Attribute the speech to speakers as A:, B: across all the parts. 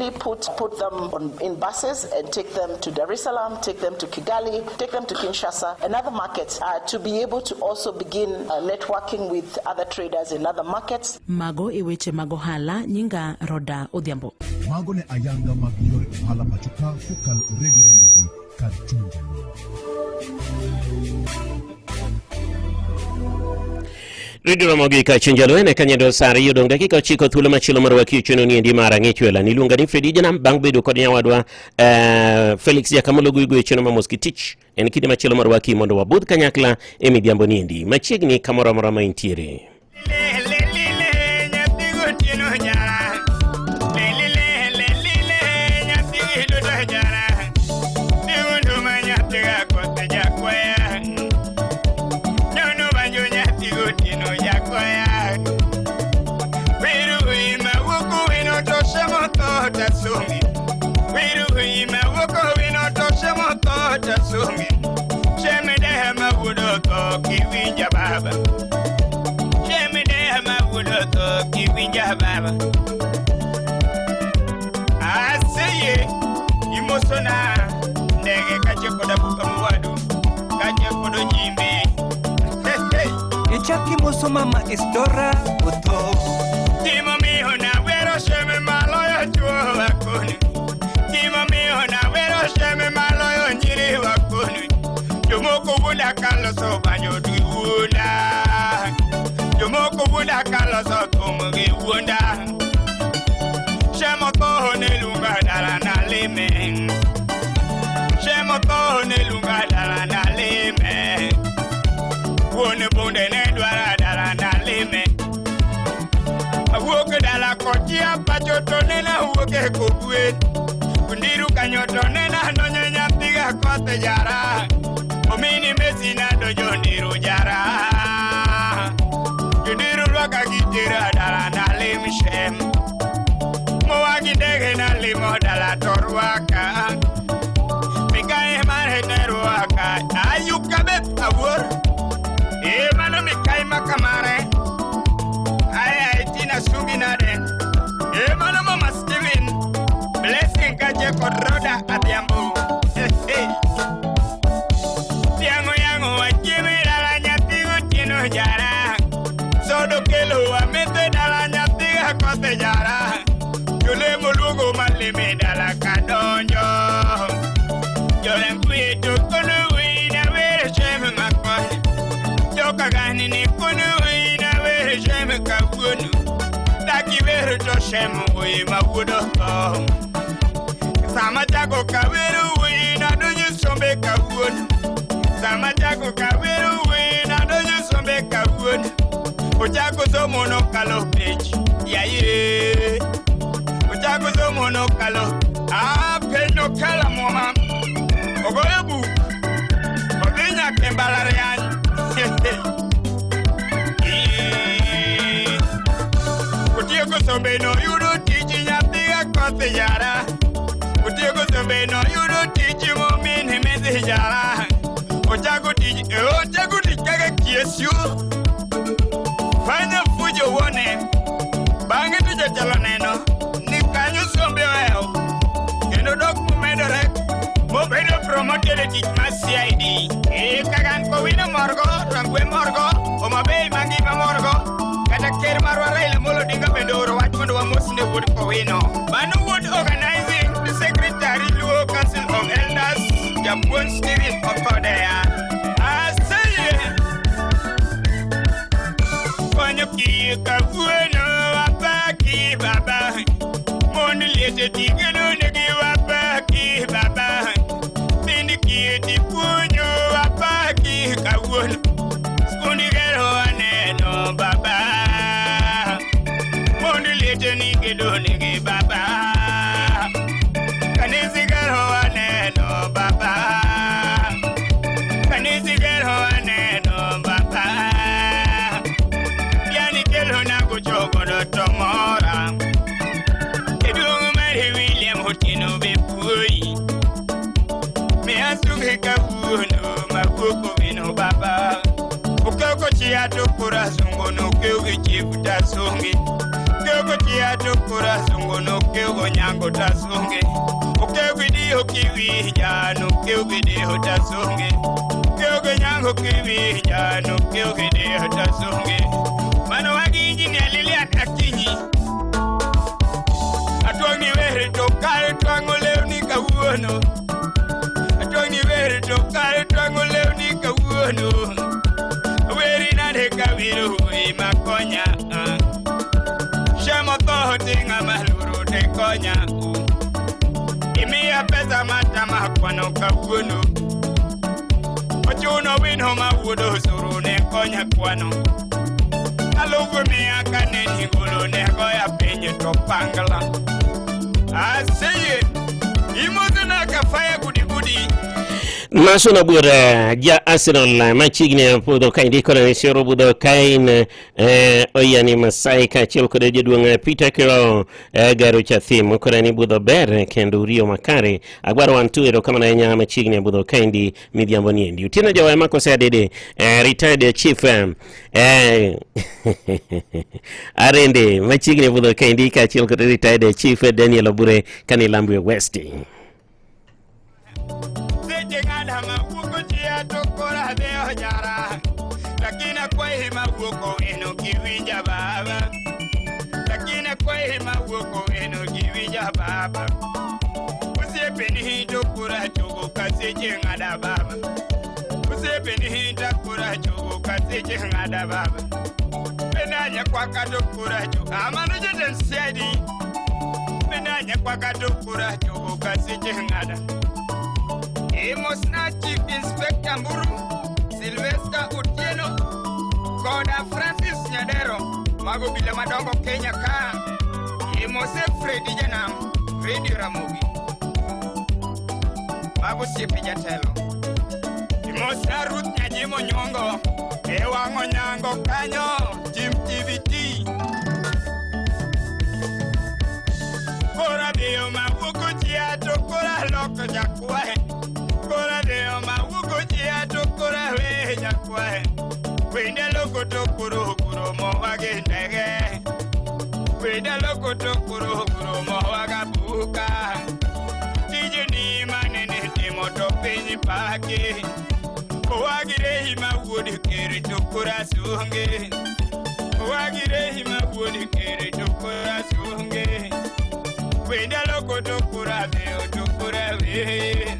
A: really put them in buses and take them to Dar es Salaam, take them to Kigali, take them to Kinshasa and other markets to be able to also begin networking with other traders in other markets.
B: Mago e weche mag ohala nyinga Roda Odhiambo.
C: Mago ne ayanga mag yore ohala pacho ka kokalo e redio Ramogi kar chuny Jaluo.
D: Redio Ramogi ka chuny Jaluo ene kanyendo sa ariyo dong' dakika ochiko thuolo machielo mar wakio cheno ni endi mar ang'ech wela niluonga ni Fredi Janam bang' bedo kod nyawadwa Felix Jakamolo Guigo e cheno ma Moski Tich en kinde machielo mar waki mondo wabudh kanyakla e midhiambo ni endi machiegni kamoro amora ma intiere.
E: Baba. Aseye imosona ndege kache koda buka mwadu kache kodo jimbe. Hey, hey.
F: Ichaki moso mama Isdora Otho.
E: Timo miho na wero sheme maloyo chuo wakoni. Timo miho na wero sheme maloyo nyiri wakoni. Jomoko wuoda kaloso banjo gi wuonda. Jomoko wuoda kaloso thum gi wuonda. Shemo tho ne lunga dala na lime. Shemo tho ne lunga dala na lime. Wuon bunde ne dwara dala na lime. Awuok dala kochia pacho to nena wuok e kogwen. Kundiru kanyo to nena nonyo nyathiga koth jara. Omini Messi na donjo ndiru jara. Jondiru rwaka gitera dala na lim shem. Moa gi ndege na limo dala to rwaka. Mikae mare ne rwaka. Ayuka bet awuor. E mano mikai makamare. Ay ay tina sungi nade. E mano mama Steven. Blessing kache kod Roda Adhiambo. Hey, hey. Tiang'o yang'o wachieme dala nyathi gotieno jara. Sodo kelo wametho dala nyathi gakothe jara. Jolemo luongo malime dala kadonjo. Jorankwe to kono wina were shem makoni. Jokagani ni kono wina were shem kawuono. Daki were to shem wuoyi ma wuod otho. Sama chako kawero wuoyi nadonjo sombe kawuono. Sama chako kawero wuoyi nadonjo sombe kawuono. Ochako somo nokalo penj, yaye. Ochako somo nokalo, ah penj nokalo muma. Ogoyo buk, odhi nyaka e mbalariany. Ii. Otieko sombe noyudo tich nyathi gakoth jara. Otieko sombe noyudo tich momine medhi jara. Ochako tich, ochako tich kaka kiesio. Fanya fujo wuone. Bang'e to jatelo neno ni kanyo sombe ohewo. Kendo dok momedore mobedo promoted e tich mar CID. Ee kagan kowino morgo, Rangwe morgo, Homa Bay mangima morgo. Kata ker marwa Raila Amolo Odinga bende ooro wach mondo wamosne wuod Kowino. Mano wuod organizing secretary Luo Council of Elders, Japuonj Stephen Okodea. Aseyie konyo kiye kawuono wapaki baba. Mond liete tigeno negi wapaki baba. Thind kiye tipuonjo wapaki kawuono. Skundi gero aneno baba. Mond liete ni gedo negi baba. Kanisi gero aneno baba. Kanisi gero aneno baba. Yani kelo na gochogodo to mora. Jaduong' mar William Otieno be puoyi. Mi asuge kawuono makuoko wino baba. Okoko chia to kora sungo no keo gi chief tasungi. Keo mawuoko chia to kora sungo nokiewo nyango tasunge okiewo gi diho kiwinja nokiewo gi diho tasunge okiewo gi nyango kiwinja nokiewo gi diho tasunge mano wagi injinia Lilian Akinyi atwang'ni wer to kare twang'o lewni kawuono atwang'ni wer to kare twang'o lewni kawuono weri nade kawiro hui makonya shemo tho tinga maluro te konya imiya pesa matama kwano kawuono ochuno wino mawuodo osuru ne konya kwano alufu mia kane nigolo ne goya piny to pangla aseye imodhona kafaya gudigudi
D: Mason Bura ja Arsenal machiegni podho kaendi kod Sero budho kain Oyani Masai kaachiel kod jaduong' Peter Kiro Garo Chathim kod ni budho ber kendo uriyo makare agwaro wan tu erokamano ahinya machiegni budho kaendi midhiambo niendi Otieno Jawa makose adede retired chief Arende machiegni budho kaendi kaachiel kod retired chief Daniel Obure kane Lambwe West.
E: Seche ng'ada mawuok chia to kora dhi ojara lakini akwayi mawuok owino kiwinja baba lakini akwayi mawuok owino kiwinja baba osiepeni to kora chogo ka seche ng'ada baba osiepeni to kora chogo ka seche ng'ada baba benanya kwaka to kora chogo amano jatend CID benanya kwaka to kora chogo ka seche ng'ada Imosna Chief Inspector Mburu, Sylvester Otieno, koda Francis Nyadero, mago obila madongo Kenya ka. Imose Fredi Janam, Radio Ramogi. Mago osiepe jatelo. Imosna Ruth Nyajimo Nyongo, e wang'o nyango kanyo, Jim TVT. Kora dhiyo mawuok chia to kora loko jakwae. Kora dhiyo mawuok chia to kora we jakwae. Wende loko to koro koro mowagi ndege. Wende loko to koro koro mowaga buka. Tijeni manene timo to piny paki. Owagire hima wuod kere to kora sunge. Owagire hima wuod kere to kora sunge. Wende loko to kora dhiyo to kora we.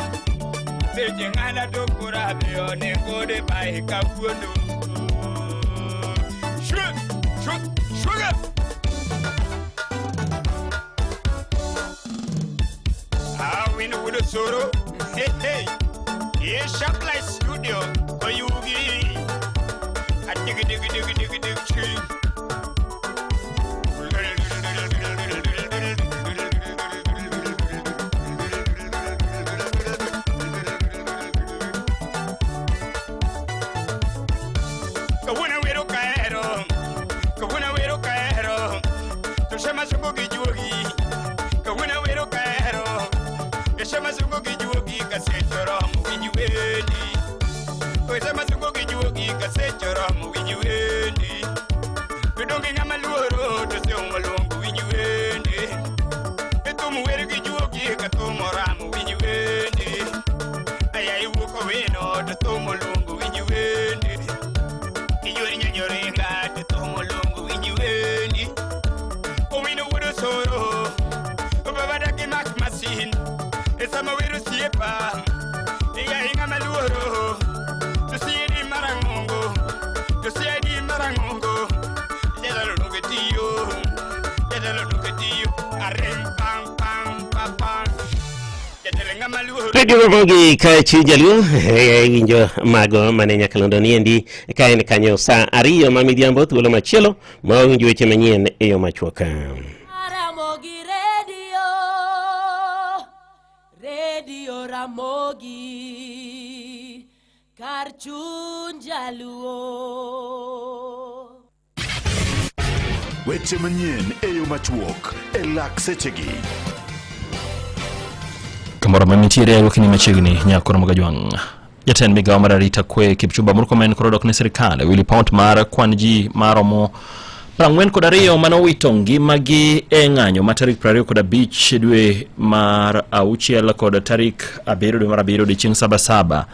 E: Seche ng'ada to kora dhiyo ne kode bai kawuono. Sugar, sugar, sugar. Awin wuod Osoro. Hey, hey. Ye Sharplight Studio koyugi. Adigi digi digi digi digi chi. Kawuono wero kahero, kawuono wero kahero, to shema sungo gi juogi. Kawuono wero kahero, to shema sungo gi juogi kasecho romo winj wendi. To shema sungo gi juogi kasecho romo winj wendi. To donge ng'ama luoro to somo luongo winj wendi. E thum wer gi juogi ka thum oramo winj wendi. Aya iwuok owino to thum oluongo winj wendi. Iyori nyanyorenga to thum oluongo winj wendi. Owino wuod Osoro, baba dagi mak masin. E sama wer osiepa, iya ing'ama luoro. To siedi marang'ongo, to siedi marang'ongo. Jatelo donge tiyo, jatelo donge tiyo. Areng pang pang pa pang. Jatelo ng'ama luoro.
D: Radio Ramogi ka chuny jaluo winjo mago mane nyakalondo niendi ka en kanyo saa 2 ma midhiambo thuolo machielo ma wawinjo weche manyien e yo machuok.
G: Ramogi Radio, Radio Ramogi, kar chuny jaluo.
C: Weche manyien e yo machuok e lak sechegi.
H: Kamoro ma nitiere okinyi machiegni nyakoro Mogajwang'. Jatend migawo mar arita kwe Kipchumba Murkomen koro dok ne sirikal e wi lipot mar kwan ji maromo 42 mane owito ngimagi e ng'anyo ma tarik 25 dwe mar auchiel kod tarik 7 dwe mar abiriyo odiechieng' Sabasaba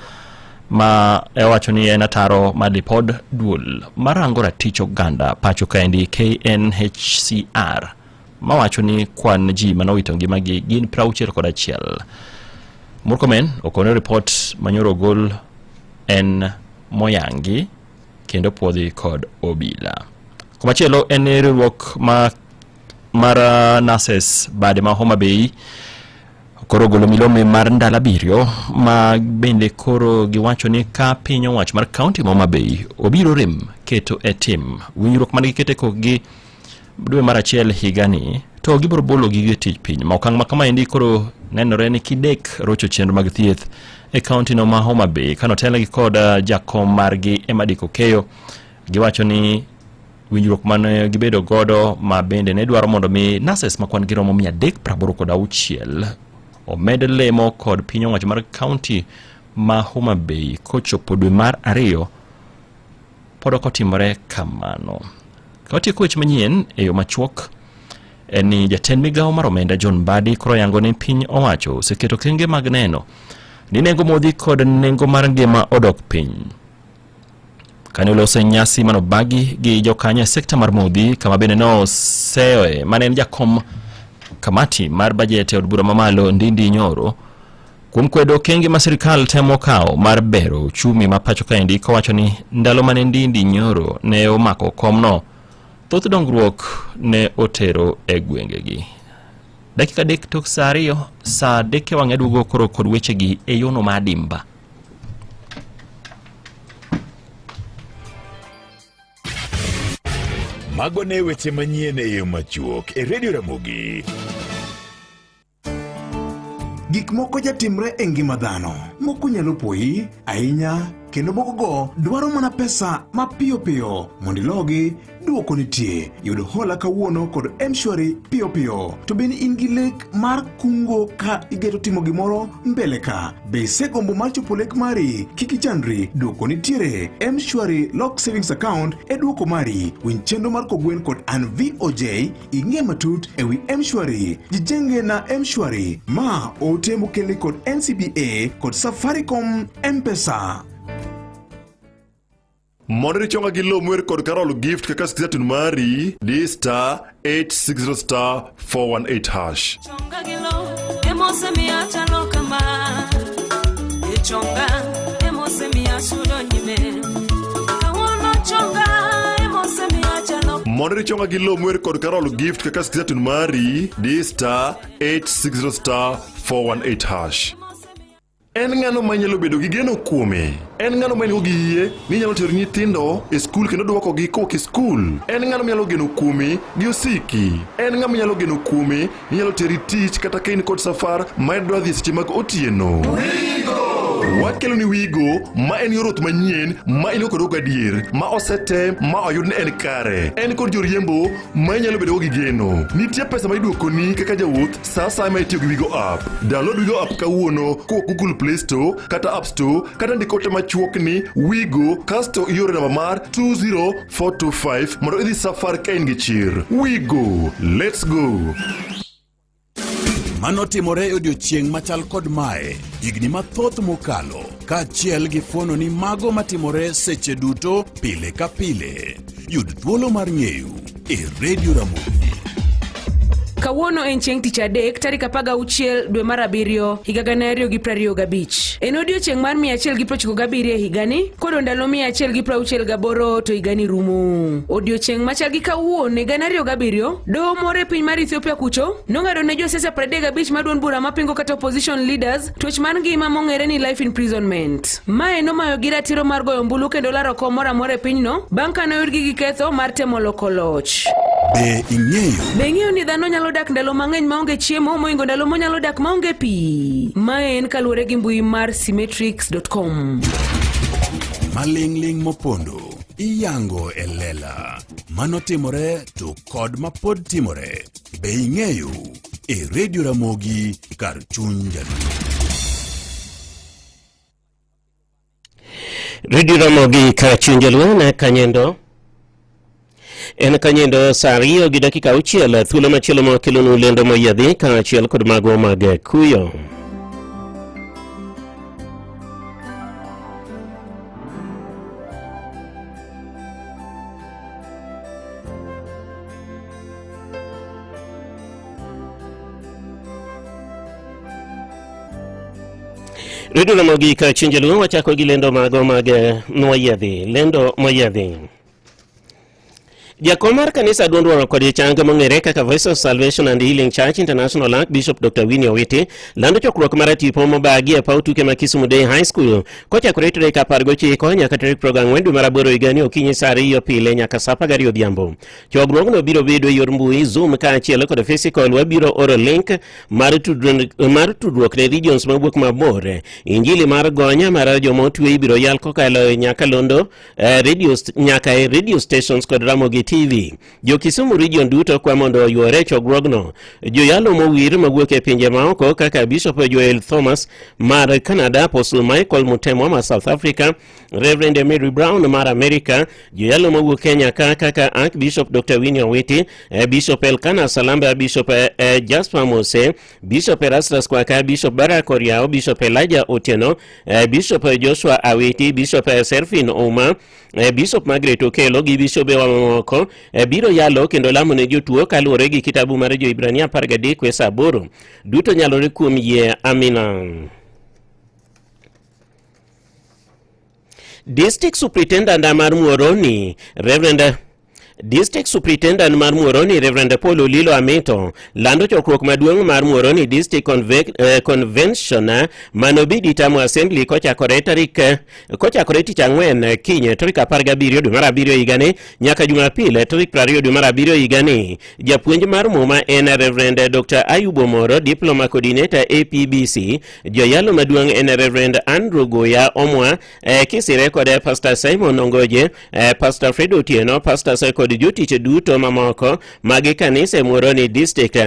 H: ma owacho ni en ataro mar lipod duol marango ratich oganda pacho kaendi KNHCR mawacho ni kwan ji mane owito ngimagi gin 61. Murkomen okone ripot manyoro ogol en moyangi kendo puodhi kod obila. Komachielo en riwruok ma mar nurses bade ma Homa Bay koro ogolo milome mar ndalo abiriyo ma bende koro giwacho ni ka piny owacho mar kaunti ma Homa Bay obiro rem keto e tim winjruok mane giketo e kokgi dwe mar achiel higani to gibiro bolo gige tich piny ma okang' ma kamaendi koro nenore ni kidek rocho chenro mag thieth e kaunti no ma Homa Bay kanotelnegi kod jakom margi Emma Dick Okeyo giwacho ni winjruok mane gibedo godo ma bende ne dwaro mondo mi nurses ma kwan gi romo 386 omed lemo kod piny owacho mar kaunti ma Homa Bay kochopo dwe mar ariyo pod ok otimore kamano. Ka watieko weche manyien e yo machuok en ni jatend migawo mar omenda John Mbadi koro yango ni piny owacho oseketo okenge mag neno ni nengo modhi kod nengo mar ngima odok piny. Kane oloso e nyasi manobagi gi jokanyo e sekta mar modhi kama bende noseyoe mane en jakom kamati mar bajet e od bura mamalo Ndindi Nyoro kuom kwedo okenge ma sirikal temo kawo mar bero uchumi ma pacho kaendi kowacho ni ndalo mane Ndindi Nyoro ne omako komno thoth dongruok ne otero e gwengegi. Dakika 3 tok saa 2, saa 3 e wang'e aduogo koro kod wechegi e yono ma adimba.
I: Mago ne weche manyien e yo machuok e Radio Ramogi.
J: Gik moko jatimre e ngima dhano. Moko nyalo poyi ahinya kendo moko go dwaro mana pesa mapiyo piyo. Mondo ilogi, duoko nitie. Yud hola kawuono kod M-Shwari piyo piyo. To bende in gi lek mar kungo ka igeto timo gimoro mbele ka? Be isegombo mar chopo lek mari? Kik ichandri, duoko nitiere. M-Shwari Lock Savings Account e duoko mari. Winj chenro mar kogwen kod an VOJ Ing'e matut e wi M-Shwari. Jijenge na M-Shwari. Ma ote mokelni kod NCBA kod Safaricom M-Pesa.
I: Mondo irichonga gi lo mwer kod Carol Gift kaka skiza mari, di star 860 star 418 hash.
G: Chonga gi lo emosemiyo achalo kama. E chonga emosemiyo asudo nyime. Kawuono chonga emosemiyo achalo
I: Mondo irichonga gi lo mwer kod Carol Gift kaka skiza mari, di star 860 star 418 hash. En ng'ano ma inyalo bedo gi geno kuome? En ng'ano ma in-go gi yie ni inyalo tero nyithindo e skul kendo dwokogi kowuok e skul? En ng'ano minyalo geno kuome gi osiki? En ng'ama inyalo geno kuome ni nyalo teri tich kata ka in kod safar ma idwa dhi e seche mag otieno? Wakelo ni Wigo ma en yor wuoth manyien ma in go kod gadier ma osetem ma oyud ni en kare. En kod joriembo ma inyalo bedogo gi geno. Nitie pesa ma iduokoni kaka jawuoth sa asaya ma itiyo gi Wigo app. Download Wigo app kawuono kowuok Google Play Store kata App Store kata ndik ote machuok ni Wigo kasto ioro namba mar 20425 mondo idhi safar ka in gi chir. Wigo, let's go!
K: Mano timore e odiechieng' machal kod mae higni mathoth mokalo, kaachiel gi fuono ni mago matimore seche duto pile ka pile. Yud thuolo mar ng'eyo e Radio Ramogi.
L: Kawuono en chieng' tich adek tarik 16 dwe mar abiriyo higa 2025. En odiechieng' mar 197 e higani, koro ndalo 168 to higani rumo. Odiechieng' machal gi kawuono e 2007, doho moro e piny mar Ethiopia kucho nong'ado ne josiasa 35 ma duond bura mapingo kata opposition leaders twech mar ngima mong'ere ni life imprisonment. Mae nomayogi ratiro mar goyo ombulu kendo laro kom moro amora e pinyno bang' ka noyudgi gi ketho mar temo loko loch.
K: Be ing'eyo?
L: Be ing'eyo ni dhano nyalo dak ndalo mang'eny maonge chiemo moingo ndalo monyalo dak maonge pi? Mae en kaluwore gi mbui mar symmetrics.com.
K: Maling'ling' mopondo iyango e lela. Mano timore to kod mapod timore. Be ing'eyo? E Radio Ramogi kar chuny Jaluo.
D: Radio Ramogi kar chuny Jaluo ne kanyendo. En kanyendo saa 2 gi dakika 6, thuolo machielo ma wakelonu lendo moyiedhi kaachiel kod mago mag kuyo. Redio Ramogi ka Chinjaluo wachako gi lendo mago mag moyiedhi. Lendo moyiedhi. Jakom mar kanisa duond waro kod chang mong'ere kaka Voice of Salvation and Healing Church International Archbishop Dr. Winnie Owiti lando chokruok mar tipo mobagi e paw tuke ma Kisumu Day High School kochakore tarik 19 nyaka tarik 24 dwe mar aboro higani okinyi saa 2 pile nyaka saa 12 odhiambo. Chokruogno biro bedo e yor mbui, Zoom kaachiel kod physical. Wabiro oro link mar tudruok ne regions mawuok mabor. Injili mar gonya mar joma otwe ibiro yal kokalo e nyakalondo radio nyaka e radio stations kod Ramogi TV. Jo Kisumu region duto kwa mondo oyuore e chokruogno. Joyalo mowir mawuok e pinje maoko kaka Bishop Joel Thomas mar Canada, Apostle Michael Mutemwa mar South Africa, Reverend Mary Brown mar America, joyalo mawuok Kenya ka kaka Archbishop Dr. Winnie Owiti, Bishop Elkana Salamba, Bishop Jasper Mose, Bishop Erastus Kwaka, Bishop Barak Oriao, Bishop Elijah Otieno, Bishop Joshua Awiti, Bishop Serfin Ouma, Bishop Margaret Okelo gi bishobe mamoko biro yalo kendo lamo ne jotuo kaluwore gi kitabu mar Jo-Hibrania 13 wes 8. Duto nyalore kuom yie. Amina. District Superintendent mar Muhoroni, Reverend District Superintendent mar Muhoroni Reverend Paul Olilo Amito lando chokruok maduong' mar Muhoroni District Convention manobedi Tamu Assembly kochakore tarik kochakore tich ang'wen kiny tarik 17 dwe mar abiriyo higani nyaka Jumapil tarik 20 dwe mar abiriyo higani. Japuonj mar muma en Reverend Dr. Ayub Omoro, Diploma Coordinator APBC. Joyalo maduong' en Reverend Andrew Goya Omwa, kisire kod Pastor Simon Ongoje, Pastor Fred Otieno, Pastors kod jotich duto mamoko mag kanisa e Muhoroni District.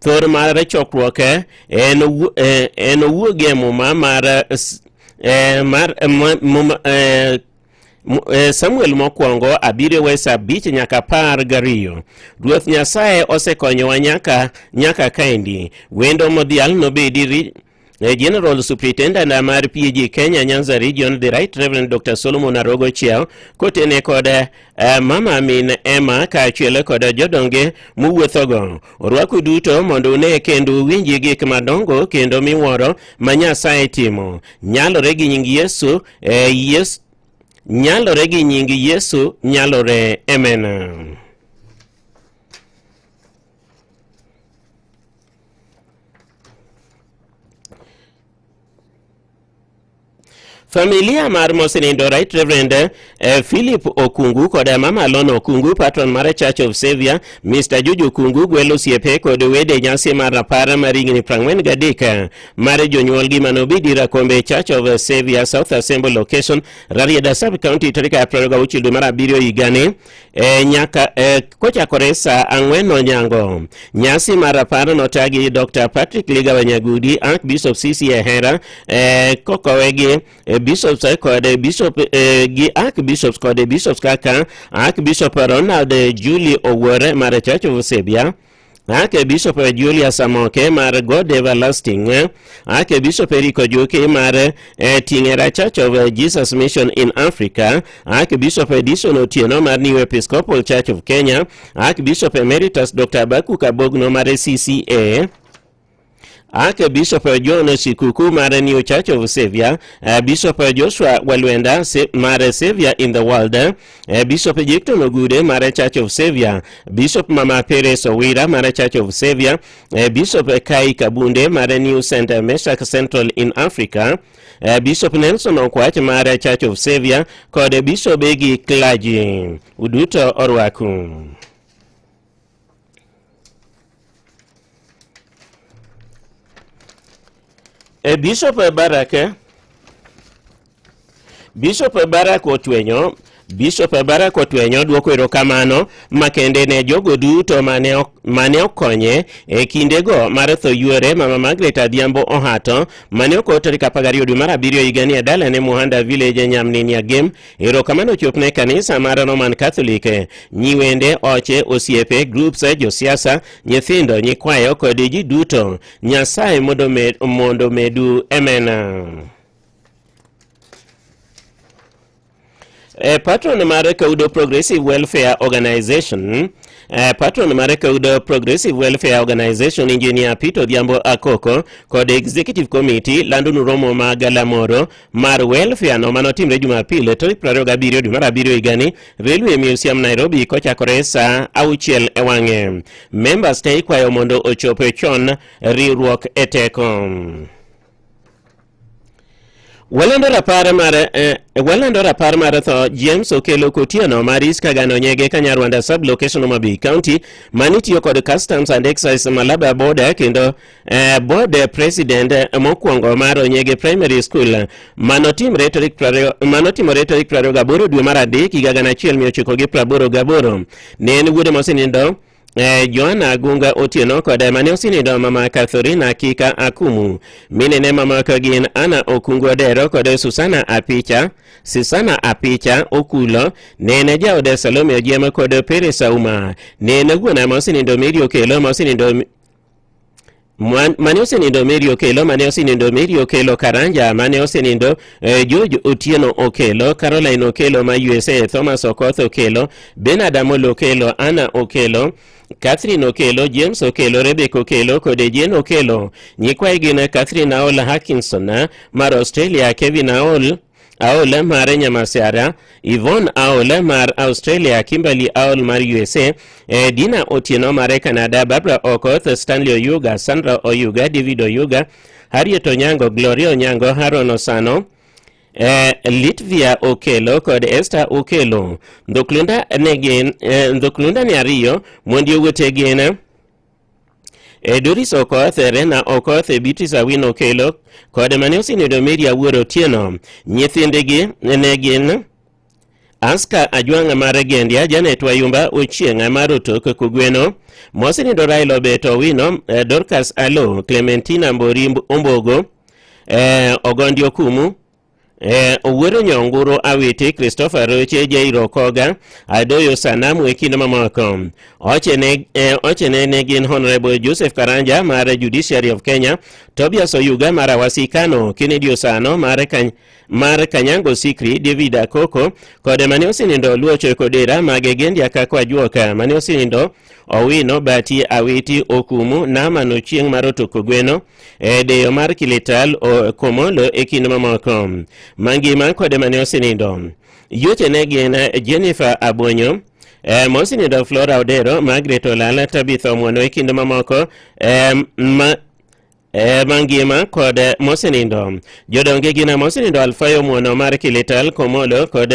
D: Thor mar chokruok en owuog e muma mar Samuel mokwongo 7 wes 5 nyaka 12. Ruoth Nyasaye osekonyowa nyaka kaendi. Wendo modhial nobedi General Superintendent mar PAG Kenya Nyanza Region, the Right Reverend Dr. Solomon Arogo Chiao, kotene kod Mama Min Emma kaachiel kod jodonge mowuothogo. Orwaku duto mondo une kendo uwinji gik madongo kendo miwuoro ma Nyasaye timo. Nyalore gi nying Yesu, Yesu nyalore gi nying Yesu, nyalore. Amen. Familia mar mosenindo Right Reverend Philip Okungu kod Mama Lona Okungu, patron mar Church of Savior, Mr. Juju Okungu gwelo osiepe kod wede nyasi mar rapar mar higni 43 mar jonyuolgi manobedi Rakombe Church of Savior South Assembly Location, Rarieda Sub County tarik 26 dwe mar abiriyo higani nyaka kochakore saa 4 onyango. Nyasi mar rapar notagi Dr. Patrick Ligawa Nyagudi, Archbishop CC Ehera, kokowe gi bishops kod bishop gi archbishops kod bishops kaka Archbishop Ronald Julie Owuor mar Church of Savior, Archbishop Julius Amoke mar God Everlasting, Archbishop Eric Ojuki mar Tingera Church of Jesus Mission in Africa, Archbishop Edison Otieno mar New Episcopal Church of Kenya, Archbishop Emeritus Dr. Habakkuk Abogno mar CCA, Archbishop John Shikuku mar New Church of Savior, Bishop Joshua Walwenda mar Savior in the World, Bishop Jecton Ogude mar Church of Savior, Bishop Mama Perez Owira mar Church of Savior, Bishop Kai Kabunde mar New Center Meshach Central in Africa, Bishop Nelson Okwach mar Church of Savior kod Bishop gi clergy. Uduto orwaku. Bishop Barak Otwenyo Bishop Barak Otwenyo dwoko erokamano makende ne jogo duto mane, mane okonye e kindego mar tho yuore Mama Margaret Adhiambo Ohato mane okow tarik 12 dwe mar abiriyo higani e dalane Muhanda Village Nyamnini Agem. Erokamano ochopne kanisa mar Roman Catholic, nyiwende, oche, osiepe, groups, josiasa, nyithindo, nyikwayo kod ji duto. Nyasaye mondo med, mondo medu emena. E, patron mar Kaudo Progressive Welfare Organization e, patron mar Kaudo Progressive Welfare Organization Engineer Peter Odhiambo Akoko kod Executive Committee landonu romo ma galamoro mar welfare no manotimre Jumapil tarik 27 dwe mar abiriyo higani Railway Museum Nairobi kochakore saa auchiel e wang'e. Members te ikwayo mondo ochop chon riwruok e teko. Walando rapar mar eh, walando rapar mar tho James Okello Kotieno mar East Kagano Nyege Kanyarwanda sub location Homa Bay County manitiyo kod Customs and Excise Malaba border kendo eh, board president eh, mokwongo mar Onyege Primary School manotimre tarik manotimore tarik 28 dwe mar adek higa 1988 ne en wuode mosenindo Eh, Joanna Agunga Otieno kod mane osenindo mama Catherine Kika Akumu. Minene mamoko gin Anna Okungu Odero kod Susana Apicha, Susana Apicha Okulo, nene jaode Salome Ojiemo kod Pere Sauma. Nene wuon ma osenindo Mary Okelo ma osenindo mane osenindo Mary Okelo, mane osenindo Mary Okelo Karanja, mane osenindo eh, George Otieno Okelo, Caroline Okelo ma USA, Thomas Okoth Okelo, Bernard Amolo Okelo, Anna Okelo, Catherine Okelo, James Okelo, Rebecca Okelo kod Jane Okelo. Nyikwaye gin Catherine Aol Hackinson mar Australia, Kevin Aol Aol mar Nyamasiara, Yvonne Aol mar Australia, Kimberly Aol mar USA, eh, Dina Otieno mar Canada, Barbara Okoth, Stanley Oyuga, Sandra Oyuga, David Oyuga, Harriet Onyango, Gloria Onyango, Haron Osano, eh, Litvia Okelo kod Esther Okelo. Ndhoklunda ne gin eh, ndhoklunda ne ariyo, mondi owete gin E Doris Okoth, Rena Okoth, Beatrice Awino Okelo kod mane osenindo Mary Awuor Otieno. Nyithindgi ne gin Aska Ajwang' mar Gendia, Janet Wayumba Ochieng' mar Otok Kogweno, mosenindo Raila Obeto Owino, eh, Dorcas Alo, Clementina Mbori Ombogo, eh, Ogondi Okumu, Eh, Owuoro Nyonguro Awiti, Christopher Roche, Jairo Koga, Adoyo Sanamu e kind mamoko. Ochene, eh, ochene ne gin Honorable Joseph Karanja mar Judiciary of Kenya, Tobias Oyuga mar Awasi Kano, Kennedy Osano mar, Kany mar Kanyango Sikri, David Akoko, kod mane osenindo Luocho Kodera mag Gendia Kakwa Juoka, mane osenindo Owino Bati Awiti Okumu, Naman Ochieng' mar Otoko Gweno, e deyo mar Kilital Komolo e kind mamoko. Mangima kod mane osenindo. Yuoche ne gin Jennifer Abonyo, eh, mosenindo Flora Odero, Margaret Olala, Tabitha Omwono e kind mamoko eh, ma, eh, mangima kod mosenindo. Jodonge gin mosenindo Alfayo Omwono mar Kilital Komolo kod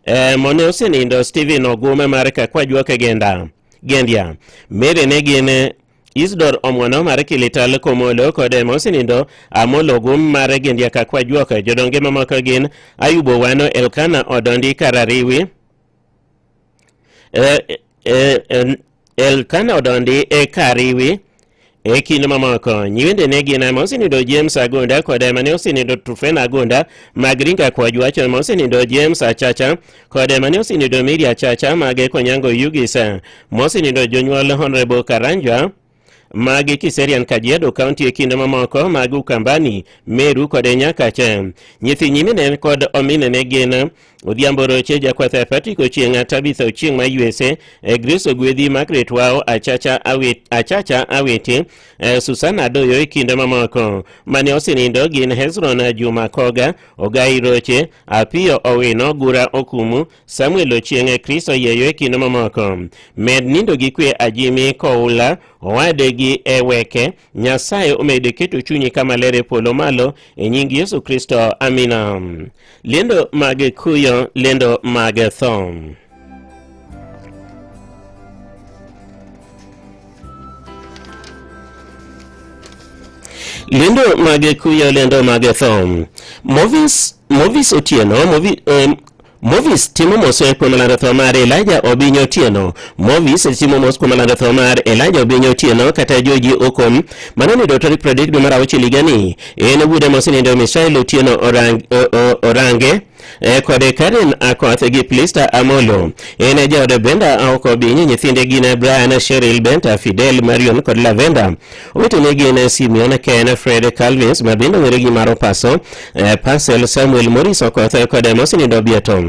D: eh, mone osenindo Stephen Ogume mar Kakwajuok e Genda. Gendia. Mere ne gin Isidor Omwono mar Kilital Komolo kod mosenindo Amolo Ogum mar Gendia Kakwajuok. Jodonge mamoko gin Ayubo Wano, Elkana Odondi Karariwi, eh, eh, eh, Elkana Odondi e Kariwi e kind mamoko. Nyiwende ne gin mosenindo James Agonda kod mane osenindo Trufena Agonda mag Ringa Kwajwach, mosenindo James Achacha kod mane osenindo Mary Achacha mag Konyango Yugis, mosenindo jonyuol Honorable Karanja mag Kiserian Kajiado County e kinde mamoko mag Ukambani, Meru kod Nyakache. Nyithi nyimine kod ominene gin Odhiambo Roche, Jakwath Patrick Ochieng', Tabitha Ochieng' ma USA, eh, Grace Ogwedhi, Margaret Wao, Achacha Awiti, Achacha Awiti, eh, Susana Adoyo e kinde mamoko. Mane osenindo gin Hezron Juma Koga, Ogai Roche, Apiyo Owino, Gura Okumu, Samuel Ochieng', Chris Oyieyo e kinde mamoko. Med nindo gi kwe Ajimi Koula, owade gi Eweke, Nyasaye omede keto chunyi kama ler e polo malo e nying Yesu Kristo, amina. Lendo mag kuyo, lendo mag tho. Lendo mag kuyo, lendo mag tho. Movis, Movis Otieno, Movi, eh, Movis timo mos kuom lando tho mar Elijah Obinyo Otieno. Movis timo mos kuom lando tho mar Elijah Obinyo Otieno kata Joji Okom mane onindo tarik 30 dwe mar auchiel higani. En wuode mosenindo Misael Otieno Orang, o, o, Orange e, kod Karen Akoth gi Plista Amolo. En jaod Brenda Aoko Obinyo, nyithinde gin Brian, Cheryl, Benta, Fidel, Marion kod Lavenda. Owetene gin Simeon, Ken, Fred, Calvins ma bende ong'ere gi mar Opaso, eh, Pasel, Samuel, Morris Okoth kod mosenindo Obieto.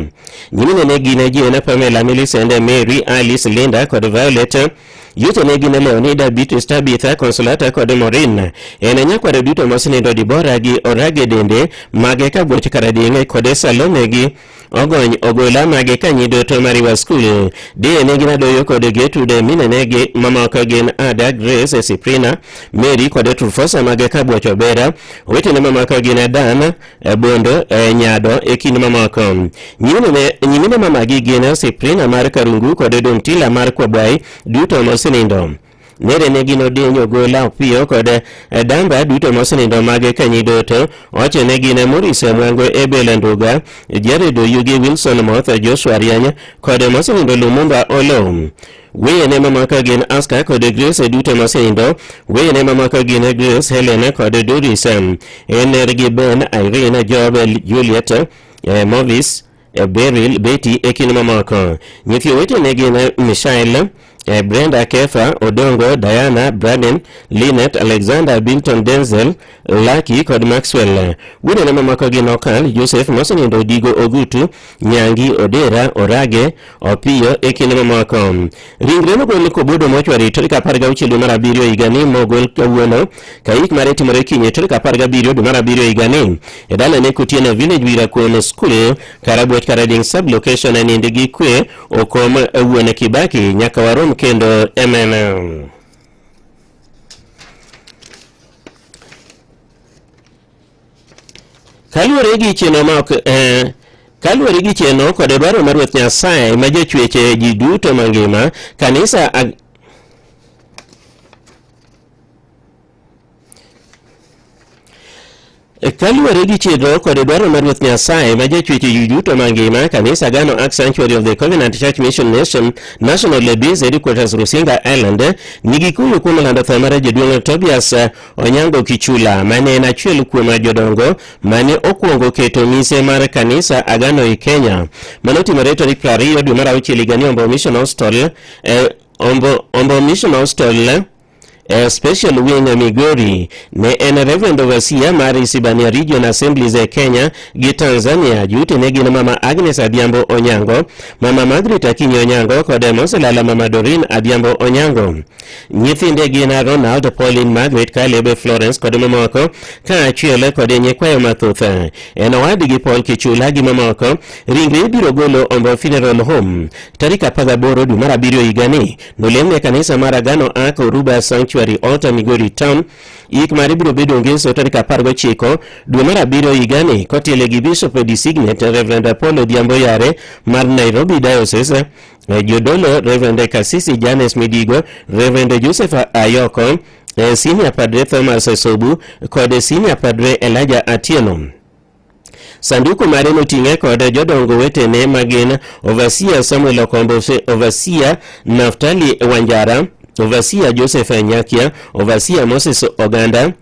D: Nyiminene gin Jane, Pamela, Millicent, Mary, Alice, Linda kod Violet. Yutene gin Leonida, Beatrice, Tabitha, Consolata kod Maureen. En nyakwaro duto mosenindo Dibora gi Orage Dende, mage Kabuoch Karading' kod Salome gi Ogony Ogola mage Kanyido Mariwa School. Deye gin Adoyo kod Gertrude, minene gi mamoko gin Ada, Grace, Cyprina, Mary kod Trufosa mage Kabuoch Obera. Owetene mamoko gin Dan, Bondo, Nyado e kind mamoko. Nyimine nyimine mamagi gin Cyprina mar Karungu kod Domtila mar Kwabwai duto mosenindo. Nere ne gin Odiny Ogola Opiyo kod Damba duto mosenindo mag Kanyidoto. Oche ne gin Maurice Mwango Ebel Nduga, Jared Oyugi Wilson Moth, Joshua Riany kod mosenindo Lumumba Olo. Weyene mamoko gin Oscar kod Grace duto mosenindo. Weyene mamoko gin Grace, Helen kod Doris. En gi Ben, Irene, Job, Juliet, Movis, Beryl, Betty e kind mamoko. Nyithi owetene gin Michael, Brenda, Kefa, Odongo, Diana, Braden, Linet, Alexander, Bilton, Denzel, Lucky kod Maxwell. Wuodene mamoko gin Okal, Joseph mosenindo Odigo Ogutu, Nyangi, Odera, Orage, Opiyo e kind mamoko. Ringre nogol Kobudo mochwari tarik 16 dwe mar abiriyo higani mogol kawuono ka yik mare timore kiny tarik 17 dwe mar abiriyo higani e dalane Kotieno Village Wira Kuon School Karabuoch Karading sub location e nind gi kwe okom wuon Kibaki nyaka warom kendo amen. Kaluwore gi chenro ma ok eh, kaluwore gi chenro kod dwaro mar Ruoth Nyasaye ma jachwech ji duto mangima, kanisa ag Kaluwore gi chenro kod dwaro mar Ruoth Nyasaye ma jachwech ji duto mangima, kanisa Agano Ark Sanctuary of the Covenant Church Mission Nation National Base Headquarters Rusinga Island nigi kuyo kuom lando tho mar jaduong' Tobias Onyango Kichula mane en achiel kuom jodongo mane okwongo keto mise mar kanisa Agano e Kenya. Mano timore tarik 20 dwe mar auchiel higani Ombo Mission Hostel, eh, Ombo, Ombo Mission Hostel eh, Special Wing Migori ne en Reverend Overseer mar Isibania Region Assemblies e Kenya gi Tanzania. Joutene gin Mama Agnes Adhiambo Onyango, Mama Margaret Akinyi Onyango kod Moselala Mama Doreen Adhiambo Onyango. Nyithinde gin Ronald, Pauline, Margaret, Caleb, Florence kod mamoko kaachiel kod nyikwayo mathoth. En owadgi Paul Kichula gi mamoko. Ringre ibiro golo Ombo Funeral Home tarik 18 dwe mar abiriyo higani. Nolem e kanisa mar Agano Ark Oruba Sanctuary Altar Migori Town. Ik mare biro bedo Ngeso tarik 19 dwe mar abiriyo higani kotiele gi Bishop Designate Reverend Apollo Odhiambo Yare mar Nairobi Diocese. Jodolo Reverend Kasisi Janes Midigo, Reverend Joseph Ayoko, Senior Padre Thomas Sobu kod Senior Padre Elijah Atieno. Sanduku mare noting'e kod jodongo wetene ma gin Overseer Samuel Okombo, Overseer Naftali Wanjara, Overseer Joseph Nyakia, Overseer Moses Oganda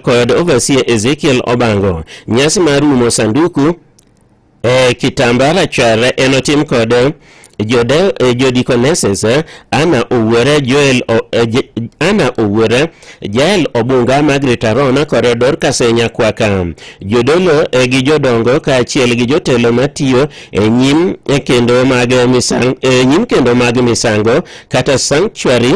D: kod Overseer Ezekiel Obango. Nyasi mar umo sanduku E, kitamba rachar enotim kod jode, jodikoneses Anna Owuore, Joel o, Anna Owuore, Jael Obunga, Margaret Arona kod Dorcas Nyakwaka. Jodolo gi jodongo kaachiel gi jotelo matiyo e nyim kendo mag misango, e nyim kendo mag misango kata sanctuary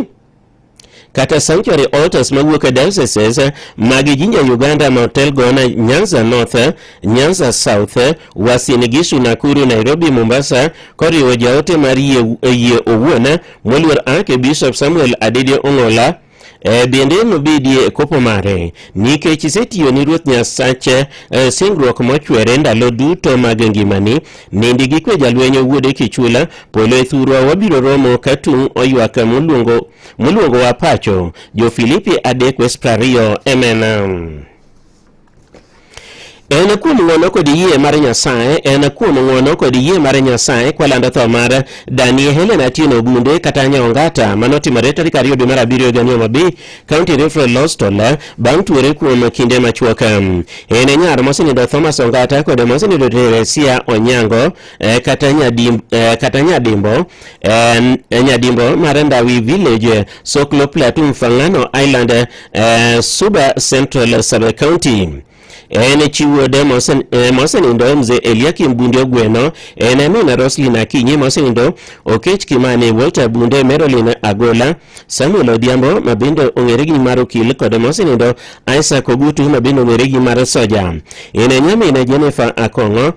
D: kata sanctuary altars mawuok e dioceses mag Jinja Uganda ma otelgo na Nyanza North, Nyanza South, Uasin Gishu, Nakuru, Nairobi, Mombasa koriwo jaote mar yie, yie owuon moluor Archbishop Samuel Adede Ong'ola E, bende nobedie e kopo mare nikech isetiyo ni Ruoth Nyasach e, singruok mochwere ndalo duto mag ngimani. Nindi gi kwe jalweny wuode Kichula, polo e thurwa wabiro romo ka tung' oywak moluongo moluongowa pacho. Jo Filipi 3 wes 20 amen. En kuom ng'wono kod yie mar Nyasaye, en kuom ng'wono kod yie mar Nyasaye kwalando tho mar Dani Helen Atieno Ogunde kata Nyongata manotimore tarik 2 dwe mar 7 higa ni Homa Bay County Referral Hospital bang' tuore kuom kinde machuok. En nyar mosenindo Thomas Ongata kod mosenindo Teresia Onyango kata Nyadimbo Nyadimbo mar Ndawi Village, Soklo Plateau, Mfangano Island, Suba Central Sub County. En chi wuode mosenindo Mzee Eliakim Bunde Ogweno, en min Roslyn Akinyi mosenindo Okech Kimani, Walter Bunde, Merolyn Agola, Samuel Odhiambo ma bende ong'ere gi mar okil kod mosenindo Isaac Ogutu ma bende ong'ere gi mar soja. En nyamin Jennifer Akong'o,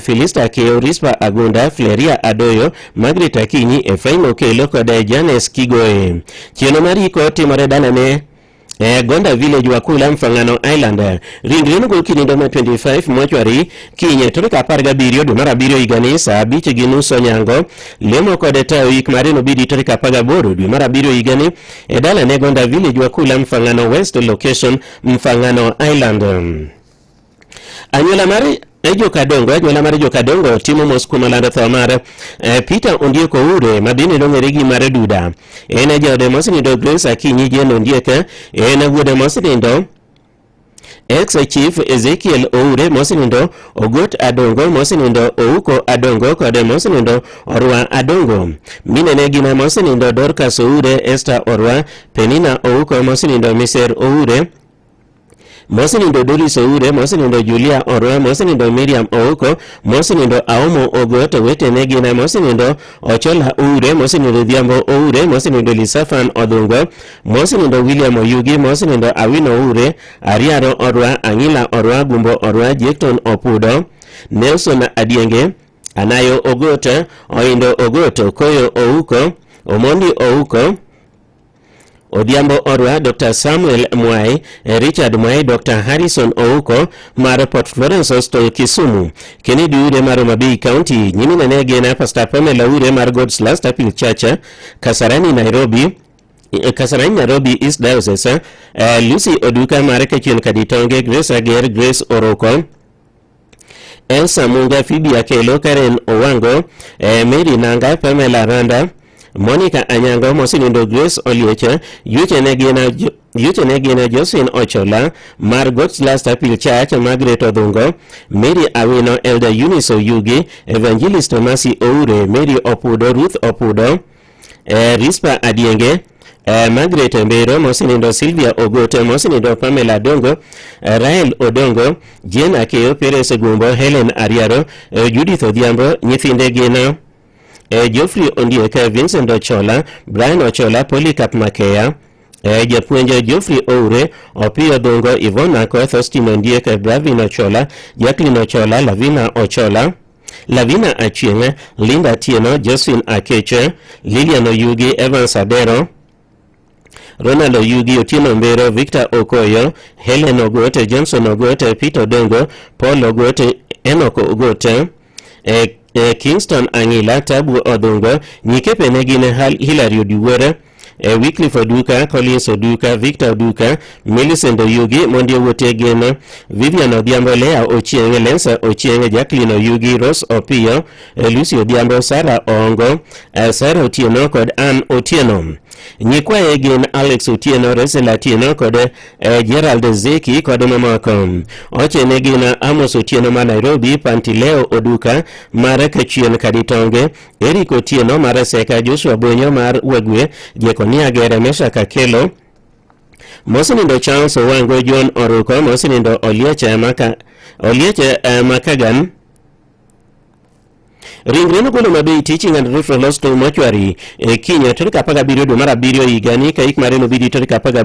D: Felista Akeo, Rispa Agunda, Fleria Adoyo, Margaret Akinyi, Ephraim Okelo kod Janes Kigoe. Chenro mar iko timore dalane Gonda Village, Wakula, Mfangano Island. Ringre nogol kinindo ma 25 mortuary kiny tarik 17 dwe mar 7 higani saa 5:30 onyango. Lemo kod tayo yik mare nobedi tarik 18 dwe mar 7 higani e dalane Gonda Village, Wakula, Mfangano West Location, Mfangano Island. Anyuola mar Jokadongo, anyuola mar Jokadongo timo mos kuom lando tho mar Peter Ondiek Oure ma bende nong'ere gi mar Duda. En jaode mosenindo Grace Akinyi Jane Ondiek, en wuode mosenindo ex chief Ezekiel Oure mosenindo Ogot Adongo mosenindo Ouko Adongo kod mosenindo Orwa Adongo. Minene gin mosenindo Dorcas Oure, Esther Orwa, Penina Ouko mosenindo Miser Oure, mosenindo Doris Oure, mosenindo Julia Orwa, mosenindo Miriam Ouko, mosenindo Aomo Ogot, wetene gin mosenindo Ochola Oure, mosenindo Odhiambo Oure, mosenindo Elisafan Odhungo, mosenindo William Oyugi, mosenindo Awino Oure, Ariaro Orwa, Ang'ila Orwa, Gumbo Orwa, Jekton Opudo, Nelson Adienge, Anayo Ogot, Oindo Ogot, Koyo Ouko, Omondi Ouko, Odhiambo Orwa, Dr. Samuel Mwai, Richard Mwai, Dr. Harrison Ouko mar Port Florence Hostel Kisumu, Kennedy Ure mar Homa Bay County, nyimine gin Pastor Pamela Ure mar God's Last Appeal Church, Kasarani Nairobi, Kasarani Nairobi East Diocese, Lucy Oduka mar Kachien Kaditonge, Grace Ager, Grace Oroko, Elsa Munga, Phoebe Akelo, Karen Owango, Mary Nanga, Pamela Randa, Monica Anyango, mosenindo Grace Olieche, yuchene gin Josephine Ochola, mar God's Last Appeal Church, Margaret Odhungo, Mary Awino, Elder Eunice Oyugi, Evangelist Tomasi Oure, Mary Opudo, Ruth Opudo, Rispa Adienge, Margaret Mbero, mosenindo Sylvia Ogote, mosenindo Pamela Adongo, Rael Odongo, Jane Akeo, Perez Gumbo, Helen Ariaro, Judith Odhiambo, nyithinde gin Geoffrey Ondiek, Vincent Ochola, Brian Ochola, Polycarp Makeya, japuonj Geoffrey Oure, Opiyo Odhungo, Yvonne Akoth, Austin Ondiek, Bravin Ochola, Jacqueline Ochola, Lavina Ochola, Lavina Achieng', Linda Atieno, Josephine Akeche, Lilian Oyugi, Evans Adero, Ronald Oyugi, Otieno Mbero, Victor Okoyo, Helen Ogote, Johnson Ogote, Peter Odongo, Paul Ogote, Enoch Ogote, Kingston Ang'ila, Tabu Odhungo, nyikepene gin Hilary Odiwuor, Wycliffe Oduka, Collins Oduka, Victor Oduka, Millicent Oyugi, mondi owuote gin Vivian Odhiambo, Lea Ochieng', Lensa Ochieng', Jacqueline Oyugi, Rose Opiyo, Lucy Odhiambo, Sarah Oongo, Sarah Otieno kod Ann Otieno. Nyikwaye gin Alex Otieno, Resela Otieno kod Gerald Zeki kod mamoko. Ochene gin Amos Otieno ma Nairobi, Pantileo Oduka mar Kachien Kaditonge, Eric Otieno mar Seka, Joshua Bonyo mar Wagwe, Jekonia Gere, Meshak Akelo, mosenindo Charles Owango, John Oruko, mosenindo Oliech Makagan. Ringre nogolo Homa Teaching and Referral Hospital Mortuary e kiny tarik 17 dwe mar 7 higani ka ik mare nobedi tarik 18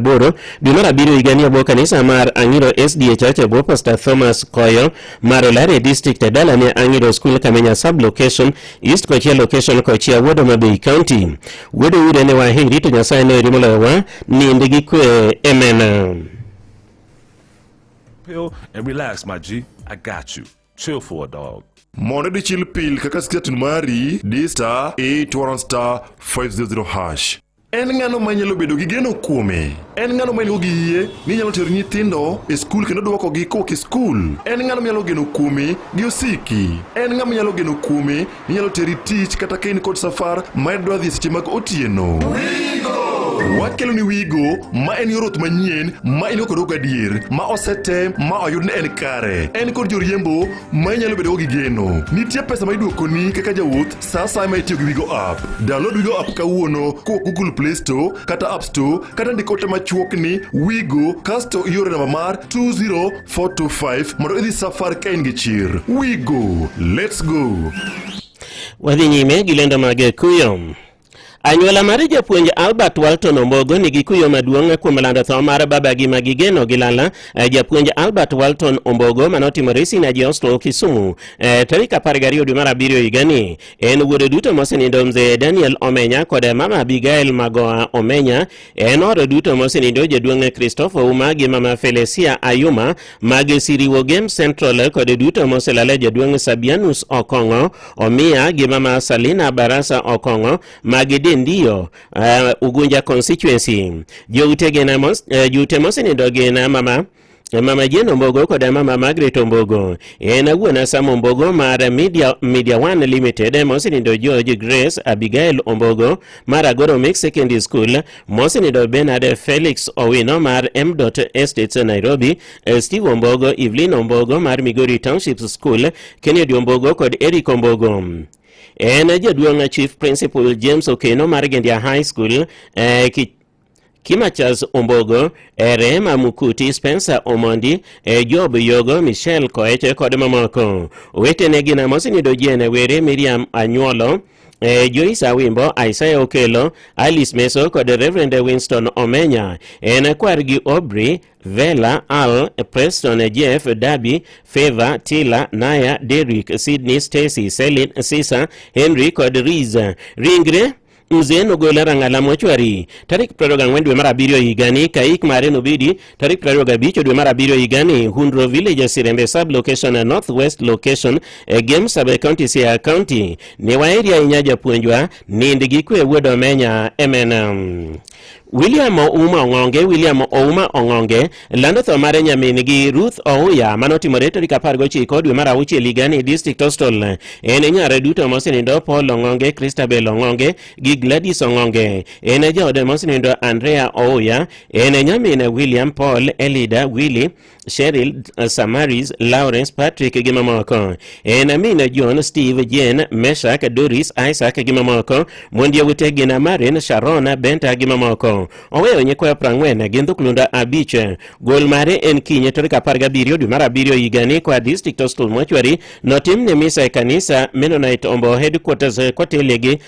D: dwe mar 7 higani e bwo kanisa mar Ang'iro SDA Church e bwo Pastor Thomas Koyo mar Olare District e dalane Ang'iro School, Kamenya Sub Location, East Kochia Location, Kochia, Wuod Homa Bay County. Wuod Oure ne waheri to Nyasaye noheri moloyowa, nind gi kwe, amen.
M: Pill and relax, my G. I got you. Chill for a dog.
I: Mondo idhi chill pil kaka skiza tune mari, di star 8 1 star 500 hash. En ng'ano ma inyalo bedo gi geno kuome? En ng'ano ma in-go gi yie ni inyalo tero nyithindo e skul kendo dwokogi kowuok e skul? En ng'ano minyalo geno kuome gi osiki? En ng'ama inyalo geno kuome ni nyalo teri tich kata ka in kod safar ma idwa dhi e seche mag otieno? Wakelo ni Wigo ma en yor wuoth manyien ma in go kod gadier ma osetem ma oyud ni en kare. En kod joriembo ma inyalo bedogo gi geno. Nitie pesa ma iduokoni kaka jawuoth sa asaya ma itiyo gi Wigo app. Download Wigo app kawuono kowuok Google Play Store kata App Store kata ndik ote machuok ni Wigo kasto ioro namba mar 20425 mondo idhi safar ka in gi chir. Wigo, let's go.
D: Wadhi nyime gi lendo mag kuyo. Anyuola mar japuonj Albert Walton Ombogo nigi kuyo maduong' kuom lando tho mar babagi ma gigeno gi lala eh, japuonj Albert Walton Ombogo manotimore Sinaji Hostel Kisumu eh, tarik 12 dwe mar abiriyo higani. En wuode duto mosenindo mzee Daniel Omenya kod mama Abigail Magoha Omenya. En oro duto mosenindo jaduong' Christopher Uma gi mama Felesia Ayuma mag Siriwo Game Central kod duto moselale jaduong' Sabianus Okong'o Omia gi mama Salina Barasa Okong'o mag Dendio Ugunja constituency. Joute gin joute mosenindo gin mama Mama Jane Ombogo kod Mama Margaret Ombogo. En wuon Sam Ombogo mar Media One Limited mosenindo George Grace Abigail Ombogo mar Agoro Mixed Secondary School mosenindo Bernard Felix Owino mar M. Estates Nairobi, Steve Ombogo, Evelyn Ombogo mar Migori Township School, Kennedy Ombogo kod Eric Ombogo. En jaduong' Chief Principal James Okeno mar Gendia High School, Kimachas Ombogo, Rehema Mukuti, Spencer Omondi, Job Yogo, Michelle Koeche kod mamoko. Owetene gin mosenindo Jane Were, Miriam Anyuolo, Joyce Awimbo, Isaiah Okelo, Alice Meso kod Reverend Winston Omenya. En kwargi Aubrey, Vela, Al, Preston, Jeff, Darby, Favor, Tila, Naya, Derrick, Sydney, Stacy, Celine, Sisa, Henry kod Riz. Ringre Mzee nogol e Rang'ala Mochwari tarik 24 dwe mar abiriyo higani ka ik mare nobedi tarik 25 dwe mar abiriyo higani Hundro Village Sirembe sub location North West location e Gem sub county Siaya County. Ne waheri ahinya japuonjwa, nind gi kwe wuod Omenya. Amen. William Ouma Ong'onge William Ouma Ong'onge lando tho mare nyamin-gi Ruth Ouya manotimore tarik 19 dwe mar auchiel higani District Hostel. En nyare duto mosenindo Paul Ong'onge, Christabel Ong'onge gi Gladys Ong'onge. En jaode mosenindo Andrea Ouya. En nyamin William Paul, Elida, Willy, Cheryl, Samaris, Lawrence, Patrick gi mamoko. En min John, Steve, Jane, Meshak, Doris, Isaac gi mamoko. Mond yawuote gin Marin, Sharon, Benta gi mamoko. Oweyo nyikwayo 40 gi ndhuklunda 5. Gol mare en kinye tarik 17 dwe mar abiriyo higani kwa District Hospital Mortuary notimne misa e kanisa Mennonite Ombo Headquarters kotelie gi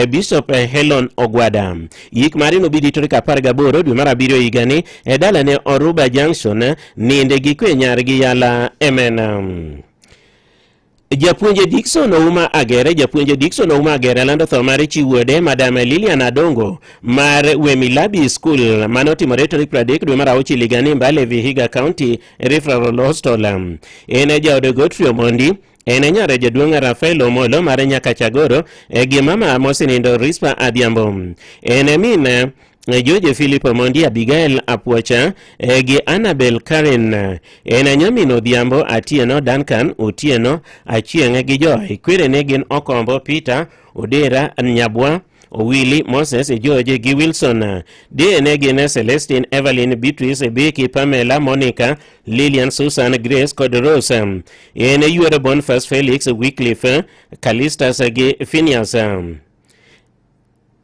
D: Bishop Helen Ogwada. Yik mare nobidi tarik 18 dwe mar abiriyo higani e dalane Oruba Junction, ninde gi kwe nyargi Yala Amen. Japuonj Dickson Ouma Agere Japuonj Dickson Ouma Agere lando tho mar chi wuode Madam Lilian Adongo mar Wemilabi School mane otimore tarik 30 dwe mar auchiel higani Mbale Vihiga County Referral Hospital. En jaod Godfrey Omondi en nyar jaduong' Rafael Omolo mar Nyakachagoro gi mama mosenindo Rispa Adhiambo. En min George Philip Omondi, Abigail Apwocha gi Annabel Karen. En nyamin Odhiambo Atieno, Duncan Otieno, Achieng' gi Joy. Kwerene gin Okombo, Peter, Odera, Nyabwa, Owili, Moses, George gi Wilson. Deyene gin Celestine, Evelyn, Beatrice, Becky, Pamela, Monica, Lilian, Susan, Grace kod Rose. En yuoro Boniface, Felix, Wycliffe, Callistus gi Phineas.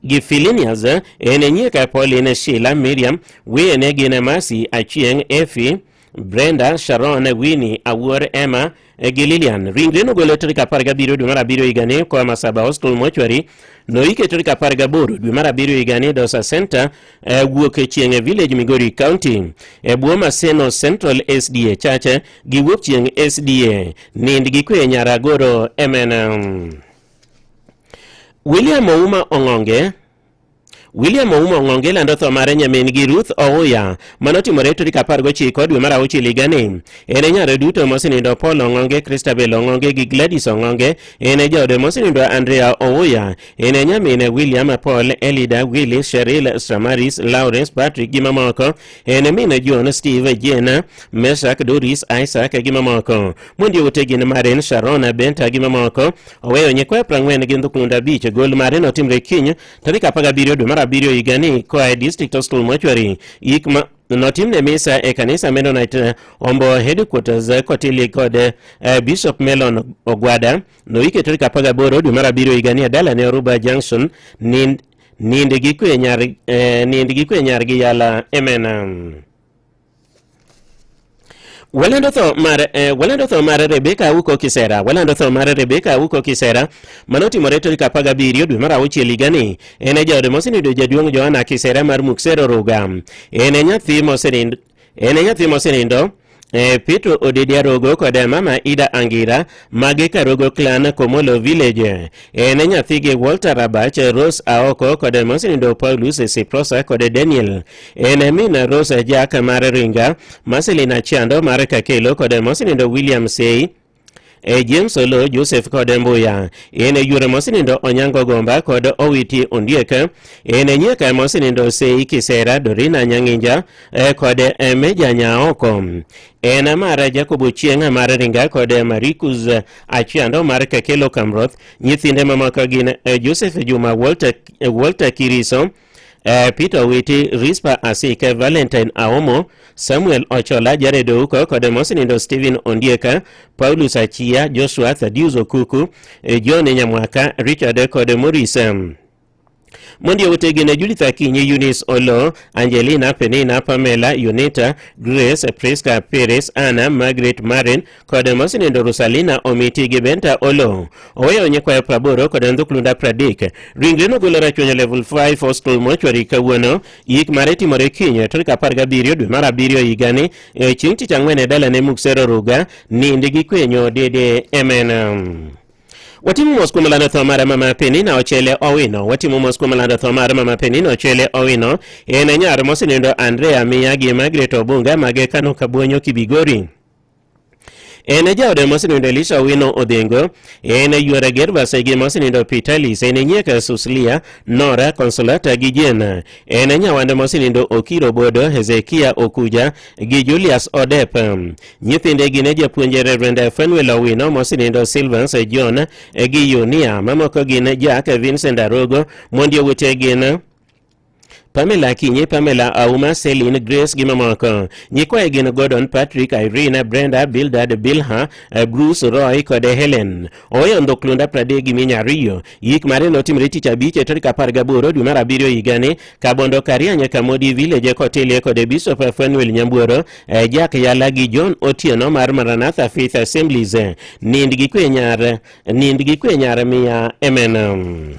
D: Gi Philinias en nyieka Pauline, Sheila, Miriam, weyene gin Mercy, Achieng', Effie, Brenda, Sharon, Winnie, Awuor, Emma gi Lilian. Ringre nogol tarik 17 dwe mar abiriyo higani koa Masaba Hospital Mortuary. Noike tarik 18 dwe mar abiriyo higani Dosa Center wuok chieng' e Village Migori County. E bwo Maseno Central SDA Church gi wuok chieng' SDA. Nind gi kwe Nyaragoro MNM. William Ouma Ong'onge William Oumo Ong'onge lando tho mare nyamin-gi Ruth Ouya manotimore tarik 19 dwe mar auchiel higani. En e nyare duto mosenindo Paul Ong'onge, Christabel Ong'onge gi Gladys Ong'onge. En e jaode mosenindo Andrea Ouya. En e nyamine William, Paul, Elida, Willy, Cheryl, Samaris, Lawrence, Patrick gi mamoko. En e mine John, Steve, Jane, Meshak, Doris, Isaac gi mamoko. Mondi owete gin Maren, Sharon, Benta gi mamoko. Oweyo nyikwayo 40 gi ndhuklunda 5. Gol mare notimre kiny tarik 17 dwe mar abiriyo higani koa e District Hospital Mortuary. Ik ma notimne misa e kanisa Mennonite Ombo Headquarters kotili kod Bishop Melon Ogwada. Noike tarik 18 dwe mar abiriyo higani e dalane Oruba Junction. Nind nind gi kwe nyar nind gi kwe nyar gi yala emena. Walando tho mar walando tho mar Rebecca Auko Kisera. Walando tho mar Rebecca Auko Kisera manotimore tarik 17 dwe mar auchiel higani. En e jaode mosenindo jaduong' Joanna Kisera mar Muksero Ruga. En e nyathi mosenindo en e nyathi mosenindo Petro Odedi Arogo kod mama Ida Angira mage Karogo Clan Komolo Village. En e nyathigi Walter Rabach, Rose Aoko kod mosenindo Paulus Siprosa kod Daniel. En e min Rose Jack mar Ringa, Marcelina Chando mar Kakelo kod mosenindo William Sei. E James Olo, Joseph kod Mbuya. En e yore mosenindo Onyango Gomba kod Owiti Ondiek. En e nyieka mosenindo Sei Kisera, Dorina Nyang'inja kod Meja Nyaoko. En mar Jacob Ochieng' mar Ringa kod Marikus Achiando mar Kakelo Kamroth. Nyithinde mamoko gin Joseph Juma, Walter, Walter Kiriso, Peter Owiti, Rispa Asike, Valentine Aomo, Samuel Ochola, Jared Ouko kod mosenindo Stephen Ondieka, Paulus Achia, Joshua Thaddeus Okuku, John Nyamwaka, Richard kod Maurice. Mondi owete gin Judith Akinyi, Eunice Olo, Angelina, Penina, Pamela, Unita, Grace, Priska, Perez, Anna, Margaret, Maren kod mosenindo Rosalina Omiti gi Benta Olo. Oweyo nyikwayo 80 kod ndhuklunda 30. Ringre nogolo Rachuonyo Level 5 Hospital Mortuary kawuono. Yik mare timore kiny tarik 17 dwe mar abiriyo higani chieng' tich ang'wen e dalane Muksero Ruga. Nind gi kwenyo dede emen. Watimo mos kuom lando tho mar mama Penina Ochele Owino. Watimo mos kuom lando tho mar mama Penina Ochele Owino. En e nyar mosenindo Andrea Miya gi Margaret Obunga mage Kano Kabuonyo Kibigori. En e jaode mosenindo Elisha Owino Odhengo. En e yuore Gervas gi mosenindo Pitalis. En e nyieka Suslia, Nora, Consolata gi Jena. En e nyawande mosenindo Okiro Bodo, Hezekia Okuja gi Julius Odep. Nyithinde gin e japuonje Reverend Fanuel Owino mosenindo Silvans John gi Yunia. Mamoko gin Jack Vincent Arogo. Mondi owete gin Pamela Akinyi, Pamela Auma, Celine, Grace gi mamoko. Nyikwaye gin Gordon, Patrick, Irene, Brenda, Bildad, Bilha, Bruce, Roy kod Helen. Oweyo ndhoklunda 30 gi mia ariyo. Yik mare notimre tich abich e tarik 18 dwe mar abiriyo higani Kabondo Karianya Kamodi Village kotelie kod Bishop Fanuel Nyambuoro, Jack Yala gi John Otieno mar Maranatha Faith Assemblies. Nind gi kwe nyar, nind gi kwe nyar miya amen.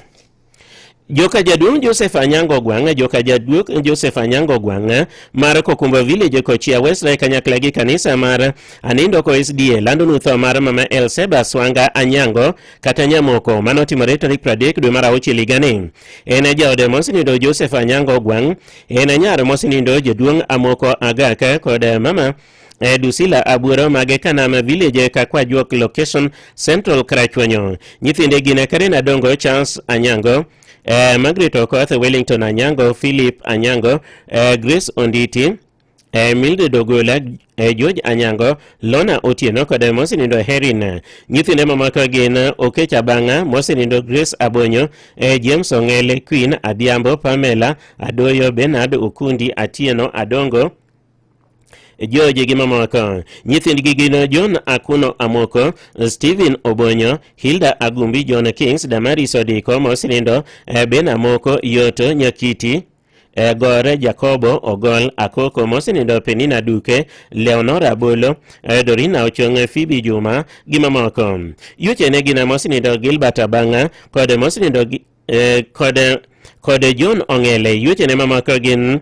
D: Joka jaduong' Joseph Anyango Gwang', joka jaduong' Joseph Anyango Gwang' mar Kokumba Village Kochia West e kanyakla gi kanisa mar Anindo ko SDA lando nutho mar mama Elseba Swanga Anyango kata Nyamoko manotimore tarik 30 dwe mar auchiel higani. En e jaode mosenindo Joseph Anyango Gwang', en e nyar mosenindo jaduong' Amoko Agaka kod mama Dusila Abuoro mage Kanama Village Kakwajuok Location Central Karachuonyo. Nyithinde gin Karen Adongo, Charles Anyango, Margaret Okoth, Wellington Anyango, Philip Anyango, Grace Onditi, Mildred Ogola, George Anyango, Lona Otieno kod mosenindo Herin. Nyithinde mamoko gin Okech Abang'a, mosenindo Grace Abonyo, James Ong'ele, Queen Adhiambo, Pamela Adoyo, Bernard Okundi, Atieno Adongo, George gi mamoko. Nyithindgi gin John Akuno Amoko, Stephen Obonyo, Hilda Agumbi, John Kings, Damaris Odiko, mosenindo Ben Amoko, Yoto Nyakiti, Gore Jacobo Ogol Akoko, mosenindo Penina Duke, Leonora Bolo, Dorina Ochong, Phoebe Juma gi mamoko. Yuchene gin mosenindo Gilbert Abanga kod mosenindo kod John Ong'ele. Yuchene mamoko gin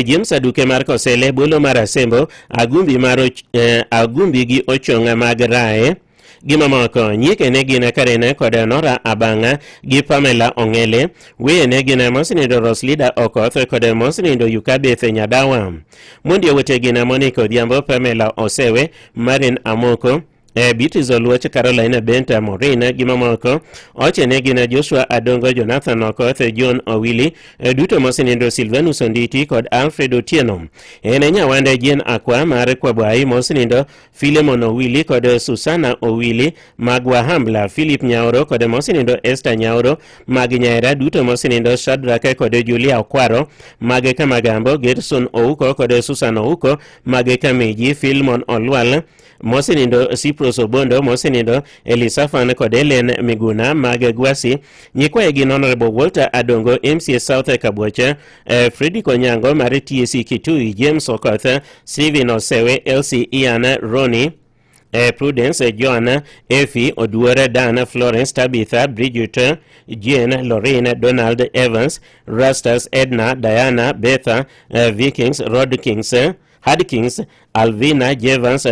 D: James Aduke mar Kosele, Bolo mar Asembo, Agumbi mar Agumbi gi Ochong mag Rae. gi mamoko. Nyieke ne gin Karene kod Nora Abang'a gi Pamela Ong'ele. Weye ne gin Mosnindo Roslida Okoth kod Mosnindo Yukabeth Nyadawa. Mondi owete gin Monica Odhiambo, Pamela Osewe, Marin Amoko, Beatrice Oluoch, Caroline Benta Morin gi mamoko. Oche ne gin Joshua Adongo, Jonathan Okoth, John Owili, duto mosenindo Silvanus Onditi kod Alfred Otieno. En e nyawande Jane Akwa mar Kwabwai mosenindo Philemon Owili kod Susana Owili mag Wahambla, Philip Nyaoro kod mosenindo Esther Nyaoro mag Nyaera, duto mosenindo Shadrack kod Julia Okwaro mag Kamagambo, Gerson Ouko kod Susan Ouko mag Kameji, Philemon Olwal mosenindo Cyprus Obondo mosenindo Elisafan kod Helen Miguna mag Gwasi, nyikwaye gin Honorable Walter Adongo MCA South Kabuoche, Freddy Konyango mar TAC Kitui, James Okoth, Stephen Osewe, Elsie Ian Roni, Prudence Joan, Effie Oduor, Dan Florence, Tabitha Bridget, Jane Lorraine, Donald Evans, Rastas Edna, Diana Betha, Vikings, Rod Kings, Hardkins, Alvina Jevans,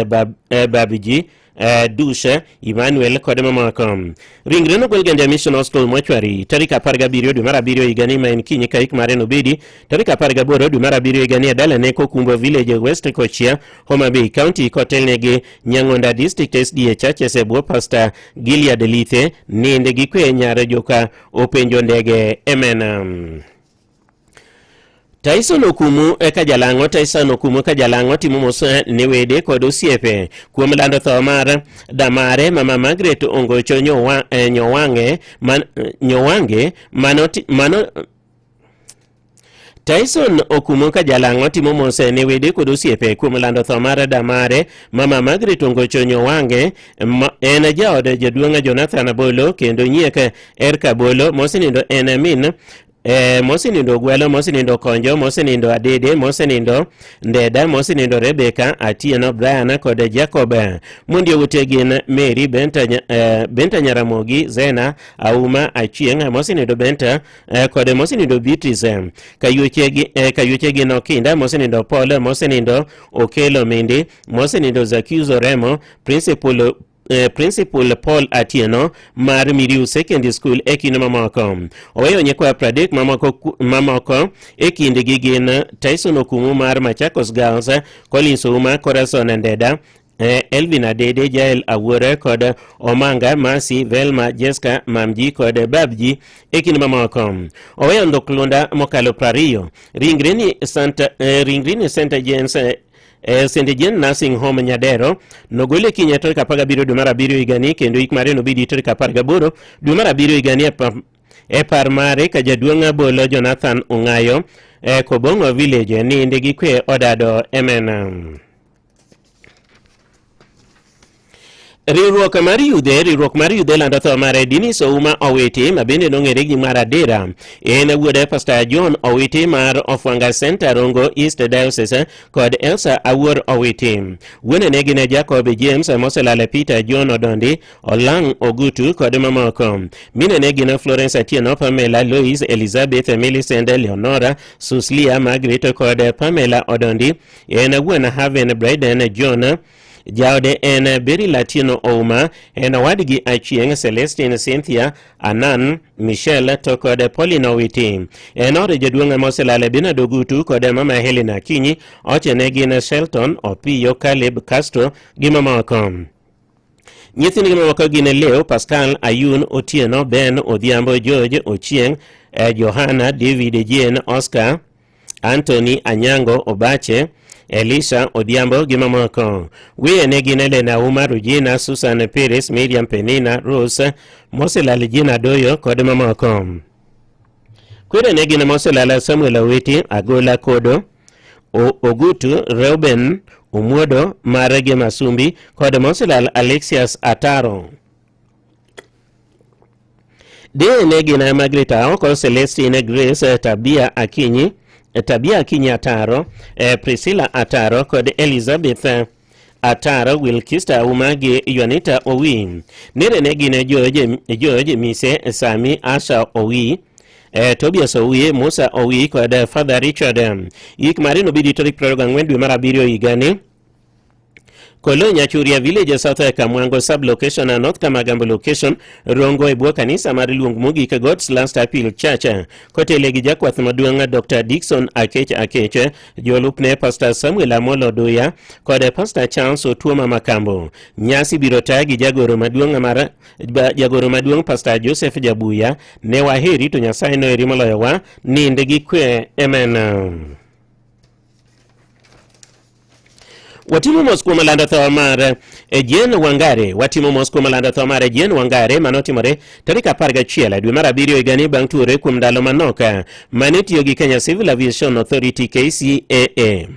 D: Babiji, Dusha, Emmanuel kod mamoko. Ringre nogol Gandia Mission Hospital Mortuary tarik 17 dwe mar 7 higani ma en kinyi ka ik mare nobedi tarik 18 dwe mar 7 higani e dalane Kokumbo Village West Kochia Homa Bay County kotelnegi Nyang'onda District SDA Churches e bwo Pastor Gilead Lithe. Nind gi kwe nyar joka openjo ndege amen. Tyson Okumu eka jalang'o Tyson Okumu ka jalang'o timo mos ne wede kod osiepe kuom lando tho mar damare mama Margaret Ongocho Nyowange Nyowange mano mano Tyson Okumu ka jalang'o timo mos ne wede kod osiepe kuom lando tho mar damare mama Margaret Ongocho Nyowange en jaod jaduong' Jonathan Abolo kendo nyiek Erka Bolo mosenindo en min mosenindo Ogwalo, mosenindo Konjo, mosenindo Adede, mosenindo Ndeda, mosenindo Rebeka, Atieno, Brian kod Jacob. Mondi owete gin Mary, Benta, Benta Nyaramogi, Zena, Auma, Achieng', mosenindo Benta kod mosenindo Beatrice. Kayuoche gin Okinda, mosenindo Paul, mosenindo Okelo Mindi, mosenindo Zacchaeus Oremo, Principal Principal Paul Atieno mar Miriu Secondary School e kind mamoko. Oweyo nyikwa 30 mamoko e kindgi gin Tyson Okumu mar Machakos Girls, Collins Ouma, Corazon Ndeda, Elvin Adede, Jael Awuore kod Omanga, Mercy, Velma, Jessica, Mamji kod Babji e kind mamoko. Oweyo ndhuklunda mokalo 20. Ringre ni Santa James St. Jane Nursing Home Nyadero nogole kiny tarik 17 dwe mar 7 higani kendo ik mare nobedi tarik 18 dwe mar 7 higani e par mare ka jaduong' Abolo Jonathan Ong'ayo Kobong'o Village ninde gi kwe odado amen. Riwruok mar yudhe lando tho mare Dinis Ouma Owiti ma bende nong'ere gi mar Adera. En wuod Pastor John Owiti mar Ofwanga Center Rongo East Diocese kod Elsa Awuor Owiti. Wuonene gin Jacob James moselale Peter John Odondi, Olang Ogutu kod mamoko. Minene gin Florence Atieno, Pamela Lois, Elizabeth Millicent, Leonora, Suslia, Margaret kod Pamela Odondi. En wuon Haven Bryden John. Jaode en Berry Latino Ouma, en owadgi Achieng', Celestine, Cynthia, Anan, Michelle to kod Pauline Owiti. En od jaduong' moselale Bernard Ogutu kod mama Helena Akinyi, ochene gin Shelton, Opiyo, Caleb, Castro gi mamoko. Nyithindgi mamoko gin Leo, Pascal, Ayun, Otieno, Ben, Odhiambo, George, Ochieng', Johanna, David, Jane, Oscar, Anthony Anyango Obache, Elisha Odhiambo gi mamoko. Wiye ne gin Elena Auma, Regina, Susan Pires, Miriam Penina, Rose, Moselal Jina Doyo kod mamoko. Kwere ne gin Moselal Samuel Owiti, Agola Kodo, Ogutu, Reuben Omuodo mar gi Masumbi kod Moselal Alexius Ataro. Deye ne gin Margaret Aoko, Celestine Grace, Tabia Akinyi Ataro, Priscilla Ataro kod Elizabeth Ataro, Wilkista Auma gi Juanita Owi. Nere ne gin George Mise, Sami Asha Owi, Tobias Owi, Musa Owi kod Father Richard. Yik mare nobedi tarik 24 dwe mar 7 higani. Kolo Nyachuria Village, South Kamwango Sub-Location, North Kamagambo Location, Rongo e bwo kanisa mar Luong Mogik God's Last Appeal Church. Kotele gi jakwath maduong' Dr. Dickson Akech Akech, jolupne Pastor Samuel Amolo Oduya kod Pastor Charles Otuoma Makambo. Nyasi biro ta gi jagoro maduong' mar jagoro maduong' Pastor Joseph Jabuya. Ne waheri to Nyasaye noheri moloyowa. Nind gi kwe. Amen. Watimo mos kuom lando tho mar Jane Wangari. Watimo mos kuom lando tho mar Jane Wangari manotimore tarik 11 dwe mar abiriyo higani bang' tuore kuom ndalo manok mane tiyo gi Kenya Civil Aviation Authority KCAA.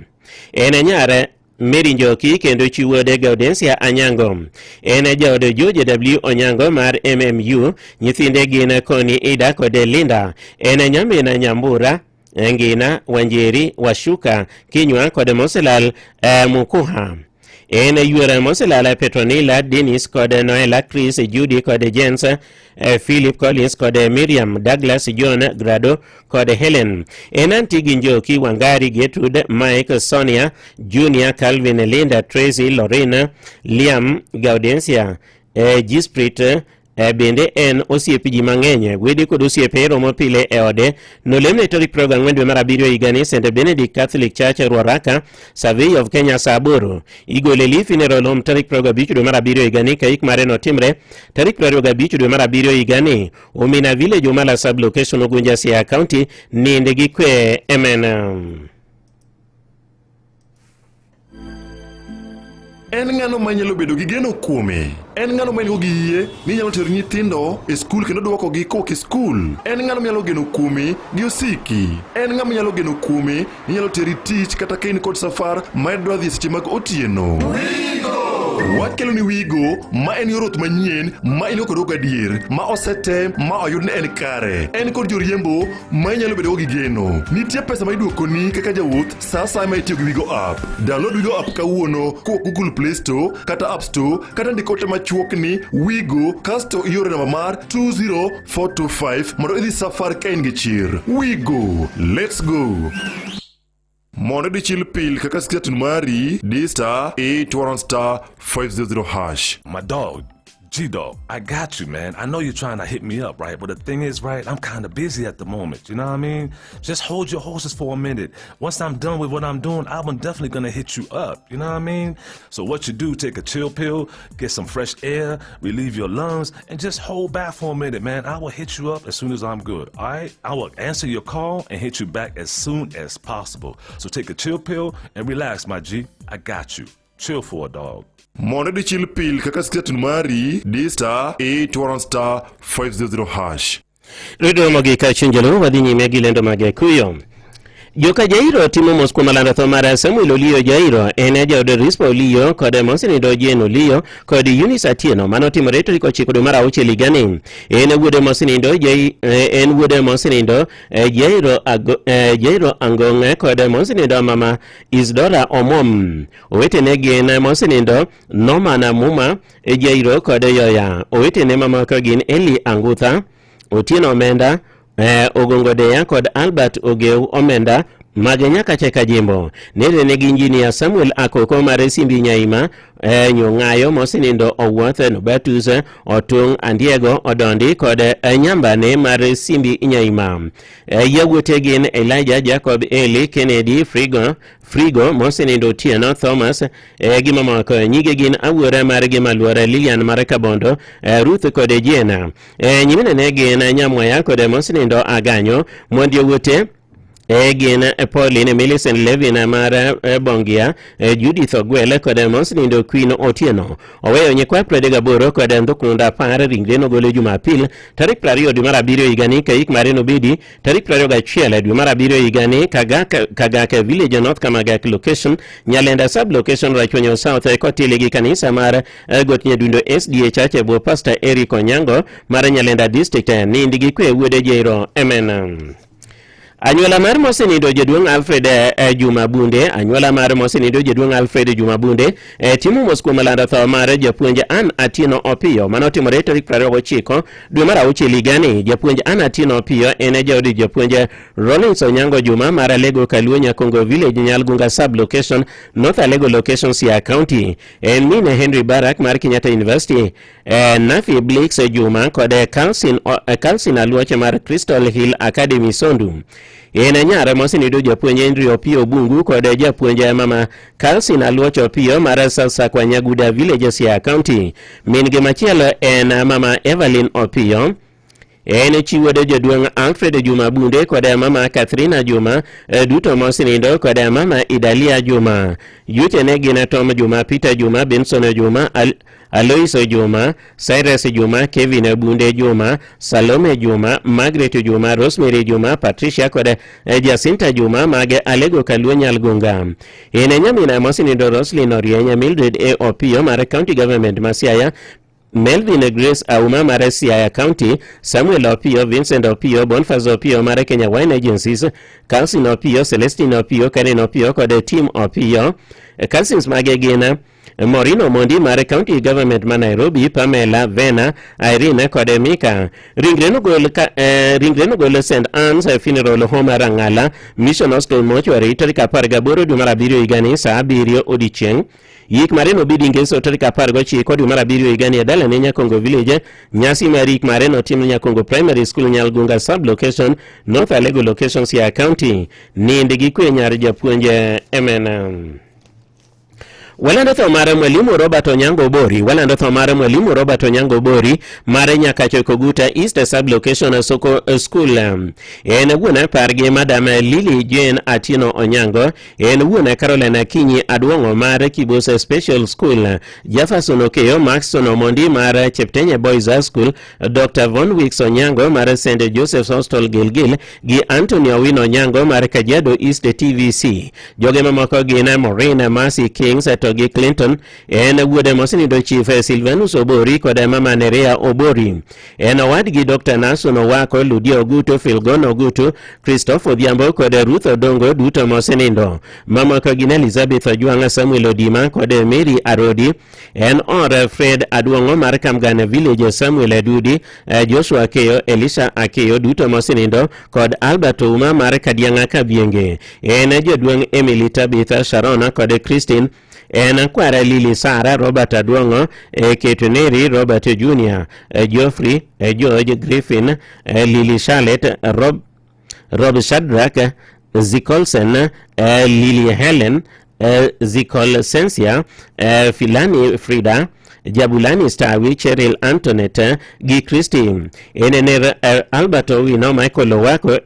D: En nyar Mary Njoki kendo chi wuode Gaudensia Anyango. En jaod George W Onyango mar MMU. Nyithinde gin Connie Ida kod Linda. En nyamin Nyambura Ngina, Wanjeri, Washuka, Kinyua kod Moselal Mukuha. En yuora Moselal Petronila, Dennis kod Noela, Chris, Judy kod Jens, Philip Collins kod Miriam, Douglas, John, Grado kod Helen. En anti gi Njoki, Wangari, Gertrude, Mike, Sonia, Junior, Calvin, Linda, Tracy, Lorena, Liam, Gaudensia, Gisprit, bende en osiep ji mang'eny. Wede kod osiepe romo pile e ode. Nolemne tarik 24 dwe mar abiriyo higani St. Benedict Catholic Church Ruaraka, Survey of Kenya saa 8. Igole Lee Funeral Home tarik 25 dwe mar abiriyo higani ka ik mare notimre tarik 25 dwe mar abiriyo higani Omina Village, Omala sub location, Ugunja, Siaya County. Ninde gi kwe. Amen.
I: En ng'ano ma inyalo bedo gi geno kuome? En ng'ano ma in-go gi yie ni inyalo tero nyithindo e skul kendo dwokogi kowuok e skul? En ng'ano minyalo geno kuome gi osiki? En ng'ama inyalo geno kuome ni nyalo teri tich kata ka in kod safar ma idwa dhi e seche mag otieno? Wakelo ni Wigo ma en yor wuoth manyien ma in go kod gadier ma osetem ma oyud ni en kare. En kod joriembo ma inyalo bedogo gi geno. Nitie pesa ma iduokoni kaka jawuoth sa asaya ma itiyo gi Wigo app. Download Wigo app kawuono kowuok Google Play Store kata App Store kata ndik ote machuok ni Wigo kasto ioro namba mar 20425 mondo idhi safar ka in gi chir. Wigo, let's go! Mondo idhi chill pil kaka sketun mari, di star 811 star 500 hash.
M: My dog, G Dog, I got you, man. I know you're trying to hit me up, right? But the thing is, right, I'm kind of busy at the moment. You know what I mean? Just hold your horses for a minute. Once I'm done with what I'm doing, I'm definitely gonna hit you up. You know what I mean? So what you do, take a chill pill, get some fresh air, relieve your lungs, and just hold back for a minute, man. I will hit you up as soon as I'm good, all right? I will answer your call and hit you back as soon as possible. So take a chill pill and relax, my G. I got you. Chill for a dog.
I: Mondo idhi chill pil kaka sketun mari, di star 811 star 500 hash.
D: Radio Ramogi Kachinjalo wadhi nyime gi lendo mag kuyo. Joka Jairo timo mos kuom lando tho mar Samuel Oliyo Jairo, en jaod Rispa Oliyo kod Mosenindo Jane Oliyo kod Eunice Atieno manotimore tarik 9 dwe mar auchiel higani. En wuode Mosenindo en wuode Mosenindo Jairo Jairo Angong' kod Mosenindo mama Isidora Omom. Owetene gin Mosenindo Norman Muma Jairo kod Yoya. Owetene mamoko gin Eli Angutha, Otieno Omenda, Ogongo Deya kod Albert Ogeu Omenda mag Nyakache Kajimbo. Nende negi Injinia Samuel Akoko mar Simbi Nyaima, Nyong'ayo Mosenindo Owuoth, Nobertus Otung' Andiego Odondi kod Nyambane mar Simbi Nyaima. Yawuote gin Elijah, Jacob, Eli, Kennedy, Frigo Mosenindo Otieno, Thomas gi mamoko. Nyige gin Awuora mar Gimaluora, Lilian mar Kabondo, Ruth kod Jena. Nyiminene gin Nyamwaya kod Mosenindo Aganyo. Mond yawuote gin Pauline, Millicent Levin mar Bongia, Judith Ogwel kod Mosenindo Queen Otieno. Oweyo nyikwa 38 kod ndhukunda 10. Ringre nogolo Jumapil tarik 20 dwe mar abiriyo higani ka ik mare nobedi tarik 21 dwe mar abiriyo higani Kagak Village, North Kamagak Location, Nyalenda Sub Location, Rachuonyo South, kotile gi kanisa mar Got Nyadundo SDA Church e bwo Pastor Eric Onyango mar Nyalenda District. Nind gi kwe wuode Jairo. Amen. Anyuola mar mosenindo jaduong' Alfred eh, Juma Bunde, anyuola mar mosenindo jaduong' Alfred Juma Bunde eh, timo mos kuom lando tho mar japuonj Ann Atieno Opiyo mane otimore tarik 29 dwe mar auchiel higani. Japuonj Ann Atieno Opiyo en jaod japuonj Rollins Onyango Juma mar Alego Kaluo Nyakongo Village Nyalgunga Sub Location North Alego Location Siaya County. En min Henry Barak mar Kenyatta University eh, Nafi Blix Juma kod eh, Calcin, eh, Calcin Aluoche mar Crystal Hill Academy Sondu. En nyare mosenido japuonj Henry Opiyo Obungu kod japuonj mama Calcin Aluoche Opiyo mar Sasakwa Nyaguda Village Siaya County. Min gi machielo en mama Evelyn Opiyo En chi wuod jaduong' Alfred Juma Bunde kod mama Kathrina Juma eh, duto mosenindo kod mama Idalia Juma. Yuchene gin Tom Juma, Peter Juma, Benson Juma, Al Alois Juma, Cyrus Juma, Kevin Bunde Juma, Salome Juma, Margaret Juma, Rosemary Juma, Patricia kod eh, Jacinta Juma mag Alego Kaluo Nyalgunga. En nyamina mosenindo Roslyn Orieny, Mildred A. Opiyo mar County Government ma Siaya Melvin Grace Auma mar Siaya County, Samuel Opiyo, Vincent Opiyo, Boniface Opiyo mar Kenya Wine Agencies, Carlson Opiyo, Celestine Opiyo, Karen Opiyo kod Tim Opiyo. Cousins mage gin Maureen Omondi mar County Government ma Nairobi, Pamela, Vena, Irene kod Mika. Ringre nogol ka, eh, ringre nogol St Anne's Funeral Home Rangala, Mission Hospital Mortuary tarik 18 dwe mar abiriyo higani saa 7 odiechieng'. Yik mare nobedi Ngeso tarik 19 dwe mar abiriyo higani e dalane Nyakongo Village. Nyasi mar yik mare notim Nyakongo Primary School Nyalgunga Sub Location, North Alego Location, Siaya County. Nind gi kwe nyar japuonj MN. Walando tho mar mwalimu Robert Onyango Obori. Walando tho mar mwalimu Robert Onyango Obori mar Nyakacho Koguta East Sub Location Soko School. En wuon apar gi Madam Lily Jane Atieno Onyango En wuon Caroline Akinyi Adwong'o mar Kibos Special School, Jefferson Okeyo Maxson Omondi mar Cheptenye Boys High School, Dr. Von Wicks Onyango mar St. Joseph's Hostel Gilgil gi Anthony Owino Onyango mar Kajiado East TVC. Joge mamoko gin Maureen Mercy Kings to gi Clinton en wuode mosenindo Chief Silvanus Obori kod mama Nerea Obori. En owadgi Dr. Nason Owako, Ludia Ogutu, Filgon Ogutu, Christopher Odhiambo kod Ruth Odongo duto mosenindo. Mamoko gin Elizabeth Ojwang', Samuel Odima kod Mary Arodi. En or Fred Aduong'o mar Kamgana Village, Samuel Adudi, eh, Joshua Akeyo, Elisha Akeyo duto mosenindo kod Albert Ouma mar Kadiang'a Kabienge. En jaduong' Emily Tabitha Sharon kod Christine en kwara Lily Sara, Robert Adwong'o, e Ketuneri, Robert Junior, e Geoffrey, e George Griffin, e Lily Charlotte, Rob, Rob Shadrack, Zikolsen, e Lily Helen, e Zikolsensia, e Filani Frida, Jabulani Stawi, Cheryl Antoinette gi Christy. En ner Albert Owino, Michael Owako,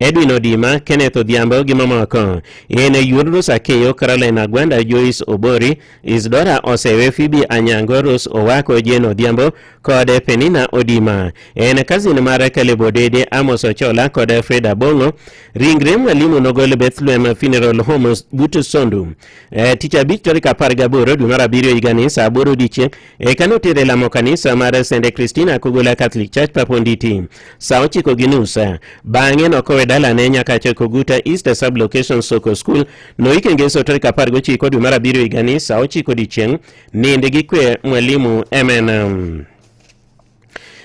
D: Edwin Odima, Kenneth Odhiambo gi mamoko. En yuor Rose Akeyo, Caroline Agwanda, Joyce Obori, Isidora Osewe, Phoebe Anyango, Rose Owako, Jane Odhiambo kod Penina Odima. En cousin mar Caleb Odede, Amos Ochola kod Fred Abong'o. Ringre mwalimu nogol Bethlehem Funeral Home but Sondu. E, tich abich tarik 18 dwe mar abiriyo higani saa 8 odiechieng' Eka notere lamo kanisa mar St. Christina Kogola Catholic Church Paponditi saa 9:30. Bang'e nokowe dalane nyaka Koguta East Sub Location Soko School. Noike Ngeso tarik 19 dwe mar abiriyo higani saa 9 odiechieng'. Nind gi kwe mwalimu MN.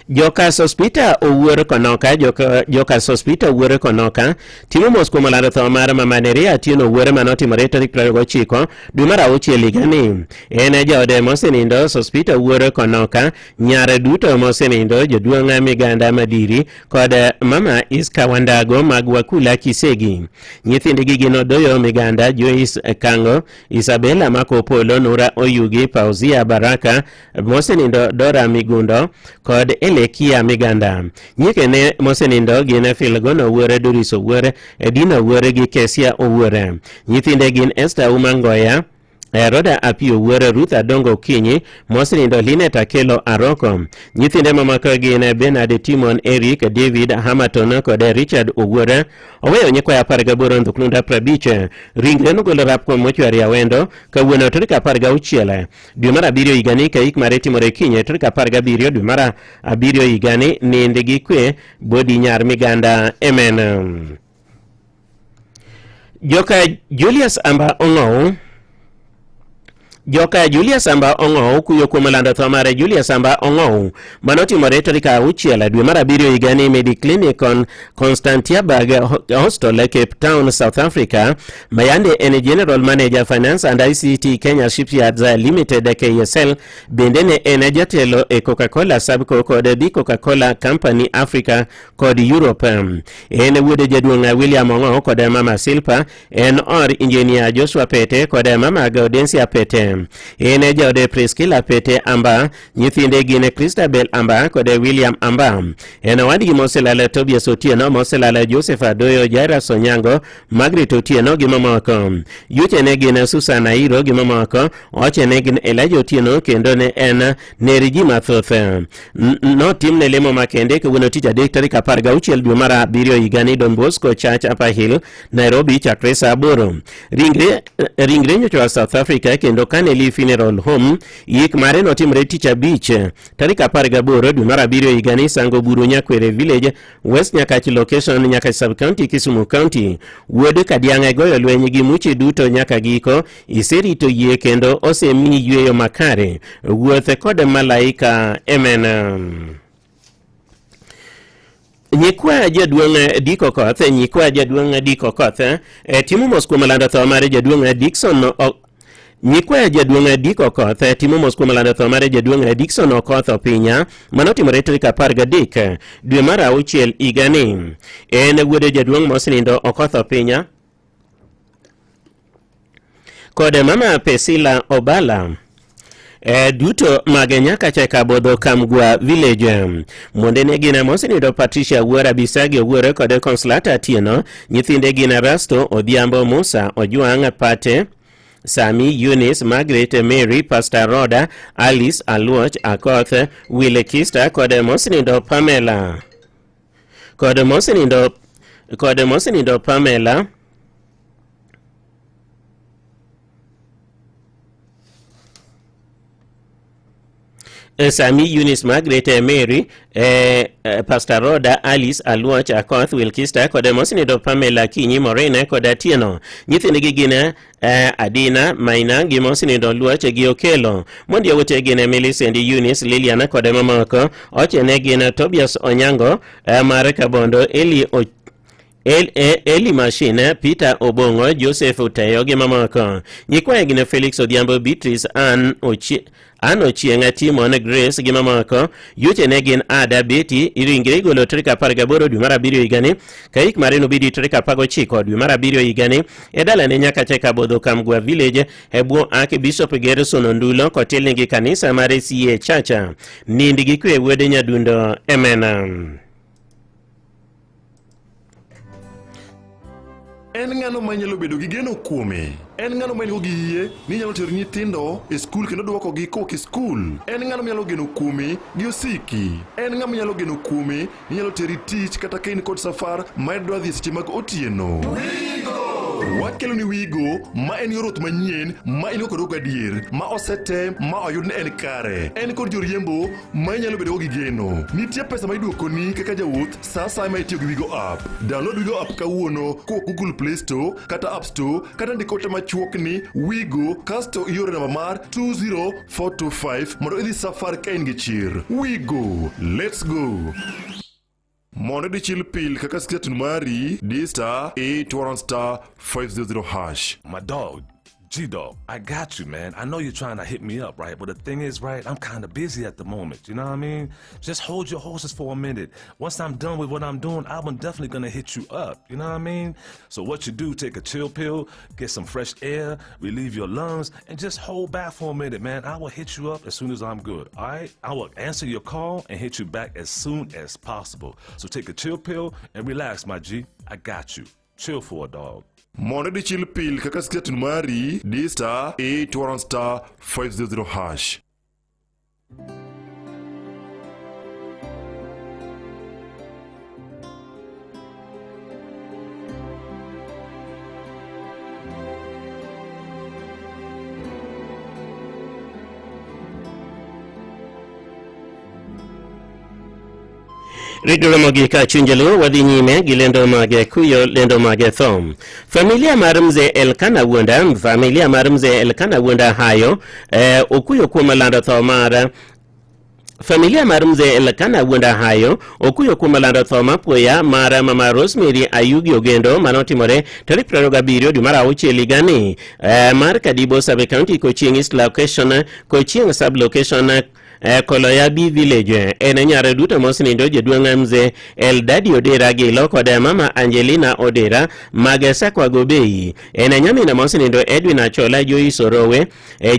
D: Joka Sospita Owuor Konoka, joka, joka Sospita Owuor Konoka timo mos kuom lando tho mar mama Nerea Atieno Owuor mane otimore tarik 29 dwe mar auchiel higani. En jaode mosenindo Sospita Owuor Konoka, nyare duto mosenindo, jaduong' Miganda Madiri kod mama Iska Wandago mag Wakula Kisegi. Nyithindgi gin Odoyo Miganda, Joyce Kango, Isabella Mako Polo, Nura Oyugi, Pauzia Baraka, mosenindo Dora Migundo kod Elekia Miganda. Nyikene mosenindo gin Filgon Owuore, Doris Owuore, Edina Owuore gi Kesia Owuore. Nyithinde gin Esther Umangoya, eh, Roda Apio Owuore, Ruth Adongo Okinyi, mosenindo Linet Akelo Aroko. Nyithinde mamoko gin Bernard Timon, Eric, David Hamaton kod Richard Owuore. Oweyo nyikwayo 18 ndhuklunda 50. Ringre nogolo rap kuom mochwari Awendo kawuono tarik 16 dwe mar abiriyo higani ka ik mare timore kinye tarik 17 dwe mar abiriyo higani. Nind gi kwe bodi nyar Miganda. Amen. Joka Julius Amba Ong'ow Joka Julius Amba Ong'ow kuyo kuom lando tho mare Julius Amba Ong'ow manotimore tarik 6 dwe mar 7 higani Mediclinic on Constantiaberg Hostel Cape Town, South Africa, mayande en General Manager Finance and ICT Kenya Shipyards Limited KSL, bende ne en jatelo e Coca-Cola Sabco kod The Coca-Cola Company Africa kod Europe. En wuod jaduong' William Ong'o kod mama Silpa, en or Engineer Joshua Pete kod mama Gaudensia Pete. En jaode Priscilla Pete Amba, nyithinde gin Christabel Amba kod William Amba. En owadgi moselal Tobias Otieno, moselal Joseph Adoyo, Jairus Onyango, Margaret Otieno gi mamoko. Yuchene gin Susan Airo gi mamoko, ochene gin Elijah Otieno kendo ne en ner ji mathoth. Notimne lemo makende kawuono tich adek tarik 16 dwe mar 7 higani Don Bosco Church Upper Hill, Nairobi chakre saa 8. Ringre nyocha oa South Africa kendo Kaneli Funeral Home. Yik mare notimre tich abich tarik 18 dwe mar 7 higani Sango Buru Nyakwere Village, West Nyakach Location, Nyakach Sub County, Kisumu County. Wuod Kadiang'e goyo lweny gi muche duto nyaka giko. Iserito yie kendo osemiyi yweyo makare. Wuoth kod malaika. Amen. Nyikwa jaduong' Dick Okoth, nyikwa jaduong' Dick Okoth, timo mos kuom lando tho mar jaduong' Dickson Nyikwa jaduong' Dick Okoth timo mos kuom lando tho mar jaduong' Dickson Okoth Opinya manotimore tarik 13 dwe mar 6 higani. En wuod jaduong' mosenindo Okoth Opinya kod mama Pesila Obala. Duto mag Nyakacha Kabodho Kamgwa Village. Monde ne gin mosenindo Patricia Wuora Bisagi Owuor kod Consolata Atieno. Nyithinde gin Rasto Odhiambo Musa Ojwang' Pate Sami Eunice Margaret Mary Pastor Roda Alice Aluoch Akoth Wile Kista kod mosenindo Pamela kod mosenindo Pamela Sami Eunice Margaret Mary Pastor Roda Alice Aluoch Akoth Wilkista kod mosenindo Pamela Kinyi Morena kod Atieno. Nyithindgi gin Adina Maina gi mosenindo Luoch gi Okelo. Mondi yawuote gin Millicent Eunice Lilian kod mamoko. Ochene gin Tobias Onyango mar Kabondo Eli Eli Machine, Peter Obong'o, Joseph Oteyo gi mamoko. Nyikwaye gin Felix Odhiambo, Beatrice Ann Ochieng', Timon Grace gi mamoko. Yuchene gin Ada Betty, ringre igolo tarik 18 dwe mar 7 higani, ka yik mare nobedi tarik 19 dwe mar 7 higani e dalane Nyakache Kabodho Kamgwa Village e bwo Archbishop Gerson Ondulo kotelne gi kanisa mar CA Chacha. Nind gi kwe wuod Nyadundo. Amen.
I: En ng'ano ma nyalo bedo gi geno kuome? En ng'ano ma nigo gi yie ni nyalo tero nyithindo e skul kendo dwokogi kowuok e skul? En ng'ano manyalo geno kuome gi osiki? En ng'ama nyalo geno kuome ni nyalo teri tich kata ka in kod safar ma idwa dhi e seche mag otieno? Wakelo ni Wigo ma en yor wuoth manyien ma in go kod gadier ma osetem ma oyud ni en kare. En kod joriembo ma inyalo bedogo gi geno. Nitie pesa ma iduokoni kaka jawuoth sa asaya ma itiyo gi Wigo app. Download Wigo app kawuono kowuok Google Play Store kata App Store kata ndik ote machuok ni Wigo kasto ioro namba mar 20425 mondo idhi safar ka in gi chir. Wigo, let's go! Mondo idhi chill pil kaka sketun mari, di star 811 star 500 hash.
M: My dog, G Dog, I got you, man. I know you're trying to hit me up, right? But the thing is, right, I'm kind of busy at the moment. You know what I mean? Just hold your horses for a minute. Once I'm done with what I'm doing, I'm definitely gonna hit you up. You know what I mean? So what you do, take a chill pill, get some fresh air, relieve your lungs, and just hold back for a minute, man. I will hit you up as soon as I'm good, all right? I will answer your call and hit you back as soon as possible. So take a chill pill and relax, my G. I got you. Chill for a dog.
I: Mondo idhi chill pil kaka sketun mari, di star 811 star 500 hash.
D: Redio Ramogi ka chuny jaluo wadhi nyime gi lendo mag kuyo, lendo mag tho. Familia mar mzee Elkana Wuonda, familia mar mzee Elkana Wuonda Hayo okuyo kuom lando tho mar Familia mar mzee Elkana Wuonda Hayo okuyo kuom lando tho mapoya mar mama Rosemary Ayugi Ogendo manotimore tarik 27 dwe mar auchiel higani mar Kadibo Sub County Kochieng East Location Kochieng Sub Location Koloya B Village. En nyare duto mosenindo jaduong' mzee Eldadi Odera Gilo kod mama Angelina Odera mag Sakwa Gobei. En nyamina mosenindo Edwin Achola Joyce Orowe,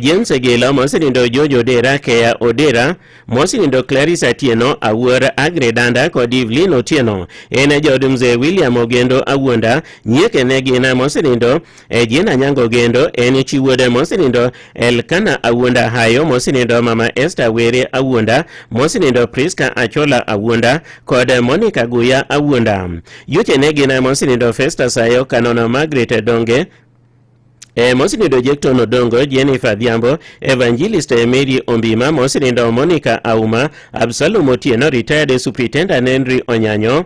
D: James Gilo mosenindo George Odera Kea Odera mosenindo Clarice Atieno Awuor Agre Danda kod Evelyn Otieno. En jaod mzee William Ogendo Awuonda nyieke ne gin mosenindo Jane Anyango Ogendo en chi wuode mosenindo Elkana Awuonda Hayo mosenindo mama Esther Were Awuonda mosenindo Priska Achola Awuonda kod Monica Guya Awuonda. Yuche ne gin mosenindo Festus Ayo Kanono Margaret Donge mosenindo Jekton Odongo, Jennifer Adhiambo, Evangelist Mary Ombima, mosenindo Monica Auma, Absalom Otieno, retired Superintendent Henry Onyanyo,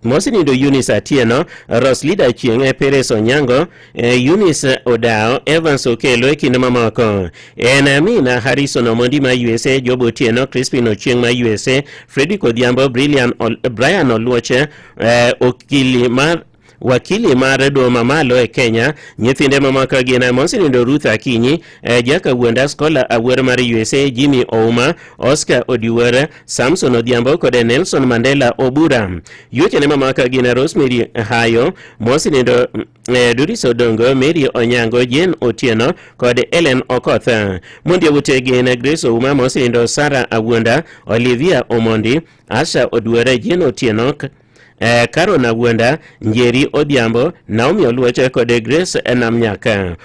D: mosenindo Eunice Atieno, Roslida Chieng', Peres Onyango, Eunice Odao, Evans Okelo e kind mamoko. En Amina Harrison Omondi ma USA, Job Otieno, Crispin Ochieng' ma USA, Fredrick Odhiambo, Brian Oluoch, okili mar wakili mar doho mamalo e Kenya. Nyithinde mamoko gin mosenindo Ruth Akinyi, Jack Awuonda, Scholar Awuor mar USA, Jimmy Ouma, Oscar Odiwuor, Samson Odhiambo kod Nelson Mandela Obura. Yuochene mamoko gin Rosemary Hayo, mosenindo Doris Odongo, Mary Onyango, Jane Otieno kod Ellen Okoth. Mondi ute gin Grace Ouma, mosenindo Sarah Awuonda, Olivia Omondi, Asha Oduore, Jane Otieno, Caron Awuonda, Njeri Odhiambo, Naomi Oluoch kod Grace Namnyaka.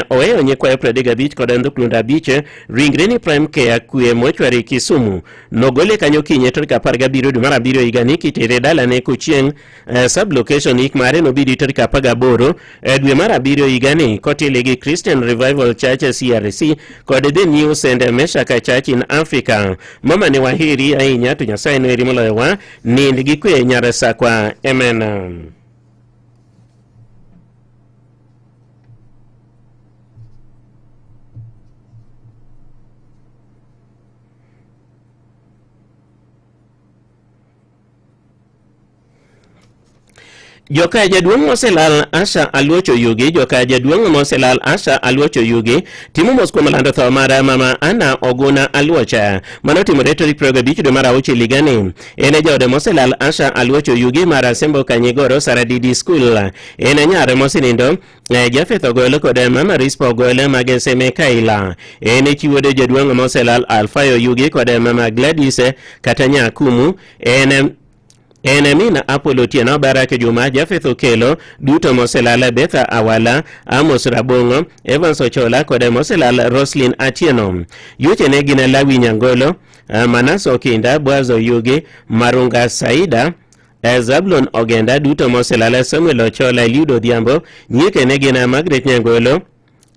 D: Oweyo nyikwayo 35 kod ndhuklunda 5. Ringre ni Prime Care Kwe Mochwari Kisumu. Nogole kanyo kinye tarik 17 dwe mar 7 higani kitere dalane Kochieng sub location. Ik mare nobidi tarik 18 dwe mar 7 higani kotile gi Christian Revival Church CRC kod The New St Meshaka Church in Africa. Mama ne waheri ahinya to Nyasaye noheri moloyowa. Nind gi kwe nyar Sakwa. Amen. Joka jaduong' moselal Asha Aluoch Oyugi, joka jaduong' moselal Asha Aluoch Oyugi timo mos kuom lando tho mar mama Anna Oguna Aluoch mano timore tarik 25 dwe mar auchiel higani. En e jaode moselal Asha Aluoch Oyugi mar Asembo Kanyigoro Saradidi School. En e nyare mosenindo Jafeth Ogolo kod mama Rispa Ogolo mag Seme Kaila. En e chi wuode jaduong' moselal Alfayo Oyugi kod mama Gladys kata Nyakumu. En min Apollo Otieno, Barak Juma, Jafeth Okelo, duto moselal Betha Awala, Amos Rabong'o, Evans Ochola kod moselal Roslyn Atieno. Yuochene gin Lawi Nyangolo, Manas Okinda, Boaz Oyugi, Marunga Saida, Zablon Ogenda, duto moselal Samuel Ochola, Eliud Odhiambo. Nyiekene gin Margaret Nyangolo,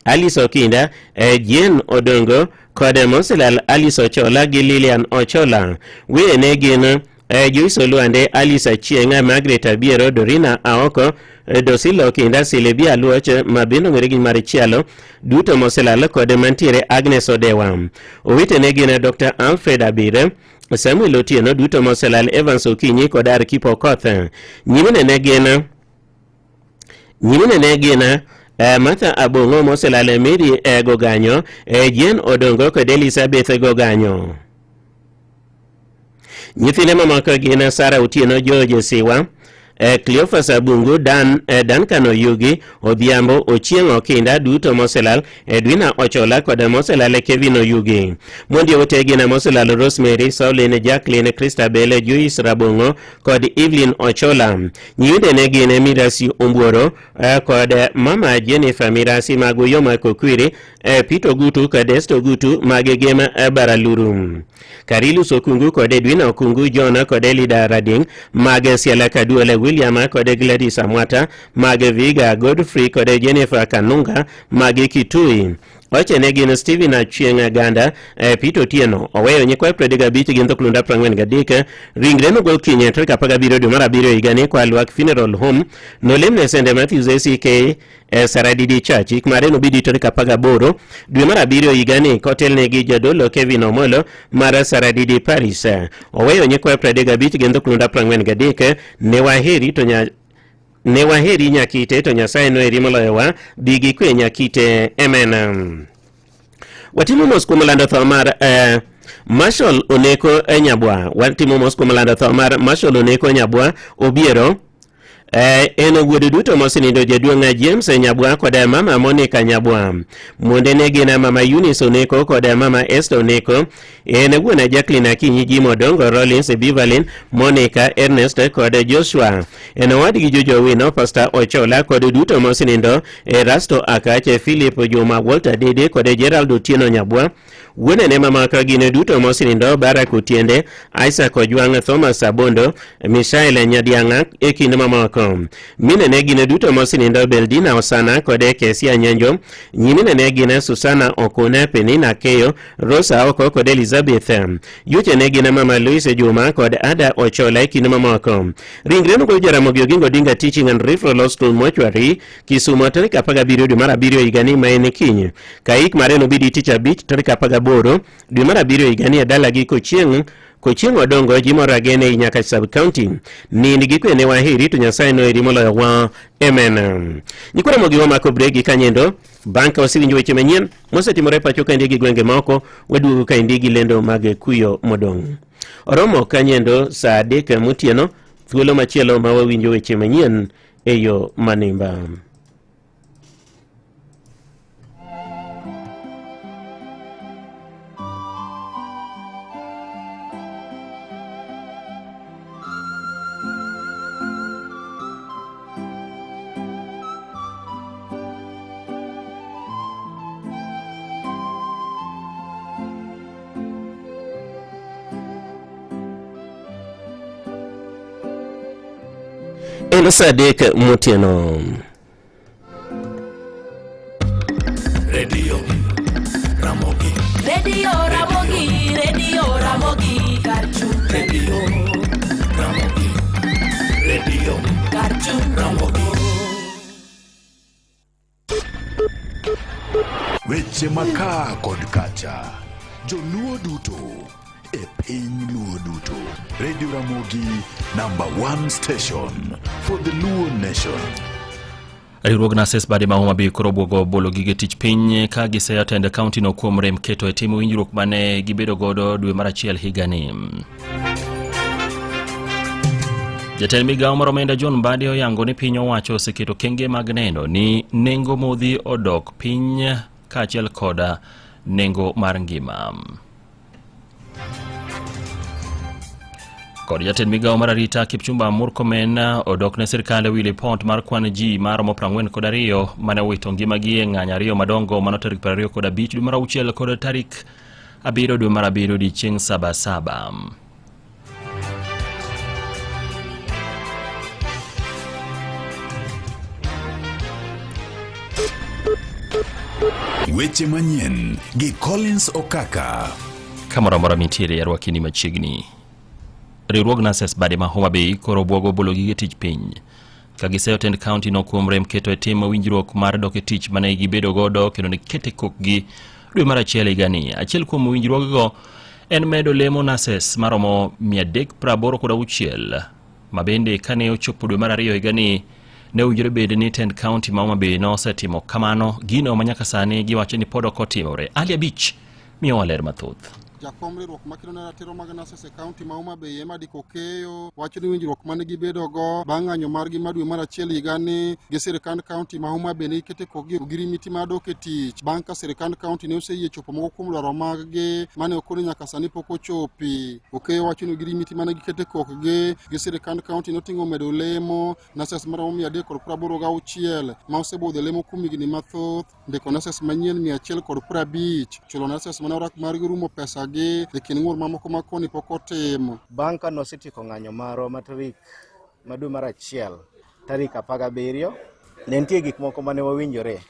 D: Alice Okinda, Jane Odongo kod moselal Alice Ochola gi Lilian Ochola. Weyene gin Joyce Olwande, Alice Achieng', Margaret Abiero, Dorina Aoko, Dosilo Okinda, Silibia Aluoch ma bende ong'ere gi mar Chialo, duto moselal kod mantiere Agnes Odewa. Owetene gin Dr. Alfred Abire, Samuel Otieno, duto moselal Evans Okinyi kod Arkipo Okoth. Nyimine ne gin Martha Abong'o moselal Mary Goganyo, Jane Odongo kod Elizabeth Goganyo. Nyithinde mamoko gin Sarah Otieno, George Siwa, Cleophas Abungu, Duncan Oyugi, Odhiambo Ochieng' Okinda, duto moselal Edwina Ochola kod moselal Kevin Oyugi. Mondi owete gin moselal Rosemary, Sauline, Jacqueline, Christabel, Joyce Rabong'o kod Evelyn Ochola. Nyithinde ne gin Mirasi Ombuoro kod mama Jennifer Mirasi mag Uyoma Kokwiri, Peter Ogutu kod Esther Ogutu mag Gem Baraluru. Karilus Okungu kod Edwina Okungu, John kod Elida Rading mag Siala Kaduole, William kod Gladys Amwata mag Viga, Godfrey kod Jennifer Kanunga mag Kitui. Oche ne gin Steven Achieng' Ganda, Peter Otieno, oweyo nyikwaye 35 gi nyithindo 43. Ringre nogol kiny tarik 17 dwe mar abiriyo higani kwa Lwak Funeral Home. Nolemne St. Matthews ACK Saradidi Church. Ik mare nobidi tarik 18 dwe mar abiriyo higani kotelne gi jadolo Kevin Omolo mar Saradidi Parish. Oweyo nyikwaye 35 gi nyithindo 43. Ne waheri to nya ne waheri Nyakite to Nyasaye noheri moloyowa. Dhi gi kwe Nyakite. Amen. Watimo mos kuom lando tho mar Marshal Oneko Nyabwa. Watimo mos kuom lando tho mar Marshal Oneko Nyabwa Obiero. En wuod duto mosenindo jaduong' James Nyabwa kod mama Monica Nyabwa. Monde ne gin mama Eunice Oneko kod mama Esther Oneko. En wuon Jacqueline Akinyi, Jim Odongo, Rollins, Beverlyn, Monica, Ernest kod Joshua. En owadgi Jojo Wino, Pastor Ochola kod duto mosenindo Erasto Akache, Philip Juma, Walter Dede kod Gerald Otieno Nyabwa. Wuonene mamoko gin duto mosenindo Barak Otiende, Isaac Ojwang', Thomas Abondo, Michael Nyadiang'a e kind mamoko. Minene gin duto mosenindo Beldina Osana kod Kesia Nyanjo. Nyiminene gin Susana Okone, Penina Keyo, Rosa Oko kod Elizabeth. Yuchene gin mama Louise Juma kod Ada Ochola e kind mamoko. Ringre nogol Jaramogi Oginga Odinga Teaching and Referral Hospital Mortuary, Kisumo tarik 17 dwe mar abiriyo higani ma en kiny. Ka ik mare nobidi tich abich tarik 18 dwe mar abiriyo higani e dalagi Kochieng' Kochieng' Odongo Jimo Ragene ei Nyakach Sub County. Nind gi kwe ne waheri to Nyasaye noheri moloyo wa. Amen. Nyikwa Ramogi wamako bregi kanyendo bang' ka wasewinjo weche manyien mosetimore pacho kaendi gi gwenge moko, waduogo kaendi gi lendo mag kuyo modong'. Oromo kanyendo saa 3 motieno, thuolo machielo ma wawinjo weche manyien e yo manimba. En saa 3 motieno.
K: Radio Ramogi.
G: Radio Ramogi, Radio Ramogi, Karchu.
K: Radio Ramogi. Radio
G: Karchu.
K: Ramogi. Weche makaa kod kacha. Joluo duto e piny Luo duto. Radio Ramogi number 1 station for the Luo nation.
H: Riwruog Nurses bade ma Homa Bay koro obwogo bolo gige tich piny ka giseyo tend kaunti no kuom rem keto e tim winjruok mane gibedo godo dwe mar achiel higani. Jatend migawo mar omenda John Mbadi oyango ni piny owacho oseketo kenge mag neno ni nengo modhi odok piny kaachiel koda nengo mar ngima. Kod jatend migawo mar arita Kipchumba Murkomen odok ne sirkal ewi lipot mar kwan ji maromo 42 mane owito ngimagi e ng'anyo ariyo madongo mano tarik 25 dwe mar auchiel kod tarik 7 dwe mar abiriyo odiechieng' Sabasaba.
K: Weche manyien gi Collins Okaka.
H: Kamoro amora mintiere arwaki ni machiegni. Riwruog Nurses bade ma Homa Bay koro obwogo bolo gige tich piny ka giseyo tend kaunti no kuom rem keto e tim winjruok mar dok e tich mane gibedo godo kendo ne kete kokgi dwe mar achiel higani. Achiel kuom winjruogego en medo lemo nurses maromo 386 ma bende kane ochopo dwe mar ariyo higani ne owinjore bed ni tend kaunti ma Homa Bay nosetimo kamano, gino ma nyaka sani giwacho ni pod ok otimore. Ali Abich miyowa ler mathoth.
N: Jakom riwruok makedo ne ratiro mag nurses e kaunti ma Homa Bay Emma Dikokeyo wacho ni winjruok mane gibedogo bang' ng'anyo margi ma dwe mar achiel higani gi sirkand kaunti ma Homa Bay ne gikete kokgi ogirimiti mar dok e tich bang' ka sirkand kaunti ne oseyie chopo moko kuom dwaro maggi mane okoni nyaka sani pok ochopi. Okeyo wacho ni ogirimiti mane gikete kokgi gi sirkand kaunti noting'o medo lemo nurses maromo 386 ma osebudho e lemo kuom higni mathoth, ndiko nurses manyien 150, chulo nurses mane orak margi rumo pesagi e kind ng'ur mamoko ma koni pok otimo.
O: Bang' ka nosetieko ng'anyo marwa ma tarik ma dwe mar achiel tarik 17, ne nitie gik moko mane wawinjore.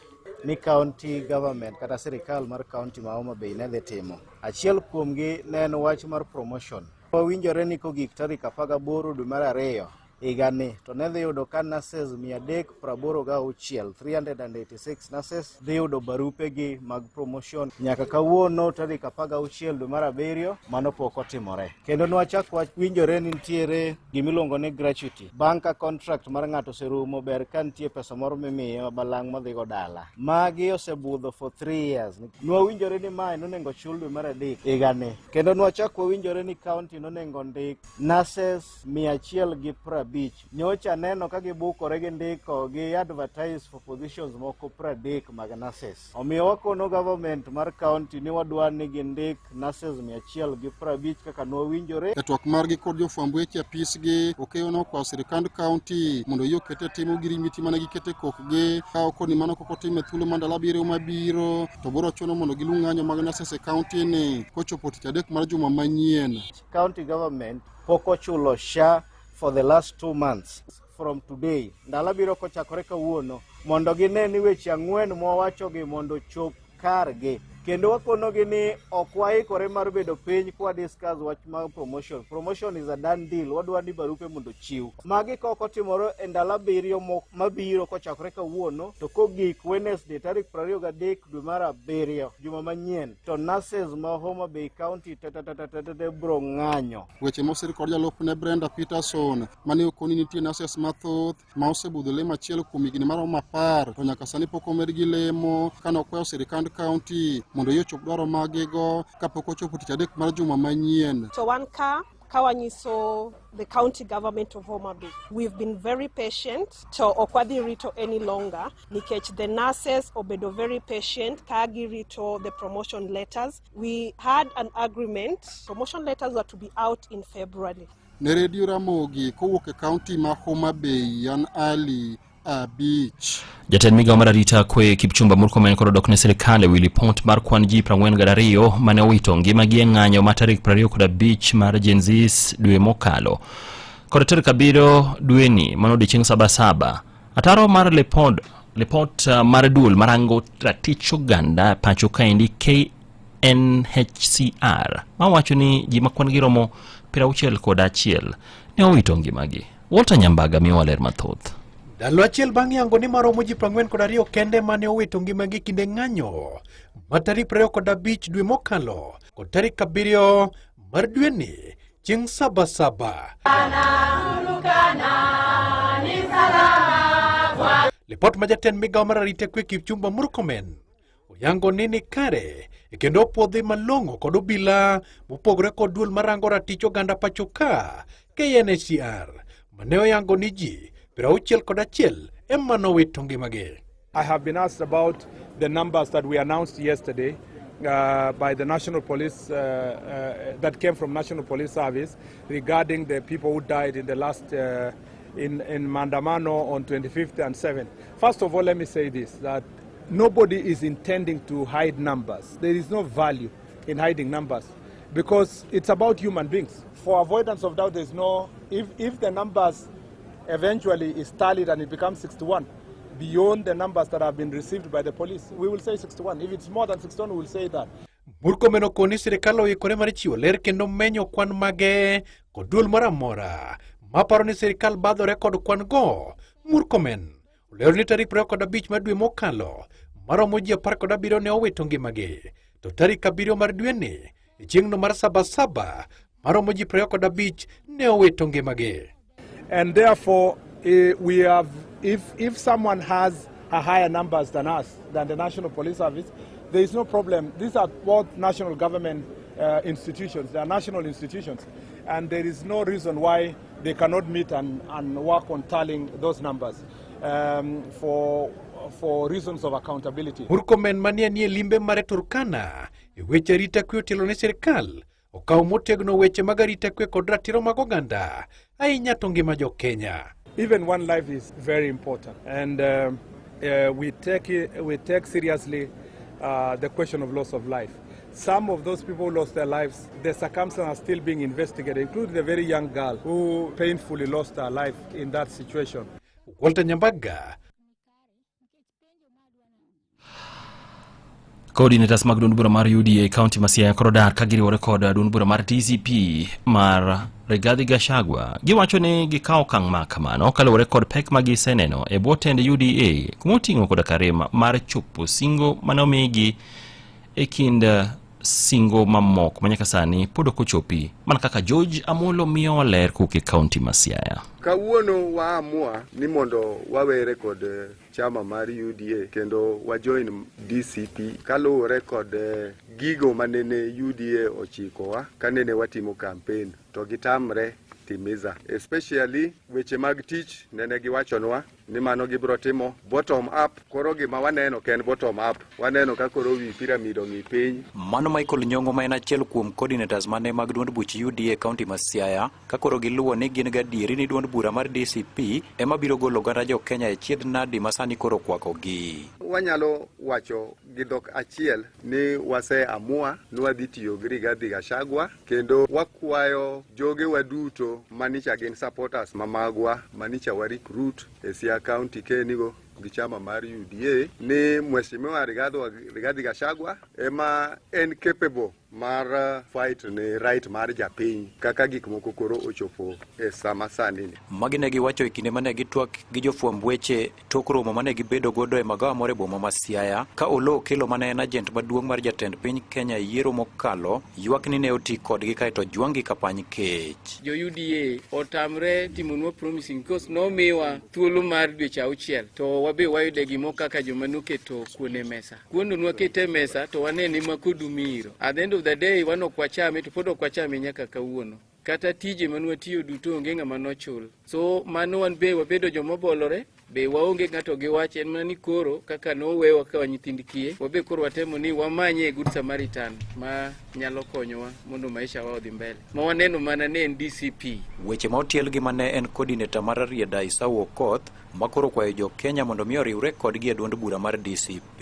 O: ni county government kata sirikal mar county ma Homa Bay ne dhi timo. Achiel kuomgi ne en wach mar promotion. Wawinjore ni kogik tarik 18 dwe mar ariyo higani to ne dhi yudo ka nurses 386, 386 nurses dhi yudo barupegi mag promotion. Nyaka kawuono tarik 16 dwe mar abiriyo mano pok otimore. Kendo nwachak wawinjore ni nitiere gimiluongo ni gratuity. Bang' ka contract mar ng'ato oserumo, ber ka nitie pesa moro mimiye balang' modhigo dala. Magi osebudho for 3 years. Nwawinjore ni mae nonego chul dwe mar adek higani. Kendo nwachak wawinjore ni county nonego ndik nurses 150. Nyocha neno ka gibukore gi ndiko gi advertise for positions moko 30 mag nurses. Omiyo wakono government mar county ni wadwa ni gindik nurses 150 kaka nwawinjore.
N: E twak margi kod jofwamb weche apisgi, Okeyo nokwayo sirikand kaunti mondo oyie oket e tim ogirimiti mane giketo e kokgi. Ka okoni mano pok otim e thuolo mar ndalo 7 mabiro, to biro chuno mondo giluong ng'anyo mag nurses e kaunti ni kochopo tich adek mar juma manyien.
O: County government pok ochulo SHA for the last 2 months from today. Ndalo 7 kochakore kawuono mondo gine ni weche 4 mwawachogi mondo ochop kargi. Kendo wakonogi ni ok waikore mar bedo piny kwa discuss wach mar promotion. Promotion is a done deal. Wadwa ni barupe mondo ochiw. Magi ka ok otimore e ndalo 7 mabiro kochakore kawuono, to kogik Wednesday tarik 23 dwe mar abiriyo juma manyien, to nurses ma Homa Bay County tetetetete bro ng'anyo.
N: Weche mosir kod jalupne Brenda Peterson mane okoni nitie nurses mathoth ma osebudho lemo achiel kuom higni maromo 10 to nyaka sani pok omedgi lemo, kane okwayo sirikand kaunti mondo oyie ochop dwaro magigo kapok ochopo tich adek mar juma manyien.
P: To wan ka wanyiso the county government of Homa Bay, we've been very patient to ok wadhi rito any longer nikech the nurses obedo very patient ka girito the promotion letters. We had an agreement, promotion letters were to be out in February.
N: Ne Radio Ramogi kowuok e kaunti ma Homa Bay, an Ali Abich.
H: Jatend migawo mar arita kwe Kipchumba Murkomen koro dok ne sirikal ewi lipot mar kwan ji 42 mane owito ngimagi e ng'anyo ma tarik 25 mar Gen Zs dwe mokalo. Kod tarik 7 dweni mano odiechieng' 77. Ataro mar lipot mar duol marango ratich oganda pacho kaendi KNHCR mawacho ni ji ma kwan gi romo 61 ne owito ngimagi. Walter Nyambaga miyowa ler mathoth.
Q: Ndalo achiel bang' yango ni maromo ji 42 kende mane owito ngimagi kinde ng'anyo ma tarik 25 dwe mokalo kod tarik 7 mar dweni chieng' 77. Lipot ma jatend migawo mar arita kwe Kipchumba Murkomen oyango ni ni kare kendo opuodhi malong'o kod obila mopogore kod duol marango ratich oganda pacho ka KNHCR mane oyango ni ji 61 ema nowito ngimagi.
R: I have been asked about the numbers that we announced yesterday by the National Police that came from National Police Service regarding the people who died in the last in Maandamano on 25th and 7th. First of all, let me say this, that nobody is intending to hide numbers. There is no value in hiding numbers because it's about human beings. For avoidance of doubt, there's no, if the numbers eventually is tallied and it becomes 61, beyond the numbers that have been received by the police, we will say 61. If it's more than 61, we will say that.
Q: Murkomen okoni sirikal oikore mar chiwo ler kendo menyo kwan mage kod duol moro amora maparo ni sirikal badhore kod kwan go. Murkomen olero ni tarik 25 mar dwe mokalo maromo ji 17 ne owito ngimagi, to tarik 7 mar dweni e chieng'no mar 77 maromo ji 25 ne owito ngimagi.
R: And therefore, we have, if someone has a higher numbers than us, than the National Police Service, there is no problem. These are both national government institutions. They are national institutions. And there is no reason why they cannot meet and work on tallying those numbers for reasons of accountability.
Q: Murkomen manie nie limbe mare Turkana e weche arita kwe otelo ne sirikal okawo motegno weche mag arita kwe kod ratiro mag oganda ahinya to ngima jo Kenya.
R: Even one life is very important, and we take seriously the question of loss of life. Some of those people who lost their lives, the circumstances are still being investigated, including the very young girl who painfully lost her life in that situation.
Q: Walter Nyambaga.
H: Coordinators mag duond bura mar UDA e kaunti ma Siaya koro dar ka giriwore kod duond bura mar DCP mar Rigathi Gachagua. Giwacho ni gikawo okang' ma kamano kaluwore kod pek ma giseneno e bwo tend UDA kuma oting'o koda karem mar chopo singo mane omigi e kind singo mamoko ma nyaka sani pod ok ochopi mana kaka George Amolo miyowa ler kowuok e kaunti ma Siaya.
S: Kawuono waamua ni mondo wawere kod chama mar UDA kendo wajoin DCP kaluwore kod gigo manene UDA ochikowa kanene watimo campaign to gitamre timiza, especially weche mag tich nene giwachonwa ni mano gibiro timo bottom up. Koro gima waneno ok en bottom up, waneno ka koro wi pyramid ong'i piny.
T: Mano Michael Nyong'o ma en achiel kuom coordinators mane mag duond buch UDA e kaunti ma Siaya ka koro giluwo ni gin gadieri ni duond bura mar DCP ema biro golo oganda jo Kenya e chiedh nadi ma sani koro okwakogi.
S: Wanyalo wacho gi dhok achiel ni wase amua ni wadhi tiyo gi Rigathi Gachagua kendo wakwayo jogewa duto manicha gin supporters ma magwa manicha wa recruit e Siaya County kenigo gi chama mar UDA ni Mheshimiwa Rigathi Gachagua ema en capable mar fight ni right mar japiny kaka gik moko koro ochopo e sama sani ni.
T: Magi ne giwacho e kinde mane gitwak gi jofwamb weche tok romo mane gibedo godo e magawa moro e boma ma Siaya ka Oloo Okello mane en ajent maduong' mar jatend piny Kenya e yiero mokalo ywak ni ne oti kodgi kaeto ojwang'gi ka pany kech.
U: Jo UDA otamre timonwa promising because nomiwa thuolo mar dweche auchiel to wabe wayude gimo kaka joma noketo kuon e mesa. Kuono nwakete e mesa to wanene ma kodu miiro. At the end of the day wan ok wachame to pod ok wachame nyaka kawuono. Kata tije manwatiyo duto onge ng'ama nochul. So mano wan be wabedo joma obolore, be waonge ng'ato gi wach en mana ni koro kaka nowewa ka nyithind kiye, wabe koro watemo ni wamanye good Samaritan ma nyalo konyowa mondo maisha wa odhi mbele. Ma waneno mana ne en DCP.
T: Weche ma otiel gi mane en coordinator mar Rarieda Isau Okoth ma koro kwayo jo Kenya mondo mi oriwre kodgi e duond bura mar DCP.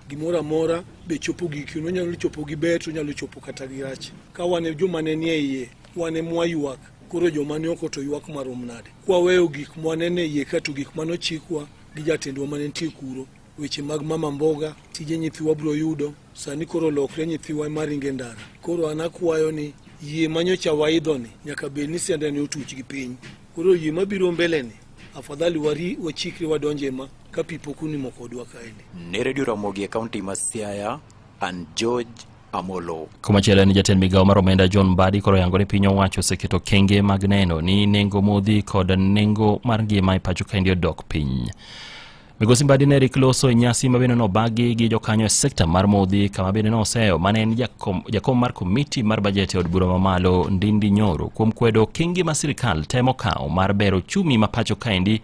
V: Gimoro amora be chopo gikone, onyalo chopo gi ber to onyalo chopo kata gi rach. Ka wan e joma ne nie iye, wan e mwaywak, koro joma ni oko to ywak marom nade? Kwaweyo gik mwaneno e iye ka to gik manochikwa gi jatendwa mane nitie kuro, weche mag mama mboga, tije nyithiwa bro yudo, sani koro olokre nyithiwa ema ringo e ndara. Koro an akwayo ni yie manyocha waidhoni nyaka bed ni siandane otuch gi piny. Koro yie mabiro mbele ni afadhali wari wachikre wadonje ma ka pi pok onimo kodwa kaendi.
T: Ne Radio Ramogi e kaunti ma Siaya, an George Amolo.
H: Komachielo en jatend migawo mar omenda John Mbadi koro yango ni piny owacho oseketo kenge mag neno ni nengo modhi kod nengo mar ngima e pacho kaendi odok piny. Migosi Mbadi ne rik loso e nyasi ma bende nobagi gi jokanyo e sekta mar modhi kama bende noseyo mane en jakom, jakom mar komiti mar bajet e od bura mamalo Ndindi Nyoro kuom kwedo okenge ma sirikal temo kawo mar bero ochumi ma pacho kaendi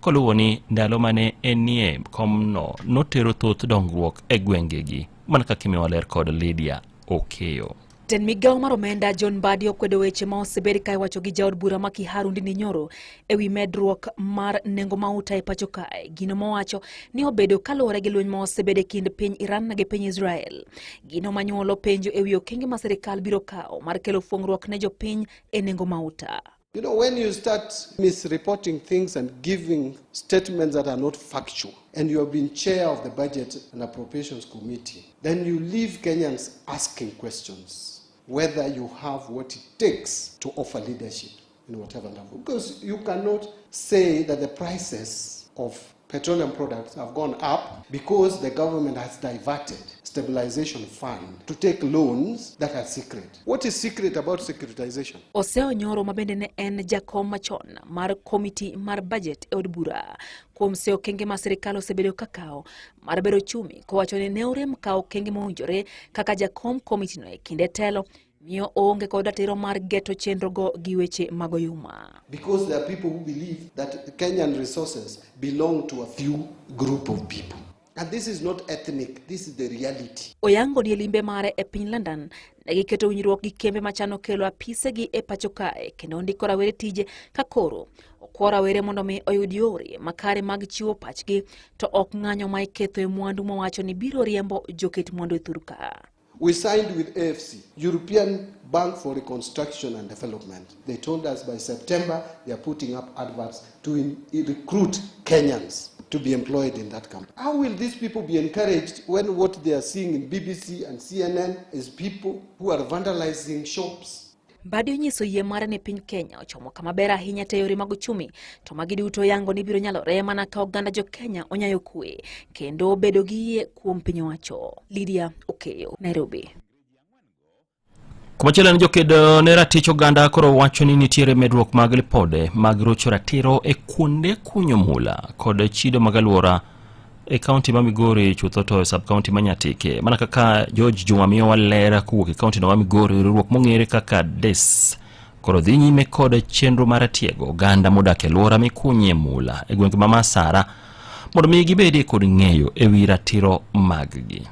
H: koluwo ni ndalo mane enie komno notero thoth dongruok e gwengegi mana kaka imiwa ler kod Lydia Okeyo.
W: Jatend migawo mar omenda John Mbadi okwedo weche ma osebed ka iwacho gi jaod bura ma Kiharu Ndindi Nyoro e wi medruok mar nengo mauta e pacho kae. Gino mowacho ni obedo kaluwore gi lweny ma osebed e kind piny Iran gi piny Israel. Gino manyuolo penjo e wi okenge ma sirikal biro kawo mar kelo fuong'ruok ne jopiny e nengo mauta.
X: You know, when you start misreporting things and giving statements that are not factual, and you have been chair of the Budget and Appropriations Committee, then you leave Kenyans asking questions whether you have what it takes to offer leadership in whatever level. Because you cannot say that the prices of petroleum products have gone up because the government has diverted stabilization fund to take loans that are secret. What is secret about securitization?
W: Oseo Nyoro ma bende ne en jakom machon mar komiti mar budget e od bura kuom seyo okenge ma sirikal osebedo ka kawo mar bero ochumi kowacho ni ne orem kawo okenge mowinjore kaka jakom komitino e kinde telo miyo oonge kod ratiro mar geto chenrogo gi weche mag oyuma.
X: Because there are people who believe that Kenyan resources belong to a few group of people. And this is not ethnic, this is the reality.
W: Oyango ni e limbe mare e piny London ne giketo winjruok gi kembe machano kelo apisegi e pacho kae kendo ndiko rawere tije ka koro okwa rawere mondo mi oyud yore makare mag chiwo pachgi to ok ng'anyo ma iketho e mwandu mowacho ni biro riembo joket mwandu e thur ka.
X: We signed with AFC, European Bank for Reconstruction and Development. They told us by September they are putting up adverts to recruit Kenyans. to be employed in that company. How will these people be encouraged when what they are seeing in BBC and CNN is people who are vandalizing shops?
W: Mbadi onyiso yie mare ni piny Kenya ochomo kama ber ahinya te yore mag uchumi to magi duto yango ni biro nyalore mana ka oganda jo Kenya onyayo kwe kendo bedo gi yie kuom piny owacho. Lydia Okeyo, Nairobi.
H: Kumachielo en jokedo ne ratich oganda koro wacho ni nitiere medruok mag lipode mag rocho ratiro e kuonde kunyo mula kod chido mag alwora e kaunti ma Migori chutho to e sub kaunti ma Nyatike. Mana kaka George Juma miyowa ler kowuok e kaunti no ma Migori, riwruok mong'ere kaka DES koro dhi nyime kod chenro mar tiego oganda modak e alwora mikunye mula e gwenge ma Masara mondo mi gibedie kod ng'eyo e wi ratiro maggi.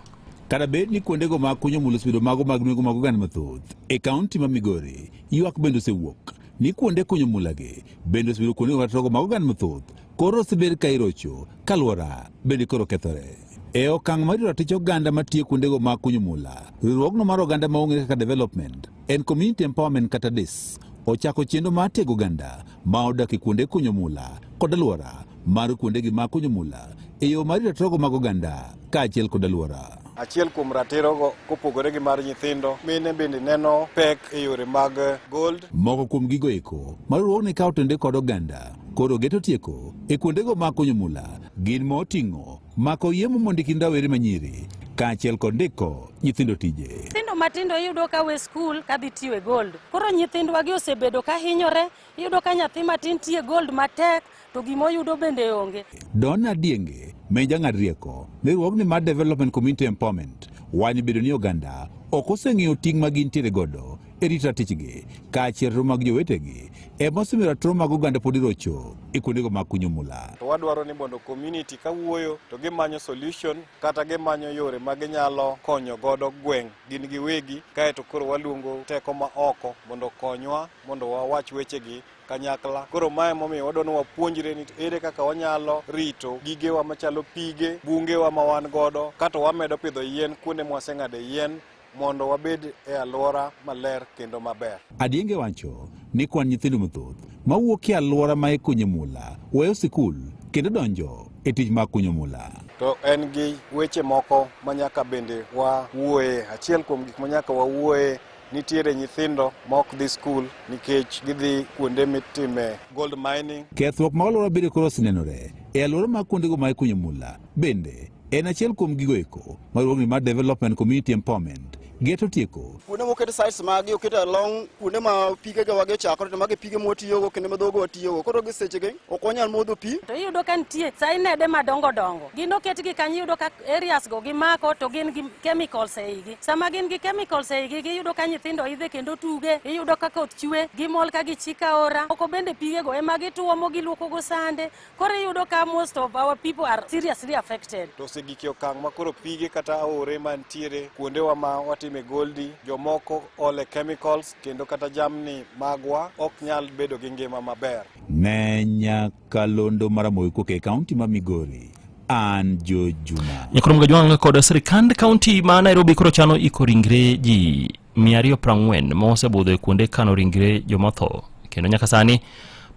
A: Kata bed ni kuondego mag kunyo mula osebedo mago mag nengo mag oganda mathoth e kaunti ma Migori, ywak bende osewuok ni kuonde kunyo mulagi bende osebedo kuondego ratirogo mag oganda mathoth koro osebed ka irocho ka alwora bende koro kethore. E okang' mar rito ratich oganda matiyo kuondego mag kunyo mula, riwruogno mar oganda ma ong'ere kaka Development and Community Empowerment kata DES ochako chenro mar tiego oganda ma odak e kuonde kunyo mula kod alwora mar kuondegi mag kunyo mula e yo mar rito ratirogo mag oganda kaachiel kod alwora.
B: Achiel kuom ratirogo kopogore gi mar nyithindo, mine bende neno pek e yore mag gold.
A: Moko kuom gigo eko ma riwruogni kawo tende kod oganda koro geto tieko e kuondego mag kunyo mula gin moting'o mako yiemo mondiki ne rawere manyiri kaachiel kod ndiko nyithindo tije.
E: Nyithindo matindo iyudo ka we skul kadhi tiyo e gold. Koro nyithindwa gi osebedo ka hinyore, iyudo ka nyathi matin tiyo e gold matek to gima oyudo bende onge.
A: Donna Dienge, ma jang'ad rieko ne riwruogni mar Development Community Empowerment, wacho ni bedo ni oganda ok oseng'eyo ting' ma gintiere godo e rito ratichgi kaachiel ratiro mag jowetegi ema osemiyo ratiro mag oganda pod irocho e kuondego mag kunyo mula.
B: To wadwaro ni mondo community ka wuoyo to gimanyo solution kata gimanyo yore ma ginyalo konyo godo gweng' gin giwegi, kaeto koro waluongo teko ma oko mondo okonywa mondo wawach wechegi kanyakla. Koro mae momiyo wadwa ni wapuonjre ni ere kaka wanyalo rito gigewa machalo pige, bungewa ma wan godo, kato wamedo pidho yien kuonde mwaseng'ade yien mondo wabed e alwora maler kendo maber.
A: Adienge wacho ni kwan nyithindo mathoth mawuok e alwora ma ikunye mula weyo sikul kendo donjo e tich mar kunyo mula.
B: To en gi weche moko ma nyaka bende wawuoye. Achiel kuom gik ma nyaka wawuoye nitiere nyithindo ma ok dhi skul nikech gidhi kuonde mitime gold mining.
A: Kethruok mag alwora bende koro osenenore e alwora mag kuondego ma ikunyo mula bende en achiel kuom gigo eko ma riwruogni mar Development Community Empowerment geto tieko.
F: Kuonde moket sites magi oket along kuonde ma pige ga wagi ochakore to magi pige mwatiyogo kendo ma dhogo watiyogo. Koro gi sechegi ok wanyal modho pi.
E: To iyudo ka nitie cyanide madongo dongo. Gin oketgi kanyo iyudo ka areas go gimako to gin gi chemicals e igi. Sama gin gi chemicals e igi giyudo ka nyithindo idhe kendo tuge. Iyudo ka koth chwe gimol ka gichiko aora. Moko bende pigego ema gituomo giluoko go sande. Koro iyudo ka most of our people are seriously affected.
B: To osegik e okang' ma koro pige kata aore mantiere kuondewa ma watime goldi, jomoko ole chemicals kendo kata jamni magwa ok nyal bedo gi ngima maber.
A: Ne nyakalondo mar Ramogi kowuok e kaunti ma Migori, an George Juma.
H: Nyakrom Gajwang' kod sirikand kaunti ma Nairobi koro chano iko ringre ji 240 ma osebudho e kuonde kano ringre jomotho kendo nyaka sani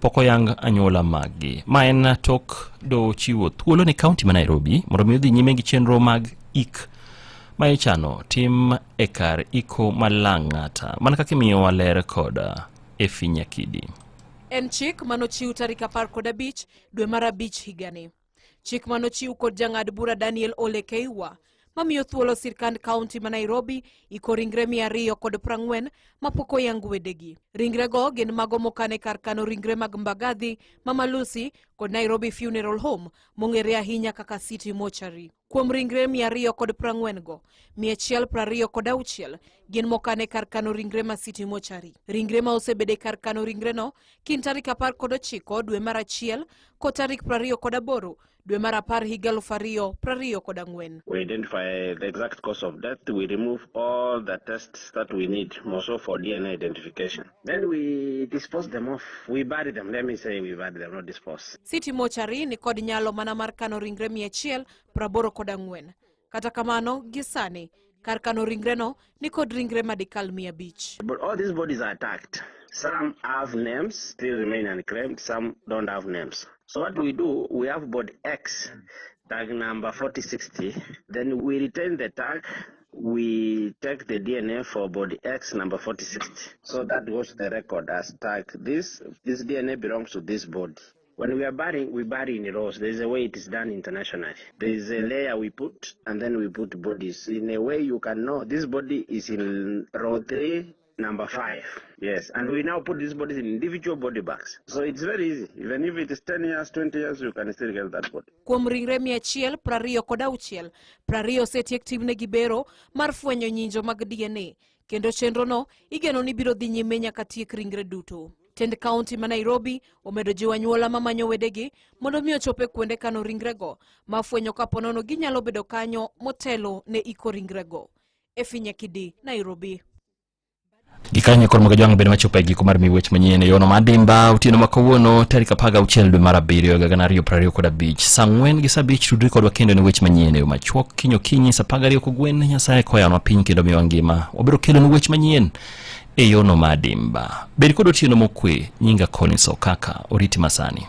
H: pok oyang anyuola maggi. Ma en tok do chiwo thuolo ne kaunti ma Nairobi mondo mi odhi nyime gi chenro mag ik ma ichano tim e kar iko ma Lang'ata mana kaka imiyowa ler kod Efi Nyakidi.
L: En chik manochiw tarik 15 dwe mar 5 higani. Chik manochiw kod jang'ad bura Daniel Ole Keiwa mamiyo thuolo sirkand kaunti ma Nairobi iko ringre 240 mapok oyang wedegi. Ringrego gin mago mokan e kar kano ringre mag Mbagathi, Mama Lucy kod Nairobi Funeral Home mong'ere ahinya kaka City Mortuary. Kuom ringre 240 go, 126 gin mokan e kar kano ringre ma City Mortuary. Ringre ma osebedo e kar kano ringreno kind tarik 19 dwe mar 1 kod tarik 28 dwe mar 10 higa 2024.
Y: We identify the exact cause of death. We remove all the tests that we need, more so for DNA identification. Then we dispose them off. We bury them. Let me say we bury them, not dispose.
L: City Mortuary ni kod nyalo mana mar kano ringre 184. Kata kamano, gi sani, kar kano ringreno ni kod ringre madikal 500.
Y: But all these bodies are attacked. Some have names, still remain unclaimed. Some don't have names. So what we do, we have body X, tag number 4060. Then we retain the tag. We take the DNA for body X number 4060. So that goes to the record as tag. This DNA belongs to this body. When we are burying, we bury in rows. There is a way it is done internationally. There is a layer we put, and then we put bodies. In a way you can know this body is in row 3, number 5. Yes, and we now put these bodies in individual body bags. So it's very easy. Even if it is 10 years, 20 years, you can still get that body.
C: Kuom ringre 126, 20 osetiek timnegi bero mar fwenyo nyinjo mag DNA, kendo chenrono igeno ni biro dhi nyime nyaka tiek ringre duto. Tend kaunti ma Nairobi omedo jiwo anyuola mamanyo wedegi mondo mi ochop e kuonde kano ringrego ma fwenyo kapo nono ginyalo bedo kanyo motelo ne iko ringrego. Efi Nyakidi, Nairobi.
H: Gikanyo koro mag jwang' bende wachopo e giko mar mi weche manyien e yono madimba otieno ma kawuono tarik 16 dwe mar 7 higa 2025 saa 4 gi saa 5 tudri kodwa kendo ne weche manyien e yo machuok kiny okinyi saa 12 kogwen Nyasaye koyanwa piny kendo miyowa ngima wabiro kelonu weche manyien e yono madimba. Bed kod otieno mokwe. Nyinga Collins Okaka, oriti masani.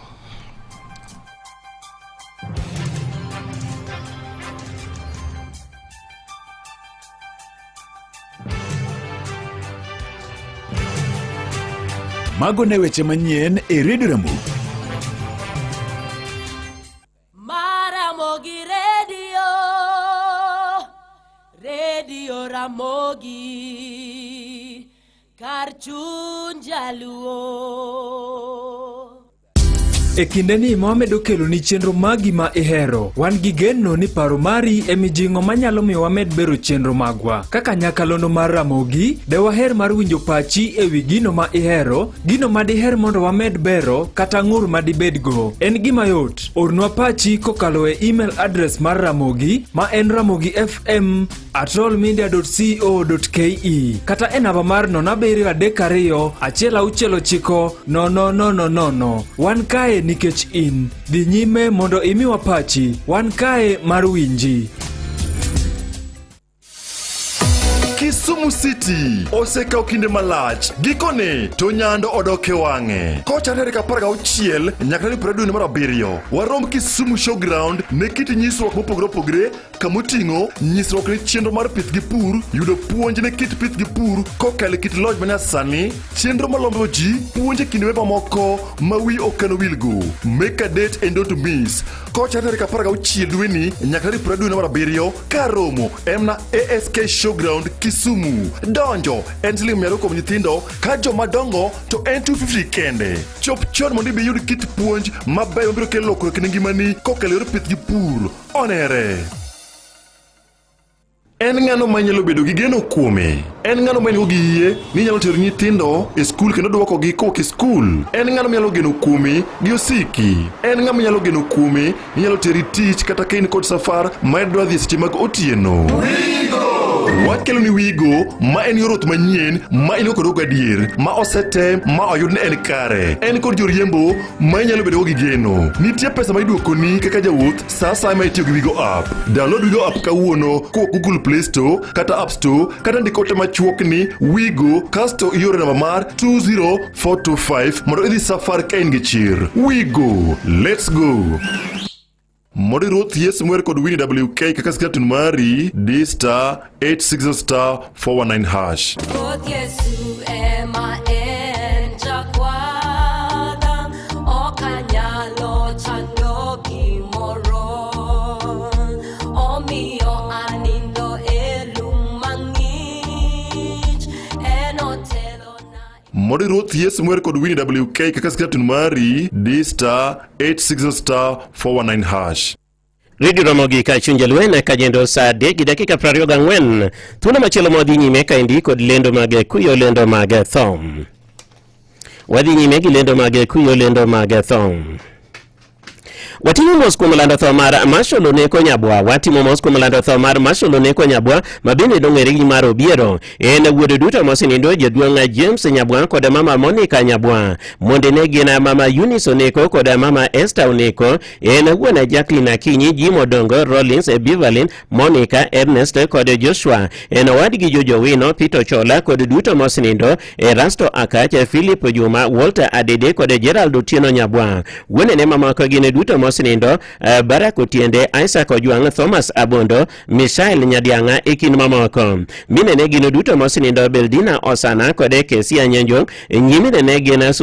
K: Mago ne weche manyien e Radio Ramogi.
G: Maramogi Radio, Radio Ramogi, kar chuny jaluo.
D: E kindeni ma wamedo keloni chenro magi ma ihero, wan gi geno ni paro mari e mijing'o manyalo miyo wamed bero chenro magwa. Kaka nyakalondo mar Ramogi, de waher mar winjo pachi e wi gino ma ihero, gino ma diher mondo wamed bero, kata ng'ur ma dibedgo. En gima yot, ornwa pachi kokalo e email address mar Ramogi ma en ramogifm at rollmedia.co.ke kata e namba mar 0732 169 0000. Wan kae nikech in. Dhi nyime mondo imiwa pachi. Wan kae mar winji.
K: Kisumu City osekawo kinde malach gikone to nyando odok e wang'e kochakre tarik 16 nyaka tarik 20 mar abiriyo warom Kisumu Showground ne kit nyisruok mopogore opogore kamoting'o nyisruok ne chenro mar pith gi pur yudo puonj ne kit pith gi pur kokalo e kit lony manyasani chenro malombo ji puonj e kind we mamoko ma wi ok anowilgo make a date and don't miss kochakre tarik 16 dweni nyaka tarik 20 mar abiriyo kar romo en na ASK Showground Kisumu. Donjo en siling 200 kuom nyithindo ka joma dongo to en 250 kende. Chop chon mondo ibi iyud kit puonj mabeyo mabiro kelo lokruok ne ngimani kokalo e yor pith gi pur. Onere. En ng'ano ma inyalo bedo gi geno kuome? En ng'ano ma in-go gi yie ni inyalo tero nyithindo e skul kendo dwokogi kowuok e skul? En ng'ano minyalo geno kuome gi osiki? En ng'ama inyalo geno kuome ni nyalo teri tich kata ka in kod safar ma idwa dhi e seche mag otieno? Wakelo ni Wigo ma en yor wuoth manyien ma in go kod gadier ma osetem ma oyud ni en kare. En kod joriembo ma inyalo bedogo gi geno. Nitie pesa ma iduokoni kaka jawuoth sa asaya ma itiyo gi Wigo app. Download Wigo app kawuono kowuok Google Play Store kata App Store kata ndik ote machuok ni Wigo kasto ioro namba mar 20425 mondo idhi safar ka in gi chir. Wigo, let's go! Mondo iruoth Yesu mwer kod Winnie WK kaka skratun mari D star 860 star 419 hash.
G: Ruoth Yesu ema en jakwadha, ok anyalo chando gimoro. Omiyo anindo e lum mang'ich, en otelona.
K: Mondo iruoth Yesu mwer kod Winnie WK kaka skratun mari D star 860 star 419 hash.
I: Radio Ramogi ka chuny jalwen ka jendo saa 3 gi dakika 24. Thuolo machielo ma wadhi nyime kaendi kod lendo mag kuyo lendo mag tho. Wadhi nyime gi lendo mag kuyo lendo mag tho. Watimo mos kuom lando tho mar Marshal Oneko Nyabwa. Watimo mos kuom lando tho mar Marshal Oneko Nyabwa ma bende dong'ere gi mar Obiero. En wuod duto mosenindo jaduong' James Nyabwa kod mama Monica Nyabwa. Mondene gin mama Eunice Oneko kod mama Esther Oneko. En wuon Jacqueline Akinyi, Jim Odongo, Rollins, Beverlyn, Monica, Ernest kod Joshua. En owadgi Jojo Wino, Peter Chola kod duto mosenindo, Erasto Akach, Philip Juma, Walter Adede kod Gerald Otieno Nyabwa. Wuonene mamoko gin duto mosenindo, Barak Otiende, Isaac Ojwang', Thomas Abondo, Michael Nyadiang'a e kind mamoko. Minene gin duto mosenindo, Beldina Osana kod Kesia Nyanjong. Nyiminene gin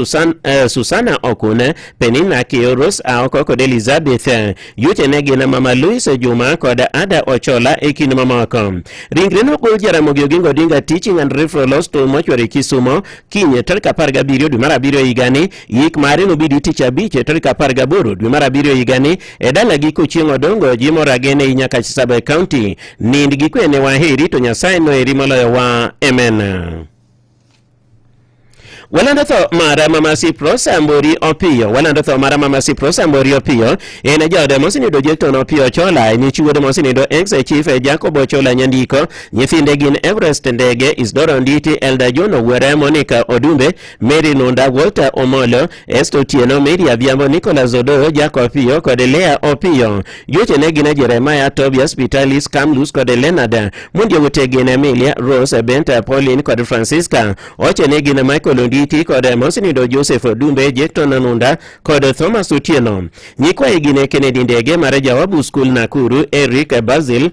I: Susana Okune, Penina Kio, Rose Aoko kod Elizabeth. Yuchene gin Mama Louis Juma kod Ada Ochola e kind mamoko. Ringre nogol Jaramogi Oginga Odinga Teaching and Referral Hospital Mortuary Kisumo kiny tarik 17 dwe mar abiriyo higani. Yik mare nobedi tich abich tarik 18 dwe mar abiriyo higani e dalagi Kochieng' Odongo Jimo Ragene ei Nyakach Sub County. Nind gi kwe ne waheri to Nyasaye noheri moloyo wa. Amen. Walando tho mar Mama Siprosa Mbori Opiyo. Walando tho mar Mama Siprosa Mbori Opiyo. En jaode mosenindo Jecton Opiyo Ochola, en chi wuode mosenindo ex chief Jacob Ochola Nyandiko. Nyithinde gin Everest Ndege, Isidora Onditi, Elda John Owere, Monica Odumbe, Mary Nunda, Walter Omolo, Esther Otieno, Mary Adhiambo, Nicholas Odoyo, Jack Opiyo kod Lea Opiyo. Jochene gin Jeremiah, Tobias, Vitalis, Camlus kod Leonard. Mond yawuote gin Emilia, Rose, Benta, Pauline kod Francisca. Ochene gin Michael Onditi kod Mosenindo Joseph Odumbe, Jecton Nunda kod Thomas Otieno. Nyikwaye gin Kennedy Ndege mar Jawabu School Nakuru, Eric Basil,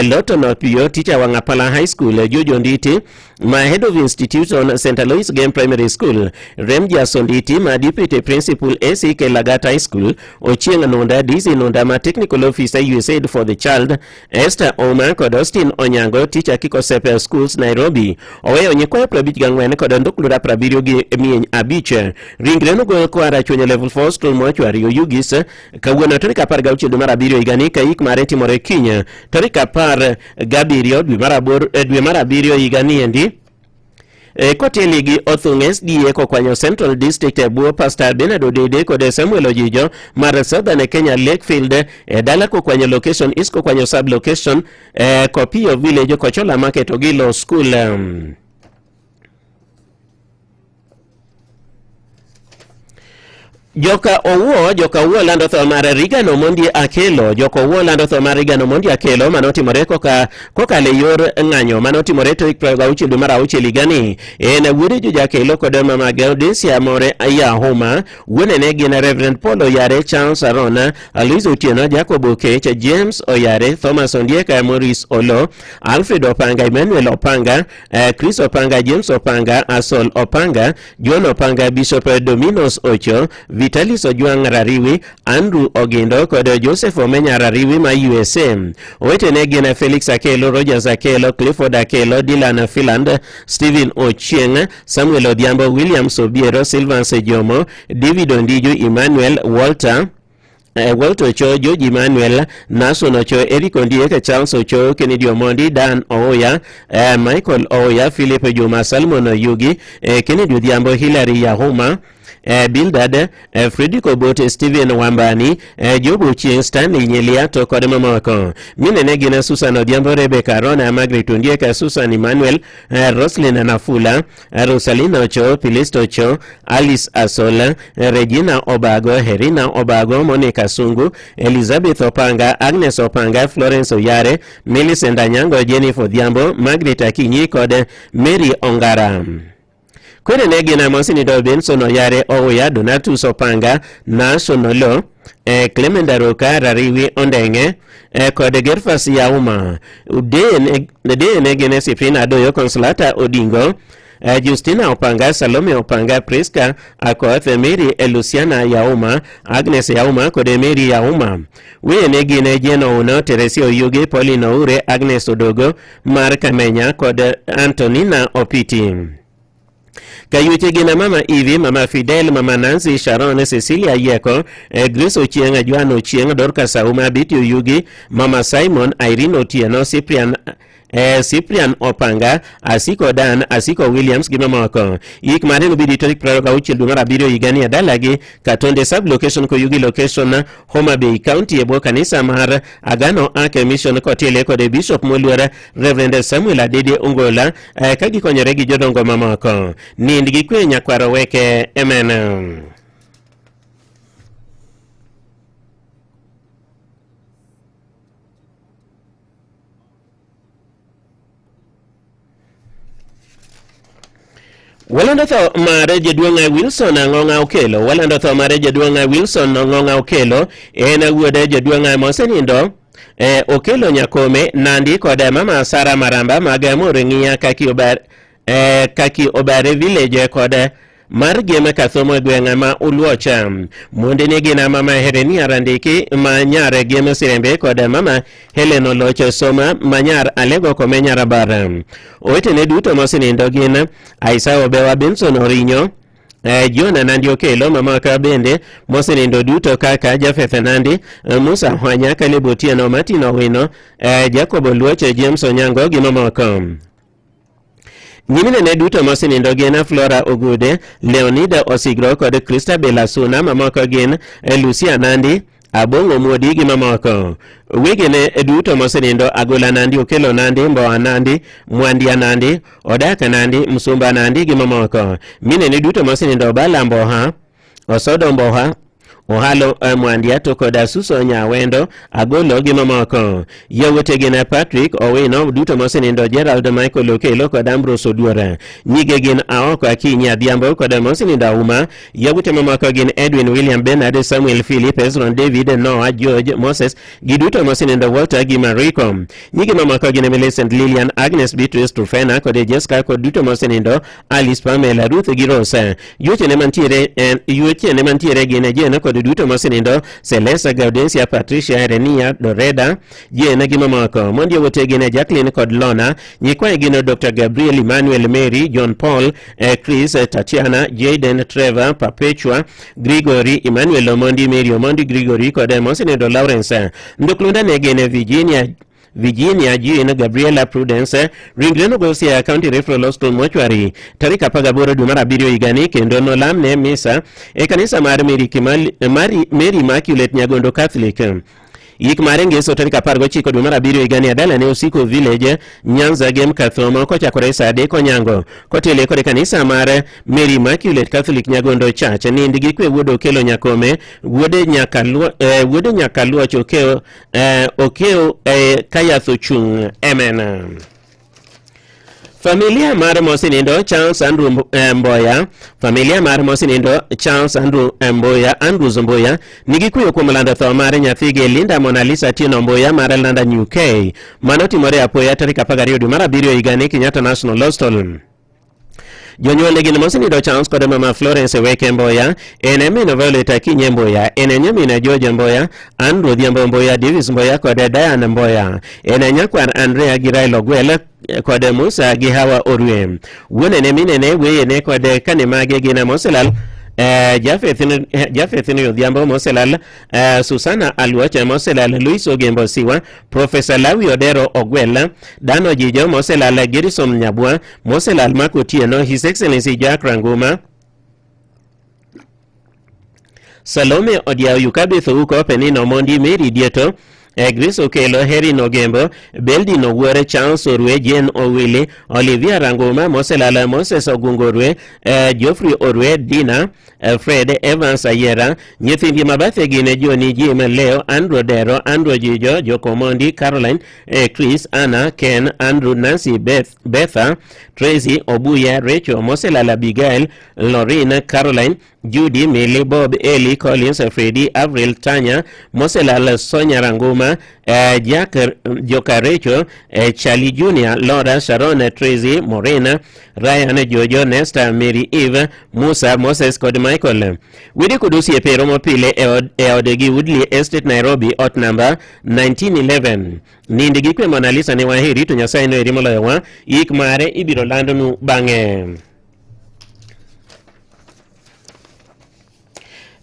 I: Lawton Opiyo, teacher Wang'apala High School, Jojo Onditi, ma head of institution St. Alois Game Primary School, Remjas Onditi ma deputy principal ACK Lagat High School, Ochieng Nunda, DC Nunda ma technical officer USAID for the Child, Esther Ouma kod Austin Onyango, teacher Kikosepe Schools Nairobi. Oweyo nyikwayo 54 kod nduklura 75. Ringre nogol koa Rachuonyo Level 4 School Mortuary Oyugis kawuono tarik 16 dwe mar abiriyo higani ka yik mare timore kiny tarik 17 dwe mar abiriyo higani endi. Koteli gi Othung SDA kokwanyo Central District e bwo Pastor Bernard Odede kod Samuel Ojijo mar Southern Kenya Lakefield e dala kokwanyo location East kokwanyo sub location Kopiyo Village Kochola Market Ogilo School. Joka Owuo, Joka Owuo lando tho mar Reagan Omondi Akelo. Joka Owuo lando tho mar Reagan Omondi Akelo manotimore kokalo e yor ng'anyo manotimore tarik 26 dwe mar auchiel higani. En wuod Joja Akelo kod mama Gaudensia More Yahuma. Wuonene gin Reverend Paul Oyare, Charles Arona, Alois Otieno, Jacob Okech, James Oyare, Thomas Ondieka, Maurice Olo, Alfred Opanga, Emmanuel Opanga, Chris Opanga, James Opanga, Asol Opanga, John Opanga, Bishop Dominos Ocho, Vitalis Ojwang Rariwi, Andrew Ogindo kod Joseph Omenya Rariwi ma USA. Owetene gin Felix Akelo, Rogers Akelo, Clifford Akelo, Dylan Philand, Stephen Ochieng, Samuel Odhiambo, William Sobiero, Silvans Jomo, David Ondiju, Emmanuel Walter Walter Ocho, George Emmanuel, Nason Ocho, Eric Ondiek, Charles Ocho, Kennedy Omondi, Dan Oya, Michael Oya, Philip Juma, Salmon Oyugi, Kennedy Odhiambo, Hilary Yahuma, Bildad, Fredrick Obote, Stephen Wambani, Job Ochieng, Stanley Nyelia to kod mamoko. Minene gin Susan Odhiambo, Rebecca Arona, Margaret Ondiek, Susan Emmanuel, Roslyn Nafula, Rosalina Ocho, Pilisto Ocho, Alice Asola, Regina Obago, Herina Obago, Monica Sungu, Elizabeth Opanga, Agnes Opanga, Florence Oyare, Millicent Anyango, Jennifer Odhiambo, Margaret Akinyi kod Mary Ongara. Kwere ne gin Mosinido Benson Oyare Ouya, Donatus Opanga, Nason Olo, Clement Aroka, Rariwi Ondenge, kod Gerfas Yauma. Deye gin Cyprina Adoyo, Consolata Odingo, Justina Opanga, Salome Opanga, Priska Akoth, Mary Luciana Yauma, Agnes Yauma kod Mary Yauma. Weye ne gin Jane Ouno, Teresia Oyugi, Pauline Oure, Agnes Odogo, Mark Amenya kod Antonina Opiti. Kayuche gin Mama Ivy, Mama Fidel, Mama Nancy, Sharon, Cecilia Yieko, Grace Ochieng, Joan Ochieng, Dorcas Auma, Betty Oyugi, Mama Simon, Irene Otieno, Cyprian Cyprian Opanga, Asiko Dan, Asiko Williams gi mamoko. Yik mare nobedi tarik 26 dwe mar abiriyo higani e dalagi Katonde sub location Koyugi location Homa Bay County e bwo kanisa mar Agano Ake Mission kotiele kod Bishop moluor Reverend Samuel Adede Ongola ka gikonyore gi jodongo mamoko. Nind gi kwe nyakwar Oweke. Amen. Walando tho mar jaduong' Wilson Ang'ong'a Okelo. Walando tho mar jaduong' Wilson Ang'ong'a Okelo en wuod jaduong' mosenindo Okelo Nyakome Nandi kod mama Sara Maramba mag Murng'iya Kaki Obar Kaki Obare Village kod mar Gem Kathomo e gweng' ma Uluocha. Mondene gin mama Herenia Randiki ma nyar Gem Sirembe kod mama Helen Oloch Soma ma nyar Alego Komenya Rabar. Owetene duto mosenindo gin Aisa Obewa Benson Orinyo, John Nandi Okelo mamaka bende mosenindo duto kaka Jafeth Nandi, Musa Hwanya, Caleb Otieno, Martin Owino, Jacob Oluoch, James Onyango gi mamoko. Nyiminene duto mosenindo gin Flora Ogude, Leonida Osigro kod Christabel Asuna, mamoko gin Lucia Nandi, Abong'o Muodi gi mamoko. Wegene duto mosenindo Agola Nandi, Okelo Nandi, Mboa Nandi, Mwandia Nandi, Odaka Nandi, Msumba Nandi gi mamoko. Minene duto mosenindo Obala Mboha, Osodo Mboha, Ohalo Mwandia to kod Asuso Nyawendo, Agolo gi mamoko. Yawuote gin Patrick Owino duto mosenindo Gerald Michael Okelo kod Ambrose Oduora. Nyige gin Aoko Akinyi Adhiambo kod mosenindo Auma. Yawuote mamoko gin Edwin William Bernard, Samuel Philip, Ezron David, Noah George, Moses gi duto mosenindo Walter gi Mariko. Nyige mamoko gin Millicent Lilian, Agnes Beatrice Trufena kod Jessica kod duto mosenindo Alice Pamela, Ruth gi Rose. Yuochene mantiere en yuochene mantiere gin Jane kod duto mosenindo Celeste, Gaudensia, Patricia, Erenia, Doreda, Jane gi mamoko. Mond yawuote gin Jacqueline kod Lona. Nyikwaye gin Dr. Gabriel, Emmanuel, Mary, John Paul, Chris, Tatiana, Jaden, Trevor, Perpetua, Gregory, Emmanuel Omondi, Mary Omondi, Gregory kod mosenindo Lawrence. Ndoklunda ne gin Virginia Virginia Jean Gabriela Prudence ringre nogol Siaya County Referral Hospital Mortuary tarik 18 dwe mar abiriyo higani kendo nolamne misa e kanisa mar Mary, Kimali, Mary, Mary Immaculate Nyagondo Catholic. Yik mare ngeso tarik 19 dwe mar abiriyo higani e dalane Osiko Village, Nyanza Gem Kathomo kochakore saa 3 onyango kotele kod kanisa mar Mary Immaculate Catholic Nyagondo Church. Nind gi kwe wuod Okelo Nyakome, wuode Nyakaluoch Okeo Okeo ka yath ochung'. Amen. Familia mar mosenindo Charles Andrew Mboya, familia mar mosenindo Charles Andrew Mboya, Andrews Mboya nigi kuyo kuom lando tho mar nyathigi Linda Monalisa Atieno Mboya mar London UK. Mano timore apoya tarik 12 dwe mar abiriyo higani Kenyatta National Hospital. Jonyuolne gin mosenindo Charles kod mama Florence Weke Mboya, en min Violet Akinyi Mboya, en nyamin George Mboya, Andrew Odhiambo Mboya, Davis Mboya kod Diane Mboya, en nyakwar Andrea gi Raila Ogwel kod Musa gi Hawa Orwe. Wuonene, minene, weyene kod kane mage gin moselal Japheth Odhiambo moselal, Susana Aluoch moselal, Luis Ogembo Siwa, Professor Lawi Odero Ogwel, Dano Jijo moselal, Gerison Nyabwa moselal, Mark Otieno, His Excellency Jack Ranguma, Salome Odiaw Yukabeth Ouko, Penina Omondi, Mary Dieto, Grace Okelo, Heri Nogembo, Beldin Owuore, Charles Orwe, Jane Owili, Olivia Ranguma, Moselala, Moses Ogungo Orwe, Geoffrey Orwe, Dina, Fred Evans Ayera, nyithindgi mabathe gin Johnny, Jim, Leo, Andrew Dero, Andrew Jijo, Joko Mondi, Caroline, Chris, Anna, Ken, Andrew, Nancy, Beth, Betha, Tracy, Obuya, Rachel, Moselala, Abigail, Lorraine, Caroline, Judy, Millie, Bob, Eli, Collins, Freddy, Avril, Tanya, Moselala, Sonia Ranguma, Jack, Jokarecho, Charlie Jr., Laura, Sharon, Tracy, Morena, Ryan, Jojo, Nesta, Mary Eve, Musa, Moses kod Michael. Wede kod osiepe romo pile e odgi Woodley Estate, Nairobi, ot namba 1911. Nind gi kwe Mona Lisa ne waheri to Nyasaye noheri moloyowa. Yik mare ibiro landonu bang'e.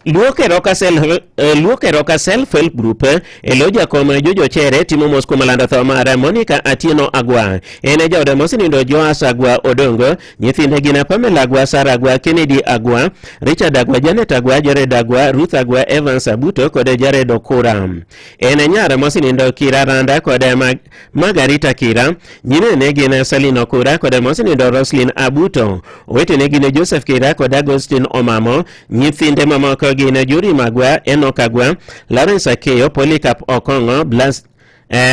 I: Luo Keroka Self Help Group e lo jakom Jojo Chere timo mos kuom lando tho mar Monica Atieno Agwa. En e jaode mosenindo Joas Agwa Odongo, nyithinde gin Pamela Agwa, Sarah Agwa, Kennedy Agwa, Richard Agwa, Janet Agwa, Jared Agwa, Ruth Agwa, Evans Abuto kod Jared Okura. En e nyar mosenindo Kira Randa kod Margarita Kira, nyimine gin Celine Okura kod mosenindo Roslyn Abuto. Owetene gin Joseph Kira kod Agustin Omamo. Nyithinde mamoko gin Juri Magwa, Enoch Agwa, Lawrence Akeyo, Polycarp Okong'o,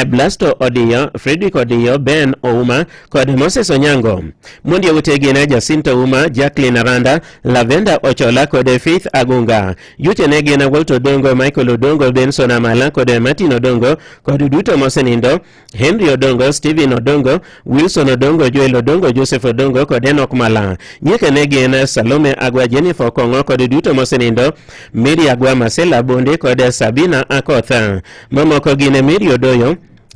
I: Blasto Odiyo, Frederick Odiyo, Ben Ouma kod Moses Onyango. Mondi ute gin Jacinta Ouma, Jacqueline Aranda, Lavenda Ochola kod Faith Agunga. Yuchene gin Walter Odongo, Michael Odongo, Benson Amala kod Martin Odongo kod duto mosenindo, Henry Odongo, Stephen Odongo, Wilson Odongo, Joel Odongo, Joseph Odongo kod Enoch Mala. Nyikene gin Salome Agwa, Jennifer Okong'o kod duto mosenindo, Mary Agwa, Marcela Bonde kod Sabina Akotha. Mamoko gin Mary Odoyo,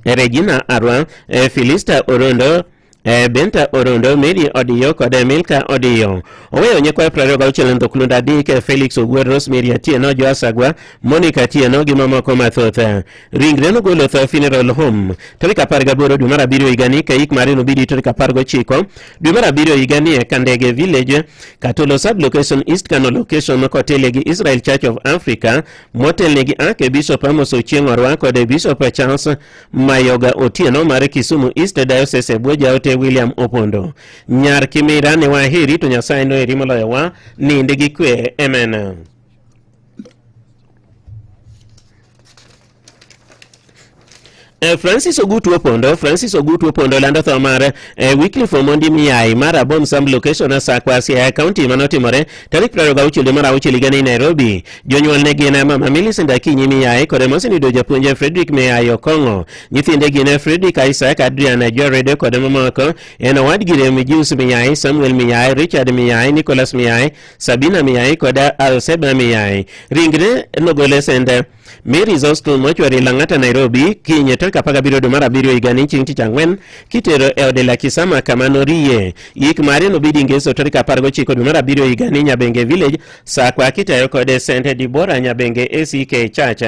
I: Regina Arwa, Filista Orondo, Benta Orondo, Mary Odiyo kod Milka Odiyo. Oweyo nyikwayo 26 Ndhoklunda 3, Felix Ogwer, Rosemary Atieno, Joas Agwa, Monica Atieno gi mamoko mathoth. Ringre nogolo tho Funeral Home tarik 18 dwe mar abiriyo higani ka yik mare nobidi tarik 19 dwe mar abiriyo higani e Kandege Village, Katolo Sub-Location, East Kano Location kotelie gi Israel Church of Africa motelne gi Archbishop Amos Ochieng' Orwa kod Bishop Charles Mayoga Otieno mar Kisumu East Diocese e bwo jaote William Opondo. Nyar Kimira ne waheri to Nyasaye noheri moloyowa, nind gi kwe. Amen. Francis Ogutu Opondo, Francis Ogutu Opondo lando tho mar Wycliffe Omondi Miai mar Abom Sub Location Sakwa Siaya County manotimore tarik 26 dwe mar auchiel higa ni Nairobi. Jonyuol ne gin mama Millicent Akinyi Miai kod mosenindo japuonj Frederick Miai Okong'o. Nyithinde gin Frederick Isaac, Adrian Jared kod mamoko. En owadgi Remigius Miai, Samuel Miai, Richard Miai, Nicholas Miai, Sabina Miai kod Alseba Miai. Ringre nogol e sende Mary's Hospital Mortuary Lang'ata Nairobi kiny tarik 17 dwe mar abiriyo higani chieng' tich ang'wen kitero e ode Lakisama kama noriye. Yik mare nobedi ngeso tarik 19 dwe mar abiriyo higani Nyabenge Village Sakwa kitayo kode St. Dibora Nyabenge ACK Church.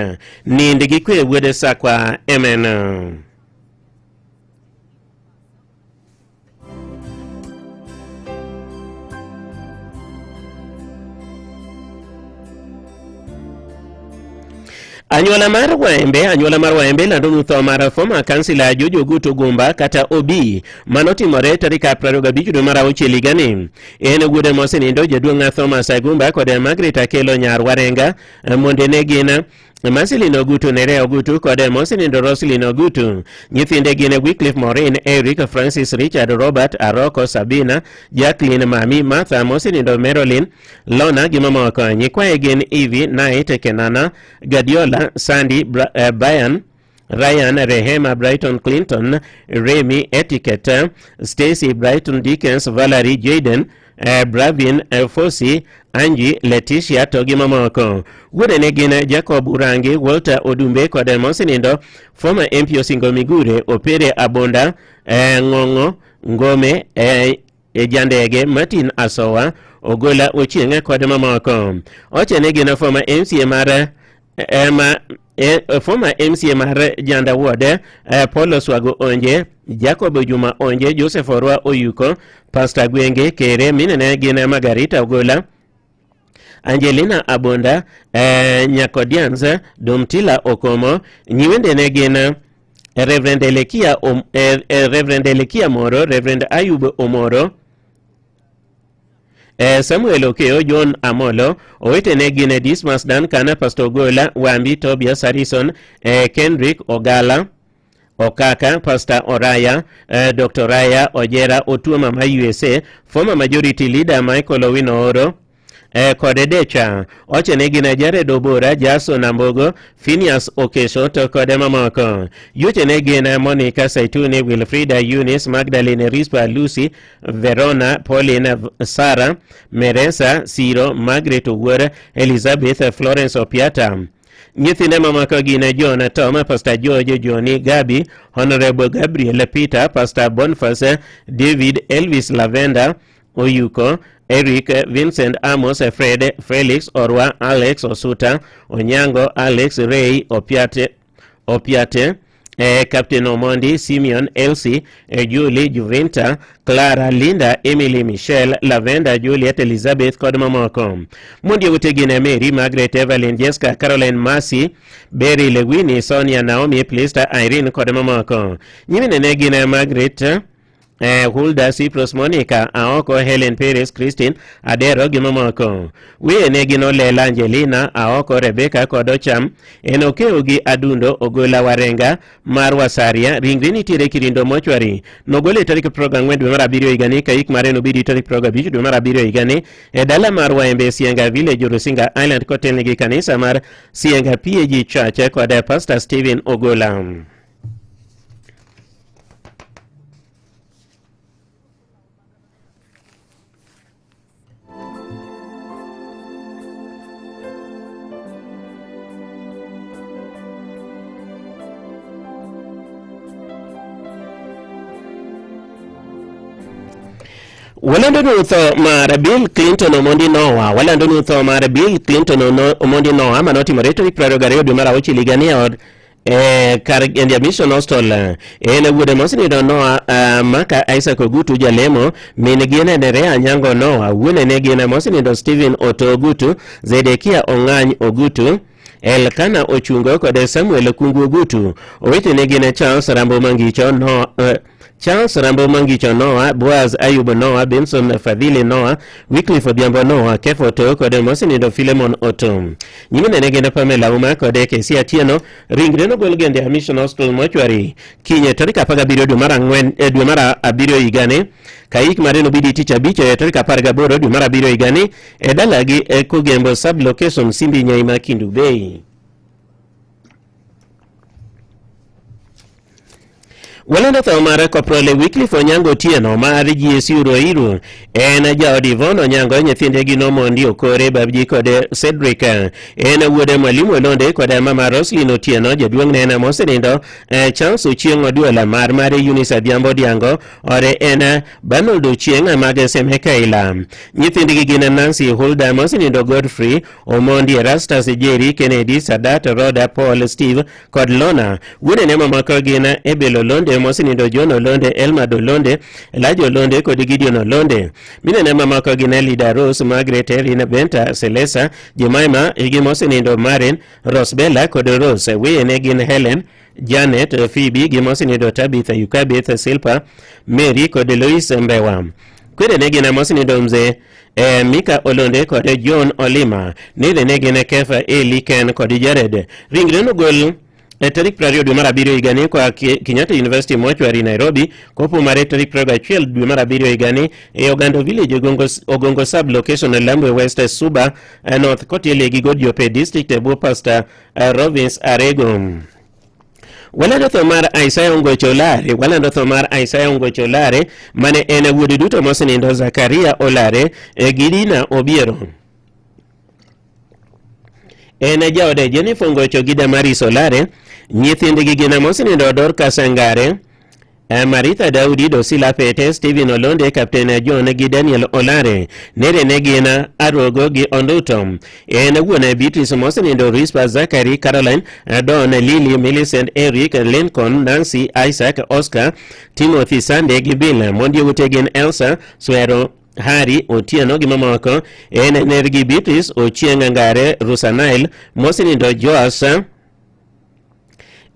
I: Nind gi kwe wuod Sakwa. Amen. Anyuola mar Waembe, anyuola mar Waembe lando ni tho mar former councillor Jojo Ogutu Gumba kata Obi manotimore tarik 25 dwe mar auchiel higani. En wuode mosenindo jaduong' Thomas Agumba kod Margaret Akelo nyar Warenga monde ne gin Marceline Ogutu, Nerea Ogutu kod mosenindo Roslyn Ogutu. Nyithinde gin Wycliffe Maureen, Eric, Francis, Richard, Robert, Aroko, Sabina, Jacqueline, Mami, Martha, mosenindo Marilyn, Lona gi mamoko. Nyikwaye gin Ivy, Knight, Kenana, Guardiola, Sandy, Brian, Ryan, Rehema, Brighton, Clinton, Remy, Etiquette, Stacy, Brighton, Dickens, Valerie, Jaden, Bravin, Fosi, Angie, Leticia to gi mamoko. Wuodene gin Jacob Urangi, Walter Odumbe kod mosenindo former MP Osingo Migure, Opere Abonda, Ng'ong'o, Ngome, Jandege, Martin Asowa, Ogola Ochieng' kod mamoko. Ochene gin former MCA mar former MCA mar Janda Ward, Paul Oswago Onje, Jacob Juma Onje, Joseph Orwa Oyuko, Pastor Gwenge Kere, minene gin Margarita Ogola, Angelina Abonda, Nyakodians, Domtila Okomo, nyiwendene gin Reverend Elekia, Reverend Elekia Moro, Reverend Ayub Omoro, Samuel Okeo, John Amolo, owetene gin Dismas Duncan, Pastor Gola, Wambi, Tobias Harrison, Kendrick Ogala, Okaka, Pastor Oraya, Dr. Raya Ojera Otuoma ma USA, former Majority Leader Michael Owino Oro, kod Decha. Ochene gin Jared Obora, Jason Ambogo, Phineas Okesho to kod mamoko. Yuchene gin Monica Saituni, Wilfrida Eunice, Magdalene Rispa, Lucy, Verona, Pauline, Sarah, Meresa, Siro, Margaret Owuor, Elizabeth, Florence Opiata. Nyithinde mamoko gin John Tom, Pastor George, Johnny, Gabi, Honorable Gabriel Peter, Pastor Boniface, David, Elvis Lavender, Oyuko, Eric, Vincent, Amos, Fred, Felix, Orwa, Alex, Osuta, Onyango, Alex, Ray, Opiate, Opiate, Captain Omondi, Simeon, Elsie, Julie, Juvinta, Clara, Linda, Emily, Michelle, Lavenda, Juliet, Elizabeth kod mamoko. Mondi ute gin Mary, Margaret, Evelyn, Jessica, Caroline, Mercy, Berry, Lewini, Sonia, Naomi, Plista, Irene kod mamoko. Nyimine ne gin Margaret, Hulda, Cyprus, Monica, Aoko, Helen Perez, Christine, Adero gi mamoko. Wiye ne gin Olela, Angelina, Aoko, Rebecca kod Ocham. En okewo gi Adundo, Ogola Warenga mar Wasaria. Ringre nitiere Kirindo mochwari. Nogole tarik 24 dwe mar abiriyo higani ka yik mare nobedi tarik 25 dwe mar abiriyo higani e dala mar Waembe Sienga Village, Rusinga Island kotelne gi kanisa mar Sienga PAG Church kod Pastor Stephen Ogola. Walando ni tho mar Bill Clinton Omondi Noah. Walando ni tho mar Bill Clinton Omondi Noah manotimore tarik 22 dwe mar auchiel higa ni e od kar India Mission Hostel. En wuode mosenindo Noah maka Isaac Ogutu jalemo, min gi en Nerea Anyango Noah, wuone ne gin mosenindo Stephen Otto Ogutu, Zedekia Ong'any Ogutu, Elkana Ochungo kod Samuel Kungu Ogutu. Owetene gin Charles Rambo Mangicho Noah, Charles Rambo Mangicho Noah, Boaz Ayub Noah, Benson Fadhili Noah, Wycliffe Odhiambo Noah, Kefa Otoo kod mosenindo Philemon Otoo. Nyimine ne gin Pamela Uma kod Kesia Atieno. Ringre nogol gi India Mission Hospital Mortuary kinye tarik 17 dwe mar ang'wen dwe mar abiriyo higani. Kayik mare nobedi tich abich tarik 18 dwe mar abiriyo higani e dalagi Kogembo sub location Simbi Nyaima Kindu Bay. Walando tho mar Koprole Wycliffe Onyango Otieno mar GSU Ruiru en jaod Yvonne Onyango, nyithinde gin Omondi Okore, Babji kod Cedric. En wuode Mwalimu Olonde kod mama Roslyn Otieno, jaduong' ne en mosenindo Charles Ochieng' Odwela mar mare Eunice Adhiambo Odiango, ore en Banold Ochieng' mag Semekaila. Nyithindgi gin Nancy Hulda mosenindo Godfrey Omondi, Erastus Jerry, Kennedy, Sadat, Roda, Paul, Steve kod Lona. Wuonene mamoko gin Ebel Olonde mosenindo John Olonde, Elmad Olonde, Elijah Olonde kod Gideon Olonde. Minene mamoko gin Elida Rose, Margaret, Erin, Benta, Celesa, Jemima, gi mosenindo Maren, Rosbella kod Rose. Weyene gin Helen, Janet, Phoebe gi mosenindo Tabitha, Yukabeth, Silpa, Mary kod Lois Mbewa. Kwerene gin mosenindo Mzee Mika Olonde kod John Olima. Nidhene gin Kefa, Eli, Ken kod Jared. Ringre nogol e tarik 20 dwe mar abiriyo higani koa Kenyatta University Mortuary Nairobi, kopo mare tarik 21 dwe mar abiriyo higani e Ogando Village, Ogongo, Ogongo Sub Location, Lambwe West, Suba North, kotiele gi Godiope District e bwo Pastor Robins Arego. Walando tho mar Isaiah Ongocho Olare, walando tho mar Isaiah Ongocho Olare mane en wuod duto mosenindo Zakaria Olare gi Dina Obiero. En jaode Jennifer Ongocho gi Damaris Olare, nyithindgi gin mosenindo Dorcas Ngare, Maritha Daudi, Dosila Pete, Stephen Olonde, Captain John gi Daniel Olare. Nere ne gin Arogo gi Onduto. En wuon Beatrice mosenindo Rispa, Zachary, Caroline, Don, Lily, Millicent, Eric, Lincoln, Nancy, Isaac, Oscar, Timothy, Sunday gi Bill. Mondi ute gin Elsa, Swero, Harry Otieno gi mamoko. En nergi Beatrice Ochieng Ngare, Rusanail mosenindo Joas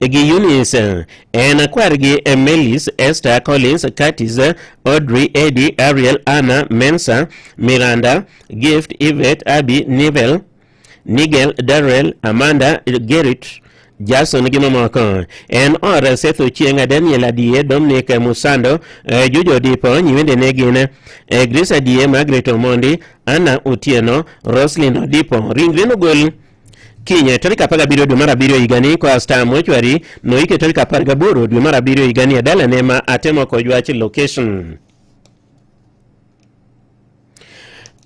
I: gi Eunice. En kwargi Melis, Esther, Collins, Curtis, Audrey, Eddie, Ariel, Anna, Mensa, Miranda, Gift, Yvette, Abby, Nivel, Nigel, Darrell, Amanda, Gerrit, Jason gi mamoko. En or Seth Ochieng, Daniel Adie, Dominic Musando, Jujo Dipo, nyiwende ne gin Grace Adie, Margaret Omondi, Anna Otieno, Roslyn Odipo. Ringre nogol kinye tarik 17 dwe mar abiriyo higani koa Star Mortuary noike tarik 18 dwe mar abiriyo higani e dalane ma Atemo Kojwach location.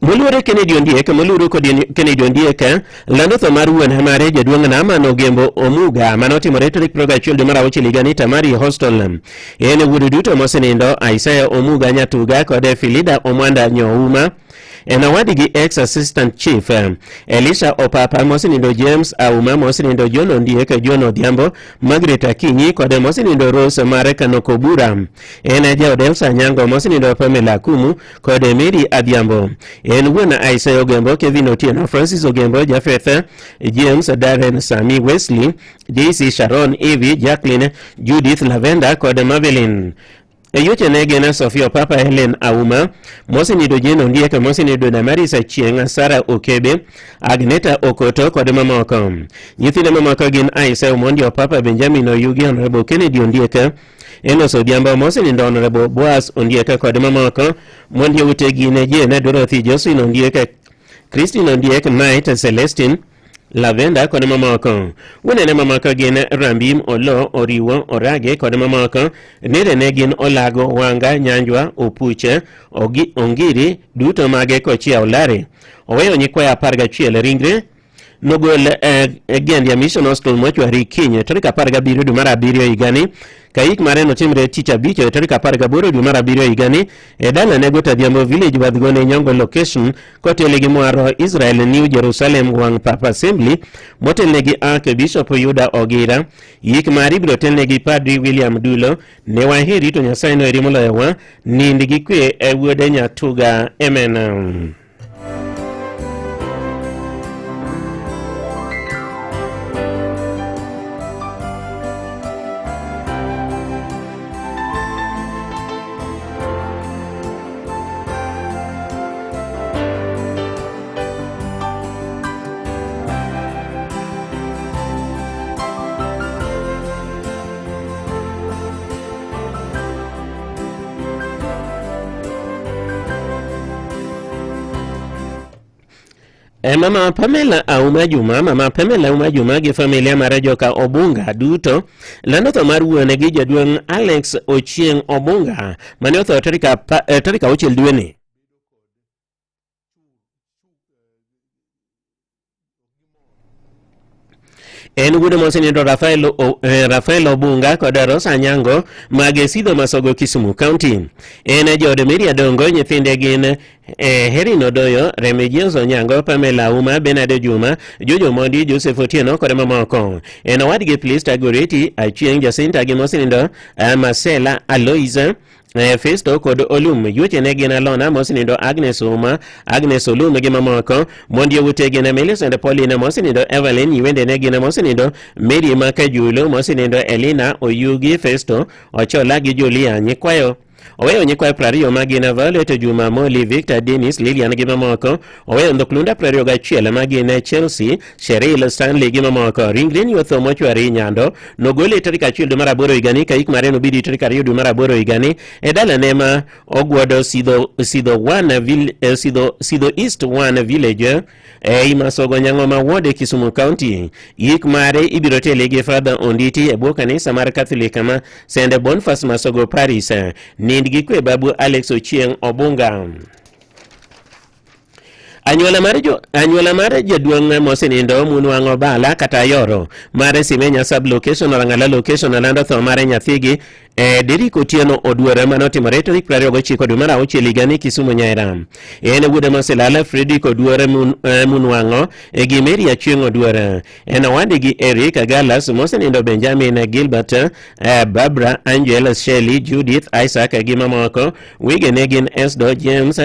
I: Moluore Kennedy Ondiek, moluoro kod Kennedy Ondiek lando tho mar wuon mare jaduong' Naman Ogembo Omuga manotimore tarik 21 dwe mar auchiel higani Tamari Hostel. En wuod duto mosenindo Isaiah Omuga Nyatuga kod Philida Omwanda Nyouma. En owadgi ex assistant chief Elisha Opapa mosenindo James Auma mosenindo John Ondiek John Odhiambo Margaret Akinyi kod mosenindo Rose mar Kanokobura. En jaod Elsa Anyango mosenindo Pamela Akumu kod Mary Adhiambo. En wuon Isaiah Ogembo, Kevin Otieno, Francis Ogembo, Jafeth James, Darren Sami, Wesley, JC Sharon, Evie, Jacqueline, Judith, Lavenda kod Mavelyn. E yuchene gin Sofia Papa Helen Auma, mosenindo Jane Ondiek, mosenindo Damaris Achieng', Sara Okebe, Agneta Okoto kod mamoko. Nyithinde mamoko gin Isaiah Omondi Opapa, Benjamin Oyugi, Honorable Kennedy Ondiek, Enos Odhiambo, mosenindo Honorable Boaz Ondiek kod mamoko. Mondi ute gin Jane Dorothy, Josephine Ondiek, Christine Ondiek, Knight Celestine, Lavenda kod mamoko. Wuonene mamoko gin Rambim, Olo, Oriwo, Orage kod mamoko. Nerene gin Olago, Wanga, Nyanjwa, Opuche, Ogi, Ongiri, duto mage kochia Olare. Oweyo nyikwayo 11 ringre nogol e Gendia Mission Hospital mochwari kiny tarik 17 dwe mar 7 higani. Kayik mare notimre tich abich e tarik 18 dwe mar 7 higani e dalane Gote Adhiambo Village Wadhgone Nyongo location kotele gi mwaro Israel New Jerusalem Wang Papa Assembly motelne gi Archbishop Yuda Ogira. Yik mare ibiro telne gi Padri William Dulo. Ne waheri to Nyasaye noheri moloyowa. Nind gi kwe e wuode Nyatuga. Amen. Mama Pamela Auma Juma, Mama Pamela Auma Juma gi familia mar joka Obunga duto lando tho mar wuon gi jaduong' Alex Ochieng' Obunga mane otho tarik 6 dweni. En wuod mosenindo Rafael Obunga kod Rosa Anyango mag Sidho Masogo Kisumu County. En jaod Mary Adongo, nyithinde gin Herin Odoyo, Remigius Onyango, Pamela Auma, Bernard Juma, Jojo Mondi, Joseph Otieno kod mamoko. En owadgi Plista Goreti, Achieng' Jacinta gi mosenindo Marcela Aloisa, Festo kod Olum. Yuochene gin Alona mosenindo Agnes Uma, Agnes Olum gi mamoko. Mondi owute gin Millicent Pauline mosenindo Evelyn, nyiwendene gin mosenindo Mary Makajulo mosenindo Elina Oyugi, Festo Ochola gi Julia. Nyikwayo oweyo nyikwayo 20 ma gin Violet Juma, Molly, Victor, Dennis, Lilian gi mamoko. Oweyo ndhoklunda 21 ma gin Chelsea, Cheryl, Stanley gi mamoko. Ringre ni otho mochwari Nyando nogole tarik 1 dwe mar 8 higani ka yik mare nobidi tarik 2 dwe mar 8 higani e dalane ma Ogwodo Sidho, Sidho, one, vil, Sidho, Sidho East 1 Village ei Masogo Nyang'oma Ward e Kisumu County. Yik mare ibiro tele gi Father Onditi e bwo kanisa mar Catholic ma St. Boniface Masogo Paris. Nind gi kwe babu Alex Ochieng' Obunga. Anyuola mar jaduong' mosenindo Munwang'o Bala kata Yoro mar Simenya sub location Orang'ala location olando tho mar nyathigi Derrick Otieno Oduor manotimore tarik 29 dwe mar 6 higani Kisumu Nyaera. En wuode moselal Fredrick Oduor Munwang'o gi Mary Achieng' Oduor. En owadgi Eric Galas mosenindo Benjamin Gilbert, Barbara, Angel, Shelley, Judith, Isaac gi mamoko. Wigene gin Esdo James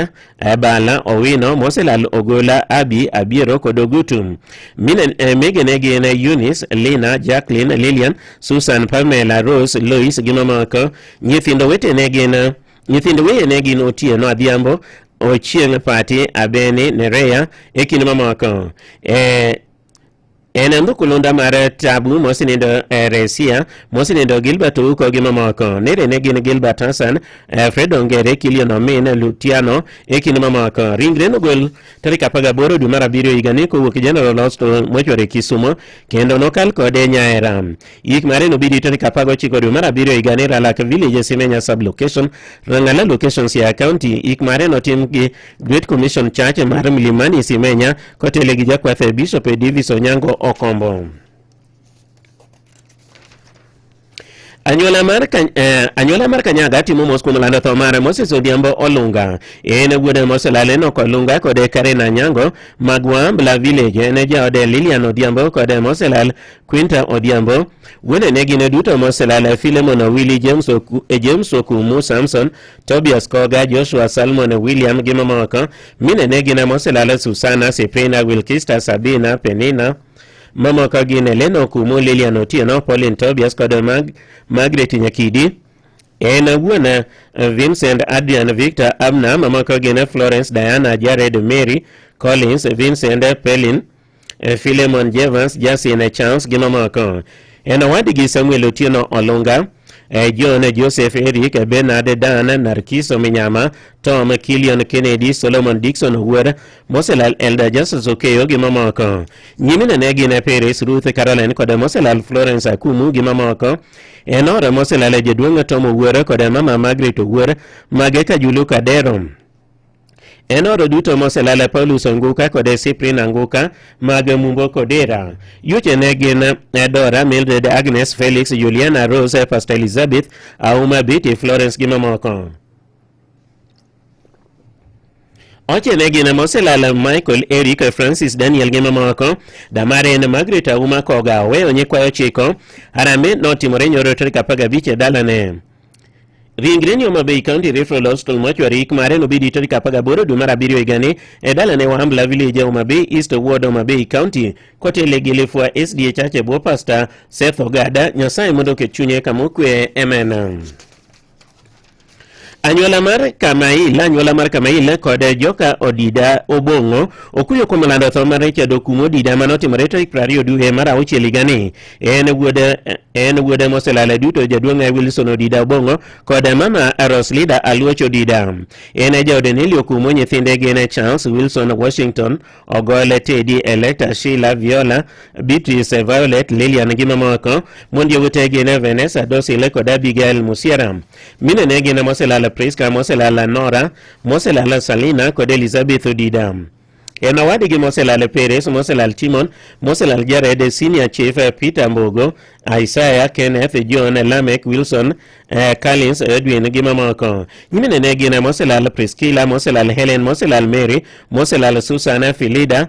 I: Bala Owino moselal Ogola Abi Abiero kod Ogutu. Migene gin Eunice, Lina, Jacqueline, Lilian, Susan, Pamela, Rose, Lois gi mamoko. Nyithindo wetene gin nyithindo weyene gin Otieno Adhiambo, Ochieng' Pati, Abeni, Nerea e kind mamoko. En ndhukulunda mar Tabu mosenindo Resia, mosenindo Gilbert Ouko gi mamoko. Nerene gin Gilbert Hassan, Fred Ongere, Kilian Omin, Lutiano e kind mamoko. Ringre nogol tarik 18 dwe mar 7 higani kowuok General Hospital mochwere Kisumo kendo nokal kode Nyaera. Yik mare nobidi tarik 19 dwe mar 7 higani Ralak Village, Simenya sub-location, Rang'ala location, Siaya County. Yik mare notim gi Great Commission Church mar Mlimani Simenya kotele gi jakwath Bishop Davis Onyango Okombo. Anyuola mar anyuola mar Kanyaga timo mos kuom lando tho mar Moses Odhiambo Olunga. En wuod Moselal Enoch Olunga kod Karen Anyango mag Wambla Village. En jaode Lilian Odhiambo kod Moselal Quinta Odhiambo. Wuonene gin duto Moselal Philemon Owili, James Okumu, Samson, Tobias Koga, Joshua Salmon, William gi mamoko. Minene gin Moselal Susana, Cyprina, Wilkista, Sabina, Penina. Mamoko gin Elena Okumu, Lilian Otieno, Pauline Tobias kod Margaret Nyakidi. En wuon Vincent, Adrian, Victor, Abner. Mamoko gin Florence, Diana, Jared, Mary, Collins, Vincent, Pelin, Philemon Jevans, Jasin, Charles gi mamoko. En owadgi Samuel Otieno Olunga, John, Joseph, Eric, Bernard, Dan, Narkiso Minyama, Tom, Kilion Kennedy, Solomon Dixon Owuor, Moselal Elder Justus Okeyo gi mamoko. Nyimine ne gin Peris, Ruth, Caroline kod Moselal Florence Akumu gi mamoko. En oro Moselal jaduong' Tom Owuor kod mama Margaret Owuor mage Kajulu Kadero. En oro duto moselal Paulus Onguka kod Cyprian Anguka mag Mumbo Kodera. Yuche ne gin Dora, Mildred, Agnes, Felix, Juliana, Rose, Pastor Elizabeth, Auma, Betty, Florence gi mamoko. Oche ne gin moselal Michael, Eric, Francis, Daniel gi mamoko. Damare en Margaret Auma Koga oweyo nyikwayo 9. Harambee notimore nyoro tarik 15 e dalane. Ringre ni Homa Bay County Referral Hospital mortuary ik mare nobedi tarik 18 dwe mar abiriyo higani e dalane Wambla Village, Homa Bay East Ward, Homa Bay County kotele gi Lefwa SDA Church e bwo Pastor Seth Ogada. Nyasaye mondo oket chunye kama okwe. Amen. Anyuola mar Kamail, anyuola mar Kamail kod joka Odida Obong'o okuyo kuom lando tho mar Richard Okumu Odida mane otimore tarik 20 dwe mar auchiel higani. En wuode moselal duto jaduong' Wilson Odida Obong'o kod mama Roslida Aluoch Odida. En jaode Nelly Okumu, nyithinde gin Charles Wilson Washington Ogole, Teddy, Electa, Sheila, Viola, Beatrice, Violet, Lilian gi mamoko. Mond yawuote gin Vanessa Dosile kod Abigail Musiera. Mine ne gin Moselala Priska, Moselala Nora, Moselala Salina kod Elizabeth Odida. En owadgi Moselal Perez, Moselal Timon, Moselal Jared, Senior Chief Peter Mbogo, Isaiah, Kenneth, John, Lamek, Wilson, Collins, Edwin gi mamoko. Nyimine ne gin Moselal Priscilla, Moselal Helen, Moselal Mary, Moselal Susanna, Philida,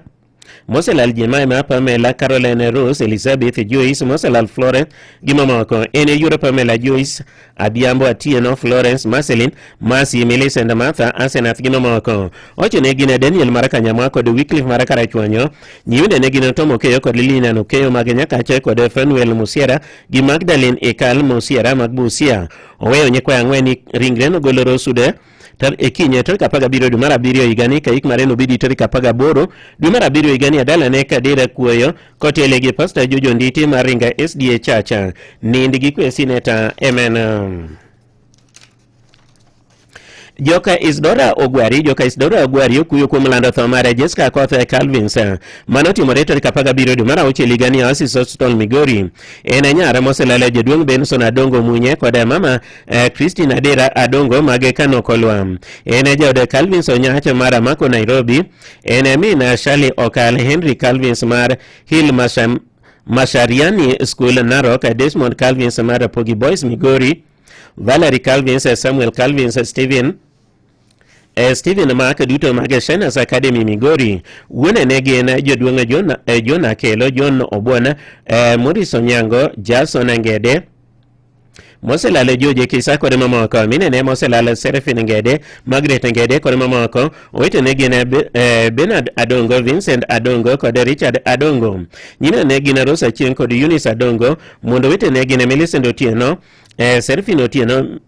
I: Moselal Jemima, Pamela, Caroline, Rose, Elizabeth, Joyce, Moselal Florence gi mamoko. En e yuoro Pamela, Joyce, Adhiambo, Atieno, Florence, Marceline, Mercy, Millicent, Martha, Asenath gi mamoko. Oche ne gin Daniel mar Kanyamwa kod Wycliffe mar Karachuonyo. Nyimine ne gin Tom Okeyo kod Lilian Okeyo mag Nyakache kod Fanuel Musiera gi Magdalene Ekal Musiera mag Busia. Oweyo nyikwayo ang'wen ringre nogolo Rosude tar e kinye tarik 17 dwe mar abiriyo higani ka ik mare nobedi tarik 18 dwe mar abiriyo higani e dalane Kadera Kuoyo kotele gi Pastor Jojo Nditi mar Ringa SDA Church. Nind gi kwe sineta. Amen. Joka Isidora Ogwari, Joka Isidora Ogwari okuyo kuom lando tho mare Jessica Akoth Calvins mane otimore tarik 17 dwe mar auchiel higani e Oasis Hospital Migori. En e nyara moselalo e jaduong' Benson Adongo Munye kod mama Christine Adera Adongo mage Kano Kolwa. En e jaod Calvins Onyach mar Amako Nairobi. En e min Shirley Okal Henry Calvins mar Hill Mashariani School Narok, Desmond Calvins mar Rapogi Boys Migori, Valerie Calvins, Samuel Calvins, Stephen Mark duto mag Shiners Academy Migori. Wuone ne gin joduong' John Akelo, John Obwana, Maurice Onyango, Jason Ngede, Moselalo George Kisa kod mamoko. Mine ne Moselalo Serafin Ngede, Margaret Ngede kod mamoko. Owete ne gin Bernard Adongo, Vincent Adongo kod Richard Adongo. Nyine ne gin Rosa Achieng' kod Eunice Adongo. Mondo owete ne gin Millicent Otieno, Serafin Otieno,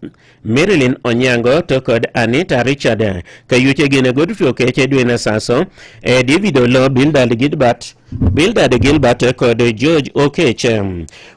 I: Marilyn Onyango to kod Anita Richard. Kayuche gin Godfrey Okech, Edwin Saso, David Olo, Bildad Gilbert, Bildad Gilbert kod George Okech.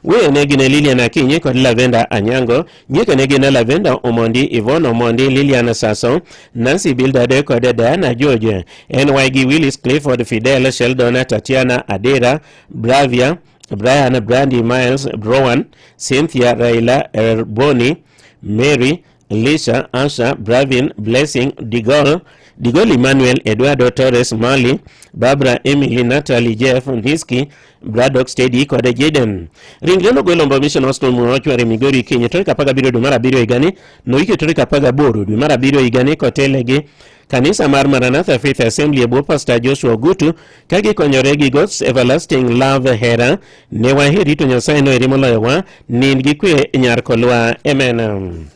I: Weyo ne gin Lilian Akinyi kod Lavenda Anyango. Nyieke ne gin Lavenda Omondi, Yvonne Omondi, Lilian Saso, Nancy Bildad kod Diana George. NYG Willis, Clifford, Fidel, Sheldon, Tatiana, Adera, Bravia, Brian, Brandy, Miles, Rowan, Cynthia, Raila, Bonnie, Mary, Lisa, Asha, Bravin, Blessing, Digol, Digol Emmanuel, Eduardo Torres, Mali, Barbara, Emily, Natalie, Jeff, Niski, Braddock, Steady kod Jaden. Ringre nogol Ombo Mission Hospital Mortuary Migori kiny tarik 17 dwe mar abiriyo higani noike tarik 18 dwe mar abiriyo higani kotele gi kanisa mar Maranatha Faith Assembly e bwo Pastor Joshua Ogutu ka gikonyore gi God's Everlasting Love Hera ne waheri to Nyasaye noheri moloyowa nind gi kwe nyar kolwa amen.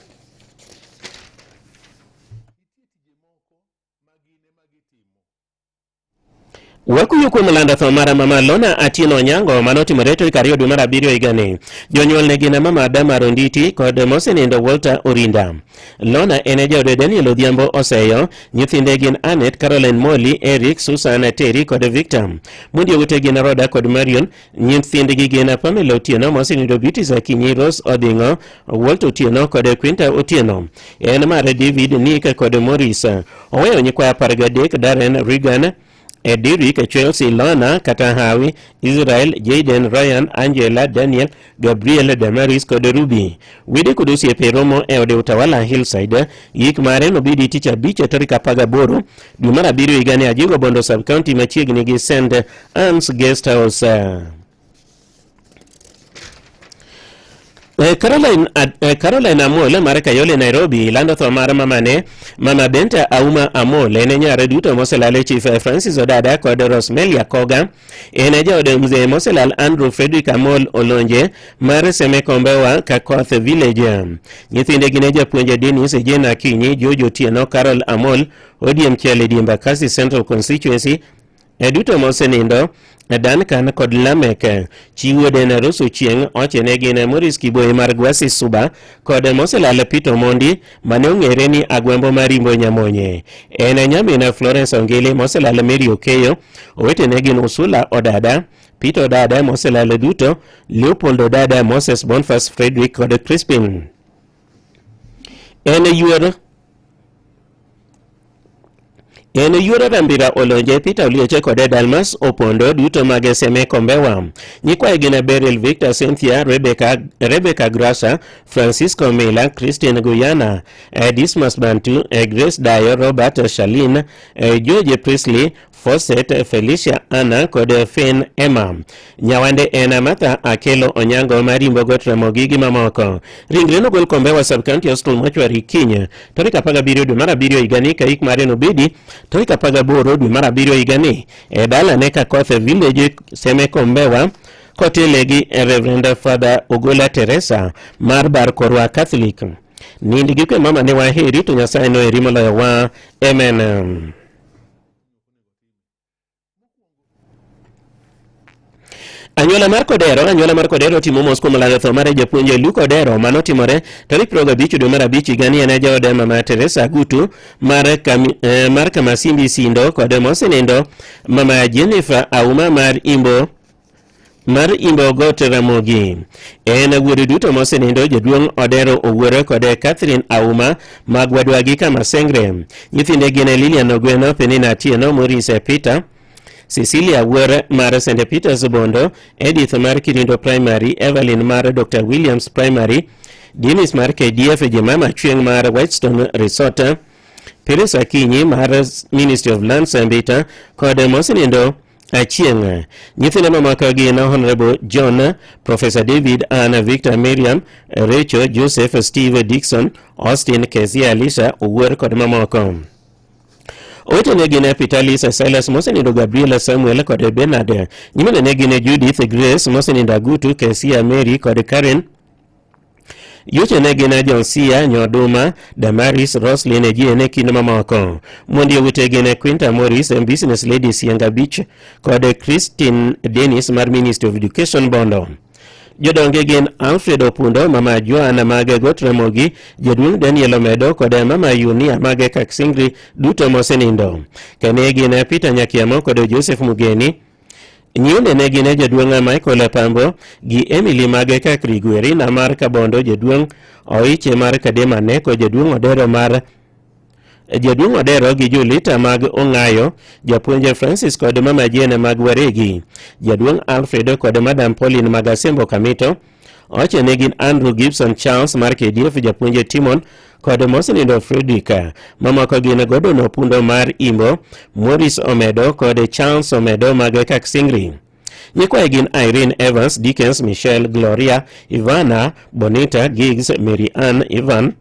I: Wakuyo kuom lando tho mar mama Lona Atieno Onyango manotimore tarik 2 dwe mar abiriyo higani. Jonyuolne gin mama Adama Ronditi kod mosenindo Walter Orinda. Lona en e jaode Daniel Odhiambo Oseyo, nyithinde gin Anet, Caroline Molly, Eric, Susan, Terry kod Victor. Mondi owete gin Roda kod Marion, nyithindgi gin Pamela Otieno mosenindo Beatrice Akinyi, Rose Odhingo, Walter Otieno kod Quinta Otieno. En mar David, Nick kod Maurice. Oweyo nyikwayo 13 Darren, Regan, Derrick, Chelsea, Lona, kata Hawi, Israel, Jaden, Ryan, Angela, Daniel, Gabriel, Damaris kod Ruby. Wede kod osiepe romo e ode Utawala Hillside. Yik mare nobedi tich abich tarik 18 dwe mar abiriyo higani Ajigo Bondo sub county machiegni gi St Anne's Guest House. Caroline Amol mar Kayole Nairobi lando tho mar mamane Mama Benta Auma Amol en e nyare duto moselal e Chief Francis Odada kod Rosmelia Koga en e jaode mzee moselal Andrew Frederick Amol Olonje mar Seme Kombewa Kakoth Village. Nyithinde gin e japuonj Dennis Jane Akinyi, George Otieno, Carol Amol, Odiem Chele Embakasi Central Constituency E duto mosenindo, Duncan kod Lamek, chi wuode en Rose Ochieng', ochene gin Maurice Kiboyi mar Gwasi Suba kod moselal Peter Omondi mane ong'ere ni Agwambo mar Rimbo Nyamonye. En nyamina Florence Ongili moselal Mary Okeyo, owetene gin Usula Odada, Peter Odada moselal duto, Leopold Odada, Moses Boniface Frederick kod Crispin. En yuor En yuoro Rambira Olonje, Peter Olieche kod Dalmas Opondo duto mag Seme Kombewa. Nyikwaye gin Beryl Victor, Cynthia, Rebecca, Rebecca Grasa, Francisco Mila, Christian Guyana, Dismas Bantu, Grace Dayo, Robert Shalin, George Priestley, Fawcett, Felicia Anna kod Finn Emma. Nyawande en Martha Akelo Onyango marimbo got Ramogi gi mamoko. Ringre nogol Kombewa Sub County Hospital Mortuary kiny tarik 17 dwe mar abiriyo higani ka yik mare nobedi tarik 18 dwe mar abiriyo higani e dalane Kakothe Village Seme Kombewa kotele gi Reverend Father Ogola Teresa mar Bar Korwa Catholic. Nind gi kwe mama ne waheri to Nyasaye noheri moloyo wa. Amen. Anyuola mar Kodero, anyuola mar Kodero timo mos kuom lando tho mar japuonj Luke Odero manotimore tarik 25 dwe mar abich higani en jaode mama Teresa Agutu mar Kamasimbi Sindo kod mosenindo mama Jennifer Auma mar Imbo mar Imbo Got Ramogi. En wuod duto mosenindo jaduong' Odero Owuoro kod Catherine Auma mag wadwagi Kamasengre. Nyithinde gin Lilian Ogweno, Penina Atieno, Maurice Peter, Cecilia Wuor mar St. Peters Bondo, Edith mar Kirindo Primary, Evelyn mar Dr. Williams Primary, Dennis mar KDF, Jemama Chieng' mar Whitestone Resort, Peres Akinyi mar Ministry of Lands Mbita kod mosenindo Achieng'. Nyithindo mamoko gin Honorable John, Professor David, Anna, Victor, Miriam, Rachel, Joseph, Steve, Dixon, Austin, Kezia, Alicia, Owuor kod mamoko. Owetene gin Pitalis, Silas mosenindo, Gabriela, Samuel kod Bernard. Nyiminene gin Judith, Grace mosenindo, Agutu, Kesia, Mary kod Karen. Yuche ne gin Josia, Nyoduma, Damaris, Roslyn, Jane kind mamoko. Mondi owete gin Quinta Morris, Business Lady Sianga Beach kod Christine Dennis mar Ministry of Education Bondo. Jodonge gin Alfred Opundo, Mama Joana mag Got Ramogi, Jaduong' Daniel Omedo kod Mama Yunia mag Kaksingri duto mosenindo. Kane gin Peter Nyakiamo kod Joseph Mugeni. Nyiune ne gin jaduong' Michael Pambo gi Emily mag Kakrigwerina mar Kabondo, jaduong' Oiche mar Kadema Neko, jaduong' Odero mar jaduong' Odero gi Julita mag Ong'ayo, japuonj Francis kod Mama Jane mag Waregi, jaduong' Alfredo kod Madam Pauline mag Asembo Kamito. Oche ne gin Andrew Gibson Charles mar KDF, japuonj Timon kod mosenindo Fredrick. Mamoko gin Gordon Opundo mar Imbo, Maurice Omedo kod Charles Omedo mag Kaksingri. Nyikwaye gin Irene Evans, Dickens, Michelle, Gloria, Ivana, Bonita, Giggs, Mary Ann, Ivan,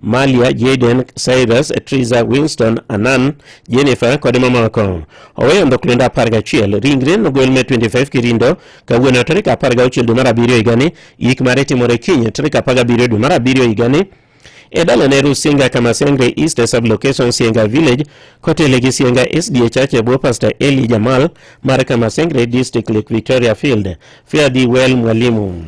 I: Malia, Jaden, Cyrus, Triza, Winston, Anan, Jennifer kod mamoko. Oweyo ndhoklendo 11. Ringre nogol me 25 Kirindo kawuono tarik 16 dwe mar abiriyo higani. Yik mare timore kiny tarik 17 dwe mar abiriyo higani e dalane Rusinga Kamasengre East Sub-Location Sienga Village kotele gi Sienga SDA Church e bwo Pastor Eli Jamal mar Kamasengre District Lake Victoria Field. Fare thee well mwalimu.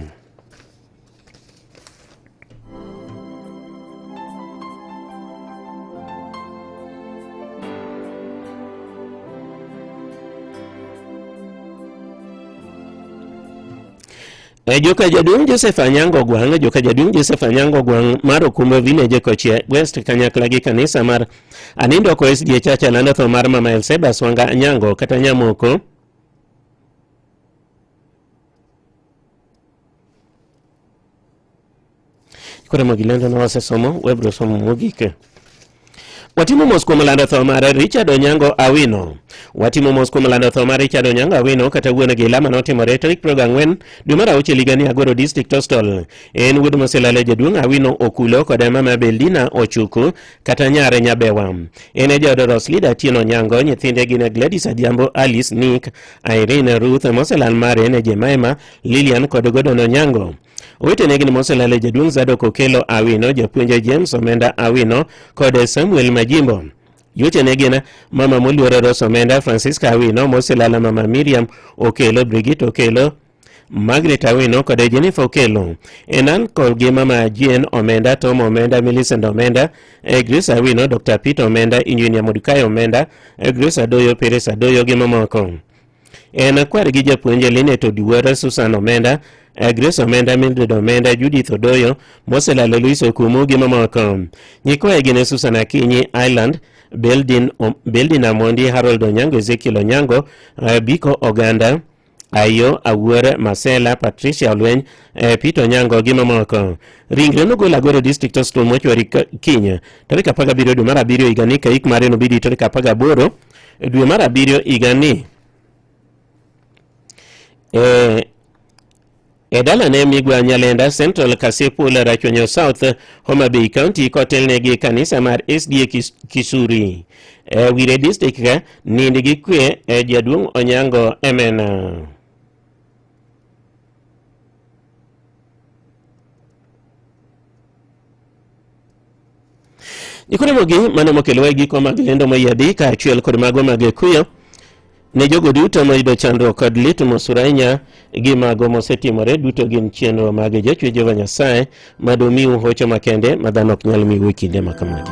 I: E joka jaduong' Joseph Anyango Gwang', joka jaduong' Joseph Anyango Gwang' mar Okumba Village Kochia West kanyakla gi kanisa mar Anindo ko SDA Church alando tho mar Mama Elseba Swanga Anyango kata Nyamoko. Koro magilendo na wasesomo wabiro somo mogik. Watimo mos kuom lando tho mar Richard Onyango Awino. Watimo mos kuom lando tho mar Richard Onyango Awino kata wuon gila manotimore tarik 24 dwe mar auchiel higani Agoro District Hostel. En wuod moselalo jaduong' Awino Okulo kod mama Beldina Ochuku kata nyare Nyabewa. En e jaod Roslida Atieno Onyango, nyithinde gin Gladys Adhiambo, Alice, Nick, Irene, Ruth, moselal mare en Jemima, Lilian kod Gordon Onyango. Owetene gin moselal e jaduong' Zadok Okelo Awino, japuonj James Omenda Awino kod Samuel Majimbo. Yuochene gin mama moluoro Rose Omenda, Francisca Awino, moselala mama Miriam Okelo, Brigitte Okelo, Margaret Awino kod Jennifer Okelo. En uncle gi mama Jane Omenda, Tom Omenda, Millicent Omenda, Grace Awino, Dr. Peter Omenda, Engineer Mordecai Omenda, Grace Adoyo, Peres Adoyo gi mamoko. En kwar gi japuonj Linet Odiwuor, Susan Omenda, Grace Omenda, Mildred Omenda, Judith Odoyo, moselalo Luis Okumu gi mamoko. Nyikwaye gin Susan Akinyi, Ireland, Beldin, Beldin Amondi, Harold Onyango, Ezekiel Onyango, Biko Oganda, Ayo Awuor, Masela, Patricia Olweny, Peter Onyango gi mamoko. Ringre nogol Agoro District Hospital mochwari kiny tarik 17 dwe mar abiriyo higani ka ik mare nobedi tarik 18 dwe mar abiriyo higani. E dalane Migwa Nyalenda Central Kasipul Rachuonyo South Homa Bay County kotelne gi kanisa mar SDA Kisuri. E Wire District ka nind gi kwe e jaduong' Onyango Emena. Ikonemogi mano mokelowa e giko mag lendo moyiedhi kaachiel kod mago mag kuyo ne jogo duto moyudo chandruok kod lit mosur ahinya gi mago mosetimore duto gin chenro mag jachwech Jehova Nyasaye mad omiu hocho makende ma dhano ok nyal miu e kinde ma kamagi.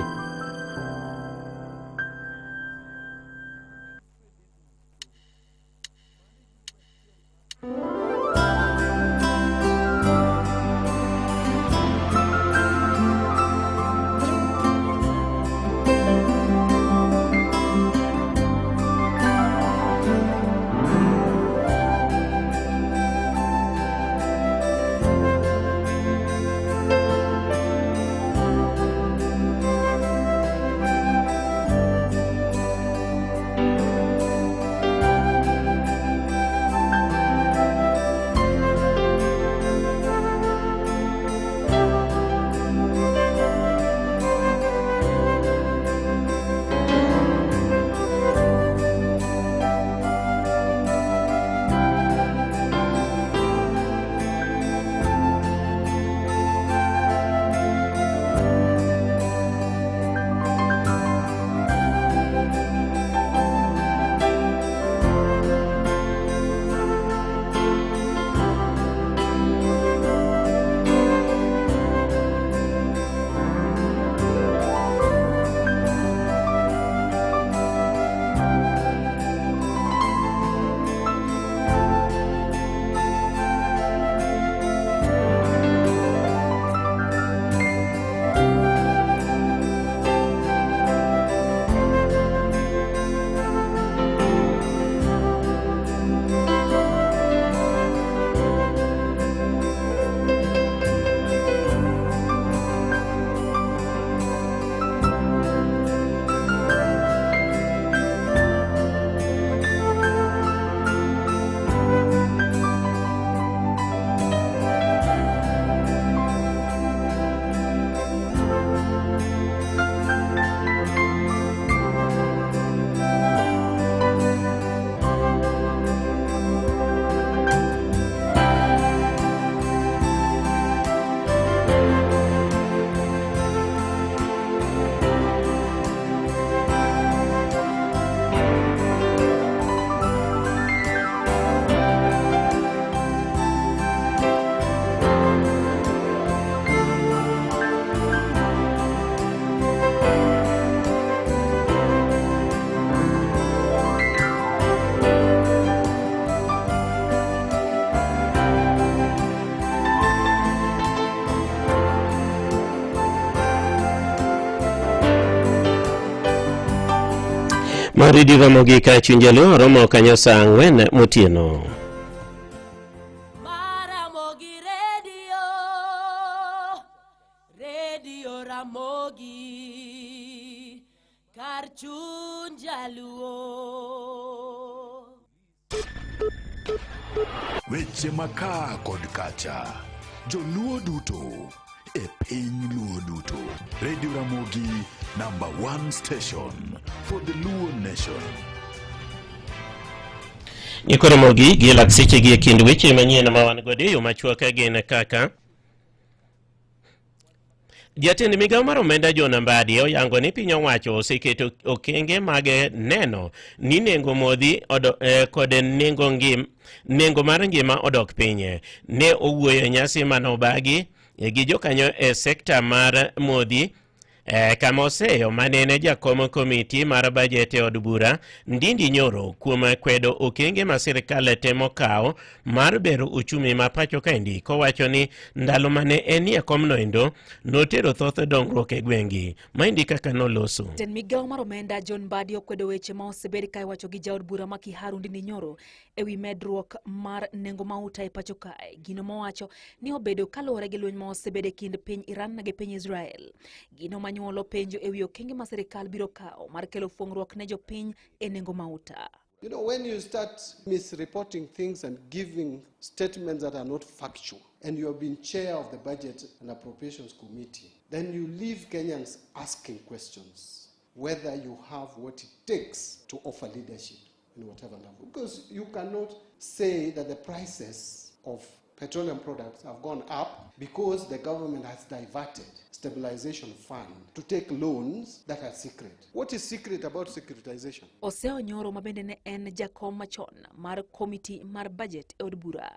I: Mar Radio Ramogi ka chuny jaluo romo kanyo saa 4 motieno.
G: Ramogi Radio, Radio Ramogi, kar chuny jaluo.
K: Weche makaa kod kacha, joluo duto e piny luo duto. Radio Ramogi number one station for the Luo nation.
I: Nyikwa Ramogi gi lak seche gi e kind weche manyien ma wan godo e yo machuok gin kaka Jatend migawo mar omenda John Mbadi oyango ni piny owacho oseketo okenge mag neno ni nengo modhi kod nengo mar ngima odok piny. Ne owuoyo e nyasi mane obagi gi jokanyo e sekta mar modhi kama oseyo manene jakom komiti mar bajet e od bura Ndindi Nyoro kuom kwedo okenge ma sirkal temo kawo mar bero uchumi ma pacho kaendi, kowacho ni ndalo mane enie komno endo notero thoth dongruok e gwengi. Maendi kaka noloso.
W: Jatend migawo mar omenda John Mbadi okwedo weche ma osebed ka iwacho gi jaod bura ma Kiharu Ndindi Nyoro ewi medruok mar nengo mauta e pacho kae. Gino mowacho ni obedo kaluwore gi lweny ma osebedo e kind piny Iran gi piny Israel. Gino manyuolo penjo ewi okenge ma sirikal biro kawo mar kelo fuong'ruok ne jopiny e nengo mauta.
X: You know, when you start misreporting things and giving statements that are not factual, and you have been chair of the Budget and Appropriations Committee, then you leave Kenyans asking questions whether you have what it takes to offer leadership in whatever level. Because you cannot say that the prices of petroleum products have gone up because the government has diverted stabilization fund to take loans that are secret. What is secret about securitization?
W: Oseo Nyoro ma bende ne en jakom machon mar komiti mar budget e od bura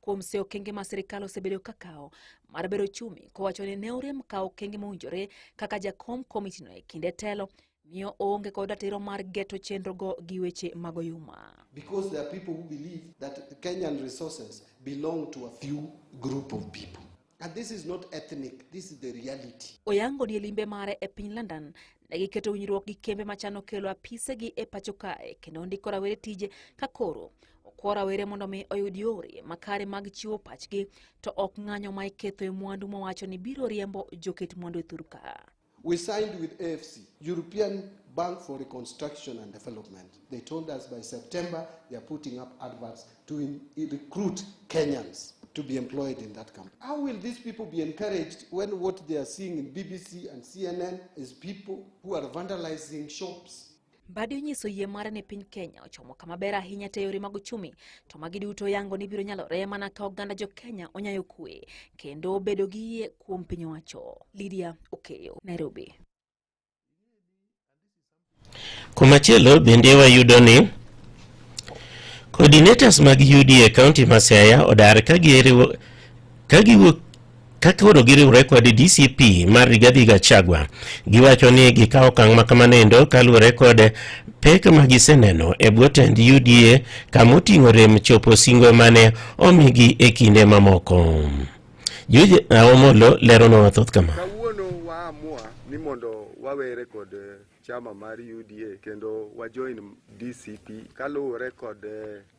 W: kuom seyo okenge ma sirikal osebedo ka kawo mar bero uchumi, kowacho ni ne orem kawo okenge mowinjore kaka jakom komitino e kinde telo miyo oonge kod ratiro mar geto chenrogo gi weche mag oyuma.
X: Because there are people who believe that Kenyan resources belong to a few group of people. And this is not ethnic, this is the reality.
W: Oyango ni e limbe mare e piny London ne giketo winjruok gi kembe machano kelo apisegi e pacho kae kendo ndiko rawere tije ka koro okwa rawere mondo mi oyud yore makare mag chiwo pachgi to ok ng'anyo ma iketho e mwandu mowacho ni biro riembo joket mwandu e thur ka.
X: We signed with AFC, European Bank for Reconstruction and Development. They told us by September they are putting up adverts to recruit Kenyans to be employed in that company. How will these people be encouraged when what they are seeing in BBC and CNN is people who are vandalizing shops?
W: Mbadi onyiso yie mare ni piny Kenya ochomo kama ber ahinya te yore mag uchumi, to magi duto yango ni biro nyalore mana ka oganda jo Kenya onyayo kwe kendo bedo gi yie kuom piny owacho. Lydia Okeyo, Nairobi.
I: Kumachielo bende wayudo ni coordinators mag UDA e kaunti ma Siaya odar ka giriwo ka giwuok ka koro giriwre kod DCP mar Rigathi Gachagua. Giwacho ni gikawo okang' ma kamano endo kaluwore kod pek ma giseneno e bwo tend UDA kama oting'o rem chopo singo mane omigi e kinde mamoko. George Omolo leronwa mathoth kama.
S: Kawuono waamua ni mondo wawere kod chama mar UDA kendo wajoin DCP kaluwore kod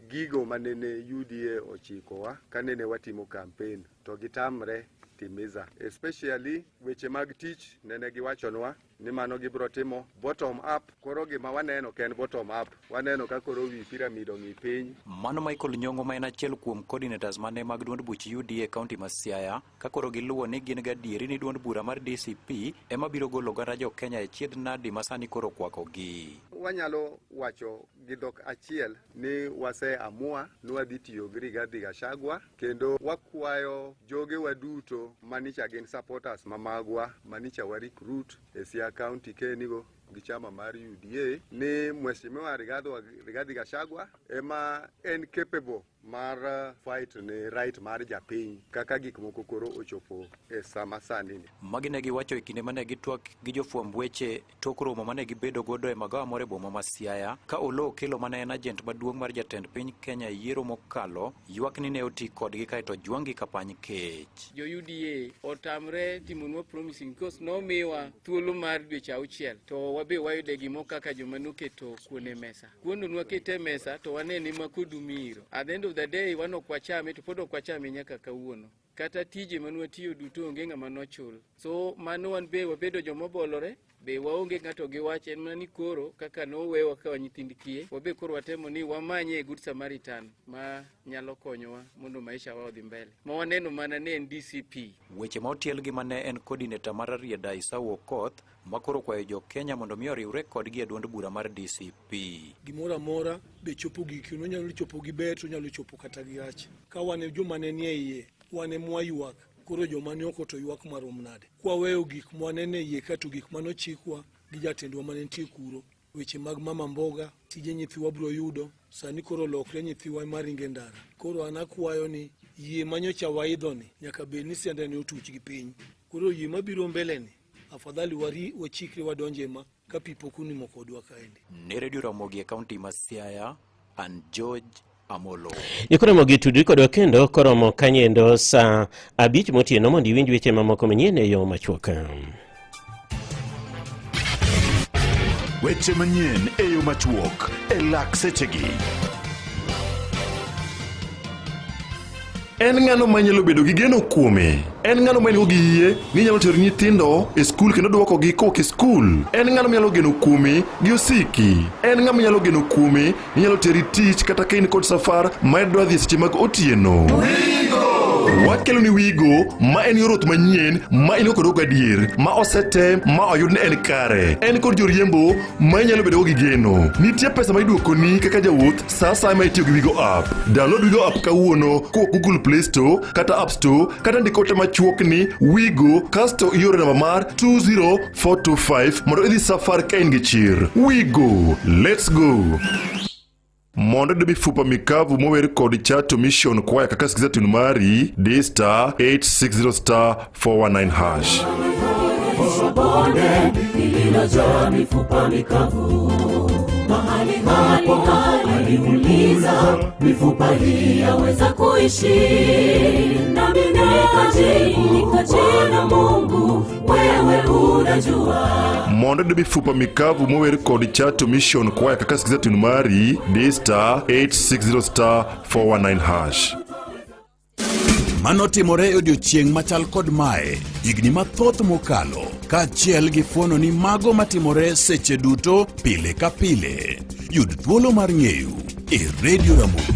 S: gigo manene UDA ochikowa kanene watimo campaign to gitamre timiza, especially weche mag tich nene giwachonwa ni mano gibiro timo bottom up. Koro gima waneno ok en bottom up, waneno ka koro wi pyramid ong'i piny.
T: Mano Michael Nyong'o ma en achiel kuom coordinators mane mag duond buch UDA e kaunti ma Siaya, ka koro giluwo ni gin gadieri ni duond bura mar DCP ema biro golo oganda jo Kenya e chiedh nadi ma sani koro okwakogi.
S: Wanyalo wacho gi dhok achiel ni waseamua ni wadhi tiyo gi Rigathi Gachagua kendo wakwayo jogewa duto manicha gin supporters ma magwa manicha wa recruit e Siaya County kenigo gi chama mar UDA ni Mheshimiwa Rigathi Gachagua ema en capable mar fight ne right mar japiny kaka gik moko koro ochopo e sama sani ni.
T: Magi ne giwacho e kinde mane gitwak gi jofwamb weche tok romo mane gibedo godo e magawa moro e boma ma Siaya ka Oloo Okello mane en ajent maduong' mar jatend piny Kenya e yiero mokalo ywak ni ne oti kodgi kaeto ojwang'gi ka pany kech.
U: Jo UDA otamre timonwa promising because nomiwa thuolo mar dweche auchiel to wabe wayude gimo kaka joma noketo kuon e mesa. Kuono nwakete e mesa to wanene ma kodu miiro. At the end of the day wan ok wachame to pod ok wachame nyaka kawuono. Kata tije manwatiyo duto onge ng'ama nochul. So mano wan be wabedo joma obolore be waonge ng'ato gi wach en mana ni koro kaka nowewa ka nyithind kiye wabe koro watemo ni wamanye good Samaritan ma nyalo konyowa mondo maisha wa odhi mbele ma waneno mana ne en DCP.
T: Weche ma otiel gi mane en coordinator mar Rarieda Isau Okoth ma koro kwayo jo Kenya mondo mi oriwre kodgi e duond bura mar DCP.
V: Gimoro amora be chopo gikone, onyalo chopo gi ber to onyalo chopo kata gi rach. Ka wan e joma ne nie iye, wan ema waywak, koro joma ni oko to ywak marom nade? Kwaweyo gik mwaneno e iye ka to gik mane ochikwa gi jatendwa mane nitie kuro, weche mag mama mboga, tije nyithiwa biro yudo, sani koro olokre nyithiwa ema ringo e ndara. Koro an akwayo ni yie manyocha waidhoni nyaka bed ni siandane otuch gi piny. Koro yie mabiro mbele ni afadhali wari wachikre wadonje ma ka pi pok onimo kodwa kaendi.
T: Ne Radio Ramogi e kaunti ma Siaya, an George Amolo.
I: Ikoromo tudri kodwa kendo koromo kanyendo saa 5 motieno mondo iwinj weche mamoko manyien e yo machuok.
K: Weche manyien e yo machuok e lak sechegi.
J: En ng'ano manyalo bedo gi geno kuome? En ng'ano ma en-go gi yie ni nyalo tero nyithindo e skul kendo dwokogi kowuok e skul? En ng'ano manyalo geno kuome gi osiki? En ng'ama nyalo geno kuome ni nyalo teri tich kata ka in kod safar ma idwa dhi e seche mag otieno? Wakelo ni Wigo ma en yor wuoth manyien ma in go kod gadier ma osetem ma oyud ni en kare. En kod joriembo ma inyalo bedogo gi geno. Nitie pesa ma iduokoni kaka jawuoth sa asaya ma itiyo gi Wigo app. Download Wigo app kawuono kowuok Google Play Store kata App Store kata ndik ote machuok ni Wigo kasto ioro namba mar 20425 mondo idhi safar ka in gi chir. Wigo, let's go! Mondo iyud mifupa mikavu mower kod Chato Mission Choir kaka sikiza tune mari di star 860 star 419 hash.
G: Bonde lililojaa mifupa mikavu, mahali hapo aliuliza, mifupa hii yaweza kuishi? Nami nikajibu, Bwana Mungu, wewe unajua.
J: Mondo iyud mifupa mikavu mower kod Chato Mission Choir kaka sikiza tune mari di star 860 star 419 hash.
K: Mano timore e odiechieng' machal kod mae higni mathoth mokalo kaachiel gi fuono ni mago matimore seche duto pile ka pile. Yud thuolo mar ng'eyo e Radio Ramogi.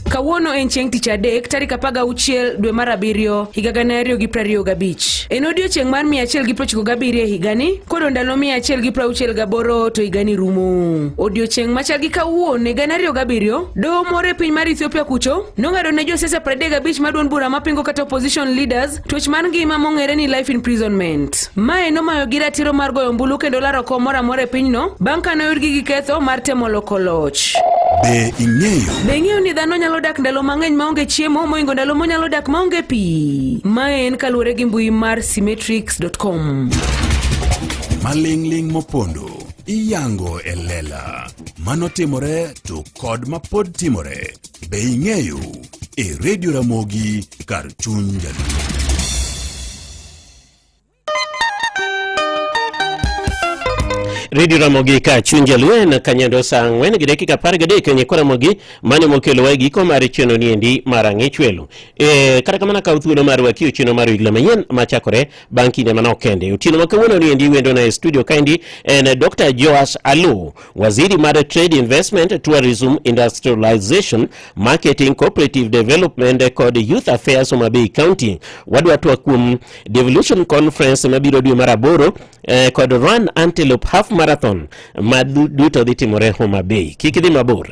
L: Kawuono en chieng' tich adek tarik 16 dwe mar 7 higa 2025. En odiechieng' mar 197 e higani, koro ndalo 168 to higani rumo. Odiechieng' machal gi kawuono e 2007, doho moro e piny mar Ethiopia kucho nong'ado ne josiasa 35 ma duond bura mapingo kata opposition leaders twech mar ngima mong'ere ni life imprisonment. Mae nomayogi ratiro mar goyo ombulu kendo laro kom moro amora e pinyno bang' ka noyudgi gi ketho mar temo loko loch.
K: Be ing'eyo?
L: Be ing'eyo ni dhano nyalo dak ndalo mang'eny maonge chiemo moingo ndalo monyalo dak maonge pi? Mae en kaluwore gi mbui mar symmetrics.com.
K: Maling'ling' mopondo iyango e lela. Mano timore to kod mapod timore. Be ing'eyo? E Radio Ramogi kar chuny Jaluo.
I: Radio Ramogi ka chuny Jaluo en kanyando saa 4:13 nyikwa Ramogi mane mokelowa e giko mar chenro niendi mar ang'ech welo. Kata kamano kaw thuolo mar wakiyo chenro mar wigla manyien machakore bang' kinde manok kende. Otieno ma kawuono niendi wendona e studio kaendi en Dr. Joash Alu, waziri mar Trade Investment, Tourism, Industrialization, Marketing, Cooperative Development kod Youth Affairs Homa Bay County. Wadwa twak kuom Devolution Conference mabiro dwe mar 8 kod Run Antelope Half Marathon ma duto dhi timore Homa Bay. Kik idhi mabor.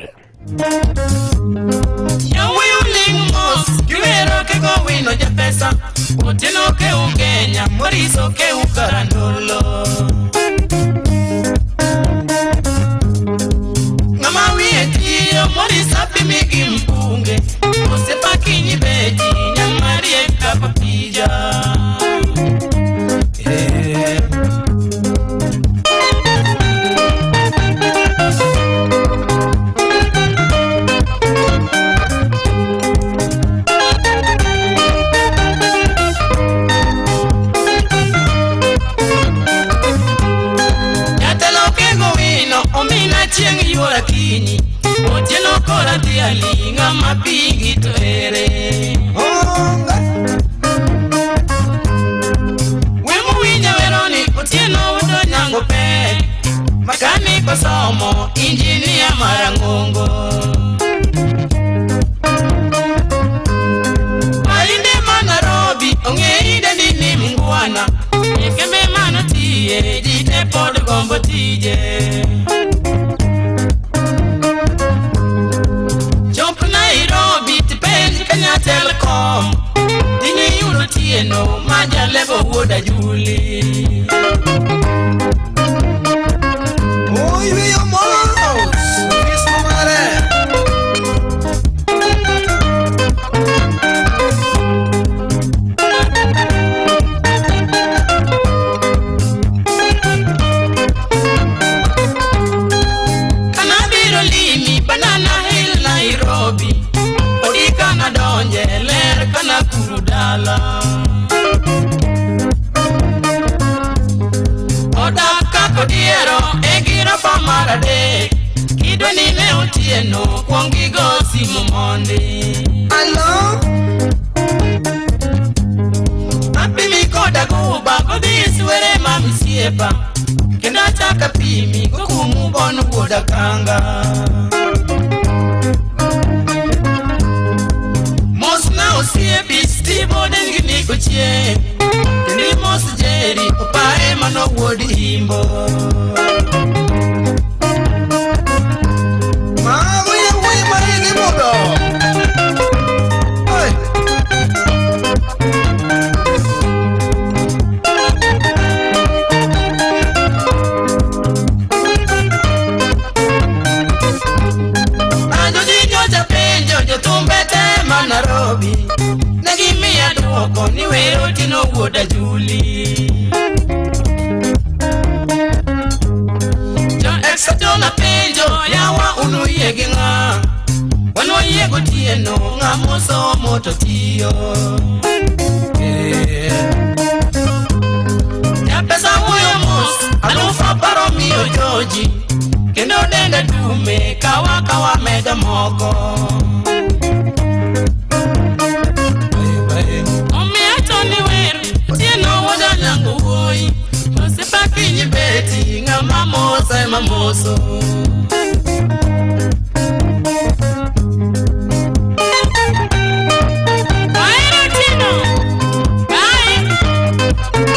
G: Ng'ama wiye tiyo
M: Morisa pimi gi mpunge Osepakinyi beti nyamarie kapapija Jatelo Okengo wino omina chieng' yuora kinyi Otieno kora dhi ali ng'ama pingi to ere Wemu winja weroni Otieno wuod Onyango pek Makaniko somo injinia marang'ongo Malinde ma Nairobi ong'e dendi ni mngwana E kembe manotiye ji te pod gombo tije Chop Nairobi tipenj Kenya Telecom Dine yudo Otieno ma jalego wuod Ajuli
N: Oyweyo mos, Kristo mare.
M: Kanabiro limi Banana Hill Nairobi Odi kana donje ler kana kuru dala Odak kako diero e girofa mar adek Kidwa ni ne Otieno kuong igo simu mondi Alo Apimi koda guba kodhi swere ma misiepa Kendo achaka pimi gokumu bon wuoda kanga Mos na osiepi Steve Oden gi Nick Ochieng Kendo imos Jerry opae mano wuod Imbo
N: Mago yawuoyi ma igi budho. Oi.
M: Anjo ji nyocha penjo jothumbe te ma Nairobi Ne gimiya duoko ni wer Otieno wuod Ajuli Jo ex jona penjo yawa unuyie gi ng'a Wan wayie gotieno ng'ama osomo to tiyo Japesa wuoyo mos alufu apar omiyo Joji Kendo denda dume kawa kawa medo moko Omiya to ni wer Otieno wuod Onyango wuoyi Osiepa kinyi beti ng'ama moso ema moso Ahero Otieno Bye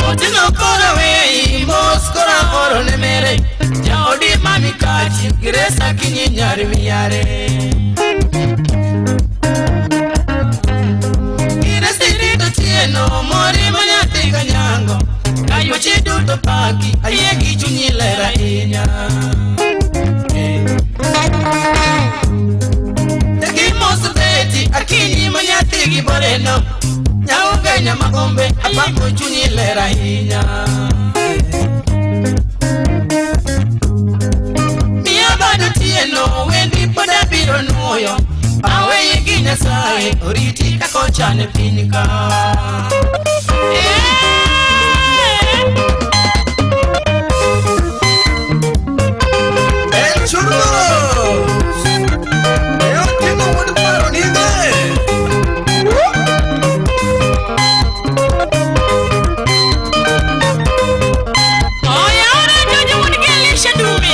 M: Otieno koro weyi mos koro aoro ne mere Jaodi mami kachi Grace Akinyi nyar miyare Grace irito Otieno mori ma nyathi kanyango Kayuochi duto paki ayie gi chunyi ler ahinya Gimos beti Akinyi ma nyathi gi boreno Nyaonge nyamagombe apako chunyi ler ahinya Miya bado Otieno wendi pod abiro nuoyo Aweyi gi Nyasaye oriti kaka ochan e piny ka
N: El churros. E Otieno wuod paro nige.
M: Oyawore Jojo wuod gi Elisha Dume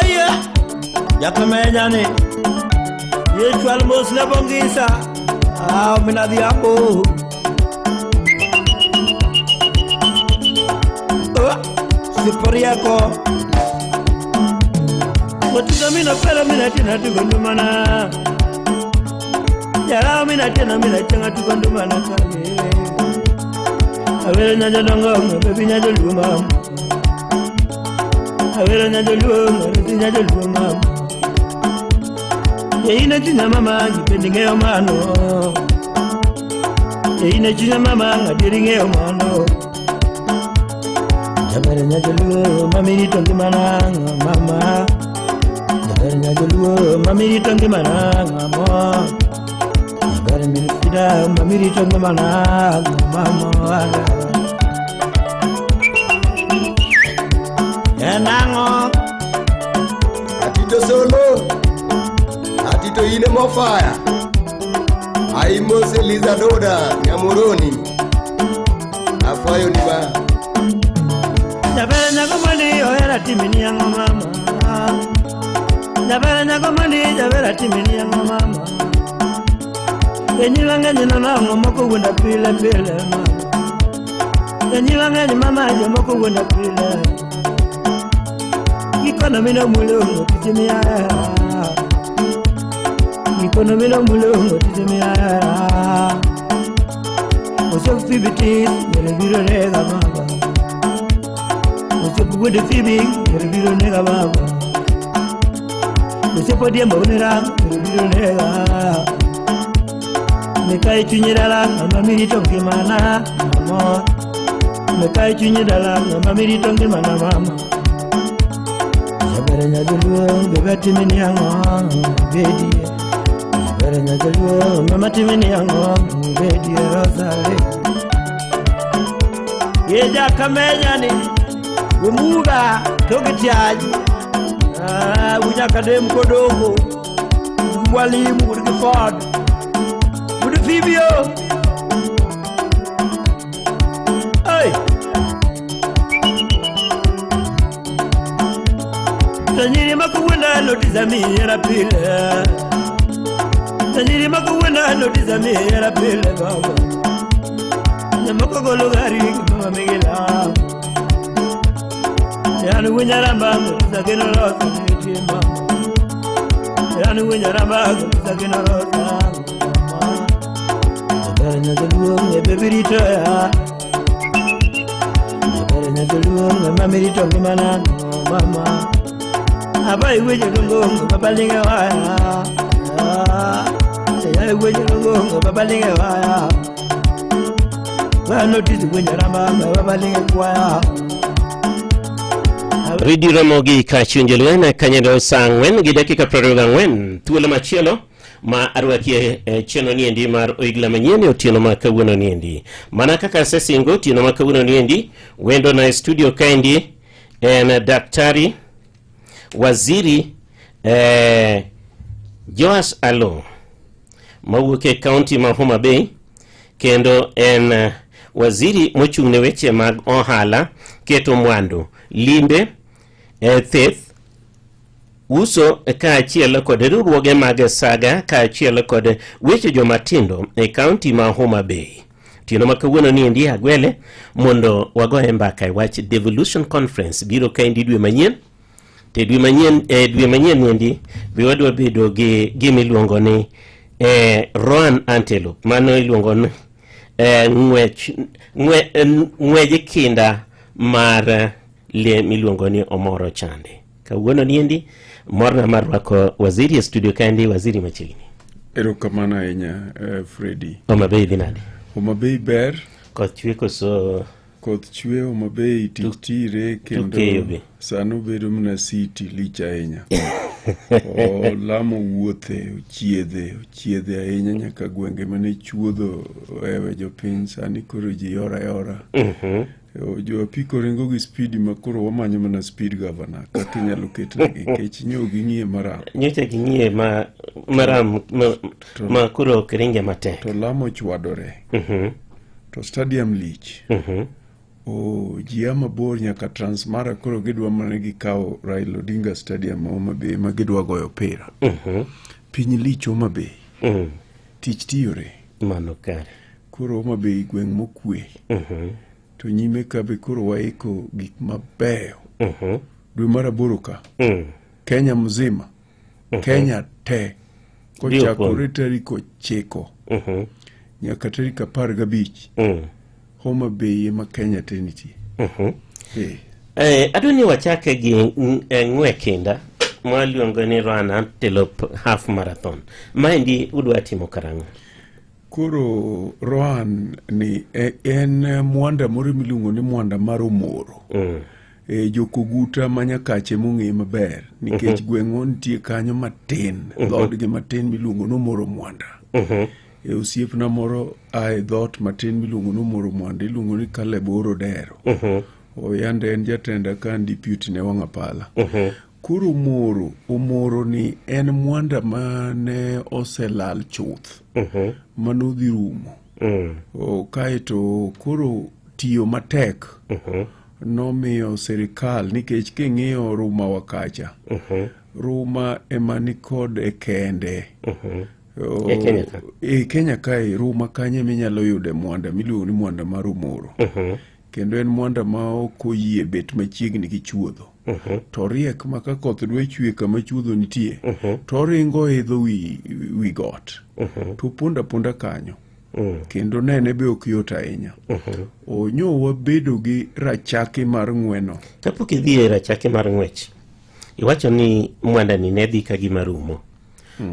F: Oye, jakamenya ni ye chwal mos ne bongisa ah mina dhiambo. Oh, siporiako Otindo mina pera mina tina tukondumana Yara mina tina mina changa tukondumana kale Awere nyajo dongo baby nyajo luma Awere nyajo luma baby nyajo luma Yeine chunya mama jipendi ng'eyo mano Yeine chunya mama adieri ng'eyo mano Jaber nyajaluo mami rito ngimana mama Jaber nyajaluo mami rito ngimana mama Jaber min fida mami rito ngimana mama Enang'o
N: Atito solo Atito ine mofaya Aimos Eliza Doda Nyamuroni Afwayo ni ba
F: Jaber nyako mondi ohera timini ang'o mama Jaber nyako mondi jaber timini ang'o mama Enyi wang'eny nono ang'o moko wuonda pile pile mama Enyi wang'eny mama jomoko wuonda pile Gikono mino mulongo tije miya Gikono mino mulongo tije miya Osiep Phoebe tis nyere biro nega mama Osiep wuod Phoebe nyere biro nega baba Osiep Odhiambo nera nyere biro nega Mikayi chunyi dala ng'ama mirito ngimana mama Mikayi chunyi dala ng'ama mirito ngimana mama Jaber nyajaluo bebe timini ang'o bedie Jaber nyajaluo mama timini ang'o bedie Rosalie Ye jakamenya ni Umuga togitiaj Ah unyakadem kodongo Mwalimu wuod gi Ford Wuod Phoebe o Hey Tanyiri makuwenda notiza miyera pile Tanyiri makuwenda notiza miyera pile baba Nyamoko golo gari mama migila Yani winyaramba notiza geno rosa nitie mama Yani winyaramba notiza geno rosa Jaber nyajaluo ng'e rito ya Jaber nyajaluo ng'e mami rito ngimana mama Aba iweje longo baba linge waya Ya iweje longo baba linge waya Wa notice winyaramba baba linge kwaya
I: Radio Ramogi kachiel jolweny kanyendo saa 4 gi dakika 24 thuolo machielo ma arwakie chenro niendi mar Oigla manyien e otieno ma kawuono niendi. Mana kaka asesingo otieno ma kawuono niendi wendo na e studio kaendi en Daktari Waziri Joash Alo mawuok e kaunti ma Homa Bay kendo en waziri mochung' ne weche mag ohala, keto mwandu, limbe, theth, uso kaachiel kod riwruoge mag saga kaachiel kod weche jomatindo e kaunti ma Homa Bay. Otieno ma kawuono niendi agwele mondo wagoye mbaka e wach Devolution Conference biro kaendi dwe manyien. To dwe manyien dwe manyien niendi be wadwa bedo gi gima iluongo ni Roan Antelope. Mano iluongo ni ng'wej kinda mar le miluongo ni Omoro Chande. Kawuono niendi morna mar rwako waziri e studio kaendi, waziri machiegni.
O: Erokamano ahinya Freddy.
I: Homa Bay dhi nade?
O: Homa Bay ber.
I: Koth chwe koso?
O: Koth chwe Homa Bay, tich tire kendo sano bedo mana city lich ahinya. Olamo wuothe, ochiedhe ahinya nyaka gwenge mane chuodho ohewe jopiny, sani koro ji yora yora. Jo apiko ringo gi speed ma koro wamanyo mana speed governor kaka inyalo ketnegi nikech nyo ging'iye maram.
I: Nyocha ging'iye maram ma koro ok ringe matek.
O: To lamo chwadore. To stadium lich. Oh, ji a mabor nyaka Transmara koro gidwa mana gikawo Raila Odinga Stadium ma Homa Bay ma gidwa goyo opira. Piny lich Homa Bay. Tich tiyore.
I: Mano kare.
O: Koro Homa Bay gweng' mokwe. To nyime ka be koro waiko gik mabeyo. Dwe mar aboro ka. Kenya mzima. Kenya te. Kochakore tarik 9 nyaka tarik 15. Homa Bay ema Kenya te nitie. Eh.
I: Adwa ni wachake gi ng'we kinda mwaluongo ni Run Antelope Half Marathon. Maendi udwa timo karang'o?
O: Koro Rohan ni en mwanda moro miluongo ni mwanda mar Omoro. Jokoguta ma Nyakache mong'e maber nikech gweng'wa nitie kanyo matin, dhoodgi matin miluongo ni Omoro Mwanda. Osiepna moro a e dhoot matin miluongo ni Omoro Mwanda iluongo ni Caleb Oro Dero. Oyande en jatenda ka an deputy ne Wang'apala. Koro Omoro ni en mwanda mane oselal chuth. Manodhi rumo. Kaeto koro tiyo matek nomiyo sirikal nikech king'iyo Ruma wa kacha, Ruma ema nikod e kende.
I: E Kenya ka?
O: E Kenya kae Ruma kanyo ema inyalo yude mwanda miluongo ni mwanda mar Omoro. Kendo en mwanda ma ok oyie bet machiegni gi chuodho. To oriek ma ka koth dwa chwe kama chuodho nitie, to oringo idho wi got. To opondo aponda kanyo. Kendo nene be ok yot ahinya. Onyo wabedo gi rachaki mar ng'weno.
I: Kapok idhi e rachaki mar ng'wech, iwacho ni mwandani ne dhi ka gima rumo.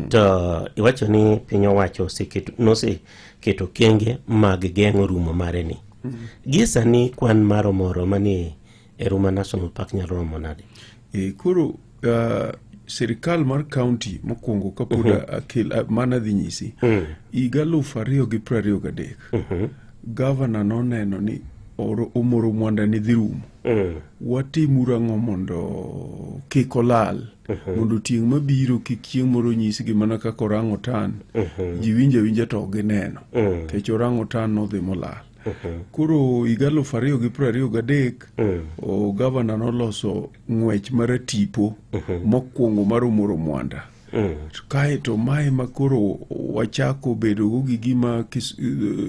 I: To iwacho ni piny owacho noseketo kenge mag geng'o rumo mare ni. Gie sani kwan mar Omoro manie e Ruma National Park nyalo romo nade?
O: Koro sirikal mar county mokwongo kapod akel mana dhi nyisi higa 2023 gavana noneno ni Omoro Mwanda ni dhi rumo. Watimuru ang'o mondo kik olal, mondo tieng' mabiro kik chieng' moro nyisgi mana kaka orang otan. Ji winjo awinja to ok gineno. Nikech orang otan nodhi molal. Koro higa 2023 gavana noloso ng'wech mar tipo mokwongo mar Omoro Mwanda. Kaeto mae ma koro wachako bedogo gi gima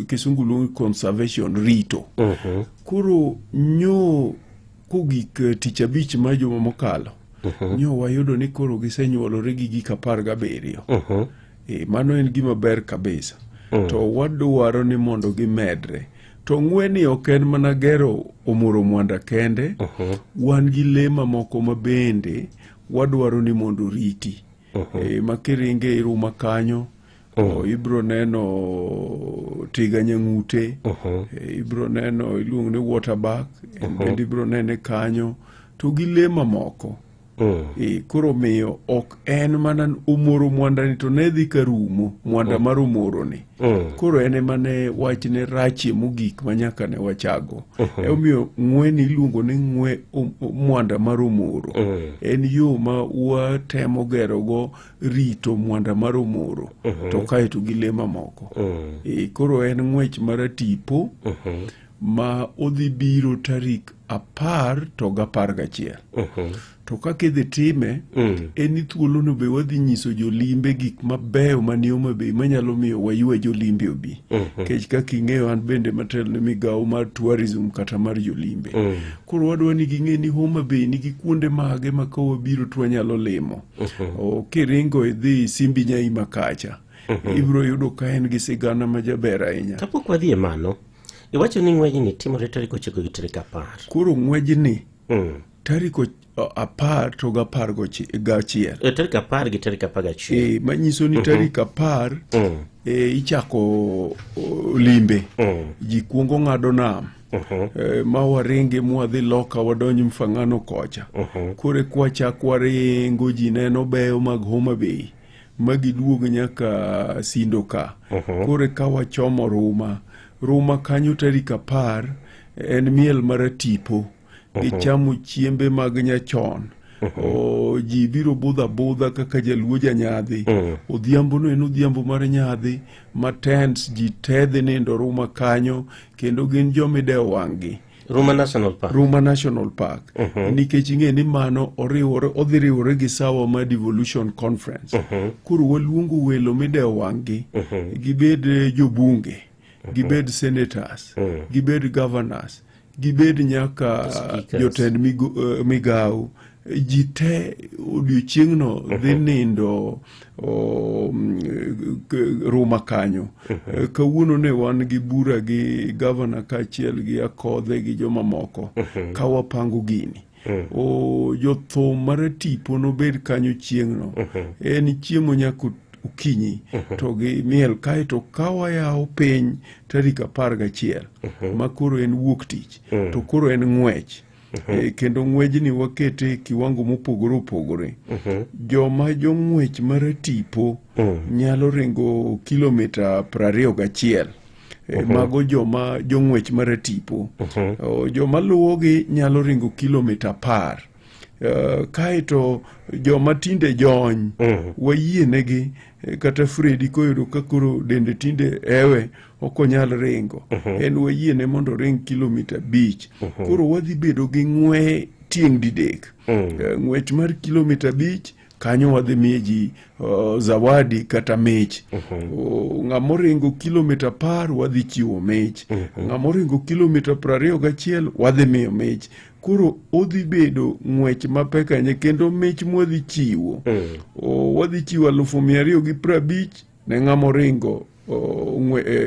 O: kisungu luongo ni conservation rito. Koro nyo kogik tich abich mar juma mokalo, nyo wayudo ni koro gisenyuolore gi gik 17. Mano en gima ber kabisa. To wadwaro ni mondo gimedre. To ng'weni ok en mana gero Omoro Mwanda kende, wan gi lee mamoko ma bende wadwaro ni mondo riti. Ma kiringe iruma kanyo, ibro neno tiga nyang'ute, ibro neno iluongo ni waterbuck, en bende ibro nene kanyo, to gi lee mamoko. Koro miyo ok en mana Omoro Mwanda ni to ne dhi ka rumo, Mwanda mar Omoro ni. Koro en ema ne wachne rachie mogik ma nyaka ne wachago. Emomiyo ng'weni iluongo ni ng'we Mwanda mar Omoro. En yo ma watemo gerogo rito Mwanda mar Omoro, to kaeto gi lee mamoko. Koro en ng'wech mar tipo ma odhi biro tarik 10 to gi 11. To kaka idhi time, en ni thuolono be wadhi nyiso jolimbe gik mabeyo manie Homa Bay manyalo miyo waywa jolimbe obi. Nikech kaka ing'eyo an bende matelo ne migawo mar tourism kata mar jolimbe. Koro wadwa ni ging'e ni Homa Bay nigi kuonde mage ma ka wabiro to wanyalo limo. Kiringo idhi Simbi Nyaima kacha, ibiro yudo ka en gi sigana majaber ahinya.
I: Kapok wadhi e mano, iwacho ni ng'wejni timore tarik 9 gi tarik 10.
O: Koro ng'wejni tarik 10 to gi 11.
I: Tarik 10 gi tarik 11.
O: Manyiso ni tarik 10 ichako limbe. Ji kuongo ng'ado nam. Ma waringi mwadhi loka wadonj Mfangano kocha. Koro kwachak waringo ji neno beyo mag Homa Bay ma giduog nyaka Sindo ka. Koro ka wachomo Ruma, Ruma kanyo tarik 10 en miel mar tipo. Gichamo chiembe mag nyachon. Ji biro budho abudha kaka jaluo janyadhi. Odhiambo no en odhiambo mar nyadhi ma tents ji te dhi nindo Ruma kanyo kendo gin joma idewo wang'gi.
I: Ruma National Park.
O: Ruma National Park. Nikech ing'e ni mano oriwore odhi riwore gi sawa mar Devolution Conference. Koro waluongo welo midewo wang'gi gibed jobunge, gibed senators, gibed governors, gibed nyaka
I: Speakers.
O: jotend migawo. Ji te odiochieng'no dhi nindo Ruma kanyo. Kawuono ne wan gi bura gi gavana kaachiel gi akodhe gi jomamoko ka wapango gini. Jothum maratipo nobed kanyo chieng'no. En chiemo nyaka okinyi to gi miel, kaeto ka wayawo piny tarik 11 ma koro en wuok tich to koro en ng'wech. Kendo ng'wejni wakete e kiwango mopogore opogore. Joma jong'wech maratipo nyalo ringo kilomita 21. Mago joma jong'wech maratipo. Joma luwogi nyalo ringo kilomita 10. Kaeto joma tinde jony wayienegi, kata Fredi koyudo ka koro dende tinde ewe ok onyal ringo, en wayiene mondo oring kilomita 5. Koro wadhi bedo gi ng'we tieng' didek. Ng'wech mar kilomita 5 kanyo wadhi miye ji zawadi kata mich. Ng'ama oringo kilomita 10 wadhi chiwo mich. Ng'ama oringo kilomita 21 wadhi miyo mich. Koro odhi bedo ng'wech mapek ahinya, kendo mich mwadhi chiwo, wadhi chiwo 250,000 ne ng'ama oringo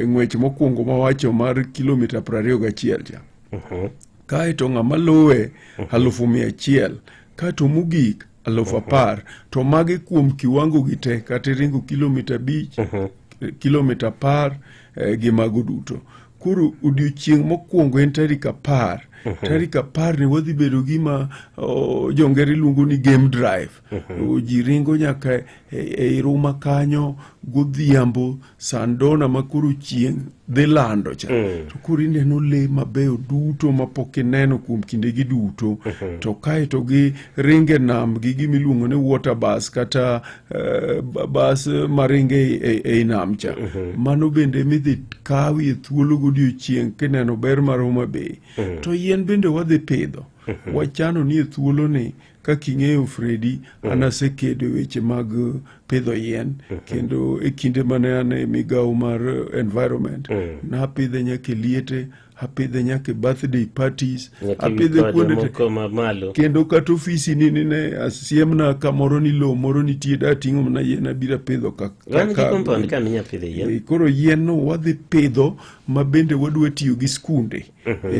O: ng'wech mokwongo mawacho mar kilomita 21 cha. Kaeto ng'ama luwe 100,000, kaeto mogik 10,000. To magi kuom kiwango gi te, kata iringo kilomita 5, kilomita 10, gi mago duto. Koro odiochieng' mokwongo en tarik 10. Tarik 10 ni wadhi bedo gima jongere luongo ni game drive. Ji ringo nyaka e Ruma kanyo godhiambo sandona ma koro chieng' dhi lando cha. To koro ineno lee mabeyo duto mapok ineno kuom kindegi duto. To kaeto gi ringe nam gi gima iluongo ni water bus kata bus maringe ei nam cha. Mano bende midhi kawi e thuolo godiochieng' kineno ber mar Homa Bay. To yien bende wadhi pidho. Wachano ni e thuoloni, kaka ing'eyo Fredi, an asekedo e weche mag pidho yien, kendo e kinde mane an e migawo mar environment, napidhe nyaka e liete, apidhe nyaka e birthday parties,
I: Nyaka ewi
O: apidhe
I: gode
O: kuonde te.
I: moko mamalo.
O: Kendo kata ofisi ni nine asiemna kamoro ni lowo moro nitie, dating'o mana yien abiro apidho ka,
I: Wan gi
O: ka-
I: compound ka minya pidhe yien.
O: Koro yien no wadhi pidho, ma bende wadwa tiyo gi skunde.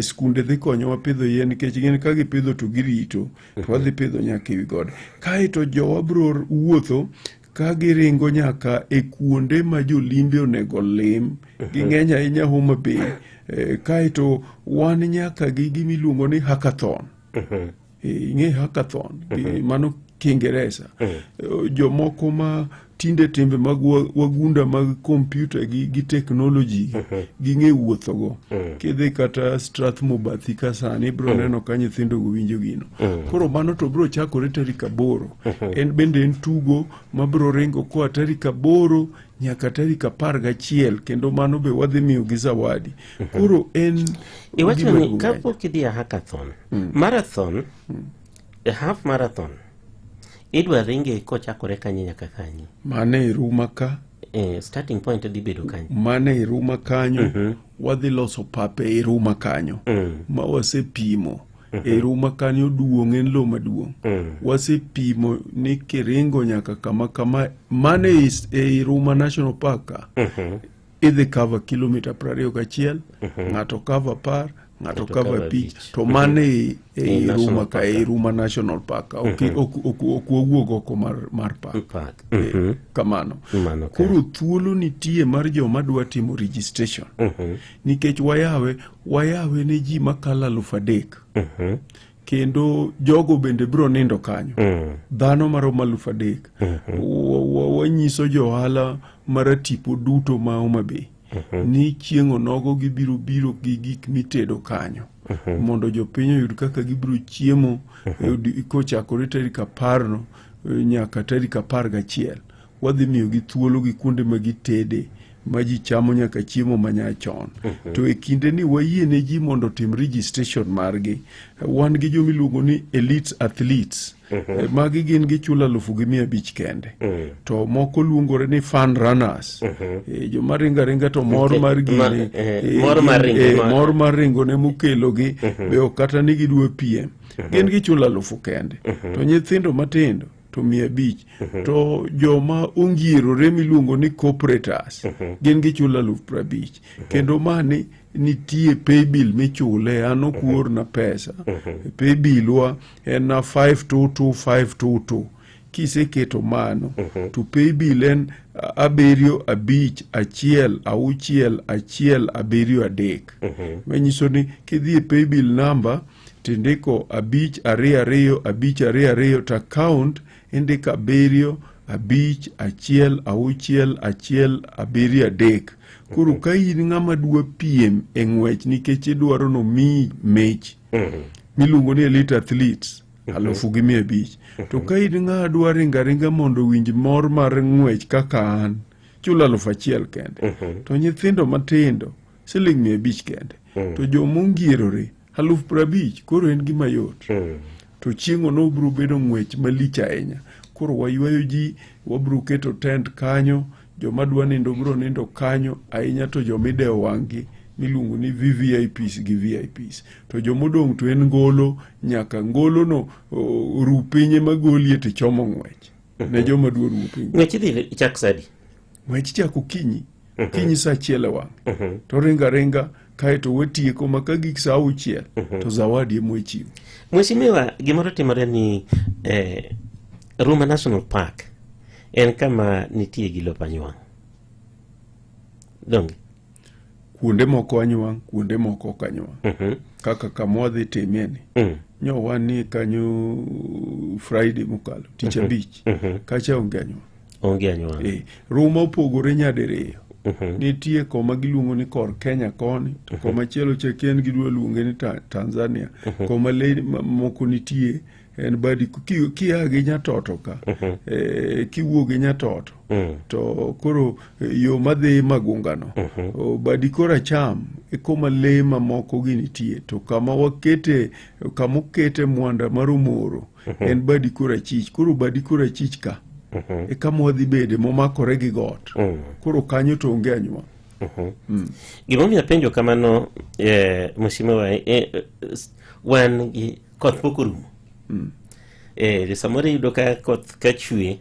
O: Skunde dhi konyowa pidho yien, nikech gin ka gipidho to girito, to wadhi pidho nyaka ewi gode. Kaeto jowa biro wuotho ka giringo nyaka e kuonde ma jolimbe onego lim. Ging'eny ahinya Homa Bay. Kaeto wan nyaka gi gima iluongo ni hackathon. Ing'e hackathon? Mano Kiingereza. Jomoko ma tinde timbe mag wagunda mag kompyuta gi teknoloji ging'e wuothogo. Kidhi kata Strathmore bathi ka sani, ibiro neno ka nyithindo go winjo gino. Koro mano to biro chakore tarik 8. En bende en tugo ma biro ringo koa tarik 8 nyaka tarik 11, kendo mano be wadhi miyogi zawadi. Koro en
I: Iwacho
O: gima
I: ni
O: duong' ahinya.
I: kapok idhi e hackathon, marathon, e half marathon, idwa ringe kochakore kanye nyaka kanye?
O: Mane e Ruma ka.
I: Starting point dhi bedo kanye?
O: Mane e Ruma kanyo. Wadhi loso pap e Ruma kanyo ma wasepimo. E Ruma kanyo duong', en lowo maduong'. Wasepimo ni kiringo nyaka kama kama mane e Ruma National Park ka, idhi cover kilomita 21, ng'ato cover 10, ng'ato
I: Ng'ato
O: cover
I: cover
O: 5.
I: abich.
O: To mane e
I: Ei
O: Ruma
I: National
O: ka,
I: Park
O: e
I: ka.
O: Ruma National Park ka. Ok ok wawuog oko mar park.
I: Park.
O: Kamano.
I: Mano ka.
O: Koro thuolo nitie mar joma dwa timo registration. Nikech wayawe ne ji makalo 3,000. Kendo jogo bende biro nindo kanyo. Dhano maromo 3,000. Wanyiso jo ohala maratipo duto ma Homa Bay ni chieng' onogo gibiro biro gi gik mitedo kanyo mondo jopiny oyud kaka gibiro chiemo kochakore tarik 10 no nyaka tarik 11. Wadhi miyogi thuolo gi kuonde ma gitede. ma ji chamo nyaka chiemo ma nyachon. To e kinde ni wayie ne ji mondo otim registration margi. Wan gi joma iluongo ni elite athletes. Magi gin gichulo 1500 kende. To moko luongore ni fun runners. Joma ringo aringa to mor mar gine.
I: Mor mar ringo
O: Mor mar ringo ne mokelogi be ok kata ni gidwa piem. Gin gichulo 1000 kende. To nyithindo matindo to 500. To joma ongierore miluongo ni corporators gin gichulo 50,000. Kendo mani nitie paybill michule, an ok uorna pesa. Paybill wa en na 522522. Kiseketo mano to paybill en 7 5 1 6 1 7 3. Manyiso ni kidhi e paybill number tindiko 5 2 2 5 2 2 to account indiko 7 5 1 6 1 7 3. Koro ka in ng'ama dwa piem e ng'wech nikech idwaro nomiyi mich miluongo ni elite athletes 1500. To ka in ng'a dwa ringo aringa mondo owinj mor mar ng'wech kaka an, chulo 1000 kende. To nyithindo matindo siling 500 kende. To joma ongierore 50,000. Koro en gima yot. To chieng'ono biro bedo ng'wech malich ahinya. Koro waywayo ji, wabiro keto tent kanyo, joma dwa nindo biro nindo kanyo, ahinya to joma idewo wang'gi miluongo ni VVIPs gi VIPs. To jomodong' to en ngolo, nyaka ngolono ru piny ema golie tichomo ng'wech. Ne joma dwa ruo piny.
I: Ng'wech idhi chak sa adi?
O: Ng'wech chako okinyi. Okinyi sa 1 e wang'e. To ringa ringa kaeto watieko ma ka gik sa 6 to zawadi ema wachiwo.
I: Mheshimiwa, gimoro timore ni Ruma National Park en kama nitie gi lop anywang'. Donge?
O: Kuonde moko anywang', kuonde moko ok anywang'. Kaka kama wadhi timie ni. Nyo wan ni kanyo Friday mokalo, tich abich. Kacha onge anywang'.
I: Onge anywang'.
O: Ruma opogore nyadiriyo. Nitie koma giluongo ni kor Kenya koni, to koma chielo cha en gidwa luonge ni Tanzania. Koma le moko nitie en badi kia gi Nyatoto ka. Kiwuok gi Nyatoto. To koro yo madhi Magungano. Badi kor acham e koma le mamoko gi nitie. To kama wakete, kama okete mwanda mar Omoro en badi kor achich. Koro badi kor achich ka e kama wadhi bede momakore gi got. Koro kanyo to onge anyuola.
I: Gimomiyo apenjo kamano, mheshimiwa, wan gi koth pok orumo. Samoro iyudo ka koth ka chwe,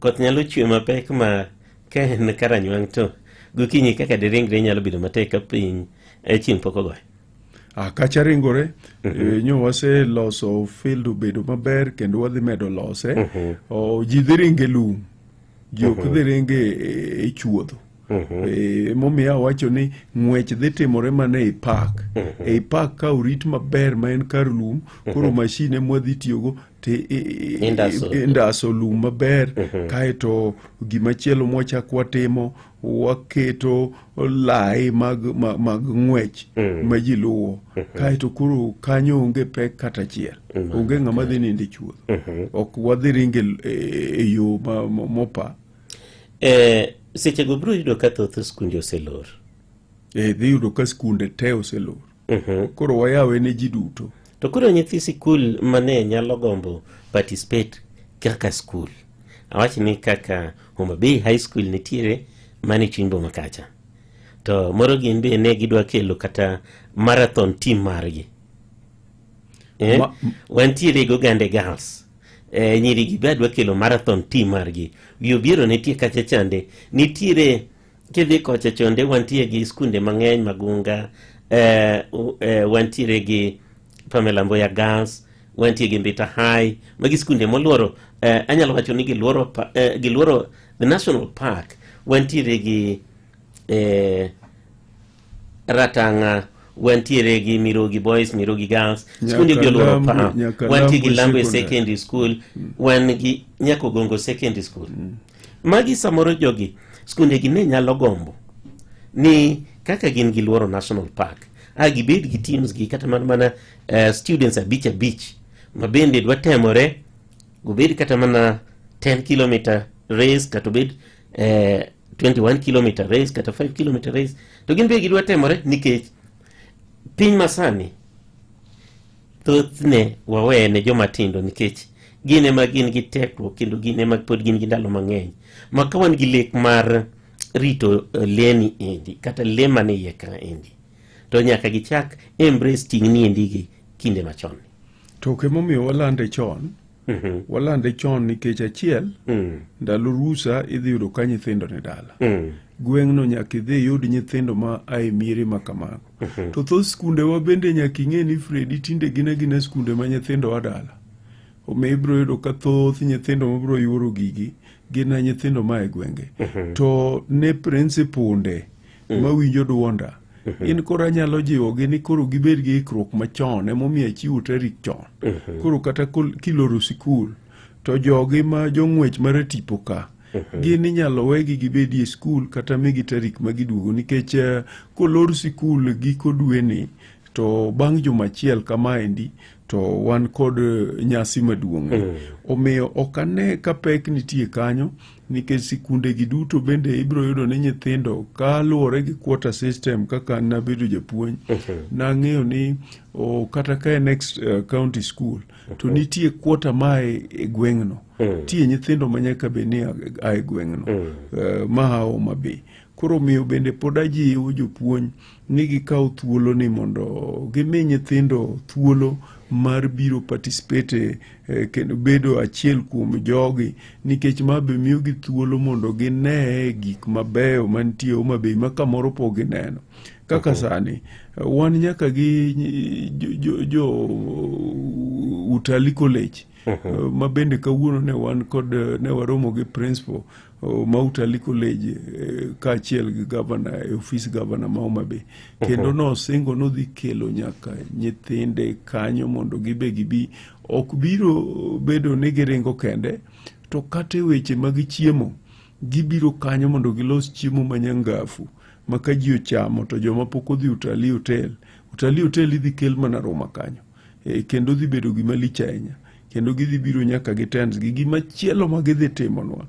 I: koth nyalo chwe mapek ma ka en kar anywang' to gokinyi kaka diringre nyalo bedo matek ka piny chieng' pok ogoyo.
O: Kacha ringore, nyo waseloso field obedo maber kendo wadhi medo lose. Ji dhi ringe lum, ji ok dhi ringe e chuodho. Emomiyo awacho ni ng'wech dhi timore mana ei park. Ei park ka orit maber ma en kar lum, koro machine mwadhi tiyogo te indaso lum maber. Kaeto gimachielo mwachak watimo, waketo lai mag ng'wech ma ji luwo. Kaeto koro kanyo onge pek kata achiel. Onge ng'ama dhi nindo e chuodho. Ok wadhi ringe e yo mopa.
I: Sechego biro yudo ka thoth skunde oselor.
O: Dhi yudo ka skunde te oselor. Koro wayawe ne ji duto.
I: To koro nyithi sikul mane nyalo gombo participate kaka skul, awach ni kaka Homa Bay High School nitiere mane chuny boma kacha, to moro gin be ne gidwa kelo kata marathon team margi. Wantiere gi Ogande Girls, nyiri gi be dwa kelo marathon team margi. Wi Obiero nitie kacha chande, nitiere kidhi kocha chonde wantie gi skunde mang'eny Magunga, wantiere gi Pamela Mboya Girls, wantie gi Mbita High. Magi skunde moluoro, anyalo wacho ni giluoro the National Park. Wantiere gi Ratanga, wantiere gi Mirogi Boys, Mirogi Girls, skunde gi oluoro park. Wantie gi Lambwe Secondary School, wan gi Nyakogongo Secondary School. Magi samoro jogi skunde gi ne nyalo gombo ni kaka gin giluoro National Park, a gibed gi teams gi kata mana students abich ma bende dwa temore, obed kata mana 10 kilometer race kata obed 21 kilometer race kata 5 kilometer race to gin be gidwa temore nikech piny masani thothne waweye ne joma tindo nikech gin ema gin gi tekruok kendo gin ema pod gin gi ndalo mang'eny ma ka wan gi lek mar rito eh, leni endi kata le man e iye ka endi to nyaka gichak embrace ting'ni endi gi kinde machon.
O: To ok emomiyo walande chon. Walande chon nikech achiel, ndalo rusa idhi yudo ka nyithindo ni dala. Gweng'no nyaka idhi iyud nyithindo ma a e miere ma kamago. To thoth skundewa bende nyaka ing'e ni Fredi tinde gin agina skunde ma nyithindo a dala. Omiyo ibiro yudo ka thoth nyithindo mabiro yuoro gigi gin na nyithindo ma e gwenge. To ne prinsipunde mawinjo duonda in koro anyalo jiwogi ni koro gibed gi ikruok machon emomiyo achiwo tarik chon koro kata kiloro sikul to jogi ma jong'wech maratipo ka gin inyalo wegi gibedi e skul kata migi tarik ma giduogo nikech eh, kolor sikul giko dweni to bang' juma achiel kamaendi to wan kod eh, nyasi maduong' omiyo ok ane ka pek nitie kanyo nikech sikunde gi duto bende ibiro yudo ni nyithindo kaluwore gi quota system kaka an nabedo japuonj nang'eyo ni o, kata ka en ex eh, county school to nitie quota ma e, e gweng'no nitie nyithindo ma nyaka bed ni a a e gweng'no eh, ma a Homa Bay koro miyo bende pod ajiwo jopuonj ni gikaw thuolo ni mondo gimi nyithindo thuolo mar biro participate eh, kendo bedo achiel kuom jogi nikech ma be miyogi thuolo mondo ginee gik mabeyo mantie Homa Bay ma kamoro pok gineno kaka sani eh, wan nyaka gi jo, jo, jo Utalii College eh, ma bende kawuono ne wan kod eh, ne waromo gi principal oh, ma Utalii College eh, kaachiel gi gavana e ofis gavana ma Homa Bay kendo nosingo nodhi kelo nyaka nyithinde kanyo mondo gibe gibi ok biro bedo ni giringo kende to kata e weche mag chiemo gibiro kanyo mondo gilos chiemo manyangafu ma ka ji ochamo to joma pok odhi Utalii Hotel Utalii Hotel idhi kel mana Roma kanyo e, kendo dhi bedo gima lich ahinya kendo gidhi biro nyaka gi tents gi gimachielo ma gidhi timonwa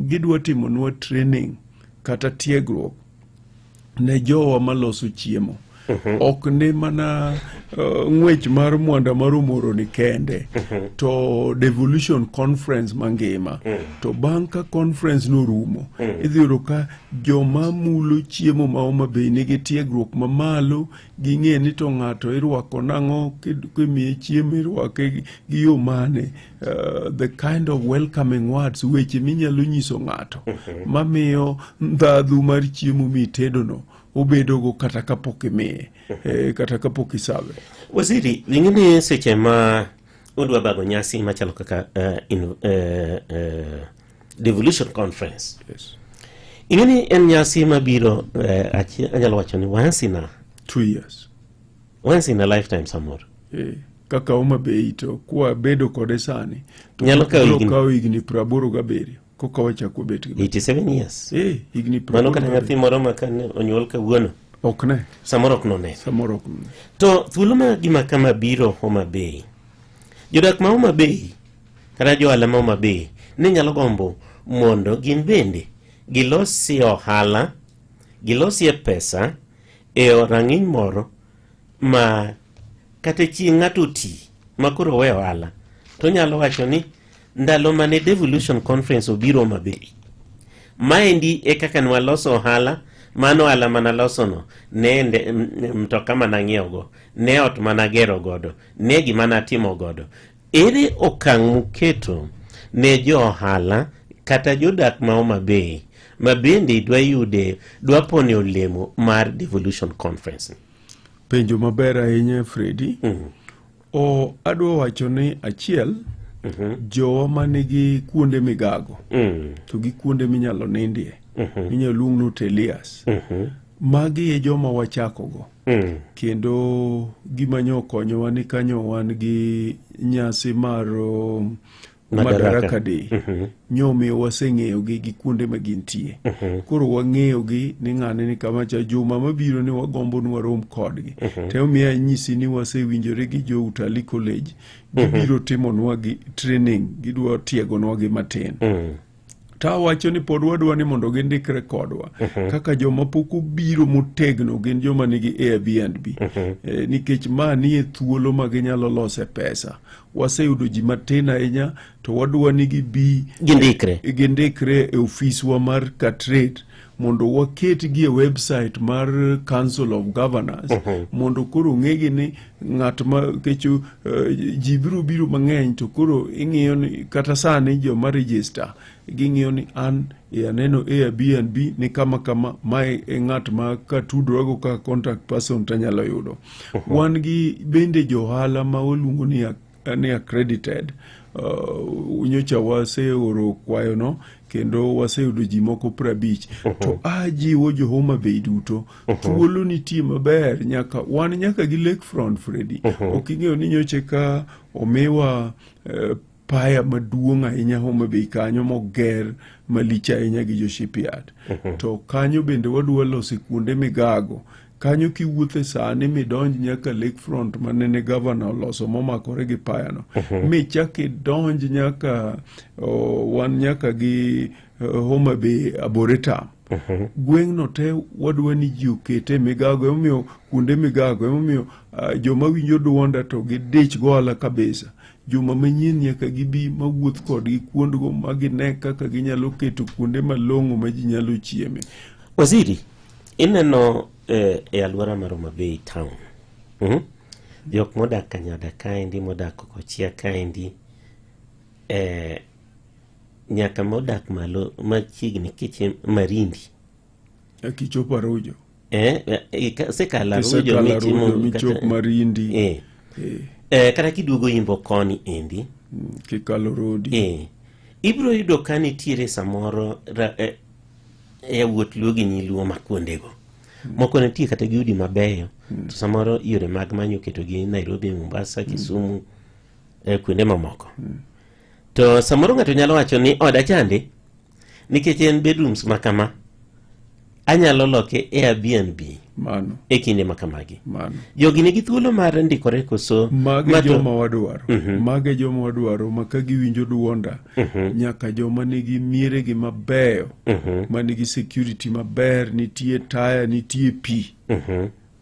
O: gidwa timonwa training kata tiegruok ne jowa maloso chiemo ok ne mana uh, ng'wech mar mwanda mar omoro ni kende to devolution conference mangima to bang' ka conference norumo idhi yudo ka joma mulo chiemo ma Homa Bay nigi tiegruok mamalo ging'e ni to ng'ato irwako nang'o kimiye chiemo irwake gi- gi yo mane uh, the kind of welcoming words weche minyalo nyiso ng'ato mamiyo ndhadhu mar chiemo mitedono obedogo kata kapok imiye eh, kata kapok isave
I: Waziri, ing'e ni seche ma udwa bago nyasi machalo kaka devolution conference
O: yes.
I: ing'e ni en nyasi mabiro anyalo wacho ni once in a
O: 2 years
I: once in a lifetime samoro
O: eh, kaka Homa Bay to kwa bedo kode sani to
I: Nyalo kawo
O: biro
I: higni-
O: kawo higni 87 koka wachako bet gi
I: 87 years
O: eh, higni
I: mano kata
O: 87.
I: nyathi moro ma kane onyuol kawuono
O: ok ne
I: samoro ok none
O: samoro ok ne
I: to thuolo ma gima kama biro Homa Bay jodak ma Homa Bay kata johala ma Homa Bay ne nyalo gombo mondo gin bende gilosie ohala gilosie pesa e rang'iny moro ma kata chieng' ng'ato ti ma koro owe ohala to onyalo wacho ni ndalo mane devolution conference obiro Homa Bay maendi e kaka nwaloso ohala mano ohala manalosono ne mtoka manang'iewogo ne ot managero godo ne gima natimo godo ere okang' muketo ne jo ohala kata jodak ma Homa Bay ma bende dwa yude dwa pone olemo mar devolution conference
O: penjo maber ahinya Fredi o adwa wacho ni achiel jowa manigi kuonde migago to gi kuonde minyalo nindie minyalo luong ni hoteliers magi e joma wachakogo kendo gima nyo okonyowa ni kanyo wan gi nyasi mar
I: Madaraka.
O: Madaraka Day nyo omiyo waseng'eyogi gi kuonde ma gintie koro wang'eyogi ni ng'ane ni kama cha juma mabiro ni wagombo ni warom kodgi to emomiyo anyisi ni wasewinjore gi jo Utalii College gibiro timonwa gi training gidwa tiegonwa gi matin To awacho ni pod wadwa ni mondo gindikre kodwa kaka joma pok obiro motegno gin joma nigi Airbnb. Nikech ma nie thuolo ma ginyalo lose pesa. Waseyudo ji matin ahinya to wadwa ni gibi
I: Gindikre.
O: Gindikre e ofiswa mar Katrade mondo waketgi e website mar Council of Governors mondo koro ng'egi ni ng'at ma kech ji biro biro mang'eny to koro ing'iyo ni kata sani joma register ging'iyo ni an e aneno Airbnb ni kama kama mae e ng'at ma katudora kaka contact person tanyalo yudo. Wan gi bende johala ma waluongo ni accredited. Nyocha waseoro kwayono kendo waseyudo ji moko 50. To ajiwo jo Homa Bay duto, thuolo nitie maber nyaka wan nyaka gi Lakefront Freddy. Ok ing'eyo ni nyocha ka omiwa paya maduong' ahinya Homa Bay kanyo moger malich ahinya gi jo shipyard. To kanyo bende wadwa loso kuonde migago. Kanyo kiwuothe sani midonj nyaka Lakefront manene gavana oloso momakore gi payano. Michak idonj nyaka wan nyaka gi Homa Bay Arboretum. Gweng'no te wadwa ni ji okete migago, emomiyo kuonde migago, emomiyo joma winjo duonda to gidich gohala kabisa. Juma manyien nyaka gibi mawuoth kodgi kuondgo ma gine kaka ginyalo keto kuonde malong'o ma ji nyalo chieme.
I: Waziri, ineno e alwora mar Homa Bay town, Jok modak Kanyada kaendi, modak Kokochia kaendi, nyaka modak malo machiegni kiche Marindi.
O: Kichopo Arujo.
I: Sekalo Arujo
O: Kisekalo
I: mitimo
O: Arujo michop Marindi.
I: Kata kiduogo Imbo koni endi.
O: Kikalo Rodi.
I: Ibiro yudo ka nitiere samoro yawuot Luo gi nyi Luo ma kuondego. Moko nitie kata gi udi mabeyo, to samoro yore mag manyo oketogi Nairobi, Mombasa, Kisumu, kuonde mamoko. To samoro ng'ato nyalo wacho ni oda chande nikech en bedrooms ma kama, anyalo loke Airbnb
O: Mano.
I: e kinde ma kamagi.
O: Mano.
I: Jogi nigi thuolo mar ndikore koso?
O: Mage joma wadwaro. Mage joma wadwaro ma ka giwinjo duonda, nyaka joma nigi mieregi mabeyo, ma nigi security maber, nitie taya, nitie pi.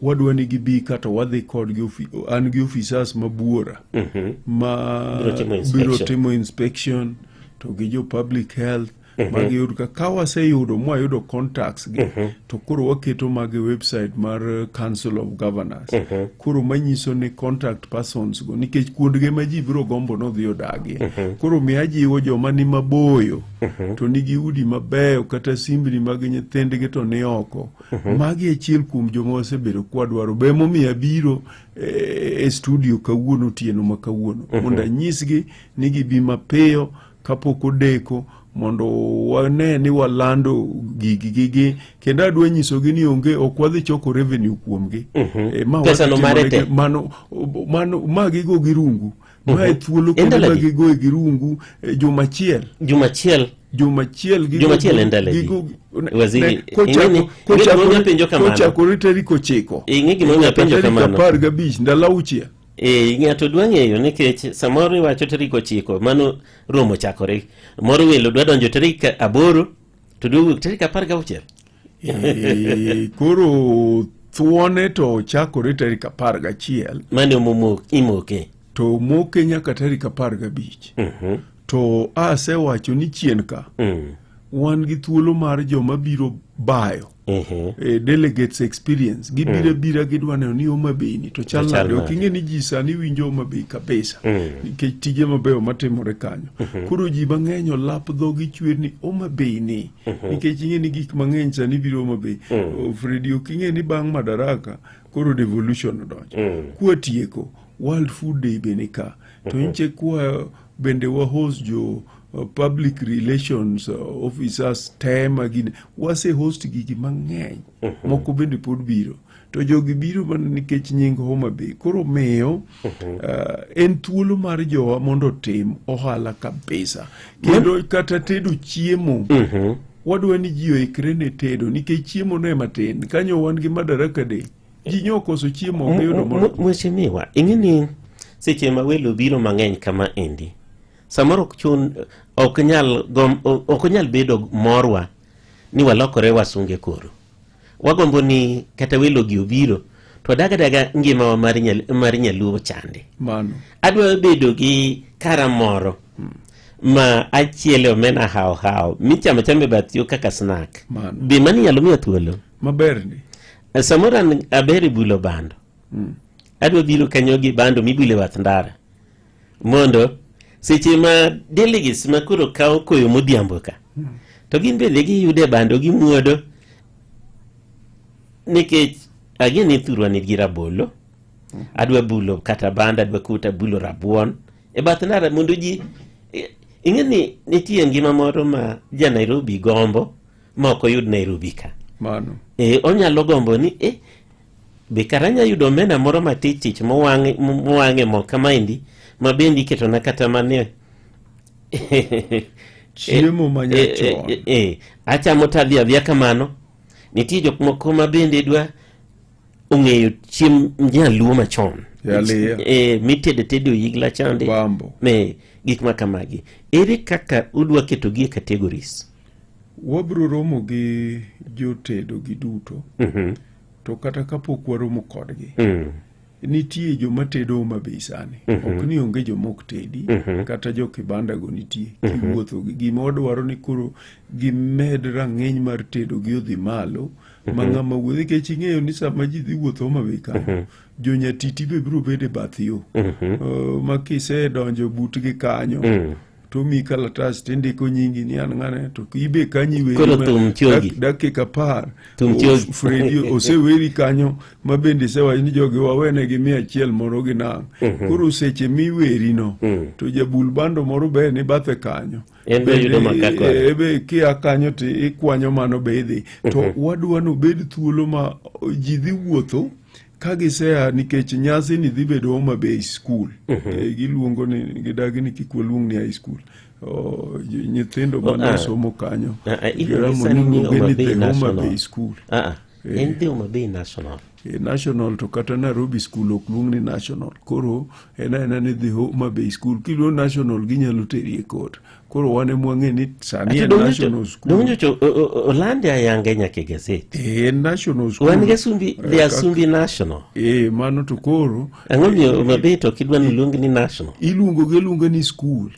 O: Wadwa ni gibi kata wadhi kodgi an gi officers mabuora ma
I: Biro timo
O: biro
I: inspection.
O: timo inspection to gi jo public health ma giyud ka waseyudo mwayudo contacts gi to koro waketo mag e website mar Council of Governors. Koro manyiso ni contact persons go nikech kuondgi ma ji biro gombo nodhi odagie. Koro mi ajiwo joma ni maboyo to nigi udi mabeyo kata simbni mag nyithindgi to ni oko. Magi achiel kuom joma wasebedo kwadwaro. Be emomiyo abiro e studio kawuono otieno ma kawuono mondo anyisgi ni gibi mapiyo kapok odeko mondo wane ni walando gigi gi kendo adwa nyisogi ni onge ok wadhi choko revenue kuomgi. Ma
I: Pesa no
O: wadhi
I: mare
O: timonegi
I: te.
O: mano ma gigo gi rungu. Ma e thuolo
I: En
O: kendo
I: ndalo
O: ma
I: adi?
O: gigo e gi rungu juma achiel.
I: Juma achiel.
O: Juma achiel gigo
I: Juma achiel en ndalo adi?
O: gigo
I: Waziri,
O: ne, kochako-
I: ing'e ni- ing'e gima omiyo apenjo kamano?
O: kochakore tarik 9.
I: Ing'e gima omiyo apenjo
O: Tarik
I: kamano?
O: 15 ndalo 6.
I: Ng'ato dwa ng'eyo nikech samoro iwacho tarik 9 mano romo chakore. Moro welo dwa donjo tarik 8 to dwa wuok tarik 16.
O: Koro thuone to chakore tarik 11.
I: Mane imoke.
O: To moke nyaka tarik 15. To asewacho ni chien ka wan gi thuolo mar joma biro bayo. Delegates experience gibiro bira gidwa neno ni Homa Bay ni to chal
I: To chal
O: nade. Ok
I: nade.
O: ing'e ni ji sani winjo Homa Bay kabisa nikech tije mabeyo matimore kanyo. Koro ji mang'eny olap dhogi chwer ni Homa Bay ni nikech ing'e ni gik mang'eny sani biro Homa Bay. Freddy ok ing'e ni bang' Madaraka koro devolution odonjo. Kwatieko World Food Day be ni ka to nche kwa bende wa host jo public relations officers te ma gin wase host gigi mang'eny. Moko bende pod biro to jogi biro mana nikech nying Homa Bay. Koro miyo en thuolo mar jowa mondo otim ohala kabisa kendo kata tedo chiemo. Wadwa ni ji oikre ne tedo nikech chiemo no ema tin. Kanyo wan gi Madaraka Day ji nyo okoso chiemo ok giyudo moro.
I: Mheshimiwa, ing'e ni seche ma welo biro mang'eny kama endi, samoro ok chun Ok nyal gom, ok onyal bedo morwa ni walokore wasunge koro. Wagombo ni kata welo gi obiro to wadag adaga ngimawa mar, nyal, mar nyaluo chande.
O: Mano.
I: Adwa bedo gi kara moro ma achiele omena hao hao michamo achama e bath yo kaka snack.
O: Mano.
I: Be mano inyalo miya thuolo?
O: Maber ni.
I: Samoro an aber e bulo bando. Adwa biro kanyo gi bando mibulo e bath ndara. Mondo seche ma delegates ma koro kawo koyo modhiambo ka to gin bende giyude bando gimuodo nikech ageno ni thurwa nigi rabolo adwa bulo kata bando adwa kuta bulo rabuon e bath ndara mondo ji ing'e ni nitie ngima moro ma ja Nairobi gombo ma ok oyud Nairobi ka
O: Mano.
I: e, onyalo gombo ni e, be kara anya yudo omena moro matich tich mowang' mowang' e mo kamaendi ma bende iketona kata mane
O: Chiemo ma nyachon.
I: Achamo to adhi adhiya kamano. Nitie jok moko ma bende dwa ong'eyo chiemb nyaluo machon.
O: Aliya.
I: Mitedo tedo oyigla chande.
O: Bambo.
I: Me, gik ma kamagi. Ere kaka udwa ketogi e categories?
O: Wabiro romo gi jotedo gi duto. To kata kapok waromo kodgi, nitie joma tedo Homa Bay sani. Ok ni onge joma ok tedi, kata jo kibanda go nitie. Kiwuotho gi gima wadwaro ni koro gimed rang'iny mar tedo gi odhi malo ma ng'ama wuotho nikech ing'eyo ni sama ji dhi wuotho Homa Bay kanyo, jo nyatiti be biro bedo e bath yo. Ma kisedonjo butgi kanyo, to omiyi kalatas tindiko nyingi ni an ng'ane to ibe kanyo iweri
I: Koro
O: ma-
I: thum chogi.
O: dakika 10
I: Thum chogi.
O: Fredi oseweri kanyo ma bende isewacho ni jogi wawenegi 100 moro gi nang' koro seche miwerino to jabul bando moro be ni bathe kanyo
I: En be oyudo maka kode.
O: be kia kanyo to ikwanyo mano be idhi to wadwa ni obed thuolo ma ji dhi wuotho ka gisea nikech nyasi ni dhi bedo Homa Bay School. Giluongo ni gidagi ni kik waluong ni high school. Oh, nyithindo mane osomo kanyo.
I: Iluonge
O: Giramo
I: sani ni
O: niluonge
I: Homa
O: ni
I: Bay
O: the Homa
I: National.
O: Bay School.
I: En the Homa Bay National.
O: National to kata Nairobi School ok luong ni national. Koro en aena ni the Homa Bay School. Kiluongo national ginyalo teri e court. Koro wan ema wang'e ni sani en national school.
I: Donge nyocha olande ayanga nyaka e gazet.
O: En national school.
I: Wan gi Asumbi, the Asumbi National.
O: Mano to koro.
I: Ang'o miyo Homa Bay to ok idwa ni oluong ni national?
O: Iluongo gi aluonga ni school.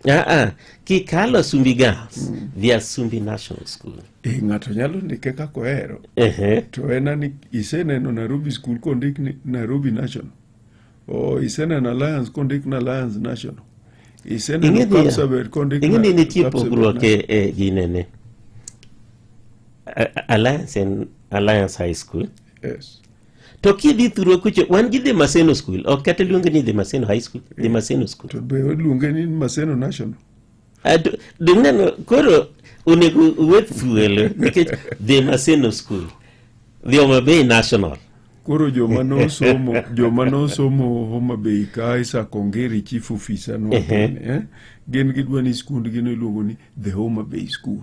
I: Kikalo Asumbi Girls, the Asumbi National School.
O: Ng'ato nyalo ndike kaka ohero. To en ani iseneno Nairobi School kondik ni Nairobi National. Oh, iseneno Alliance kondik ni Alliance National. Iseneno Kapsabet kondik
I: Ing'e ni nitie
O: Kapsabet
I: pogruok
O: National.
I: e ginene. Alliance en Alliance High School.
O: Yes.
I: To kidhi thurwa kucho, wan gi The Maseno School. Ok kata luonge ni The Maseno High School, The Maseno School.
O: To be oluonge ni Maseno National.
I: Doneno koro onego uwe thuolo nikech The Maseno School, The Homa Bay National.
O: Koro joma nosomo joma nosomo Homa Bay ka Isaac Ongeri chief officer no gin gidwa ni skundgi no iluongo ni The Homa Bay School.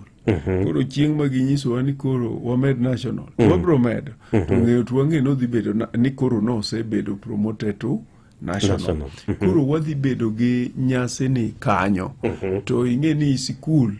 O: Koro chieng' ma ginyisowa ni koro wamed national, wabro medo. To ng'eyo to wang'e ni odhi bedo ni koro nosebedo promoted to national.
I: National.
O: Koro wadhi bedo gi nyasi ni kanyo. To ing'e ni sikul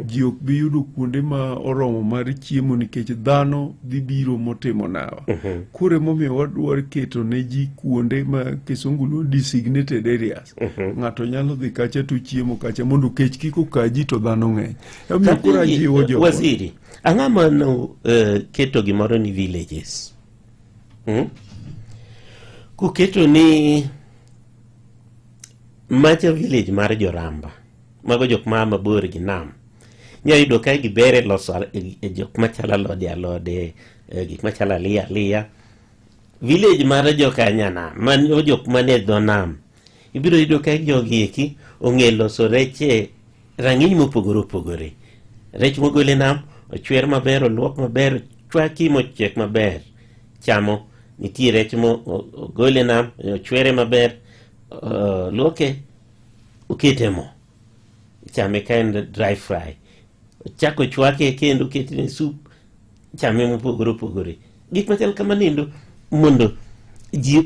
O: ji ok bi yudo kuonde ma oromo mar chiemo nikech dhano dhi biro motimo nawa. Koro emomiyo wadwaro keto ne ji kuonde ma kisungu luongo designated areas. Ng'ato nyalo dhi kacha to chiemo kacha mondo kech kik okaji to dhano ng'eny. Emomiyo koro ajiwo jowa.
I: Waziri, ang'o ma no keto gimoro ni villages? Kuketo ni macha village mar Joramba, mago jok ma mabor gi nam, inyalo yudo ka giber e loso jok machalo alode alode, gik machalo aliya aliya. Village mar joka nyanam, mano jok manie dho nam, ibiro yudo ka jogi eki ong'e loso rech e rang'iny mopogore opogore. Rech mogol e nam, ochwer maber, oluok maber, ochwaki mochiek maber. Chamo, nitie rech mo ogol e nam, ochwere maber, luoke, okete mo. Chame ka en dry fry. Ochako ochwake kendo oketne soup, chame mopogore opogore. Gik machal kamano mondo ji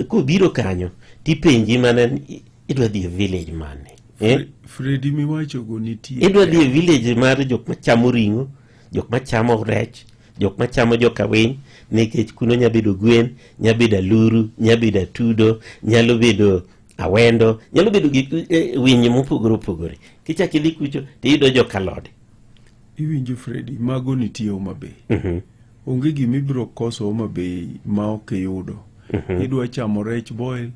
I: kobiro kanyo tipenji mana ni idwa dhi e village mane.
D: Eh?
O: Fredi miwachogo nitie.
I: Idwa dhi e village mar jok machamo ring'o, jok machamo rech, jok machamo joka winy, nikech kuno nya bedo gwen, nya bedo aluru, nya bedo atudo, nyalo bedo awendo, nyalo bedo gik winy mopogore opogore. Kichak idhi kucho tiyudo jokalode.
O: Iwinjo Fredi, mago nitie Homa Bay. Onge gima ibiro koso Homa Bay ma ok iyudo. Idwa chamo rech boil,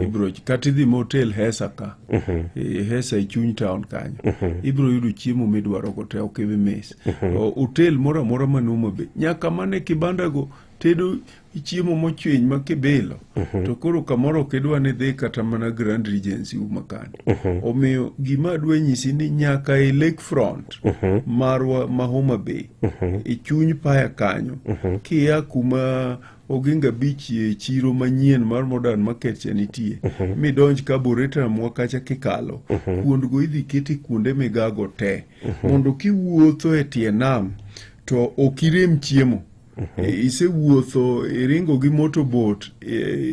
O: ibiro kata idhi motel Hesa ka. Hesa e chuny town kanyo. Ibiro yudo chiemo midwaro go te ok ibi miss. Hotel moro amora man Homa Bay, nyaka mana e kibanda go tedo chiemo mochwiny ma kibilo. To koro kamoro ok idwa ni idhi kata mana Grand Regency uma kanyo. Omiyo gima adwa nyisi ni nyaka e lake front marwa ma Homa Bay, e chuny paya kanyo, kia kuma Oginga Beach e chiro manyien mar Modern Market cha nitie, midonj Carburetor mwa kacha kikalo, kuondgo idhi keti kuonde migago te, mondo kiwuotho e tie nam to ok irem chiemo. Isewuotho iringo gi motorboat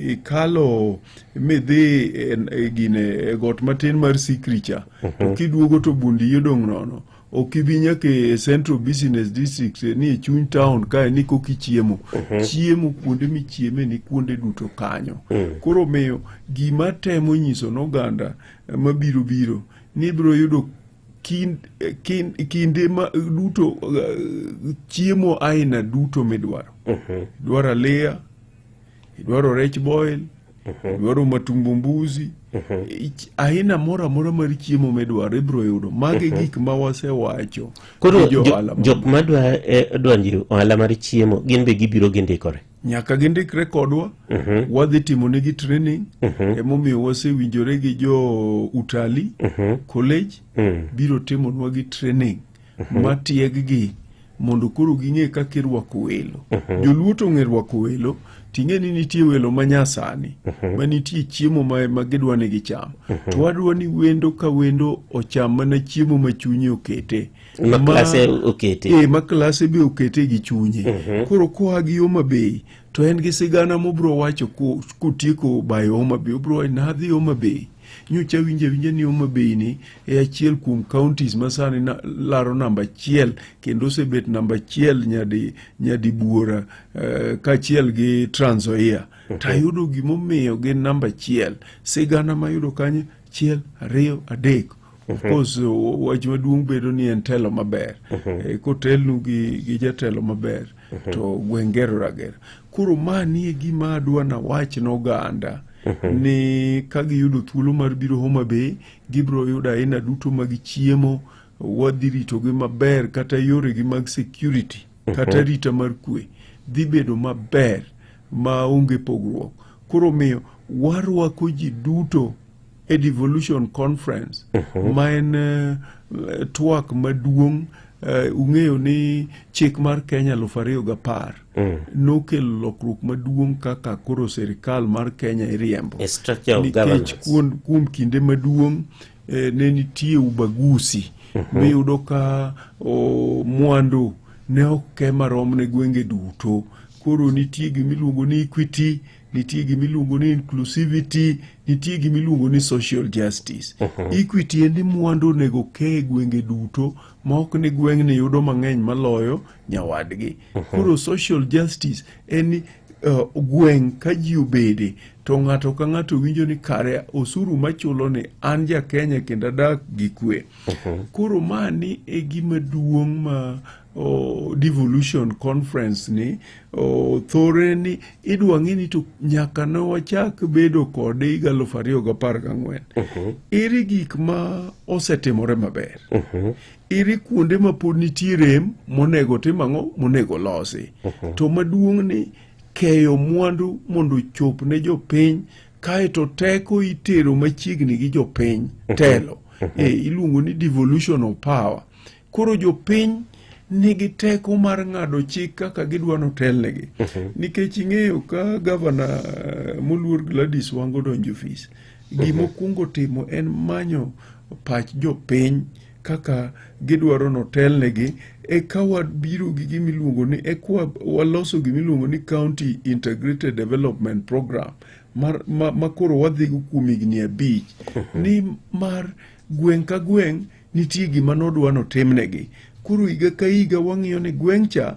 O: ikalo midhi e gine e got matin mar Sikri cha, to kiduogo to bundi odong' nono. Ok ibi nyaka e Central Business District ni e chuny town kae ni koka ichiemo. Chiemo kuonde michieme ni kuonde duto kanyo. Koro omiyo gima temo nyiso n'oganda mabiro biro ni ibiro yudo kinde ma duto chiemo aina duto midwaro. Idwaro aliya, idwaro rech boil, idwaro matumbo mbuzi, aina moro amora mar chiemo midwaro ibiro yudo. Magi gik ma wasewacho
I: Koro
O: gi jo ohala
I: jok madwa donjo e ohala mar chiemo gin be gibiro gindikore.
O: Nyaka gindikre kodwa. Wadhi timo negi training. Emomiyo wasewinjore gi jo utalii college biro timonwa gi training matieg-gi mondo koro ging'e kaka irwako welo. Joluo to ong'e rwako welo, ting'e ni nitie welo ma nyasani ma nitie chiemo ma gidwa ni gicham. To wadwa ni wendo ka wendo ocham mana chiemo ma chunye okete.
I: Ma klase okete.
O: Ma klase be okete gi chunye. Koro koa gi Homa Bay to en gi sigana mobro wacho kotieko bayo Homa Bay. Obro wacho nadhi Homa Bay. Nyocha awinjo awinja ni Homa Bay ni e achiel kuom counties ma sani laro namba achiel kendo osebet namba achiel nyadi buora kaachiel gi Trans Nzoia. Tayudo gimomiyo gin namba achiel. Sigana mayudo kanyo 1, 2, 3. Of course, wach maduong' bedo ni en telo maber. Kotelnu gi jatelo maber, to gweng' gerore agera. Koro mani e gima adwa nawach n'oganda ni ka giyudo thuolo mar biro Homa Bay, gibiro yudo aina duto mag chiemo, wadhi ritogi maber, kata yoregi mag security, kata rita mar kwe dhi bedo maber ma onge pogruok. Koro miyo warwako ji duto e devolution conference ma en twak maduong'. Ung'eyo ni chik mar Kenya 2010 nokelo lokruok maduong' kaka koro sirikal mar Kenya iriembo.
I: A structure of
O: Nikech
I: governance.
O: kuom kinde maduong' ne nitie ubaguzi miyudo ka mwandu ne ok ke marom ne gwenge duto. Koro nitie gimiluongo ni equity, nitie gimiluongo ni inclusivity, nitie gimiluongo ni social justice. Equity en ni mwandu onego ke e gwenge duto ma ok ni gweng'ni yudo mang'eny maloyo nyawadgi. Koro social justice en ni gweng' ka ji obede to ng'ato ka ng'ato winjo ni kare osuru machulo ni an ja Kenya kendo adak gi kwe. Koro mani e gima duong' ma devolution conference ni thore ni idwa ng'e ni to nyaka ne wachak bedo kode higa 2014. Ere gik ma osetimore maber? Ere kuonde ma pod nitie rem monego tim ang'o monego losi? To maduong' ni keyo mwandu mondo ochop ne jopiny kaeto teko itero machiegni gi jopiny telo. Iluongo ni devolution of power. Koro jopiny nigi teko mar ng'ado chik kaka gidwa notelnegi. Nikech ing'eyo ka gavana moluor Gladys Wanga odonjo ofis, gima okwongo timo en manyo pach jopiny kaka gidwaro notelnegi, eka wabiro gi gimiluongo ni eka waloso gimiluongo ni County Integrated Development Program ma koro wadhigo kuom higni 5 ni mar Gweng' ka gweng' nitie gima nodwa notimnegi. Koro higa ka higa wang'iyo ni gweng' cha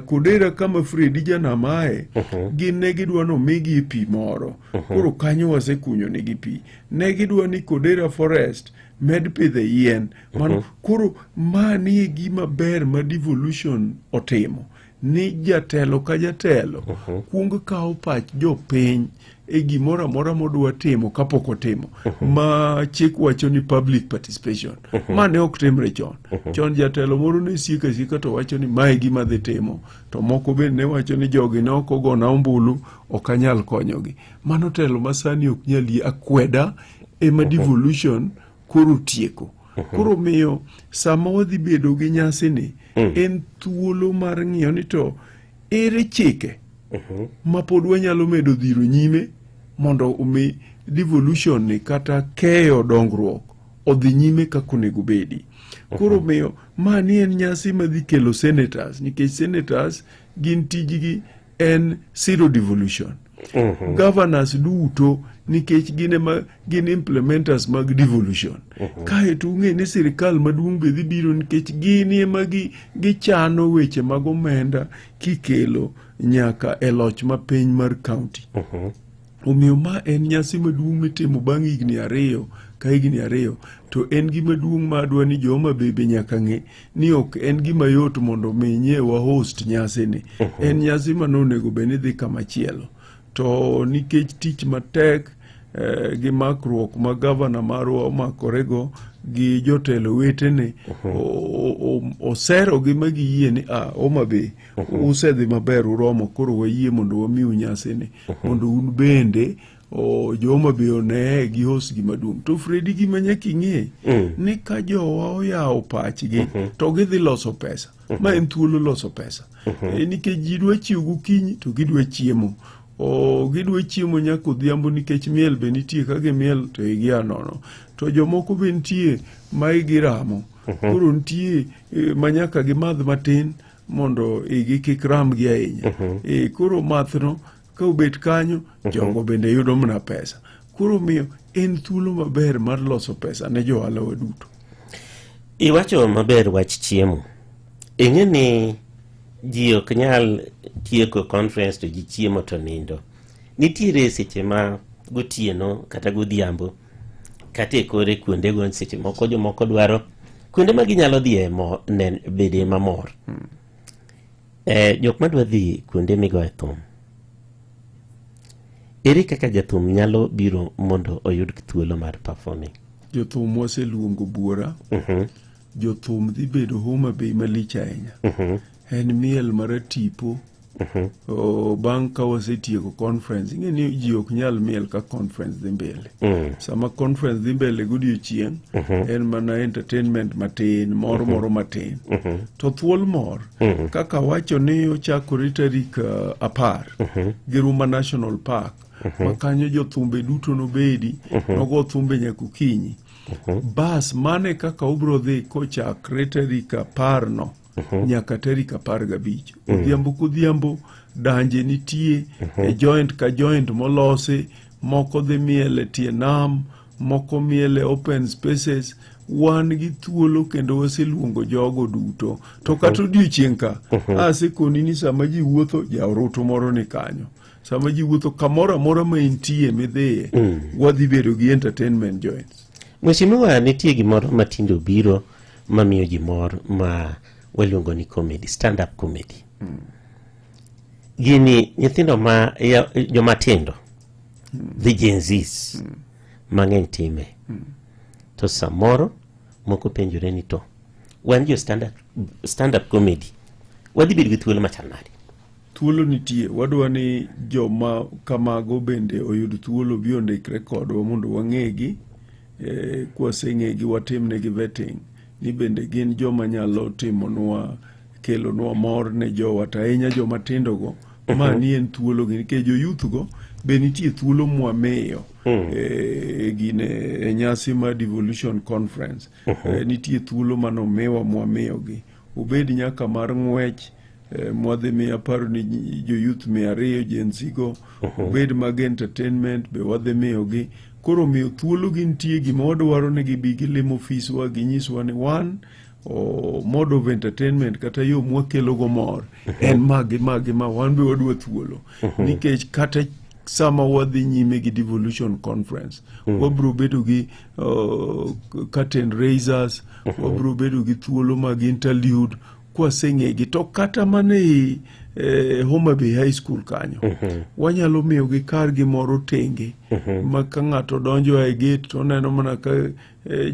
O: Kodera kama Fredi Janam aye, gin ne gidwa nomigi pi moro. Koro kanyo wasekunyo negi pi. Ne gidwa ni Kodera Forest med pidhe yien. Mano, koro mani e gima ber ma devolution otimo. Ni jatelo ka jatelo kuong kawo pach jopiny e gimoro amora modwa timo kapok otimo ma chik wacho ni public participation ma ne ok timre chon chon jatelo moro ne sieko asieka to wacho ni mae gima dhi timo to moko bende ne wacho ni jogi ne ok ogona ombulu ok anyal konyogi mano telo ma sani ok nyal yie akweda ema devolution koro tieko koro miyo sama wadhi bedo gi nyasini en thuolo mar ng'iyo ni to ere chike ma pod wanyalo medo dhiro nyime mondo omi devolution ni kata keyo dongruok odhi nyime kaka onego bedi. Koro miyo ma ni en nyasi madhi kelo senators nikech senators gin tijgi en zero devolution. Governors duto nikech gin ema gin implementers mag devolution. Kaeto ung'e ni sirikal maduong' be dhi biro nikech gin ema gichano weche mag omenda kikelo nyaka e loch mapiny mar county. Omiyo ma en nyasi maduong' mitimo bang' higni ariyo ka higni ariyo to en gima duong' ma adwa ni jo Homa Bay be nyaka ng'e ni ok en gima yot mondo mi nye wa host nyasi ni. En nyasi ma nonego bed ni dhi kama chielo. To nikech tich matek gi makruok ma gavana marwa omakorego gi jotelo wetene oserogi ma giyie ni a Homa Bay usedhi maber uromo koro wayie mondo wamiu nyasini mondo un bende jo Homa Bay oneye gi host gima duong'. To Fredi gima nyaka ing'e ni ka jowa oyawo pachgi to gidhi loso pesa. Ma en thuolo loso pesa. Nikech ji dwa chiew gokinyi to gidwa chiemo. Gidwa chiemo nyaka odhiambo nikech miel be nitie ka gimiel to igi a nono. To jomoko be nitie ma igi ramo. Koro nitie ma nyaka gimadh matin mondo igi kik ramgi ahinya. Koro mathno ka obet kanyo jogo bende yudo mana pesa. Koro miyo en thuolo maber mar loso pesa ne johala wa duto.
I: Iwacho maber wach chiemo. Ing'e ni ji ok nyal tieko conference to ji chiemo to nindo. Nitiere seche ma gotieno kata godhiambo kata e kore kuondego seche moko jomoko dwaro kuonde ma ginyalo dhiye bede mamor. Jok madwa dhi kuonde migoye thum, ere kaka jathum nyalo biro mondo oyud thuolo mar performing?
O: Jothum waseluongo buora. Jothum dhi bedo Homa Bay malich ahinya. En miel maratipo. Bang' ka wasetieko conference, ing'e ni ji ok nyal miel ka conference dhi mbele. Sama conference dhi mbele godiochieng', en mana entertainment matin, mor moro matin. To thuol mor, kaka wacho ni ochakore tarik 10 gi Ruma National Park, ma kanyo jothumbe duto nobedi, nogo thumbe nyaka okinyi. Bas mane kaka ubro dhi kochakre tarik 10 no nyaka tarik 15. Odhiambo kodhiambo danje nitie e joint ka joint molosi, moko dhi miel e tie nam, moko miel e open spaces. Wan gi thuolo kendo waseluongo jogo duto. To kata odiochieng' ka, asekoni ni sama ji wuotho, jaorutu moro ni kanyo. Sama ji wuotho kamoro amora ma intie midhiye, wadhi bedo gi entertainment joints.
I: Mheshimiwa, nitie gimoro ma tinde obiro mamiyo ji mor ma waluongo ni comedy, stand up comedy. Gini nyithindo ma joma tindo, the Gen Zs mang'eny time. To samoro moko penjore ni to wan jo stand up comedy wadhi bedo gi thuolo machal nade?
O: Thuolo nitie, wadwa ni joma kamago bende oyud thuolo bi ondikre kodwa mondo wang'egi. Kwaseng'egi watimnegi vetting ni bende gin joma nyalo timonwa, kelonwa mor ne jowa, to ahinya joma tindo go. Ma ni en thuolo gi nikech jo youth go be nitie thuolo mwamiyo gine e nyasi mar devolution conference. Nitie thuolo manomiwa mwamiyogi, obed nyaka mar ng'wech mwadhi miyo aparo ni jo youth 200 Gen Z go, obed mag entertainment be wadhi miyogi. Koro omiyo thuolo gi nitie gima wadwaro ni gibi gilim ofiswa ginyiswa ni wan o, mode of entertainment kata yo mwakelogo mor en ma gi ma gi ma wan be wadwa thuolo nikech kata sama wadhi nyime gi devolution conference wabro bedo gi curtain raisers wabro bedo gi thuolo mag interlude kwaseng'egi to kata mana e Homa Bay High School kanyo wanyalo miyogi kargi moro tenge ma ka ng'ato donjo e gate to oneno mana ka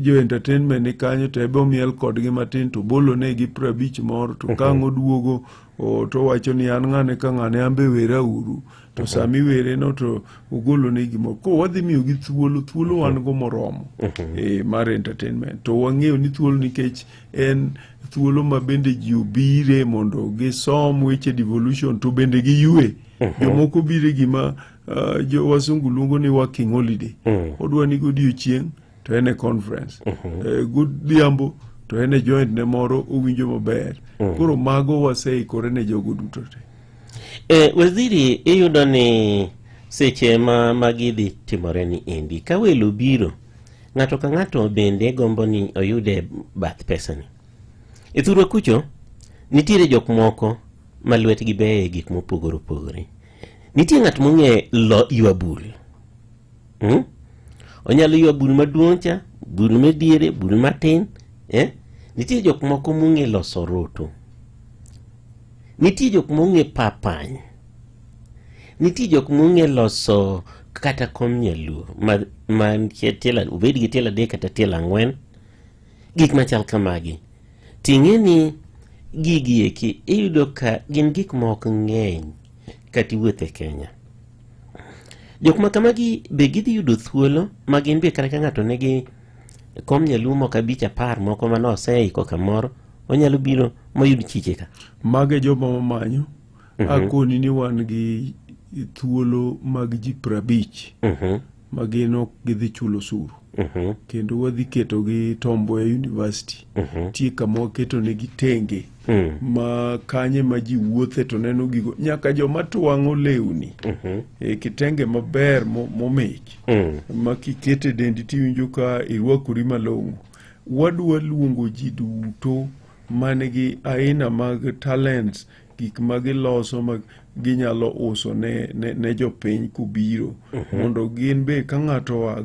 O: jo entertainment ni kanyo to ebe omiel kodgi matin to bolo negi 50 moro to ka ang' oduogo to owacho ni an ng'ane ka ng'ane an be wera uru to sama iwere no to ogolo ne gimoro koro wadhi miyogi thuolo thuolo wan go moromo mar entertainment to wang'eyo ni thuolo nikech en thuolo ma bende ji obire mondo gisom weche devolution to bende giyue jomoko bire gima jo wasungu luongo ni working holiday odwa ni godiochieng' to en e conference godhiambo to en e joint ne moro owinjo maber koro mago waseikore ne jogo duto te
I: Waziri, iyudo ni seche ma magi dhi timore ni endi ka welo biro ng'ato ka ng'ato bende gombo ni oyude bath pesani. E thurwa kucho nitiere jok moko ma lwetgi beyo e gik mopogore opogore. Nitie ng'at mong'e lo ywa bul. Onyalo ywa bul maduong' cha, bul mediere, bul matin. Nitie jok moko mong'e loso roto. Nitie jok mong'e papany. Nitie jok mong'e loso kata kom nyaluo ma tielo, obed gi tielo 3 kata tielo 4, gik machal kamagi. Ting'e ni gigi eki iyudo ka gin gik ma ok ng'eny kata iwuotho e Kenya. Jok ma kamagi be gidhi yudo thuolo ma gin be kata ka ng'ato nigi kom nyaluo moko 5 10 moko mane oseiko kamoro, onyalo biro moyud chiche ka.
O: Mago e joma wamanyo. Akoni ni wan gi thuolo mag ji 50 ma gin ok gidhi chulo osuru kendo wadhi keto gi Tom Mboya University nitie kama waketo negi tenge ma kanye ma ji wuothe to neno gigo nyaka joma twang'o lewni e kitenge maber momich ma kikete dendi tiwinjo ka irwakori malong'o. Wadwa luongo ji duto man gi aina mag talents, gik ma giloso ma ginyalo uso ne jopiny kobiro mondo gin be ka ng'ato oa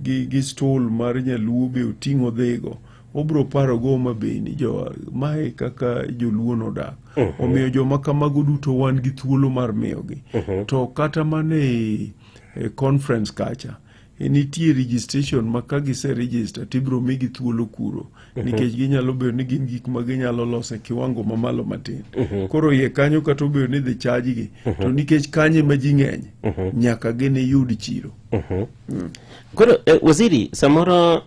O: gi stol mar nyaluo be oting'o dhigo obro paro go Homa Bay ni jo mae kaka joluo nodak. Omiyo joma kamago duto wan gi thuolo mar miyogi. To kata mana e conference kacha nitie registration ma ka gise register tibro migi thuolo kuro nikech ginyalo bedo ni gin gik ma ginyalo loso e kiwango mamalo matin. Koro iye kanyo kata obedo ni dhi charge gi to nikech kanye ma ji ng'eny nyaka giniyud chiro.
I: Koro waziri, samoro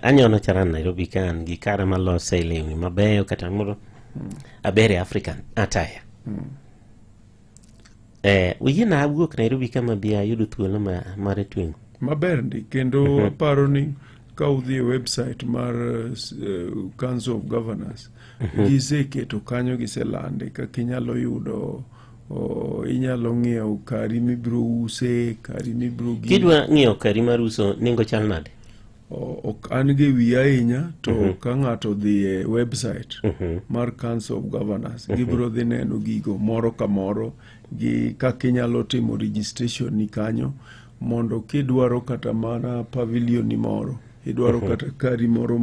I: anyono charan Nairobi ka an gi kara malose lewni mabeyo kata moro aber e African attire. Oyiena awuok Nairobi kama bi ayudo thuolo mar tweng'o.
O: Maber ndi kendo aparo ni ka udhi e website mar Council of Governors giseketo kanyo giselande kaka inyalo yudo inyalo ng'iewo kari mibiro use, kari mibiro gi
I: Kidwa ng'iewo kari mar uso nengo chal nade?
O: Ok an gi wiya ahinya to ka ng'ato odhi e website mar Council of Governors gibiro dhi neno gigo moro ka moro gi kaka inyalo timo registration ni kanyo mondo kidwaro kata mana pavilion ni moro idwaro kata kari moro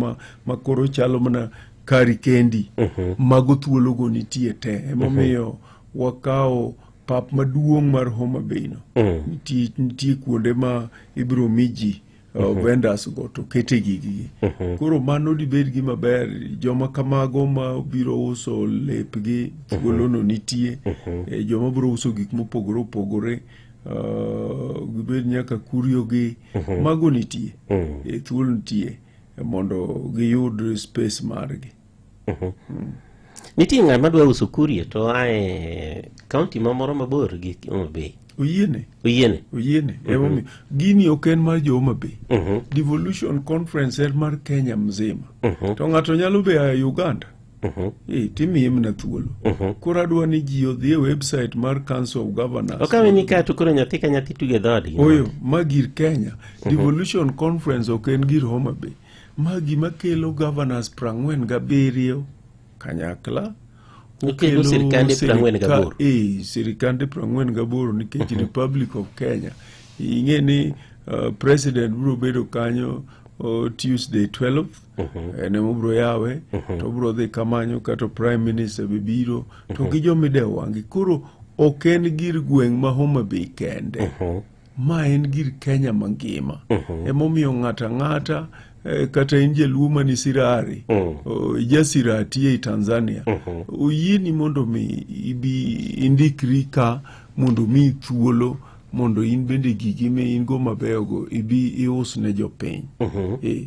O: ma koro chalo mana kari kendi mago thuologo nitie te emomiyo wakawo pap maduong' mar Homa Bay no nitie kuonde ma ibiro mi ji vendors go to kete gigi. Koro mano dibed gima ber joma kamago ma biro uso lepgi thuolono nitie joma biro uso gik mopogore opogore gibed nyaka kurio gi mago nitie thuolo nitie mondo giyud space margi.
I: Nitie ng'ama dwa uso kurie to ae kaunti mamoro mabor gi Homa Bay.
O: Oyiene.
I: Oyiene.
O: Oyiene. Emomiyo gini ok en mar jo Homa Bay. Devolution conference en mar Kenya mzima. To ng'ato nyalo be a Uganda. Eh, timiye mana thuolo. Koro adwa ni ji odhi e website mar Council of Governors.
I: Okawe ni ka to koro nyathi ka nyathi tuge dhoodgi.
O: Oyo, ma gir Kenya. Devolution Conference ok en gir Homa Bay. Ma gima kelo governors 47 kanyakla.
I: Okelo sirkande 48.
O: Eh, sirkande 48 nikech Republic of Kenya. Ing'e ni president biro bedo kanyo Tuesday 12 en ema obiro yawe to obiro dhi kamanyo kato prime minister be biro to gi joma idewo wang'gi. Koro ok en gir gweng' ma Homa Bay kende. Ma en gir Kenya mangima. Emomiyo ng'ato ang'ata kata in jaluo mani Sirari, ija Sirati ei Tanzania, oyieni mondo mi ibi indikri ka mondo mi thuolo mondo in bende gigi ma in go mabeyogo ibi ius ne jopiny.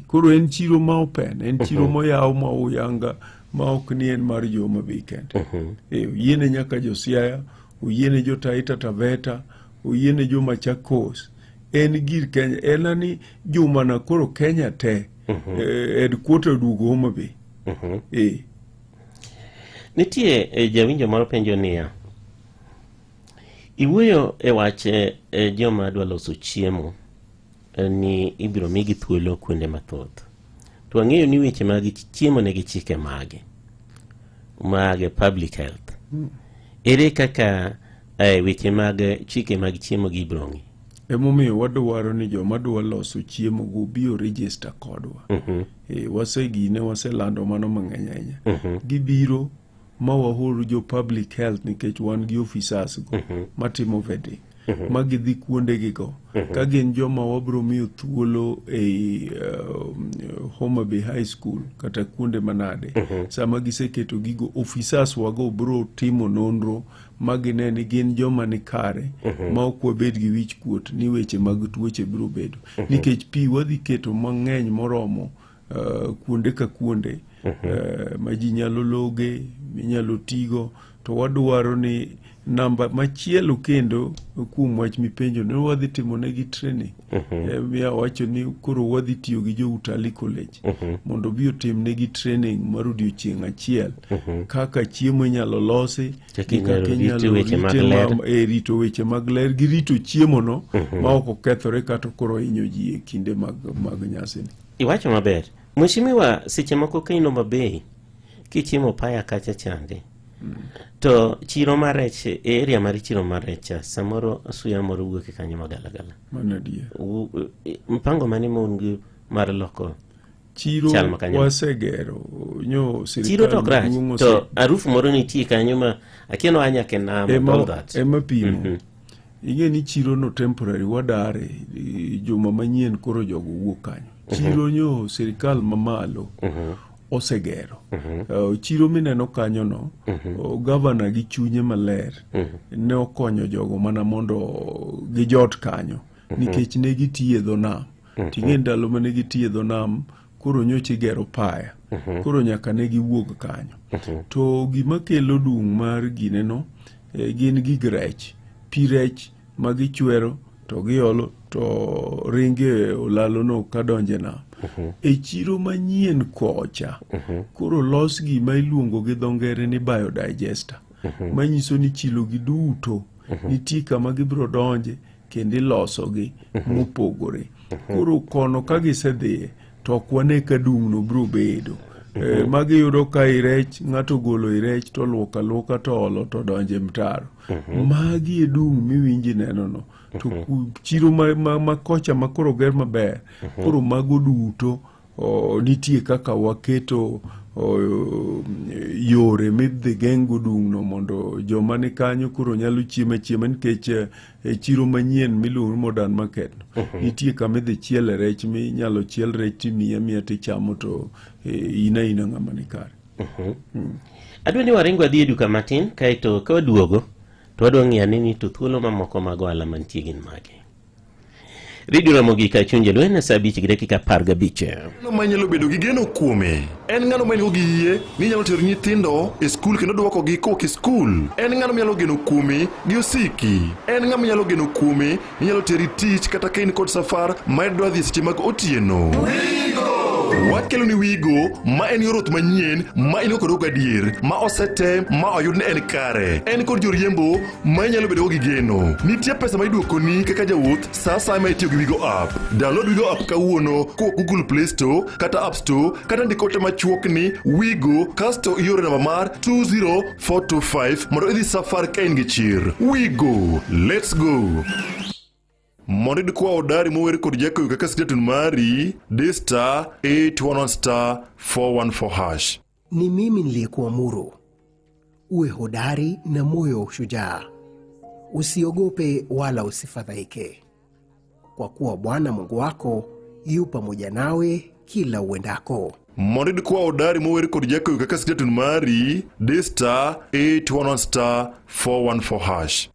O: Koro en chiro ma open, en chiro moyaw ma oyanga ma ok ni en mar jo Homa Bay kende. Oyiene nyaka jo Siaya, oyiene jo Taita Taveta, oyiene jo Machakos. En gir Kenya, en ani jumana koro Kenya te, headquarter oduogo Homa Bay.
I: Nitie jawinjo moro penjo niya, iwuoyo e wach joma dwa loso chiemo ni ibiro migi thuolo kuonde mathoth. To wang'eyo ni weche mag chiemo nigi chike mage mag public health. Ere kaka weche mag chike mag chiemo gi ibiro ng'i?
O: Emomiyo wadwaro ni joma dwa loso chiemo go obi o register kodwa. Wasegine, waselando mano mang'eny ahinya. Gibiro ma wahor jo public health nikech wan gi officers go matimo vetting. Ma gidhi kuonde go. Ka gin joma wabro miyo thuolo ei Homa Bay High School kata kuonde manade. Sama giseketo gigo, officers wago bro timo nonro ma gine ni gin joma ni kare ma ok wabed gi wich kuot ni weche mag tuoche biro bedo. Nikech pi wadhi keto mang'eny moromo kuonde ka kuonde ma ji nyalo loge, minyalo tigo, to wadwaro ni namba machielo kendo kuom wach mipenjo ni wadhi timo negi training. Miya wacho ni koro wadhi tiyo gi jo Utalii College mondo obi otim negi training mar odiochieng' achiel kaka chiemo inyalo losi,
I: Kaka inyalo rit weche mag ler.
O: Rito weche mag ler gi rito chiemo no ma ok okethore kata koro hinyo ji e kinde mag nyasini.
I: Iwacho maber. Mheshimiwa, seche moko ka in Homa Bay, kichiemo paya kacha chande. To chiro mar rech, e area mar chiro mar rech cha, samoro suya moro wuok e kanyo magalagala.
O: Mano adier.
I: Mpango mane ma un go mar loko
O: Chiro
I: chal ma kanyo?
O: wasegero nyo
I: Chiro to ok rach,
O: maduong'
I: to harufu moro nitie kanyo ma akia ni oa nyaka e nam and all that.
O: Ema pimo. Ing'e ni chiro no temporary wadare juma manyien koro jogo wuok kanyo. Chiro nyo sirikal mamalo osegero. Chiro mineno kanyo no, gavana gi chunye maler ne okonyo jogo mana mondo gijot kanyo nikech ne gitiyo e dho nam. Ting'e ndalo mane gitiyo e dho nam, koro nyocha igero paya. Koro nyaka ne giwuog kanyo. To gima kelo dung' mar gineno gin gig rech. Pi rech ma gichwero to giolo to ringe olalo no kadonje nam. E chiro manyien kocha, koro los gima iluongo gi dho ngere ni biodigester. Manyiso ni chilo gi duto nitie kama gibiro donje kendo ilosogi mopogore. Koro kono ka gisedhiye to ok wane ka dung' no biro bedo. Magi yudo ka irech, ng'ato ogolo irech to oluoko aluoka to olo to donjo e mtaro. Magi e dung' miwinji neno no. To chiro ma kocha ma koro oger maber, koro mago duto nitie kaka waketo yore midhi geng' go dung' no mondo joma ni kanyo koro nyalo chiemo achiema nikech e chiro manyien miluongo ni Modern Market no, nitie kama idhi chiele rech minyalo chiel rech timiyi amiya tichamo to in aina ng'ama ni kare.
I: Adwa ni waring wadhi e duka matin kaeto ka waduogo to wadwa ng'iyo ane ni to thuolo mamoko mag ohala mantie gin mage. Radio Ramogi ka chuny jaluo en saa 5:15.
J: Ng'ano ma inyalo bedo gi geno kuome? En ng'ano ma in-go gi yie ni inyalo tero nyithindo e skul kendo dwokogi kowuok e skul? En ng'ano minyalo geno kuome gi osiki? En ng'ama inyalo geno kuome ni nyalo teri tich kata ka in kod safar ma idwa dhi e seche mag otieno? Wakelo ni Wigo ma en yor wuoth manyien ma in go kod gadier ma osetem ma oyud ni en kare. En kod joriembo ma inyalo bedogo gi geno. Nitie pesa ma iduokoni kaka jawuoth sa asaya ma itiyo gi Wigo app. Download Wigo app kawuono kowuok Google Play Store kata App Store kata ndik ote machuok ni Wigo kasto ioro namba mar 20425 mondo idhi safar ka in gi chir. Wigo, let's go! Mondo iyud kwa odari mower kod jakoyo kaka skeleton mari, di star 811 star 414 hash.
B: Ni mimi niliyekuamuru uwe hodari na moyo wa ushujaa, usiogope wala usifadhaike, kwa kuwa Bwana Mungu wako yu pamoja nawe kila uendako.
J: Mondo iyud kwa odari mower kod jakoyo kaka skeleton mari, di star 811 star 414 hash.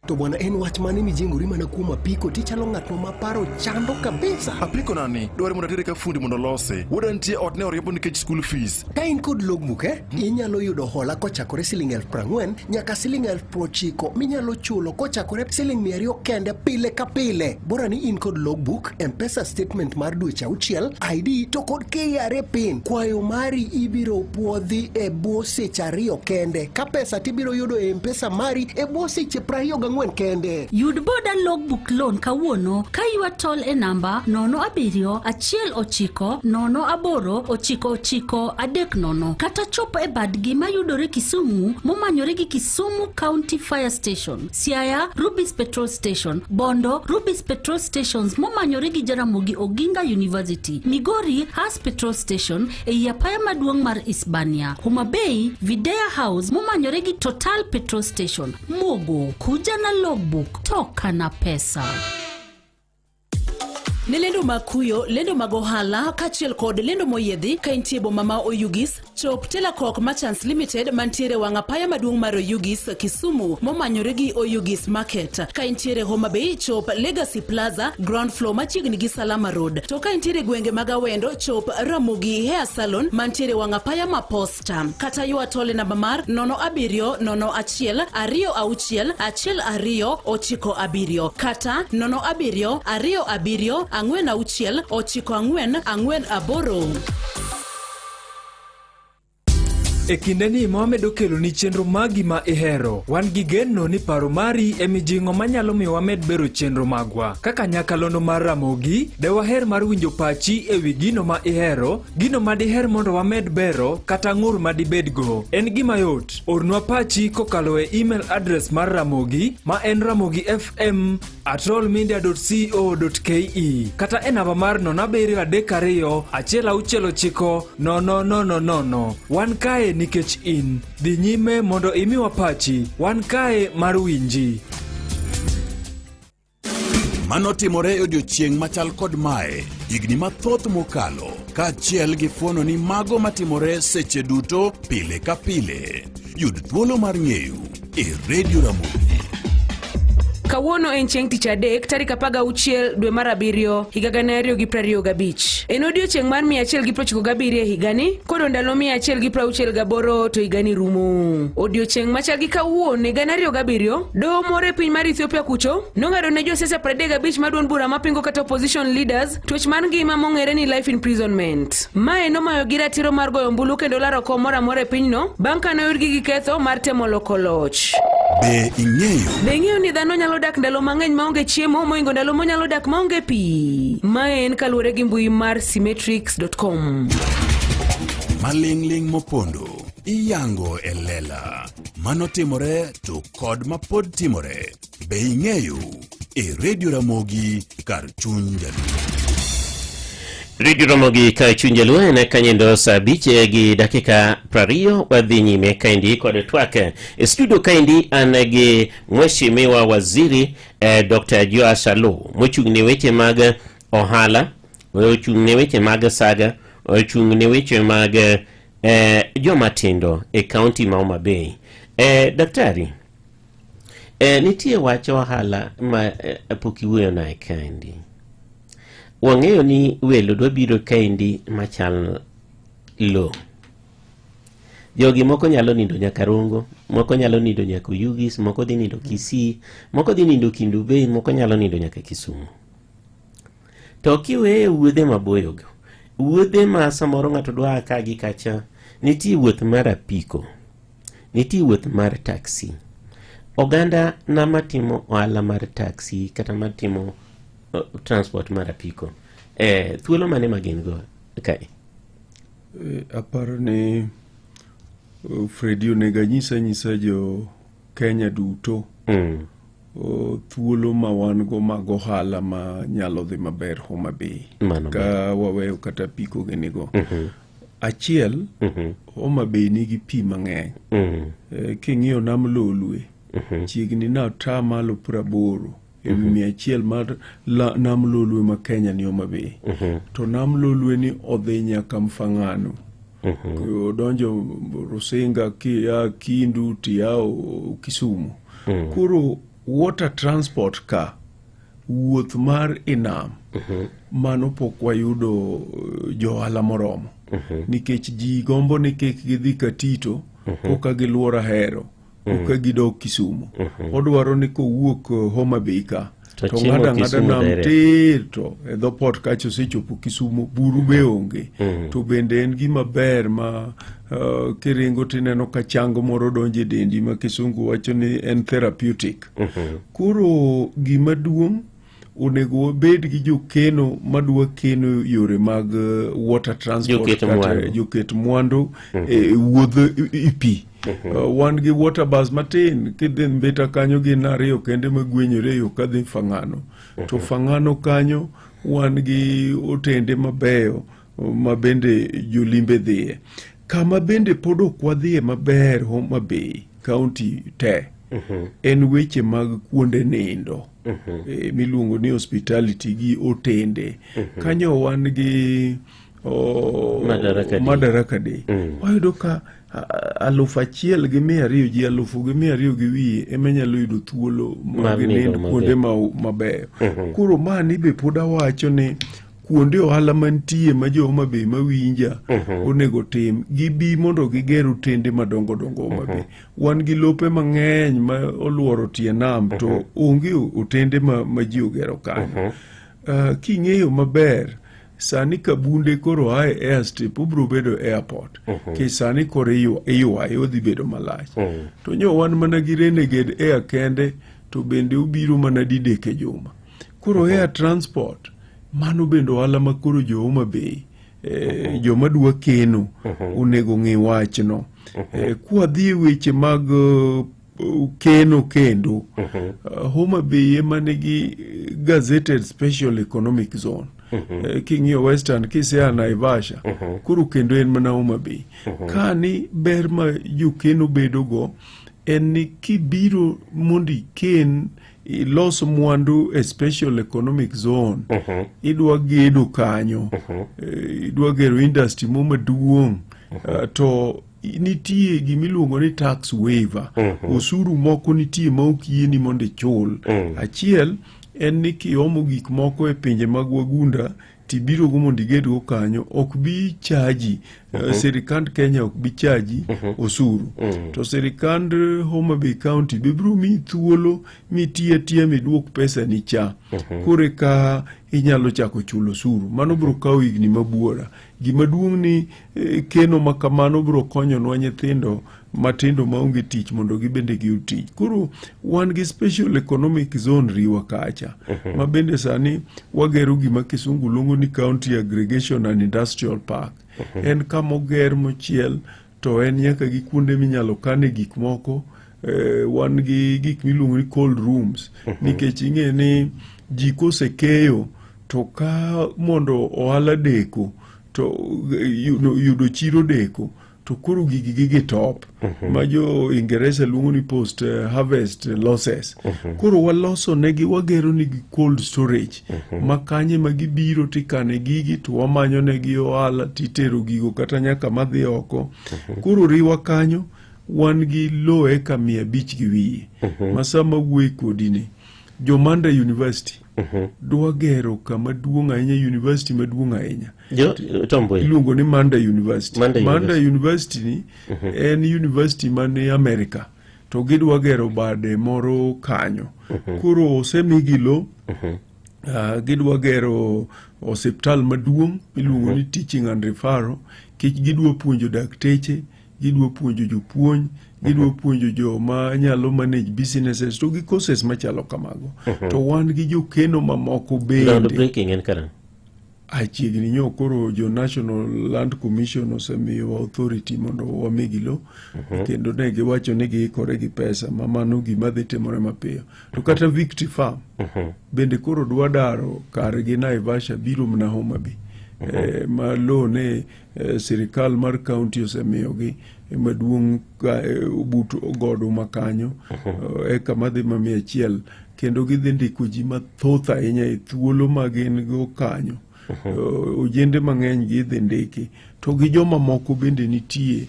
B: To bwana, en wach mane mijengori mana kuom apiko tichalo ng'at ma paro chando kabisa.
J: Apiko nani? Dware mondo atere ka fundi mondo olose. Wuoda nitie ot ne oriembo nikech school fees.
B: Ka in kod logbook eh, inyalo yudo hola kochakore siling 40,000 nyaka siling 90,000 minyalo chulo kochakore siling 200 kende pile ka pile. Bora ni in kod logbook, M-Pesa statement mar dweche auchiel, ID to kod KRA PIN. Kwayo mari ibiro puodhi e bwo seche ariyo kende. Ka pesa tibiro yudo e M-Pesa mari e bwo seche 24 kende.
E: Yud boda logbook loan kawuono ka ywa tol e namba 07 19 08 99 30 kata chop e badgi mayudore Kisumu momanyore gi Kisumu County Fire Station, Siaya Rubis Petrol Station, Bondo Rubis Petrol Stations momanyore gi Jaramogi Oginga University, Migori Has Petrol Station ei apaya maduong' mar Isbania, Homa Bay Videa House momanyore gi Total Petrol Station, Mogo, kuja na logbook, toka na pesa.
P: Ne lendo mag kuyo, lendo mag ohala kaachiel kod lendo moyiedhi ka intie boma ma Oyugis, chop Telakok Merchants Limited mantiere wang' apaya maduong' mar Oyugis, Kisumu momanyore gi Oyugis Market. Ka intiere Homa Bay, chop Legacy Plaza, ground floor machiegni gi Salama Road. To ka intiere gwenge mag Awendo, chop Ramogi Hair Salon mantiere wang' apaya ma Posta. Kata ywa tol e namba mar 07 01 26 12 97 kata 07 27 46 94 48.
D: E kindeni ma wamedo keloni chenro magi ma ihero, wan gi geno ni paro mari e mijing'o manyalo miyo wamed bero chenro magwa. Kaka nyakalondo mar Ramogi, de waher mar winjo pachi e wi gino ma ihero, gino ma diher mondo wamed bero, kata ng'ur ma dibedgo. En gima yot, ornwa pachi kokalo e email address mar Ramogi ma en ramogifm at rollmedia.co.ke kata e namba mar 0732 169 000. Wan kae nikech in. Dhi nyime mondo imiwa pachi. Wan kae mar winji.
K: Mano timore e odiechieng' machal kod mae higni mathoth mokalo kaachiel gi fuono ni mago matimore seche duto pile ka pile. Yud thuolo mar ng'eyo e Radio Ramogi.
L: Kawuono en chieng' tich adek tarik 16 dwe mar abiriyo higa 2025. En odiechieng' mar 197 e higani koro ndalo 168 to higani rumo. Odiechieng' machal gi kawuono e 2007, doho moro e piny mar Ethiopia kucho nong'ado ne josiasa 35 ma duond bura mapingo kata opposition leaders twech mar ngima mong'ere ni life imprisonment. Mae nomayogi ratiro mar goyo ombulu kendo laro kom moro amora e pinyno bang' ka noyudgi gi ketho mar temo loko loch.
K: Be ing'eyo?
L: Be ing'eyo ni dhano nyalo dak ndalo mang'eny maonge chiemo moingo ndalo monyalo dak maonge pi? Mae en kaluwore gi mbui mar symmetrics.com.
K: Maling'ling' mopondo iyango e lela. Mano timore to kod mapod timore. Be ing'eyo? E Radio Ramogi kar chuny Jaluo.
I: Radio Ramogi kar chuny Jaluo en kanyendo saa abich gi dakika 20 wadhi nyime kaendi kod twak. E studio kaendi an gi mheshimiwa waziri eh, Dr. Joash Aloo mochung' ne weche mag ohala, ochung' ne weche mag saga, ochung' ne weche mag eh, joma tindo e kaunti ma Homa Bay. Eh, daktari, eh, nitie wach ohala ma eh, pok iwuoyo naye kaendi. Wang'eyo ni welo dwa biro kaendi machal lo. Jogi moko nyalo nindo nyaka Rongo, moko nyalo nindo nyaka Oyugis, moko dhi nindo Kisii, moko dhi nindo Kendu Bay, moko nyalo nindo nyaka Kisumu. To kiweye wuodhe maboyogo, Wuodhe ma samoro ng'ato dwa a ka gi kacha, nitie wuoth mar apiko, nitie wuoth mar taxi. Oganda na matimo ohala mar taxi kata matimo transport mar apiko, thuolo mane ma gin go kae?
O: Aparo ni Fredi onego anyis anyisa jo Kenya duto thuolo ma wan go mag ohala ma nyalo dhi maber Homa Bay
I: Mano
O: ka waweyo kata apiko gini go. Achiel, Homa Bay nigi pi mang'eny. King'iyo nam Lolwe, chiegni ni atamalo 80 ewi 100 mar nam Lolwe ma Kenya ni Homa Bay. To nam Lolwe ni odhi nyaka Mfangano. Odonjo Rusinga kia Kindu tia Kisumu. Koro water transport ka wuoth mar inam mano pok wayudo johala moromo nikech ji gombo ni kik gidhi Katito koka giluor Ahero koka gidok Kisumu. Odwaro ni kowuok Homa Bay ka
I: To
O: to
I: chimo
O: ng'ado ang'ada
I: Kisumu
O: nam
I: direct.
O: tir to e dho port kacha osechopo Kisumu buru be onge. To bende en gima ber ma kiringo tineno ka chang moro donjo e dendi ma kisungu wacho ni en therapeutic. Koro gima duong' onego wabed gi jokeno madwa keno yore mag water transport
I: Joket
O: kata
I: mwandu.
O: joket mwandu e wuodh i pi. Wan gi water bus matin kidhi Mbita kanyo gin ariyo kende magwenyore e yo kadhi Fang'ano. To Fang'ano kanyo wan gi otende mabeyo ma bende jolimbe dhiye. Kama bende pod ok wadhiye maber Homa Bay county te en weche mag kuonde nindo miluongo ni hospitality gi otende. Kanyo wan gi
I: Madaraka Day.
O: Madaraka Day. Wayudo ka 1,200 ji 1,200 gi wiye ema nyalo yudo thuolo
I: Mar
O: mag
I: nindo
O: nindo
I: maber.
O: kuonde mabeyo. Koro mani be pod awacho ni kuonde ohala mantie ma jo Homa Bay mawinja onego tim gibi mondo giger otende madongo dongo Homa Bay. Wan gi lope mang'eny ma oluoro tie nam to onge otende ma ji ogero kanyo. King'eyo maber sani kabunde koro a e airstrip obiro bedo airport nikech sani koro iywaye odhi bedo malach. To nyo wan mana gi Renegade Air kende to bende obiro mana didek e juma. Koro air transport mano bende ohala ma koro jo Homa Bay joma dwa keno onego ng'i wachno. Kwadhi e weche mag keno kendo Homa Bay ema nigi gazetted special economic zone. King'iyo Western kisea Naivasha koro kendo en mana Homa Bay. Kani ber ma jokeno bedo go en ni kibiro mondo iken ilos mwandu e special economic zone idwa gedo kanyo idwa gero industry mo maduong' to nitie gimiluongo ni tax waiver. Osuru moko nitie ma ok yieni mondo ichul. Achiel en ni kiomo gik moko e pinje mag wagunda tibiro go mondo igedgo kanyo ok bi chaji. Sirikand Kenya ok bi chaji osuru. To sirikand Homa Bay County be biro miyi thuolo mitiye atiya miduok pesa ni cha. Koro eka inyalo chako chulo osuru. Mano biro kawo higni mabuora. Gima duong' ni keno ma kamano biro konyonwa nyithindo matindo maonge tich mondo gibende giyud tich. Koro wan gi special economic zone Riwa kacha ma bende sani wagero gima kisungu luongo ni county aggregation and industrial park. En kama oger mochiel to en nyaka gi kuonde minyalo kane gik moko. Wan gi gik miluongo ni cold rooms nikech ing'e ni ji kosekeyo to ka mondo ohala deko to yudo chiro deko to koro gigi gigi top ma jo Ingeresa luongo ni post harvest losses. Koro waloso negi wagero negi cold storage ma kanye ma gibiro tikane gigi to wamanyo negi ohala titero gigo kata nyaka madhi oko. Koro riwa kanyo wan gi lowo eka 500 gi wiye ma sama wuoyi kodi ni Jomanda University dwa gero kama duong' ahinya, university maduong' ahinya
I: Tom Mboya.
O: iluongo ni Manda University.
I: Manda
O: Manda University ni en university man America to gidwa gero bade moro kanyo. Koro osemigi lo. Gidwa gero osiptal maduong' miluongo ni teaching and referral kech gidwa puonjo dakteche, gidwa puonjo jopuonj, gidwa puonjo joma nyalo manage businesses to gi courses machalo kamago. To wan gi jokeno mamoko
I: Ground
O: bende.
I: breaking en karang'o?
O: Achiegni nyo koro jo National Land Commission osemiyowa authority mondo wamigi lo kendo ne giwacho ni giikore gi pesa ma mano gima dhi timore mapiyo. To kata Victory Farm bende koro dwa daro kargi Naivasha biro mana Homa Bay. Ma lo ne sirikal mar county osemiyogi maduong' but godo ma kanyo eka madhi ma 100 kendo gidhi ndiko ji mathoth ahinya e thuolo ma gin go kanyo. Ojende mang'eny gidhi ndiki to gi joma moko bende nitie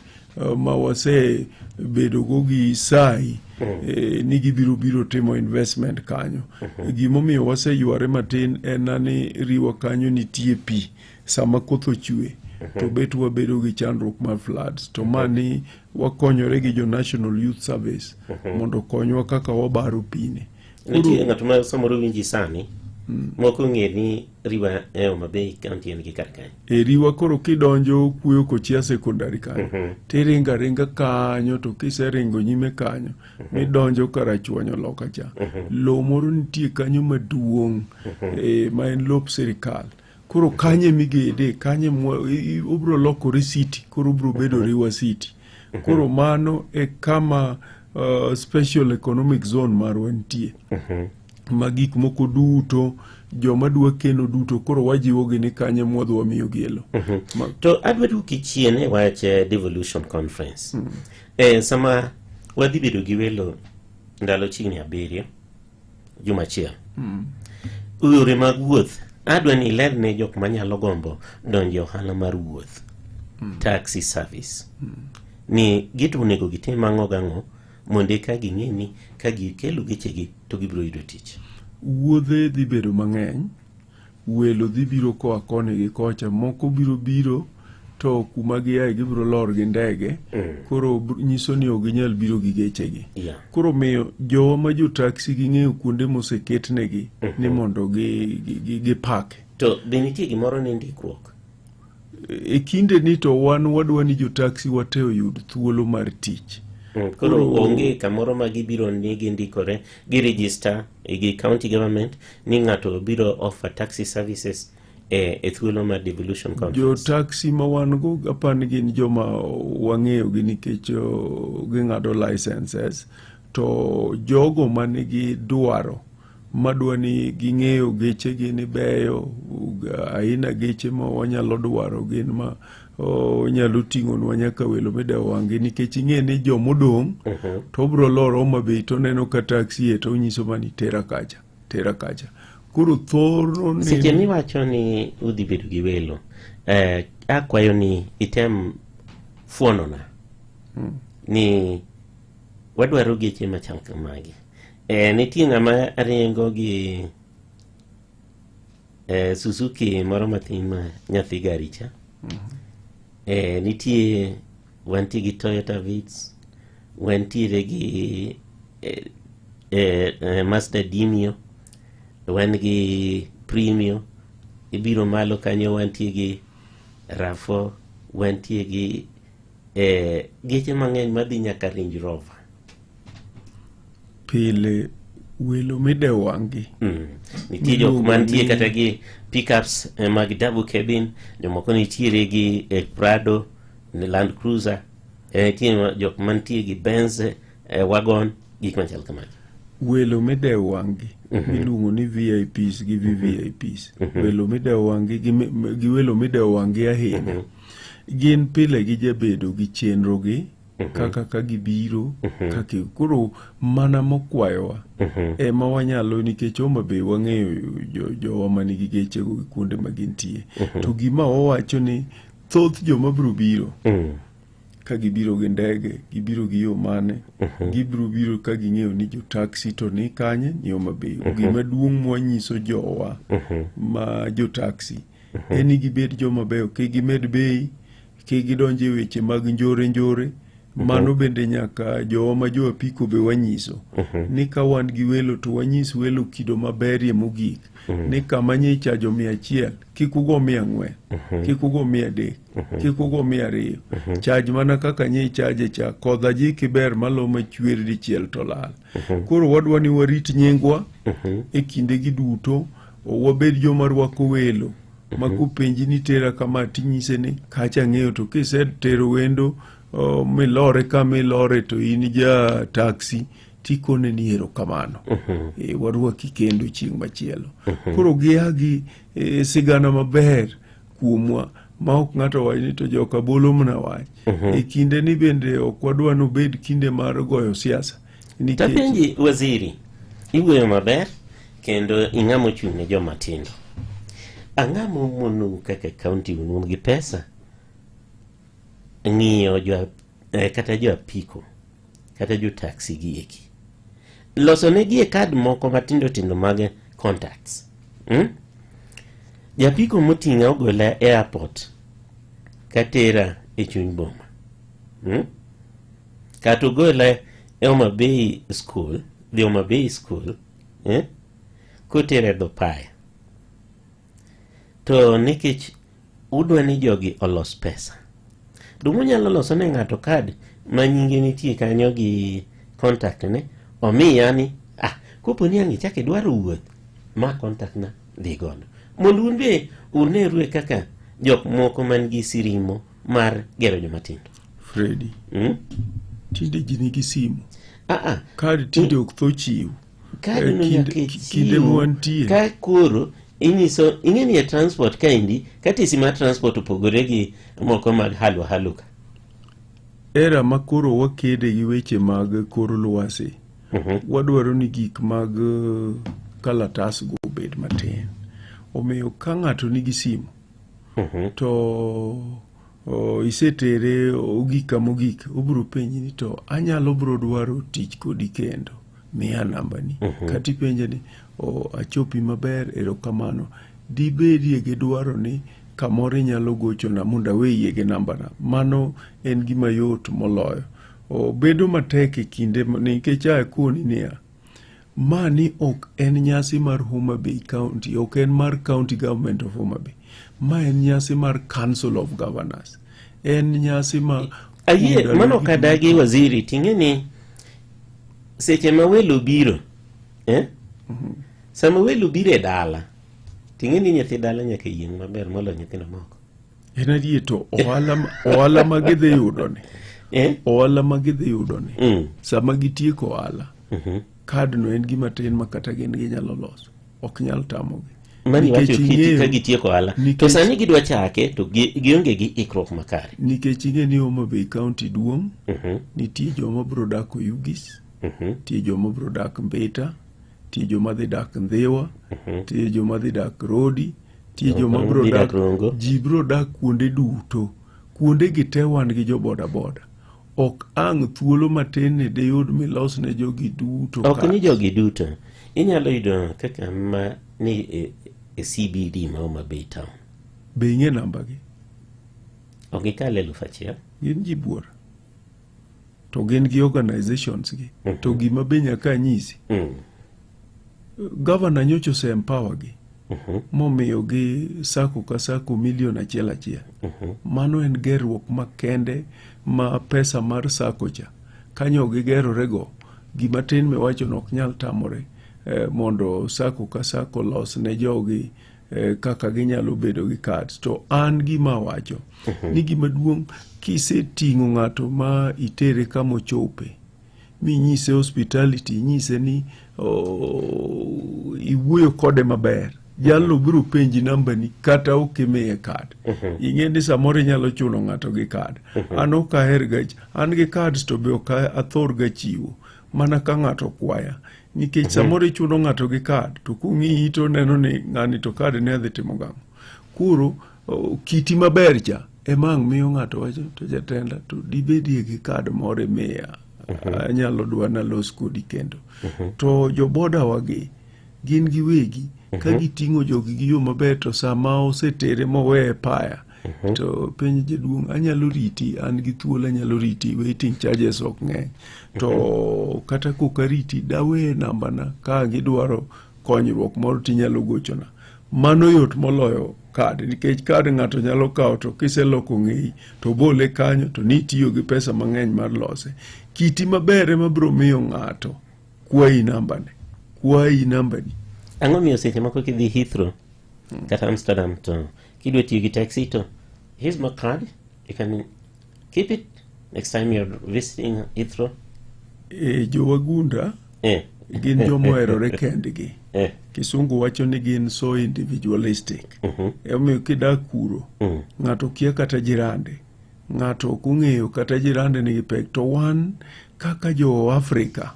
O: ma wasebedogo gi sai ni gibiro biro timo investment kanyo. Gimomiyo waseyware matin en ni riwa kanyo nitie pi sama koth ochwe to bet wabedo gi chandruok mar floods to mani wakonyore gi jo National Youth Service mondo okonywa kaka wabaro pini.
I: Nitie ng'at ma samoro winji sani mok ong'e ni Riwa e Homa Bay County en gi kar kae.
O: E Riwa koro kidonjo Kuoyo Kochia Secondary kanyo tiringo aringa kanyo to kiseringo nyime kanyo midonjo Karachuonyo loka cha lowo moro nitie kanyo maduong' ma en lop sirikal. Koro kanye migede kanye obro lokore city koro obro bedo Riwa City. Koro mano e kama special economic zone marwa nitie ma gik moko duto joma dwa keno duto koro wajiwogi ni kanye mwadhi wamiyogi e lo.
I: To adwa duoki chien e wach devolution conference. Sama wadhi bedo gi welo ndalo chiegni 7 juma achiel. Yore mag wuoth adwa ni iler ne jok manyalo gombo donjo e ohala mar wuoth taxi service ni gito onego gitim ang'o gang'o mondo eka ging'e ni ka gikelo gechegi to gibiro yudo tich.
O: Wuodhe dhi bedo mang'eny, welo dhi biro koa koni gi kocha, moko biro biro to kuma giaye gibiro lor gi ndege koro nyiso ni ok ginyal biro gi gechegi. Koro miyo jowa ma jo taxi ging'eyo kuonde moseketnegi ni mondo gipake.
I: To be nitie gimoro ni ndikruok?
O: E kinde ni to wan wadwa ni jo taxi wate oyud thuolo mar tich.
I: Koro onge kamoro ma gibiro ni gindikore gi register gi county government ni ng'ato biro offer taxi services e thuolo mar devolution
O: Jo
I: conference.
O: taxi ma wan go apani gin joma wang'eyo gi nikech ging'ado licenses to jogo manigi dwaro madwa ni ging'eyo geche gi ni beyo aina geche ma wanyalo dwaro gin ma onyalo ting'onwa nyaka welo midewo wang'gi nikech ing'e ni jomodong' to obro lor Homa Bay to oneno ka taxi e to onyiso mana ni tera kacha tera kacha koro thoro ni
I: Seche miwacho ni udhi bedo gi welo, akwayo ni item fuonona ni wadwaro geche machal kamagi. Nitie ng'ama ringo gi Suzuki moro matin ma nyathi gari cha. Nitie wantie gi Toyota Vitz, wantiere gi Mazda Demio, wan gi Premio, ibiro malo kanyo wantie gi RAV4, wantie gi geche mang'eny madhi nyaka Range Rover.
O: Pile welo midewo wang'gi.
I: Nitie jok mantie kata gi pickups mag double cabin, jomoko nitiere gi Prado, Land Cruiser, nitie jok mantie gi Benz wagon, gik machal kamago.
O: Welo midewo wang'gi miluongo ni VIPs gi VVIPs. Welo midewo wang'gi gi welo midewo wang'gi ahinya. Gin pile gijabedo gi chenro gi kaka ka gibiro kaka koro mana mokwayowa ema wanyalo nikech Homa Bay wang'eyo jowa manigi gechego gi kuonde ma gintie. To gima wawacho ni thoth joma biro biro ka gibiro gi ndege gibiro gi yo mane gibiro biro ka ging'eyo ni jo taxi to ni kanye ni Homa Bay. Gima duong' mwanyiso jowa ma jo taxi en ni gibed joma beyo kik gimed bei kik gidonj e weche mag njore njore. Mano bende nyaka jowa ma jo apiko be wanyiso ni ka wan gi welo to wanyis welo kido maberie mogik ni kama nye ichajo 100 kik ugo 400 kik ugo 300 kik ugo 200 chaj mana kaka nye ichaje cha kodh ajiki ber malo machwer dichiel to lal koro wadwa ni warit nyingwa e kindegi duto wabed joma rwako welo ma kopenji ni tera kama tinyise ni kacha ang'eyo to kisetero wendo milore kama ilore to in ja taxi tikone ni erokamano warwaki kendo chieng' machielo koro gia gi sigana maber kuomwa ma ok ng'ato wach ni to joka bolo mana wach e kinde ni bende ok wadwa ni obed kinde mar goyo siasa nikech
I: Tapenji waziri, iwuoyo maber kendo ing'ama ochung' ne joma tindo. Ang'o momonou kaka kaunti un gi pesa ng'iyo jo kata jo apiko kata jo taxi gi eki loso negi e kad moko matindo tindo mag contacts Japiko moting'a ogola e airport katera e chuny boma Kata ogola e Homa Bay school, dhi Homa Bay school kotera e dho paya to nikech udwa ni jogi olos pesa dong' unyalo loso ne ng'ato kad ma nyinge nitie kanyo gi contact ne omiya ni kopo ni ang' ichak idwaro wuoth ma contact na dhi godo mondo un be unerue kaka jok moko man gi sirimo mar gero joma tindo.
O: Freddy tinde ji nigi simu kad tinde ok tho chiw
I: Kad no nyaka
O: kinde mwantie
I: ka koro inyiso ing'e ni e transport kaendi ka tisi mar transport opogore gi moko mag halwa haluka
O: era ma koro wakede gi weche mag kor lwasi wadwaro ni gik mag kalatas go obed matin omiyo ka ng'ato nigi simu to isetere ogik kama ogik obiro penji ni to anyalo biro dwaro tich kodi kendo miya nambani kata ipenje ni achopi maber erokamano dibedie gi dwaro ni kamoro inyalo gochona mondo aweyie gi nambana mano en gima yot moloyo bedo matek e kinde nikech akoni niya mani ok en nyasi mar Homa Bay County ok en mar County Government of Homa Bay ma en nyasi mar Council of Governors en nyasi ma
I: ayie mano ok adagi waziri ting'e ni seche ma welo biro sama welo biro e dala ting'e ni nyathi dala nyaka yieng' maber moloyo nyithindo moko
O: en adier to ohala ma gidhi yudo ni ohala ma gidhi yudo ni sama gitieko ohala kad no en gima tin ma kata gin ginyalo loso ok nyal tamogi
I: mani wacho kiti ka gitieko ohala to sani gidwa chake to gionge gi ikruok makare
O: nikech ing'e ni Homa Bay County duong' nitie joma biro dak Oyugis nitie joma biro dak Mbita nitie joma dhi dak Ndhiwa nitie joma dhi dak Rodi nitie joma biro dak ji biro dak kuonde duto kuonde gi te wan gi jo boda boda ok ang' thuolo matin ni diyud milos ne jogi duto
I: ok ni jogi duto inyalo yudo kaka ma ni e CBD ma Homa Bay town
O: be ing'e namba gi
I: ok gikal 1000
O: gin ji buora to gin gi organizations gi to gima be nyaka anyisi Governor nyocha ose empower gi momiyo gi sako ka sako milion achiel achiel mano en gerruok makende ma pesa mar sako cha kanyo gigerore go gima tin miwacho no ok nyal tamore mondo sako ka sako los ne jogi kaka ginyalo bedo gi cards to an gima awacho ni gima duong' kiseting'o ng'ato ma itere kama ochope minyise hospitality inyise ni iwuoyo kode maber jalno biro penji nambani kata ok imiye kad ing'e ni samoro inyalo chuno ng'ato gi kad an ok aher ga an gi cards to be ok athor ga chiwo mana ka ng'ato kwaya nikech samoro ichuno ng'ato gi kad to kong'iyi to oneno ni ng'ani to kad ne adhi timo gang'o koro kiti maber cha ema ang' miyo ng'ato wacho to jatenda to dibedie gi kad moro imiya anyalo dwa nalos kodi kendo to joboda wagi gin giwegi ka giting'o jogi gi yo maber to sama osetere moweye paya To penj jaduong' anyalo riti, an gi thuolo anyalo riti, waiting charges ok ng'eny. To kata kok ariti, dawe nambana ka gidwaro konyruok moro tinyalo gochona. Mano yot moloyo kad nikech kad ng'ato nyalo kawo to kiseloko ng'eyi to bole kanyo to nitiyo gi pesa mang'eny mar lose. Kiti maber ema biro miyo ng'ato kwayi nambane, kwayi nambani.
I: Ang'o miyo seche moko kidhi Heathrow kata Amsterdam to kidwa tiyo gi taxi to here's my card you can keep it next time you're visiting Heathrow.
O: E, jowagunda gin joma oherore kendgi. Kisungu wacho ni gin so individualistic. Emomiyo kidak kuro, ng'ato kia kata jirande, ng'ato ok ong'eyo kata jirande nigi pek. To wan kaka jo Afrika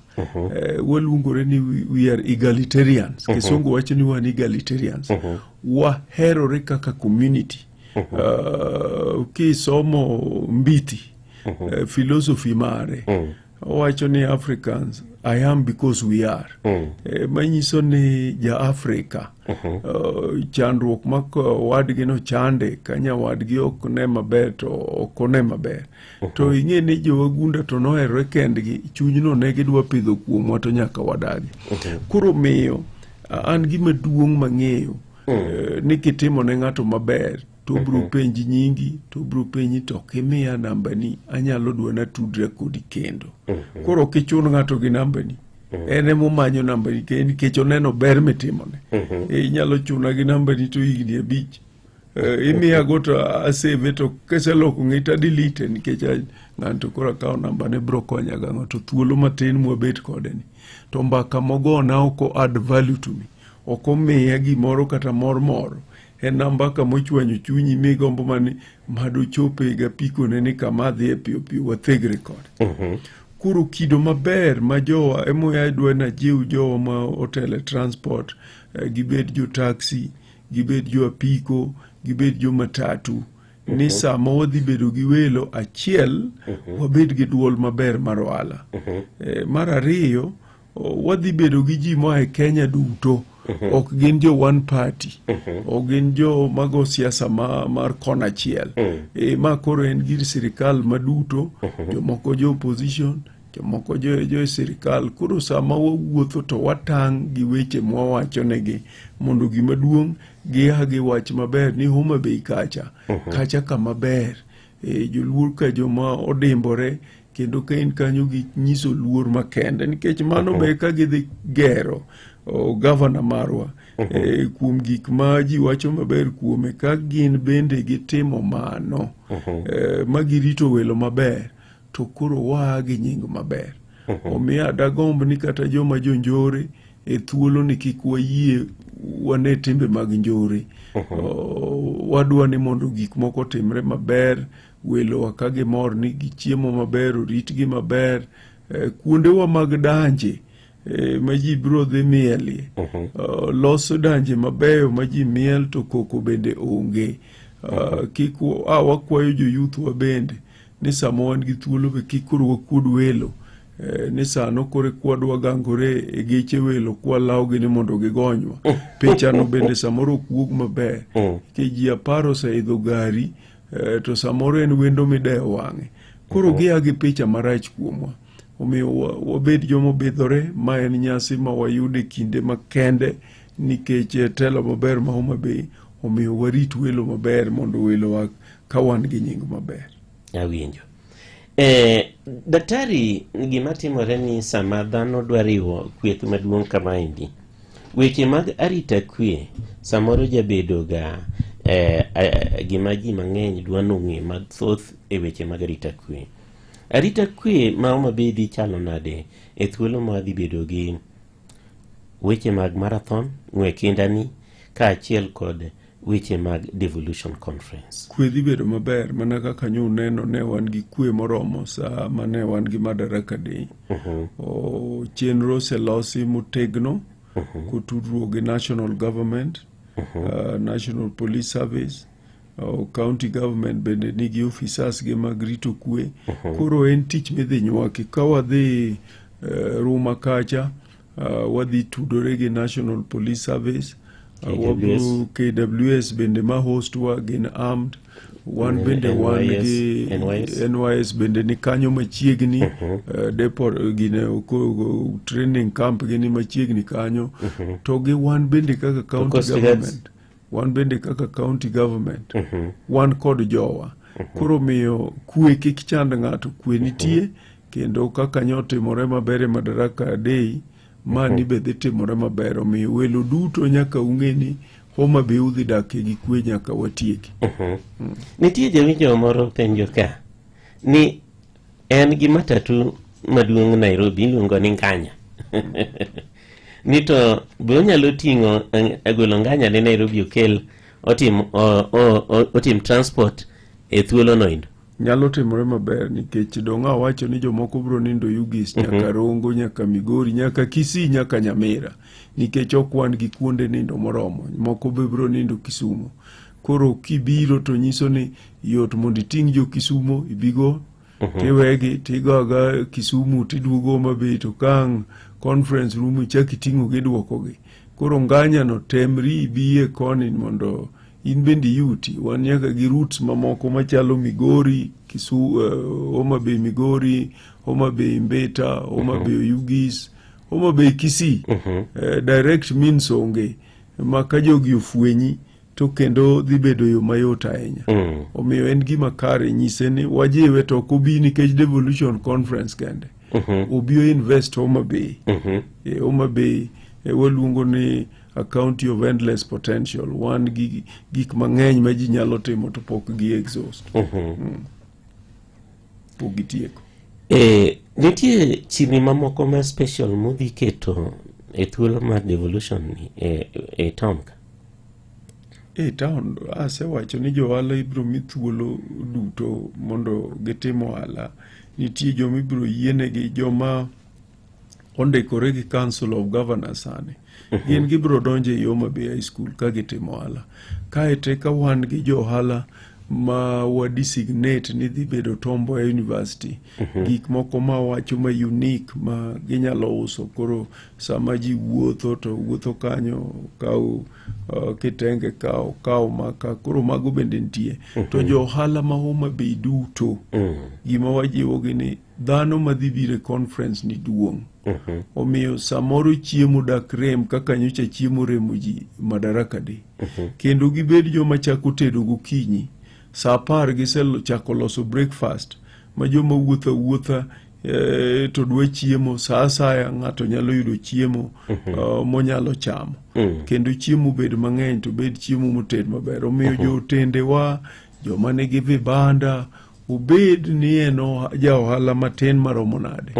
O: waluongore ni we are egalitarians. Kisungu wacho ni wan egalitarians. Waherore kaka community. Kisomo Mbiti, philosophy mare owacho ni Africans I am because we are. Manyiso ni ja Afrika chandruok ma wadgi no chande ka nyawadgi ok ne maber to ok one maber. To ing'e ni jowagunda to noherore kendgi, chunyno ne gidwa pidho kuomwa to nyaka wadagi. Koro miyo an gima duong' mang'eyo ni kitimo ne ng'ato maber to obiro penji nyingi to obiro penji to kimiya nambani anyalo dwa natudra kodi kendo. Koro ok ichun ng'ato gi nambani. En emomanyo nambani nikech oneno ber mitimone. Inyalo chuna gi nambani to higni 5 imiyago to asave to kiseloko ng'e to adelete nikech ng'ani to koro akawo nambane biro konya gang'o to thuolo matin mwabet kode ni to mbaka mogona ok o add value to me ok omiya gimoro kata mor moro en mbaka mochwanyo chunyi migombo mani mado chope gapikone ni kama adhiye piyo piyo wathegre kode. Koro kido maber ma jowa emomiyo adwa najiw jowa ma otelo e transport gibed jo taxi, gibed jo apiko, gibed jo matatu ni sama wadhi bedo gi welo achiel wabed gi duol maber mar ohala. Mar ariyo wadhi bedo gi ji moa e Kenya duto ok gin jo one party ok gin jo mago siasa mar kona achiel. Ma koro en gir sirikal maduto jomoko jo opposition jomoko jo e sirikal koro sama wawuotho to watang' gi weche mwawacho negi mondo gima duong' gia gi wach maber ni Homa Bay kacha kacha kama ber joluor ka joma odimbore kendo ka in kanyo gi nyiso luor makende nikech mano be ka gidhi gero gavana marwa kuom gik ma ji wacho maber kuome ka gin bende gitimo mano ma girito welo maber to koro waa gi nying maber. Omiyo dagomb ni kata joma jonjore e thuolo ni kik wayie wane timbe mag njore. Wadwa ni mondo gik moko otimre maber, welowa ka gimor ni gichiemo maber, oritgi maber. Kuondewa mag danje ma ji biro dhi mielie, loso danje mabeyo ma ji miel to koko bende onge. Kik wakwayo jo youth wa bende ni sama wan gi thuolo be kik koro wakuod welo ni sano koro kwadwa gangore e geche welo kwalawogi ni mondo gigonywa. Pichano bende samoro ok wuog maber nikech ji 10 oseidho gari to samoro en wendo midewo wang'e. Koro gia gi picha marach kuomwa. Omiyo wabed joma obidhore ma en nyasi ma wayudo e kinde makende nikech telo maber ma Homa Bay omiyo warit welo maber mondo welowa ka wan gi nying maber.
I: Awinjo. Daktari, gima timore ni sama dhano dwa riwo kweth maduong' kamaendi, weche mag arita kwe samoro jabedo ga gima ji mang'eny dwa nong'e mathoth e weche mag arita kwe. Arita kwe ma Homa Bay dhi chalo nade e thuolo ma wadhi bedo gi weche mag marathon, ng'we kindani, kaachiel kod weche mag devolution conference?
O: Kwe dhi bedo maber mana kaka nyo uneno ne wan gi kwe moromo sa mane wan gi Madaraka Day. Chenro oselosi motegno kotudruok gi national government, National Police Service, county government bende nigi officers gi mag rito kwe. Koro en tich midhi nywaki. Ka wadhi Ruma kacha, wadhi tudore gi National Police Service. Wabro KWS bende ma host wa gin armed wan bende wan gi
I: NYS.
O: NYS bende ni kanyo machiegni depot gine training camp gini machiegni kanyo to gi wan bende kaka county
I: Coast Guards.
O: government wan bende kaka county government wan kod jowa koro miyo kwe kik chand ng'ato kwe nitie kendo kaka nyotimore maber e Madaraka Day mani be dhi timore maber omiyo welo duto nyaka ung'e ni Homa Bay udhi dakie gi kwe nyaka watieki.
I: Nitie jawinjo moro penjo ka ni en gi matatu maduong' Nairobi iluongo ni Nganya. Ni to be onyalo ting'o golo Nganya ne Nairobi okel otim otim transport e thuolo no endo.
O: Nyalo timore maber nikech dong' awacho ni jomoko biro nindo Ugis nyaka Rongo nyaka Migori nyaka Kisii nyaka Nyamira nikech ok wan gi kuonde nindo moromo moko be biro nindo Kisumu koro kibiro to nyiso ni yot mondo iting' jo Kisumo ibigo tiwegi tigo aga Kisumu tiduogo Homa Bay to kang' conference room ichak iting'o gi iduokogi koro nganya no temri ibiye koni mondo in bende iyuti wan nyaka gi routes mamoko machalo Migori Kisu, Homa Bay Migori Homa Bay Mbita Homa Bay Oyugis Homa Bay Kisii direct means onge ma ka jogi ofwenyi to kendo dhi bedo yo mayot ahinya omiyo en gima kare nyise ni wajiwe to ok obi nikech devolution conference kende obi o invest Homa Bay Homa Bay waluongo ni a county of endless potential wan gi gik mang'eny ma ji nyalo timo to pok gi exhaust pok gitieko
I: Nitie chirni mamoko ma special mudhi keto e thuolo mar devolution ni e town ka?
O: E town asewacho ni johala ibiro mi thuolo duto mondo gitim ohala nitie joma ibiro yienegi joma ondikore gi Council of Governors sani gin gibiro donjo e Homa Bay High School ka gitimo ohala kaeto eka wan gi jo ohala ma wa designate ni dhi bedo Tom Mboya University gik moko ma wacho ma unique ma ginyalo uso koro sama ji wuotho to wuotho kanyo kaw kitenge kaw kaw maka koro mago bende nitie to jo ohala ma Homa Bay duto gima wajiwogi ni dhano madhi biro e conference ni duong' omiyo samoro chiemo dak rem kaka nyocha chiemo remo ji Madaraka Day kendo gibed joma chako tedo gokinyi sa 10 gisechako loso breakfast ma joma wuotho awuotha to dwa chiemo sa asaya ng'ato nyalo yudo chiemo monyalo chamo kendo chiemo bed mang'eny to bed chiemo moted maber omiyo jotendewa joma nigi vibanda obed ni en ja ohala matin maromo nade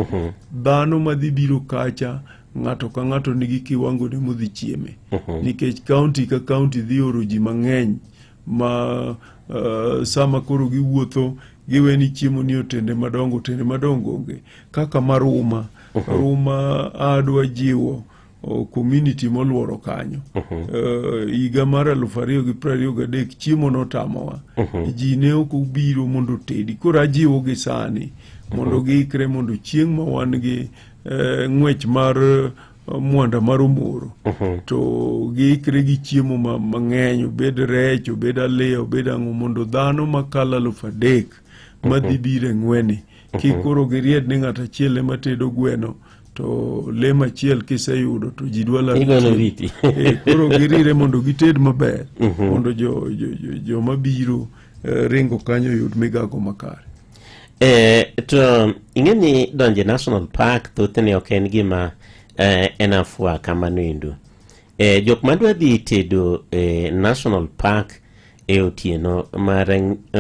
O: dhano madhi biro kacha ng'ato ka ng'ato nigi kiwango ne modhi chieme nikech county ka county dhi oro ji mang'eny ma sama koro giwuotho giwe ni chiemo ni otende madongo otende madongo onge kaka maruma Ruma adwa jiwo community moluoro kanyo higa mar 2023 chiemo notamowa ji ne ok obiro mondo otedi koro ajiwo gi sani mondo giikre mondo chieng' ma wan gi ng'wech mar mwanda mar Omoro to giikre gi chiemo mang'eny obed rech obed aliya obed ang'o mondo dhano makalo 3000 madhi biro e ng'weni kik koro giried ni ng'ato achiel ema tedo gweno to le machiel kiseyudo to ji dwa laro
I: Igolo
O: chiemo.
I: riti.
O: Koro girire mondo gited maber mondo joma biro ringo kanyo oyud migago makare.
I: To ing'e ni donjo e National Park thothne ok en gima en afua kamano endo. Jok madwa dhi tedo e National Park e otieno mar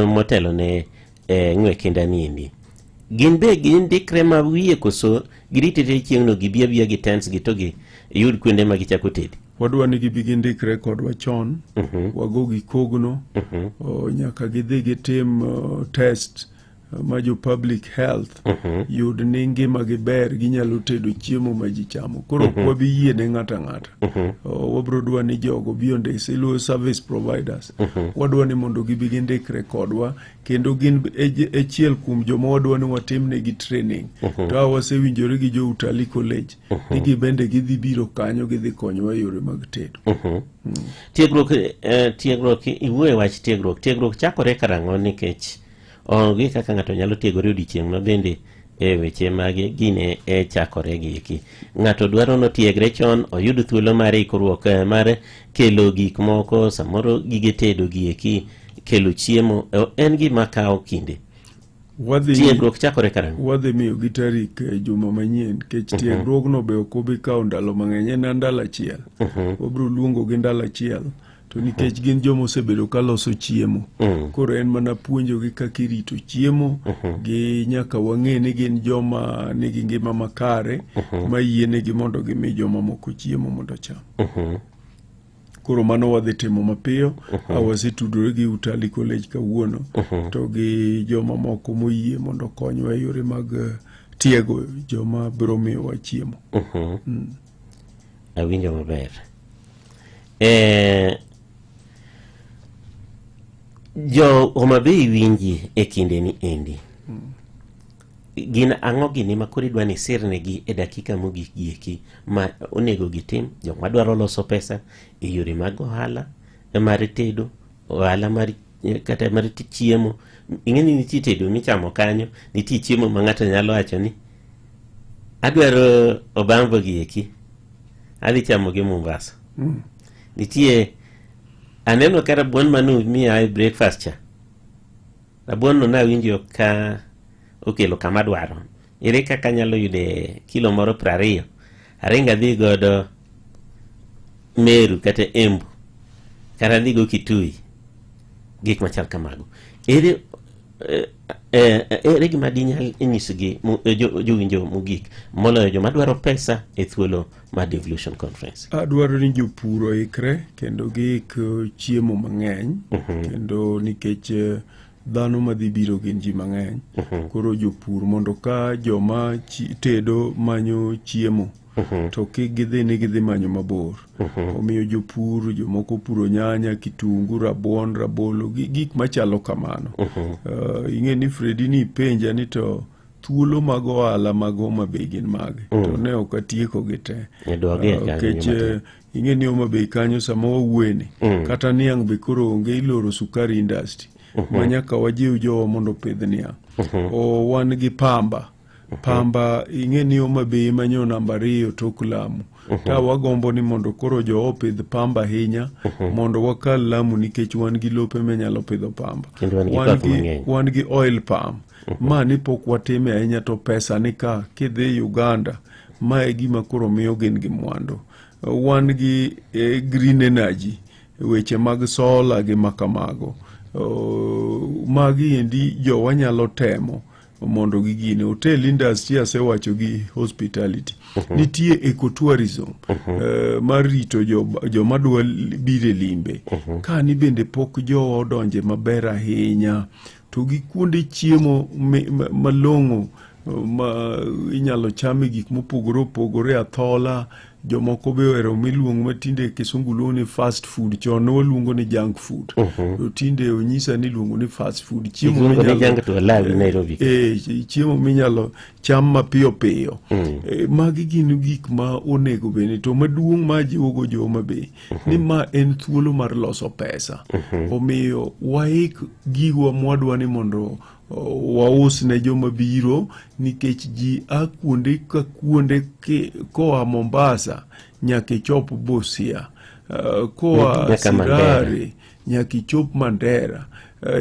I: motelo ne ng'we kinda niendi gin be gindikre ma wiye koso girite te chieng'no gibi abiya gi tents gi to gi yud kuonde ma gichako tedi?
O: Wadwa ni gibi gindikre kodwa chon wago gi kogno nyaka gidhi gitim test ma jo public health yud ni ngimagi ber ginyalo tedo chiemo ma ji chamo koro ok wabi yie ne ng'ato ang'ata Oh, wabro dwa ni jogo bi ondik iluwo service providers wadwa ni mondo gibi gindikre kodwa kendo gin e achiel kuom joma wadwa ni watimnegi training to a wasewinjore gi jo Utalii College ni gibende gidhi biro kanyo gidhi konyowa e yore mag tedo
I: Tiegruok tiegruok iwuoye wach tiegruok. Tiegruok chakore karang'o nikech onge kaka ng'ato nyalo tiegore odiochieng' ma bende e weche mag gine e chakore gi eki. Ng'ato dwaro notiegre chon oyud thuolo mar ikruok mar kelo gik moko samoro gige tedo gi eki kelo chiemo en gima kawo kinde. Tiegruok chakore karang'o?
O: Wadhi miyogi tarik e juma manyien nikech tiegruogno be ok obi kawo ndalo mang'eny en ndalo achiel. Wabiro luongogi ndalo achiel to nikech gin joma osebedo ka loso chiemo koro en mana puonjogi kaka irito chiemo gi nyaka wang'e ni gin joma nigi ngima makare ma yienegi mondo gimi joma moko chiemo mondo ocham. Koro mano wadhi timo mapiyo a wasetudore gi Utalii College kawuono to gi joma moko moyie mondo okonywa e yore mag tiego joma biro miyowa chiemo.
I: Awinjo maber. Jo Homa Bay winji e kinde ni endi. Gin ang'o gini ma koro idwa ni isirnegi e dakika mogik gi eki ma onego gitim joma dwaro loso pesa e yore mag ohala mar tedo ohala mar kata mar chiemo ing'e ni nitie tedo michamo kanyo nitie chiemo ma ng'ato nyalo wacho ni adwaro obambo gi eki adhi chamo gi Mombasa nitie aneno ka rabuon manu miya e breakfast cha rabuon no nawinjo ka okelo kama dwaro ere kaka anyalo yude kilo moro 20 aringa adhi godo Meru kata Embu kata adhi go Kitui gik machal kamago ere ere gima dinyal nyisogi jowinjo mogik moloyo joma dwaro pesa e thuolo mar Devolution Conference?
O: Adwaro ni jopur oikre kendo giik chiemo mang'eny kendo nikech dhano madhi biro gin ji mang'eny koro jopur mondo ka joma tedo manyo chiemo to kik gidhi ni gidhi manyo mabor omiyo jopur jomoko puro nyanya kitungu rabuon rabolo gi gik machalo kamano ing'e ni Fredi ni ipenja ni to thuolo mag ohala mag Homa Bay gin mage to ne ok atieko gi te nikech ing'e ni Homa Bay kanyo sama wawuoyeni kata niang' be koro onge iloro sukari industry ma nyaka wajiw jowa mondo opidh niang'. O wan gi pamba pamba ing'e ni Homa Bay manyo namba 2 tok Lamu ta wagombo ni mondo koro jowa opidh pamba ahinya mondo wakal Lamu nikech wan gi lope manyalo pidho pamba. Wan gi oil palm ma ni pok watime ahinya to pesa ni ka kidhi Uganda ma e gima koro miyo gin gi mwandu. Wan gi green energy weche mag sola gi makamago. Magi endi jowa nyalo temo mondo gigine. Hotel industry asewacho gi hospitality. Nitie ecotourism mar rito joma dwa biro e limbe. Ka ni bende pok jowa odonje maber ahinya to gi kuonde chiemo malong'o ma inyalo chame gik mopogore opogore athola jomoko be ohero miluongo ma tinde kisungu luongo ni fast food chon ne waluongo ni junk food to tinde onyisa ni iluongo ni fast food
I: chiemo minyalo
O: chiemo minyalo cham mapiyo piyo magi gin gik ma onego bed to maduong' ma jiwogo jo Homa Bay ni ma en thuolo mar loso pesa omiyo waik gigwa mwadwa ni mondo waus ne joma biro nikech ji a kuonde ka kuonde koa Mombasa nyaka ichop Busia koa Sirare nyaka ichop Mandera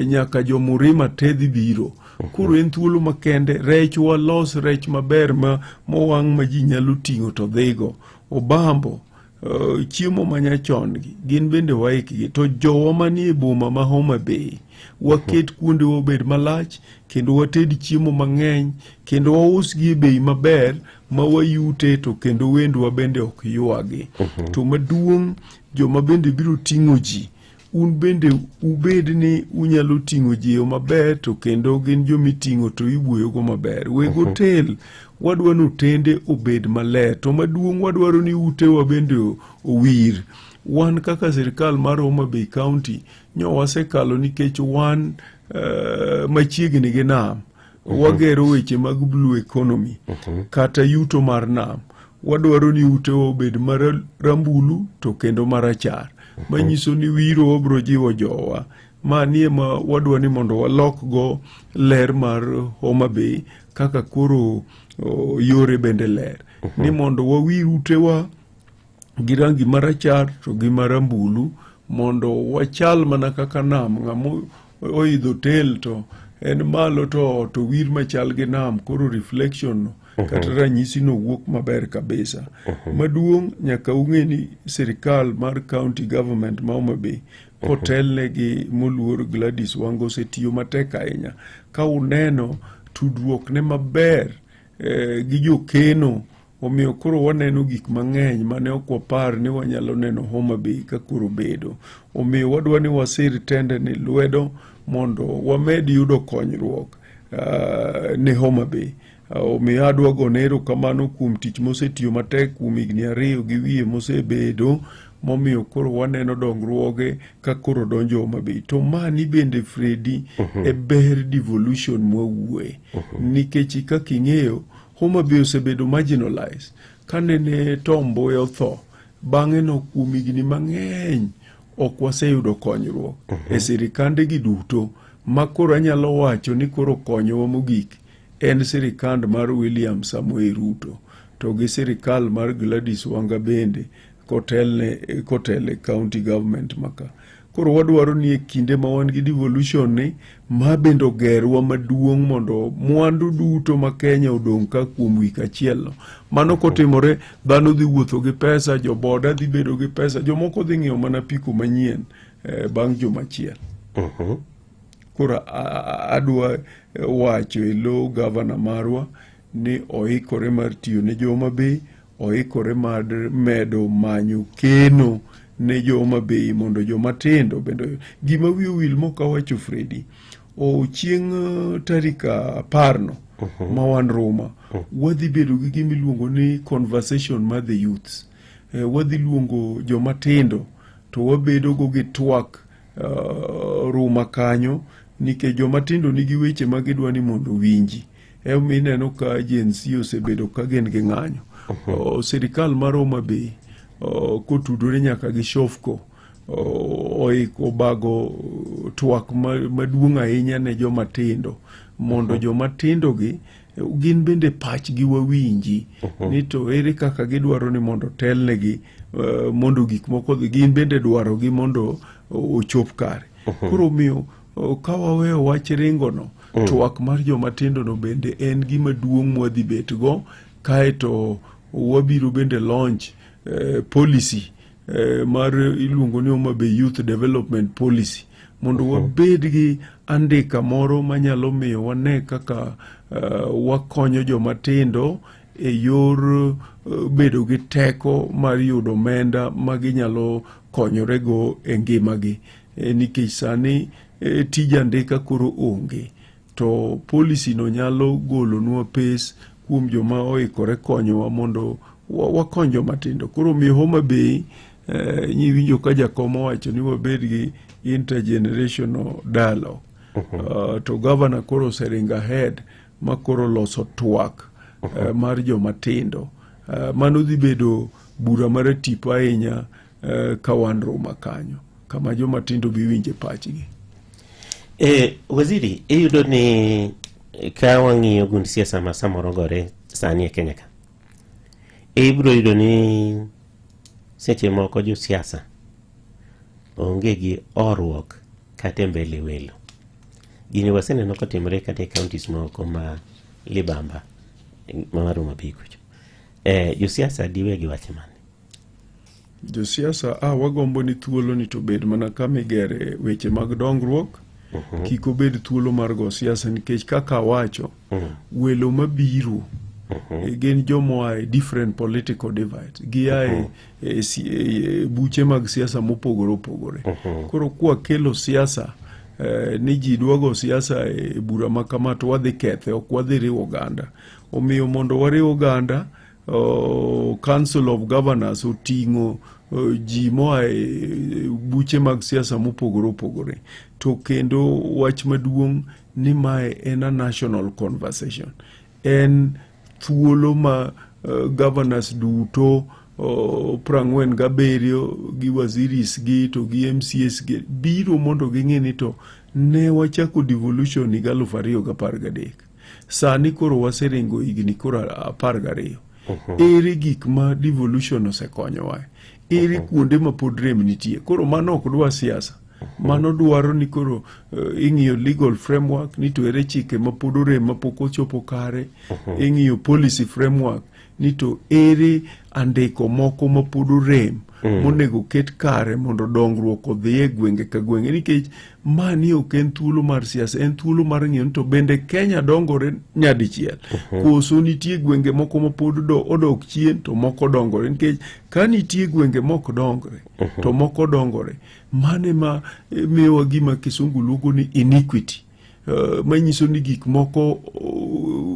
O: nyaka jomurima te dhi biro koro en thuolo makende rech walos rech maber ma mowang' ma ji nyalo ting'o to dhigo obambo chiemo manyachon gi gin bende waikgi to jowa manie boma ma Homa Bay waket kuondewa obed malach kendo wated chiemo mang'eny kendo wausgi e bei maber ma wayute to kendo wendwa bende ok ywagi to maduong' joma bende biro ting'o ji un bende ubed ni unyalo ting'o ji e yo maber to kendo gin jomiting'o to iwuoyogo maber. Weg otel wadwa ni otende obed maler to maduong' wadwaro ni utewa bende owir. Wan kaka sirkal mar Homa Bay County nyo wasekalo nikech wan machiegni gi nam. Wagero weche mag blue economy kata yuto mar nam. Wadwaro ni utewa obed marambulu to kendo marachar. Manyiso ni wiro wabro jiwo jowa. Mani ema wadwa ni mondo walokgo ler mar Homa Bay kaka koro yore bende ler. Ni mondo wawir utewa gi rangi marachar to gi marambulu mondo wachal mana kaka nam. Ng'ama oidho tel to en malo to ot owir machal gi nam koro reflection no kata ranyisi no wuok maber kabisa. Maduong' nyaka ung'e ni sirikal mar county government ma Homa Bay kotelne gi moluor Gladys Wanga osetiyo matek ahinya. Ka uneno tudruok ne maber gi jokeno omiyo koro waneno gik mang'eny mane ok wapar ni wanyalo neno Homa Bay ka koro bedo. Omiyo wadwa ni wasir tende ni lwedo mondo wamed yudo konyruok ne Homa Bay. Omiyo adwa gone erokamano kuom tich mosetiyo matek kuom higni 2 gi wiye mosebedo momiyo koro waneno dongruoge ka koro donjo Homa Bay. To mani bende Fredi e ber devolution mwawuoye. Nikech kaka ing'eyo Homa Bay osebedo marginalized. Kanene Tom Mboya otho, bang'e no kuom higni mang'eny ok waseyudo konyruok e sirikande gi duto ma koro anyalo wacho ni koro konyowa mogik en sirikand mar William Samoei Ruto to gi sirikal mar Gladys Wanga bende kotele county government maka. Koro wadwaro ni e kinde ma wan gi devolution ni ma bende ogerwa maduong' mondo mwandu duto ma Kenya odong' ka kuom wik achiel no. Mano kotimore, dhano dhi wuotho gi pesa, joboda dhi bedo gi pesa, jomoko dhi ng'iewo mana apiko manyien bang' juma achiel. Koro adwa wacho e lo gavana marwa ni oikore mar tiyo ne jo Homa Bay, oikore mar medo manyo keno ne jo Homa Bay mondo joma tindo bende. Gima wiye owil mok awacho Fredi, chieng' tarik 10 no ma wan Ruma, wadhi bedo gi gima iluongo ni conversation mar the youths. Wadhi luongo joma tindo to wabedo go gi twak Ruma kanyo nikech joma tindo nigi weche ma gidwa ni mondo owinji. Emomiyo ineno ka Gen Z osebedo ka gin gi ng'anyo. Sirikal mar Homa Bay kotudore nyaka gi Shofco oiko bago twak maduong' ahinya ne joma tindo mondo joma tindo gi gin bende pachgi wawinji ni to ere kaka gidwaro ni mondo telnegi mondo gik moko odhi gin bende dwarogi mondo ochop kare. Koro omiyo ka waweyo wach ringono, twak mar joma tindo no bende en gima duong' mwadhi bet go, kaeto wabiro bende launch policy mar iluongo ni Homa Bay Youth Development Policy mondo wabed gi andika moro manyalo miyo wane kaka wakonyo joma tindo e yor bedo gi teko mar yudo omenda ma ginyalo konyorego e ngimagi. Nikech sani tij andika koro onge to policy no nyalo golonwa pes kuom joma oikore konyowa mondo wakony joma tindo. Koro omiyo Homa Bay nyiwinjo ka jakom owacho ni wabed gi intergenerational dialogue. To governor koro oseringo ahead ma koro loso twak mar joma tindo. Mano dhi bedo bura maratipo ahinya ka wan Ruma kanyo kama joma tindo bi winje pachgi.
I: Waziri, iyudo ni ka wang'iyo gund siasa ma samoro gore sani e Kenya ka, ibiro yudo ni seche moko josiasa onge gi horuok kata e mbele welo. Gini waseneno kotimore kata e counties moko ma libamba ma Homa Bay kucho. Josiasa diwe gi wach mane?
O: Josiasa wagombo ni thuolo ni to bed mana kama igere weche mag dongruok, kik obed thuolo mar go siasa nikech kaka awacho, welo mabiro Gin joma oa e different political divides. Gia e buche mag siasa mopogore opogore. Koro kwakelo siasa ni ji dwa go siasa e bura ma kama to wadhi kethe, ok wadhi riwo oganda. Omiyo mondo wariw oganda, Council of Governors oting'o ji moa e buche mag siasa mopogore opogore. To kendo wach maduong' ni mae en a national conversation. En thuolo ma governors duto 47 gi waziris gi to gi MCAs gi biro mondo ging'e ni to ne wachako devolution higa 2013. Sani koro waseringo higni koro 12. Ere gik ma devolution osekonyowa? Ere kuonde ma pod rem nitie? Koro mano ok dwa siasa. Mano dwaro ni koro ing'iyo legal framework ni to ere chike ma pod orem ma pok ochopo kare. Ing'iyo policy framework ni to ere andiko moko ma pod orem monego ket kare mondo dongruok odhi e gwenge ka gwenge, nikech mani ok en thuolo mar siasa, en thuolo mar ng'iyo ni to bende Kenya dongore nyadichiel koso nitie gwenge moko ma pod odok chien to moko dongore, nikech ka nitie gwenge mok dongre to moko dongore, mano ema miyowa gima kisungu luongo ni inequity, manyiso ni gik moko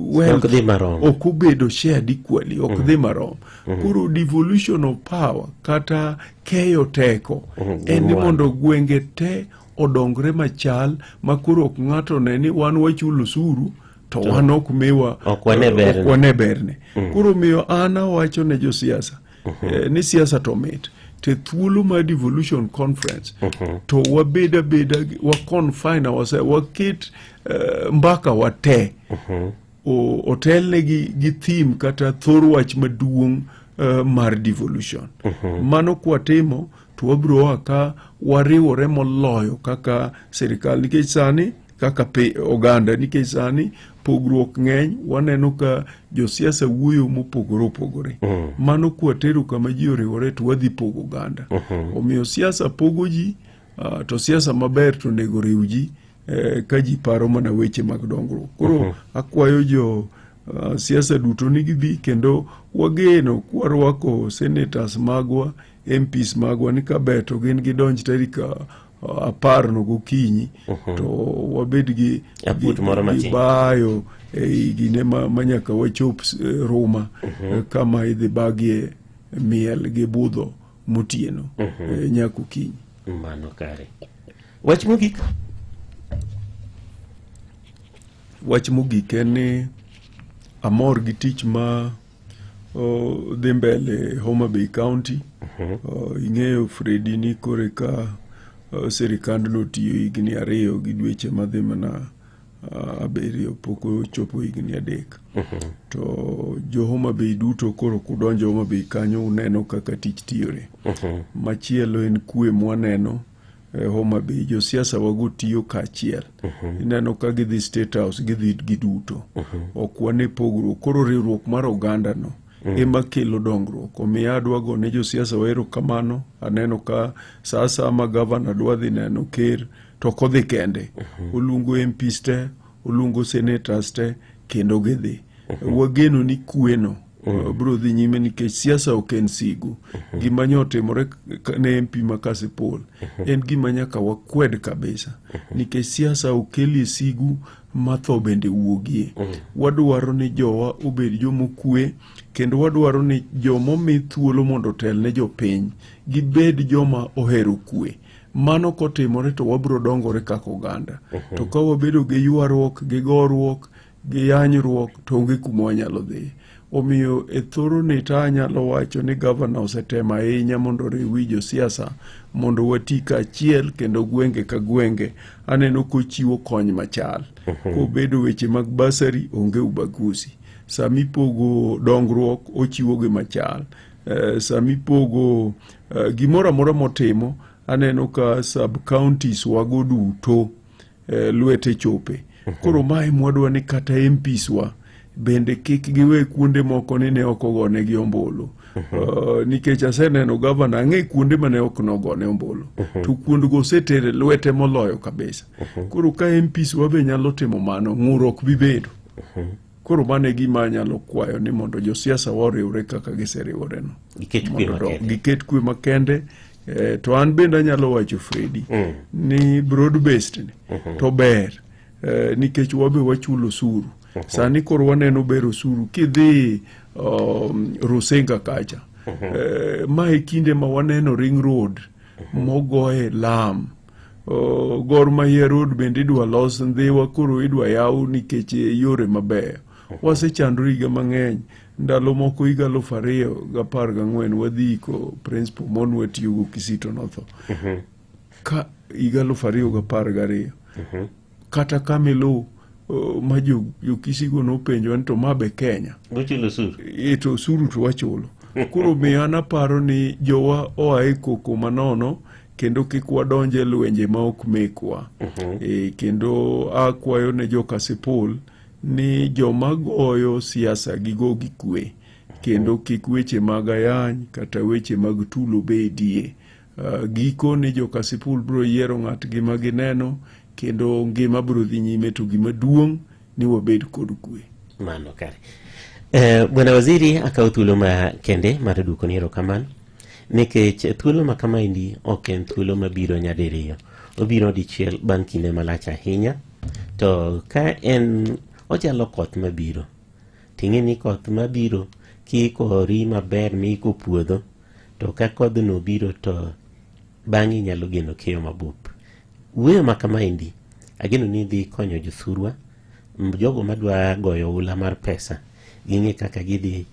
O: wealth
I: Ok dhi marom.
O: ok obedo shared equally, ok dhi marom. Koro devolution of power kata keyo teko en ni
I: mwandu.
O: mondo gwenge te odongre machal, ma koro ok ng'ato ne ni wan wachulo osuru to wan ok miwa,
I: Ok wane berne.
O: ok wane berne. Koro miyo an awacho ne josiasa ni siasa to mit te thuolo mar devolution conference to wabed abeda wa confine ourselves, waket mbaka wate otelne gi theme kata thor wach maduong' mar devolution. Mano kwatimo to wabiro a ka wariwore moloyo kaka sirikal, nikech sani kaka oganda, nikech sani pogruok ng'eny, waneno ka josiasa wuoyo mopogore opogore. Mano kwatero kama ji oriwore to wadhi pogo oganda. Omiyo siasa pogo ji, to siasa maber to onego riw ji ka ji paro mana weche mag dongruok. Koro akwayo jo siasa duto ni gibi, kendo wageno kwarwako senators magwa, MPs magwa, ni kaber to gin gidonj tarik 10 no gokinyi to wabed gi
I: Aput moro
O: gi
I: matin.
O: bayo e gine ma nyaka wachop Ruma, kama idhi bagie miel gi budho motieno nyaka okinyi.
I: Mano kare. Wach mogik.
O: Wach mogik en ni amor gi tich ma dhi mbele Homa Bay County. Ing'eyo Fredi ni kore ka sirikandno tiyo higni 2 gi dweche madhi mana 7, pok ochopo higni 3. To jo Homa Bay duto koro kudonjo Homa Bay kanyo uneno kaka tich tiyore. Machielo en kwe mwaneno e Homa Bay, josiasa wago tiyo kaachiel. Ineno ka gidhi State House, gidhi giduto. Ok wane pogruok. Koro riwruok mar oganda no ema kelo dongruok. Omiyo adwa go ne josiasa wa erokamano. Aneno ka sa asaya ma gavana dwa dhi neno ker to ok odhi kende. Oluongo MPs te, oluongo senators te, kendo gidhi. Wageno ni kwe no biro dhi nyime, nikech siasa ok en sigu. Gima nyo otimore ne MP ma Kasipul en gima nyaka wakwed kabisa, nikech siasa ok kelie sigu ma tho bende wuogie. Wadwaro ni jowa obed jomokwe, kendo wadwaro ni jomomi thuolo mondo otel ne jopiny gibed joma ohero kwe. Mano kotimore to wabiro dongore kaka oganda. To ka wabedo gi ywaruok, gi goruok, gi yanyruok, to onge kuma wanyalo dhi. Omiyo e thoroni to anyalo wacho ni gavana osetemo ahinya mondo oriw wi josiasa mondo wati kaachiel, kendo gwenge ka gwenge aneno kochiwo kony machal. Kobedo weche mag basari, onge ubaguzi. Sami pogo dongruok, ochiwo gi machal. Sami pogo gimoro amora motimo, aneno ka sub counties wago duto lwete chope. Koro mae mwadwa ni kata MPs wa bende kik giwe kuonde moko ni ne ok ogonegi ombulu. Nikech aseneno gavana ang'e kuonde mane ok nogone ombulu to kuondgo osetere lwete moloyo kabisa. Koro ka MPs wa be nyalo timo mano, ng'ur ok bi bedo. Koro mano e gima anyalo kwayo ni mondo josiasa wa oriwre kaka giseriworeno.
I: Giket kwe
O: Mondo
I: makende.
O: Giket kwe makende. To an bende anyalo wacho Fredi ni broad based ni to ber nikech wabe wachulo osuru. Sani koro waneno ber osuru kidhi Rusinga kacha. Ma e kinde ma waneno ring road mogoye lam. Gor Mahia Road bende idwa los Ndhiwa koro idwa yaw nikech yore mabeyo. Wasechandore higa mang'eny. Ndalo moko higa 2014 wadhi iko Prince Pomon watiyogo Kisito notho. Ka higa 2012 kata kamilu ma jokisigo nopenjo ni to ma be Kenya.
I: Uchulo osuru?
O: E, to osuru to wachulo. Koro miyo an aparo ni jowa oa e koko manono kendo kik wadonj e lwenje ma ok mekwa. Kendo akwayo ne jo Kasipul ni joma goyo siasa gigo gi kwe kendo kik weche mag ayany kata weche mag tulo bedie. Giko ni jo Kasipul biro yiero ng'atgi ma gineno kendo ngima biro dhi nyime to gima duong' ni wabed kod kwe.
I: Mano kare. Bwana Waziri, akawo thuolo ma kende mar duoko ni erokamano nikech thuolo ma kamaendi ok en thuolo mabiro nyadiriyo, obiro dichiel bang' kinde malach ahinya. To ka en ochalo koth mabiro, ting'e ni koth mabiro kiikori maber miiko puodho, to ka kodhno obiro to bang'e inyalo geno keyo mabup. Wuoyo ma kamaendi ageno ni dhi konyo jothurwa, jogo madwa goyo oula mar pesa ging'e kaka gidhi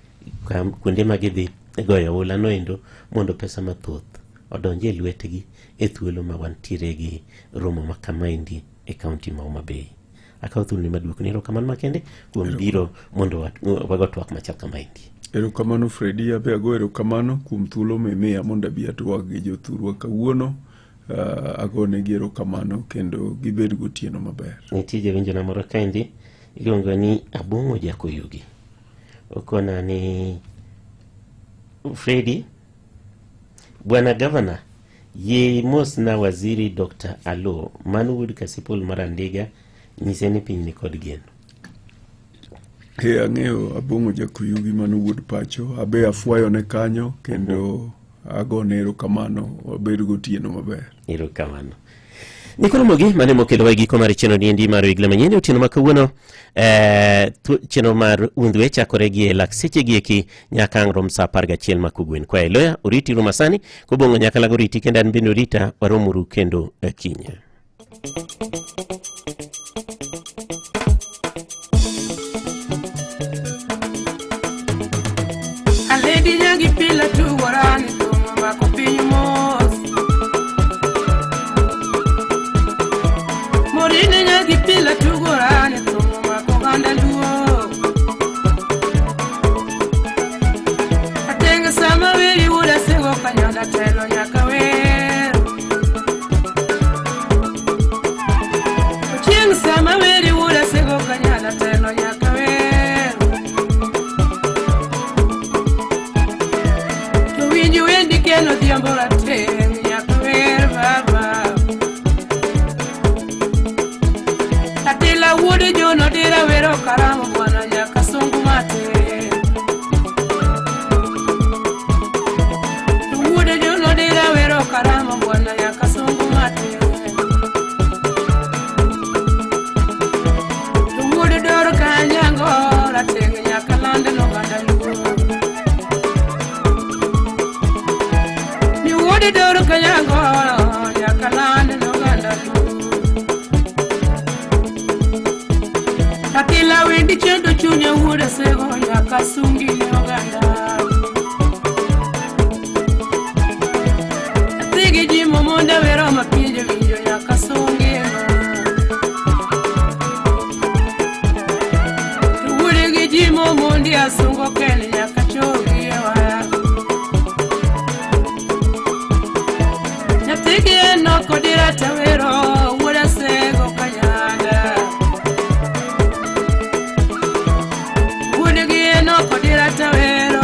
I: kuonde ma gidhi goyo oula noendo mondo pesa mathoth odonj e lwetgi e thuolo ma wantiere gi romo ma kamaendi e kaunti ma Homa Bay. Akawo thuoloni maduoko ni erokamano makende kuom biro mondo wago twak machal kamaendi.
O: Erokamano Fredi, abe ago erokamano kuom thuolo mimiya mondo abi atwag gi jothurwa kawuono. Agonegi erokamano kendo gibed gotieno maber.
I: Nitie jawinjona moro kaendi iluongo ni Abong'o Jakoyugi. Okona ni Fredi, Bwana Gavana, yie mosna waziri Dr. Alo mano wuod Kasipul mar Andiga, nyise ni piny nikod geno.
O: E, ang'eyo Abong'o Jakoyugi mano wuod pacho, abe afwayone kanyo kendo agone erokamano, wabed gotieno maber.
I: Erokamano. Nikoro mogi mane mokelowa e giko mar chenro niendi mar Wigla Manyien otieno ma kawuono. Chenro mar Undhwe chakore gi e lak seche gi eki nyaka ang' rom sa 11 ma kogwen. Kwa Eloya oriti ru masani kobong'o nyaka lago oriti kendo an bende orita waromuru kendo kiny.
L: Aledi nyagi pila tugorani thum omako piny mos. Morine nyagi pila tugorani thum omako oganda luo. Atenge sama weri wuod Asego kanyonda telo nyaka wer. Ochieng' sama weri wuod Asego kanyonda telo nyaka wer. To winj wendi kendo odhiambo rateng' nyaka wer baba. Atila wuod John Odira wero karamo bwana nyaka sungu matin. To wuod John Odira wero karamo bwana nyaka sungu matin. To wuod Dor Kanyango rateng' nyaka land n'oganda luo. Ni wuod Dor Kanyango nyaka land n'oganda luo. Atila wendi chendo chunya wuod Asego nyaka sungi ne oganda. Athigi ji momonda wero mapinje winjo nyaka sungi no. To wuode gi ji momondi asungo ken nyaka chogi e waya. Nyathigi en ok odira tawero wuod Asego kanyanda. Wuodgi en ok odira tawero.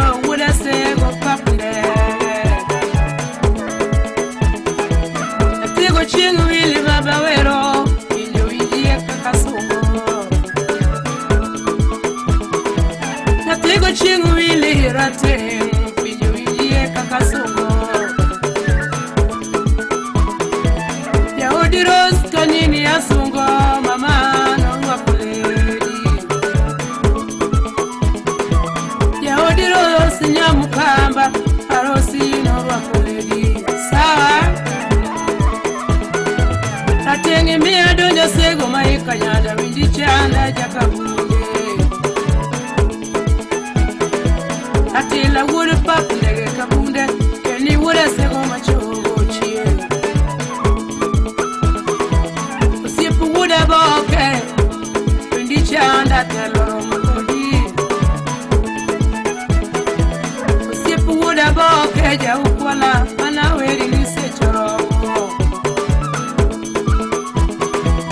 A: Elameja ukwala mana weri ni sechoromo.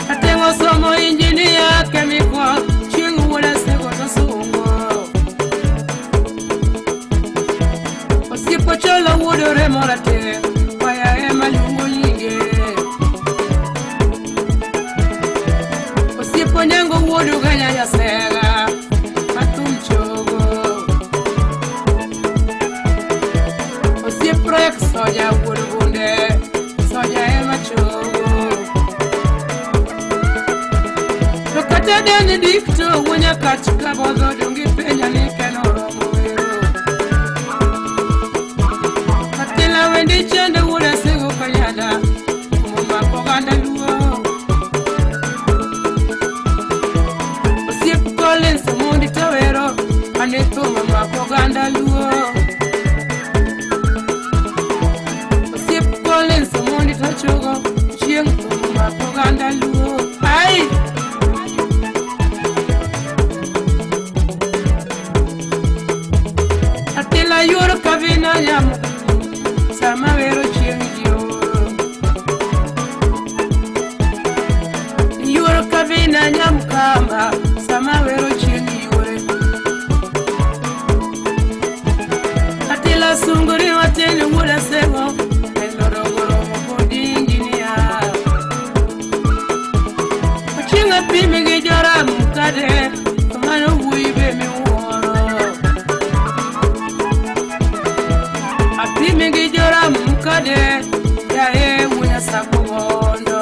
A: Atengo somo injinia kemikwa chieng' wuoda sego to sungo. Osiepo cholo wuodore morate waya ema luongo nyinge. Osiepo nyango wuodu ganya nyasega atum chogo. Osiep rek soja wuod bunde soja ema chogo. To kata dani dikto wuonya kach kabodho dongi penja ni keno romo wero. Atila wendi chande wuoda sego kanyada kumomako oganda luo. Osiep Collins Omondi tawero ane thum omako oganda luo. Osiep Collins Omondi tachogo chieng' thum omako oganda luo. Ai! Atila yuoro kavina nyamo sama wero chieng' jioro. Yuoro kavina nyamkamba sama wero chieng' yuore. Atila sunguri matin wuoda sego kendo rogoromo kod injinia. Ochieng' apimi gi joram kade to mano wuoyi be miwuoro. Apimi gi joram kade yaye wuonya sako gondo.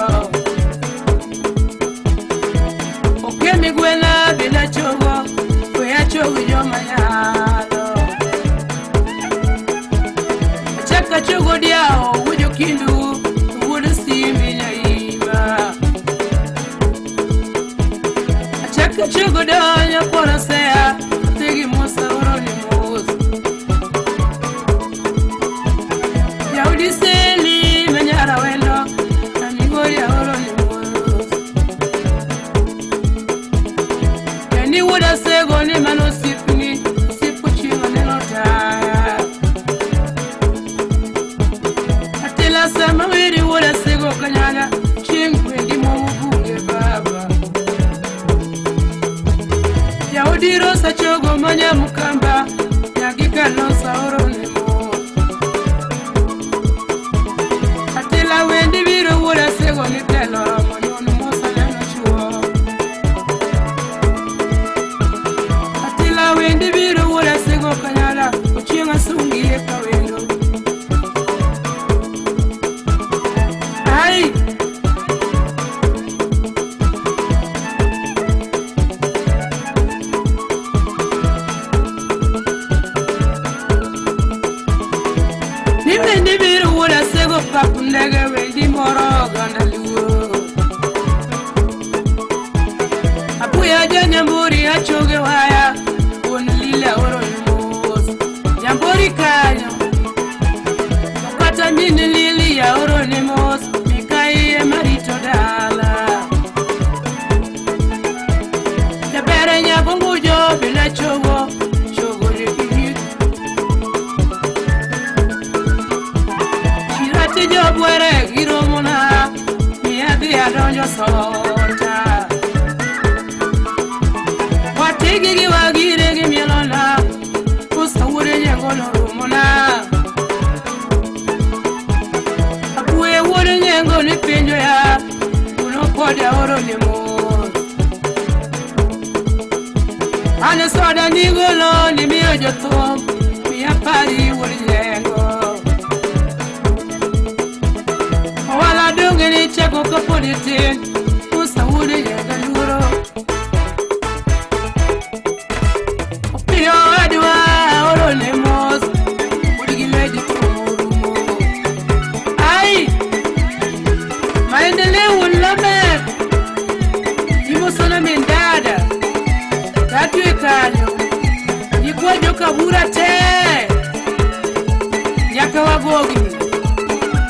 A: Okemi gwena bila chogo we achogo joma nyalo. Achaka chogo diawo wuojo kindu wuod simbi nyaima. Achaka chogo donyo korosea ategi musa oro ni mos. Yaudi seli manyara wendo amigori aoro ni mos. Yani wuoda sego ni mano osiepni osiepo chieng' aneno taya. Atila sama weri wuoda sego kanyada chieng' kwendi momo bunge baba. Yaudi rosa chogo manyamukamba nyagikalosa oro ni mos. Atila wendi biro wuoda sego ni telo romo nyon mos aneno chuo. Atila wendi biro wuoda sego kanyada ochieng' asungie kawendo. Ai! Ni wendi biro wuoda sego pap ndege wendi moro oganda luo. Apuya ja nyamburi achoge waya wuon lila oro ni mos. Nyamburi kanyo to kata min lili ya oro ni mos mikai ema rito dala. Jabere nyagongujo bila chogo chogo nigi Shirati jobwere giromona miadhi adonjo sota. Watigi gi wagire gi mielona kusa wuode nyango noromona. Apuoyo wuod nyango ni penjo ya uno kod aoro ni mos. An soda nigolo ni miyo jothum miya pari wuod nyango. Owala donge ni chako kapod itin kusa wuod nyango luoro. Opiyo adwa oro ne mos wuod gi lady turumo. Ai! Maendeleo Lamek imosona min dada tatwe kanyo nyikwa jokabura te nyaka wagogni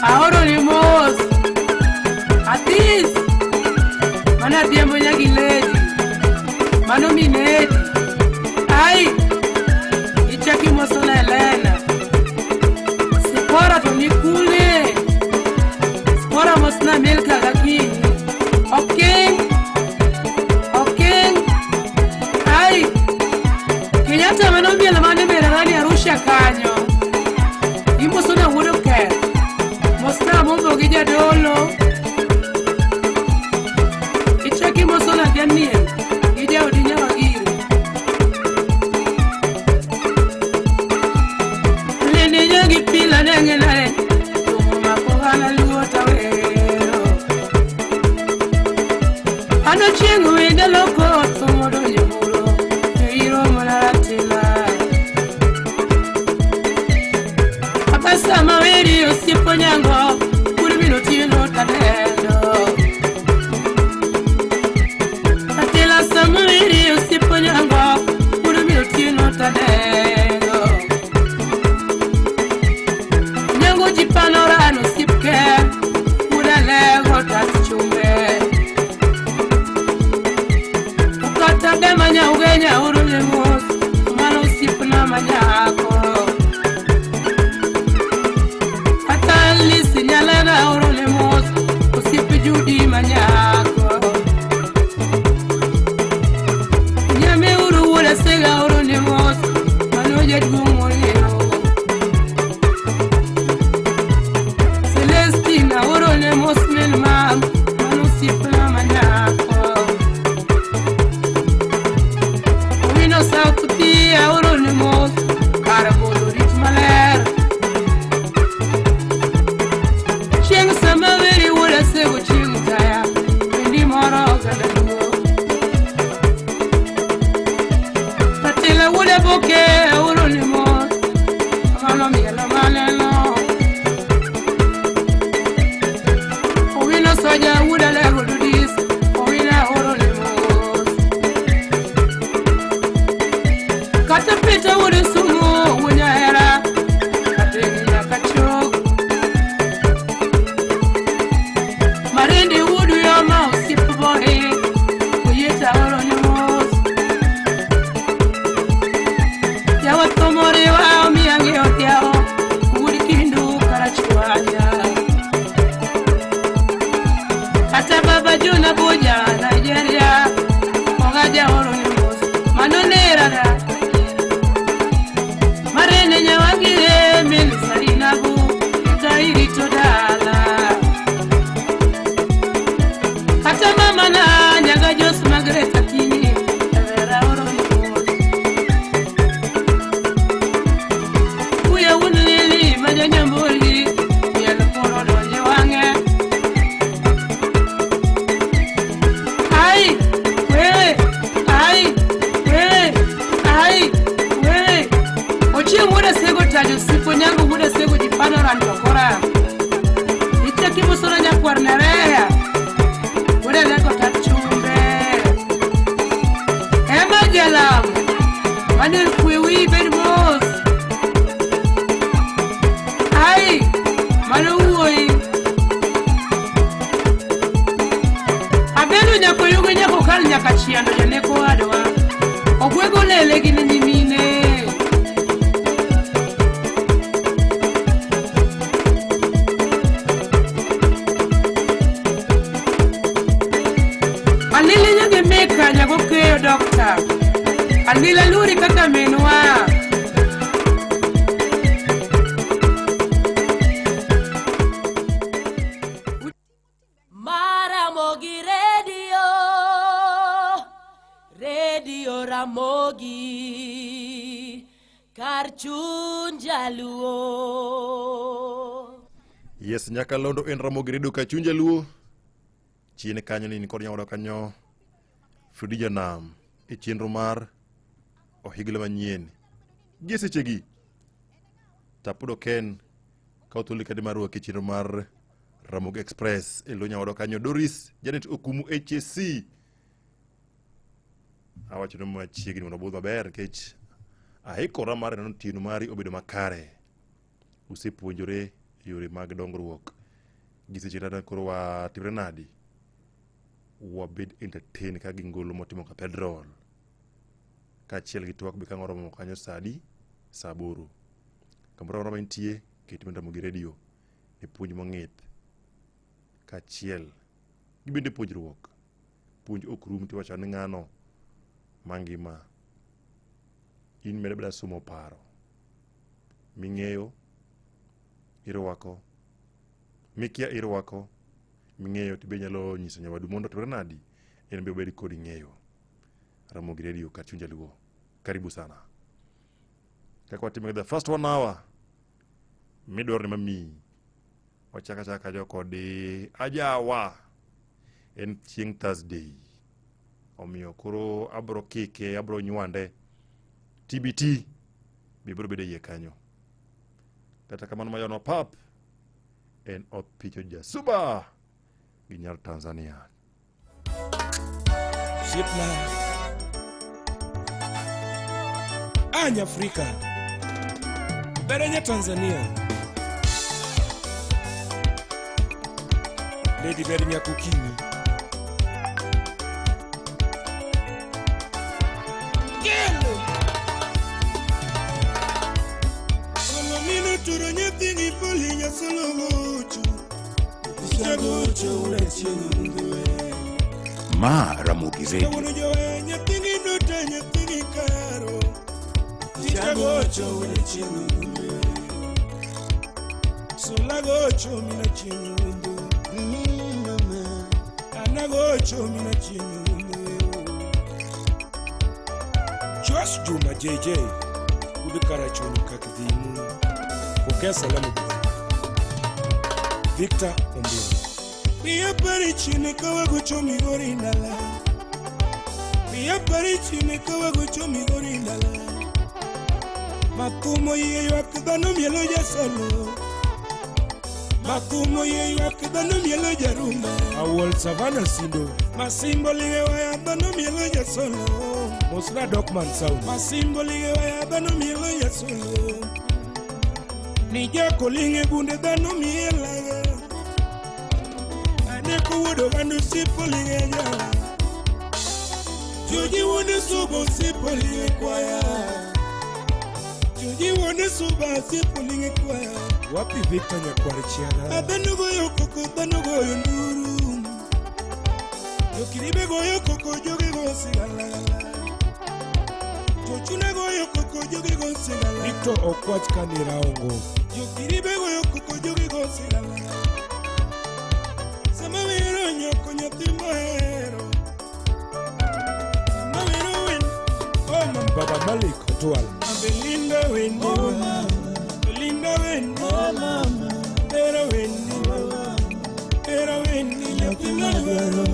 A: aoro ni mos atis mana dhiambo nyagi lady mano minedi. Ai! Ichaki mosona Elena gi pila nenge nare Tumo mako gana luo tawero Ano chieng' wende loko tumo donjo buro Iro mana ratila Abasa maweri osiepo nyango Kuri bino tieno tanendo Atela samaweri osiepo nyango Kuri bino tieno tanendo Nyango jipanorano sipke Udalego tatichumbe Ukata demanya ugenya urule mos Mano sipna manyako Ata lisi nyalana urule mos Usipi judi manyako Nyame uru wula sega urule mos Mano jedgumoleo Celestina urule mos milmam Mano sipna manyako Wino South Pia urule mos Karabolo rit maler Chieng' sama weri wuoda sego chieng' taya Wendi moro oganda luo Atila wuoda boke aoro ni mos Mano mielo maneno Owino soja wuoda lego dudis Owino aoro ni mos Kata pita wuoda sumo wuoda hera Kategi nyaka chok Marindi wudu yoma osiep bohe Oyeta oro ni mos Yawa tomore wa omiyange odhiao Wuod kindu karachuanya Kata baba Jona Boja Nigeria Ogaja oro ni mos Mano nerada Marene nyawagire min sarinabu Tairito dala Kata mama na nyaga Jos Margaret Akinyi Evera oro ni mos Uya wun lili maja nyamboli Miel poro donje wang'e Ai, wewe, ai, wewe, ai, wewe Ochieng' wuoda sego tajo sipo nyango wuoda sego jipano rando kora Ichaki musoro nyakwar nereya Wuoda lego tat chumbe Ema jalam Manuel kwe wi bed mos Ai, mano wuoyi Abedo nyako yugo nyako kal nyaka chiando janeko wadwa Ogwego lele gi ne nyimine Alili nyage meka nyago keyo dokta Alila luri kaka minwa
G: Maramogi Radio, Radio Ramogi, kar chuny jaluo.
J: Yes, nyakalondo en Ramogi Radio ka chuny jaluo. Chien kanyo ni kod nyawadwa kanyo Fredi Janam e chenro mar Ohigla manyien. Gi sechegi Tapudo Ken kawo thuolo kende mar rwaki e chenro mar Ramogi Express e lo nyawadwa kanyo Doris Janet Okumu HSC. Awacho ni machiegni mondo obudh maber nikech aikora mar neno otieno mari obedo makare. Usepuonjore yore mag dongruok. Gi seche tata koro watimre nadi? Wabed entertain ka gi ngolo motimo Cathedral. Kaachiel gi twak be ka oromo kanyo sa adi? Sa 8. Kamoro amora ma intie, ket Ramogi Radio e puonj mong'ith. Kaachiel gi bende puonjruok. Puonj ok rum tiwacho ni ng'ano mangima. In medo abeda somo paro. Ming'eyo irwako, mikia irwako, ming'eyo to be inyalo nyiso nyawadu mondo otimre nadi, en be obed kod ng'eyo. Ramogi Radio kar chuny jaluo. Karibu sana. Kaka watimo the first 1 hour, Midwaro ni mamiyi. Wachaka chaka jo kod ajawa. En chieng' Thursday. Omiyo koro abro kike, abro nywande. TBT be biro bedo e iye kanyo. Kata kamano mayanwa pap en Opicho Jasuba gi nyar Tanzania.
C: Osiepna a Nyafrika bere nya Tanzania Lady ber nyako kinyi Kelo
N: Solomino turo nyathini poli nyasolo gocho Chagocho unachieng' ndwe
K: Ma Ramogi Radio.
N: Kawuono jowe nyathini duto nyathini karo Chagocho unachieng' ndwe Solagocho minachieng' ndwe Anagocho minachieng' ndwe
C: Josh Juma JJ Wuod Karachuonyo Kakidhimu Pokea salamu bwana Victor Ombiro
N: Piya pari chini kawagocho migori ndala Piya pari chini kawagocho migori ndala Makumo yie ywak dhano mielo jasolo Makumo yie ywak dhano mielo jarumba
C: Awol Savana Sindo
N: Masimbo lige waya dhano mielo jasolo
C: Mosna Dokman Sound
N: Masimbo lige waya dhano mielo jasolo Nijako linge bunde dhano mielaga Aneko wuod oganda osiep olinge jala Joji wuod suba osiep olinge kwaya Joji wuod suba osiep olinge kwaya
C: Wapi Victor Nyakwar Chiaga
N: Dhano goyo koko dhano goyo nduru Jokiribe goyo koko joge go sigalagala Jochuna goyo koko joge go sigalagala
C: Victor Okwach Kaniraongo
N: Jokiribe goyo koko joge go sigalagala Sama wero nyoko nyathi mohero Sama wero wen oh mama
C: Baba Malik Otwal
N: Belinda wendi oh mama Belinda wendi oh mama Era wendi mama Era wendi nyathi madwaro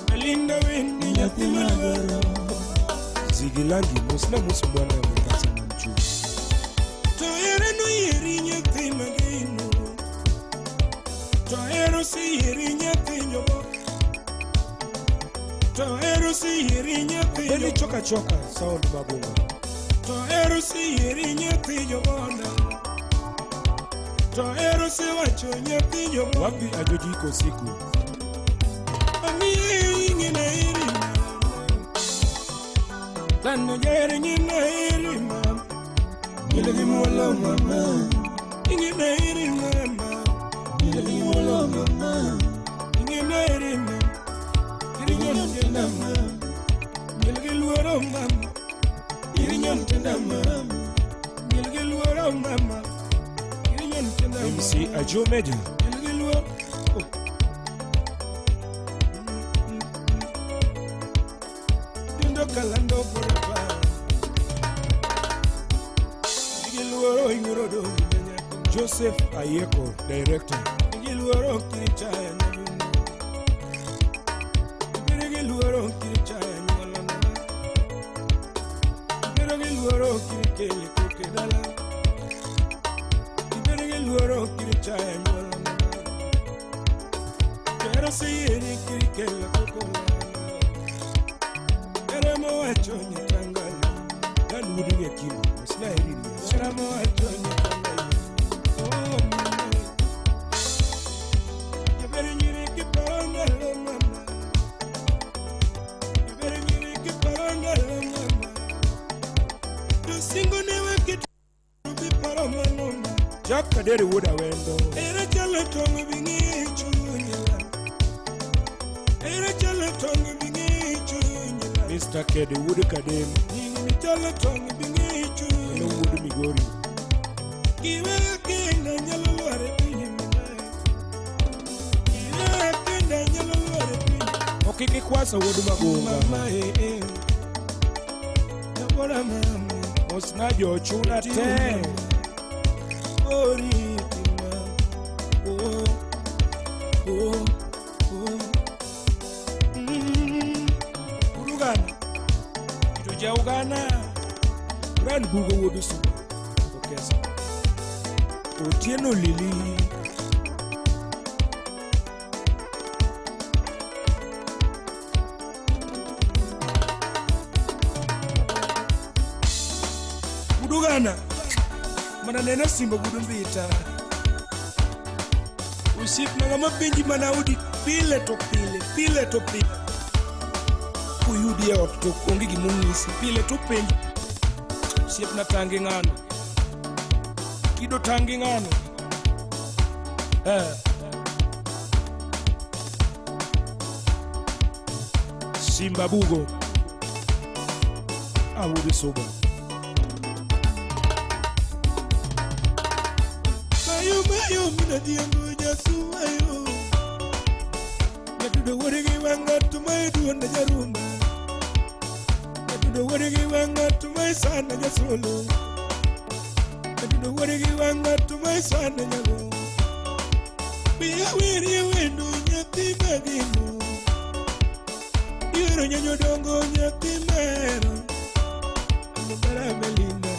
N: Belinda wendi nyathi madwaro
C: Zigilangi Mosna Mus Bwana Mekasa Mchu
N: To ere no yieri nyathi mageno To ero si yieri nyathi nyobo To ero si yieri nyathi
C: Beli Choka Choka Sound Magunga
N: To ero si yieri nyathi jobona To ero si wacho nyathi jobona
C: Wapi Ajoji Kosiku
N: Amiye ing'e na eri mama Dhano jaher ng'e na eri mama Miel gi muolo mama Ing'e na eri mama Miel gi muolo mama Ing'e na eri mama Irinyon tenda mama Miel gi luoro mama Irinyon tenda mama Miel gi luoro mama Irinyon tenda mama
C: MC Ajo Meja
N: Miel gi luoro Dundo kalando porapa Giluoro inguro do
C: Joseph Ayeko Director
N: Giluoro kirichaya nyaluna Biro giluoro kirichaya nyaluna Biro giluoro kirikele koke dala Biro giluoro kirichaya nyaluna Pero si kirikele koko Pero mo wacho nyatangalo
C: Dan Wuod Nyakimo Mosna Eri
N: Pero mo wacho nyatangalo Oh mama Jabere nyiri kiparangalo mama Jabere nyiri kiparangalo mama Josingo ne waketo biparo manoma
C: Jack Kadere Wuod Awendo
N: Ere chalo tong' bing'i chunya Ere chalo tong' bing'i chunya
C: Mr. Kede Wuod Kadem
N: Nying michalo tong' bing'i chunya
C: Eno Wuod Migori
N: Kiweyo kenda nyalo lwar e piny minae Kiweyo kenda nyalo lwar e piny
C: Okiki Kwasa Wuod Magunga
N: Mama eh eh Nabora mama
C: Mosna Jochuna te Ogana Ran Bugo wuod Osuba Okesa Otieno Lili Udugana mana neno simba gudu mbita Osiepna ng'ama penji mana udi pile to pile pile to pile Kuyudi e ot to onge gimonyisi pile to penji Osiepna tangi ng'ano Kido tangi ng'ano eh. Simba Bugo Awuod Suba Mayo mayo mina dhiambo jasumayo Jatudo wuod gi wanga tumai duonda jarumba Jatudo wuod gi wanga tumai sana jasolo Jatudo wuod gi wanga tumai sana nyago Biya werie wendo nyathi mageno Ihero nyanyo dongo nyathi mahero Bara Melinda,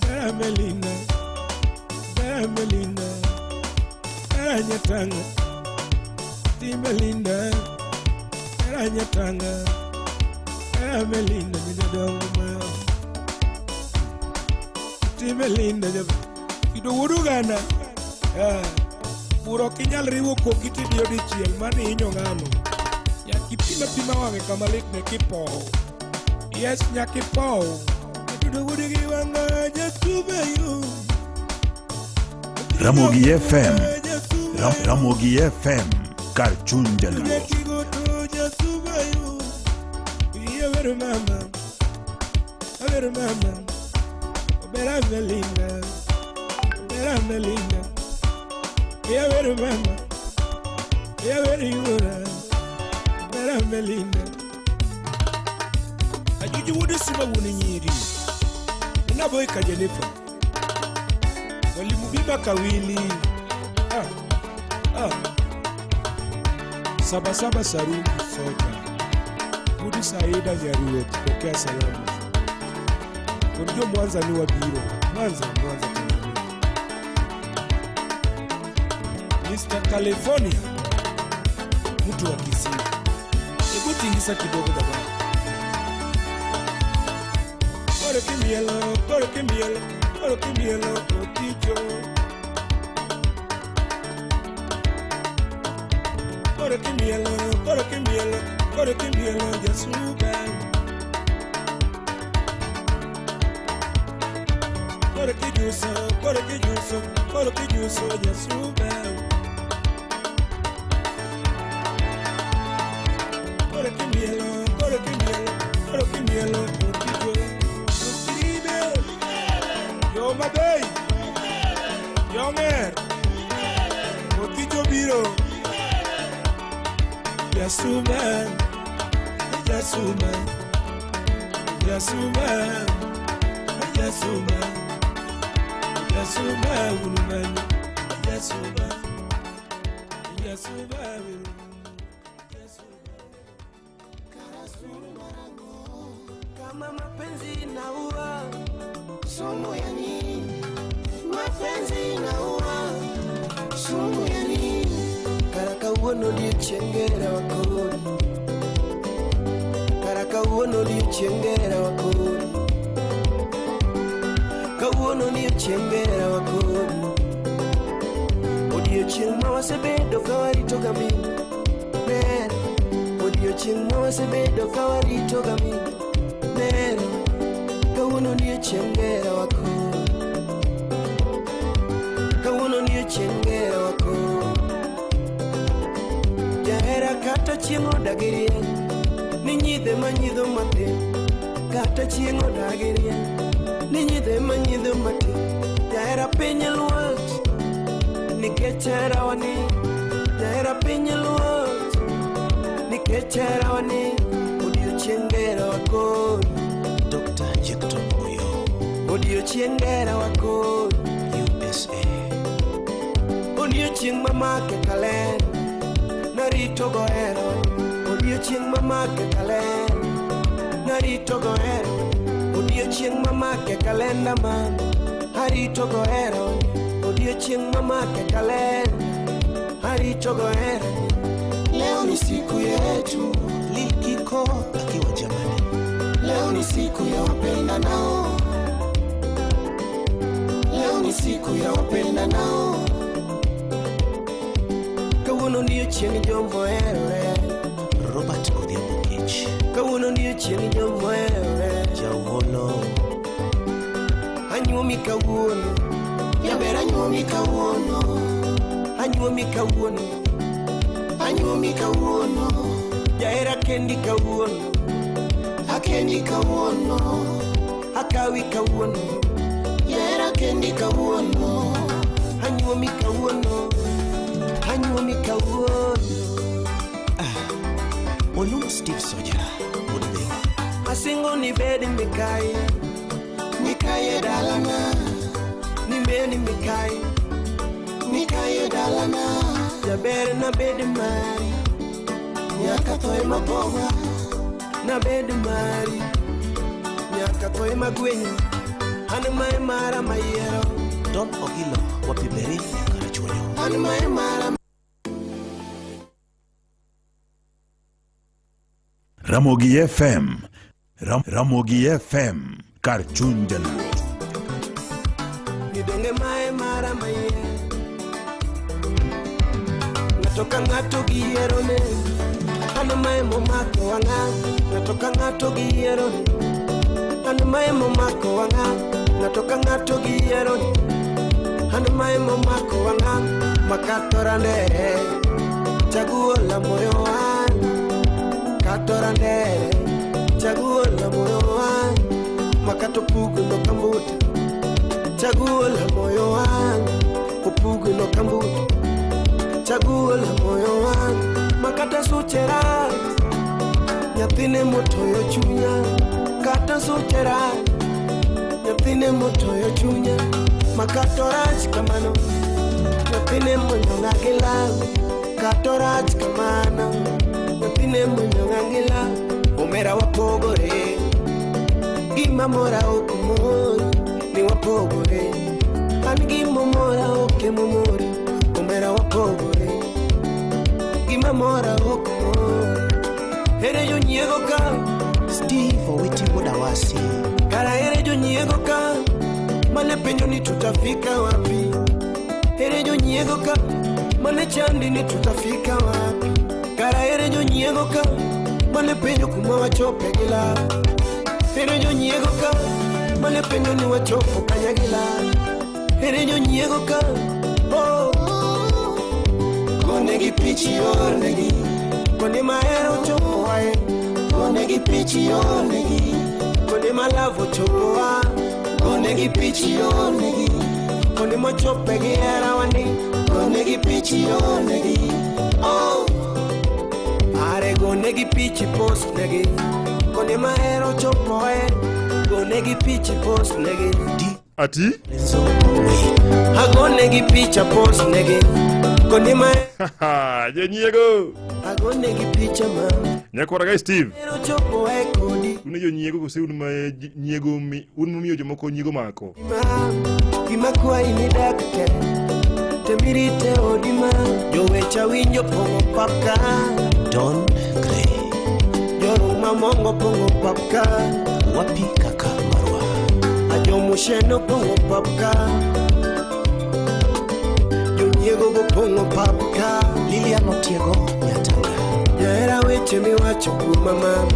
C: Bara Melinda Bara Melinda, Bara Nyatanga, Timelinda, Bara Nyatanga, Bara Melinda, Nyadongo ma. Timelinda, Kido wurugana, ah, buro ok inyal riwo koki tidiyo dichiel mano ihinyo ng'ano. Nyaka ipim apima wang'e kama litne kipowo. Yes, nyaka ipow. Jatudo wuod gi wanga jasuba yo.
K: Ramogi FM. Ramogi FM. Kar chuny jaluo.
C: Jakigoto jasuba yo. Iya wero mama. Awero mama. Obera Melinda. Obera Melinda. Iya wero mama. Iya wero yura. Obera Melinda. Ajuju wuod Sima wuon nyiri. Unaboy ka Jennifer. Mwalimu Biba Kawili. Ah. Ah. Sabasaba Sarungu Soja. Budi Saida Nyaruoth pokea salamu. Kod jo Mwanza ni wabiro. Mwanza, Mwanza Tanzania. Mr. California. Mtu wa Kisii. Hebu tingisa kidogo baba. Koro kimielo, koro kimielo, koro kimielo oticho. Koro kimielo, koro kimielo, koro kimielo jasuba. Koro kijuso, koro kijuso, koro kijuso jasuba. Koro kimielo, koro kimielo, koro kimielo oticho. Okiribe, yo mabei, yo ng'er, oticho biro. Jasuma, Jasuma, Jasuma, Jasuma, Jasuma, Ulumani, Jasuma, Jasuma,
H: Kama mapenzi inaua, sumu ya nini? Mapenzi inaua, sumu ya nini? Kara kawuono odiochieng' gera wakodi, kara kawuono odiochieng' gera wakodi, kawuono odiochieng' gera wakodi, odiochieng' ma wasebedo ka warito ga min ber, odiochieng' ma wasebedo ka warito ga min ber, kawuono odiochieng' gera wakodi, kawuono odiochieng' gera wakodi. Jahera kata chieng' odagi rieny, ni nyidhe manyidho matin. Kata chieng' odagi rieny, ni nyidhe manyidho matin. Jahera piny luoch, nikech herawa ni. Jahera piny luoch, nikech herawa ni. Odiochieng' gera wakoni.
Q: Dr. Jecton Oyo,
H: Odiochieng' gera wakoni.
Q: USA.
H: Odiochieng' mamake kaler, narito gohero. Odiochieng' mamake kaler, Arito gohero odiochieng' mamake kalenda man. Arito gohero odiochieng' mamake kalenda. Arito gohero.
Q: Leo ni siku yetu. Lil Kiko akiwa Germany. Leo ni siku ya wapendanao. Leo ni siku ya wapendanao.
H: Kawuono odiochieng' jomoherore.
Q: Robert Odhiambo Kich.
H: Kawuono odiochieng' jomoherore.
Q: Jauholo.
H: Anyuomi kawuono.
Q: Jaber anyuomi kawuono.
H: Anyuomi kawuono.
Q: Anyuomi kawuono.
H: Jahera kendi kawuono.
Q: Akendi kawuono.
H: Akawi kawuono.
Q: Jahera kendi kawuono.
H: Anyuomi kawuono. Anyuomi kawuono.
Q: Olum Steve Soja. Wuod Dhiwa.
H: Asingo ni bed mikai.
Q: Mikai e dalana.
H: Nimeni mikai.
Q: Mikai e dalana.
H: Jaber na bed mari.
Q: Nyaka tho ema poga.
H: Na bed mari. Nyaka tho ema gwenyo. An mae mara mayiero.
Q: Don Ogilo Wapiberi Karachuonyo. An mae mara.
K: Ramogi FM. Ramogi FM. Kar chuny jaluo.
H: Nidonge mae mara mayiero. Ng'ato ka ng'ato gi yierone. An mae momako wang'a. Ng'ato ka ng'ato gi yierone. An mae momako wang'a. Ng'ato ka ng'ato gi yierone. An mae momako wang'a. Makato randere. Chaguo la moyo wangu. Kato randere. Chaguo la moyo wangu. Makato pugno kambuta. Chaguo la moyo wangu. Opugno kambuta. Chaguo la moyo wangu. Makata suchera. Nyathine motoyo chunya. Kata suchera. Nyathine motoyo chunya. Makato rach kamano. Nyathine monyong'a gi law. Kato rach kamano. Nyathine monyong'a gi law. Omera wapogore. Gima mora ok mori. Ni wapogore. An gima mora ok emomori. Omera wapogore. Gima mora ok mori. Ere jonyiego ka.
Q: Steve Owiti wuod Awasi.
H: Kara ere jonyiego ka. Mane penjo ni tutafika wapi. Ere jonyiego ka. Mane chandi ni tutafika wapi. Kara ere jonyiego ka. Mane penjo kuma wachope gi lal. Ere jonyiego ka. Mane penjo ni wachopo kanya gi lal. Ere jonyiego ka. Oh.
Q: Gonegi pichi ornegi.
H: Kuonde mahero chopo wae.
Q: Gonegi pichi ornegi.
H: Kuonde malavo chopo wa.
Q: Gonegi pichi ornegi.
H: Kuonde mochope gi hera wani.
Q: Gonegi pichi ornegi.
H: Oh. Are gonegi pichi post negi. Kuonde mahero chopo wae. Gonegi pichi post negi.
J: Ati?
H: Agonegi picha post negi. Kuonde ma
J: Jonyiego.
H: agonegi picha ma
J: Nyakwara ga Steve.
H: hero chopo wae kodi.
J: Un e jonyiego kose un ma nyiego mi un momiyo jomoko nyiego mako?
H: Gima kwayi ni dak te Temirite odi ma Jowecha winjo pong'o pap ka.
Q: Don Gray.
H: Joruma mongo pong'o pap ka.
Q: Wapi kaka marwa.
H: Ajomusheno pong'o pap ka. Jonyiego go pong'o pap ka.
Q: Lilian Otiego Nyatanga.
H: Jahera weche miwacho kuoma mama.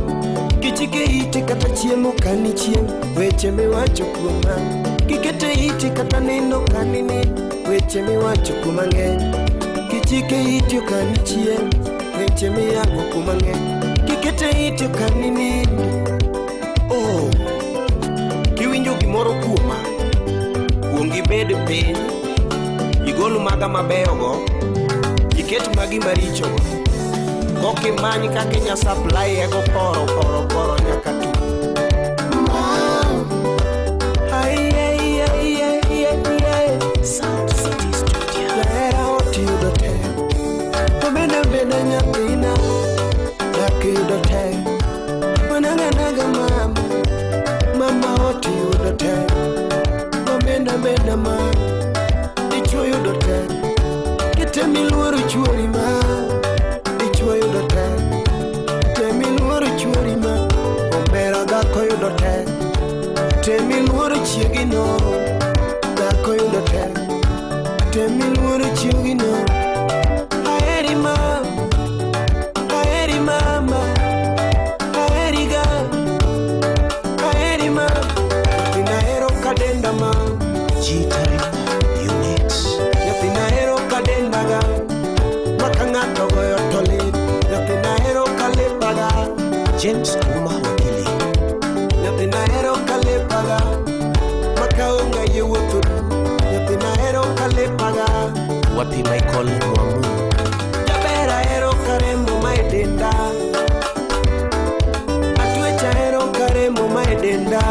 H: Kichike iti kata chiemo kanichiem. Weche miwacho kuoma. Kikete iti kata nindo kaninindo. Weche miwacho kuoma ng'eny. Kichike iti okanichiem. Weche miyango kuoma ng'eny. Kikete iti okaninindo.
R: Oh, kiwinjo gimoro kuoma, kuong ibed piny, igol maga mabeyogo, iket magi marichogo. Kokimany kaka inya supply ego poro poro poro nyaka tu. Ai, ai, ai, ai, ai, ai.
Q: Sound City Studio.
H: Jahera ot yudo tek. Obeda beda nyathina. Dak yudo tek. Managa naga ma. Temi luoro chuori ma dichuo yudo tek. Temi luoro chuori ma omera dhako yudo tek. Temi luoro chiegino dhako yudo tek. Temi luoro chiegino. Aheri ma, aheri mama, aheri ga, aheri ma. Nyathina hero kadenda ma.
Q: G-Type Unit.
H: Nyathina hero kadenda ga. Maka ng'ato goyo to lit. Nyathina hero kalepaga.
Q: James Auma Wakili.
H: Nyathina hero kalepaga. Maka onge yie wuotho. Nyathina hero kalepaga.
Q: Wapi Michael Mwamu.
H: Jaber ahero karemo ma e denda. Atwech ahero karemo ma e denda.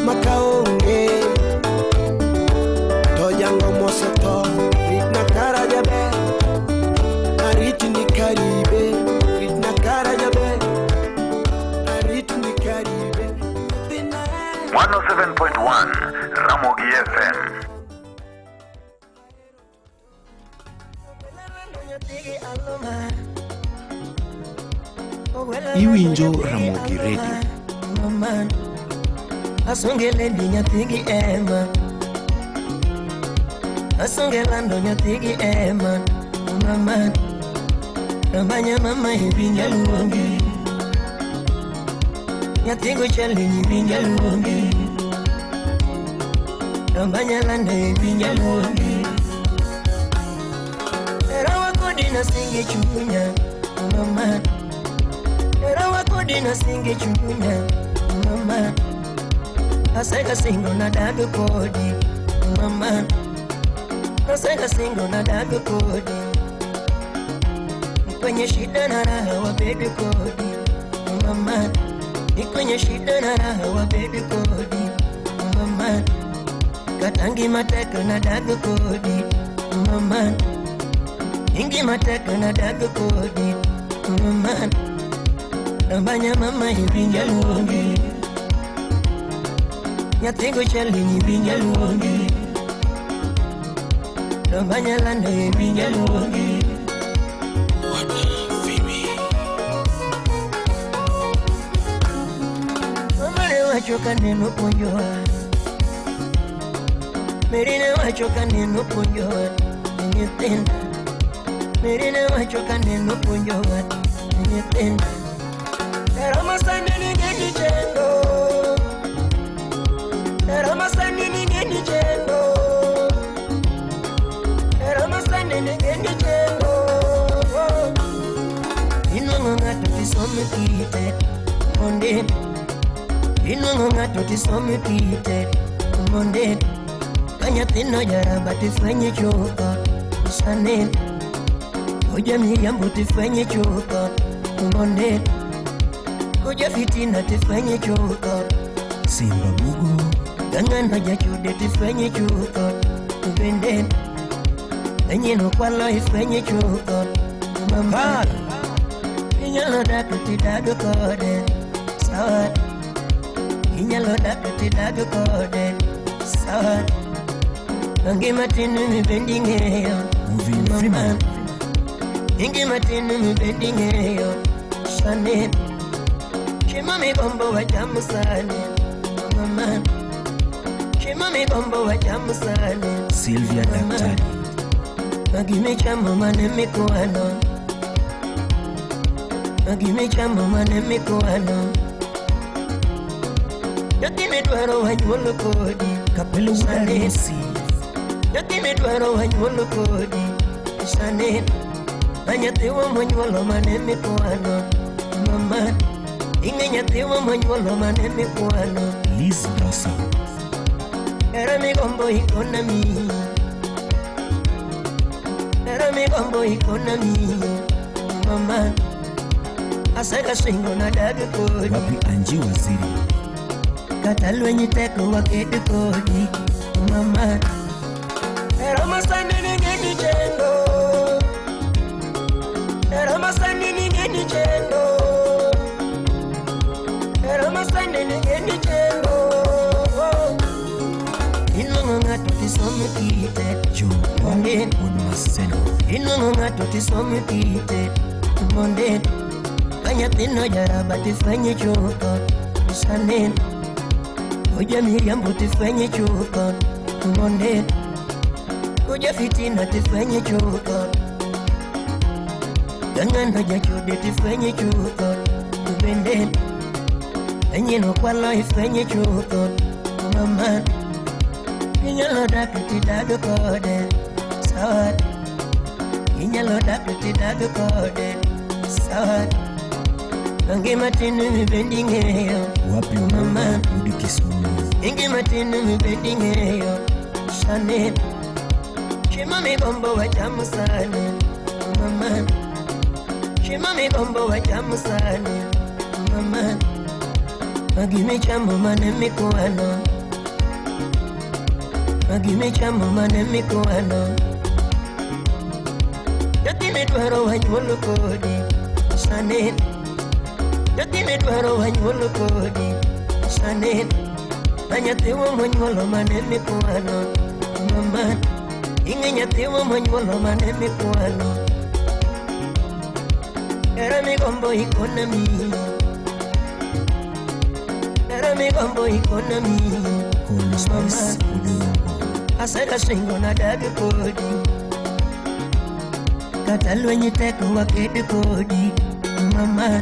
H: Maka onge. To jango mosetho. Ritna kara jaber. Aritni karibe. Ritna kara jaber. Aritni karibe.
S: 107.1 Ramogi FM.
K: Iwinjo Ramogi Radio.
U: Mama, asongeleli nyathigi ema asongelando nyathigi ema mama ramanya mama iwinja luongi nyathigo chali iwinja luongi ramanya lando iwinja luongi erawa kodi nasinge chunya mama erawa kodi nasinge chunya mama asega singo na dago kodi mama asega singo na dago kodi kwenye shida na raha wabebe kodi mama ni kwenye shida na raha wabebe kodi mama katangi mateka na dago kodi mama ingi mateka na dago kodi mama nambanya mama iwinja luongi nyathigo chali iwinja luongi nambanya lando iwinja luongi. Mama ne wacho kaneno puonjowa Meri ne wacho kaneno puonjowa nyithinda Meri ne wacho kaneno puonjowa nyithinda Rama sani ningeni chendo Rama sani ningeni chendo Rama sani ningeni chendo Inwang'o ng'ato tisome kite monde Inwang'o ng'ato tisome kite monde Ka nyathino jaraba tifwenye chutho sane Oja miriambo tifwenye chutho monde Koja fitina tifwenye chutho
Q: Simba Bugo.
U: Gang'ano jachude tifwenye chutho bende Anyino kwalo ifwenye chutho mama Inyalo dak tidag kode sawa Inyalo dak tidag kode sawa Ngima tin mibendi ng'eyo mama Ngima tin mibendi ng'eyo sane Chiemo migombo wachamo sani mama Chiemo migombo wachamo sani
Q: Sylvia Daktari.
U: Magimichamo mane mikwano Magimichamo mane mikwano Nyathini dwaro wanyuolo kodi
Q: Kapelo Wudarusi.
U: Nyathini dwaro wanyuolo kodi sane Ma nyathiwa monyuolo mane mikwano mama Ing'e nyathiwa monyuolo mane mikwano
Q: Liz Dosa.
U: Hera migombo ikona mi Hera migombo ikona mi mama Asega singo na dag kodi
Q: Wapi Anji Waziri.
U: Kata lweny teko waked kodi mama Hera masani ningeni chendo Hera masani ningeni chendo Hera masani ningeni chendo Inwang'o ng'ato tisom kite Monde Inwang'o ng'ato tisom kite Monde Ka nyathino jaraba tifwenye chutho Sane Oja miriambo tifwenye chutho Monde Oja fitina tifwenye chutho Ka ng'ano jachode tifwenye chutho Bende Anyino kwalo ifwenye chutho Mama Inyalo dak tidag kode Sawa Inyalo dak tidag kode Sawa Ngima tin mibendi ng'eyo
F: Wapi
U: Mama
F: Udi Kisumu.
U: Ngima tin mibendi ng'eyo Sane Chiemo migombo wachamo sani Mama Chiemo migombo wachamo sani Mama Magi michamo mane mikwano Magi michamo mane mikwano Nyathini dwaro wanyuolo kodi Sane Nyathini dwaro wanyuolo kodi Sane Ma nyathiwa monyuolo mane mikwano Mama Ing'e nyathiwa monyuolo mane mikwano Hera migombo ikona miyi Hera migombo ikona miyi Mama Asega singo nadag kodi Kata lweny tek waked kodi Mama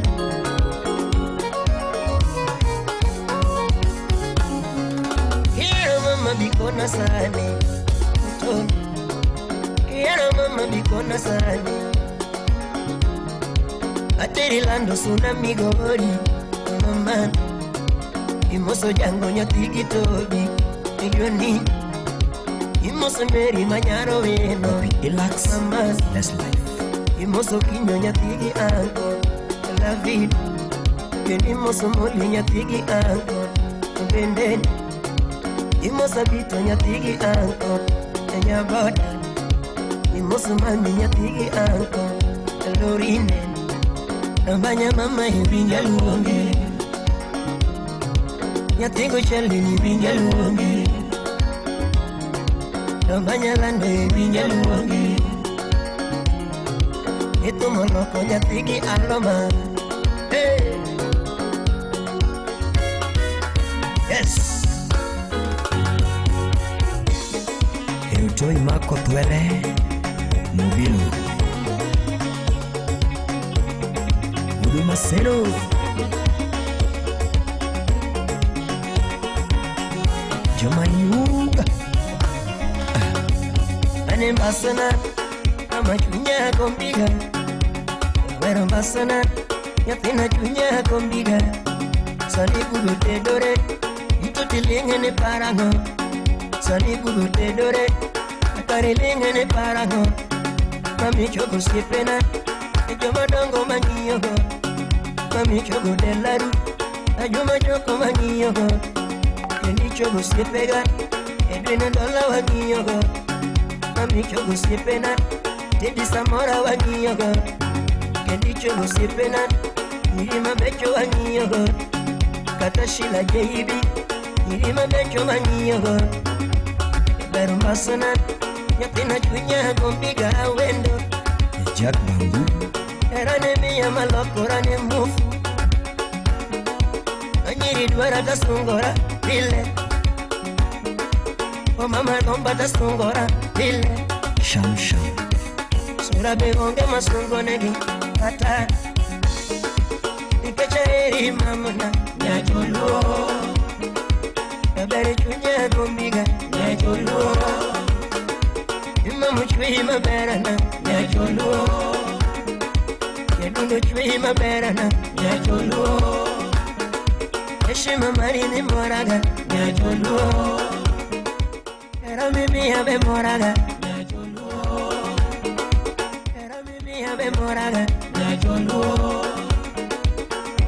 U: Ihero mama bikona sani To Ihero mama bikona sani Ateri lando suna migori Mama Imoso jango nyathi gi Tobi Joni Imoso Mary manyaro weno
F: Relax.
U: Mama
F: That's life.
U: Imoso kinyo nyathi gi anko David Kendo imoso Molly nyathi gi anko Bende Imoso Abito nyathi gi anko Nyaboda Imoso mami nyathi gi anko Lorine Nambanya mama iwinja luongi Nyathi go chali ni winja luongi Nambanya lando iwinja luongi Ithumo loko nyathi gi aloma Hey! Yes!
F: Eutoi mako thwele Mubilu Huduma Sero Jomanyuga
U: Ane mbasana Mama chunya kombiga Wero mbasana Nyathina chunya kombiga Sani budho tedore Ito tiling'e ne parang'o Sani budho tedore Atari ling'e ne parang'o Mami chogo osiepena E joma dongo mang'iyogo Mami chogo delaru A joma choko mang'iyogo Kendo ichogo osiepega Edwin Dola wang'iyogo Mami chogo osiepena Teddy Samora wang'iyogo Kendo ichogo osiepena Nyiri mabecho wang'iyogo Kata Sheila JB Nyiri mabecho mang'iyogo Ber mbasana Nyathina chunya gombiga wendo
F: Jack Bangu
U: Hera ne miya malokora ne mufu Anyiri dwara tasungora pile O mama gomba tasungora pile
F: Sham Sham
U: Sura be onge masungo negi kata Ikecha eri mamona nyacholuo Kabere chunya gombiga nyacholuo Imamu chui maberana nyacholuo Nyadundo chui maberana nyacholuo Heshima mari ni moraga nyacholuo Hera mimi abe moraga nyacholuo Hera mimi abe moraga nyacholuo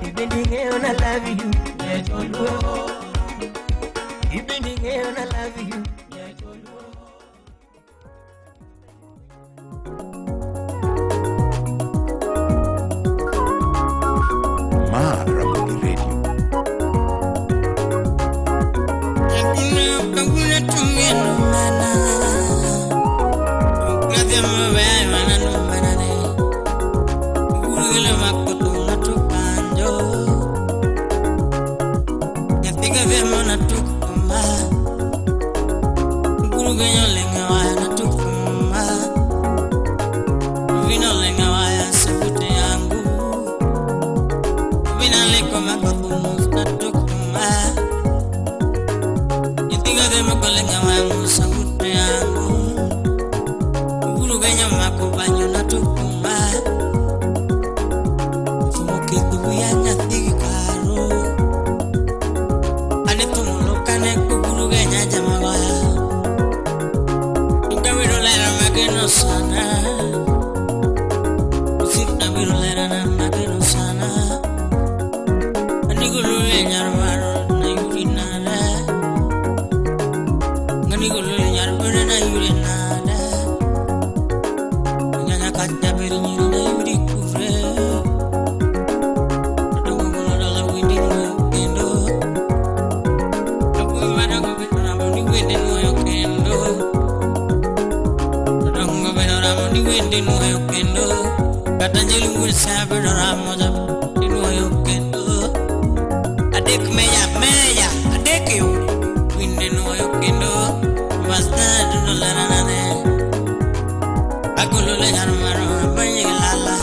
U: Ibindi ng'eyo na love you nyacholuo Ibindi ng'eyo na love you nyacholuo
K: Ma Ramogi Radio.
M: Hakuna tumia Vino lenga waya na tukuma. Vino lenga waya sabute yangu. Vina leko makapumu na tukuma. Nitiga de makolenga waya sabute yangu. Gurugenya makobanyo na tukuma. Fumo kitu ya nyathi karo. Ane tumuloka ne kugurugenya jamagaya. Nunca lera mageno sana. Usipna biro lera na mageno sana. Anigulu nyarmaro na yurinara. Anigulu nyarmaro na yurinara. Nyanya kacha beri nyiri na yuri kure. Adongo gono dala windi nuoyo kendo. Aku mana go bero ramo ni wende nuoyo kendo. Adongo bero ramo ni wende nuoyo kendo. Kata njelu sa bero ramo ja ni nuoyo kendo. Adek meya meya adek yo winde nuoyo kendo. Basta duno lera nane. Agolo le jarmaro abanye lala.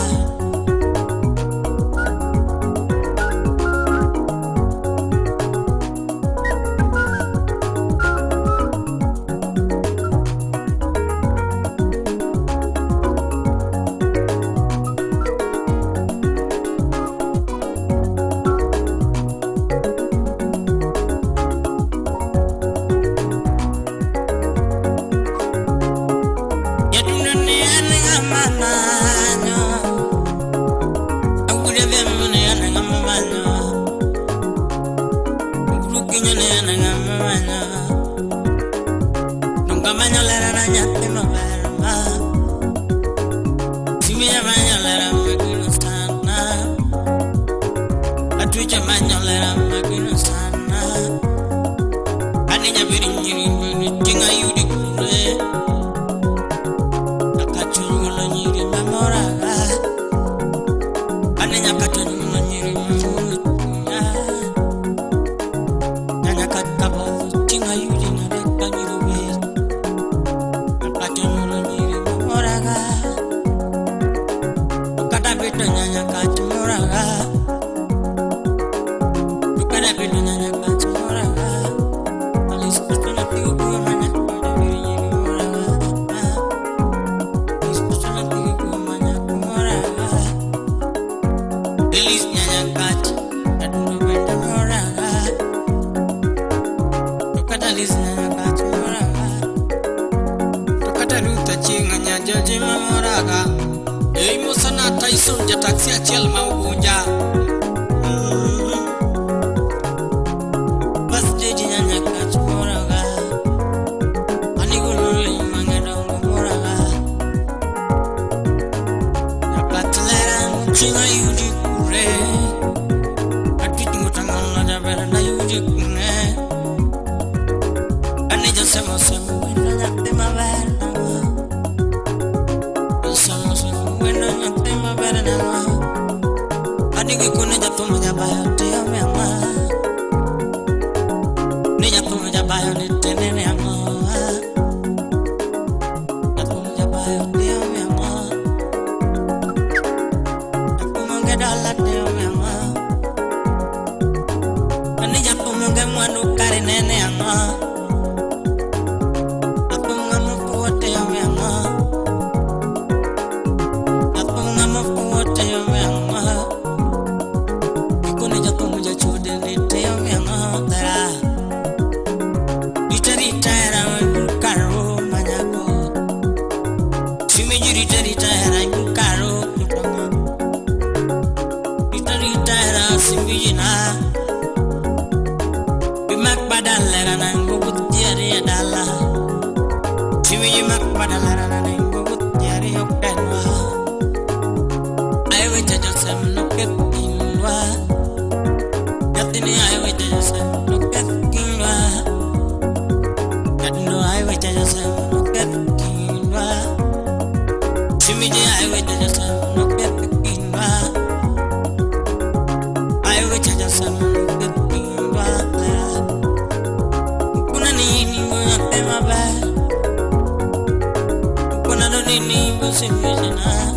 M: nini busimishina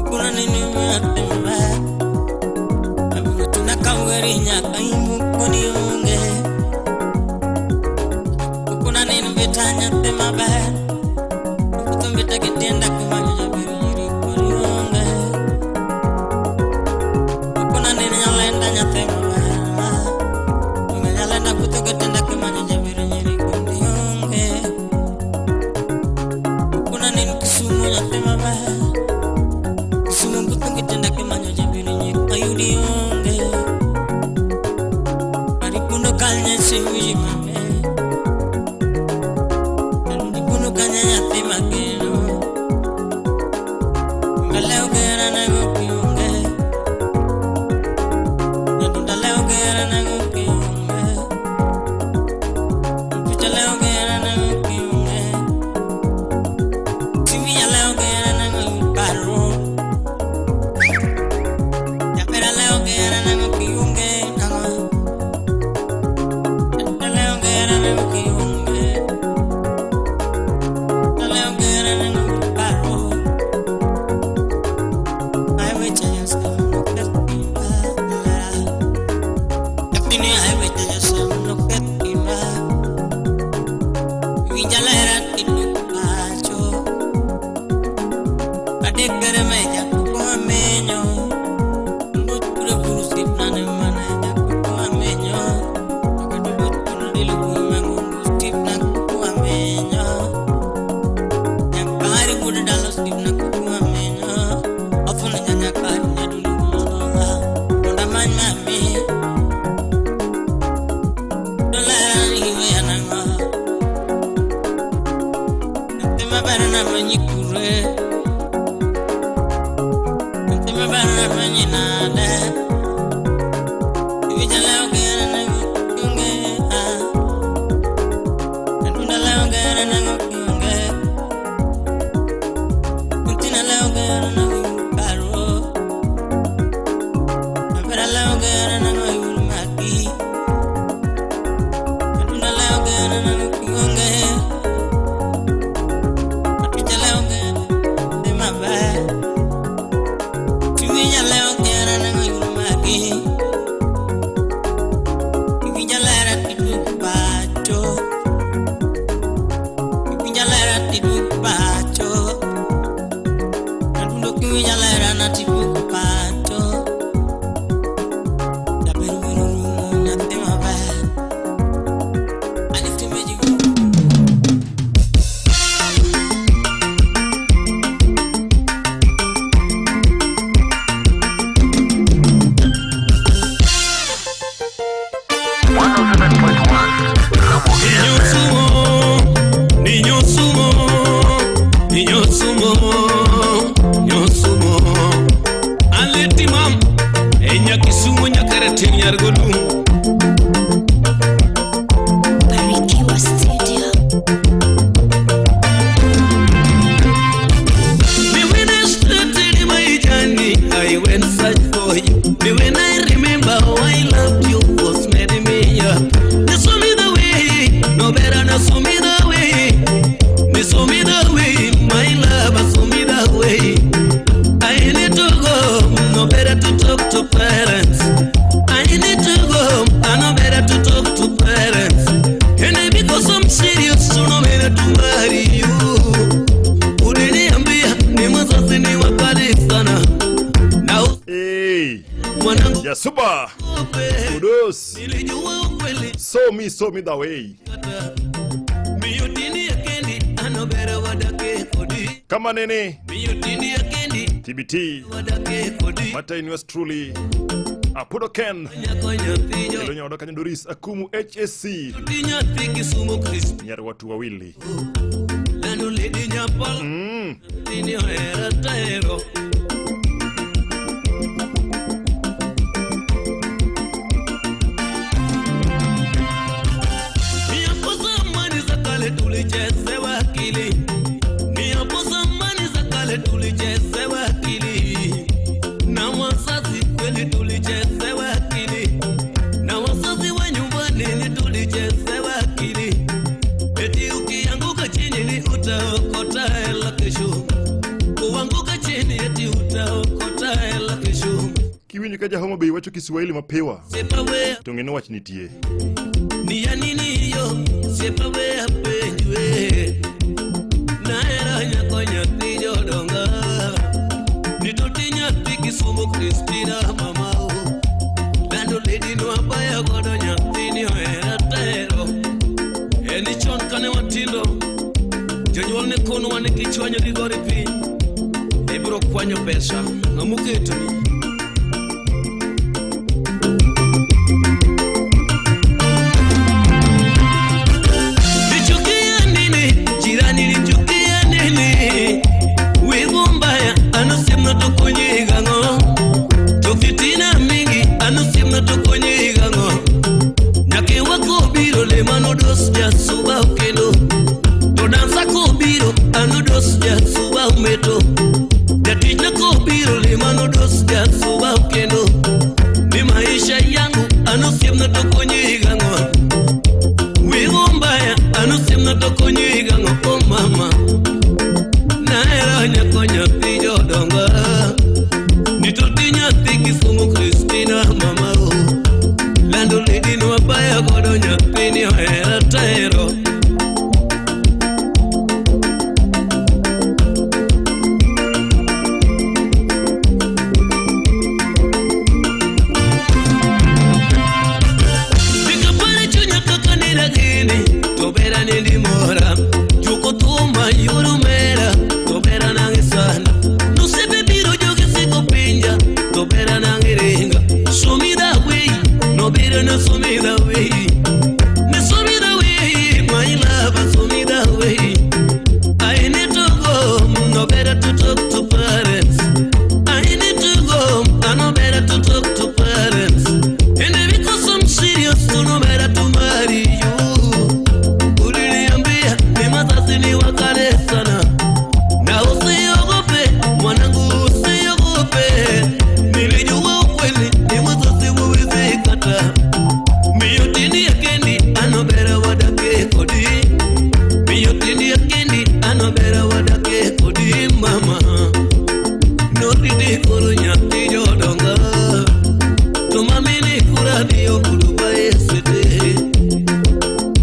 M: Kuna nini mwatemba Abiro tunakaweri nyaka imukoni onge Kuna nini betanya tema ba Kutumbeta kitenda kumanya jabiri yiri koni onge Kuna nini nyalenda nyatema ba Nyalenda kutoketenda kumanya jabiri yiri koni onge Kuna nini Kisumu nyatema ba Kisumu kutoketenda kumanya jabiri yiri ayudi onge Aripundo kalnya siwi mame Aripundo kanya nyatema kero Ngaleo kera na gokiunge Nyatunda leo kera na gokiunge Picha leo kera na gokiunge Simia leo kera na gokiunge Yapera leo kera na gokiunge Leo kera na gokiunge Leo kera na gokiunge I wait till you say look at me I wait till you say look at me Vinjalera tinukacho Adekere meja kuamenyo Ndukure burusi plane mana kuamenyo Akadukure kumengo stipna kuamenyo Nyakari kudalo stipna kuamenyo Afuna nyakari nyadulu mama Donda mami Dola iwe ananga Tema barana manyikure Tema barana manyinada Vijala ogera na kunge ah Ndunda la ogera na kunge Kuntina la ogera na karo Napera la ogera na maki Ndunda la ogera na kunge Vijala ogera tema ba Vijala ogera na maki Vinjalera tidupacho Vinjalera tidupacho Nandundo vinjalera na tidupacho Daberu beru na tema ba Alifte meji
N: Niño sumo, niño sumo, niño sumo. Aleti mam, enya Kisumu nyakare nyargodum.
T: Barikiwa Studio.
N: Me when I started my journey, I went search for you. Me when I remember how I loved you was made me up. They show me the way, no better no show me the way. They show me the way, my love, show me the way. I need to go, no better to talk to parents. I need to go, I no better to talk to parents. And because I'm serious, so no better to marry you. Uliniambia ni mzazi ni wakali sana. Na
J: hey. Yasuba. Kudos. So me the way. Kama nene TBT Mata Inwest truly Apudo Ken Ilonya wadoka Nyanduris Akumu HSC Nyari watu wawili.
N: Tulichezewa akili, eti ukianguka chini ni
B: utaokota hela kesho. Kuanguka chini eti utaokota hela kesho.
J: Kiwinjo ka ja Homa Bay wacho Kiswahili mapiwa
B: Sepa we
J: to ng'e ni wach nitie.
B: Ni ya nini hiyo? Sepa we apenjwe. Nahero nyako nyathi jodonga. Nitoti nyathi Kisumu Christina mama o. Lando lady no abaya godo nyathi ni ohera tero. Eni chon kane watindo. Jonyuol ne konowa ni kichwanyo gi gori piny. Ibiro kwanyo pesa ng'amoketoni. Nichukia nini? Jirani nichukia nini? Wivu mbaya anasema tukonyiga ngo. To fitina mingi anasema tukonyiga ngo. Nyake wako biro le mano dos jasuba kendo. To dansa ko biro anodos jasuba umeto. Jatich ko biro le mano dos jasuba kendo. Ni maisha yangu anasema tukonyiga ngo. Wivu mbaya anasema tukonyiga ngo oh mama. Nahero nyako nyathi jodonga. Nitoti nyathi Kisumu Christina mama o. Lando lady no abaya godo nyathi ni ohera tero. Nikapare chunya kaka niragini to bera nindimora. Juko tuma yurumera to bera nangisana. Nusebe biro jogi siko pinja to bera nangiringa. Show me the way, no bera no show me the way. Me show me the way, my love, show me the way. I need to go, no better to talk to parents. I need to go, I no better to talk to parents. And because I'm serious, to no better to marry you. Uliniambia ni mazazi ni wakale sana. Na usiogope mwanangu, usiogope. Nilijua ukweli ni mazazi huwezi kata. Miyotini ya kendi anobera wadake kodi. Miyotini ya kendi anobera wadake kodi mama. Noridi kuru nyathi jodonga. Tumamini kuradio kuduba esete.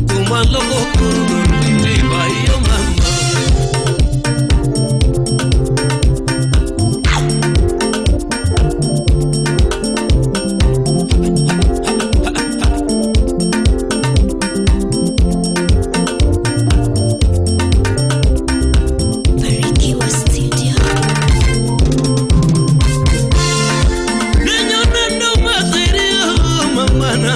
B: Tumaloko kuru noridi bayo mama.
T: Barikiwa Studio.
B: Nenyonando maserio mamana.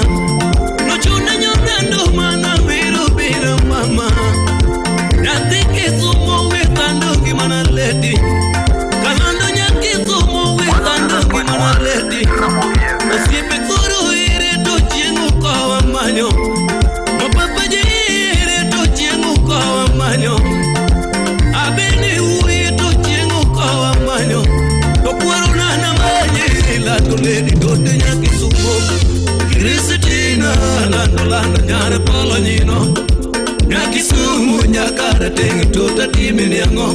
B: Nochuna nyonando mana biro biro mama. Nyathi Kisumu withando gimana lady. Kalando nyathi Kisumu withando gimana lady. Osiepe koro ire to chieng' ukowa manyo. Mapapa ji ire to chieng' ukowa manyo. Abeni wuoyi to chieng' ukowa manyo. To kwero nana manye lando lady dote nyakisumo. Kristina lando lando nyare polo nyino. Nyakisumu nyakare teng tota timini ang'o.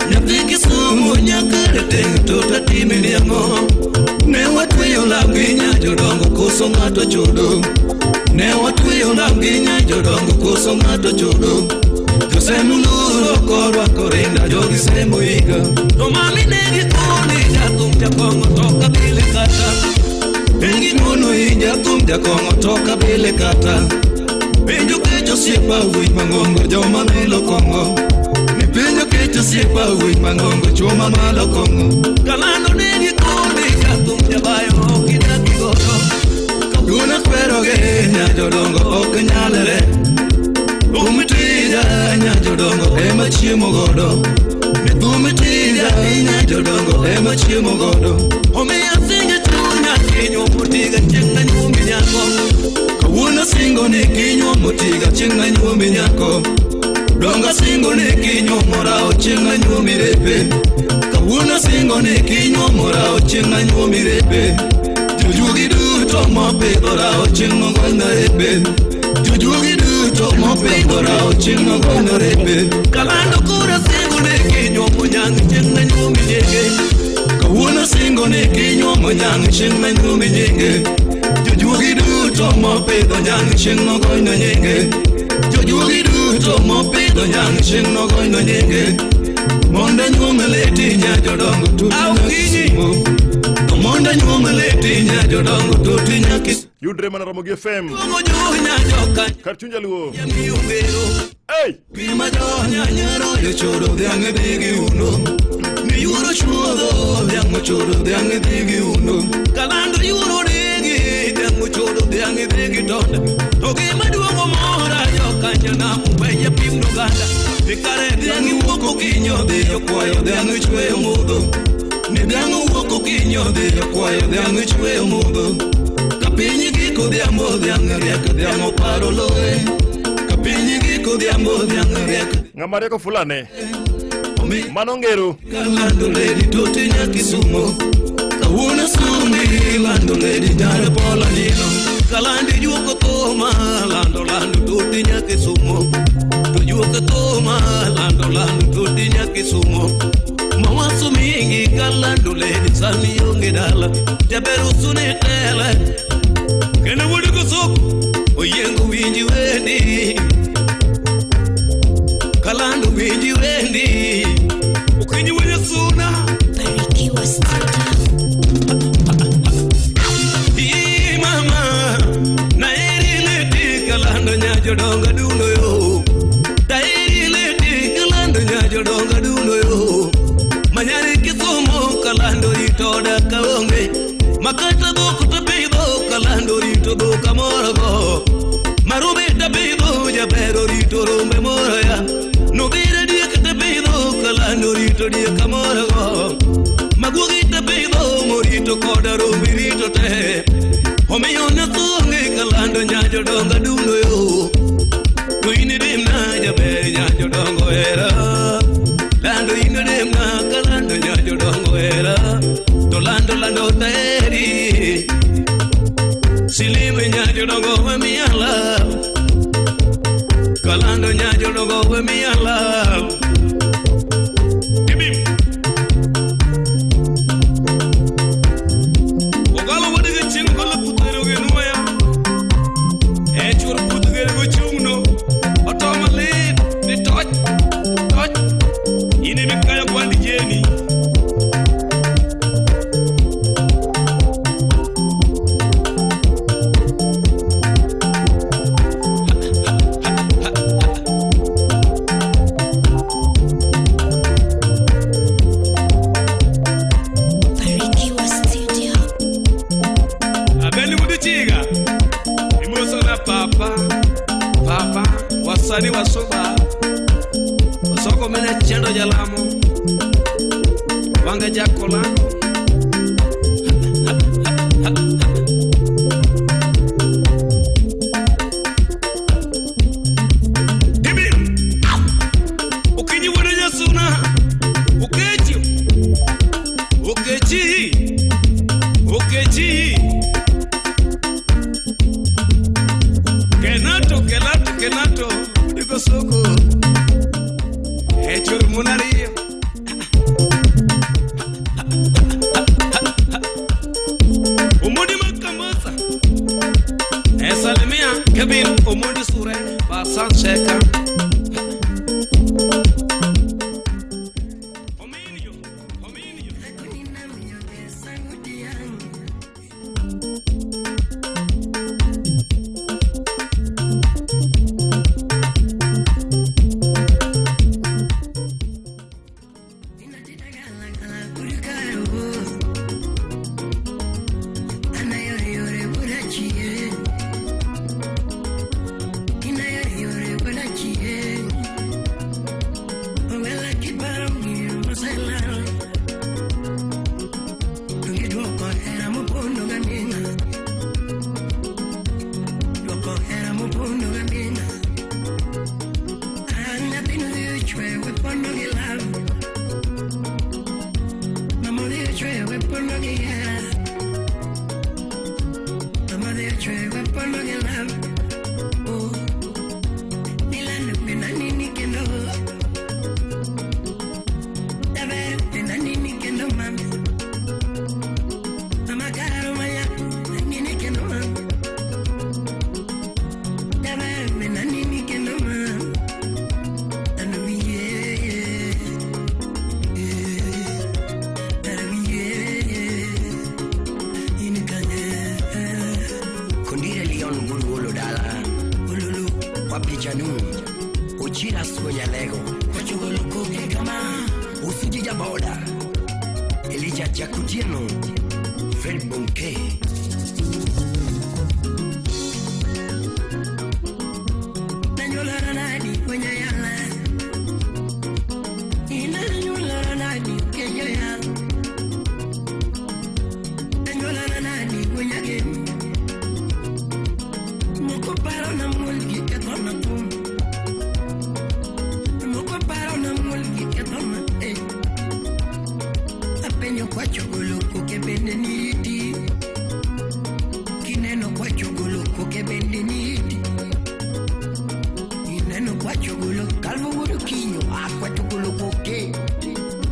B: Nyathi Kisumu nyakare teng tota timini ang'o. Ne watweyo law gi nya jodongo koso ng'ato chodo. Ne watweyo law gi nya jodongo koso ng'ato chodo. Josemuluro korwako rinda jogi semo higa. To mami ne gikoni jathum jakong'o to kabile kata. Ne gikono i jathum jakong'o to kabile kata. Penjo kech osiepa wich mang'ongo joma melo kong'o. Ni penjo kech osiepa wich mang'ongo chuo mamalo kong'o. Kamano ne gikoni jathum jabayo ok idagi godo. Kawuono kweroge nya jodongo ok nyalre. Thum tija nya jodongo ema chiemo godo. Ni thum tija nya jodongo ema chiemo godo. Omiyo singo chunya kinyuomo tiga chieng' nanyuomi nyako. Kawuono singo ni kinyuomo tiga chieng' nanyuomi nyako. Donga singo ni kinyuomo rao chieng' nanyuomi repe. Kawuono singo ni kinyuomo rao chieng' nanyuomi repe. Jojuogi duto mopidho rao chieng' nogolna repe. Jojuogi duto duto mopidho rao chieng' nogonyo rembe. Kalando kura singo ne kinyuomo nyang' chieng' na nyuomi nyinge. Kawuono singo ne kinyuomo nyang' chieng' na nyuomi nyinge. Jojuogi duto mopidho nyang' chieng' nogonyo nyinge. Jojuogi duto mopidho nyang' chieng' nogonyo nyinge. Mondo nyuom leti nya jodongo tuti nyakisumo. Mondo nyuom leti nya jodongo tuti nyakisumo.
J: Yudre mana Ramogi FM. Kar chuny jaluo.
B: Hey! Pima jonya nyaro yochoro dhiang' dhi gi uno. Ni yuoro chuodho dhiang' ochodo dhiang' dhi gi uno. Kalando yuoro digi dhiang' ochodo dhiang' dhi gi tonde. To gima duogo mora jokanya nam weya pim noganda. Ikare dhiang' iwuok okinyi odhi okwayo dhiang' ichweyo mudho. Ni dhiang' owuok okinyi odhi okwayo dhiang' ichweyo mudho. Kapiny giko odhiambo dhiang' riek dhiang' oparo loye. Kapiny giko odhiambo dhiang' riek.
J: Ng'ama rieko fulane. Mano ngero.
B: Kalando lady toti nyakisumo. Kawuono sundi lando lady nyar pola nino. Kalandi juoko thoma lando lando toti nyakisumo. To juoko thoma lando lando toti nyakisumo. Mawaso mingi kalando lady sani onge dala. Jaber usune tele. Kendo wuod kosoko oyiengo winji wendi. Kalando winji wendi. Okinyi wenye suna.
T: Barikiwa Studio.
B: Ii mama naeri leti kalando nya jodongo dundo yo. Taeri leti kalando nya jodongo dundo yo. Manyari Kisumo kalando rito kaonge. Makata dhok to pidho kalando rito dhok amoro go. Marube to pidho jabero rito rombe moro ya. Nobire diek to pidho kalando rito diek amoro go. Maguogi to pidho morito koda rombe rito te. Omiyo nathonge kalando nya jodongo dundo yo. To in dimna jaber nya jodongo hera. Lando in dimna kalando nya jodongo hera. To lando lando teri. Silime nya jodongo we miala. Kalando nya jodongo we miala. Ibim. Ogalo wadiga chieng' gola putero genuaya. E chur putugere go chungno. Otoma lit ni toch toch. Ine mikayo kwandi jeni.
T: Barikiwa Studio.
B: Abeli mudichiga. Imoso na papa. Papa wasani wasoba. Wasoko mene chendo jalamo. Wanga jakola. Dibi. Okinyi wuod Nyasuna. Okechi. Okechi. Okechi. Kenato, kenato, kenato. Digo soko. Echur munari. Omondi makamasa. Esalimia Kevin Omondi Sure Basan Sheka.
E: Chiras Gonyalego Kochugolo koke kama Usuji Jaboda Elijah Jakutieno Fred Bonke
U: Nanyuolara nadi kwenye yala Inanyuolara nadi kenyo ya Nanyuolara nadi kwenye gem Moko paro na mulgi ketona kum Moko paro na mulgi ketona eh Apenyo kwa chogolo koke bende niti Kineno kwa chogolo koke bende niti Ineno kwa chogolo kalvo wuodo kinyo akwa chogolo koke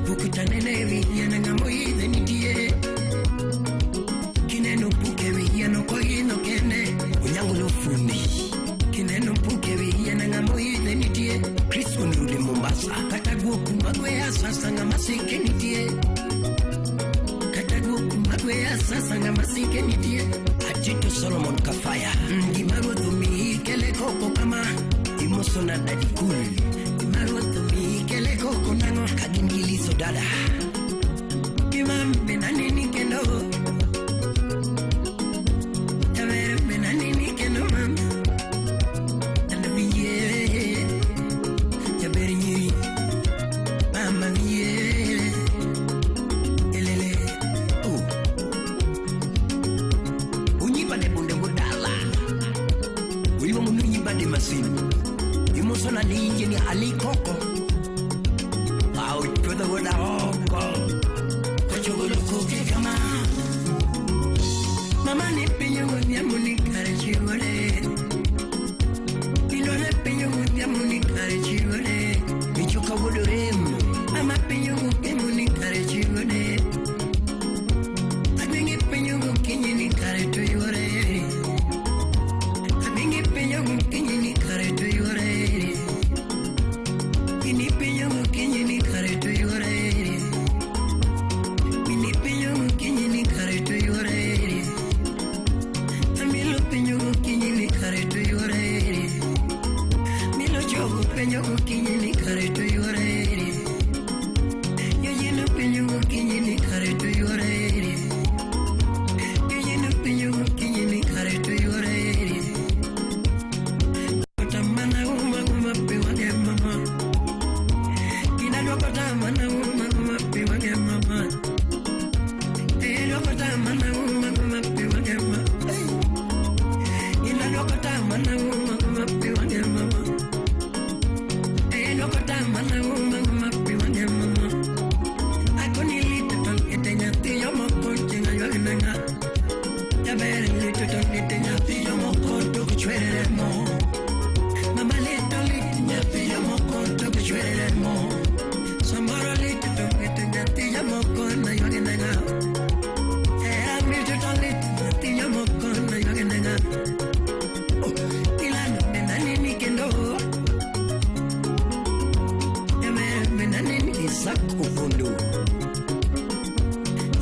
U: Pukitanene ewi yien ng'ama oidhe nitie Kineno puk ewi yien ok oidho kende
E: Onyango Lofundi
U: Kineno puk ewi yien ng'ama oidhe nitie
E: Chris Onrudi Mombasa
U: Kata guok magweya sasa ng'ama sike nitie Kata guok magweya sasa ng'ama sike nitie
E: Atito Solomon Kafaya
U: Gima ruoth omiyi kele koko kama
E: Imosona Daddy Cool
U: Gima ruoth omiyi kele koko nang'o
E: Ka gin gi Lizo Dada
U: Gima be naneni kendo Jaber be naneni kendo mama And winje Jaber nyiri Mama winje Elele
E: Oh Unyiba de bunde godala Uliwo munu nyiba de masin Imosona linje ni Ali Koko Au chwedho goda oko
U: Kochogolo koke kama Mama ne penjo godhiambo ni kare chiwore Nindo ne penjo godhiambo ni kare chiwore
E: Michuka wuod Remo
U: Mama penjo gokinyi ni kare chiwore Agwenge penjo gokinyi ni kare to yuore Agwenge penjo gokinyi ni kare to yuore Mini penjo gokinyi ni kare to yuore Mini penjo gokinyi ni kare to yuore Amilo penjo gokinyi ni kare to yuore Milo chogo penjo gokinyi ni kare to yuore Yoyeno penjo gokinyi ni kare to yuore Yoyeno penjo gokinyi ni kare to yuore Otamana uma uma pe wange mama Inadwoko tamana uma uma pe wange mama Inadwoko tamana uma uma pe wange mama Inadwoko tamana uma uma pe wange mama Inadwoko tamana uma uma pe wange mama Akoni lito tong ete nyathi yomoko chieng' aywag nang'a Jaber lito tong ete nyathi yomoko tok chwer remo Mama lito lit nyathi yomoko tok chwer remo Samoro lito tong ete nyathi yomoko naywag nang'a Era lito tong lit nyathi yomoko naywag nang'a Oh, ilando benanini kendo Jaber benanini
E: Isaac Obondo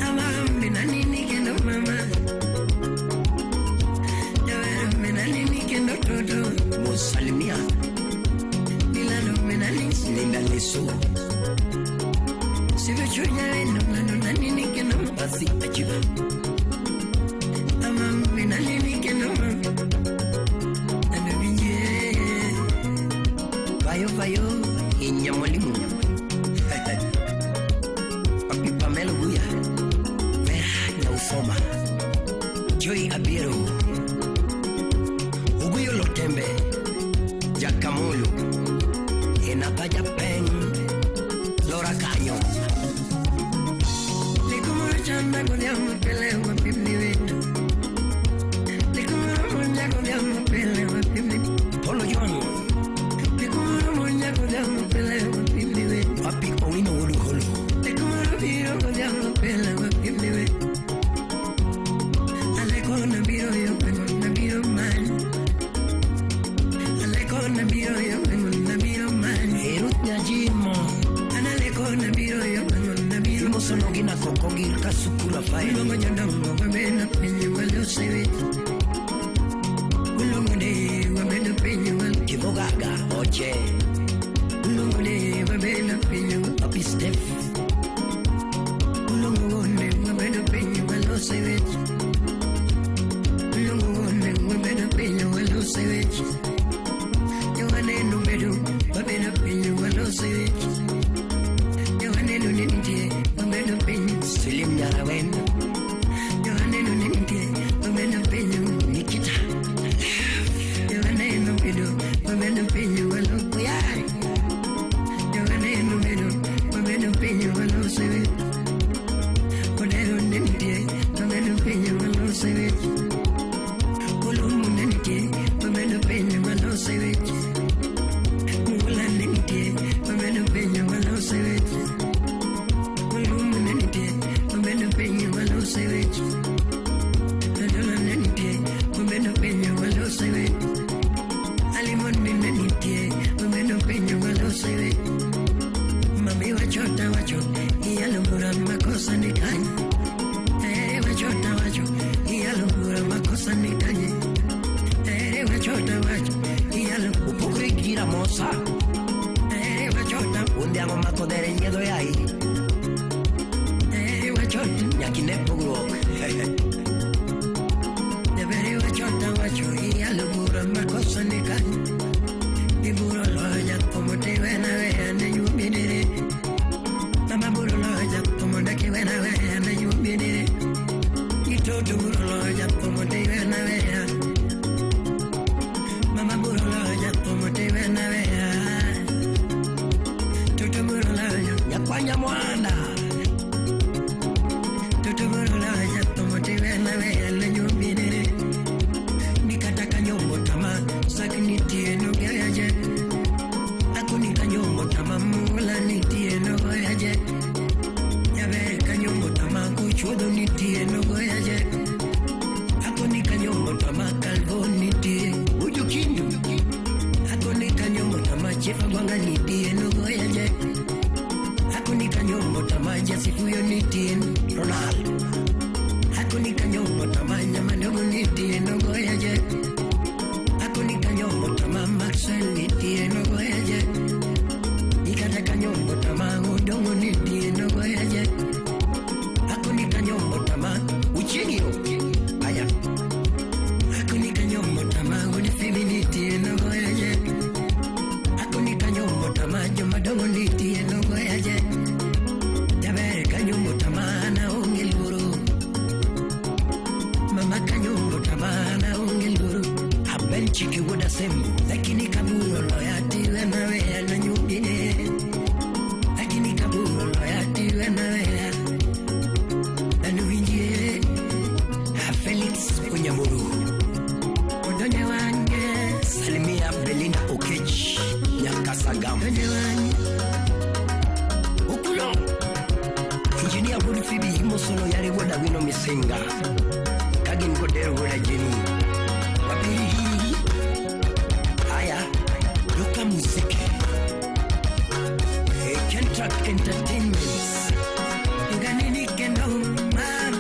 U: Ama benanini kendo mama Jaber benanini kendo toto
E: Musalimia
U: Milano benanini
E: Linda Leso
U: Sivyo chunya wendo mano nanini kendo
E: Basi Achiba
U: Ama benanini kendo mama Ando winje
E: Bayo Bayo Inya mwalimu Papi Pamela Guya Vera Nyausoma Joy Abiero Uguyo Lotembe Jakamolo Enapa Japeng Lora Kanyo
U: Likumoro chanda godhiambo pile wapimni wendo Likumoro monya godhiambo pile wapimni
E: Polo John
U: Likumoro monya godhiambo pile wapimni wendo
E: Papi Owino Wuod Holo
U: Likumoro biro godhiambo pile wapimni wendo Aleko na biro yo gweng'o na biro manyi Aleko na biro yo gweng'o na biro manyi
E: Erut Nyajimo
U: An aleko na biro yo gweng'o na biro
E: Imosono gi nakoko gir Kasuku Rafael
U: Iluongo jodongo mabende
E: Dhiang' omako dhere nyiedho yai. Eh, iwacho nyaka ine pogruok. Jaber iwacho tawacho iyalo bura makosa ni kanyo. Iburo loyo jathumo tiwena weya ne nyumi dire. Mama buro loyo jathumo dakiwena weya ne nyumi dire. Itoto buro loyo jathumo tiwena weya. Mama buro loyo jathumo tiwena weya. Toto buro loyo nyakwanya mwanda. Toto buro loyo jathumo tiwena weya ne nyumi dire. Nikata kanyombo tama sak nitie no goyaje. Akoni kanyombo tama mula nitie no goyaje. Jaber kanyombo tama kuchuodho nitie no goyaje. Akoni kanyombo tama kalvo nitie ujo kindu. Akoni kanyombo tama chefa gwanga nitie no goyaje. Akoni kanyombo tama jasifuyo nitie Ronaldo. Akoni kanyombo tama nyama ndogo nitie no goyaje. Akoni kanyombo tama Maxwell nitie no goyaje. Ikata kanyombo tama odongo nitie no goyaje. Akoni kanyombo tama uchingio. Aya. Akoni kanyombo tama odifibi nitie no goyaje. Akoni kanyombo tama jomadongo nitie no goyaje. Jaber kanyombo tama na onge luoro. Mama kanyombo tama na onge luoro. Abel chiki wuoda sembo lakini kaburo loya tiwena weya na nyumbine. Lakini kaburo loya tiwena weya nanuwinjie. Felix Onyamuru Odonye wange.
P: Salimia Belinda Okech Nyakasagam.
E: Odonye wange.
P: Okulo Engineer wuod Phoebe Imosono yare wuoda Wino Misinga. Kagin godero wuoda Jeni. Wabiri. Haya Luka Muziki. Kentrak Entertainments.
E: Duga nini kendo mam.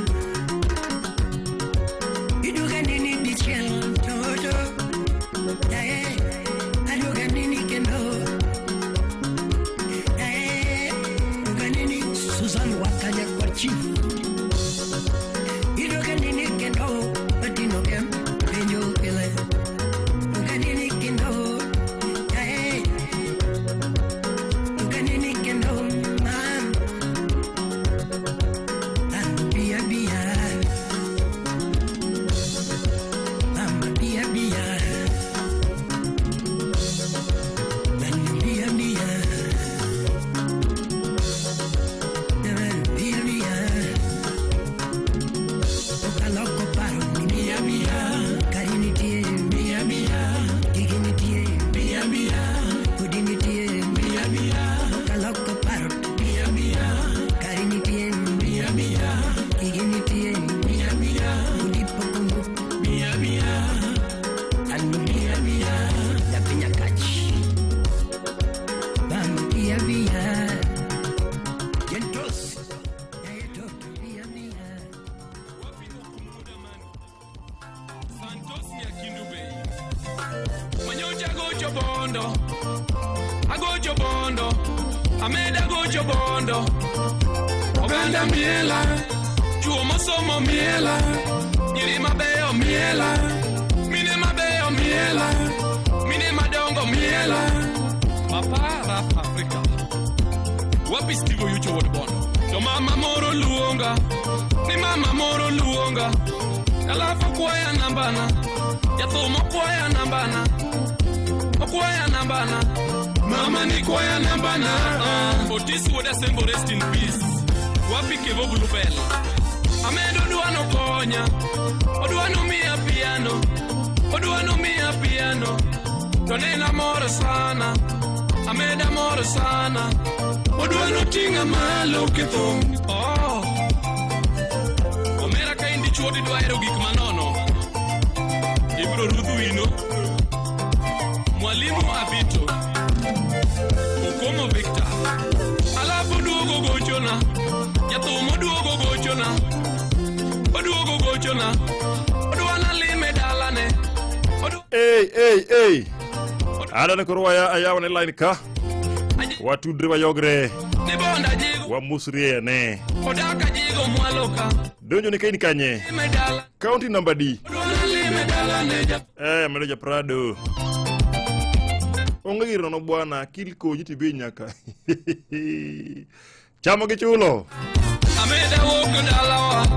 E: Iduga nini dichiel toto. Dae aduga nini kendo. Dae duga nini
P: Susan Wakanya kwa chief.
E: Iduga nini kendo matino kem penjo pile. Duga nini kendo. Dae duga nini kendo mam. Ah, bia bia. Mama bia bia. Nanu bia bia. Nanu bia bia. Okaloko paro ni bia bia. Kari nitie bia bia. Gigi nitie bia bia. Udi nitie bia bia. Okaloko paro bia bia. Kari nitie bia bia. Gigi nitie bia bia. Udi pokongo bia bia.
P: Anu bia bia. Nyathi Nyakach.
E: Mama bia bia.
P: Jentos.
B: Santos Nyakindu Bay. Manyocha gocho bondo. Agocho bondo. Ameda gocho bondo. Oganda miela. Chuo mosomo miela. Nyiri mabeyo miela. Mine mabeyo miela. Mine madongo miela. Papa Rap Africa. Wapi Steve Oyucho wuod Bondo? To mama moro luonga. Ni mama moro luonga. Alafu kwaya nambana. Jathum okwaya nambana. Okwaya nambana. Mama ni kwaya nambana. Otis wuod Asembo rest in peace. Wapi Kevo Bluebell. Amedo odwa nokonya. Odwa nomiya piano. Odwa nomiya piano. To nena moro sana. Ameda moro sana. Odwa noting'a malo kethum. Oh. Omera ka in dichuo tidwa hero gik manono. Ibiro rudh wino. Mwalimu Abito. Okomo Victor. Alafu duogo gochona. Jathum oduogo gochona. Oduogo gochona. Odwa nalime dalane.
J: Ei, ei, ei. Aneno koro waya ayawo ne line ka. Watudre wayogre.
B: Ni bonda jigo.
J: Wamusrie ane.
B: Odaka jigo mwalo ka.
J: Donjo ni kain kanye?
B: Lime dala.
J: County number D.
B: Odwana lime dala ne ja.
J: Medo ja Prado. Onge gir nono bwana, kil konyi tibi nyaka. Chamo gi chulo.
B: Ameda wuok dalawa.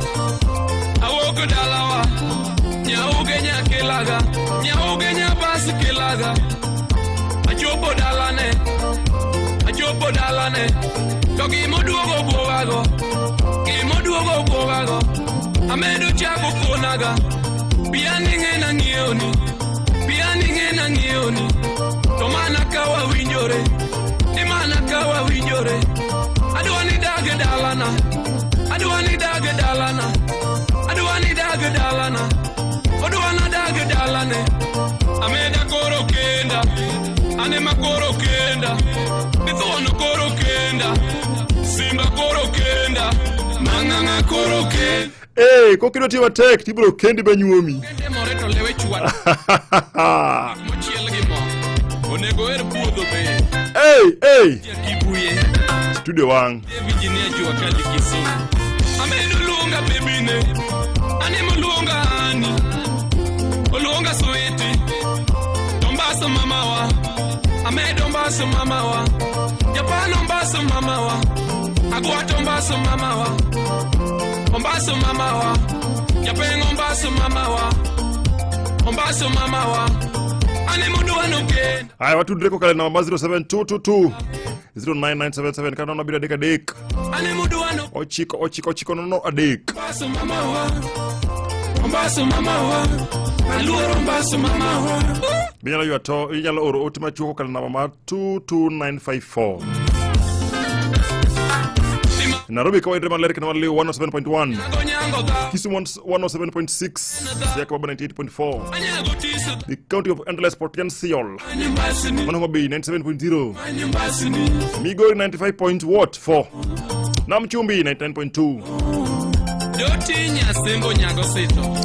B: Awuok dalawa. Nyauge nya kilaga. Nyauge nya bas kilaga. Achopo dalane. Achopo dalane. To gimoduogo buogago. Gimoduogo buogago. Amedo chako konaga. Piani ng'ena ng'iewni. Piani ng'ena ng'iewni. To mana ka wawinjore. Ni mana ka wawinjore. Adwa ni dag dalana. Adwa ni dag dalana. Adwa ni dag dalana. Odwa na dag dalane. Ameda koro kenda. Anema koro kenda. Ithuono koro kenda. Simba koro kenda. Mang'ang'a koro kenda.
J: Kokidwa tiyo matek tibiro kendi banyuomi.
B: Kende more to lewe chwat. Mochiel gi mo. Onego er puodho be. Kibuye.
J: Studio wang'.
B: Virginia jua kali Kisumu. Amedo luonga bebine. Anemo luonga ani. Oluonga switi. Tombaso mamawa. Amedo mbaso mamawa. Japan ombaso mamawa. Agwato ombaso mamawa. Ombaso mamawa. Japeng ombaso mamawa. Ombaso mamawa. Anemo dwano kenda.
J: Haya, watudre kokalo namba 07222 09977 kata nono abiriyo adek adek.
B: Anemo dwano
J: 9 9 9 nono adek.
B: Ombaso mamawa. Ombaso mamawa. Aluoro ombaso mamawa.
J: Inyalo ywa to inyalo oro ote machuok kokalo namba mar 22954. Nairobi ka wayudre maler kendo maliw 107.1. Kisumu 107.6, Siaya Baba 98.4. The county of endless potential. Mano Homa Bay 97.0. Migori 95.4. Nam Chumbi 99.2.
B: Doti nyasembo nyago sito.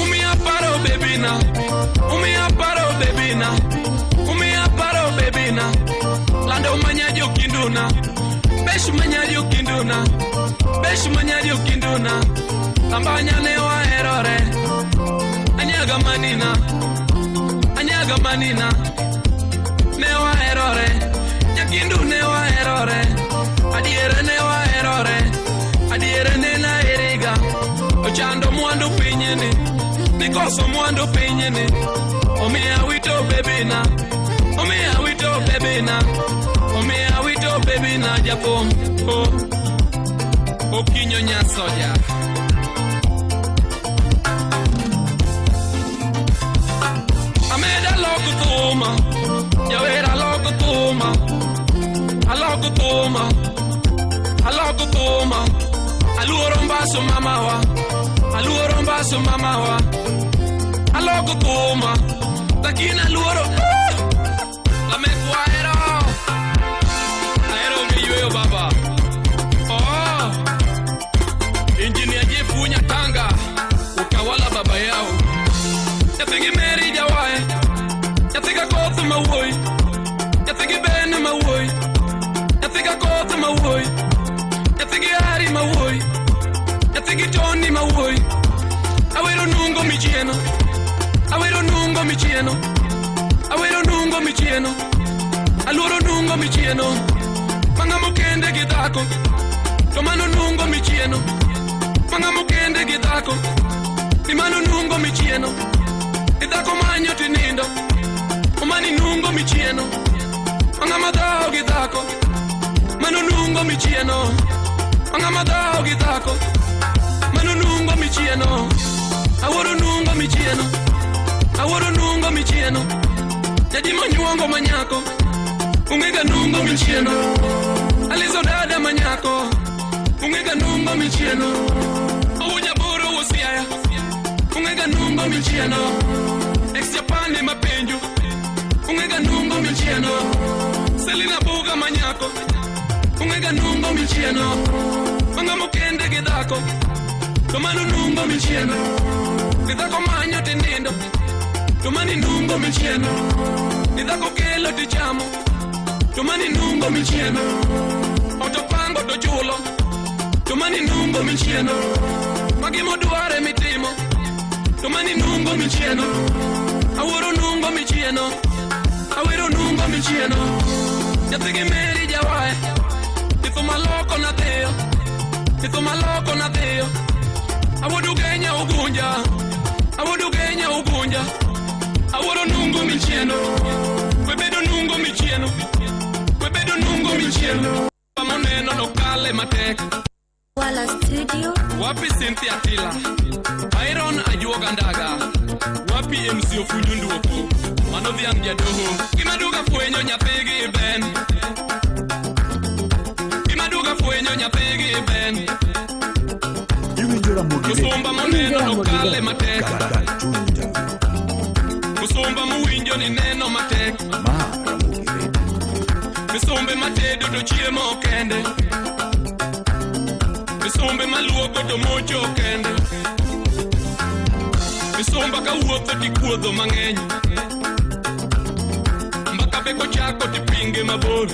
B: Umiya paro bebina. Umiya paro bebina. Umiya paro bebina. Lando manyajo kinduna. Besh manyajo kinduna. Besh manyajo kinduna. Tambanya ne waherore. Anyaga manina. Anyaga manina. Ne waherore. Nyakindu ne waherore. Adiere ne waherore. Adiere ne na eriga. Ochando mwandu pinyni. Nikoso mwandu pinyni. Omiya wito bebina. Omiya wito bebina. Omiya wito bebina japom. Oh. Okinyo nyasoja. Ameda loko thuma. Jawera loko thuma. Aloko thuma. Aloko thuma. Aluoro mbaso mamawa. Aluoro mbaso mamawa. Aloko thuma. Lakini aluoro. Lamekwa ahero. Ahero gi yweyo baba. Oh. Engineer Jeff Nyatanga. Ukawala baba yao. Nyathigi Mary jawae. Nyathiga koth mawuoyi. Nyathigi Ben mawuoyi. Nyathiga koth mawuoyi. Nyathigi Harry mawuoyi. Nyathigi Tony mawuoyi. Awero nungo michieno. Awero nungo michieno. Awero nungo michieno. Aluoro nungo michieno. Mang'amo kende gi dhako. To mano nungo michieno. Mang'amo kende gi dhako. Ni mano nungo michieno. Idhako manyo tinindo. Omani nungo michieno. Mang'ama dhawo gi dhako. Mano nungo michieno. Mang'ama dhawo gi dhako. Mano nungo michieno. Awuoro nungo michieno. Awuoro nungo michieno. Jaji manyuongo manyako. Ung'ega nungo michieno. Alizo dada manyako. Ung'ega nungo michieno. Owuoja boro wosiaya. Ung'ega nungo michieno. Ex Japan ema penjo. Ung'ega nungo michieno. Selina Buga manyako. Ung'ega nungo michieno. Mang'amo kende gi dhako. To mano nungo michieno. Gi dhako manyo tinindo. To mani nungo michieno. Ni dhako kelo tichamo. To mani nungo michieno. Otopango to chulo. To mani nungo michieno. Magi modware mitimo. To mani nungo michieno. Awuoro nungo michieno. Awero nungo michieno. Nyathi gi Mary jawae. Itho maloko nadhiyo. Itho maloko nadhiyo. Awuodo Kenya ugunja. Awuodo Kenya ugunja. Awuoro nungo michieno. Webedo nungo michieno. Webedo nungo michieno. Pamoneno nokale matek.
T: Wala Studio.
B: Wapi Cynthia Tila? Byron Ajuoga Ndaga. Wapi MC Ofunyu Nduoko? Mano dhiang' jadoho. Gimaduga fwenyo nyathigi ben. Gimaduga fwenyo nyathigi ben.
K: Iwinjo Ramogi
B: Musumba moneno nokale matek.
K: Kar chuny jaluo.
B: Musumba mowinjo ni neno matek.
K: Ma Ramogi Radio.
B: Misumbe matedo to chiemo kende. Misumbe maluoko to mocho kende. Misumba kawuotho tikuodho mang'eny. Mbaka be kochako tipinge mabor.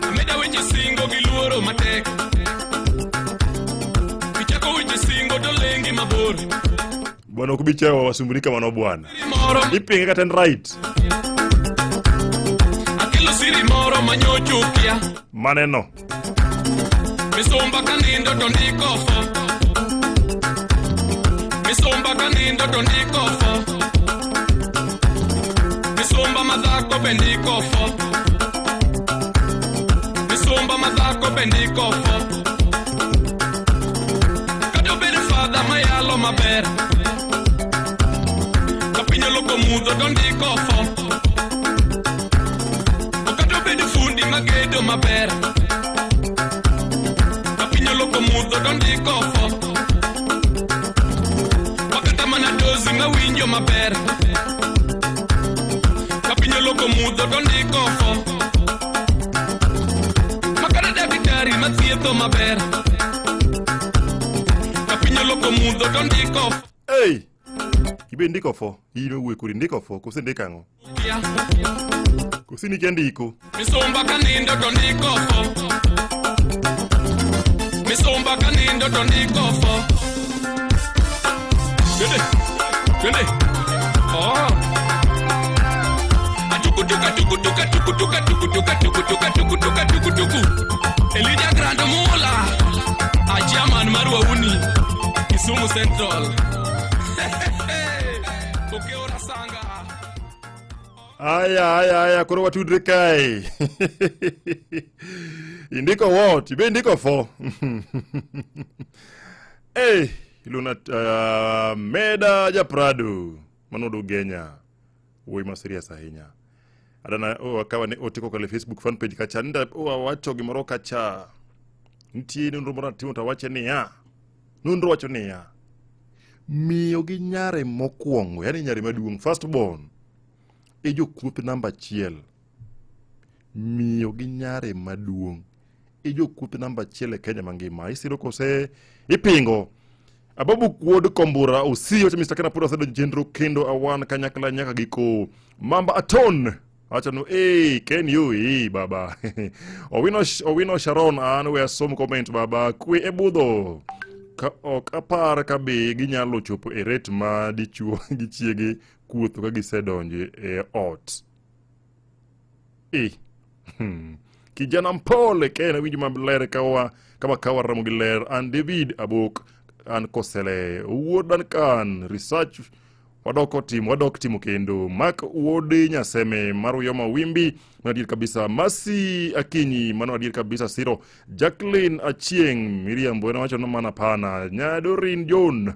B: Ameda weche singo gi luoro matek. Kichako weche singo to lengi mabor.
J: Bwana ok bi chayo wasumbuni kamano bwana.
B: Moro
J: Ipinge kata en right.
B: akelo siri moro manyochukia.
J: Maneno.
B: Misumba kanindo to ndiko fo. Misumba kanindo to ndiko fo. Misumba madhako be ndiko fo. Misumba madhako be ndiko fo. Kata obed fadha mayalo maber. Ka piny oloko mudho to ndiko fo. Kata obed fundi magedo maber. Ka piny oloko mudho to ndiko fo. Makata mana dozi mawinjo maber. Ka piny oloko mudho to ndiko fo. Makata daktari mathietho maber. Ka piny oloko mudho to ndiko fo.
J: Hey! Ibe ndiko fo. In owuoyo kodi ndiko fo. Kose ndiko ang'o? Kose nikia ndiko.
B: Misumba kanindo to ndiko fo. Misumba kanindo to ndiko fo. Twende. Twende. Oh. Atukutuka tukutuka tukutuka tukutuka tukutuka tukutuka tukutuku. Elijah Grand Mula. A chairman mar Wauni. Kisumu Central. Okeora Sanga.
J: Aya, aya, aya, koro watudre kae. Indiko what? Ibe indiko fo. Hey, Luna Meda Japrado. Mano Ugenya. Wuoyi ma serious ahinya. Adana akawa ne ote kokalo e Facebook fan page kacha. Nda wacho gimoro kacha. Nitie nonro moro atimo to awache niya. Nonro wacho niya. Miyo gi nyare mokwongo, yani nyare maduong', first born, e jokuoth namba 1. Miyo gi nyare maduong' e jokuoth namba 1 e Kenya mangima. Isiro kose ipingo. Ababu Kuod Kombura Osiyo wacho Mr. Kena pod wasedonjo chenro kendo awan kanyakla nyaka giko. Mamba Aton wacho no eh Ken yo eh baba. Owino Sharon an we asom comment baba kwe e budho. Ka ok apar ka be ginyalo chopo e rate ma dichuo gi chiege kuotho ka gisedonjo e ot. Eh. Kijana mpole Ken awinjo maler kawa kama kawa ramo gi ler. An David Abok an Kosele wuod Duncan research wadok timo kendo Mark wuod Nyaseme mar Uyoma Wimbi mano adier kabisa. Masi Akinyi mano adier kabisa. Siro Jacqueline Achieng Miriam Bwena wacho no mana pana Nyadorin John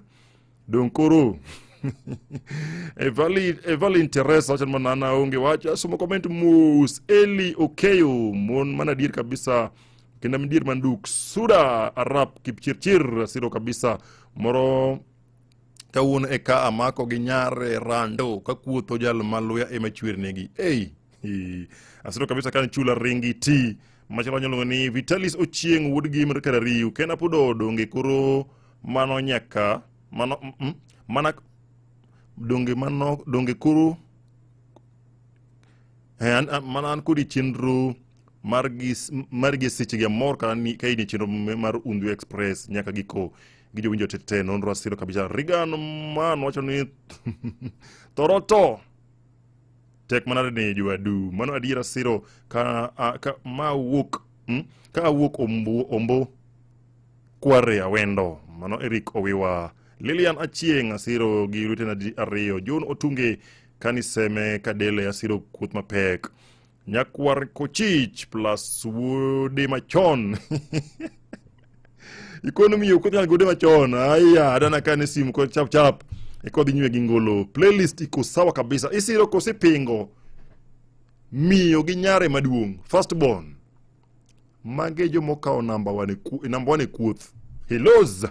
J: Donkoro Evelyn Teresa wacho mana na onge wach asomo comment mos. Eli Okeyo mon mana adier kabisa kendo midier manduk Suda Arap Kipchirchir siro kabisa moro kawuono eka amako gi nyare rando kakuotho jal maluya ema chwer negi. Ei asiro kabisa kan chula ringi ti machielo nyalo ni Vitalis Ochieng wuod gi mar Karariu kena pod odonge koro mano nyaka mano mana Donge mano donge koro eh, an, an, mana an kodi chenro mar gi mar gi seche gi amor ka ni ka in e chenro mar Undhu Express nyaka giko gi jowinjo te te nonro asiro kabisa. Regan man wacho ni Toroto tek manade ne jowadu mano adiera siro ka, a, ka ma wuok Ka awuok ombo, ombo kware awendo mano Eric Owiwa Lilian Achieng' asiro gi lwetena di ariyo John Otunge kaniseme kadele asiro kuoth mapek Nyakwar Kochich plus wuode machon ikono miyo koth nyal gode machon aya adana kane simu ko chap chap ikodhi nyime gi ngolo playlist iko sawa kabisa isiro kosipingo miyo gi nyare maduong' first born mage joma okawo namba one e namba one e kuoth hellos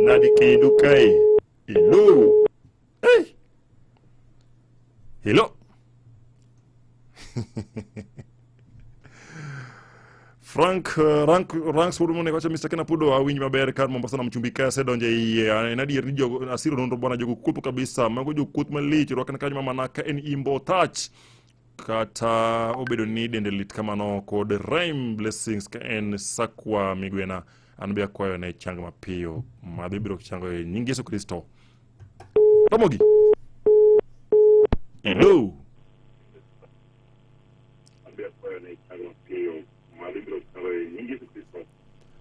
J: nadi kendo kae hello hey. Hello Frank Rank Ranks wuod Mone wacho Mr. Ken Apudo awinj maber kar Mombasa na Mchumbi ka asedonjo e iye en adier ni jogo asiro nonro bwana jogo kuotho kabisa mago jokuoth malich rwakna kanyo mama naka en imbo touch kata obedo ni dende lit kamano kod rhyme blessings ka en sakwa migwena an be akwayo ne chang mapiyo madhi biro chango e nying Yesu Kristo Ramogi Hello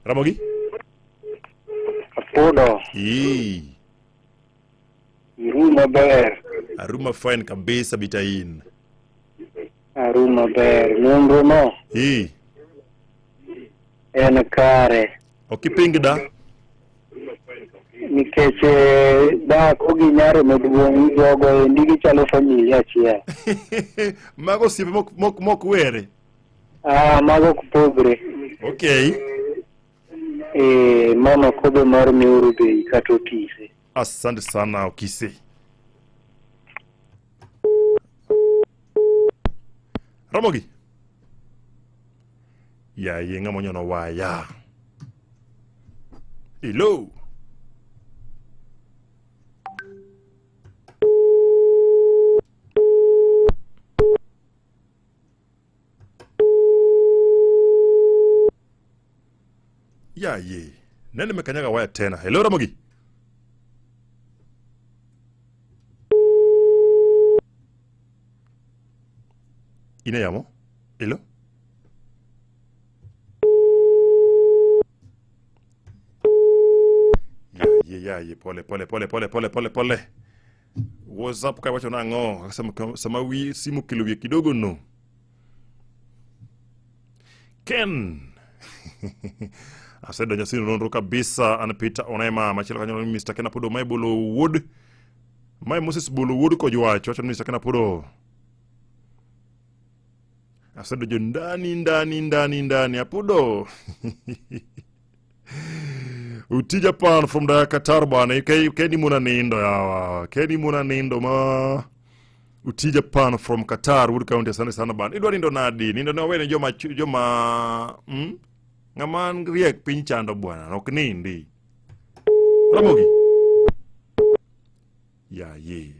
J: Ramogi?
D: Apudo.
J: Ii.
D: Iru maber.
J: Aruma fine kabisa bitain.
D: Aru maber. Nonro no.
J: Ii.
D: En kare.
J: Ok iping da?
D: Nikech eh, dhako gi nyare maduong' jogo endi gichalo familia achiel.
J: Mago osiepe mok, mok, mok were.
D: Ah, mago ok pogre.
J: Okay.
D: Eh, mano kodho mar miuru bei kata okise.
J: Asante sana Okise. Ramogi. Yaye ng'ama onyono waya. Hello. Yaye. Nani amekanyaga waya tena? Hello Ramogi. Ine yamo? Hello? Yaye yaye pole pole pole pole pole pole pole. WhatsApp ka wacho nang'o? Sama, sama wi simu kelo wiye kidogo no. Ken asedonjo siro nonro kabisa an Peter Onema machielo kanyo ni Mr. Ken Apudo mae bolo wuod mae Moses bolo wuod Kojwach wacho ni Mr. Ken Apudo asedonjo ndani ndani ndani ndani Apudo Utija pan from the Qatar bwana keni muna nindo yawa keni muna nindo ma Utija pan from Qatar Wood County asante sana bana idwa nindo nadi nindo ne wawene joma joma Ng'ama riek piny chando bwana ok nindi Ramogi yaye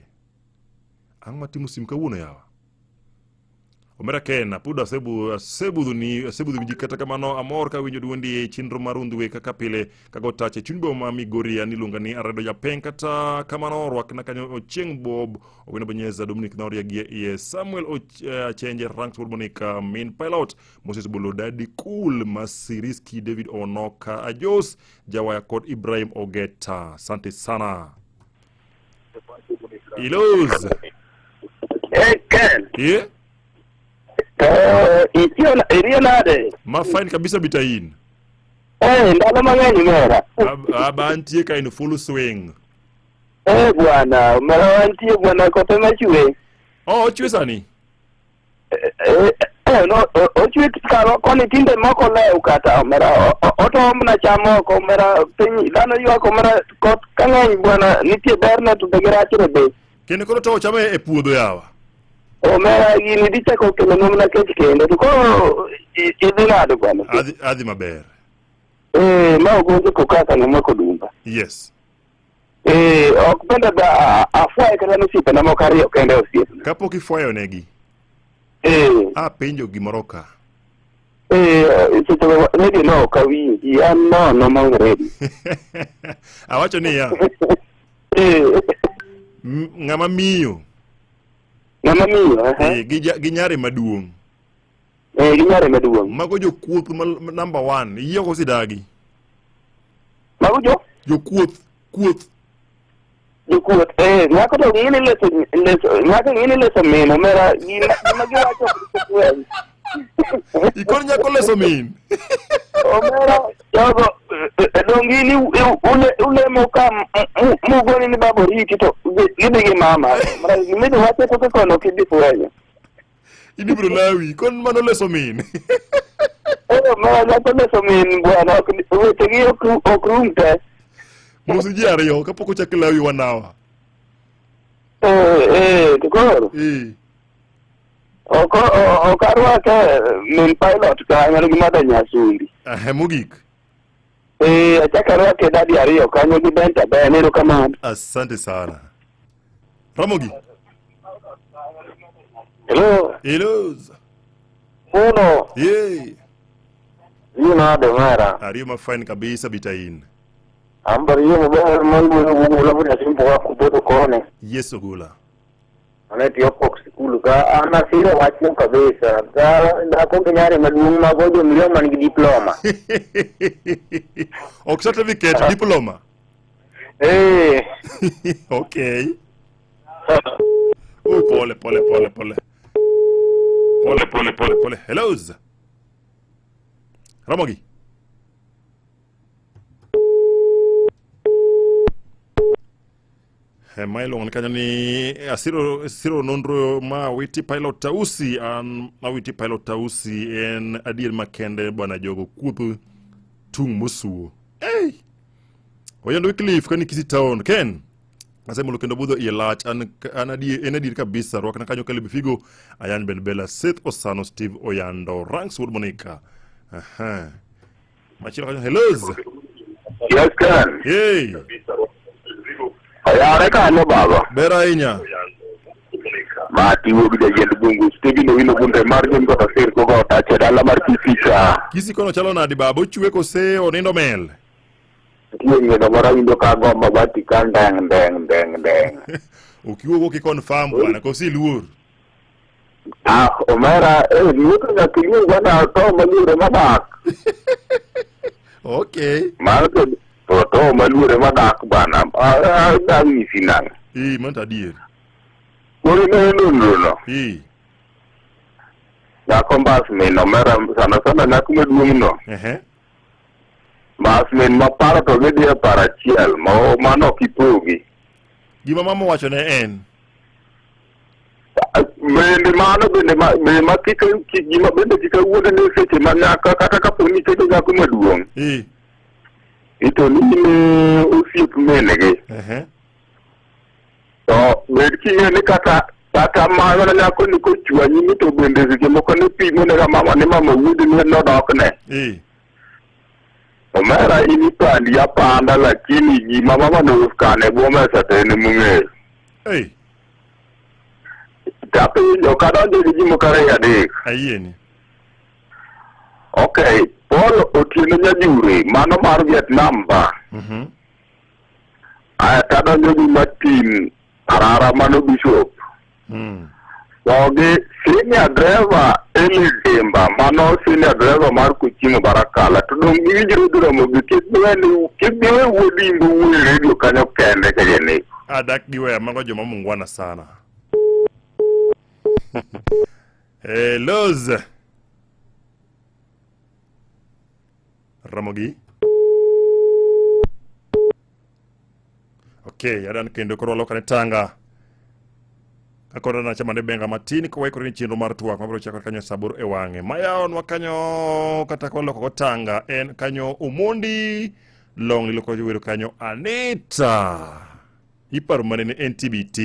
J: ang'o matimo sim kawuono yawa Omera Ken, apudo asebu asebudho ni asebudho winji kata kamano amor ka winjo duondi e chenro mar Undhwe kaka pile kago tache chuny boma Migori an iluonga ni Aredo Japeng kata kamano rwakna kanyo Ochieng Bob Owino Bonyeza Dominic Noria gi iye Samuel Achenje Ranks Wuod Monica Min Pilot Moses Bolo Daddy Cool Masiriski David Onoka Ajos Jawaya kod Ibrahim Ogeta asante sana Iloz
D: Hey, Ken.
J: Yeah?
D: Iriyo nade?
J: Ma fine kabisa bitain.
D: Eh, ndalo mang'eny omera.
J: Aba antie ka in full swing.
D: Eh, bwana, omera wantie bwana kothe machwe.
J: Oh, ochwe sani?
D: Eh, eh, no, ochwe karo koni tinde moko lew kata omera otoom na cham oko omera piny dhano ywak omera koth ka ng'eny bwana nitie berne to be gi rachne be.
J: Kendo koro towo cham e puodho yawa.
D: Omera gini dhi chako kelonwa mana kech kendo to koro idhi nade bwana?
J: Adhi, adhi maber.
D: Eh, ma ogonjo kokaka nomako dumba.
J: Yes.
D: Eh, ok bende ba afwaye kata nosiepena moko ariyo kende osiepna.
J: Kapok ifwayo negi.
D: Eh.
J: Apenjo gimoro ka.
D: Eh, seche go redio no ok awinji, an nono maonge redio.
J: Awacho niya.
D: Eh.
J: Ng'ama miyo.
D: Ng'ama miyo,
J: Eh, gi nyare maduong'.
D: Eh, gi nyare maduong'.
J: Mago jokuoth ma number 1, iyie koso idagi?
D: Mago jo?
J: Jokuoth, kuoth.
D: Jokuoth, eh, nyako to ng'ini leso, leso, nyako ng'ini leso min, omera, gima giwacho ok
J: Ikon nyako leso min.
D: Omera, jogo, dong' in ulemo ka mugoni ni baba oriti to gidhi gi mama. Omera, gimidhi wacho toke kono ok idhi fwenyo.
J: In ibiro lawi, kon mano leso min.
D: Eh, omera, nyako leso min bwana, wechegi ok rum te.
J: Mos ji ariyo kapok ochak lawi wanawa.
D: Eh, eh, to koro.
J: Eh.
D: Ok ok arwake min pilot kanyo gi madho nyasundi.
J: Ahe mogik.
D: Eh, achak arwake dadi ariyo kanyo gi Benta Ben, erokamano.
J: Asante sana. Ramogi.
D: Hello.
J: Hello.
D: Uno.
J: Yey.
D: Nade mara.
J: Ariyo ma fine kabisa bitain.
D: Ambar yo maber mar wuoyo Ogola wuod Asimbo wa Kubodo koni.
J: Yes Ogola.
D: Ane tiyo kok sikul ka an asiro wachno kabisa. Ka dhako gi nyare maduong' mago jomriambo man gi diploma.
J: Ok certificate, diploma.
D: Eh.
J: Okay. Oh, pole pole pole pole. Pole pole pole pole. Hello. Ramogi. Ma iluongo ni kanyo ni asiro siro nonro ma Witi Pilot Tausi an ma Witi Pilot Tausi en adier makende bwana jogo kuotho tung' mosuo. Hey! Oyando Wycliffe kani Kisii Town Ken asemolo kendo budho iye lach an, an adier, en adier kabisa rwakna kanyo Caleb Figo Ayan Ben Bella Seth Osano Steve Oyando Ranks Wuod Monica. Aha. Machielo kanyo hellos.
D: Yes Ken.
J: Hey.
D: Oyawre kanyo baba.
J: Ber ahinya.
D: Ma tiwo gi jayiend bungu Stephen Owino Gunde mar Jom kod Asir kogo otache dala mar Kisii ka.
J: Kisii kono chalo nadi baba ochwe kose onindo mel?
D: Nitie nyiedho moro awinjo ka go mabati ka ndeng ndeng ndeng ndeng.
J: Ok iwuog ok i-confirm bwana koso iluor?
D: Ah, omera, eh, luoro nyaka iluor bwana to maluore madak.
J: Okay.
D: Mano to to maluore madak bwana. Ah, anyisi nang'o?
J: Eh, mano to adier.
D: Koro ne nonro no.
J: Eh.
D: Nyako mbas min omera sana sana nyako maduong' no.
J: Ehe.
D: Mbas min maparo to gidhi e paro achiel ma mano ok ipogi.
J: Gima mama owacho ne en.
D: Bende mano bende ma be ma kik gima bende kik awuond ni seche ma nyaka kata kapo ni iketo nyako maduong'.
J: Eh.
D: Ito ni in osiep min-gi.
J: Ehe.
D: To bed king'eyo ni kata kata mana nyako ni kochwanyi ni to bende seche moko ne pimo ne ga mama ni mama wuodi ni nodokne.
J: Eh.
D: Omera in ipandi apanda lakini gima mama no kano e bwo mesa to en emong'eyo.
J: Hey.
D: Tapenjo kadonjo gi ji moko ariyo adek.
J: Ayieni.
D: Okay, Paul Otieno Nyajure, mano mar Vietnam ba. Aya tadonjo gi Martin Arara mano Bishop. To gi senior driver Eli Dimba, mano senior driver mar Kochimo Barakala. To dong' giwinjre gi Ramogi kik giwe ni kik giwe wuod Imbo wuoyo e redio kanyo kende ka janeko.
J: Adak giweya mago joma mungwana sana. Hellos. Ramogi. Okay, adan kendo koro walokane tanga. Kakoro na chama ne benga matin kowaikore ni chenro mar twak mabiro chakore kanyo sa aboro e wang'e. Mayawonwa kanyo kata kwaloko go tanga en kanyo Omondi Long liloko wero kanyo Anita. Iparo manene en TBT.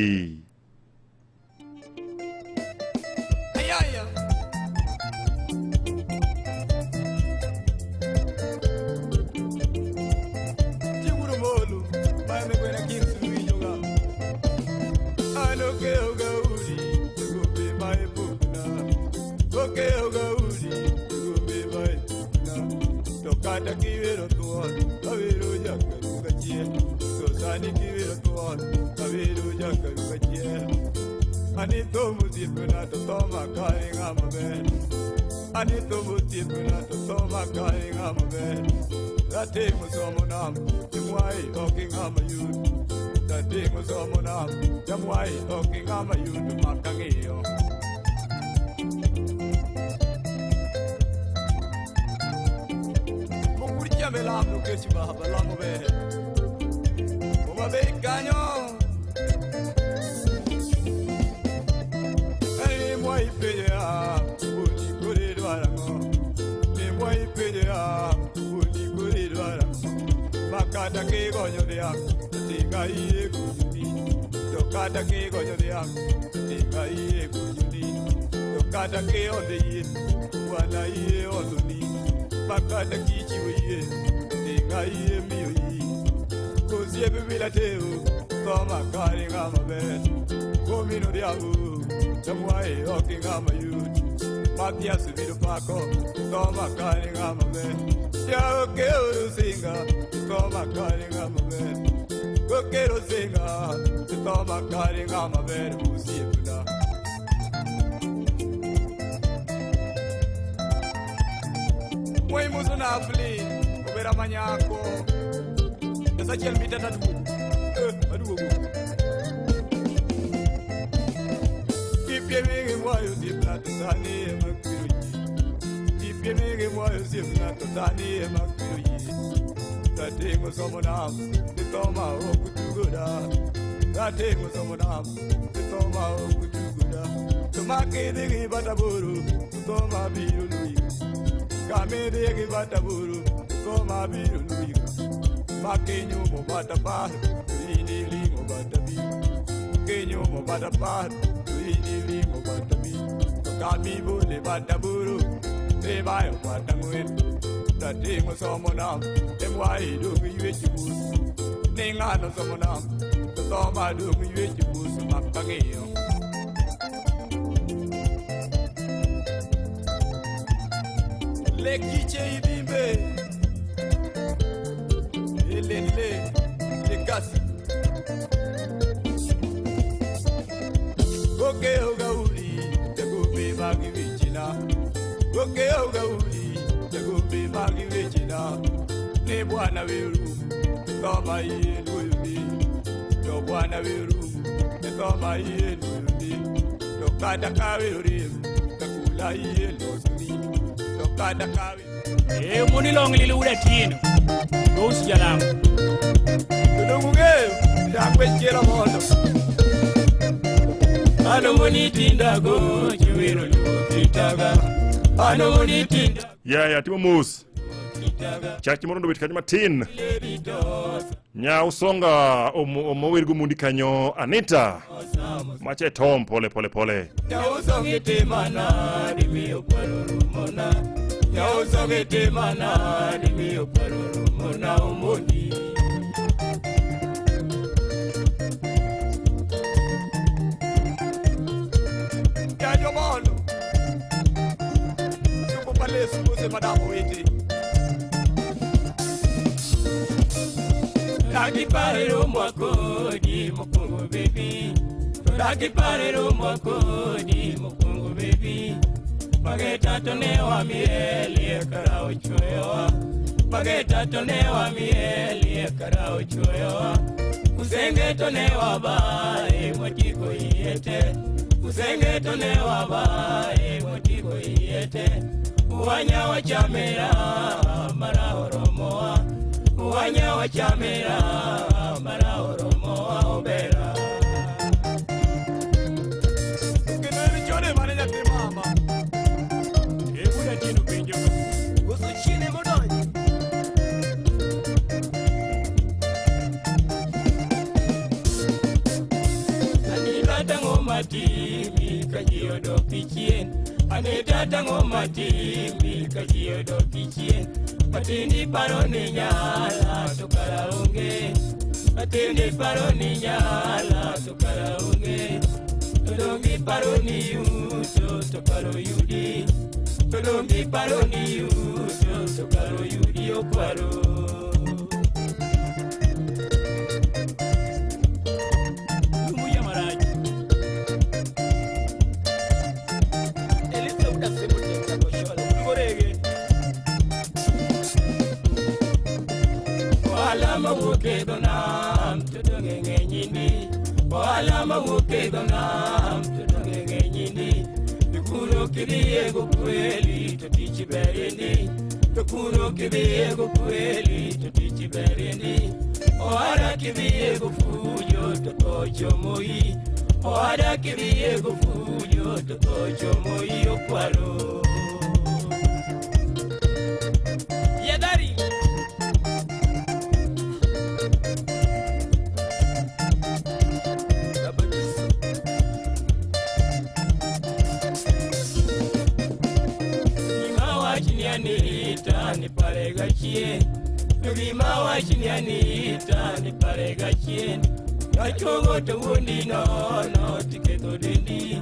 N: Sani kiwiro thuon, abedo jakaru achiel. Ani thum osiepna to tho makare ng'ama ber. Ani thum osiepna to tho makare ng'ama ber. Ratimo somo nam, jamwai ok ing'ama yud. Ratimo somo nam, jamwai ok ing'ama yud mak ang'iyo. Mokur chame lam nikech baba lamo ber. Homa Bay kanyo. Ni mwai penye a, wuoni kore dwaro ang'o? Ni mwai penye a, wuoni kore dwaro ang'o? Makata kigonyo dhiang', to tinga iye kunyoni. To kata kigonyo dhiang', to tinga iye kunyoni. To kata kihondho yien, bwana iye hondhoni. Makata kichiwo yien, to tinga iye miyo yi. Osiepe bila teo, tho makare ng'ama ber. Kuom odhiambo, jamwae ok ng'ama yud. Mathias biro pako, tho makare ng'ama ber. Jaokero singa, tho makare ng'ama ber. Kokero singa, tho makare ng'ama ber osiepna. Mwai muso na afli, obera manyako. Achiel mita taduogo. Aduogo. Kipieme gi mwayo osiepna to sani ema kwero yie. Kipieme gi mwayo osiepna to sani ema kwero yie. Rateng'o somo nam, ni tho ma ok otugoda. Rateng'o somo nam, ni tho ma ok otugoda. To makidhi gi bata boro, to tho ma biro luyi. Kamidhi gi bata boro, to tho ma biro luyi. Makinyo mo bata par, tuini limo bata bi. Kinyo mo bata par, tuini limo bata bi. Kami bole bata buru, te bayo bata ngwen. Tatingo somo nam, te mwai dungi yuechi bus. Ningano somo nam, toma dungi yuechi bus makangiyo. Lekiche ibimbe. Le, le kasi. Goke ogauli, jagobe magi wichina. Goke ogauli, jagobe magi wichina. Ne bwana weru, toma iye luyuni. To bwana weru, toma iye luyuni. To kata kawe uri, kakula iye losuni. To kata kawe.
O: E moni long lili uda tino. Gos jalam.
N: Tudunguge, dakwe chielo mondo. Ano moni tinda go, chiwero luo kitaga. Ano moni tinda.
J: Ya timo mos. Chachi moro ndobet kanyo matin. Nya usonga omower go mundi kanyo Anita. Mache Tom pole pole pole.
N: Nya usonga timana dimiyo paruru mona. Nya usonga timana dimiyo paruru mona umoni. Ya jomono. Yuko pale sukuse madamu witi. Dagi parero mwakodi mokongo baby. Dagi parero mwakodi mokongo baby. Mageta tone wa mieli kara ochoyoa. Mageta tone wa mieli kara ochoyoa. Usenge tone wa ba e motiko iete. Usenge tone wa ba e motiko iete. Uwanya wa chamera mara oromoa. Uwanya wa chamera mara oromoa obera. Kenani chone mane nyathi mama.
O: Ebuda chino penjo.
H: Goso chine modonjo.
N: Anita tango matimi kaji odoki chien. Anita tango matimi kaji odoki chien. Matindi paro ni nyala to kara onge. Matindi paro ni nyala to kara onge. Todongi paro ni yuto to karo yudi. Todongi paro ni yuto to karo yudi okwaro.
I: ng'enyindi Ohala mawuok e dho nam to donge ng'enyindi To kuno kidhiye gokweli to tich berindi To kuno kidhiye gokweli to tich berindi Ohala kidhiye gofujo to tho chomoi Ohala kidhiye gofujo to tho chomoi okwalo Yadari Anita ni parega chien Gima wach ni Anita ni parega chien Achuogo to wuondi nono tiketho dendi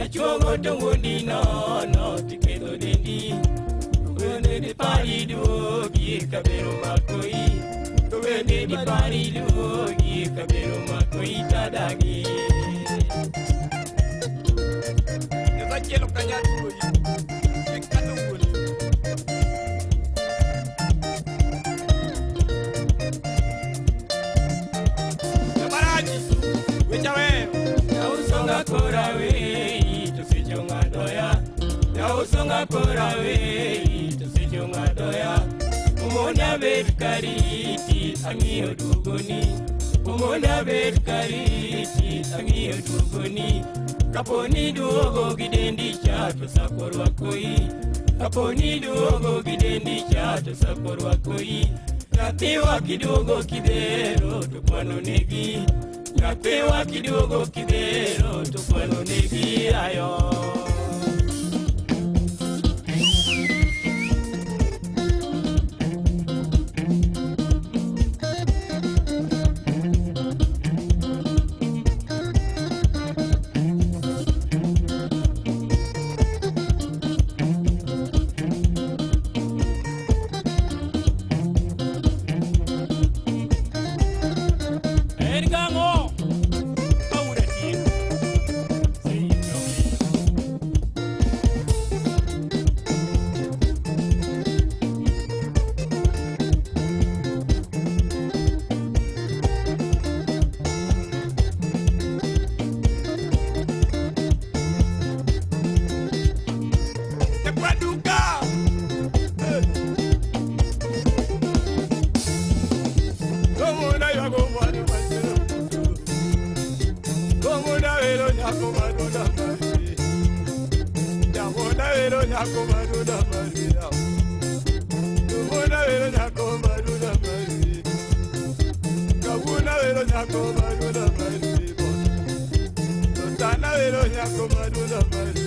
I: Achuogo to wuondi nono tiketho dendi Bende dipari duogi kabiro makoi Bende dipari duogi kabiro makoi tadagi
C: Nyasachiel ok anyal tuoyi. Kik kata wuoyi. Jamaraji, wecha weyo.
I: Jausonga kora wei to seche ong'adoya Jausonga kora wei to seche ong'adoya Omona bet kariti ang'iyo duogoni Omona bet kariti ang'iyo duogoni Kaponi duogo gi dendi cha to sako rwakoi Kaponi duogo gi dendi cha to sako rwakoi Nyathiwa kiduogo kidhero to kwano negi Nyathiwa kiduogo kidhero to kwano negi ayo
O: En gang'o? Aura tieko.
C: Ekwaduka. Komuna ywago mwana machero. Komuna wero nyako madona mari. Jamona wero nyako madona mari. Komuna wero nyako madona mari. Kawuna wero nyako madona mari. Totana wero nyako madona mari.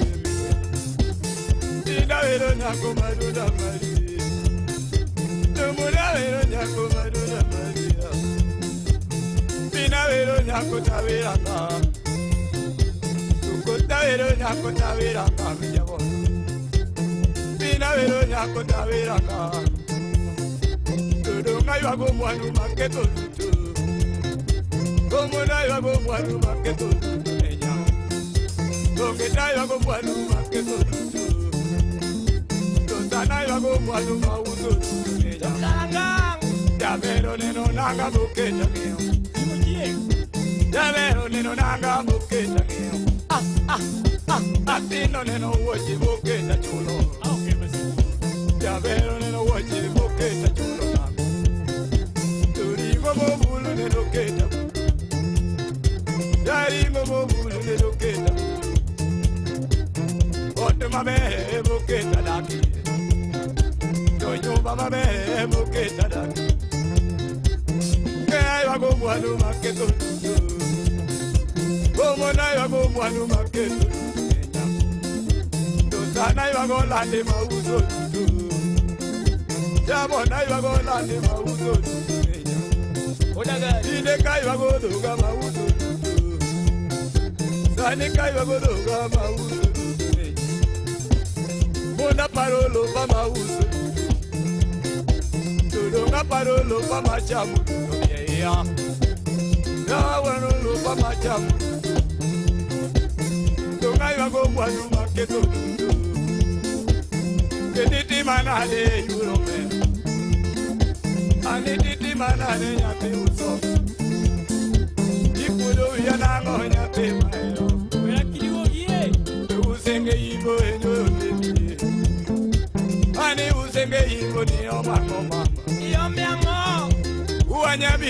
C: Ina wero nyako madona mari. Tumuna wero nyako madona mari. Pina wero nyako tawera ka. Tukota wero nyako tawera ka mijabo. Pina wero nyako tawera ka. Tudunga ywago mwandu maketo duto. Komona ywago mwandu maketo duto enya. Tongeta ywago mwandu maketo duto. Totana ywago mwandu mauso duto enya. Jamero neno nanga moketa ng'eyo. Jamero neno nanga moketa ng'eyo. Atino neno wuoche moketa chulo. Jamero neno wuoche moketa chulo nang'o. Toringo mobulu neno keta bulu. Jaringo mobulu neno keta bulu. Ot maber moketa daki. To nyumba maber moketa daki. Kaywago mwandu maketo duto. Komona ywago mwandu maketo duto enya. Tosana ywago lande mauso duto. Jabona ywago lande mauso duto enya. Ine kaywago dhoga mauso duto. Sani kaywago dhoga mauso duto enya. Mona parolo pa mauso duto. Todonga parolo pa machamu duto yeah. Yawanolo pa machamu duto. Donga ywago mwandu maketo duto. Kediti manade yuro me. Anititi manade nyathi uso.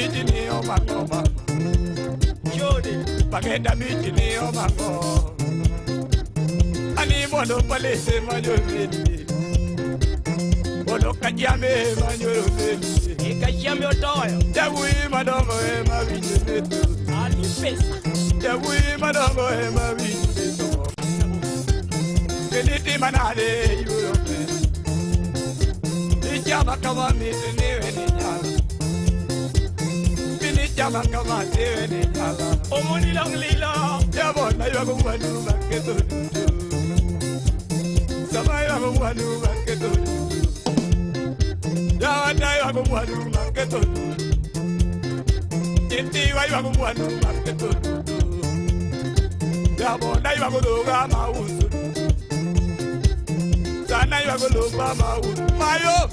I: biji ni omango mama. Chode pagenda biji ni omango. Ani mondo palese manyo beti. Bodo kajame manyo beti.
O: Kajame otoyo.
I: Jabui madongo e mawinjo beto.
O: Ali pesa.
I: Jabui madongo e mawinjo beto. Keniti manade yurope. Ichama kama miti niwe ni nyala. Bini chama kama niwe ni nyala.
O: Omoni long lilo.
I: Jabona ywago mwanu maketo dudu. Sama ywago mwanu maketo dudu. Jawada ywago mwanu maketo dudu. Titi ywago mwanu maketo dudu. Jabona ywago doga mausu. Sana ywago loba mausu. Mayo!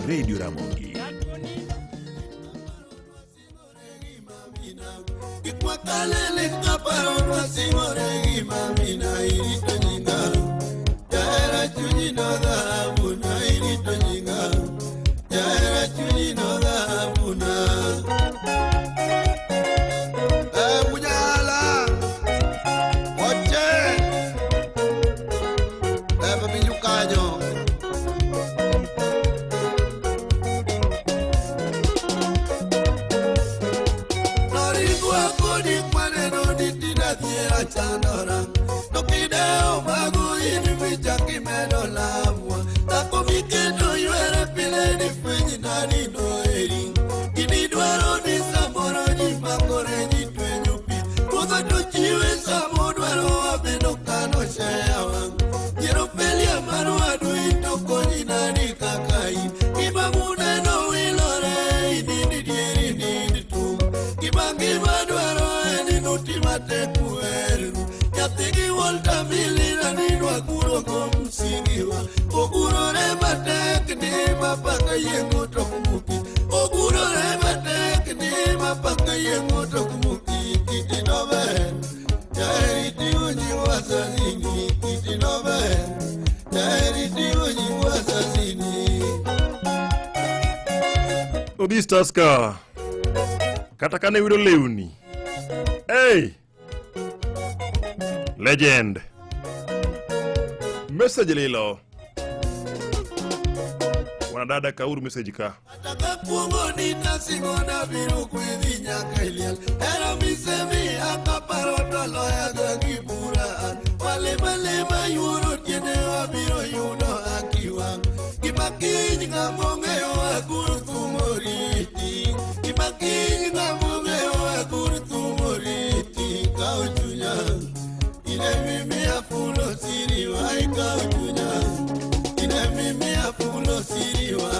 K: Radio Ramogi.
L: Mamina irito nyinga, jahera chunyino dhahabu na irito nyinga.
B: achandora Nokideo magu in michaki medo lavwa Dhako miketo ywere pile ni fwenyi nani noeri Gini dwaro ni samoro ji makore ji twenyo pi Puodho to chiwe samo dwaro wabedo kano shewa Yiero Felia mar wadu in to konyi nani kaka in Gima muneno wilore inindi dieri inindi tum Gima ngima dwaro en ni nuti matek uherru Nyathigi Walter Milina ni dwa guro go msingiwa Ogurore matek ni mapaka yiengo to ok muki Ogurore matek ni mapaka yiengo to ok muki Kiti nober Jaheri ting'o nying wasazini Kiti nober Jaheri ting'o nying wasazini
J: Odhi Tusker. Kata kane yudo lewni. Hey! Legend. Message lilo. Wanadada kauru message ka.
B: Atakakuongo nitasingo nabiro kwedhi nyaka iliel Hera misemi akaparo to loyaga gi bura Walemalema yuoro tiende wabiro yudo haki wang' Gima kiny ng'ama ong'eyo agur thum oriti Gima kiny ng'ama ong'eyo agur thum oriti Kaw chunya ine mimiya fulo siriwa Ikaw chunya ine mimiya fulo siriwa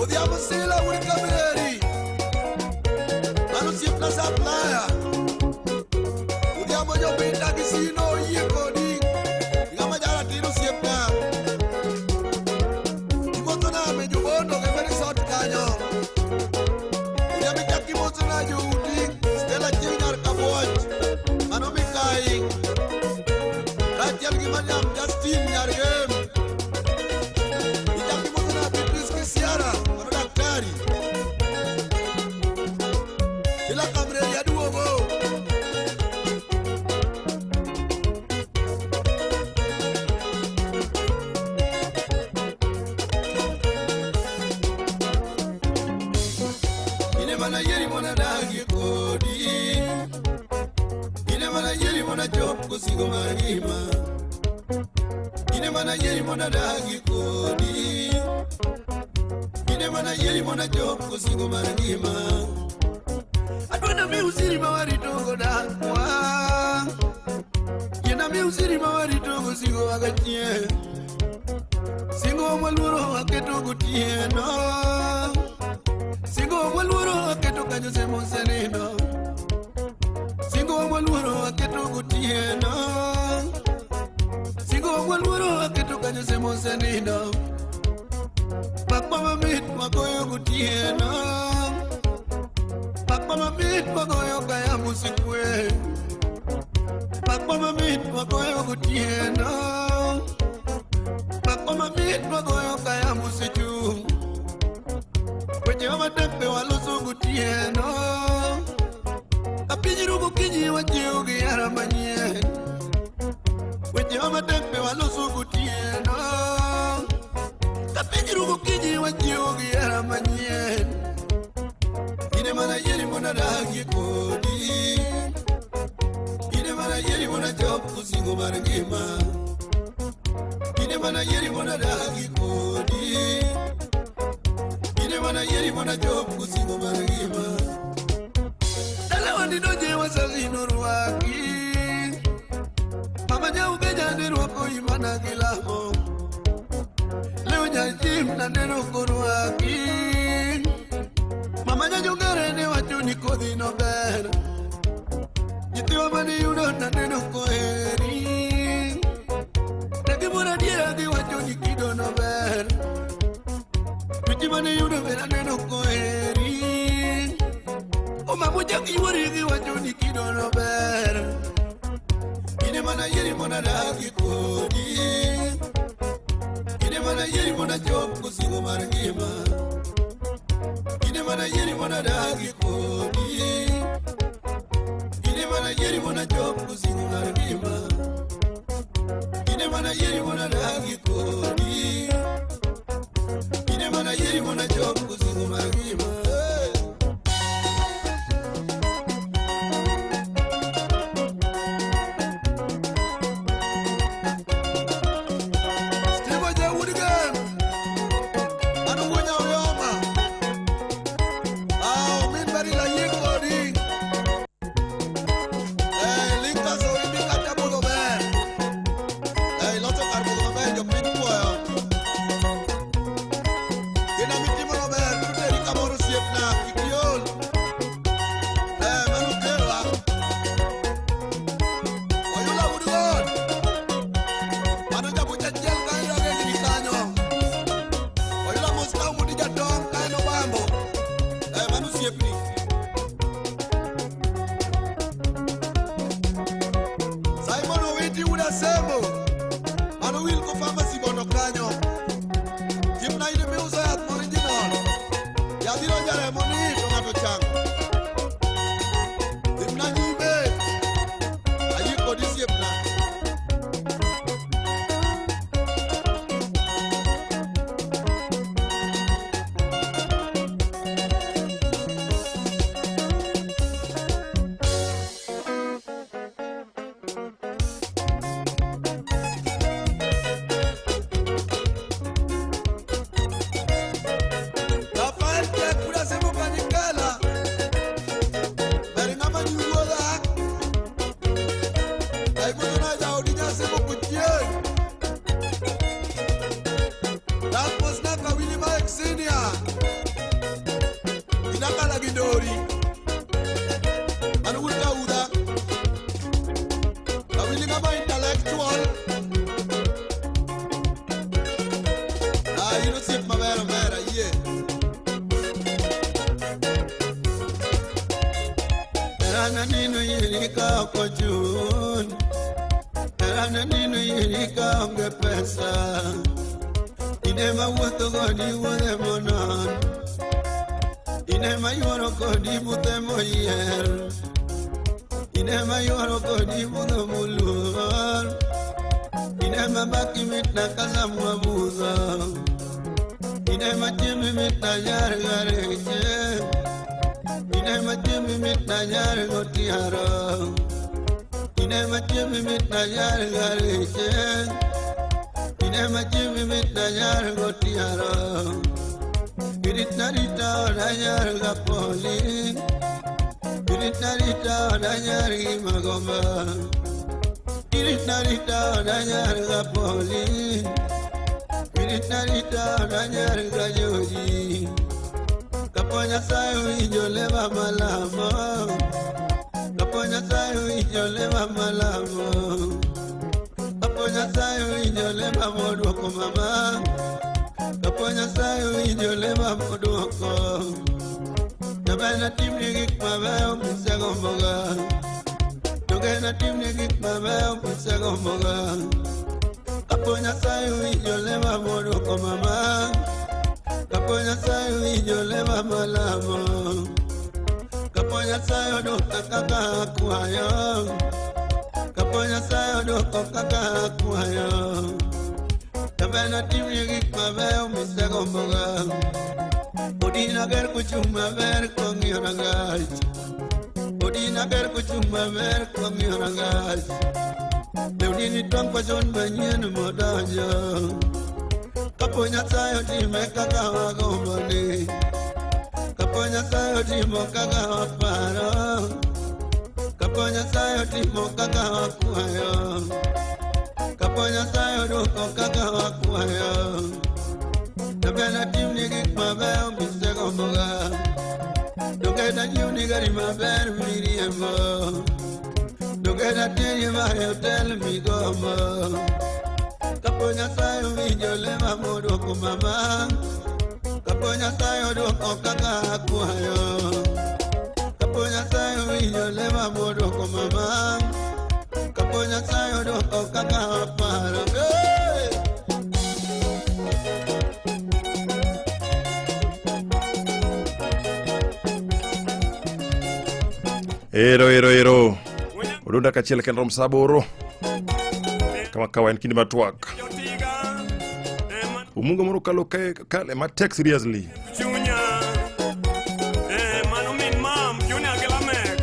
L: Odhiambo Sila wuod Kabereri Mano osiepna Saplaya Odhiambo jopinda gi Sino oyie kodi Ng'ama jaratiro osiepna Imothona be jobondo gi Merisot kanyo Odhiambo ichak imothona jouti Stella Chieng' nyar Kabuoch Mano Mikai Kaachiel gi Mariam Justin nyar Gem Ichak imothona Beatrice Kisiara mano daktari Sila Kamreri aduogo
B: Ine mana yieri mondo adagie kodi Ine mana yieri mondo achop gosingo mar ngima Ine mana yieri mondo adagie kodi Ine mana yieri mondo achop gosingo mar ngima Adwa namiu siri ma waritogo dakwa Yie namiu siri ma waritogo singo wagachieng' Singo mwaluoro waketo gotieno Singo mwaluoro waketo kanyo semosenindo Singo mwaluoro waketo gotieno Singo mwaluoro waketo kanyo semosenindo Pakwa mamit wagoyo gotieno Pakwa mamit wagoyo kayamo sikwe Pakwa mamit wagoyo gotieno Pakwa mamit wagoyo kayamo sichung' Weche matek be waloso gotieno Apiny rumo kinyi wachiew gi hera manyien Weche matek be waloso gotieno Apiny rumo kinyi wachiew gi hera manyien Ine mana yieri mondo adagie kodi Ine mana yieri mondo achop gosingo mar ngima Ine mana yieri mondo adagie kodi Ine mana yieri mondo achop gosingo mar ngima Dalawa nidonje wazazi norwaki Mama nyaugeja ne rwako imana gi lamo Leo nyajim naneno korwaki Mama nyajongere ne wacho ni kodhi no ber Nyithiwa mane yudo naneno koheri Ne gimor adiera giwacho ni kido no ber Tuchi mane yudo be naneno koheri Omamo chak yuori giwacho ni kido no ber Ine mana yieri mondo adagie kodi Ine mana yieri mondo achop gosingo mar ngima Ine mana yieri mondo adagie kodi Ine mana yieri mondo achop gosingo mar ngima Ine mana yieri mondo adagie kodi.
L: Nyasembo. Mano Wilco Pharmacy bondo kanyo. Jimna in miuso yath original. Yath iro jaremo ni to ng'ato chango. Jimna nyime. Ayie kodi osiepna. Rafael Tek kuda semo kanyikala. Ber ng'ama nyi wuodha. Daimono na jaodi nyasemo kuchien. Dakmos na kawili ma exinia. Inakala gi dori. Mano wuod kaudha. Kawili ng'ama intellectual. Ah, in osiep maber maber ayie. Herana nino yiri ka ok ochun. Herana nino yiri ka onge pesa. Ine mawuotho kodi wuodhe monon. Ine mayuoro kodi buthe moyier. Ine mayuoro kodi budho moluor. Ine mabaki mitna ka samwa budho. Ine machiembi mitna yar gareche. Ine machiembi mitna yar gotiaro. Ine machiembi mitna yar gareche. Ine machiembi mitna yar gotiaro. Iritna rita ora yar gapoli. Iritna rita ora yar gimagomba. Iritna rita ora yar gapoli. Iritna rita ora yar gajoji. Kapo Nyasaye owinjo lema malamo. Kapo Nyasaye owinjo lema malamo. Kapo Nyasaye owinjo lema moduoko mama. Kapo Nyasaye owinjo lema moduoko. Jaber natimni gik mabeyo misegomboga. Donge natimni gik mabeyo misegomboga. Kapo Nyasaye owinjo lema moduoko mama. Kapo Nyasaye owinjo lema malamo. Kapo Nyasaye oduoko kaka akwayo. Kapo Nyasaye oduoko kaka akwayo. Jaber natimni gik mabeyo misegomboga. Odi nager kuchung' maber kong'iyo rangach. Odi nager kuchung' maber kong'iyo rangach. Lewni ni twang' pachon manyien modonjo. Kapo Nyasaye otime kaka wagomboni. Kapo Nyasaye otimo kaka waparo. Kapo Nyasaye otimo kaka wakwayo. Kapo Nyasaye oduoko kaka wakwayo. Donge natimni gik mabeyo misegomboga. Donge najiwni gari maber miriembo. Donge nateri ma e hotel migombo. Kapo Nyasaye owinjo lema moduoko mama. Kapo Nyasaye oduoko kaka akwayo. Kapo Nyasaye owinjo lema moduoko mama. Kapo Nyasaye oduoko kaka aparo. Hey!
J: Ero ero ero. Odunda kachiel kendo rom sa aboro. Kama kawa en kinde mar twak. Omungo moro kalo kae kale matek seriously.
I: Chunya eh mano min mam chunya gi Lamek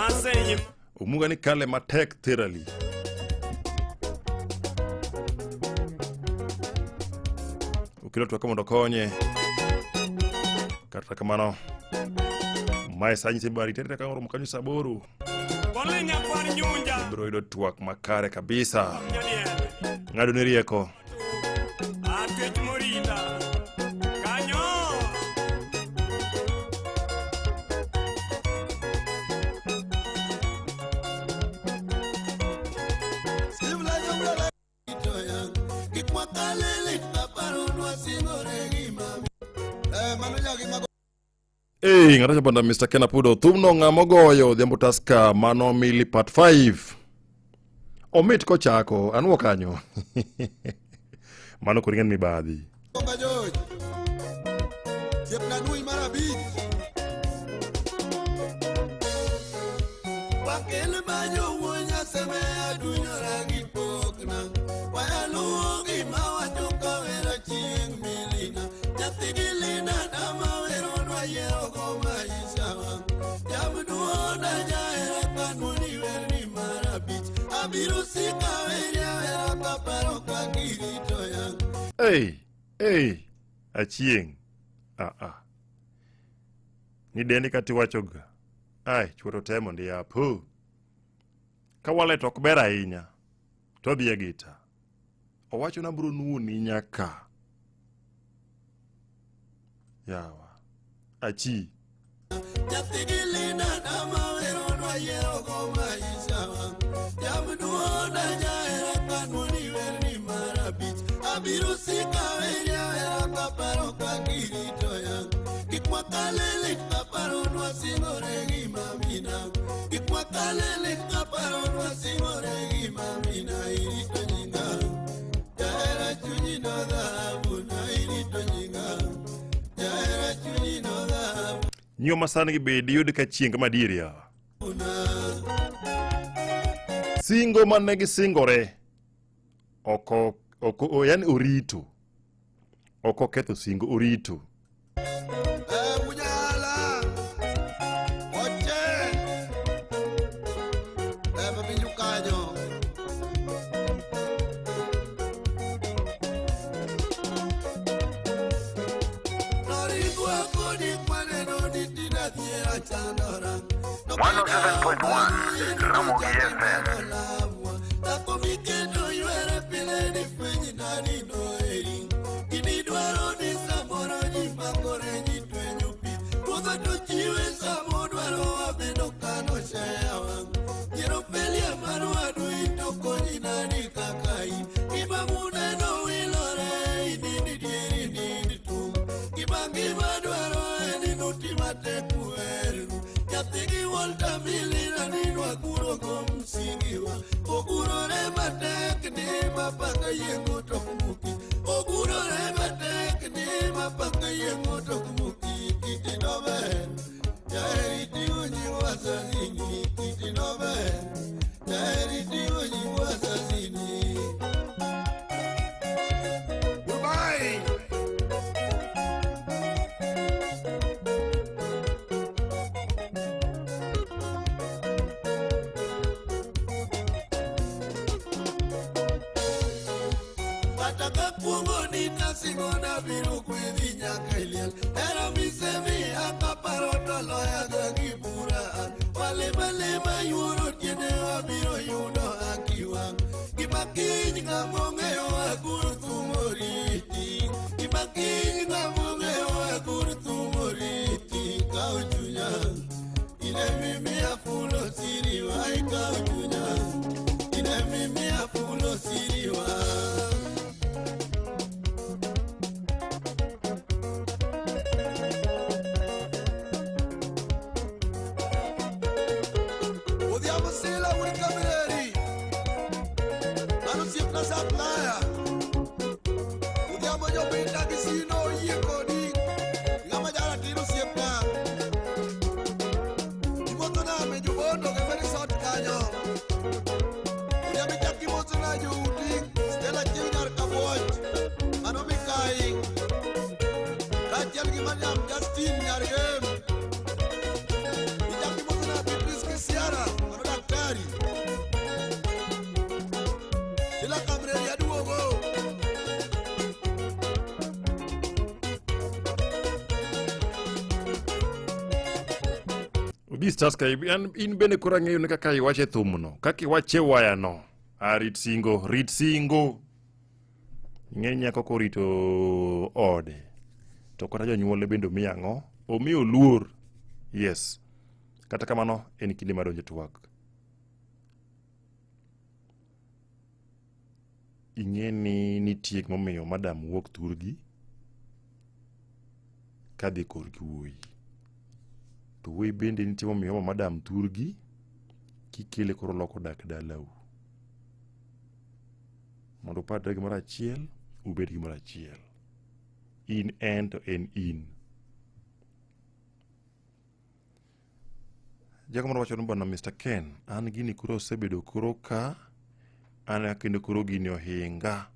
I: asenyi
J: Omunga ni kale matek thoroughly. Okelo twak mondo okonye. Kata kamano mae sa nyise bari tete ka oromo kanyo sa aboro.
I: Bole nyakwar nyunja
J: Ibiro yudo twak makare kabisa.
I: Nyadiel
J: Ng'ado ne rieko.
I: atwech morita kanyo
L: Steve Lanyo Mlala Itoya. Gik mwakalele paparunwa singore gi mami. Eh, mano nyagi mago.
J: Hey, ng'ato banda Mr. Ken Apudo thumno ng'ama ogoyo Odhiambo Tusker mano Mili part 5. Omit kochako, anuo kanyo. Mano koro ing'e ni mibadhi.
L: Omba George. Siepna dui mar abich.
B: Wakel manyo wuo nyaseme adunyora gi pokna. Waluwo gima wacho kawero chieng' milina. Nyathi gi lina dama weronwa yiero go maisha wa. Jamduona jahera kanuoni werni mar abich. Abiro sika weria wera kaparo kakirito ya.
J: Ei, ei, Achieng'. Ah ah. Ni dendi kata iwachoga. Ai, chuor otemo ndi apo. Ka wallet ok ber ahinya, to odhi e gita. Owacho ni abiro nuoni nyaka. Yawa. Achi.
B: Nyathi gi lina dama weronwa yiero go maisha wa. Jamduona jahera kanuoni werni mar abich. Abiro sika weria wera kaparo kakirito ya. Gik mwakale lit kaparonwa singore gi mamina. Gik mwakale lit kaparonwa singore gi mamina. Irito nyinga. Jahera chunyi no dhahabu na irito nyinga. Jahera chunyi no dhahabu.
J: Nyuo masani gi be diyud ka chieng' kama adier yawa. Singo mane gisingore oko oko yani orito. Ok oketho singo, orito.
L: Ujala. Oche. Mabinju kanyo.
B: Noringwa kodi kwaneno ni tina thiera chandora.
S: 107.1 Ramogi FM.
B: Dhako miketo ywere pile ni fweny nani noheri. Gimidwaro ni samoro ji makore ji twenyo pi. Ruodha to chiwe samodwaro wabedo kano shewa. Yiero felia mar wadu ito konyi nani kaka in. Gima muneno wilore inindi dieri nindi tum. Gima ngima dwaro en ni nuti matek uherru. Nyathi gi Walter Milina ninwa guro go msingiwa. Ogurore matek ni mapaka yiengo to kmuki. Ogurore matek ni mapaka yiengo to kmuki. Kiti nober, jaheri ting'o nying wazazini. Kiti nober, jaheri ting'o nying wazazini.
L: Dubai.
B: Kata ka kuongo ni tasingo na biro kwedhi nyaka e liel. Hera misemiya kaparo to loyaga gi bura an. Walima lima yuoro tiende wabiro yudo haki wang'. Gima kiny ng'ama ong'eyo agur thum oriti. Gima kiny ng'ama ong'eyo agur thum oriti. Kaw chunya, in emimiya fulo siriwa. Ikaw chunya, in emimiya fulo siriwa.
L: Odhiambo Sila wuod Kamireri. Mano osiepna supplier. Odhiambo jopinda gi Sino oyie kodi. Ng'ama jaratiro osiepna. Imotho name jobondo gi Merisot kanyo. Odhiambo ichak imotho na joudi. Stella Chieng' nyar Kabuoch. Mano Mikai. Kaachiel gi Mariam Justin nyar Gem. Ichak imotho na Beatrice Kisiara. Mano daktari. Sila Kamreri aduogo.
J: Obi Stars ka an in bende koro ang'eyo ni kaka iwache thumno, kaka iwache wayano. Ah, rit singo, rit singo. Ing'e nyako korito ode. To kata jonyuolne bende omiyo ang'o? Omiyo luor. Yes. Kata kamano en kinde mar donjo e twak. Ing'e ni nitie gimomiyo madam wuok thurgi kadhi korki wuoyi. To wuoyi bende nitie momiyo omo madam thurgi kikele koro loko dak dalau. Mondo upadre gimoro achiel, ubed gimoro achiel. In en to en in. Jago moro wacho ni bwana Mr. Ken, an gini koro osebedo koro ka, an kendo koro gini ohinga.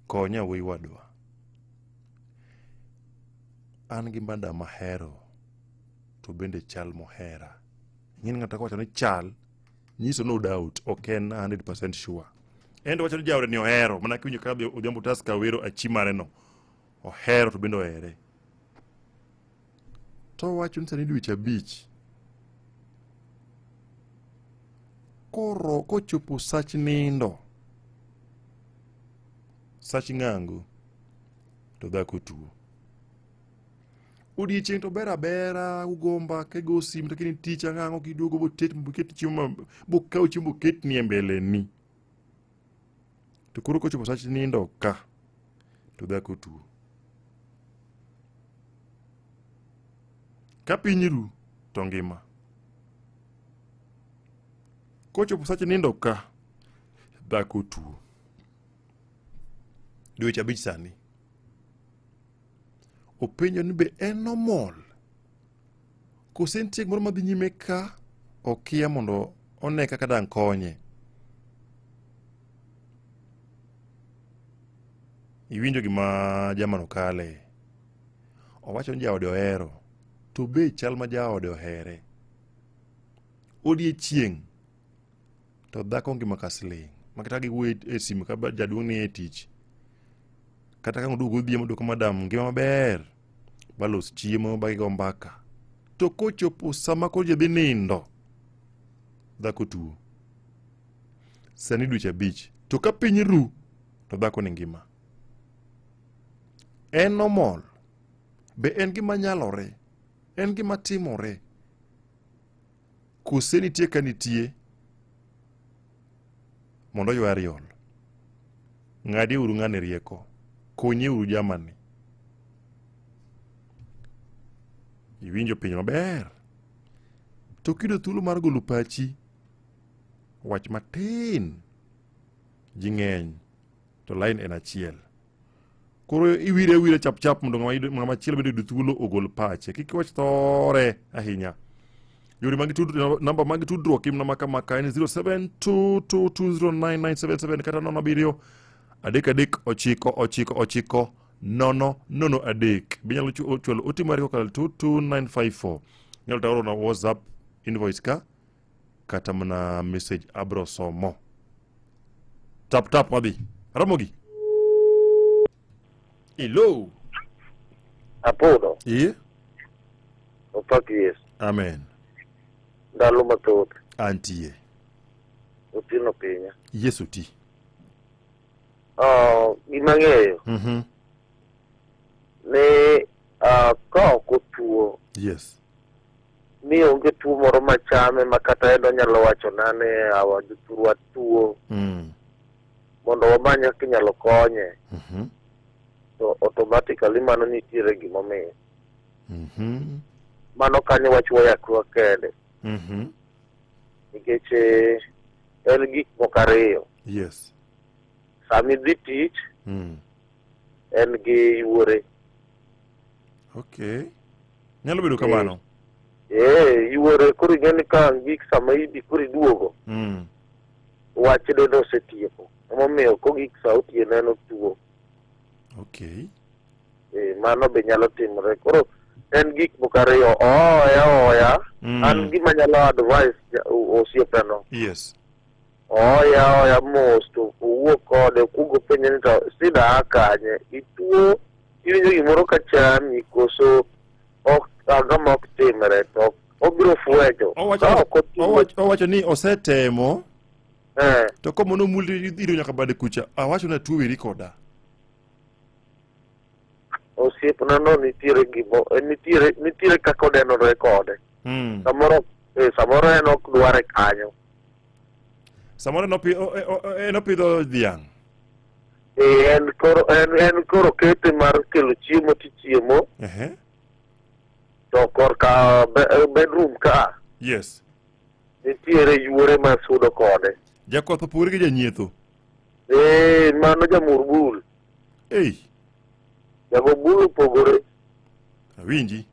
J: Konya wuoyi wadwa. An gi madam mahero, to bende chal mohera. Ing'e ni ng'ato kawacho ni chal, nyiso no doubt, ok en 100% sure. En to wacho ni jaode ni ohero, mana kiwinjo ka Odhiambo Tusker wero achi mare no. Ohero to bende ohere. To wacho ni sani dweche abich. Koro kochopo sach nindo, sach ng'ango, to dhako tuo. Odiechieng' to ber abera, ugo mbaka, igo simu, to kini tich ang'ang'o kiduogo botet boket chiemo bokaw chiemo boketni e mbeleni. To koro kochopo sach nindo ka, to dhako tuo. Ka piny ru, to ngima. Kochopo sach nindo ka, dhako tuo. Dweche abich sani. Openjo ni be en normal? Kose nitie gimoro madhi nyime ka okia mondo one kaka dang' konye. Iwinjo gima jamano kale. Owacho ni jaode ohero, to be chal ma jaode ohere. Odiechieng' to dhako ngima ka siling' ma kata giwuoyo e simu ka jaduong' ni e tich. Kata ka oduogo godhiambo oduoko madam ngima maber. Balos chiemo ba gigo mbaka. To kochopo sama koro ji dhi nindo, dhako tuo. Sani dweche abich. To ka piny ru, to dhako ni ngima. En normal. Be en gima nyalore? En gima timore? Kose nitie ka nitie mondo oywa riol. Ng'adie uru ng'ani rieko. Konyie uru jamani. Iwinjo piny maber. To kiyudo thuolo mar golo pachi, wach matin. Ji ng'eny to line en achiel. Koro iwire awira chap chap mondo ng'ama chielo bende oyud thuolo ogol pache. Kik iwach thore ahinya. Yore mag tudruok, namba mag tudruok imna maka maka en 0722209977 kata 07 3 3 9 9 9 0 3. Binyalo chwalo ote mari kokalo 22954. Inyalo ta oro na WhatsApp invoice ka kata mana message abro somo. Tap tap wadhi. Ramogi. Hello.
A: Apodo.
J: Iye.
A: Opak Yesu.
J: Amen.
A: Ndalo mathoth.
J: Antie.
A: Otieno pinya.
J: Yesu ti.
A: Oh, gima ng'eyo. Ni ka ok otuo.
J: Yes.
A: Ni onge tuo moro machame ma kata en onyalo wacho na ni awa jothurwa tuo. Mondo wamany kaka inyalo konye. To automatically mano nitiere gimomiyo. Mano kanyo wach wayakwa kende. Nikech en gik moko ariyo.
J: Yes.
A: Sama idhi tich, en gi yuore.
J: Okay. Nyalo bedo kamano.
A: Yuore koro ing'e ni ka ang' gik sama idhi koro iduogo, wach dende osetieko. Emomiyo kogik sa otieno en otuo.
J: Okay.
A: Mano be nyalo timore. Koro en gik moko ariyo, ooya oya. An gima nyalo advice osiepeno.
J: Yes.
A: Oya oya mos to owuo kode, okuong openje ni to sida a kanye? Ituo, iwinjo gimoro ka chami koso ok ang'o ma ok timre to obiro fwenyo. Ka ok otuo,
J: Owacho ni osetemo to komono muli iro nyaka bade kucha awacho ni atuo weri koda.
A: Osiepna no nitiere gimo nitiere kaka odenore kode. Samoro samoro en ok dware kanyo.
J: Samoro en opidho dhiang'.
A: En koro en koro kete mar kelo chiemo tichiemo. To korka bedroom ka.
J: Yes.
A: Nitiere yuore ma sudo kode.
J: Jakwath opogore gi janyietho.
A: Eh, mano jamur bul.
J: Ei.
A: Jago bul opogore.
J: Awinji.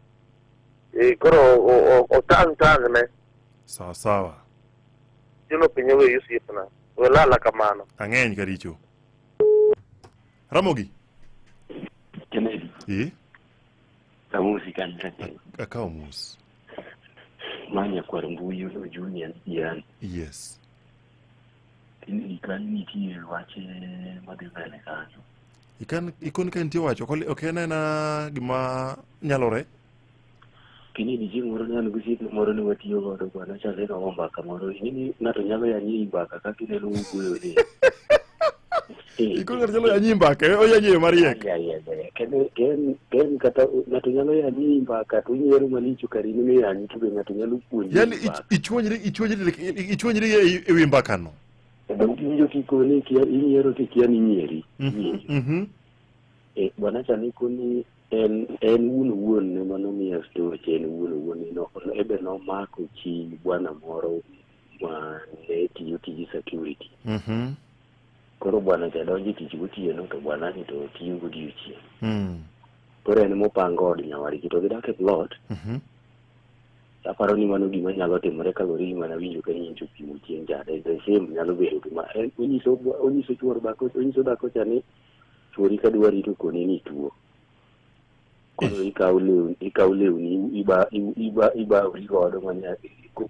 A: Eh, koro otang' tang' ne.
J: Sawa sawa.
A: Chuno piny oweyi osiepna. We lala kamano.
J: Ang'eny karicho. Ramogi.
G: Kennedy.
J: Eh?
G: Amosi kanyo kendo.
J: Akawo mos.
G: Ma nyakwar Mbuyu no Junior jirani.
J: Yes.
G: Kennedy kanyo nitie wach madhi mbele kanyo.
J: Ikan ikon ka nitie wach ok ok en aena gima nyalore.
G: Kennedy chieng' moro ne an gi osiepna moro ne watiyo godo bwana chale nogo mbaka moro. Ing'e ni ng'ato nyalo yanyi ei mbaka kaka ineno wuoyo ni.
J: Ikon ng'ato nyalo yanyi mbaka, oyanyi e yo mariek.
G: Ay, ay, ay, ay. Ken kata ng'ato nyalo yanyi ei mbaka to unyiero malich kar in emiyanyi to be ng'ato nyalo puonji ei
J: Yaani
G: mbaka.
J: ichuonyri ichuonyri ichuonyri e wi mbakano.
G: Donge iwinjo kikoni kia inyiero to ikia ni inyieri. Iwinjo. Eh, bwana cha nikoni en en wuon wuon ema nomiya stoche en wuon wuon no ebe nomako chi bwana moro ma ne tiyo tij security. Koro bwana cha donjo e tich gotieno to bwana ni to tiyo godiochieng'. Koro en mopango od nyawadgi to gidak e plot. Aparo ni mano gima nyalo timore kaluwore gi mana winjo ka nyicho pimo chieng' cha. The same nyalo bedo gima en onyiso onyiso chuor dhako onyiso dhako cha ni chuori ka dwari to koni ni ituo. Koro ikawo lewni ikawo lewni iba iba ibawri godo manya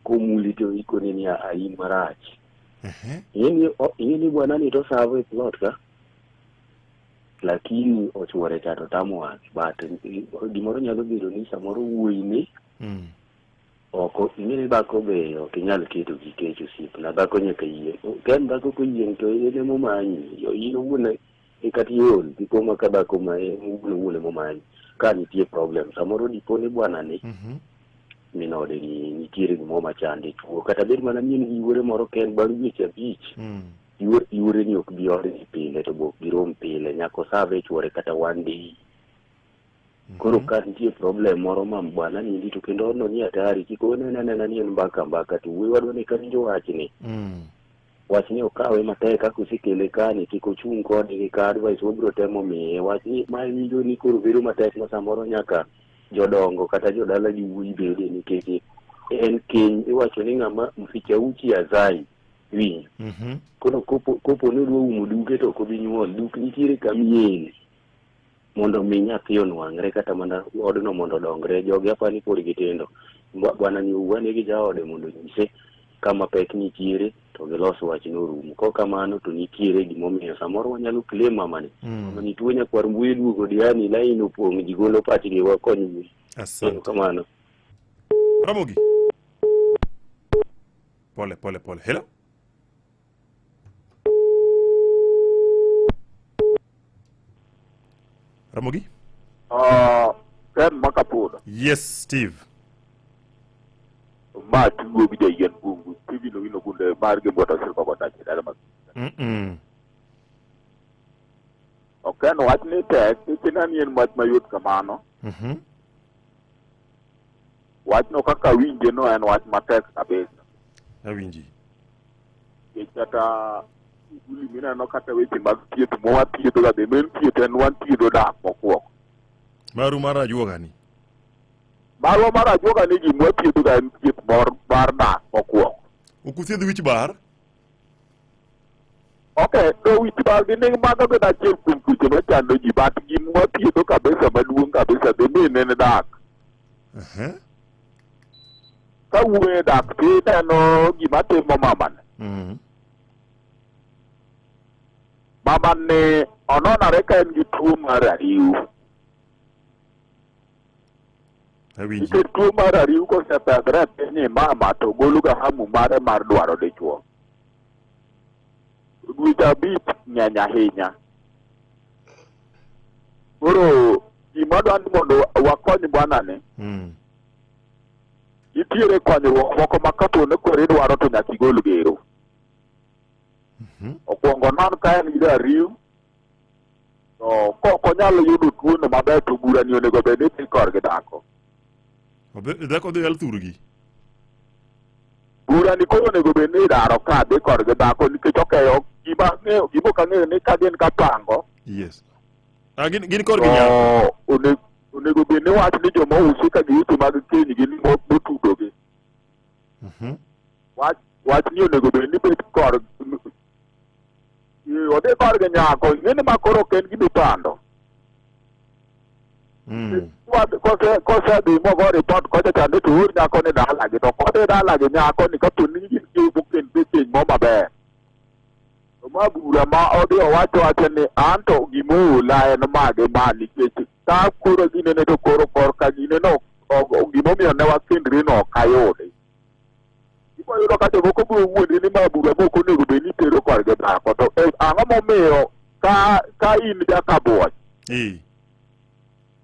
G: komuli to ikoni ni a in marach. Ing'e ni bwana ni to savo e plot ka lakini ochuore cha to tamo wang'e but gimoro nyalo bedo ni samoro wuoyi ni oko ing'e ni dhako be ok inyal keto gi kech osiepna dhako nyaka yieng' ka en dhako koyieng' to en emomanyi in owuon e kata iol dipo ma ka dhako ma wuon owuon emomanyi ka nitie problem samoro dipo ni bwana ni min ode ni nitiere gimoro machande tuo kata bed mana ni en gi yuore moro ken bang' dweche abich yuore ni ok bi odni pile to be ok girom pile nyaka osave chuore kata one day koro ka nitie problem moro ma bwana nindi to kendo odno ni hatari kik onene anena ni en mbaka mbaka to wuoyi wadwa ni ka winjo wachni wachni okawe matek kaka osekele kani kik ochung' kode gi ka advice wabiro temo miye wachni ma winjo ni koro bedo matek ma samoro nyaka jodongo kata jodala gi wuoyi bede nikech en keny iwacho ni ng'ama mficha uchi azai winjo koro kopo ni odwa umo duke to ok obi nyuol duk nitiere kamiene mondo mi nyathi onwang're kata mana odno mondo odongre jogi apa ni pod gitindo bwana ni owuone gi jaode mondo onyise kama pek nitiere to gilos wachno orum kok kamano to nitiere gimomiyo samoro wanyalo claim mamani mamani tuo nyakwar mbui duogo diani lain opong' ji golo pachgi wakony wuoyi
J: Asante.
G: kamano
J: Ramogi. Pole pole pole. Hello. Ramogi.
V: Ken Makapuno.
J: Yes, Steve.
V: Ma tugo gi jayien bungu. Stephen Owino Gunde mar gi Mbota Silva Kotachi dala mag. Ok en wach ni tek, kik ine ni en wach mayot kamano. Wachno kaka winje no en wach matek kabisa.
J: Awinji.
V: Nikech kata uli mineno kata weche mag thieth mwathiedho ga the main thieth en wathiedho dak mokwongo.
J: Maru mar ajuoga ni.
V: Marwa mar ajuoga ni gima wathiedho ga en thieth mor mar dak mokwongo.
J: Ok uthiedh wich bar?
V: Okay, to wich bar gi ning mago gin achiel kuom tuoche machando ji, but gima wathiedho kabisa maduong' kabisa the main en dak. Ka wuoyo e dak to ineno gima timo mamani. Mamani ononore ka en gi tuo mar ariw.
J: Awinji.
V: Nikech tuo mar ariw kosepedhore e piny mama to golo ga hamu mare mar dwaro dichuo. Dweche abich ng'eny ahinya. Koro gima adwa ni mondo wakony bwanani, nitiere konyruok moko ma kapo ni koro idwaro to nyaka igol gero. Okwongo non ka en gi ariw, to kok onyal yudo tuono maber to burani onego bed ni dhi korgi dhako.
J: Dhako dhi yal thurgi.
V: Burani koro onego bed ni idaro ka dhi korgi dhako nikech okeyo gima ang'eyo gima ok ang'eyo ni ka gin ka pango
J: Yes. Ah, gin, gin korgi nyako.
V: to onego bed ni wach ni joma usi ka giuso mag keny gin motudogi. Wach wach ni onego bed ni bet kor odhi korgi nyako ing'e ni ma koro ok en gima ipando. Kose kosedhi mogo ripot kocha chande to oor nyako ni dalagi to kodhi dalagi nyako ni kapo ni gin gi bukend keny mo maber. To ma bura ma odhi owacho wacho ni anto gima oola en ma gi ma nikech ka koro ginene to koro korka gineno gimomiyo ne wakendre no ok ayudi. Ibiro yudo ka jomoko biro wuondi ni ma bura ma ok onego bed ni itero korgi dhako to ang'o momiyo ka ka in jakabuoch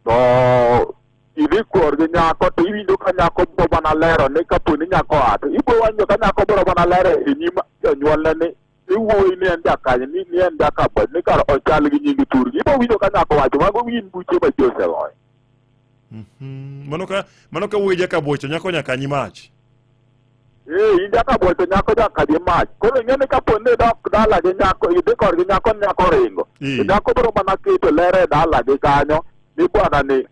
V: to idhi korgi nyako to iwinjo ka nyako biro mana lero ni kapo ni nyako oa to ibiro winjo ka nyako biro mana lero e nyim jonyuolne ni ni wuoyi ni en jakanye ni ni en jakabuoch ni kar ochal gi nying thurgi ibiro winjo ka nyako wacho mago gin buche ma ji osegoyo.
J: Mano ka wuoyi jakabuoch to nyako nyaka nyi mach.
V: Ee, in jakabuoch to nyako nyaka dhi mach. Koro ing'e ni kapo ni idok dala gi nyako, idhi korgi nyako ni nyako oringo. To nyako biro mana keto ler e dalagi kanyo ni bwana ni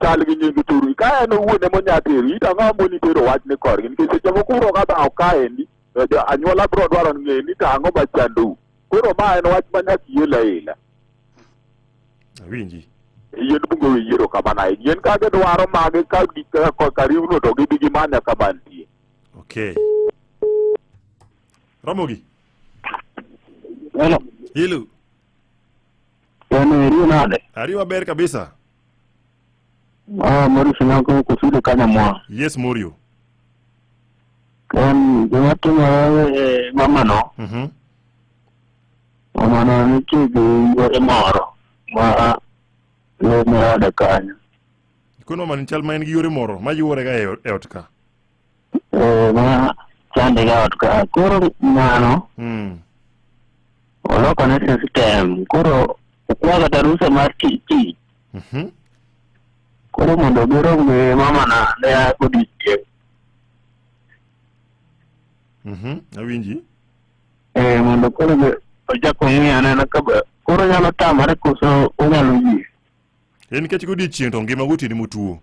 V: chal gi nying thurgi. Ka en owuon ema onya tero, ito ang'o moni tero wach ni korgi? Nikech seche moko uro ka dhawo kaendi, to jo anyuola biro dwaro ni ng'e ni to ang'o machandou. Koro ma en wach ma nyaka iel aela.
J: Awinji.
V: Yien bunge we yiero kamano ahinya. Yien ka gidwaro magi ka kariwno to gibi gimanya kama nitie.
J: Okay. Ramogi.
D: Hello.
J: Hello.
D: Bwana Erio nade?
J: Ari maber kabisa.
D: Ah, Maurice Nyako kusudo kanya mwa.
J: Yes, Morio.
D: En gima timore e mamano, mamano nitie gi yore moro ma lemo ode kanyo.
J: Kono man chal ma en gi yore moro ma yuore ga e ot ka.
D: Eh, ma chande ga ot ka. Koro mano oloko ne system. Koro okwa kata rusa mar tich. Koro mondo girom gi mamana ne a godiechieng'.
J: Awinji.
D: Eh, mondo koro ochak ong'i anena ka be koro nyalo tamore koso onyalo yie.
J: En nikech godiechieng' to ngima gotieno motuo.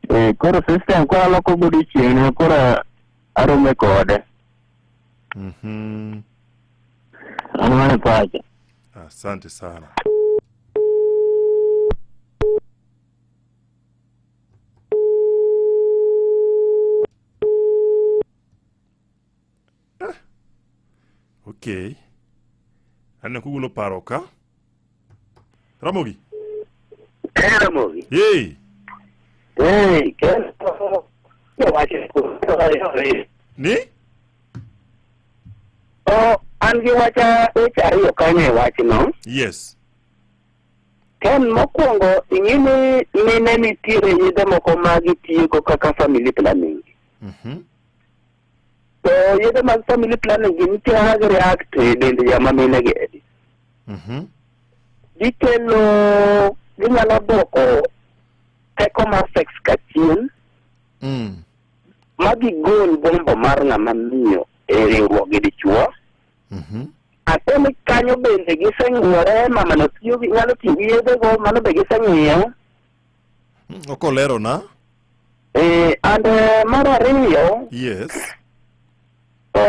D: Eh, koro system koro aloko godiechieng' ne koro arome kode. An mano e pacha.
J: Asante sana. Okay. Aneno kugolo paro ka. Ramogi.
D: Eh, Ramogi.
J: Hey.
D: Eh, ken.
J: Ni?
D: Oh, an gi wach weche ariyo kanyo e wachno.
J: Yes.
D: Ken mokwongo ing'e ni mine nitiere yedhe moko ma gitiyogo kaka family planning. To yedhe mag family planning gi nitie kaka gi react e dend joma mine gi edi. Gikelo ginyalo duoko teko mar sex ka chien ma gigol gombo mar ng'ama miyo e riwruok gi dichuo. Ate ni kanyo bende giseng'iyore mamano tiyo gi nyalo tiyo gi yedhego mano be giseng'iyo.
J: Ok olero na.
D: Eh, and mar ariyo
J: Yes.
D: to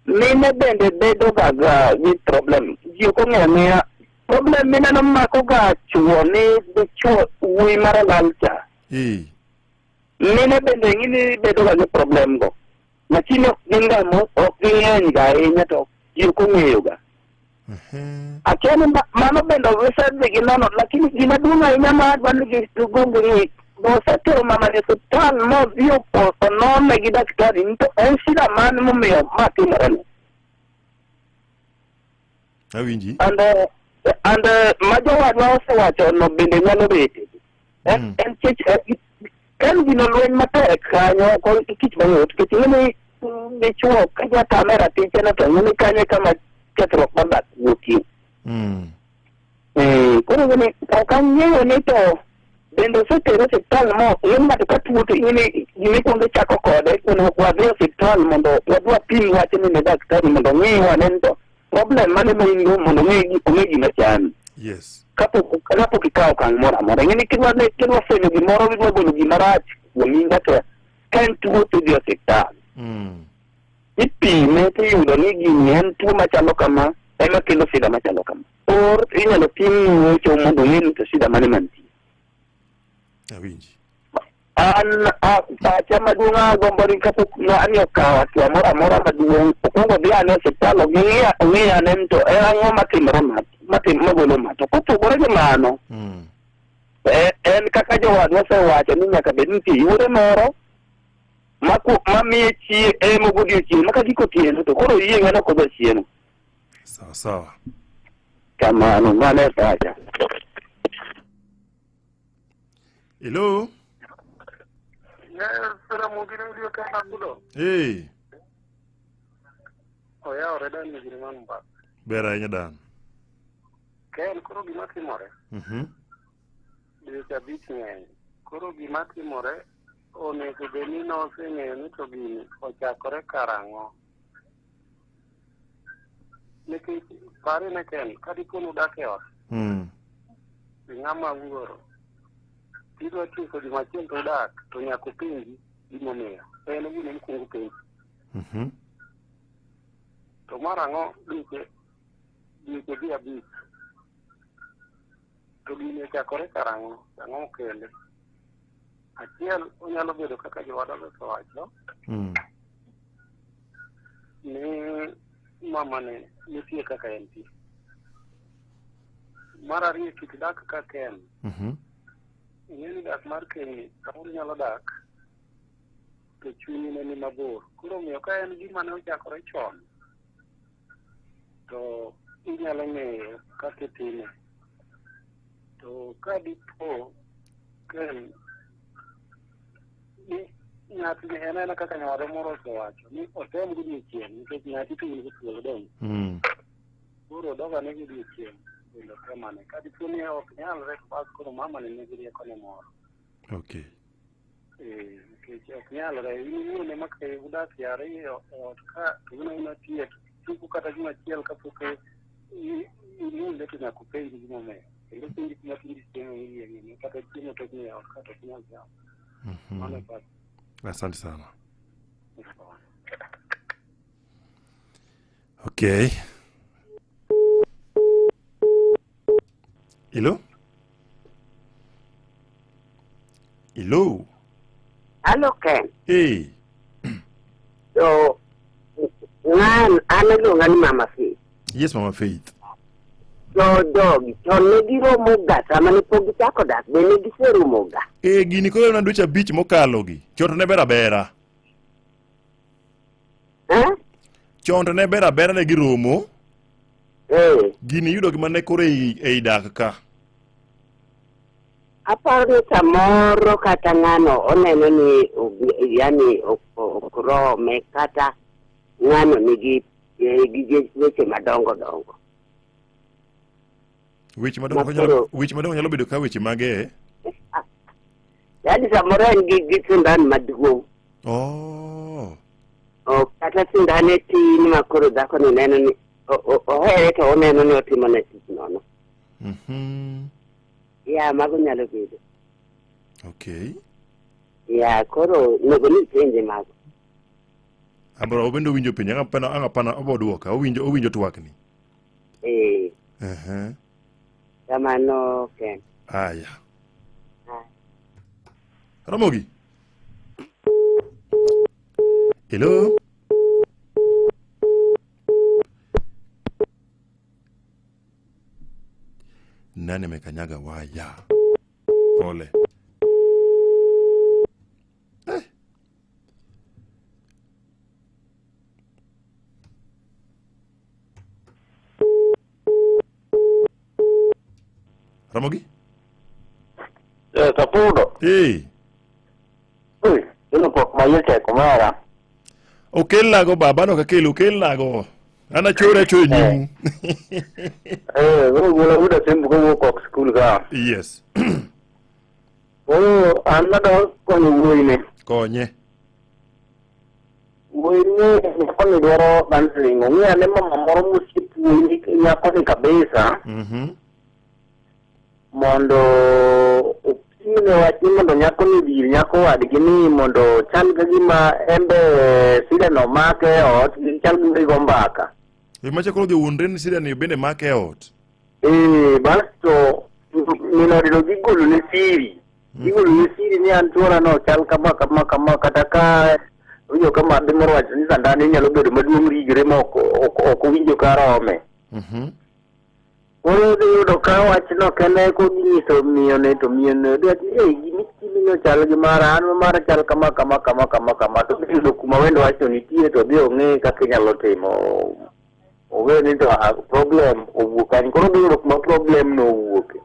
D: mine bende bedo ga ga gi problem. Ji ok ong'eyo ang'eya problem mineno mako ga chuo ni dichuo wuoyi mar alal cha. Mine bende ing'e ni bedo ga gi problem go. Lakini ok gin ga mo ok ging'eny ga ahinya to ji ok ong'eyo ga. Akia ni mano bende gisedhi ginono lakini gima duong' ahinya ma adwa ni gigong ging'i osetero mama e osiptal modhi onone gi daktari ni to en shida mane momiyo ma timore ni.
J: Awinji.
D: And ma jowadwa osewacho no bende nyalo bete. En en chich en gino lweny matek kanyo ok en tich mayot nikech ing'e ni dichuo ka jatame ratiche no to ing'e ni kanyo e kama kethruok mar dak wuokie. Koro ing'e ni ok ang'eyo ni to Bende osetere osiptal mo ing'e ni ng'ato ka tuo to ing'e ni gima ikwongo ichako kode onego wadhi e osiptal mondo wadhi wapim wachni ne daktari mondo ong'i wane ni to problem mane ma in go mondo ong'e gi- ong'e gima chami.
J: Yes.
D: Kapok kapok ikawo okang' moro amora. Ing'e ni kidwa ne kidwa fwenyo gimoro idwa golo gima rach kuomi kata ka en tuo to idhi e osiptal. Ipime tiyudo ni gini en tuo machalo kama ema kelo shida machalo kama. Or inyalo tim wecho mondo ong'e ni to shida mane mantie.
J: Awinji.
D: An pacha maduong' agombo ni kapok ng'ani okawo hatua moro amora maduong' okwongo odhi ane osiptal ong'i ong'i ane ni to en ang'o matimore ma matim magolo ma to kopogore gi mano en kaka jowadwa osewacho ni nyaka bed ni nitie yore moro mamiye chiemo godiochieng' ma ka giko otieno to koro oyieng' en ok odwa chiemo.
J: Sawa sawa.
D: Kamano, mano e pacha.
J: Hello.
A: Yes, Ramogi Radio Kenya kulo.
J: Hey,
A: Oyawore dan ni man mbaka.
J: ber ahinya dan.
A: Ken koro gima timore dweche abich ng'eny. Koro gima timore onego bed ni noseng'eyo ni to gini ochakore karang'o. Nikech pare ne Ken, ka dipo ni udak e ot gi ng'ama wuoro, tidwa tieko juma achiel to udak, to nyaka openji gimomiyo. En gima mokwongo penji. To mar ang'o dweche dweche dhi abich to gini ochakore karang'o ang'o mokele achiel onyalo bedo kaka jowadwa osewacho ni mamane nitie kaka entie mar ariyo kit dak kaka en ing'e ni dak mar kenyni samoro inyalo dak to chunyi ne ni mabor koro omiyo ka en gima ne ochakore chon to inyalo ng'eyo kaka itime to ka dipo ken ni ng'atni en aena kaka nyawadwa moro osewacho ni otem godiochieng' nikech ng'ati to in gi thuolo dong' koro odog ane godiochieng' mondo otem ane ka dipo ni ok nyalre to bas koro mamani nigi riekone moro
J: Okay.
A: Eh, nikech ok nyalre in iwuon ema ka udak ji ariyo e ot ka to un auna tiek chopo kata juma achiel kapok ininde to nyaka openji gimomiyo kendo penji kuma tinde chiemo miyieng'e kata chiemo tok ni e ot ka to ok inyal chamo mano e pacha.
J: Asante sana. Okay. Hello? Hello?
Q: Hello, Ken.
J: Hey.
Q: So, ng'an an iluonga ni Mama Faith.
J: Yes, Mama Faith.
Q: To jogi chon ne giromo ga sama ne pok gichako dak be ne giseromo ga.
J: Eh, gini koro na dweche abich mokalo gi. Chon to ne ber abera.
Q: Eh?
J: Chon to ne ber abera ne giromo.
Q: Eh.
J: Gini yudo gima ne koro ei, ei dak ka.
Q: Aparo ni samoro kata ng'ano oneno ni yani ok rome kata ng'ano nigi gi weche madongo dongo.
J: Weche madongo nyalo weche madongo nyalo bedo ka weche mage.
Q: Yani samoro en gi sindan maduong'.
J: Oh.
Q: Oh, kata sindane tin ma koro dhako ni neno ni ohere to oneno ni otimo ne tich nono. Ya, mago nyalo bedo.
J: Okay.
Q: Ya, koro onego ni ipenje mago.
J: Abro obende owinjo penjo ang' apana ang' apana obo duoka owinjo owinjo twakni.
Q: Eh, kamano Ken.
J: Aya. Ramogi. Hello. Nani amekanyaga waya? Pole. Eh. Ramogi?
D: Eh, Kapudo.
J: Hey.
D: Ui, ino pok ma yitek omera.
J: Okelnago baba no kakelo okelnago. An achore achoro nyimu.
D: Eh, koro wuola wuda sembu kowuok ok skul ka.
J: Yes.
A: Koro an adwa konyo wuoyine.
J: Konye.
A: Wuoyine nyakoni dwaro counseling. Ong'e ane mama moro mosiep wuoyini nyakoni kabisa mondo opimne wach ni mondo nyakoni odhi ir nyako wadgi ni mondo chal ka gima en be sida no make e ot chal gima gigo mbaka.
J: E macha koro jowuondre ni sida ni bende make e ot.
A: Eh, basto min odno dhi golo ne siri. Igolo ne siri ni an chuora no chal kama kama kama kata ka winjo ka madhi moro wacho ni sandane nyalo bedo maduong' rigre ma ok ok ok owinjo ka rome. Koro odhi yudo ka wachno kende kodhi nyiso miyo ne to miyo ne odhi wacho ni "Ei, gima itimo chal gi mara an ma mara chal kama kama kama kama kama to odhi yudo kuma wendo wachno nitie to odhi ong'e kaka inyalo timo ong'e ni to ah, problem owuok kanyo koro odhi yudo kuma problem no owuoke.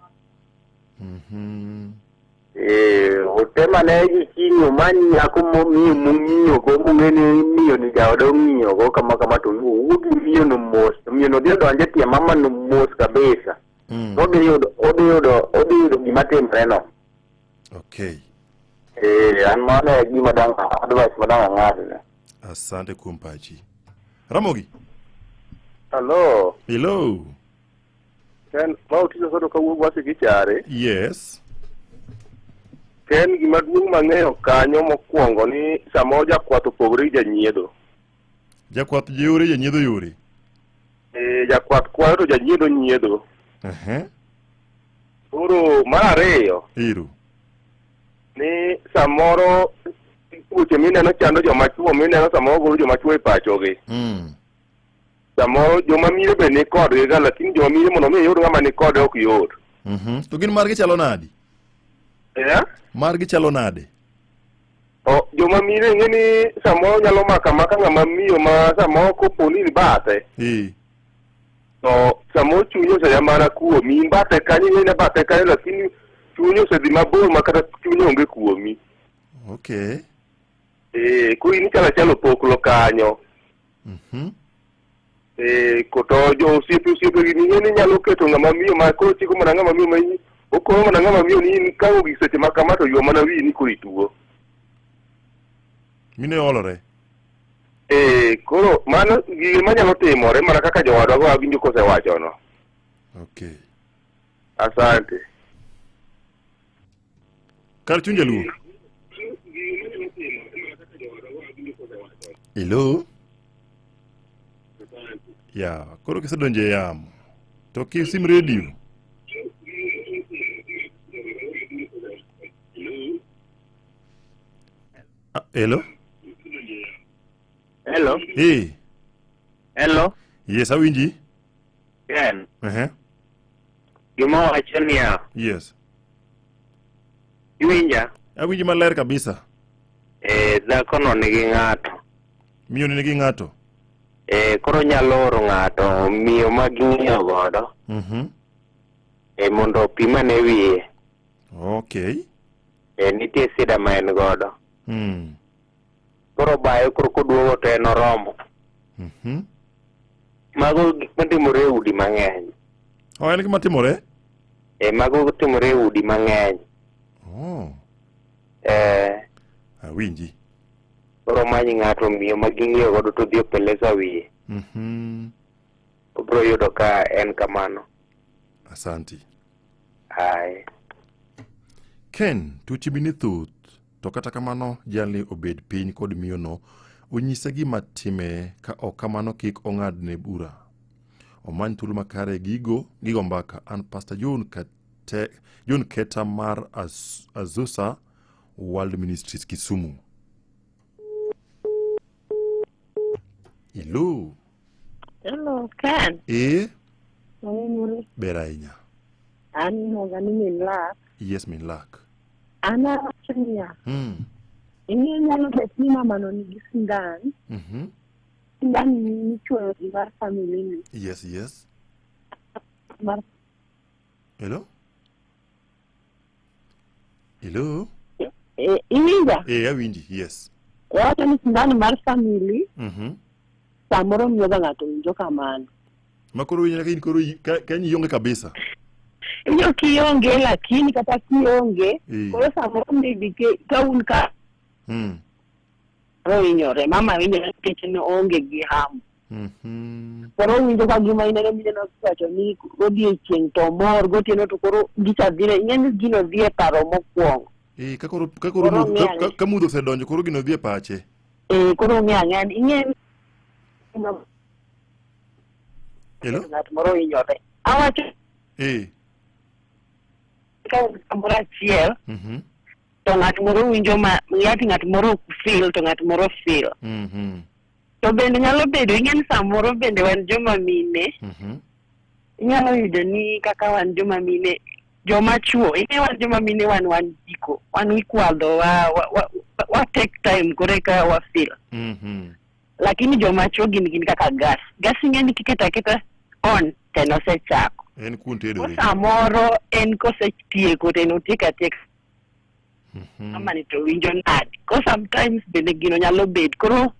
A: Eh, otem ane gi kiny omany nyako momiyo mong'iyogo mong'e ni miyo ni jaode ong'iyogo kama kama to owuo gi miyo no mos to miyo no dhi odonjo e tie mama no mos kabisa. Odhi yudo odhi yudo odhi yudo gima timre no.
J: Okay.
A: Eh, an mano e gima dang' advice ma dang' ang'adne.
J: Asante kuom pachi. Ramogi.
F: Hello.
J: Hello.
F: Ken, ma Otiso Sodo kawuok wasi gi chare.
J: Yes.
F: Ken gima duong' mang'eyo kanyo mokwongo ni samoro jakwath opogore gi janyiedho.
J: Jakwath yore, janyiedho yore.
F: E, jakwath kwayo to janyiedho nyiedho.
J: Ehe.
F: Koro mar ariyo
J: Ero.
F: ni samoro tuoche mineno chando joma chuo mineno samoro golo joma chuo e pachogi. Samoro joma mine be ni kodgi ga lakini joma mine mondo mi iyud ng'ama ni kode ok yot.
J: To gin margi chalo nadi?
F: Eh?
J: Margi chalo nade?
F: O, joma mine ing'e ni samoro nyalo mako amaka ng'ama miyo ma samoro kopo ni bathe
J: Eh.
F: to samoro chunye oseya mana kuomi in bathe kanyo ing'e ni bathe kanyo lakini chunye osedhi mabor ma kata chunye onge kuomi.
J: Okay.
F: Eh, koro in ichalo achala opoklo kanyo. Eh, ko to jo osiepe osiepe gi ing'e ni nyalo keto ng'ama miyo ma koro chiko mana ng'ama miyo ma in okono mana ng'ama miyo ni in ka ogik seche ma kama to ywa mana wiyi ni koro ituo.
J: Mine olore.
F: Eh, koro mano gige manyalo timore mana kaka jowadwa go awinjo kosewachono.
J: Okay.
F: Asante.
J: Kar chuny jaluo. Hello. Ya, koro kisedonjo e yamo to kisim redio. Ah, hello.
A: Hello.
J: Hey.
A: Hello.
J: Yes, awinji.
A: Ken. Gima wacho niya,
J: Yes.
A: iwinja?
J: Awinji maler kabisa.
A: Eh, dhakono nigi ng'ato.
J: Miyo ni nigi ng'ato.
A: Eh, koro nyalo oro ng'ato miyo ma ging'iyo godo eh, mondo opimane wiye.
J: Okay.
A: Eh, nitie sida ma en godo. Koro bayo koro koduogo to en oromo. Mago gik matimore e udi mang'eny.
J: Oh, en gima timore?
A: Eh, mago timore e udi mang'eny.
J: Oh,
A: Eh,
J: awinji.
A: koro many ng'ato miyo ma ging'iyo godo to dhi opelesa wiye. Obiro yudo ka en kamano.
J: Asanti.
A: Aye.
J: Ken, tuoche bende thoth, to kata kamano jalni obed piny kod miyono onyise gima time ka ok kamano kik ong'adne bura. Omany thuolo makare gigo gigo mbaka. An Pastor John Kate, John Keta mar Azusa World Ministries Kisumu. Hello.
R: Hello, Ken.
J: Eh,
R: Awinjore.
J: ber ahinya.
R: An iluonga ni min lak.
J: Yes, min lak.
R: An awacho niya, ing'e nyalo bet ni mamano nigi sindan. Sindan michuoyo gi mar family ni.
J: Yes, yes.
R: Mar
J: Hello? Hello?
R: eh, iwinja?
J: Eh, awinji. Yes.
R: Wawacho ni sindan mar family samoro miyoga ng'ato winjo kamano.
J: Ma koro winjo ka in koro ka in ionge kabisa.
R: Iwinjo kionge lakini kata kionge koro samoro maybe ka un ka koro hinyore mama hinyore nikech ne oonge gi hamu. Koro owinjo ka gima ineno mineno kiwacho ni odiechieng' to omor gotieno to koro gicha dhire ing'e ni gino dhi e paro mokwongo.
J: Eh, ka koro ka koro
R: Koro
J: mudho-
R: ng'e
J: ka mudho osedonjo koro gino dhi e pache.
R: Eh, koro ong'e ang'eya ni ing'e ni
J: Hello?
R: ng'at moro hinyore. Awacho ka un kamoro achiel to ng'at moro winjo ma ng'at ng'at moro ok feel to ng'at moro feel. To bende nyalo bedo ing'e ni samoro bende wan joma mine inyalo yudo ni kaka wan joma mine joma chuo ing'e wan joma mine wan wan jiko wan ikwadho wa take time koro eka wa feel. Lakini joma chuo gin kaka gas. Gas ing'e ni kiketo aketa on to en osechako.
J: En kuon tedore.
R: Samoro en kosetieko to en otieko atieka. Mama ni to winjo nade. Koro sometimes bende gino nyalo bet. Koro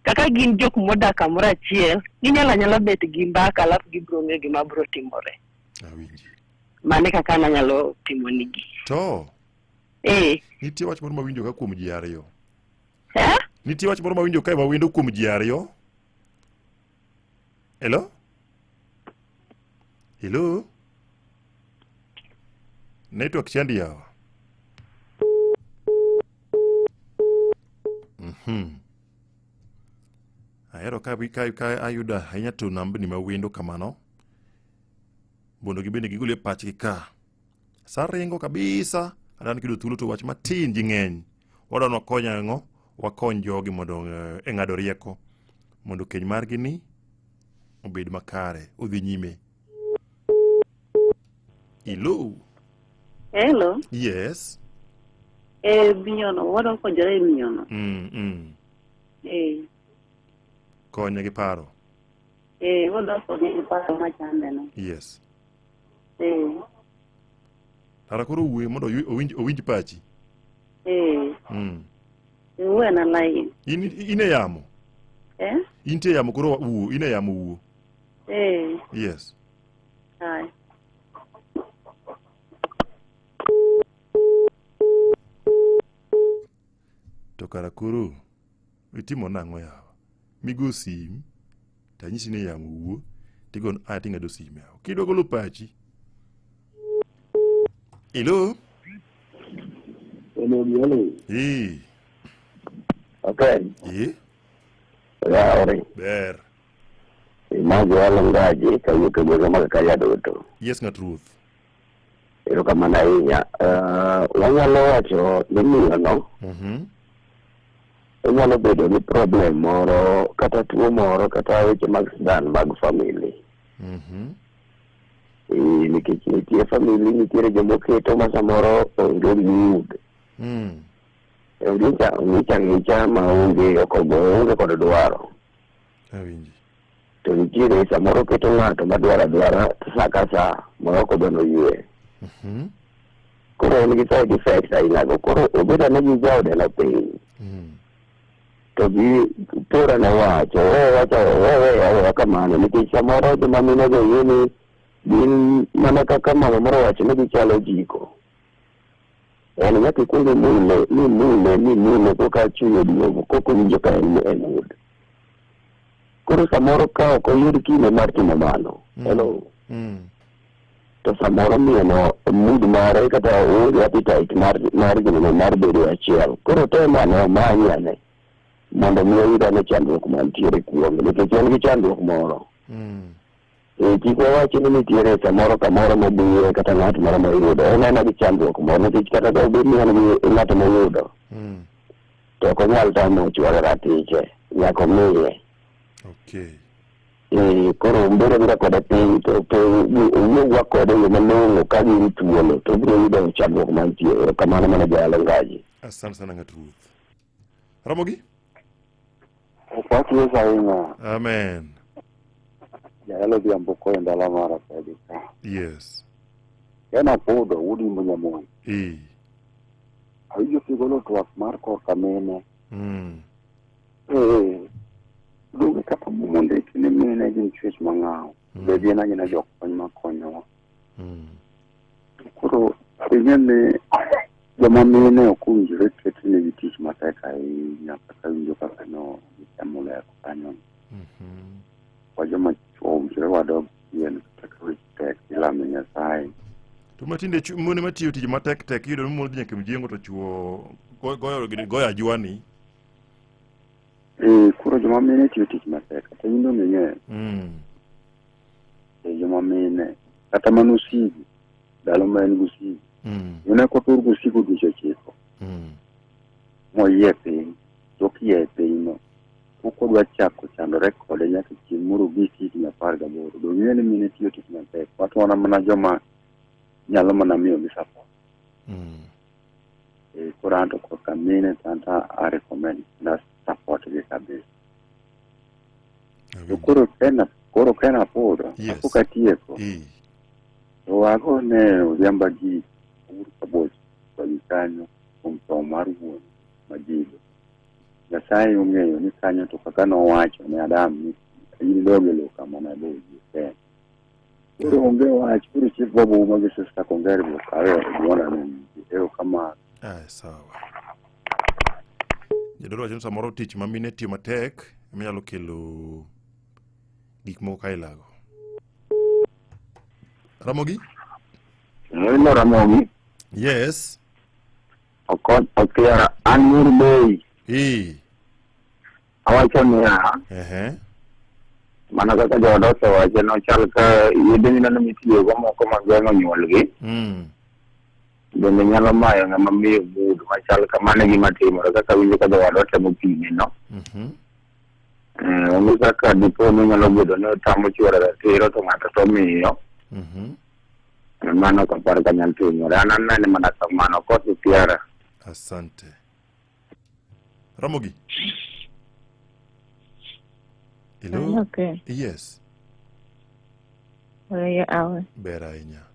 R: kaka gin jok modak kamoro achiel, ginyalo anyala bet gi mbaka alafu gibiro ng'eyo gima biro timore.
J: Awinji.
R: Mano e kaka an anyalo timo nigi.
J: To nitie wach moro mawinjo ka kuom ji ariyo.
R: Eh?
J: Nitie wach moro mawinjo kae mawendo kuom ji ariyo. Hello? Hello? Network chandi yawa. Ahero ka ayudo ahinya to nambni mawendo kamano. Mondo gibende gigolie pachgi ka. Sa ringo kabisa, adan kiyudo thuolo to wach matin ji ng'eny. Wadwa ni wakony ang'o? Wakony jogi mondo e ng'ado rieko. Mondo keny margi ni obed makare, odhi nyime. Hello.
M: Hello.
J: Yes.
M: Miyono, wadwa konyore e miyono.
J: Konye gi paro.
M: Wadwa konye gi paro machande no.
J: Yes. Tara koro wuoyo mondo owinj pachi.
M: Wuoyo na line.
J: In e yamo. Intie yamo koro wuo, in e yamo wuo. Yes.
M: Hai.
J: To kara koro itimo nang'o yawa? Migo sim tanyisi ni yamo wuo tigon a ting'ado sim yawa. Kidwa golo pachi. Hello.
G: Hello, hello. Okay. Yaore.
J: Ber.
G: Imago walo ngaji kawuok e gwenge mag Kayadoto.
J: Yes, ng'at ruoth.
G: Erokamano ahinya. Wanyalo wacho ni miyono onyalo bedo gi problem moro kata tuo moro kata weche mag sindan mag family. Nikech nitie family nitiere jomoketo ma samoro onge mood. Ong'icha ang'icha ma onge ok onge kod dwaro.
J: Awinji.
G: To nitiere samoro keto ng'ato madwaro adwara sa ka sa ma ok odwa noyue. Koro en gi side effects ainago. Koro obed ane gi jaode no piny. To gi tora ne wach, owe wacha owe aweya kamano nikech samoro joma mine go yie ni gin mana kaka mama moro owacho ni gichalo jiko. En nyaka ikuong imule mimule mimule koka chunye oduogo koka owinjo ka en e mood. Koro samoro ka ok oyud kinde mar timo mano, hello, to samoro miyono mood mare kata oonge appetite mar gino mar bedo achiel. Koro tem ane omany ane mondo mi oyud ane chandruok mantiere kuome nikech en gi chandruok moro. Kik wawach ni nitiere samoro kamoro modhiye kata ng'at moro moyudo, en ena gi chandruok moro nikech kata ka obed ni en gi ng'at moyudo to ok onyal tamo chwalo ratiche, nyaka omiye.
J: Okay.
G: Koro bedo abeda kode piny to owuogwa kode e yo malong'o ka gin thuolo to obiro yudo chandruok mantie. Erokamano mana jayalo Ngaji.
J: Asante sana ng'at ruoth. Ramogi?
U: Opak Yesu ahinya.
J: Amen.
U: Jayalo Odhiambo koyo ndalo mara pedi ka.
J: Yes.
U: En apudo wuod Imbo Nyamuoyo. Awinjo kigolo twak mar korka mine. Donge kata mondiki ni mine gin chwech mang'aw. Be gin agina jokony makonyowa. Koro ing'e ni joma mine ok owinjore ketnegi tich matek ahinya kaka winjo kaka no gitemo lero kanyo. Wa joma chwo owinjore wadog chien kata ka weche tek ilamo Nyasaye.
J: To matinde mone matiyo tich matek tek iyudo ni mon dhi nyaka e mjengo to chwo goyo goyo ajwani.
U: Eh, koro joma mine tiyo tich matek kata in donge ing'eyo. Eh, joma mine kata mana osigo ndalo ma en gosigo. Mine kotur gosigo dweche ochiko moyie piny tok yie e pinyno pok odwa chako chandore kode nyaka chieng' moro ogik higni 18. Donge ing'eyo ni mine tiyo tich matek wato wan mana joma nyalo mana miyogi support. Eh, koro an to korka mine to an to a recommend na support gi kabisa. To koro kena koro kena podo
J: Yes.
U: kapok atieko to wago ne Odhiambo gi Uhuru Kaboch koni kanyo kuom tho mar wuon Majigo. Nyasaye ong'eyo ni kanyo to kaka nowacho ne Adam ni in idog e lowo kama nadogie Ken. Koro onge wach, koro Chief Bob Ouma gi Sister Kongeri be okawe e duonda ne erokamano.
J: Aya, sawa. Jadolo wacho ni samoro tich ma mine tiyo matek ema nyalo kelo gik moko ka ilago. Ramogi?
E: Hello Ramogi.
J: Yes.
E: Okot Opiara, an Nyeri Bay.
J: Eh.
E: Awacho niya,
J: Ehe.
E: mana kaka jooda osewacho nochal ka yedhe mineno mitiyogo moko mag geng'o nyuolgi bende nyalo mayo ng'ama miyo mood machal kamano e gima timore kaka winjo ka jowadwa temo pime no. Onge kaka dipo ni nyalo bedo ni otamo chuore ratiro to ng'ato to miyo. Mano ok apar ka nyalo timore. An anene mana kamano koth Opiara.
J: Asante. Ramogi. Hello.
P: Okay.
J: Yes.
P: Oya awe.
J: Ber ahinya.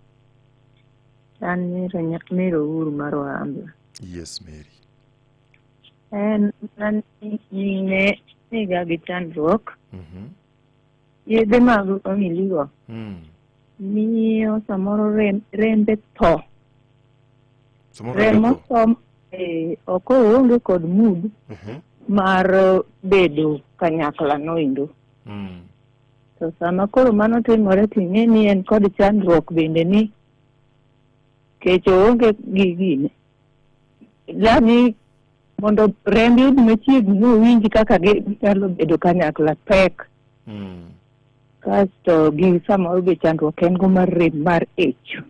P: An Mary Uhuru mar Wambla.
J: Yes, Mary.
P: En mana ni mine niga gi chandruok. Yedhe mag omiligo miyo samoro rembe tho.
J: Samoro
P: Remo
J: rembe
P: tho ok oonge kod mood mar bedo kanyakla noendo. To sama koro mano timore to ing'e ni en kod chandruok bende ni kech oonge gi gine. Lani mondo rembe odhi machiegni mowinj kaka ginyalo bedo kanyakla pek. Kasto gi samoro be chandruok en go mar rem mar ich.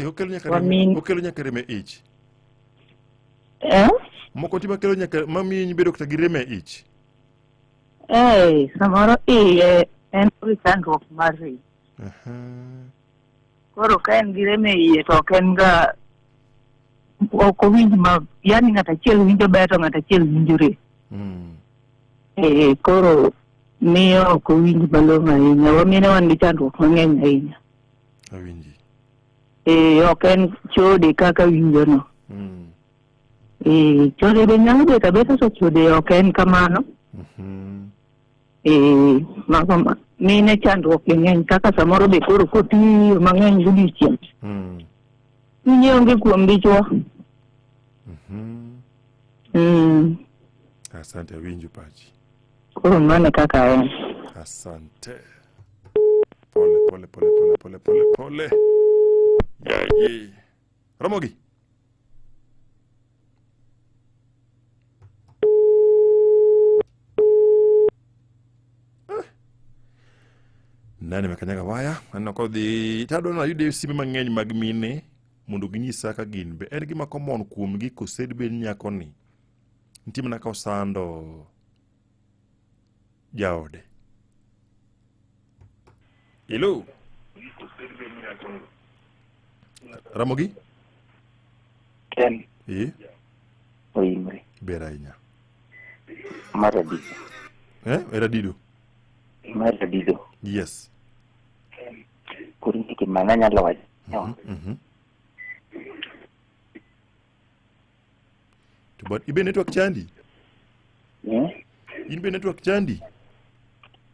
J: Okelo nyaka
P: Wa
J: rem,
P: min-
J: okelo nyaka rem e ich.
P: Eh?
J: Moko ti makelo nyaka mamiyo bedo kata gi rem e ich.
P: Samoro iye en gi chandruok mar rem. Koro ka en gi rem e iye to ok en ga ok owinj ma yani ng'at achiel winjo ber to ng'at achiel winjo rem. Koro miyo ok owinj malong'o ahinya. Wamine wan gi chandruok mang'eny ahinya.
J: Awinji.
P: Ok en chode kaka winjo no. Chode be nyalo bet abeta to chode ok en kamano. Mago mine chandruok be ng'eny kaka samoro be koro kotiyo mang'eny godiochieng'. Chunye onge kuom dichuo.
J: Asante, awinjo pachi.
P: Koro mano e kaka en.
J: Asante. Pole pole pole pole pole pole pole. Yaye. Ramogi. Nani mekanyaga waya aneno kodhi tadwa ni ayude simbe mang'eny mag mine mondo ginyisa ka gin be en gima common kuomgi kose dibed ni nyakoni nitie mana ka osando jaode. Hello. Ramogi?
W: Ken.
J: Eh?
W: Oimre.
J: Ber ahinya.
W: Mar Adido.
J: Eradido.
W: Mar Adido.
J: Yes.
W: Koro nitie gima nanyalo wacho.
J: To but ibe network chandi?
W: Eh?
J: In be network chandi?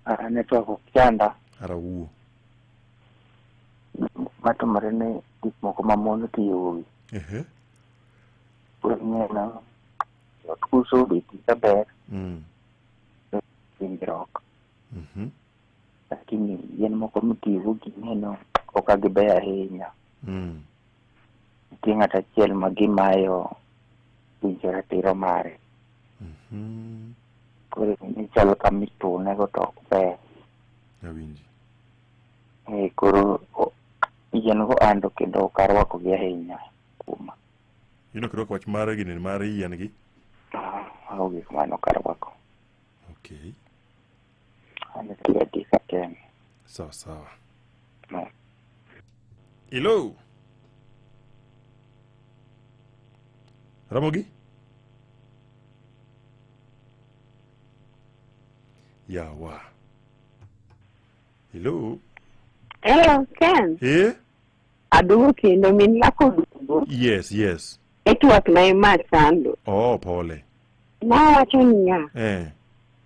W: Ah, network ok chanda.
J: Ara wuo.
W: matimore ni gik moko ma mon tiyogo gi.
J: Ehe.
W: Koro ing'eno ot kuso obeti kaber winjruok. Lakini yien moko mitiyogo gi ing'eno ok gibeyo ahinya. Nitie ng'at achiel ma gimayo winjo ratiro mare. Koro nichalo kama itunego to ok ber.
J: Awinji.
W: Eh, koro yien go ando kendo ok arwakogi ahinya kuoma.
J: In ok irwako wach mar gini mar yien gi?
W: Mago gik mane ok arwako.
J: Okay.
W: An tiyo adika tem.
J: Sawa sawa.
W: No.
J: Hello. Ramogi? Yawa. Hello.
R: Hello, Ken.
J: Eh?
R: Aduogo kendo min lako oduogo.
J: Yes, yes.
R: Network na ema chando.
J: Oh, pole.
R: Nawacho niya,
J: Eh.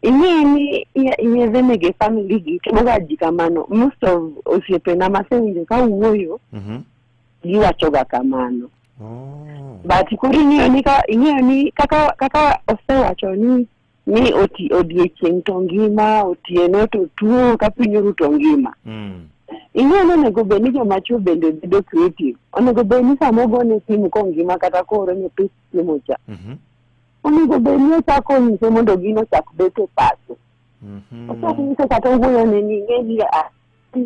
R: ing'e ni yedhe mege family gi timoga ji kamano. Most of osiepena masewinjo ka wuoyo giwachoga kamano.
J: Oh.
R: But koro ing'eyo ni ka ing'eyo ni kaka kaka osewacho ni ni oti odiechieng' to ngima otieno to tuo ka piny oru to ngima. Ing'eyo ni onego bed ni joma chuo bende bedo creative. Onego bed ni sama ogone simu kongima kata koorone pes chiemo cha. Onego bed ni ochako nyise mondo gino ochak bet e pache. Ochak nyise kata owuoyone ni ing'e ni ah,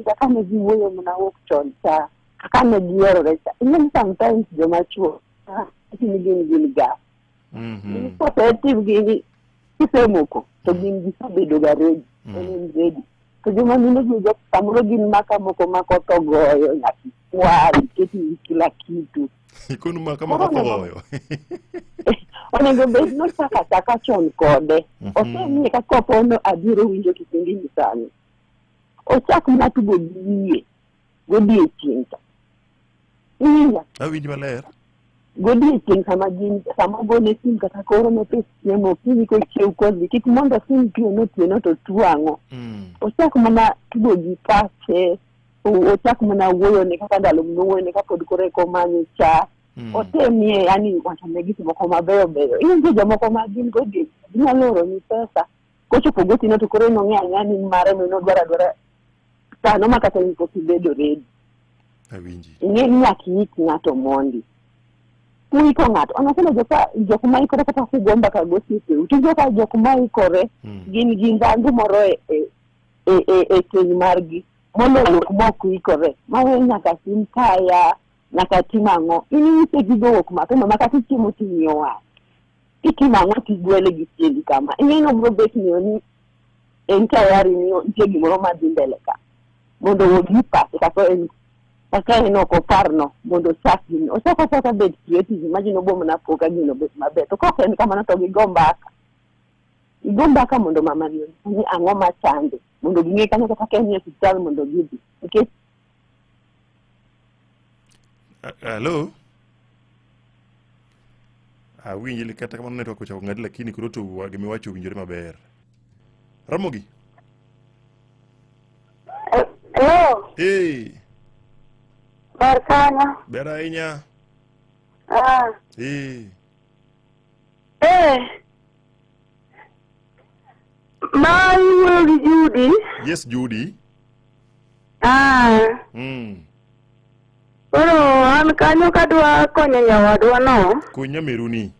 R: kaka ne giwuoyo mana wuok chon cha, kaka ne giherore cha. Ing'e ni sometimes joma chuo ah, ni gin gin ga. Kosetim gini kisemoko to gin gisebedo ga ready. En ready. To joma mine gi jo samoro gin maka moko ma koth ogoyo nyaka ikwar iketi gi kila kitu.
J: Ikonu ma kama koth ogoyo.
R: Onego bed nochako achaka chon kode. Osemiye kaka opono adier owinjo kipindi ni sani. Ochak mana tugo gi wiye godiechieng' cha. Iwinja?
J: Awinji maler.
R: Godiechieng' sama gin sama ogone sim kata koro ne pes chiemo okinyi kochiew kodhi kik mondo sim tieno otieno to tuo ang'o. Ochak mana tugo gi pache, ochak mana wuoyone kaka ndalo nowuoyone kapod koro eka omanye cha. Otemie yani wachone gik moko mabeyo beyo. Iwinjo jomoko ma gin godiechieng' ginyalo oroni pesa kochopo gotieno to koro en ong'e ang'eya ni mare no en odwaro adwara sano ma kata in pok ibedo ready.
J: Awinji.
R: Ing'e ni nyaka iik ng'ato mondi. Kuiko ng'ato, anasema joka jok ma ikore kata kugo mbaka gi osiepeu, to joka jok ma ikore gin gi ndhandhu moro e, e, e, e, e keny margi moloyo jok ma ok ikore. Mawe nyaka tim taya, nyaka tim ang'o. In inyise gigo wuok mapema ma kata ichiemo ting'iyo wang'e. Itimo ang'o tigwele gi tiendi kama. Ing'e ni obiro bet ng'eyo ni en tayari ni nitie gimoro madhi mbele ka. Mondo owuog gi pache kaka en kaka en ok oparno mondo ochak gini. Ochak achaka bet creative, imagine obo mana po ka gino obet maber. To kok en kamano to gigo mbaka. Gigo mbaka mondo mama ni onyise ni ang'o machande. Mondo ging'e kanyo kata ka en e osiptal mondo gidhi. Nikech
J: Hello? Awinji kata kamano network ochako ng'adi lakini koro to gima iwacho owinjore maber. Ramogi.
H: Hello,
J: Hey,
H: ber kanyo.
J: ber ahinya.
H: Ah,
J: Hey.
H: eh. Ma iwuoyo gi Judy.
J: Yes, Judy.
H: Ah, Koro an kanyo kadwa konyo nyawadwa no.
J: Kony nyameruni.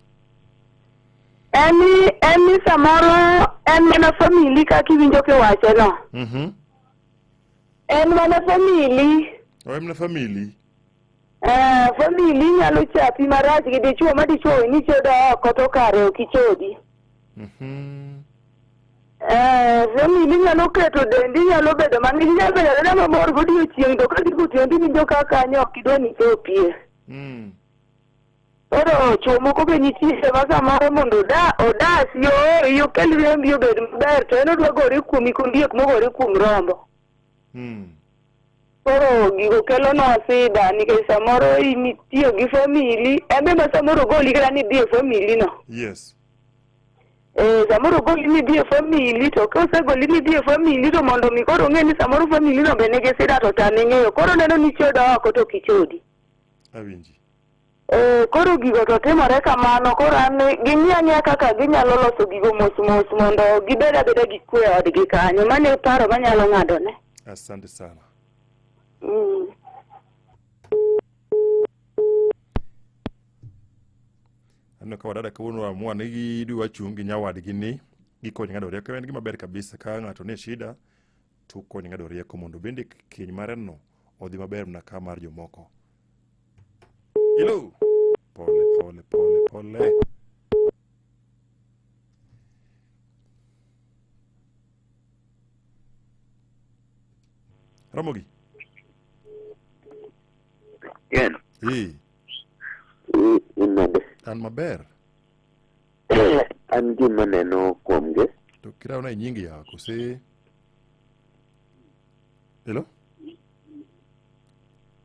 H: En ni en ni samoro en mana famili kaka iwinjo kiwache no. En mana famili.
J: O en mana famili.
H: Eh, famili nyalo chapi marach gi dichuo ma dichuo we ni chodo oko to kare ok ichodi. Eh, famili nyalo keto dendi nyalo bedo mang'ich inyalo bedo abeda mamor godiochieng' to ka gik otieno tiwinjo ka kanyo ok idwa ni ichopie. Koro chuo moko be nitie ma samoro mondo oda odasi oori okel rembi obed maber to en odwa gore kuomi kondiek mogore kuom rombo. Koro gigo kelonwa sida nikech samoro in itiyo gi famili en be ma samoro ogoli kata ni idhi e famili no.
J: Yes.
H: Eh, samoro ogoli ni idhi e family to kosegoli ni idhi e family to mondo mi koro ong'e ni samoro family no be nigi sida to tame ng'eyo. Koro neno ni ichodo oko to ok ichodi.
J: Awinji.
H: Eh, koro gigo to timore kamano koro an ging'i ang'iya kaka ginyalo loso gigo mos mos mondo gibed abeda gi kwe e odgi kanyo. Mano e paro manyalo ng'adone.
J: Asante sana. Aneno ka wadada kawuono amua ni gidwa chung' gi nyawadgi ni gikony ng'ado rieko. En gima ber kabisa ka ng'ato nie shida to ukony ng'ado rieko mondo bende keny mare no odhi maber mana ka mar jomoko. Hello. Pole pole pole pole. Ramogi.
A: Ken.
J: Eh.
A: Inade.
J: An maber.
A: An gima neno kuomgi.
J: To kirawo na nying ya kose. Hello?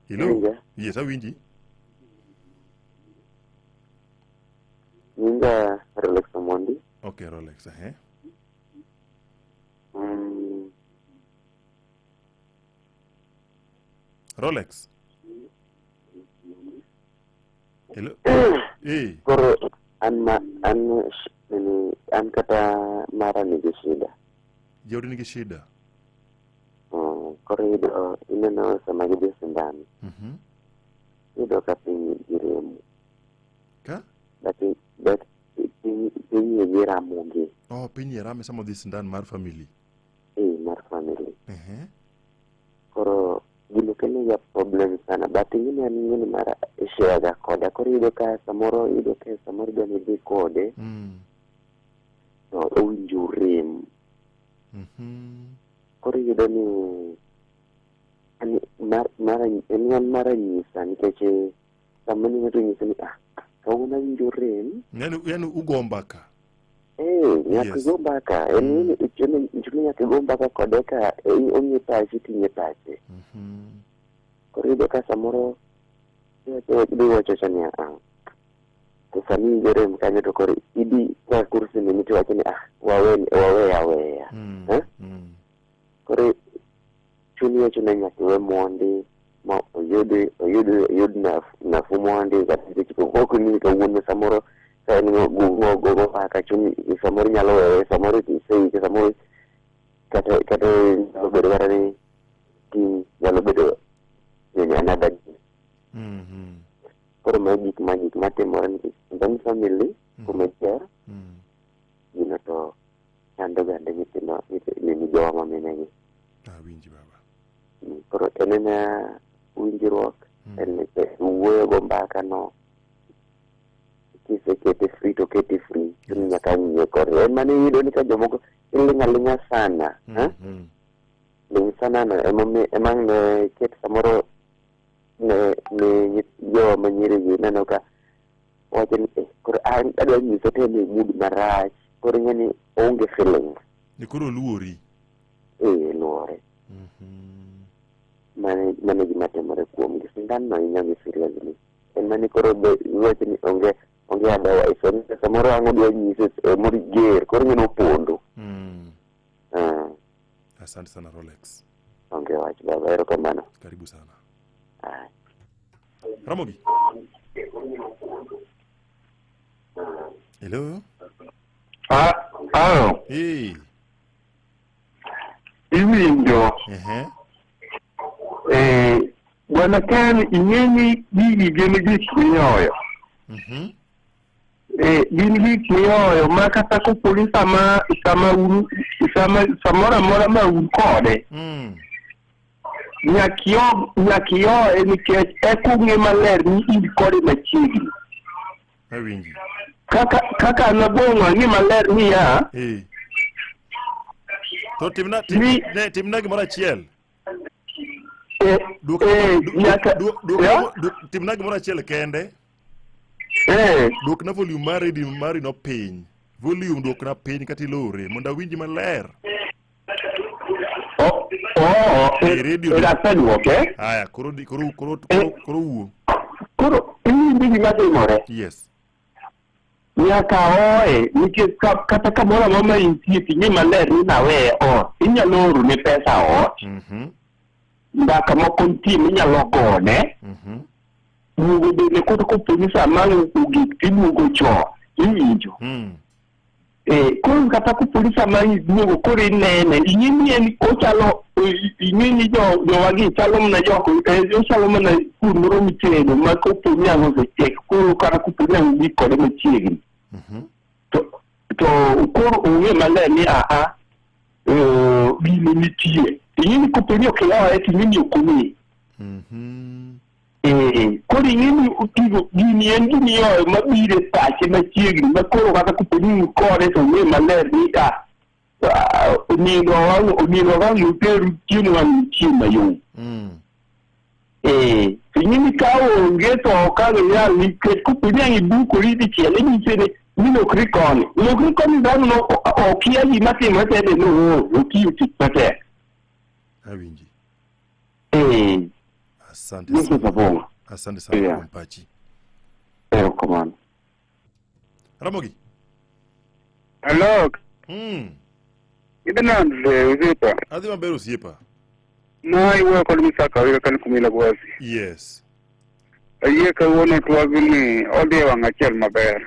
J: Hello?
A: Winja.
J: Yes, awinji.
A: Nyinga Rolex Omondi.
J: Okay, Rolex, eh. Rolex. Hello? Eh.
A: Koro an ma an nini an kata mara nigi shida.
J: Jaodi nigi shida.
A: Koro iyudo ineno sama gidhi e sindan. Iyudo ka piny giremo.
J: Ka?
A: But but piny piny giramogi.
J: Oh, piny rame sama odhi sindan mar family.
A: Eh, mar family. Koro gino kelo ga problem sana but ing'eni an ing'eni mara ishare ga koda koro iyudo ka samoro iyudo ka samoro idwa ni idhi kode to owinjo rem. Koro iyudo ni an mar mar en an mar anyisa nikech sama ni ng'ato nyise ni ah kawuono awinjo rem.
J: Yani yani ugo mbaka.
A: Eh, nyaka igo mbaka. En ni chuno chuno nyaka igo mbaka kode ka ong'e pachi ting'e pache. Koro iyudo ka samoro idhi wacho cha niya ah to sani iwinjo rem kanyo to koro idhi ka kursi ni tiwacho ni ah wawe wawe aweya. Eh? Koro chuni wacho ni nyaka iwe mondi ma oyud oyud oyud nafuu mondi kata nikech ok ni kawuono samoro ka en go go mbaka chuni samoro inyalo weye samoro iseike samoro kata kata nyalo bedo kata ni kiny nyalo bedo ni another day. Koro mago gik ma gik matimore nikech then family kuma ber gino to chando gande nyithindo ni jowa ma minegi.
J: Awinji baba.
A: Koro en ena winjruok en wuoyo go mbaka no kisekete free to kete free chuni nyaka ng'iye kode en mane iyudo ni ka jomoko iling' aling'a sana eh? Ling' sana no emomi ema ang' ne ket samoro ne ne jowa ma nyiri gi ineno ka wacho ni eh, koro an adwa nyise to en e mood marach koro ing'e ni oonge feelings.
J: Ni koro oluori.
A: Eh, luore. Mane mane gima timore kuomgi sindan no hinyogi seriously. En mane koro be iwacho ni onge onge otherwise en samoro ang' odwa nyise e moro ger koro ing'e ni opondo. Ah.
J: Asante sana Rolex.
A: Onge wach baba, erokamano.
J: Karibu sana. Ramogi. Hello.
F: Ah, alo.
J: Hey.
F: Iwinjo.
J: Ehe.
F: Eh, bwana Ken ing'e ni gigi gin gik miyoyo. Eh, gin gik miyoyo ma kata kopo ni sama sama un sama samoro amora ma un kode nyaka nyaka iyoye nikech eka ung'e maler ni in kode machiegni.
J: Awinji.
F: Kaka kaka nabong'o ang'e maler niya
J: Eh. To timna tim, ne, timna gimoro achiel. Duok,
F: nyaka
J: duok, duok,
F: ya?
J: duok, timna gimoro achiel kende.
F: Eh.
J: Duokna volume mar radio mari no piny. Volume duokna piny kata ilore mondo awinji maler.
F: Oh, oh,
J: Eh, radio.
F: eh, aseduoke.
J: Haya, koro di- koro koro koro, koro wuo.
F: Koro iwinjo gima timore.
J: Yes.
D: Nyaka oe nikech kata kamoro amora ma intie ting'e maler ni naweye ot inyalo oro ne pesa ot mbaka moko nitie minyalo gone duogo bende kata kopo ni sama ogik tiduogo chon iwinjo Eh, koro kata kopo ni sama iduogo koro inene ing'e ni en ochalo ing'e ni jo jowagi chalo mana jok eh, ochalo mana pur moro mitedo ma kopo ni ang' osechiek koro kata kopo ni ang' ogik kode machiegni to to koro ong'e maler ni aa eh, gini nitie ing'e ni kopo ni ok ihoye to ing'e ni ok ong'e Eh, koro ing'e ni gigo gini en gima ihoyo mabiro e pache machiegni ma koro kata kopo ni un kode to ong'e maler ni ah, ah, onego wang' onego wang' uteru chiemo wang' nitie mayom. Eh, to ing'e ni ka onge to ok ang' inyal nikech kopo ni ang' ibukori dichiel inyise ni ni lokri koni lokri koni dhano no okia gima timore to en be noor otiyo tich matek.
J: Awinji.
D: Eh.
J: Asante
D: Yesu
J: sana.
D: Sabonga.
J: Asante sana
D: Yeah.
J: kuom pachi.
D: Erokamano.
J: Ramogi.
C: Hello. Idhi nade osiepa?
J: Adhi maber osiepa.
C: Ma iwuoyo kod Misaka Awilo kan Kumila Gwasi.
J: Yes.
C: Ayie kawuono twagni odhi e wang' achiel maber.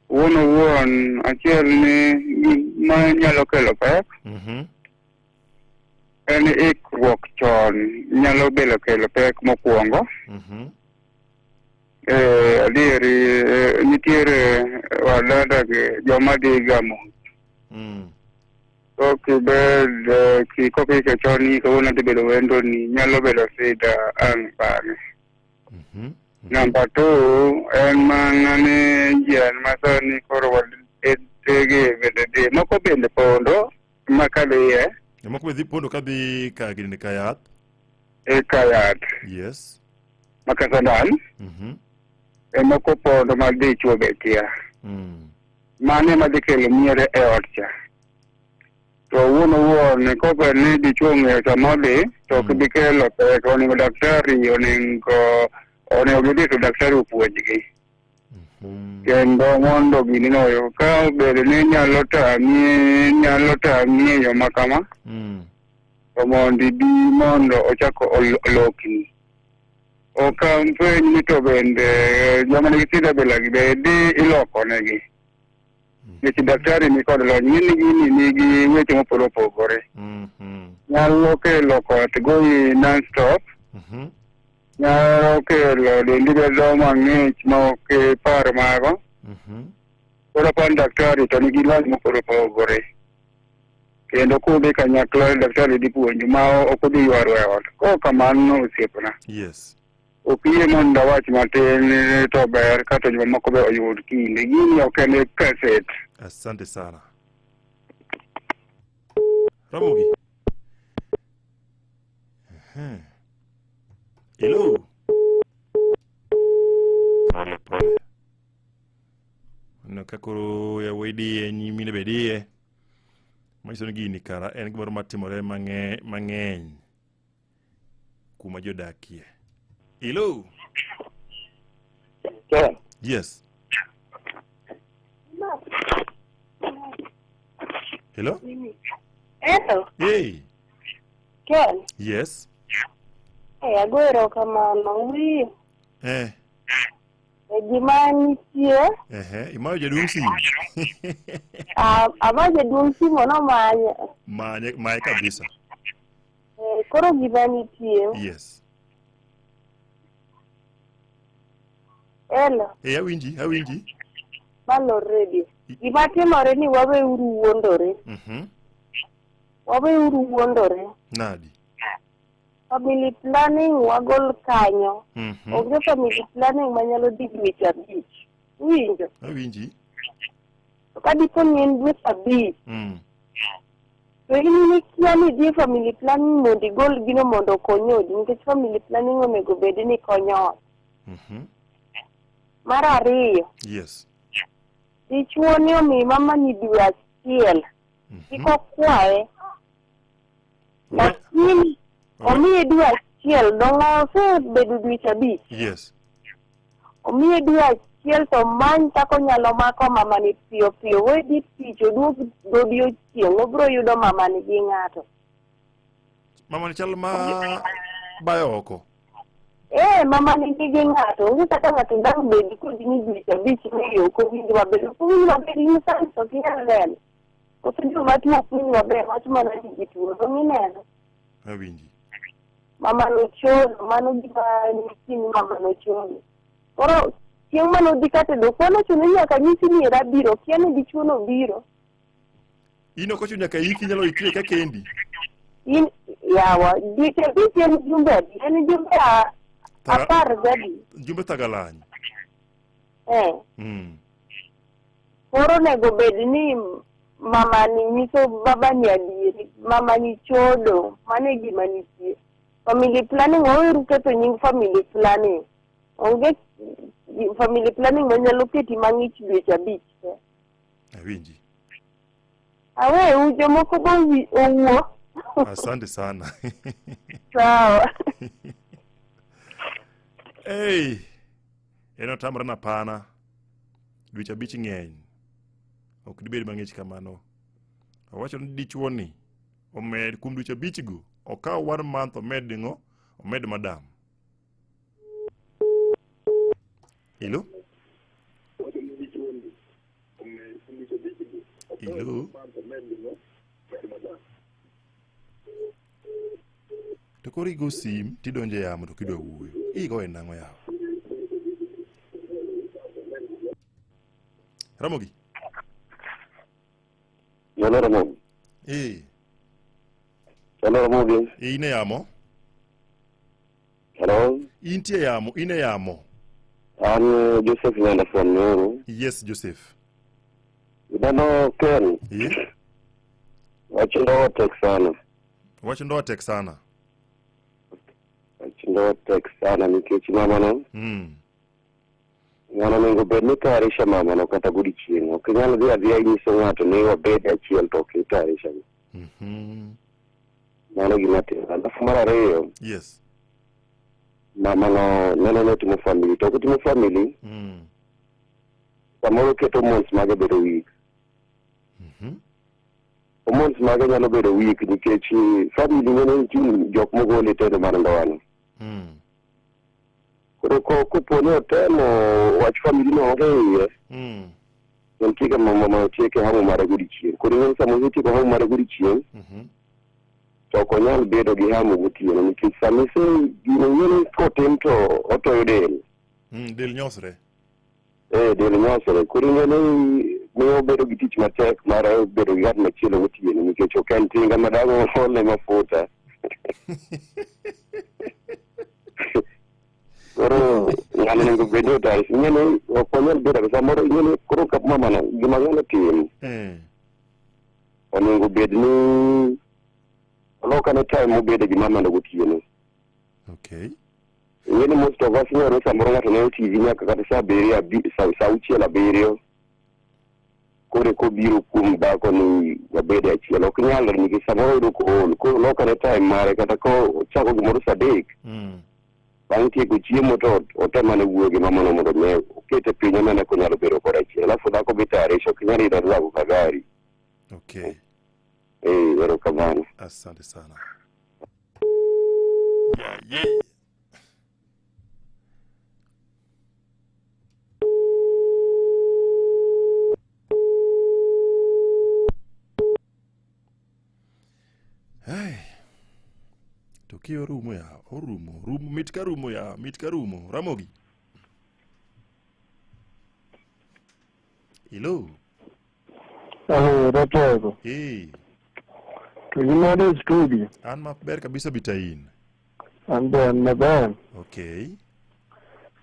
C: Wuon owuon achiel ni ma nyalo kelo pek en ikruok chon nyalo bedo kelo pek mokwongo. Eh, adieri eh, nitiere wadada gi joma dhi ga mos. Kokibed eh, kokike chon ni kawuono adhi bedo wendo ni nyalo bedo sida ang' bang'e. Namba two en mana ni jien ma sani koro wadege bende dhi moko bende pondo ma kadhiye
J: Jomoko be dhi pondo kadhi ka gini ka yath.
C: e ka yath
J: Yes.
C: ma ka sandan e moko pondo ma dichuo be kia. Mano ema dhi kelo miere e ot cha. To wuon owuon kopo ni dichuo ong'eyo sama odhi to ok bi kelo pek onego daktari onego onego gidhi to daktari opuonjgi. Kendo mondo gini no ka obedo ni nyalo tami nyalo tami e yo ma kama to mondo ibi mondo ochak olokni. Ok amfweny ni to bende joma nigi shida bilagi be dhi iloko negi. Nikech daktari ni kod lony, ng'e ni gini nigi weche mopogore opogore. Nyalo kelo koth goyi non stop. Nyalo kelo dendi bedo mang'ich ma ok ipar mago. Koro aparo ni daktari to nigi lony mopogore opogore. Kendo kudhi kanyakla daktari dhi puonju ma ok odhi ywaro e ot. Kok kamano osiepna.
J: Yes.
C: Ok yie mondo awach matin to ber kato jomamoko be oyud kinde. Gini ok en kaset.
J: Asante sana. Ramogi. Ehe. Hello. Pole pole. Aneno ka koro yawuoyi diye, nyimine be diye. Manyiso ni gini kara en gimoro matimore mang'eny kuma jodakie. Hello. Yes. Hello?
N: Hello,
J: Hey.
N: Ken.
J: Yes.
N: Eh, ago erokamano. Wi,
J: Eh.
N: e gima nitie,
J: Ehe, imayo jaduong' simu.
N: ama jaduong' simo nomanye.
J: Manye, maye kabisa.
N: Eh, koro gima nitie.
J: Yes.
N: Hello,
J: Eh, awinji, awinji.
N: malo radio. Gima timore ni waweuru wuondore. Waweuru wuondore.
J: Nadi.
N: Family planning wagol kanyo. Onge family planning manyalo dhi dweche 5. Iwinjo?
J: Awinji.
N: To ka dipo ni en dweche 5, to in ikia ni idhi e family planning mondo igol gino mondo okony odi, nikech family planning onego bed ni konyo ot. Mar ariyo,
J: Yes.
N: dichuo ni omi mama ni dwe achiel, kik okwaye. Lakini omiye dwe achiel, dong' osebedo dweche 5.
J: Yes.
N: Omiye dwe achiel. achiel to many kaka onyalo mako mamani piyo piyo. We dhi tich oduog godiochieng' obiro yudo mamani gi ng'ato.
J: Mama ni chal ma bayo oko.
N: Eh, mamani nigi ng'ato. Onge kaka ng'ato dang' bedi kodi ni dweche abich ni ok owinj maber. Ok owinj maber in sani to ok inyal neno. Koso joma tuo ok winj maber wach mana ni gituo. Dong' ineno.
J: Awinji.
N: Mama nochodo, mano gima nitie ni mama nochodo. Koro chieng' mane odhi ka tedo kuon ochuno ni nyaka nyisi ni era biro, kia ni dichuo no biro.
J: In ok ochuno nyaka iki inyalo ikri ka kendi.
N: In yawa, dweche abich en jumbe adi? En jumbe a-
J: Thaga-
N: apar gadi.
J: Jumbe thagalany.
N: Eh. Koro onego bed ni mamani nyiso babani adieri, mamani chodo, mano e gima nitie. Family planning, waweuru ketho nying family planning. Onge family planning manyalo keti mang'ich dweche abich te.
J: Awinji.
N: Aweu, jomoko be owuo.
J: Asante sana.
N: Sawa.
J: Hey, en otamre na pana. Dweche abich ng'eny. Ok dibed mang'ich kamano. Owacho ni dichuo ni omed kuom dweche abich go okaw one month omed ng'o omed madam. Hello? Hello? To koro igo sim tidonjo e yamo to kidwa wuoyo. Igoye nang'o yawa? Ramogi.
K: Hello Ramogi.
J: Eh.
K: Hello Ramogi.
J: Eh, in e yamo.
K: Hello.
J: Intie yamo, in e yamo.
K: An Joseph Nyanda from Nyoro.
J: Yes, Joseph.
K: Ineno Ken.
J: Eh.
K: Wach ndoa tek sana.
J: Wach ndoa tek sana.
K: Wach ndoa tek sana nikech mamano. Ng'ano onego bed ni tayarisha mamano kata godiechieng'. Ok inyal dhi adhiya inyiso ng'ato ni wabed achiel to ok itayarisha. Mano gima timore. Alafu mar ariyo,
J: Yes.
K: mamano neno ni otimo family. To ok otimo family, samoro oketo hormones mage bedo weak. Hormones mage nyalo bedo weak nikech family ng'eny nitie jok mogol e tendo mar ndoano. Koro kopo ni otemo wach family no onge iye, to nitie kama mama otieke hamu mare godiechieng'. Koro ing'e ni sama osetieko hamu mare godiechieng', to ok onyal bedo gi hamu gotieno nikech sama ise gino ing'e ni kotim to otoyo del.
J: Del nyosre.
K: Eh, del nyosre. Koro ing'e ni miyo obedo gi tich matek mar bedo gi ng'at machielo gotieno nikech ok en tinga ma dang' oolne mafuta. Koro ng'ano onego bed ni otaris. Ing'e ni ok wanyal bedo samoro ing'e ni koro ka mamano gima ng'ano tim onego bed ni olok ane time mobede gi mamano gotieno.
J: Okay.
K: Ing'e ni most of us inyalo samoro ng'ato neno TV nyaka kata saa abiriyo saa auchiel abiriyo koro eka obiro kuom dhako ni wabed e achiel ok nyalre nikech samoro oyudo kool koro olok ane time mare kata kochako gimoro saa adek bang' tieko chiemo to otem ane wuoyo gi mamano mondo ne okete piny onene konyalo bedo kode achiel alafu dhako be tayarisha ok inyal yudo dhako ka gari.
J: Okay.
K: Eh, erokamano.
J: Asante sana. Yeah, yeah. Hey. To ki orumo ya, orumo, rumo, mit ka rumo ya, mit ka rumo. Ramogi. Hello.
O: Hello, Ratego.
J: Hey.
O: To gimane e studio?
J: An maber kabisa bitain.
O: An be an maber.
J: Okay.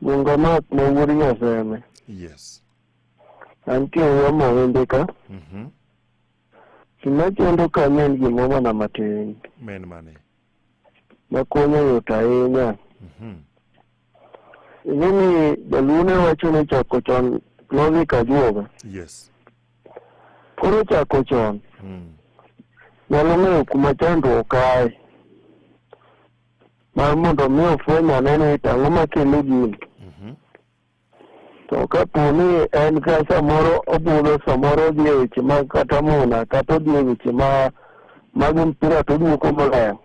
O: Gunga mak ma wuod Nyaseme.
J: Yes.
O: Antie yomo wende ka. Gima chendo kanyo en gimoro mana matin.
J: Men mane?
O: Ma konyo yot ahinya. Ing'e ni jaluo ne wacho ni chako chon lodhi ka ajuoga.
J: Yes.
O: Koro chako chon nyalo ng'eyo kuma chandruok ae. Mar mondo mi ofweny ane ni to ang'o makelo gini. To kapo ni en ka samoro obudho samoro odhi e weche mag kata muna kata odhi e weche ma mag mpira to oduoko molewo.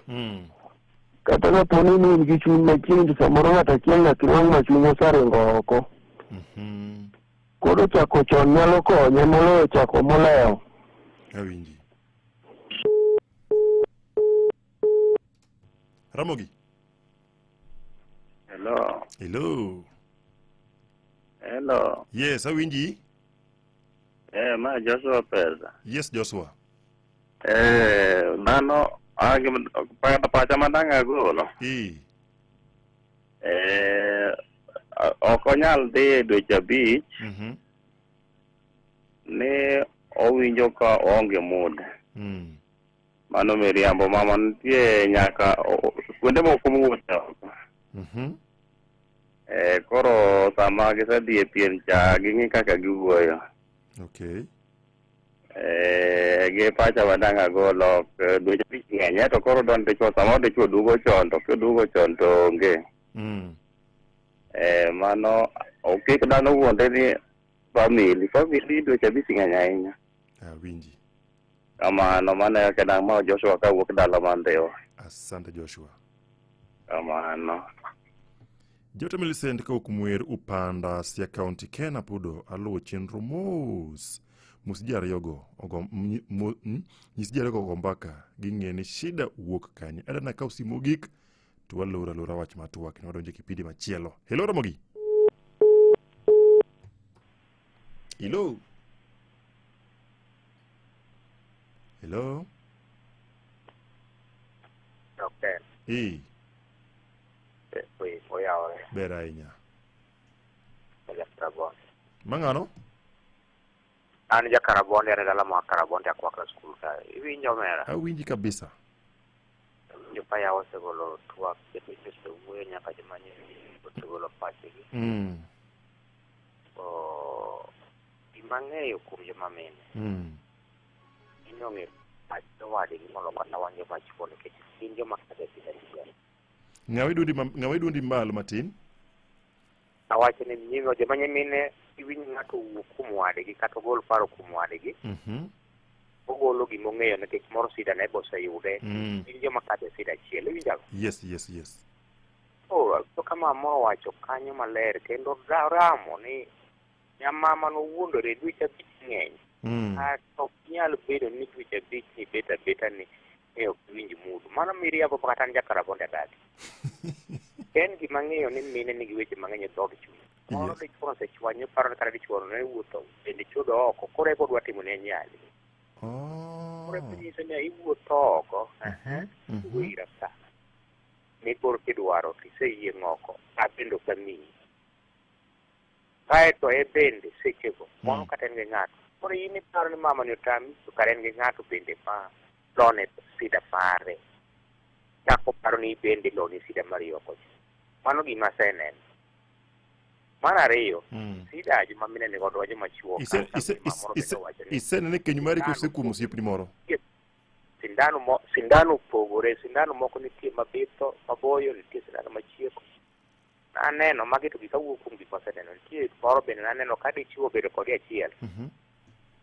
O: Kata kapo ni ne in gi chuny machiegni to samoro ng'ato achiel nyaka inwang' ma chunye oseringo oko. Koro chako chon nyalo konye moloyo chako molewo.
J: Awinji. Ramogi.
I: Hello.
J: Hello.
I: Hello.
J: Yes, awinji.
I: Eh, ma Joshua Pesa.
J: Yes, Joshua.
I: Eh, dhano pacha ma dang' agolo.
J: Eh.
I: Eh, ok onyal dhi e dweche abich ni owinjo ka oonge mood. Mano miriambo mama nitie nyaka kuonde moko mowuothe oko. Eh, koro sama gisedhi e piem cha ging'i kaka giwuoyo.
J: Okay.
I: Eh, gi pacha ma dang' agolo ok dweche abich ng'eny eh, to koro don dichuo samoro dichuo duogo chon to koduogo chon to onge. Eh, mano ok kik dhano wuonde ni family family dweche abich ng'eny ahinya.
J: Awinji.
I: Kamano mano e kaka dang' ma Joshua kawuok dala ma Ndhiwa.
J: Asante Joshua.
I: Kamano.
J: Jota Millicent kawuok Mwer Upanda Siaya County Ken Apudo aluwo chenro mos mos ji ariyogo ogo nyis ji ariyogo ogo mbaka ging'e ni shida wuok kanye adana kaw simu mogik to walor alora wach ma twak ne wadonjo e kipindi machielo hello Ramogi hello hello
S: Okay.
J: Eh,
S: Oyawore.
J: ber ahinya
S: Jakarabonde.
J: mang'ano
S: An Jakarabonde, an e dala ma Karabonde Akwakra skul ka. Iwinjo omera?
J: Awinji kabisa.
S: Awinjo ka yawa osegolo twak kendo ji osewuoyo nyaka joma nyiri osegolo pachgi. To gima ang'eyo kuom joma mine, gin ong'eyo pach jowadgi molo kata wan joma chuo nikech gin joma kadho e piny achiel.
J: Ng'awa iduondi ma- ng'awa iduondi malo matin.
S: Awacho ni nyimi joma nyimine iwinj ng'ato owuo kuom wadgi kata ogol paro kuom wadgi, ogolo gima ong'eyo nikech moro sida ne be oseyude. Gin joma kadho e sida achiel, iwinjo?
J: Yes, yes, yes.
S: Oh, to kama mama owacho kanyo maler kendo ramo ni nyamama nowuondore dweche abich ng'eny. Kata ok nyal bedo ni dweche abich ni bet abeta ni e ok iwinj mudu. Mano miriambo ma kata an Jakarabonde adagi. En gima ang'eyo ni mine nigi weche mang'eny e dhood chuny. Moro dichuo osechwanye oparo ni kata dichuo no ne wuotho bende chodo oko koro eka odwa timo ne nyali. Koro eka nyiso ni iwuotho oko. Wuo ira ka. Ni koro kidwaro tiseyieng' oko a bende ok amiyi. Kaeto e bende sechego moro kata en gi ng'ato. Koro in iparo ni mama ni otami to kare en gi ng'ato bende ma lone sida mare. Chako paro ni bende iloni sida mari oko cha. Mano gima aseneno. Mar ariyo, sida joma mine ni godo joma chuo kata gima moro bende owacho ni
J: Isenene keny mari kose kuom osiepni moro?
S: sindano mo, sindano opogore, sindano moko nitie mabitho, maboyo, nitie sindano machieko. Naneno magi to gik awuok kuom gik maseneno. Nitie moro bende naneno ka dichuo obedo kode achiel.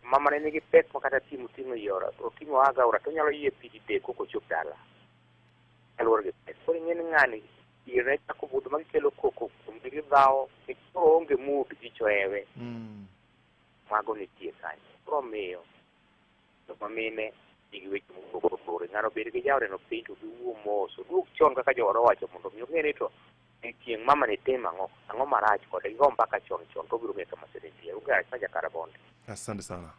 S: Mama ne nigi pek ma kata pi moting'o e ora, oting'o aga ora to onyalo yie pi didek kok ochop dala. Kaluwore gi pek. Koro ing'e ni ng'ani ire chako budho ma gikelo koko kuom gi gidhawo nikech koro oonge mood ji choewe. Mago nitie kanyo. Koro omiyo joma mine nigi weche mopogore opogore. Ng'ano bed gi jaode no piny to giwuo mos. Oduog chon kaka jood owacho mondo mi ong'e ni to chieng' mama ni timo ang'o, ang'o marach kode. Gigo mbaka chon chon to obiro ng'eyo kama sida nitie. Onge rach ma Jakarabonde.
J: Asante sana.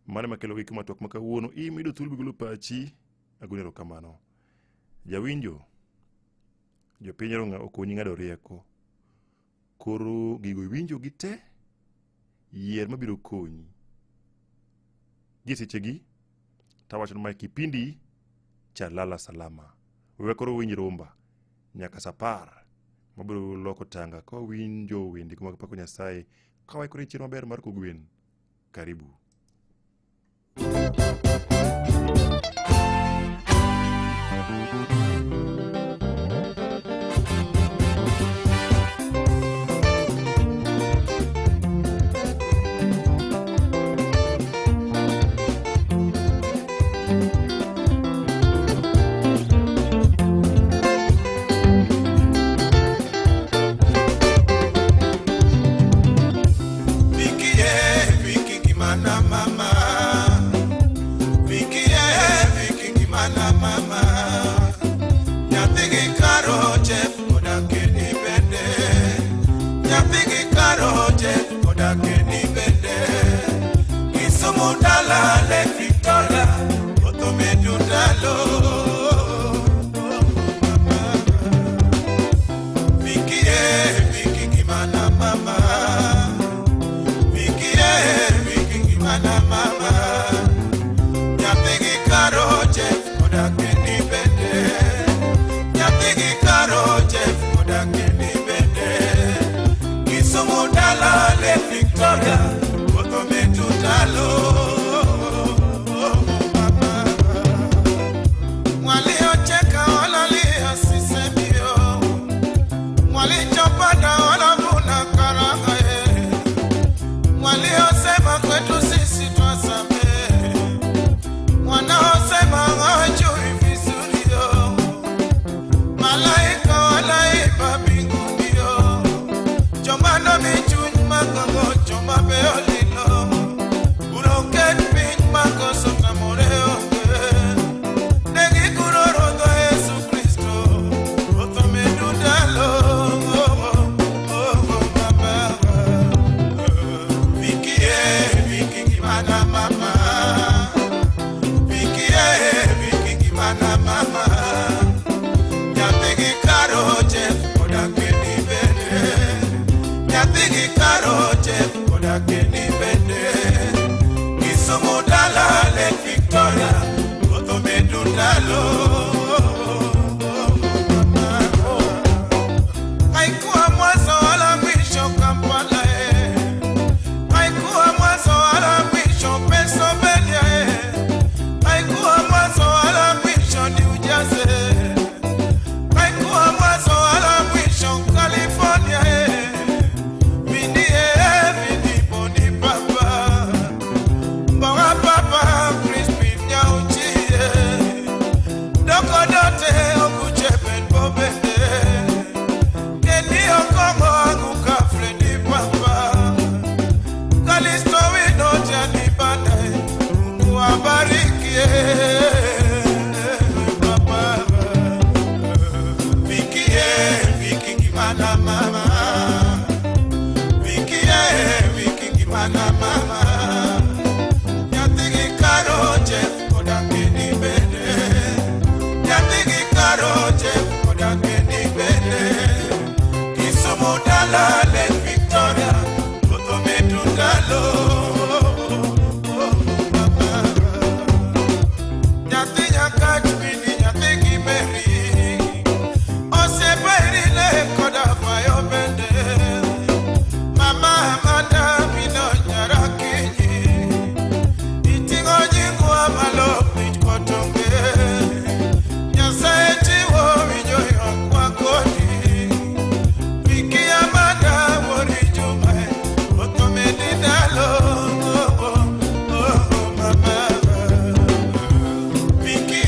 J: Mano ema kelo giko ma twak ma kawuono. Imido thuolo bigolo pachi. Agoni erokamano. Jawinjo, jopiny okonyi ng'ado rieko. Koro gigo iwinjo gi te, yier mabiro konyi. Gi sechegi, tawacho ni mae kipindi cha Lala Salama. We koro winj rumba nyaka sa 10 mabiro loko tanga ka wawinjo wende mag pako Nyasaye ka waikore chieng' maber mar kogwen. Karibu.
B: ndalo. Viki Viki ngimana mama. Viki Viki ngimana mama. Nyathi gi Karo Jeff koda Kendi bende. Nyathi gi Karo Jeff koda Kendi bende. Kisumu dala le Victoria koth ometo ndalo. Waliocheka walalia sisemio, walichopanda walavuna karanga ye, waliosema kwetu sisi twasamehe, wanaosema hawajui vizuri yo, malaika wanaimba mbinguni yo, joma nomichuny makongo joma be olilo, uroket piny makoso tamore onge. Negikuro rodho Yesu Kristo, otho medu ndalo. Oh, mama. Viki Viki ngimana mama. Viki Viki ngimana mama. Nyathi gi Karo Jeff koda Kendi bende. Nyathi gi Karo Jeff koda Kendi bende. Kisumu dala Lake Victoria koth omedo ndalo. Haikuwa mwanzo wala mwisho Kampala Haikuwa mwanzo wala mwisho Pennsylvania Haikuwa mwanzo wala mwisho New Jersey. Haikuwa mwanzo wala mwisho California Vindi vindi boni papa. Mboga papa Crispin Nyauchi Doko dote okuchepen bobende. Kendi Okongo anguka Freddy papa. Kalisto wino jani banda Mungu abariki papa. Viki Viki ngimana mama. Viki Viki ngimana mama. Nyathi gi Karo Jeff koda Kendi bende. Nyathi gi Karo Jeff koda Kendi bende. Kisumu dala Lake Victoria koth omedo ndalo. Nyathi Nyakach bindi nyathi gi Mary. Osiepe Irile koda Fayo bende. Mama Amanda mino Nyarakinyi. Iting'o nyingwa malo mich kotonge. Nyasaye chiwo winjo ywakwa kodi. Viki Amanda wuori Juma koth omedi ndalo. Oh, mama. Viki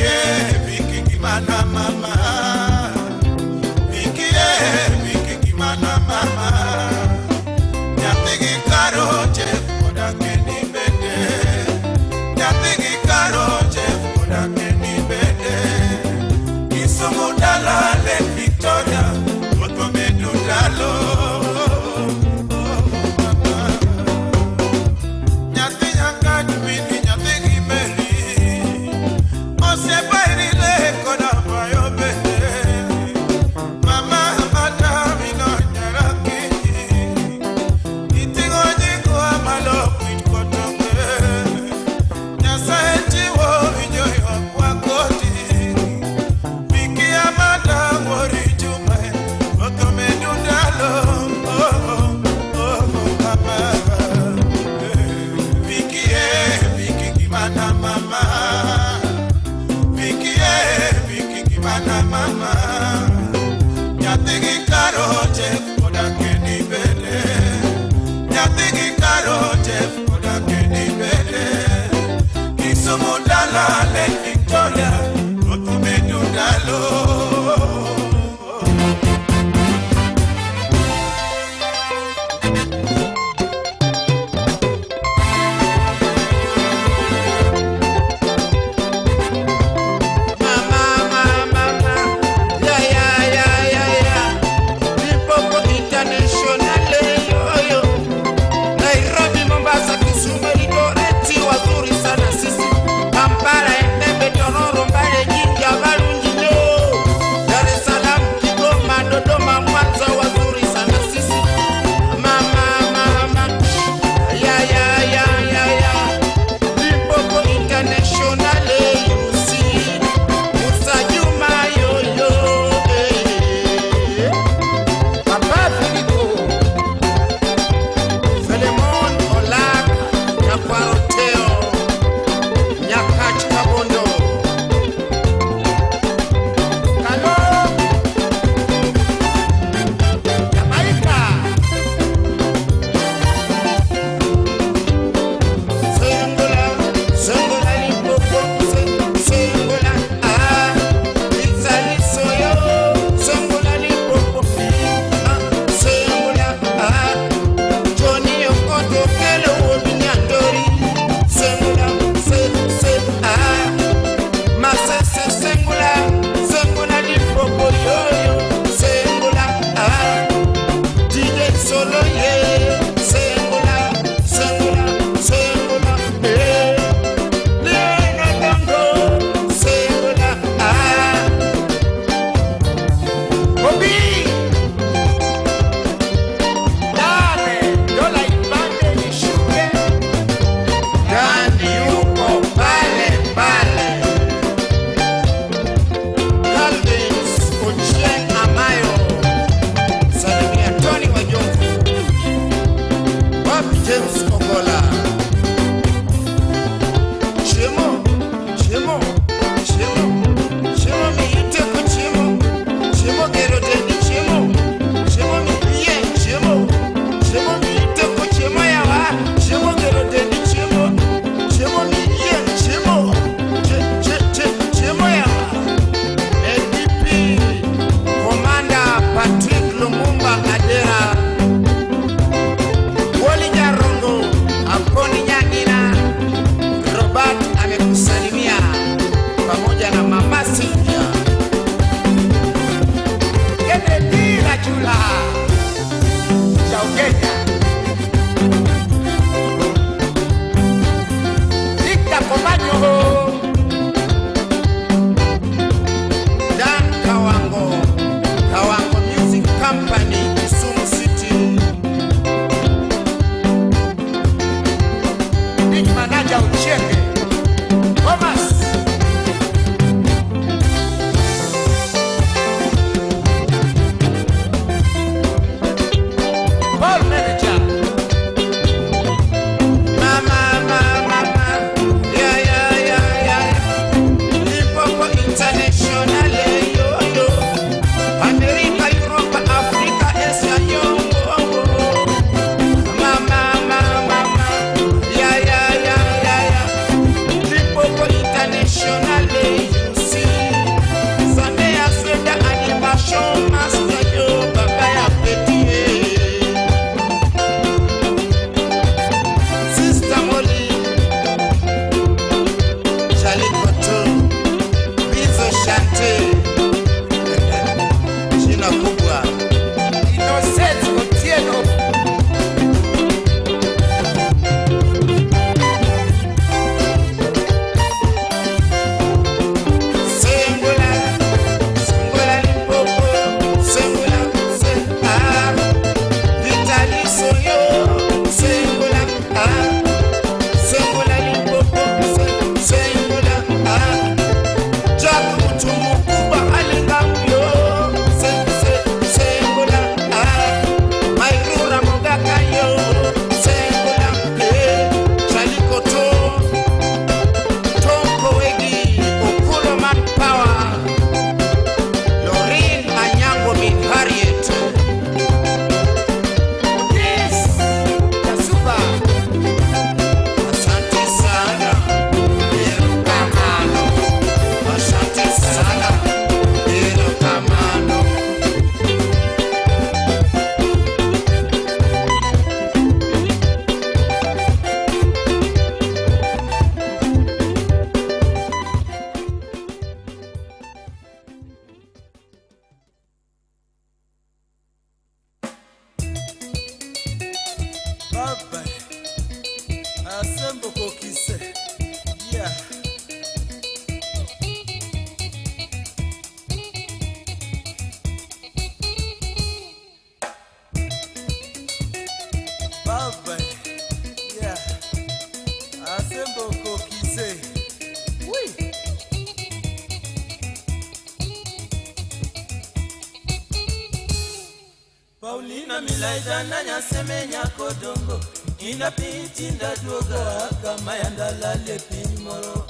B: Paulina Milaida na nyaseme nyako dongo Ina piny tinda duoga kama yandalale piny moro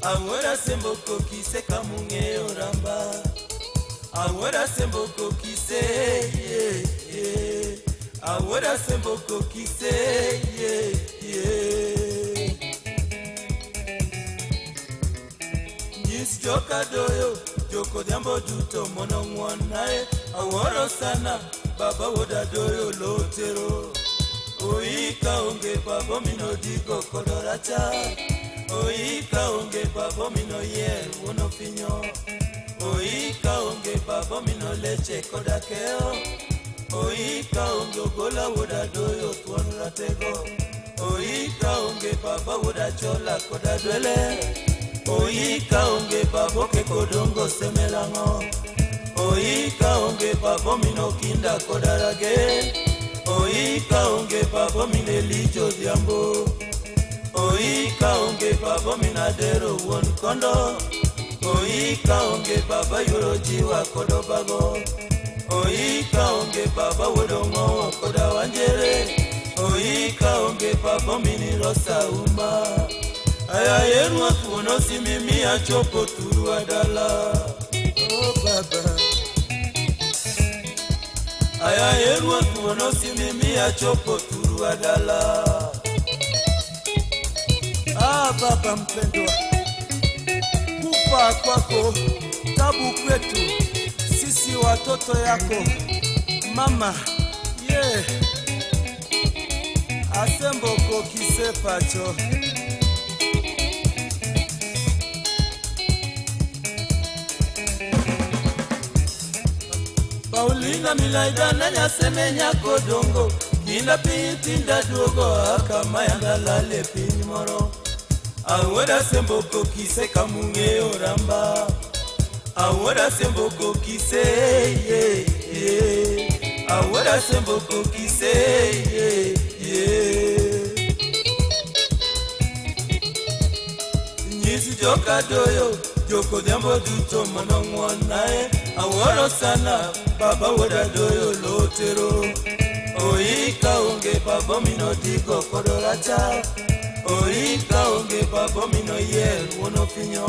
B: Awuora sembo kokise kamung'eyo ramba Awuora sembo kokise ye ye Awuora sembo kokise ye ye Nyis joka doyo joko dhiambo duto mondo ng'wonnae Awuoro sana baba wuoda doyo lotero Oika onge babo mino digo kodoracha Oika onge babo mino yier wuon ofinyo Oika onge babo mino leche koda keo Oika onge ogola wuoda doyo thuon ratego Oika onge baba wuoda chola koda dwele Oika onge babo kekodongo semelang'o Oika onge babo mino kinda koda rage Oika onge babo mine lijo dhiambo Oika onge babo minadero wuon kondo Oika onge baba yuoro jiwa kodo bago Oika onge baba wuod ong'owo koda wanjere Oika onge babo mini rosa uma Ayaye ruoth wuon osimbi miya chopo thurwa dala Oh baba Ayaye ruoth wuon osimbi miya chopo thurwa dala
L: Ah baba mpendwa, kufa kwako tabu kwetu sisi watoto yako mama ye Asembo kokise pacho
B: Paulina Milaida na nyaseme nyako dongo Kinda piny tinda duogo kama yandalale piny moro Awuoda sembo kokise kamung'eyo ramba Awuoda sembo kokise ye ye Awuoda sembo kokise ye ye Nyis joka doyo joko dhiambo duto mondo ng'wonnae Awuoro sana baba wuoda doyo lotero Oika onge babo mino digo kodo racha Oika onge babo mino yier wuon ofinyo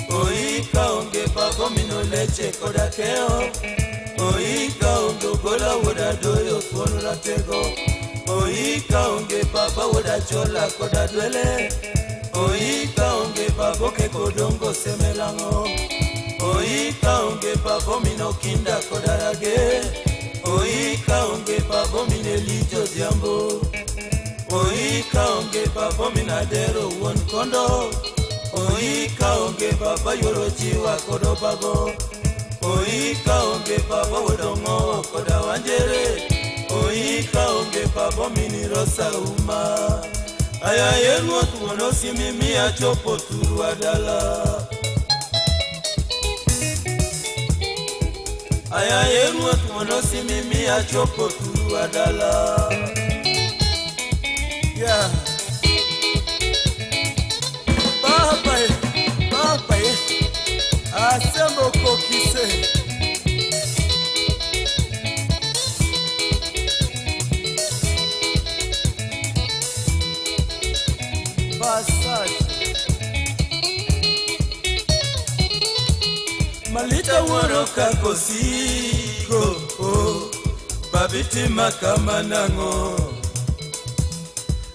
B: Oika onge babo mino leche koda keo Oika onge ogola wuoda doyo thuon ratego Oika onge baba wuoda chola koda dwele Oika onge babo kekodongo semelang'o Oika onge babo mino kinda koda rage Oika onge babo mine lijo dhiambo Oika onge babo minadero wuon kondo Oika onge baba yuoro jiwa kodo bago Oika onge baba wuod ong'owo koda wanjere Oika onge babo mini rosa uma Ayaye ruoth wuon osimbi miya chopo thurwa dala Ayaye ruoth wuon osimbi miya chopo thurwa dala
L: Yeah. Baba ye, baba ye, Asembo kokise. Passage.
B: Malita wuoro kakosiko oh, babitima kama nang'o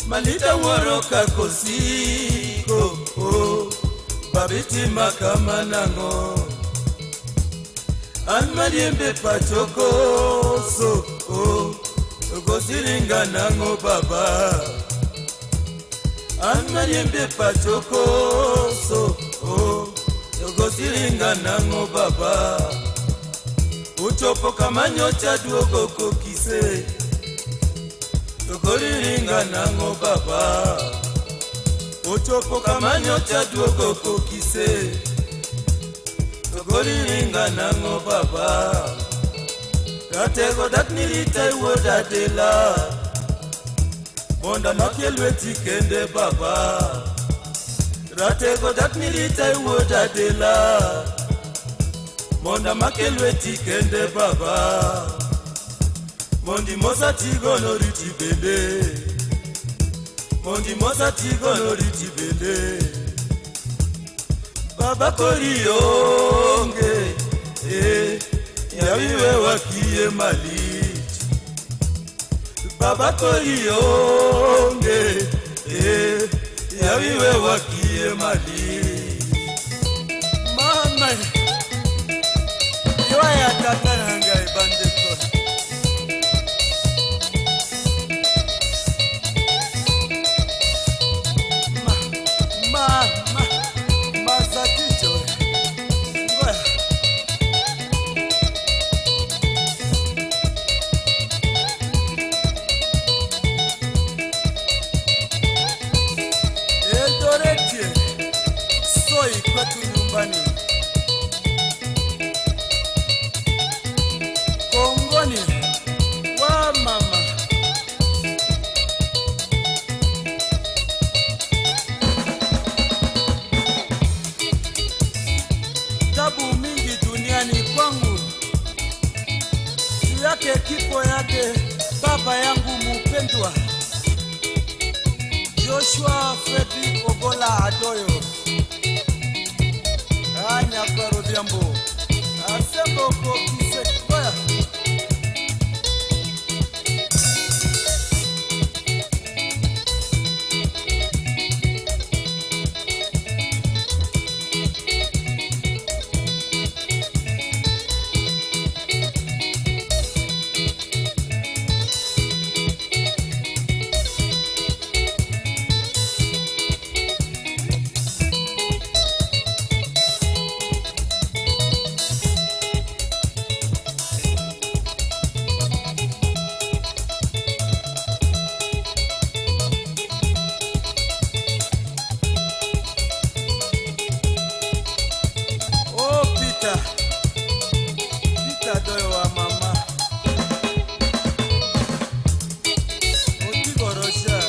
B: Malita wuoro kakosiko oh, babitima kama nang'o An mariembe pacho koso oh, gosiringa nang'o baba An mariembe pacho koso oh, gosiringa nang'o baba Uchopo kama nyocha duogo kokise Tokoriringa nang'o baba Uchopo kama nyocha duogo kokise Tokoriringa nang'o baba Ratego dak nirita wuoda dela Mondo amakie lweti kende baba Ratego dak nirita wuoda dela Mondo amakie lweti kende baba. Mondi mosatigo noriti bende. Mondi mosatigo noriti bende. Baba kori onge, yawiwe wakiye malich. Baba kori onge, yawiwe wakiye malich. Mama, yoya tata nanga ibandeko. Ma, masaticho. Ngoya. Eldoret, soi kwetu nyumbani. Kongoni wa mama. Tabu mingi duniani kwangu, juu yake kifo yake baba yangu mupendwa Joshua Fredrick Ogola Adoyo. Anyakwero Odhiambo Asembo Kokise. Ngoya. Oh Peter, Peter Adoyo wa mama. Otigo Roger.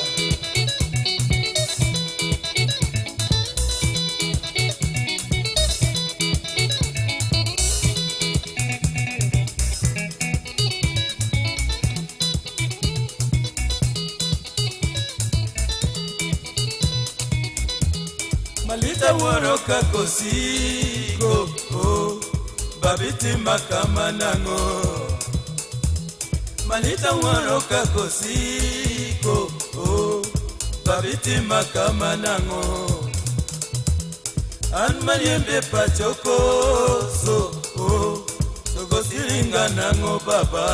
B: Malita wuoro kakosiko, oh, babitima kama nang'o. Malita wuoro kakosiko, oh, babitima kama nang'o. An mariembe pacho koso, oh, togosiringa nang'o baba.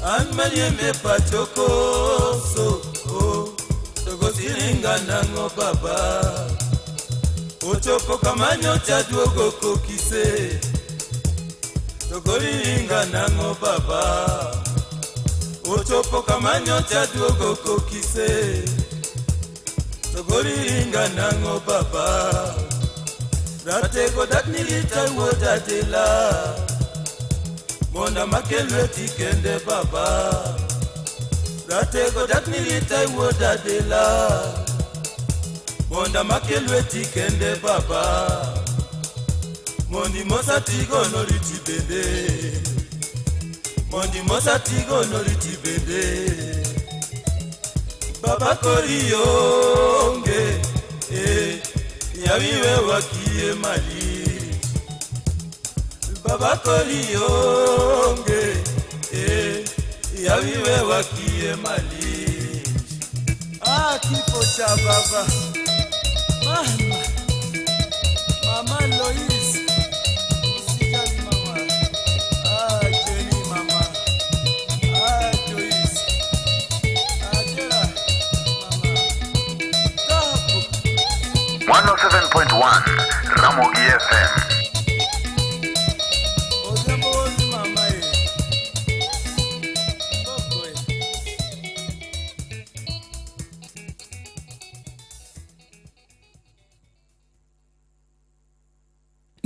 B: An mariembe pacho koso, oh, togosiringa nang'o baba. Ochopo kama nyocha duogo kokise, togoriringa nang'o baba. Ochopo kama nyocha duogo kokise, togoriringa nang'o baba. Ratego dak nilita wuoda dela, monda makelweti kende baba. Ratego dak nilita wuoda dela, monda makelweti kende baba. Mondi mosatigo noriti bende, mondi mosatigo noriti bende. Baba kori onge, yawiwe wakiye mali. Baba kori onge, yawiwe wakiye mali. Ah, kifo cha baba. Mama, Mama Lois, usijali mama. Ah, Jenny mama. Ah, Joyce. Adela, mama. Tabu.
Q: 107.1 Ramogi FM.
B: Odhiambo mama e. Boko e.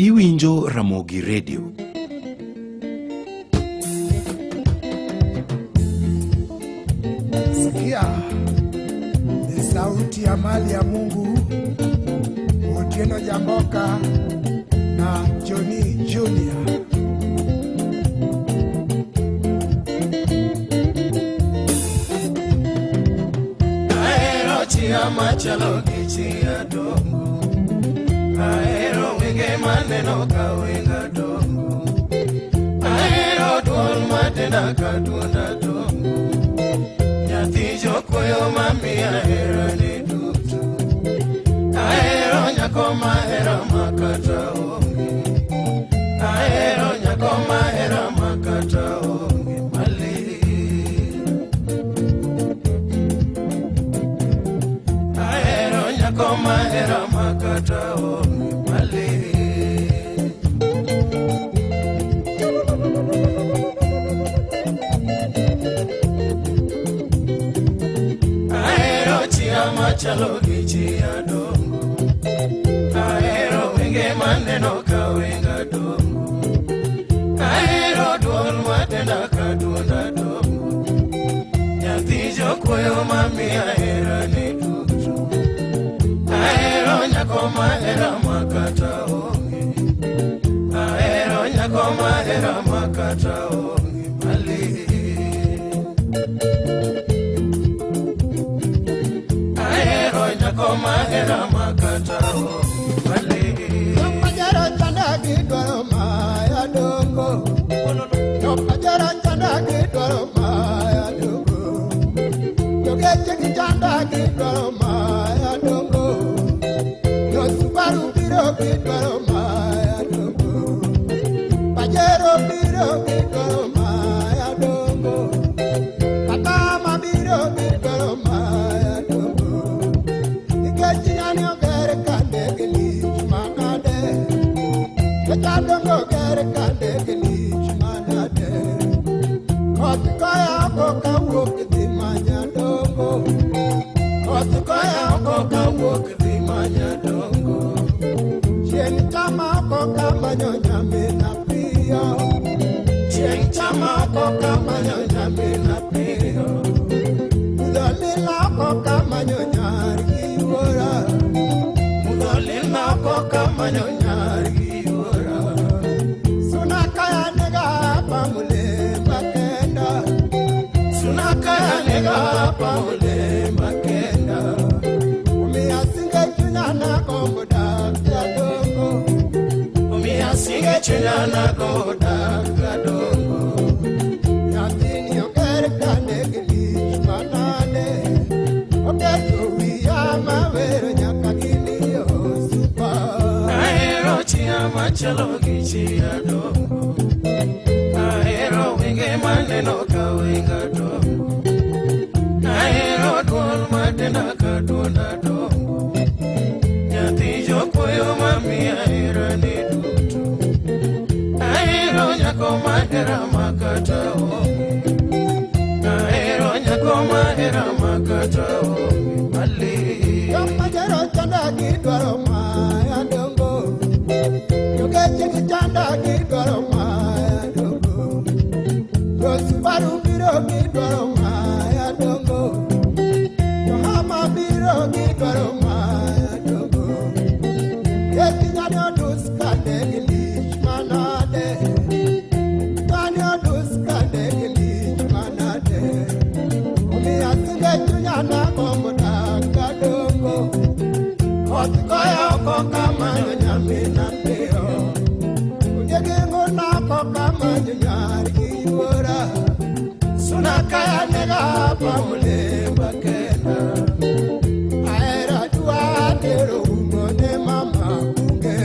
T: Iwinjo Ramogi Radio.
V: Sikia, ni sauti ya mali ya Mungu, Otieno Jamboka na Johnny Junior.
B: chia machalo gi chia dongo. Ahero wenge maneno ka wenga dongo. Ahero duol matenda ka duonda dongo. Nyathi jokoyo mamiya herane duto. Ahero nyako mahero makata onge. Ahero nyako mahero makata onge mali. Ahero nyako mahero makata onge mali. Ahero chia machalo gi chia dongo. Ahero wenge maneno ka wenga dongo. Ahero duol matenda ka duonda dongo. Nyathi jokoyo mamiya herane duto. Ahero nyako mahero makata onge. Ahero nyako mahero makata onge mali. Ahero nyako mahero makata onge mali.
V: Jopajaro chanda gidwaro maya dongo. Jopajaro chanda gidwaro maya dongo. Jogeche gi chanda gidwaro maya dongo. Josubaru biro gidwaro maya dongo. Pajero biro gidwaro maya dongo. Katama biro gidwaro maya dongo. Nikech nyani oger kande gi lich manade. Jachadongo ger kande gi lich manade. Koth koya oko kawuok dhi manya dongo. Koth koya oko kawuok dhi manya dongo. Chieng' chama oko kamanyo nyamina piyo. Chieng' chama oko kamanyo nyamina piyo. Mudho lila oko kamanyo nyar gi yuora. Mudho lila oko kamanyo nyar gi yuora. Suna kaya nega pamulemba kenda. Suna kaya nega pamulemba kenda. Omiya singe chunya na gombo dak jadongo. Omiya singe chunya na gombo dak jadongo. Nyathini oger kande gi lich manade. Oketho wiya mawero nyaka giliyo supa.
B: Ahero chia machalo gi chia dongo. Ahero wenge maneno ka wenga dongo. Ahero duol matenda ka duonda dongo. Nyathi jokoyo mamiya herane duto. Ahero nyako mahera makata onge. Ahero nyako mahera makata onge mali.
V: Jopajaro chanda gidwaro maya dongo. Jogeche gi chanda gidwaro maya dongo. Josubaru biro gidwaro maya dongo. Johama biro gidwaro maya dongo. Keti nyani odus kande gi lich manade. Nyani odus kande gi lich manade. Omiya singe chunya na gombo dak kadongo. Koth koya oko kamanyo nyamina piyo. Ondiegi ng'una oko kamanyo nyar gi yuora. Suna kaya nega pamulemba kenda. Ahero adwa tero umo ne mama kunge.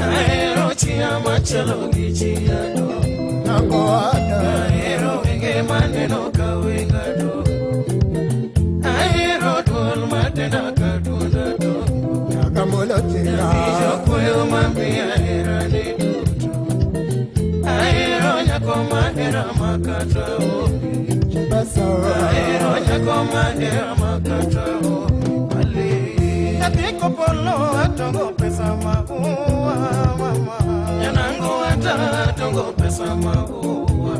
B: Ahero chia machalo gi chia dongo.
V: Nango ada.
B: Ahero wenge maneno ka wenga dongo. Ahero duol matenda ka duonda dongo.
V: Nyakamolo chia.
B: Nyathi jokoyo mamiya herane duto. Ahero nyako mahera makata onge.
V: Chibasa.
B: Ahero nyako mahera makata onge mali. Nyathi kopolo atongo pesa maua mama. Nyanango ata atongo pesa maua.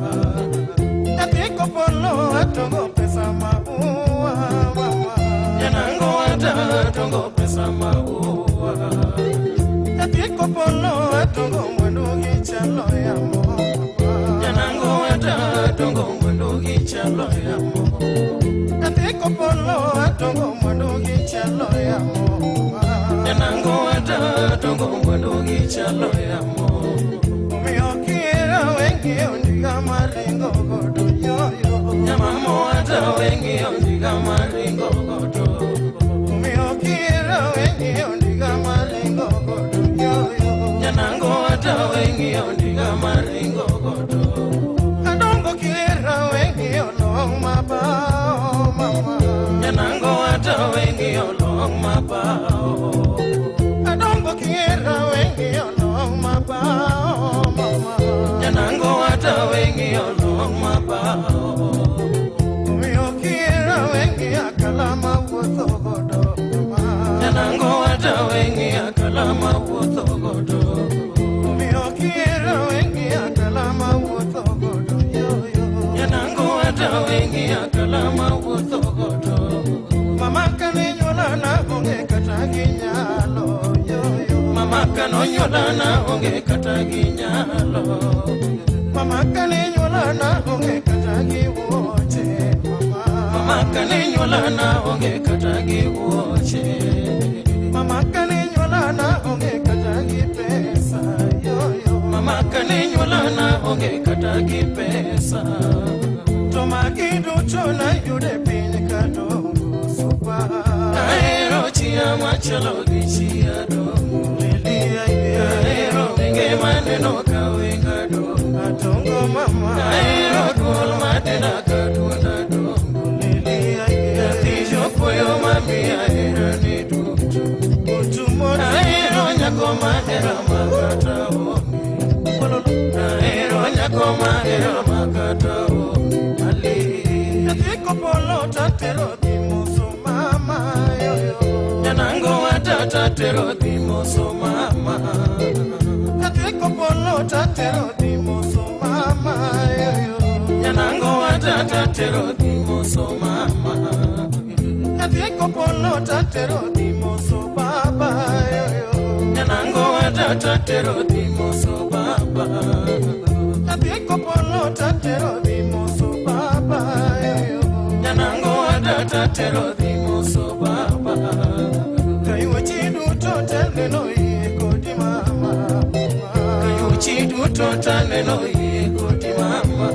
B: Nyathi kopolo atongo pesa maua mama. Nyanango ata atongo pesa maua. Nyathi kopolo atongo mwandu gi chalo yamo. Nyanango ata atongo mwandu gi chalo yamo. Nyathi kopolo atongo mwandu gi chalo chalo yamo.
V: Omiyo kihero weng'iyo ndiga maringo godo yoyo.
B: Nyamamo wata weng'iyo ndiga maringo godo.
V: Omiyo kihero weng'iyo ndiga maringo godo yoyo.
B: Nyanango wata weng'iyo ndiga maringo godo.
V: Adongo kihero weng'iyo long mabao mama.
B: Nyanango wata weng'iyo long mabao.
V: Adongo kihero weng'iyo long mabao mama.
B: Nyanango wata weng'iyo long mabao.
V: Omiyo kihero weng'iyo akala mawuotho godo mama.
B: Nyanango wata weng'iyo akala mawuotho godo.
V: Omiyo kihero weng'iyo akala mawuotho godo yoyo.
B: Nyanango wata weng'iyo akala mawuotho godo.
V: Mama kane nyuola na onge kata gi nyalo yoyo.
B: Mama kanonyuola na onge kata gi nyalo.
V: Mama kane nyuola na onge kata gi wuoche mama.
B: Mama kane nyuola na onge kata gi wuoche.
V: Mama kane nyuola na onge kata gi pesa yoyo.
B: Mama kane nyuola na onge kata gi pesa.
V: To magi duto nayudo e piny kadongo supa.
B: Ahero chia machalo gi chia dongo. Ahero wenge maneno ka wenga dongo.
V: Adongo mama.
B: Ahero duol madenda ka duonda dongo. Nyathi jopuoyo mamiya herani duto. Ahero nyako mahero makata onge. Ahero nyako mahero makata onge. Ali.
V: Nyathi kopolo tatero dhi moso mama yoyo.
B: Nyanango watata tero dhi moso mama.
V: Nyathi kopolo tatero dhi moso mama yoyo.
B: Nyanango watata tero dhi moso mama.
V: Nyathi kopolo tatero dhi moso baba yoyo.
B: Nyanango watata tero dhi moso baba.
V: Nyathi kopolo tatero dhi moso baba yoyo.
B: Nyanango watata tero dhi moso baba.
V: Kayuochi duto taneno yie kodi mama.
B: Kayuochi duto taneno yie kodi mama.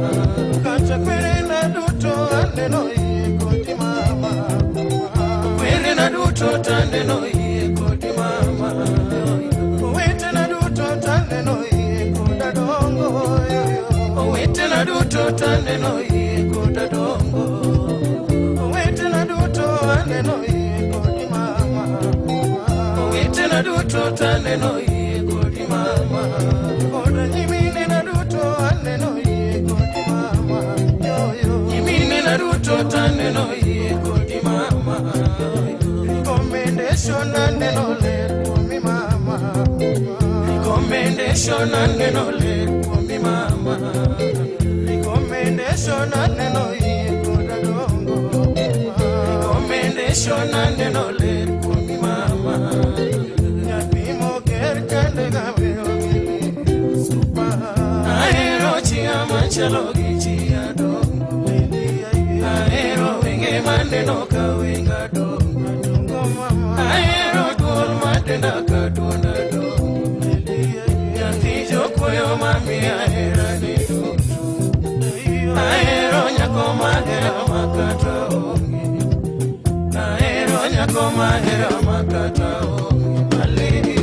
V: Kata kwerena duto aneno yie kodi mama.
B: Kwerena duto taneno yie kodi mama.
V: Owetena duto taneno yie koda dongo yoyo.
B: Owetena duto taneno yie koda dongo.
V: Owetena duto aneno yie kodi mama.
B: Owetena duto taneno yie kodi mama.
V: Koda nyiminena duto aneno yie kodi mama yoyo.
B: Nyiminena duto taneno yie kodi mama.
V: Recommendation aneno ler kuomi mama.
B: Recommendation aneno ler kuomi mama.
V: Recommendation aneno yie koda dongo.
B: Recommendation aneno ler kuomi mama.
V: Nyathi moger kende gawero gi supa.
B: Ahero chia machalo gi chia dongo. Ahero wenge maneno ka wenga dongo. Ahero duol madenda ka duonda dongo. Nyathi jokuoyo mamiya herani duto. Ahero nyako mahero makata onge. Ahero nyako mahero makata onge. Maledi.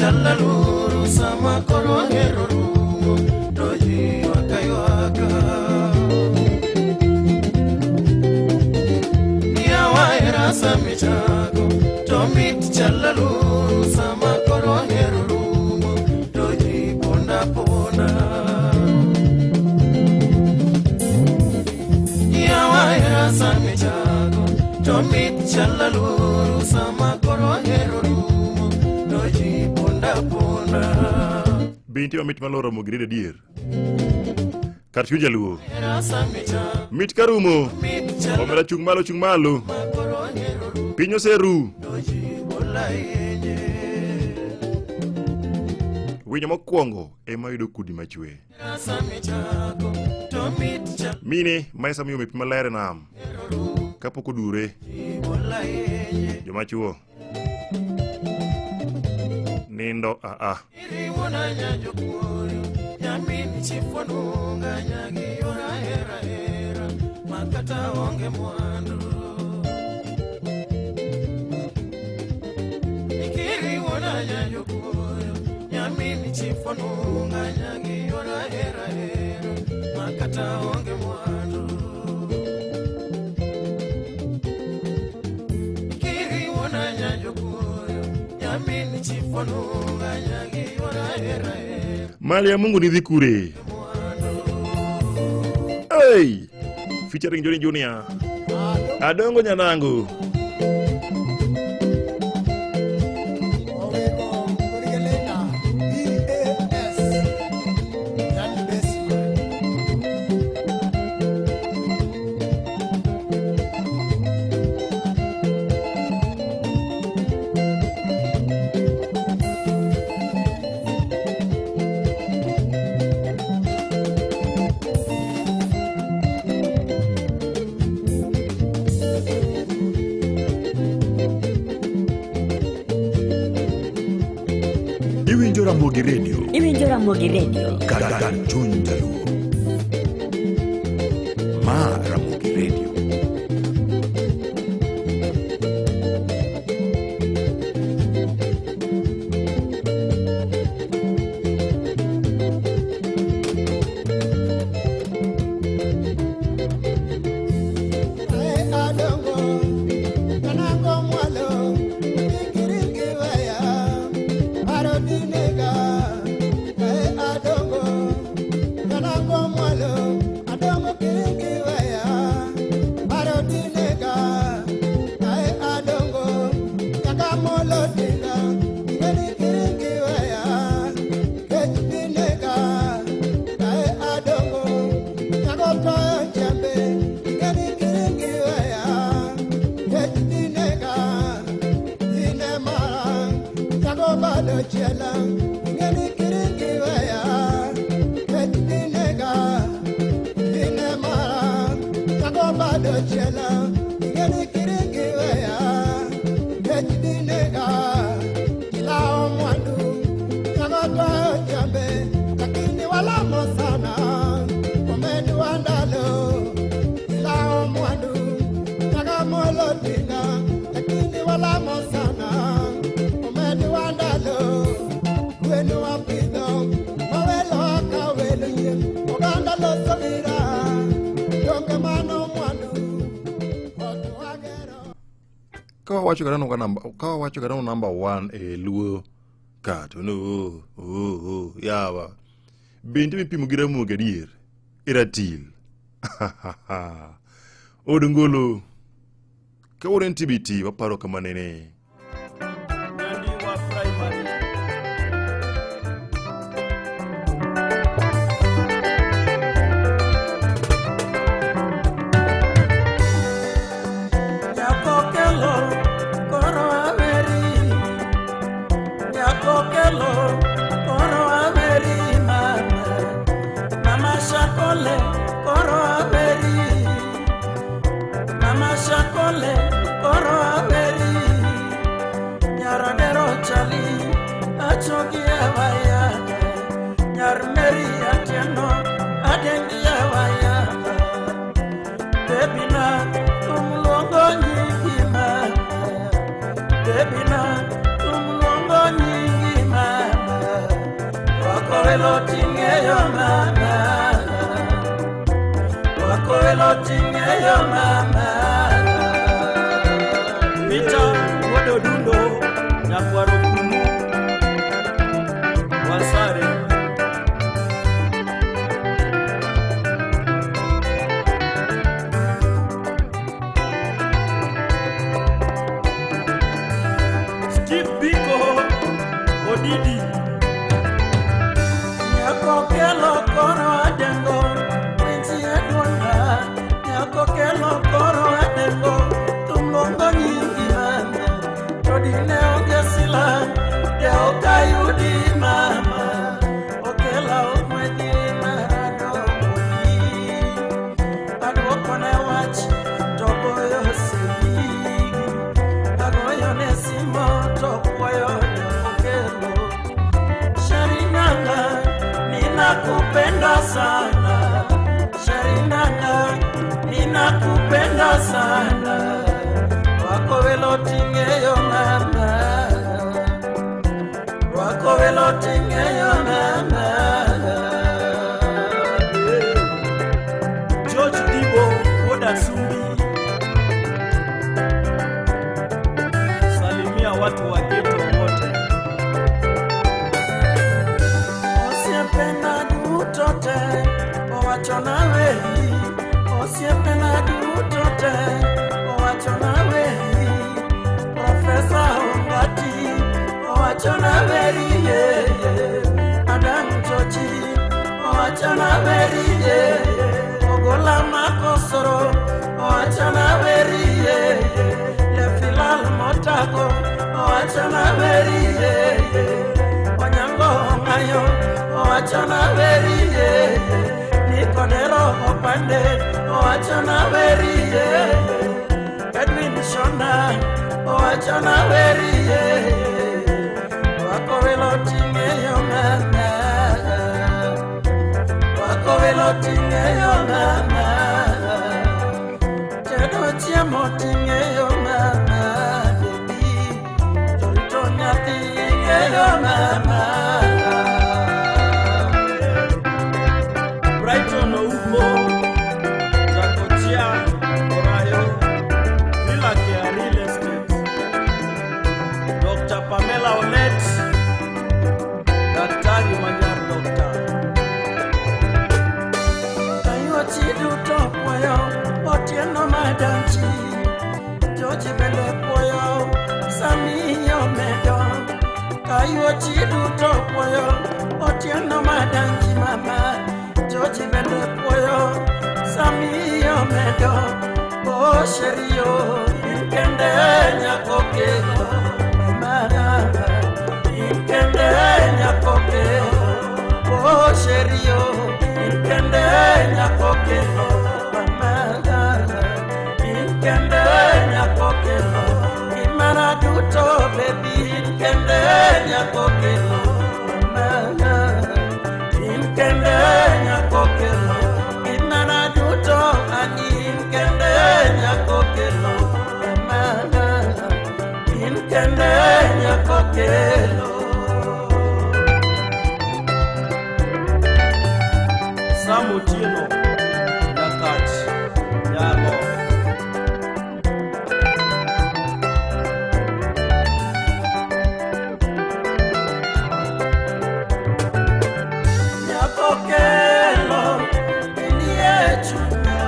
V: chalaluru sama koro hero rumo to ji ywak aywaka. Yawa hera samichako to mit chalaluru sama koro hero rumo to ji ponda ponda. Yawa hera samichako to mit chalaluru sama koro hero rumo to ji ponda ponda.
J: Be nitie mamit maloro Ramogi Radio adier? Kar chuny jaluo.
V: Hera samichako
J: Mit karumo.
V: mit chalaluru
J: Omera chung' malo chung' malo.
V: koro hero rumo
J: Piny oseru.
V: to ji bola yenye.
J: Winyo mokwongo ema yudo kudni machwe.
V: Hera samichako to mit chalaluru
J: Mine ma esa miyo pi maler e nam. Kapok odure,
V: bola yenye.
J: joma chuo nindo aa.
V: Iriwona nyajokuoyo nyamin chifonunga nyagiyora hera hera makata onge mwandu. Ikiriwona nyajokuoyo nyamin chifonunga nyagiyora hera hera makata onge mwandu. Ikiriwona nyajokuoyo nyamin chifonunga nyagiyora hera hera
J: Mali ya Mungu ni dhi kure. Hey! Featuring Johnny Junior. Adongo Nyanangu.
T: Iwinjo Ramogi Radio
G: Iwinjo Ramogi Radio.
T: kar kar chuny jaluo. Ma Ramogi Radio.
V: Adongo, nanango mwalo, ikiringi weya, paro dinega. Adongo, nanango mwalo, adongo kiringi weya, paro dinega. Adongo, nyaka molo dinga, ingeni kiringi weya, kech dinega. Adongo, nyako toyo jembe, ingeni kiringi weya, kech dinega. Ine mara, nyako bado chiela, ingeni kiringi weya, kech dinega. Ine mara, nyako bado chiela, ingeni kiringi weya, kech dinega. Kilao mwandu, nyako toyo jembe, lakini walamo sana, omedwa ndalo. Kilao mwandu, nyaka molo tinga, lakini walamo sana, omedwa ndalo. Gweno wapidho, mawelo ka welo yie, oganda loso gira, donge mano mwandu, ot wagero.
J: Ka wawacho kata ka namba ka wawacho kata namba 1 e luo ka to no oh, oh, oh, yawa. Bende mipimo gi Ramogi adier? E ratil. Od ngolo. Kawuono en TBT waparo kama nene.
B: Nyandiwa Primary. Nyako kelo koro aweri, nyako kelo koro aweri mama, mama shakole koro aweri, mama shakole koro aweri, nyaradero chali achogi ewaya, nyar Mary Atieno adendi ewaya. Baby na tumluongo nyingi mama, baby na tumluongo nyingi mama. welo ting'eyo mama. Rwako welo ting'eyo mama.
G: Peter Wuod Odundo, Nyakwaro Kumu, Wasare. Steve Biko Odidi.
B: Nyako kelo koro adengo, winji e duonda. Nyako kelo koro adengo, thum luongo nyingi mama. To dine onge silang, de ok ayudi mama. Okela ogwedhi marado moyi. Aduokone wach to goyo seyi. Agoyone simo to kwayo nyako kelo. Sharinanga, ninakupenda sana. Sharinanga, ninakupenda sana. Wako welo ting'eyo mama. Wako welo ting'eyo mama.
G: George Dibo Wuod Asumbi. Salimia watu wa ghetto wote.
B: Osiepena duto te owachona weri. Osiepena duto te owachona weri. Profesa Ongati owachona weri ye. Adam Chochi owachona weri ye. Ogola Makosoro owachona weri ye. Lefilal Motako owachona weri ye. Onyango Ong'ayo owachona weri ye. Nikodero Opande owachona weri ye. Edwin Shona owachona weri ye. Rwako welo ting'eyo mama. Rwako welo ting'eyo mama. Tedo chiemo ting'eyo mama. Baby, to rito nyathi ing'eyo mama.
G: Brighton Ouko, Jakochia Orayo, Villa Real Estate. Dr. Pamela Olet, Daktari Manyar Doctor.
B: Kayuochi duto puoyo Otieno Madanchi. George bende puoyo Samiyo medo. Kayuochi duto puoyo Otieno Madanchi mama. George bende puoyo Samiyo medo. O sherio in kende nyako kelo mama. In kende nyako kelo. O sherio in kende nyako kelo mama. In kende nyako kelo. Imara duto baby in kende nyako kelo mama. In kende nyako kelo. Imara duto ani in kende nyako kelo mama. In kende nyako kelo.
G: Sam Otieno, Nyakach, Nyalo.
B: Nyako kelo inie chunya.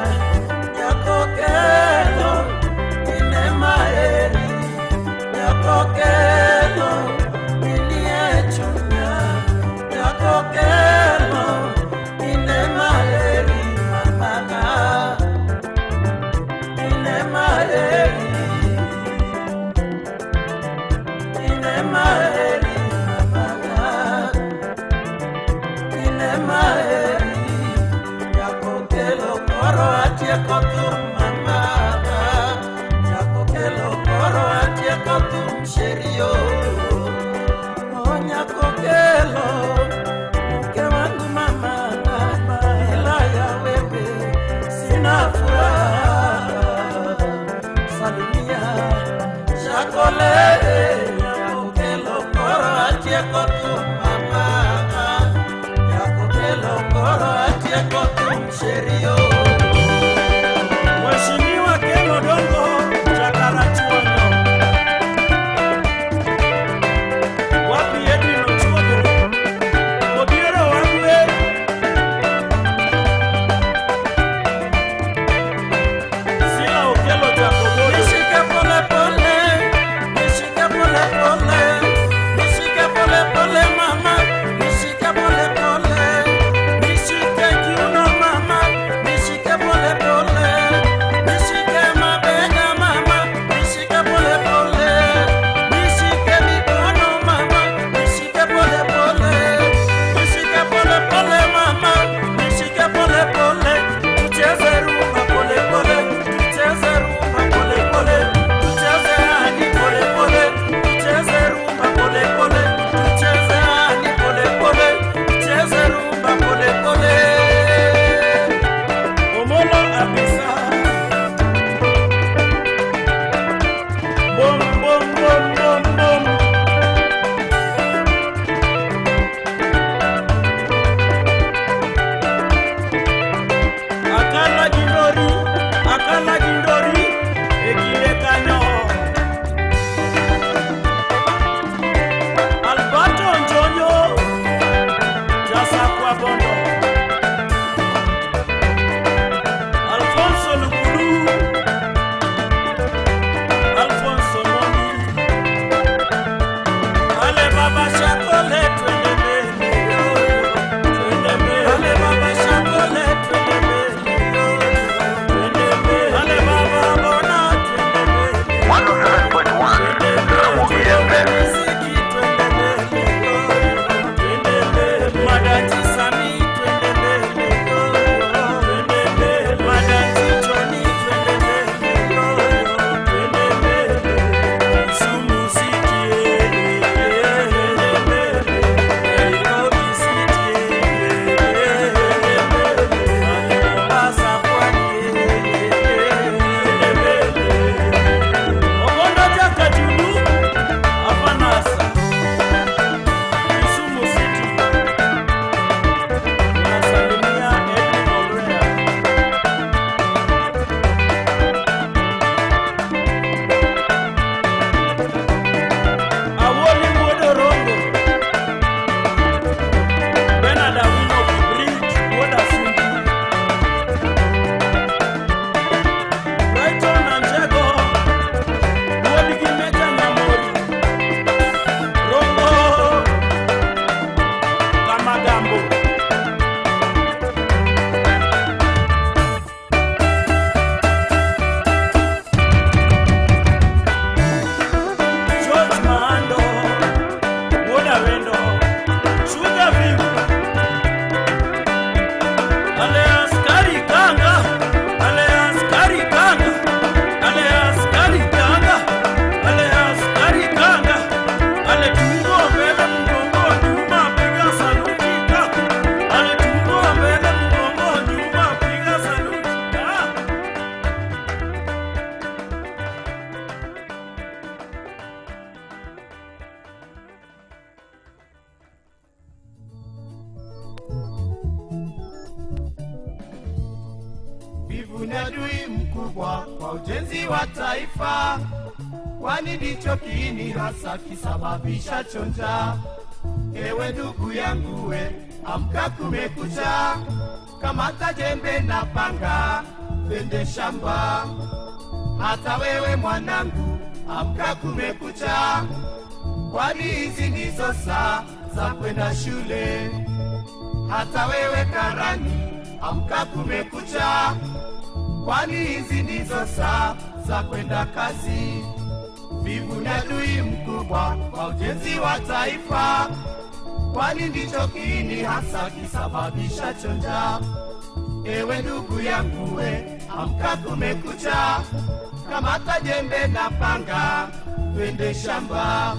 B: Nyako kelo ine maheri. Nyako kelo inie chunya. Nyako kelo ine maheri mama. Ine maheri. Ine maheri mama. Ine maheri. Nyako kelo koro atieko thum mama. Nyako kelo koro atieko thum sherio. pole, nishike pole pole mama, nishike pole pole, nishike kiuno mama, nishike pole pole, nishike mabega mama, nishike pole pole, nishike mikono mama, nishike pole pole, nishike pole pole mama, nishike pole pole, tucheze rumba pole pole, tucheze rumba pole pole, tucheze hadi pole pole, tucheze rumba pole pole, tucheze hadi pole pole, tucheze rumba pole pole. Omolo Abisa, bom bom bom bom bom. Akala gindori, akala gindori, ekinde kanyo. Alberto Njonyo, Jasakwa Bondo. Alfonso Lukulu, Alfonso Mondi. Ale baba shakole twende mbele, yo, yo, twende mbele. Ale baba shakole twende mbele, yo, yo, twende mbele. Ale baba bona twende mbele.
Q: 107.1 Ramogi FM.
B: Muziki twende mbele, yo, yo, twende mbele. Madachi Sami twende mbele, yo, yo, twende mbele. Madachi Johnny twende mbele, yo, yo, twende mbele. Kisumu City, eh, twende mbele. Nairobi City, eh, twende mbele. Mombasa Pwani, twende mbele. Ogondo Jakajulu, Afanasa, Kisumu City. Nasalimia Edwin Olwea. Awoli Wuod Orongo, Bernard Awino Bridge Wuod Asumbi, Brighton Anjego, Wuod gi Meja Nyamori, Rongo Kamagambo. George Mahando, Wuod Awendo, Sugar View. Ale askari kanga, ale askari kanga, ale askari kanga, ale askari kanga, ale tumbo mbele mgongo nyuma piga saluti ka, ale tumbo mbele mgongo nyuma piga saluti ka.
V: Wivu ni adui mkubwa kwa ujenzi wa taifa, kwani ndicho kiini hasa kisababisha chonja. Ewe ndugu yangu we, amka kumekucha, kamata jembe na panga, twende shamba. Hata wewe mwanangu, amka kumekucha, kwani hizi ndizo saa za kwenda shule. Hata wewe karani, amka kumekucha, kwani hizi ndizo saa za kwenda kazi. Vivu ni adui mkubwa kwa ujenzi wa taifa, kwani ndicho kiini hasa kisababisha chonja. Ewe ndugu yangu we, amka kumekucha, kamata jembe na panga, twende shamba.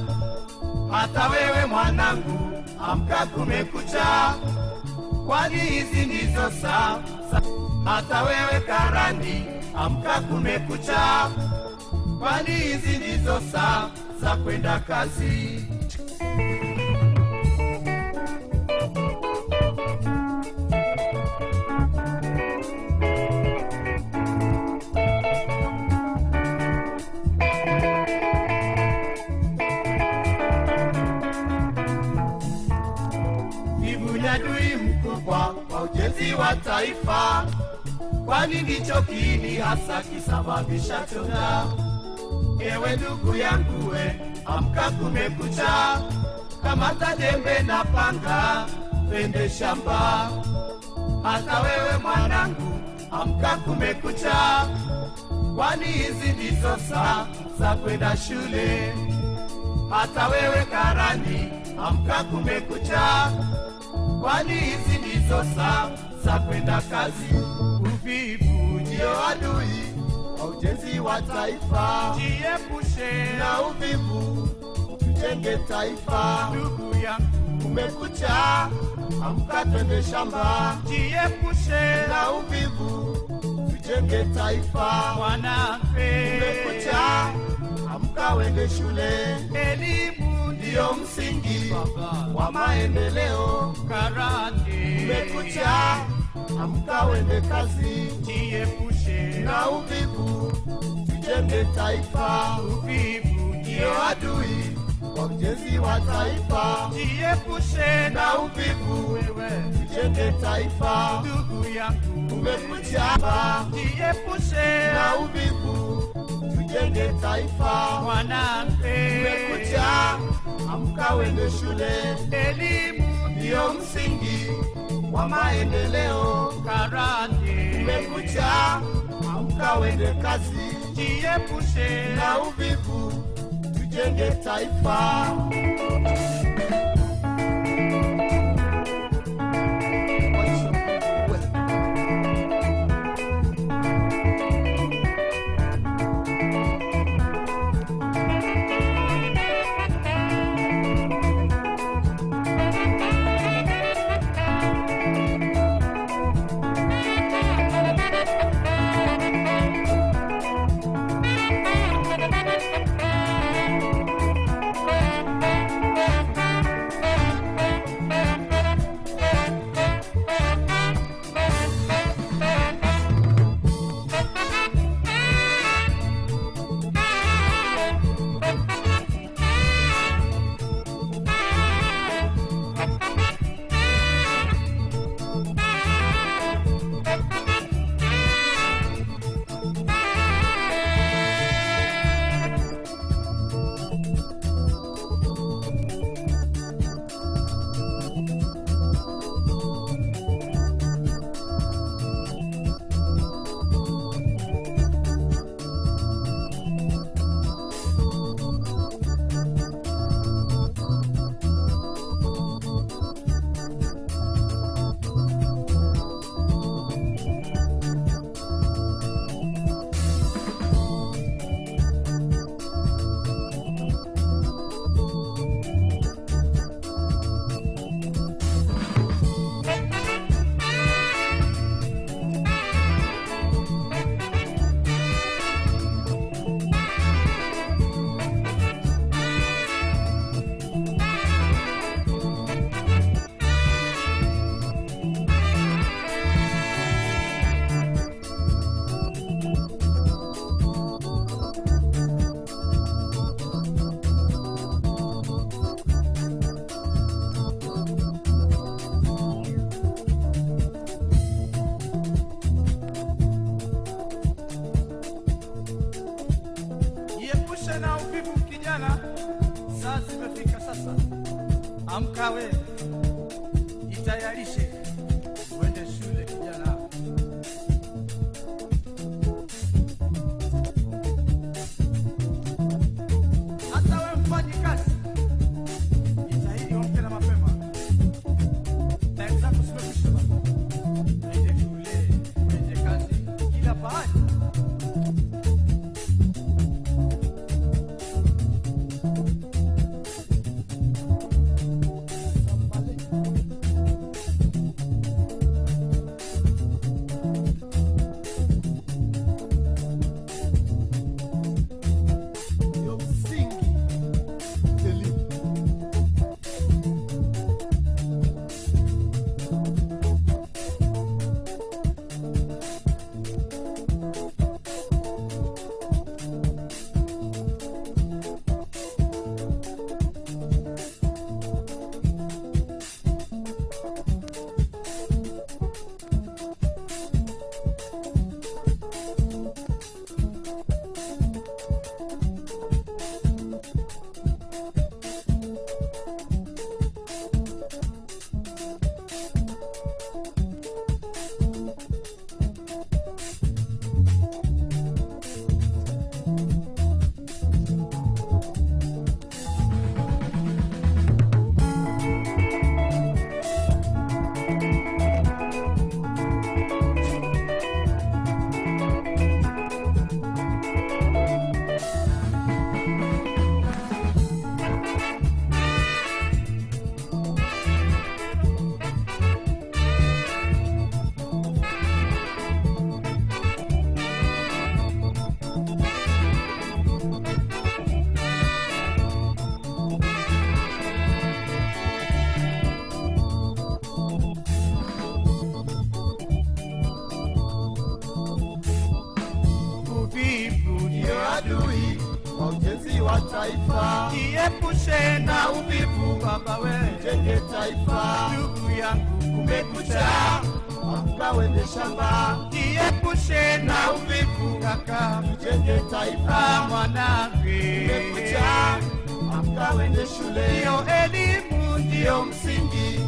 V: Hata wewe mwanangu, amka kumekucha, kwani hizi ndizo saa. Hata wewe karani, amka kumekucha, kwani hizi ndizo saa za kwenda kazi. Wivu ni adui mkubwa kwa ujenzi wa taifa, kwani ndicho kiini hasa kisababisha chonga. Ewe ndugu yangu we,
B: amka kumekucha, kamata jembe na panga, twende shamba. Hata wewe mwanangu, amka kumekucha, kwani hizi ndizo saa za kwenda shule. Hata wewe karani, amka kumekucha, kwani hizi ndizo saa za kwenda kazi. Uvivu ndio adui wa ujenzi wa taifa, jiepushe na uvivu, tujenge taifa. Ndugu yangu, kumekucha, amka twende shamba, jiepushe na uvivu, tujenge taifa. Mwanamke, kumekucha, amka wende shule, elimu ndio msingi wa maendeleo. Karate, kumekucha, amka wende kazi, jiepushe na uvivu, tujenge taifa. Uvivu ndio adui wa ujenzi wa taifa, jiepushe na uvivu, wewe tujenge taifa. Ndugu yangu, kumekucha, jiepushe na uvivu, tujenge taifa. Mwanamke, kumekucha, amka wende shule, elimu ndio msingi wa maendeleo. Karate, kumekucha, amka wende kazi, jiepushe na uvivu, tujenge taifa. Amka we, jitayarishe uende shule kijana. Hata we mfanyi kazi, jitahidi uamke na mapema. Time zako zimekwisha baba. Uende shule, uende kazi, kila pahali. taifa. Jiepushe na uvivu baba we, tujenge taifa. Ndugu yangu kumekucha, amka wende shamba. Jiepushe na uvivu kaka, tujenge taifa. Mwanangu kumekucha, amka wende shule. Ndiyo elimu ndiyo msingi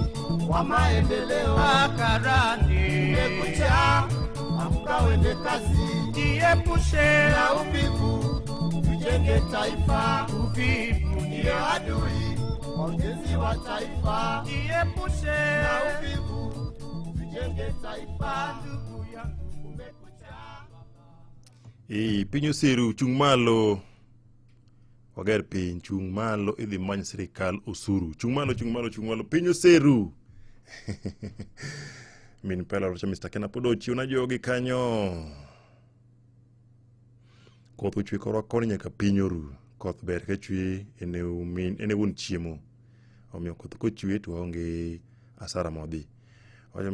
B: wa maendeleo. Akarani kumekucha, amka wende kazi. Jiepushe na uvivu, tujenge taifa. Uvivu ndiyo adui wa ujenzi wa taifa. Jiepushe na uvivu, tujenge taifa. Ndugu yangu kumekucha.
J: Piny oseru chung' malo. Wager piny chung' malo idhi many sirikal osuru. Chung' malo, chung' malo, chung' malo. Piny oseru. Min pela rocha Mr. Ken Apodo chiwna jogi kanyo. Koth ochwe korwa koni nyaka piny oru. Koth ber ka chwe ene wuon chiemo. Omiyo koth kochwe to waonge asara modhi. Wacho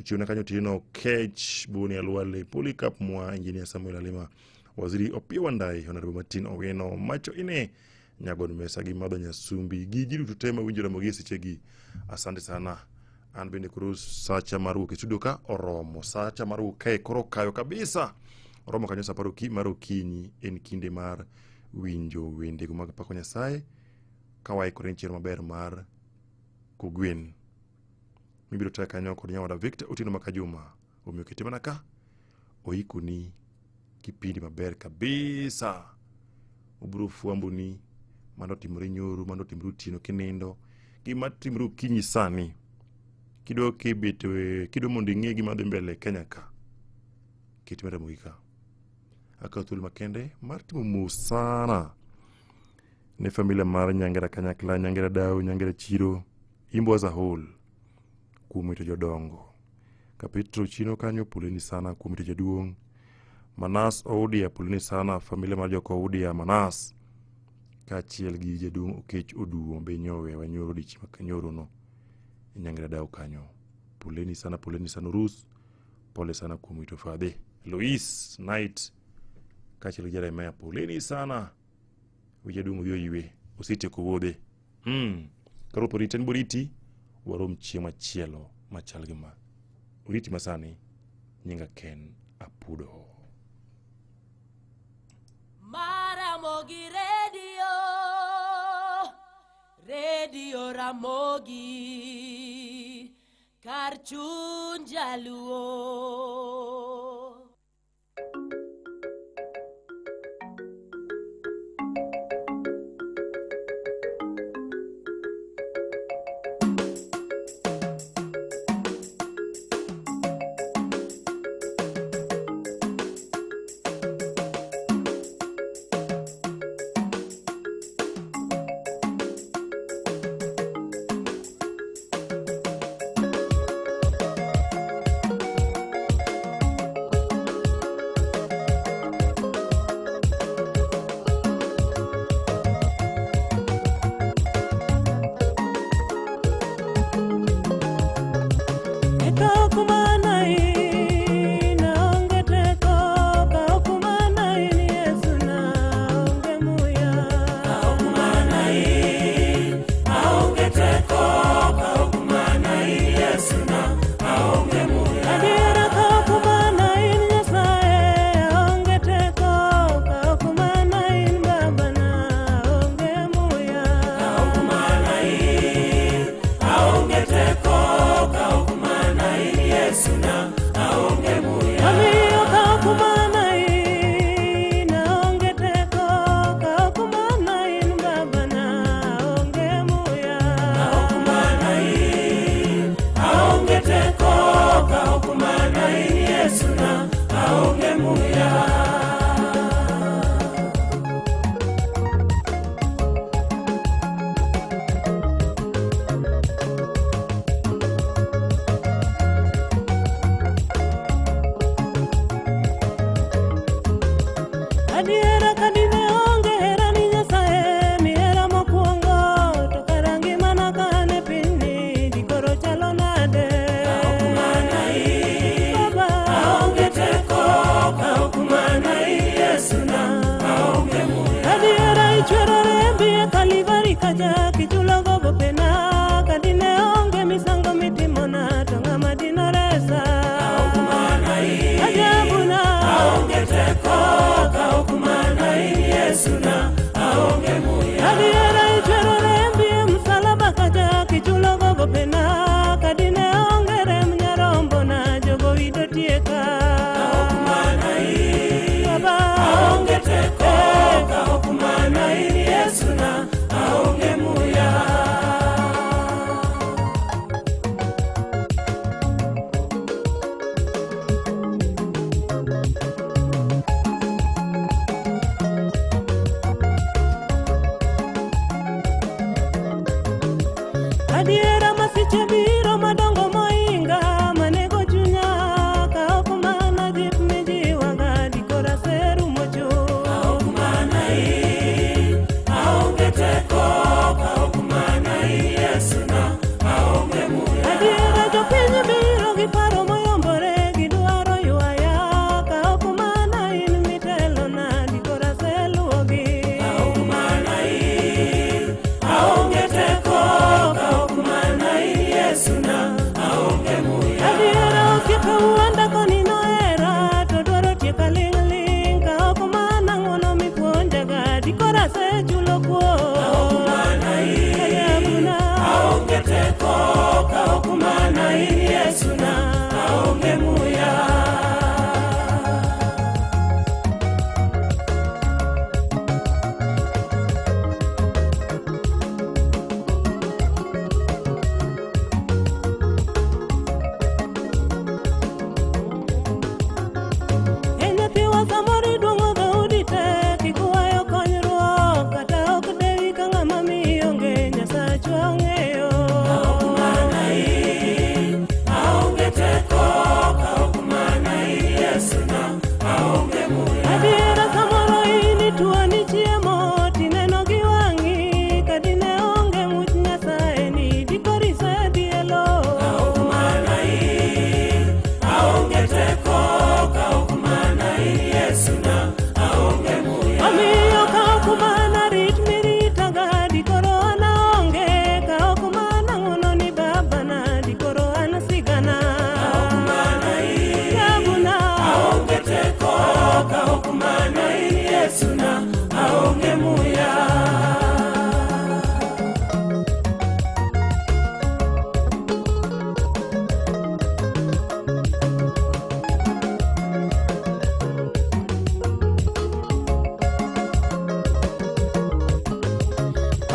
J: chiwna kanyo Otieno Kech, Boni Alwale, Polycarp Mwa, Engineer Samuel Alima, Waziri Opiyo Wandayi, Honorable Martin Owino, Macho Ine, Nyagon Mesa gi Madho Nyasumbi, gi ji duto te mawinjo Ramogi e sechegi. Asante sana. An bende koro sacha mar wuok e studio ka oromo. Sacha mar wuok kae koro kayo kabisa. Oromo kanyo sa apar mar okinyi en kinde mar winjo wendego mag pako Nyasaye ka waikore ne chenro maber mar kogwen. Mibiro tayo kanyo kod nyawada Victor Otieno Makajuma. Omiyo kete mana ka oikoni kipindi maber kabisa. Obiro fwamboni mano timore nyoro, mano timore otieno kinindo, gima timore okinyi sani. Kidwa kibet, kidwa mondo ing'e gima dhi mbele Kenya ka, ket mana Ramogi ka. Akawo thuolo makende mar timo mos sana ne familia mar Nyangera Kanyakla, Nyangera Dau, Nyangera Chiro, Imbo as a whole kuom wito jodongo. Kapetro Chino kanyo poleni sana kuom wito jaduong'. Manas Oudia poleni sana familia mar joka Oudia Manas kaachiel gi jaduong' Okech Oduwo be nyowe wanyoro odiechieng' ma nyoro no e Nyangera Dau kanyo. Poleni sana, poleni sana Urus, pole sana kuom wito fadhe. Lois Knight kaachiel gi Jeremiah poleni sana. Wi jaduong' odhi oywe, osetieko wuodhe. Ka Ruoth orite en boriti, warom chieng' machielo machal gi ma. Oriti masani, nyinga Ken Apudo.
E: Maramogi Radio, Radio Ramogi, kar chuny jaluo.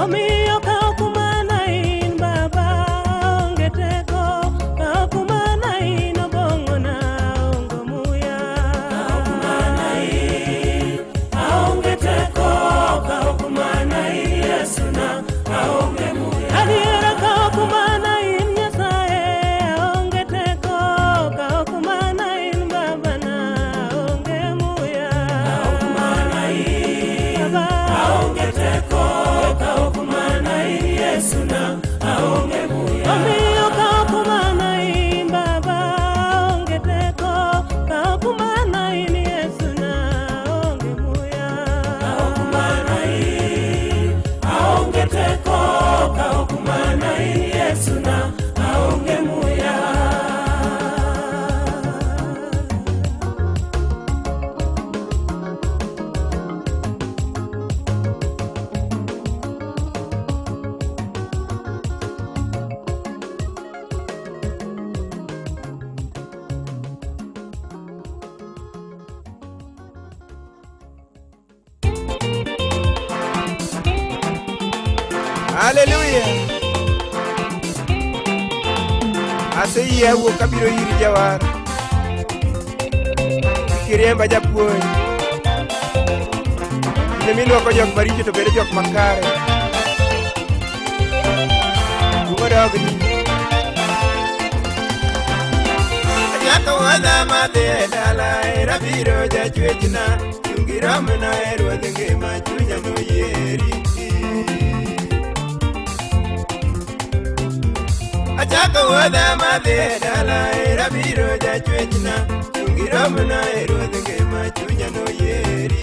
E: Omiyo ka ok mana in baba onge teko, ka ok mana in obong'ona onge muya. Ka ok mana in aonge teko, ka ok mana in Yesu na aonge muya. Adiera ka ok mana in Nyasaye aonge teko, ka ok mana in baba na aonge muya. Ka ok mana in baba aonge teko, ka ok mana in Yesu na aonge muya. Omiyo ka ok mana in baba aonge teko, ka ok mana in Yesu na aonge muya. Ka ok mana in aonge teko, ka ok mana in Yesu na aonge muya.
M: Haleluya. Aseyie awuok abiro iri jawar. Kik iriemba japuonj. Kinde miluoko jok maricho to bedo jok makare. Duong' odogni. Achako wuodha madhi e dala hera biro jachwechna. Chungi romna e ruodh ngima chunya noyieri. Achako wuodha madhi e dala hera biro jachwechna. Chungi romna e ruodh ngima chunya noyieri.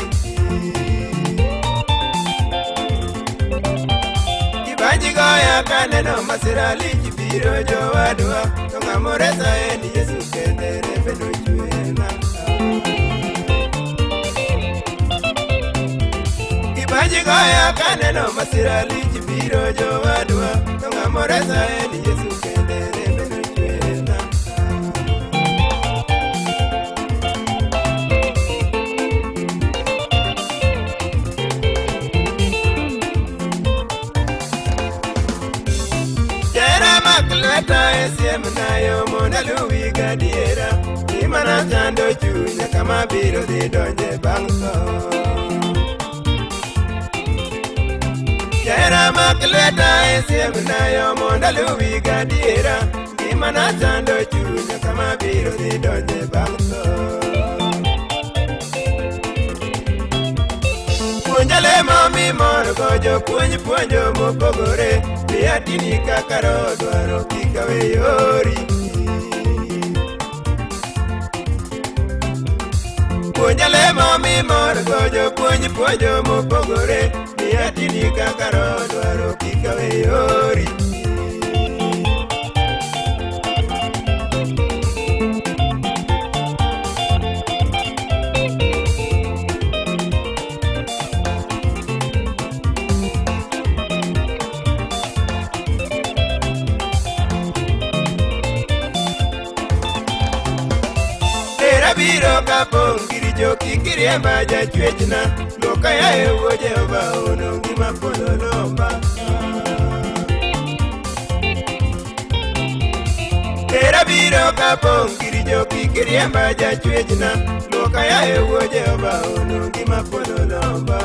M: Kibaji goya kaneno masira lich biro jowadwa. To ng'ama oresa en Yesu kende rembe nochwerna. Kibaji goya kaneno masira lich biro jowadwa. To ng'ama oresa en Yesu kende rembe nochwerna. Jahera mak lweta e siemna yo mondo aluwi gadiera. Gimana chando chunya kama biro dhi donje bang' tho. Jahera mak lweta e siemna yo mondo aluwi gadiera. Gimana chando chunya kama biro dhi donje bang' tho. Puonja lemo mimorgo jopuonj puonjo mopogore. Miya tini kaka roho dwaro kik awe yori. Puonja lemo mimorgo jopuonj puonjo mopogore. Miya tini kaka roho dwaro kik awe yori. Hera biro kapong' gi richo kik iriemba jachwechna. Luoka yaye wuo Jehova ono ngima polo lomba. Hera biro kapong' gi richo kik iriemba jachwechna. Luoka yaye wuo Jehova ono ngima polo lomba.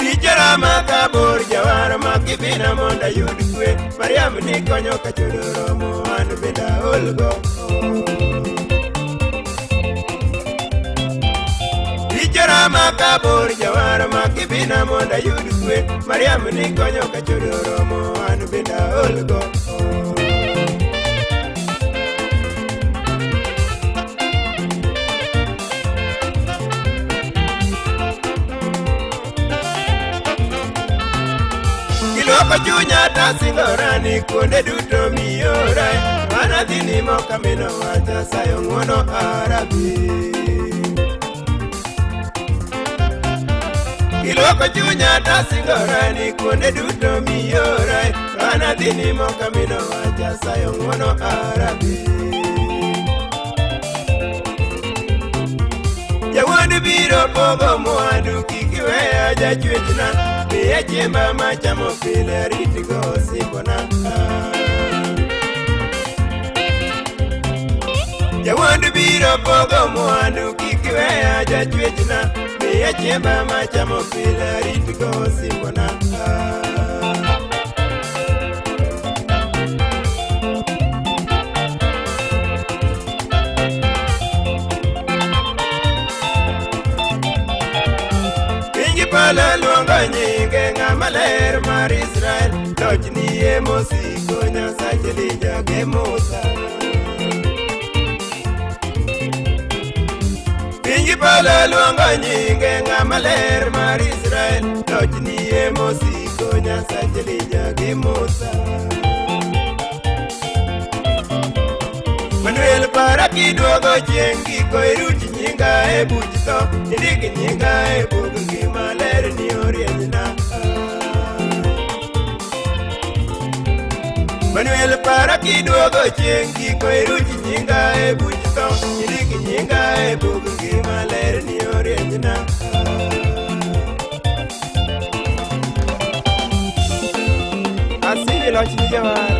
M: Richo rama kabor jawar makibina mondo ayud kwe. Mariam ni konyo ka chudo romo an bende aolgo. Richo rama kabor jawar makibina mondo ayud kwe. Mariam ni konyo ka chudo romo an bende aolgo. Ilwoko chunya tasingora ni kuonde duto miora. An adhi nimo kamino wacha sayo ng'uono arabi. Ilwoko chunya tasingora ni kuonde duto miora. An adhi nimo kamino wacha sayo ng'uono arabi. Jawuond biro pogo mwandu jachwechna Miya chiemba machamo pile aritgo osimbona Jawuond biro pogo mwandu kik iweya jachwechna Miya chiemba machamo pile aritgo osimbona Piny polo luongo nyinge ng'ama ler mar Israel Lochni e mosiko Nyasach Elija gi Musa Piny polo luongo nyinge ng'ama ler mar Israel Lochni e mosiko Nyasach Elija gi Musa Manuel para kiduogo chieng' giko iruch nyinga e buch tho Indik nyinga e bug ngima ler ni orienyna Manuel para kiduogo chieng' giko iruch nyinga e buch tho Indik nyinga e bug ngima ler ni orienyna Asili loch ni jawar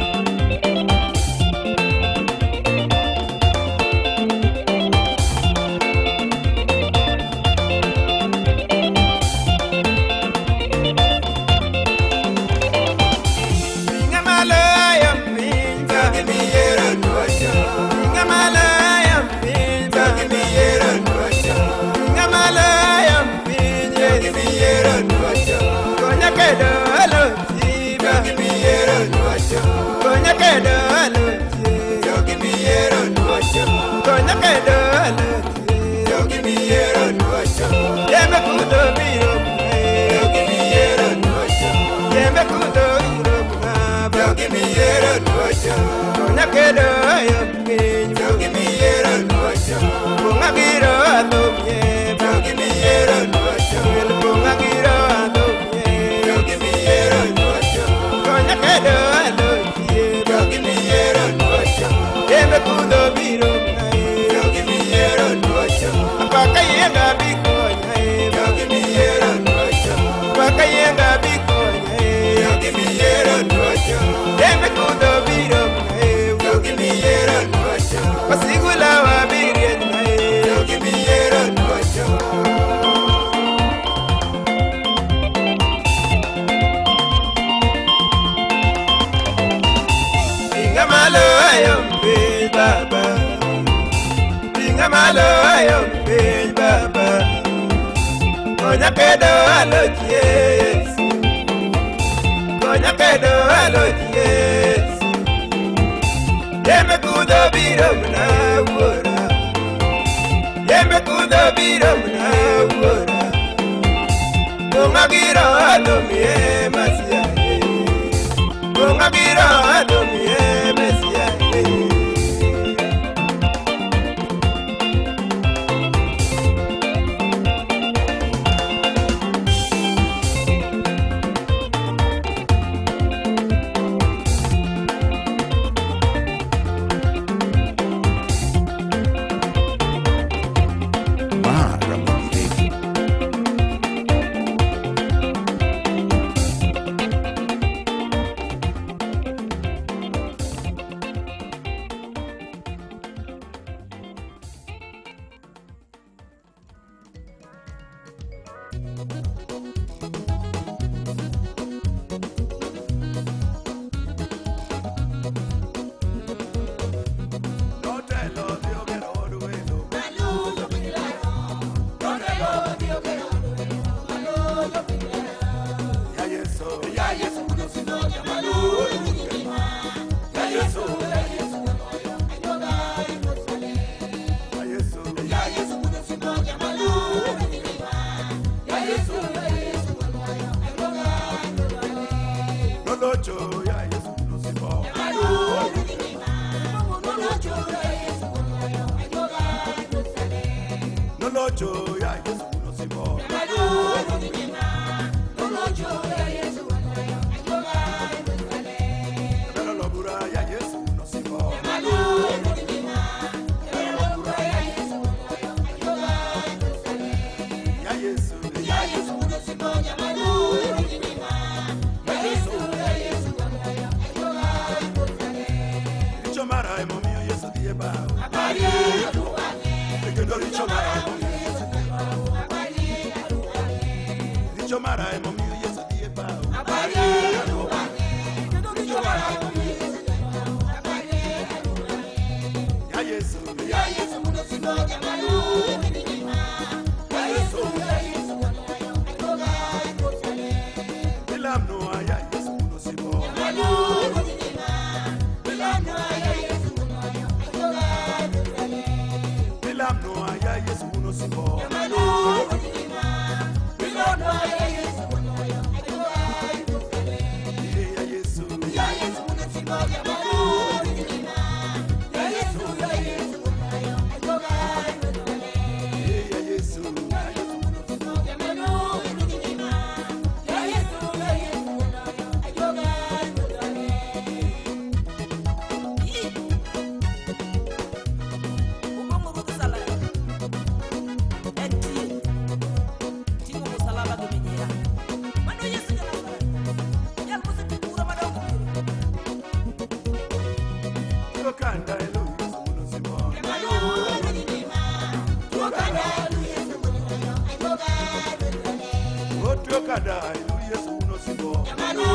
T: Ma Ramogi Radio.
B: Ya Yesu, ya Yesu. Richo mara emomiyo Yesu dhi e bao. Kendo richo mara emomiyo Yesu dhi e bao. Richo mara emomiyo Yesu dhi e bao. Richo mara emomiyo Yesu dhi e bao. Ya Yesu, ya Yesu mundo simoja malu. Ya Yesu, ya Yesu Bilamno ya Yesu mundo simoja malu. Bilamno ya Yesu mundo simoja malu. Ya Yesu, ya Yesu mundo simoja malu. Ya Yesu, ya Yesu Ya Yesu, ya Yesu mundo simoja malu. Ya Yesu, ya Yesu Tukanda elu Yesu mundo simoja malu. Tukanda elu Yesu mundo simoja malu.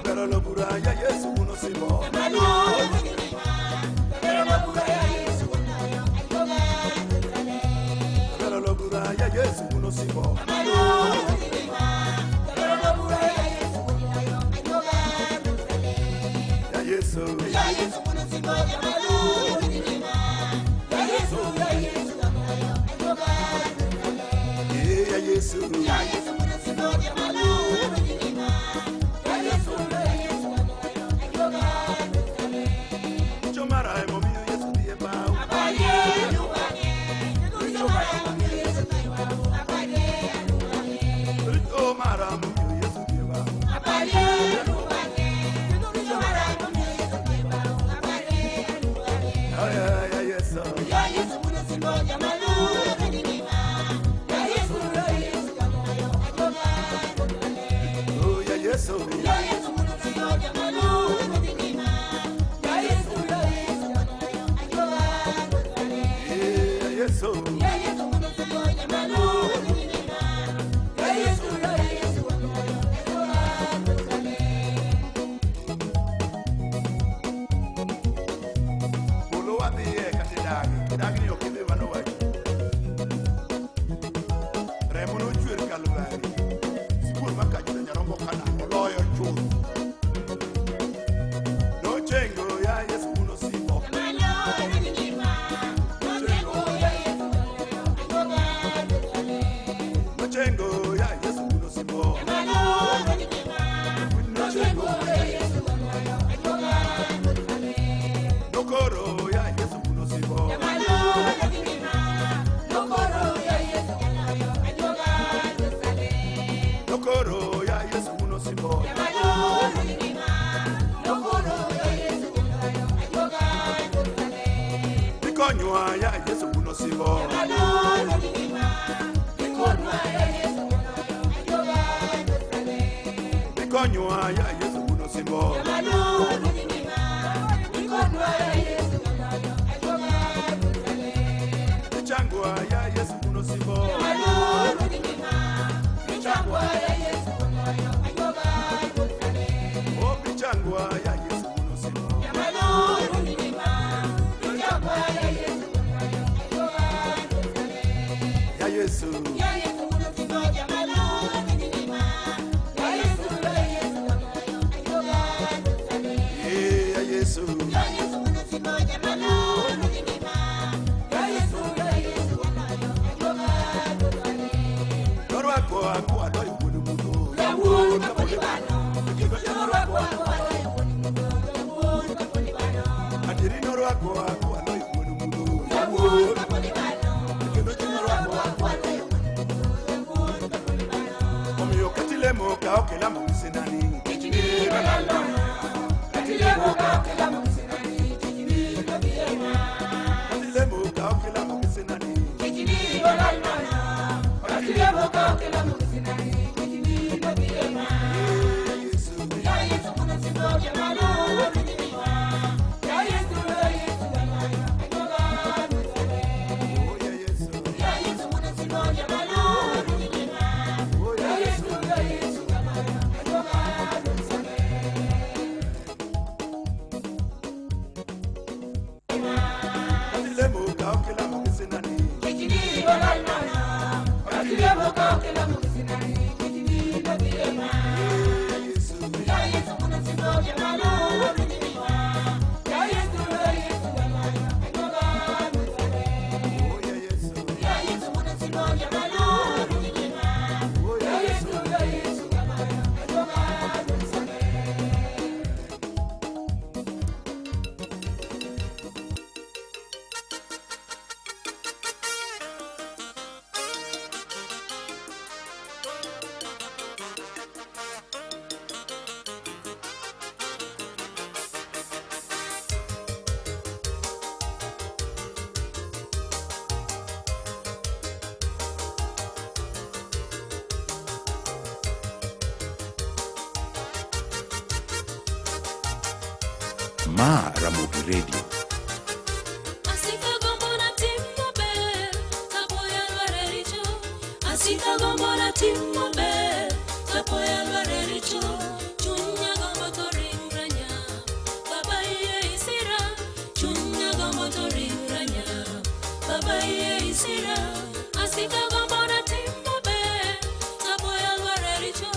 B: Pero lo bura ya Yesu mundo simoja malu. Pero lo bura ya Yesu mundo simoja malu. Ya Yesu, ya Yesu mundo simoja malu. Ya Yesu, ya Yesu Ya Yesu, ya Yesu mundo simoja malu. Ya Yesu, ya Yesu Richo mara emomiyo Yesu dhi e bao. Richo mara emomiyo Yesu dhi e bao. Richo mara emomiyo Yesu dhi e bao. Ya Yesu, ya Yesu mundo simoja malu. Ya Yesu, ya Yesu Oh ya Yesu, ya Yesu mundo simoja malu. Ya Yesu, ya Yesu Ya Yesu, ya Yesu mundo simoja malu. Ya Yesu, ya Yesu Polo wadhiye kata idagi, idagi ni ok idhi mano wacho. Remo nochwer Kalvari, sibuor ma kajuda nyarombo kana oloyo chuth. Nochengo ya Yesu mundo simo. Nochengo ya Yesu mundo simo. Nochengo ya Yesu Nokoro ya Yesu mundo simo. Nokoro ya Yesu mundo simo. Ikonywa ya Yesu mundo simo. Ikonywa ya Yesu mundo simo. Ichangwa ya Yesu mundo simo. Oh, bichangwa ya Yesu mundo simo. Ya Yesu, ya Yesu mundo simoja malu. Ya Yesu, ya Yesu Ya Yesu, ya Yesu mundo simoja malu. Ya Yesu, ya Yesu Norwako akwa loyo wuod mudho. Yawuot kapod ibano. Norwako akwa loyo wuod mudho. Yawuot kapod ibano. Adieri norwako akwa loyo wuod mudho. Yawuot kapod ibano. Kendo ji norwako akwa loyo wuod mudho. Yawuot kapod ibano. Omiyo katilemo ka ok ilamo misinani. Tich ni balalo. Katilemo ka ok ilamo misinani. Tich ni kabiema. Katilemo ka ok ilamo
T: Ma Ramogi Radio.
E: Asika gombo na tim maber, tapoya lwar e richo. Asika gombo na tim maber, tapoya lwar e richo. Chunya gombo to ringra nyap, Baba yie isira. Chunya gombo to ringra nyap, Baba yie isira. Asika gombo na tim maber, tapoya lwar e richo.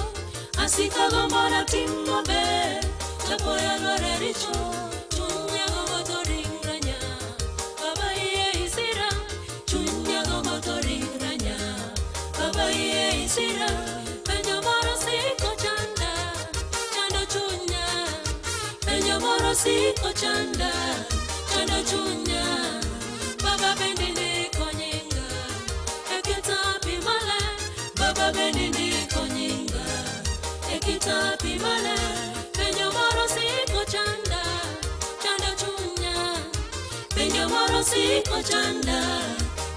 E: Asika gombo na tim maber, tapoya lwar e richo. Chunya gombo to ringra nyap, Baba yie isira. Chunya gombo to ringra nyap, Baba yie isira. Penjo moro siko chanda, chando chunya. Penjo moro siko chanda, chando chunya. Baba bende ndiko nyinga, e kitapi maler. Baba bende ndiko nyinga, e kitapi maler. Penjo moro siko chanda, chando chunya. Penjo moro siko chanda,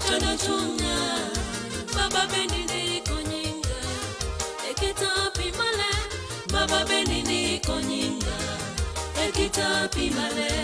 E: chando chunya. Baba bende ndiko nyinga, e kitapi maler. Baba bende ndiko nyinga, e kitapi maler.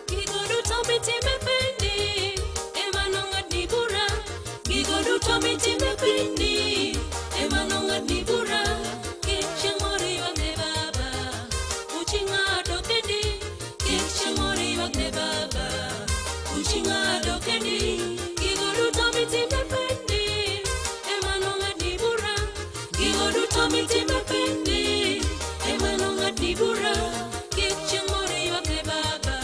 E: Gigo duto mitime pinyni ema nong'adni bura. Gigo duto mitime pinyni ema nong'adni bura. Kik chieng' moro ywak ne baba, buchi ng'ado kendi. Kik chieng' moro ywak ne baba, buchi ng'ado kendi. Gigo duto mitime pinyni ema nong'adni bura. Gigo duto mitime pinyni ema nong'adni bura. Kik chieng' moro ywak ne baba,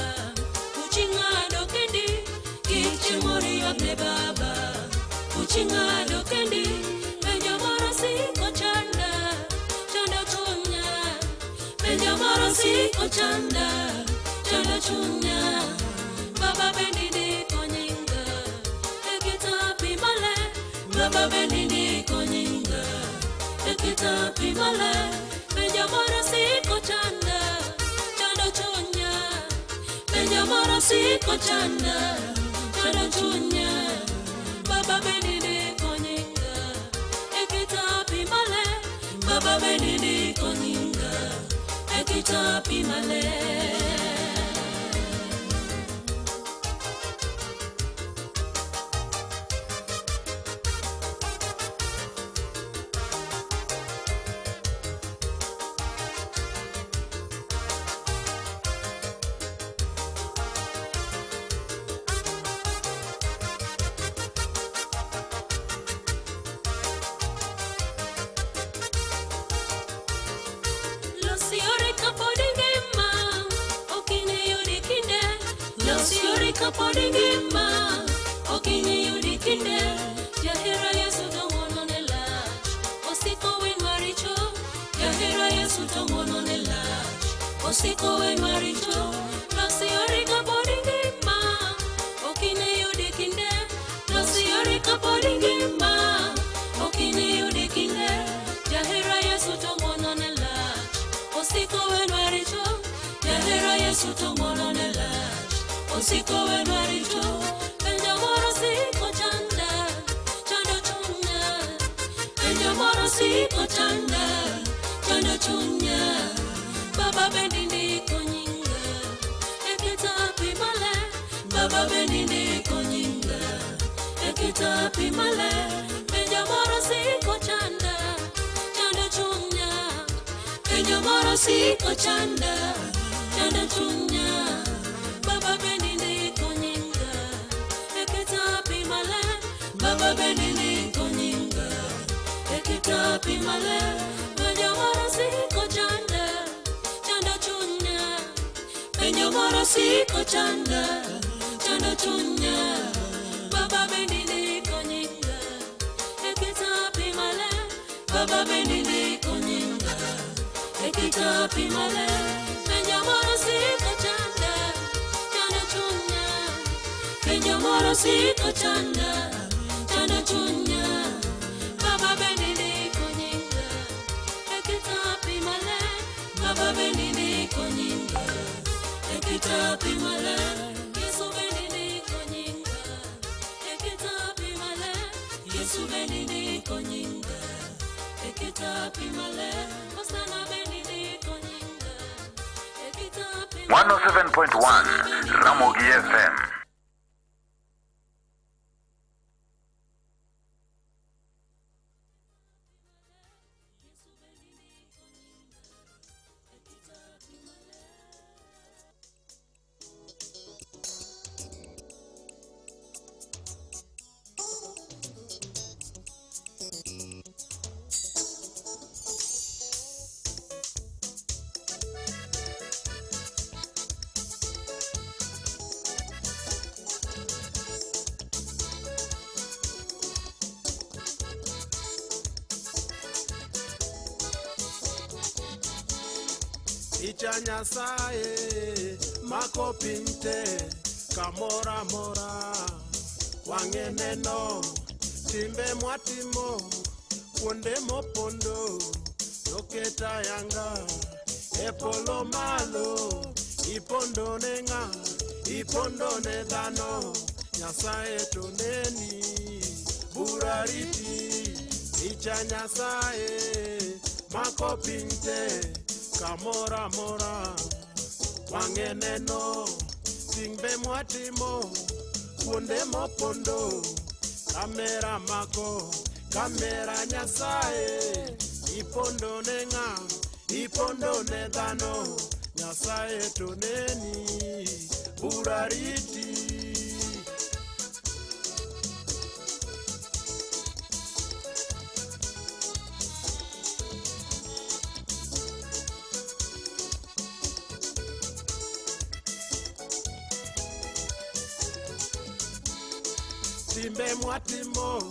E: buchi ng'ado kendi. Kik chieng' moro ywak ne baba, buchi ng'ado kendi. Penjo moro siko chanda, chando chunya. Penjo moro siko chanda, chando chunya. Baba bende ndiko nyinga, e kitapi maler. Baba bende ndiko nyinga, e kitapi maler. Penjo moro siko chanda, chando chunya. Penjo moro siko chanda, chando chunya. Baba bende ndiko nyinga, e kitapi maler. Baba bende ndiko nyinga, e kitapi maler. Los yore kapod ngima, ok iniyudi kinde. Los yore kapod ngima, ok iniyudi kinde. Jahera Yesu to ng'wonone lach, osiko wen maricho. Jahera Yesu to ng'wonone lach, osiko wen maricho. Los yore kapod ngima, ok iniyudi kinde. Los yore kapod ngima, ok iniyudi kinde. Jahera Yesu to ng'wonone lach, osiko wen maricho. Jahera Yesu to ng'wonone lach, osiko wen maricho. Penjo moro siko chanda, chando chunya. Penjo moro siko chanda, chando chunya. Baba bende ndiko nyinga, e kitapi maler. kitapi maler. Penjo moro siko chanda, chanda chunya. Penjo moro siko chanda, chanda chunya. Baba bende ndiko nyinga e kitapi maler. Baba bende ndiko nyinga e kitapi maler. Penjo moro siko chanda, chanda chunya. Penjo moro siko chanda, chanda chunya. Baba bende ndiko nyinga e kitapi maler. Baba bende ndiko nyinga e kitapi maler. Penjo moro siko chanda, chanda chunya. Penjo moro siko chanda, chanda chunya. Baba bende ndiko nyinga e kitapi maler. Baba bende ndiko nyinga e kitapi maler. Yesu bende ndiko nyinga e kitapi maler. Yesu bende ndiko nyinga e kitapi maler. Hosana bende ndiko nyinga e kitapi maler.
Q: 107.1 Ramogi FM.
V: Icha Nyasaye mako piny te kamoro amora wang'e neno timbe mwatimo kuonde mopondo noketa yanga e polo malo ipondo ne ng'a ipondo ne dhano Nyasaye to neni bura riti. Icha Nyasaye mako piny te kamoro amora wang'e neno timbe mwatimo kuonde mopondo kamera mako kamera Nyasaye ipondo ne ng'a ipondo ne dhano Nyasaye to neni bura riti. Timbe mwatimo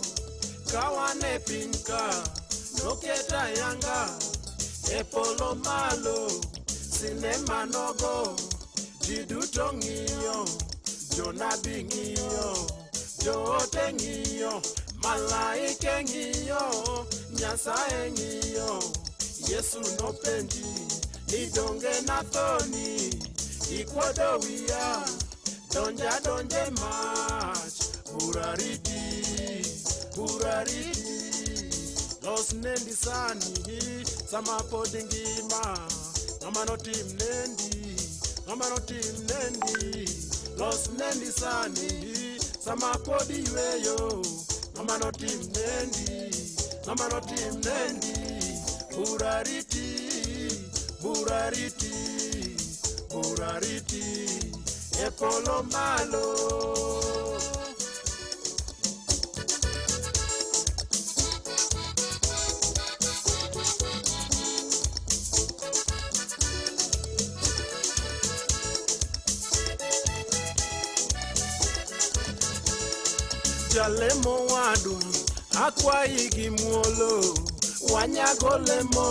V: ka wan e piny ka noketa yanga e polo malo sinema nogo ji duto ng'iyo jonabi ng'iyo joote ng'iyo malaike ng'iyo Nyasaye ng'iyo Yesu nopenji ni donge nathoni ikuodo wiya donja donje mach burariti burariti los nendi sani sama pod ngima ng'ama notim nendi ng'ama notim nendi los nendi sani sama pod iyweyo ng'ama notim nendi ng'ama notim nendi burariti burariti burariti e polo malo. Jalemo wadu akwayi gi muolo wanyago lemo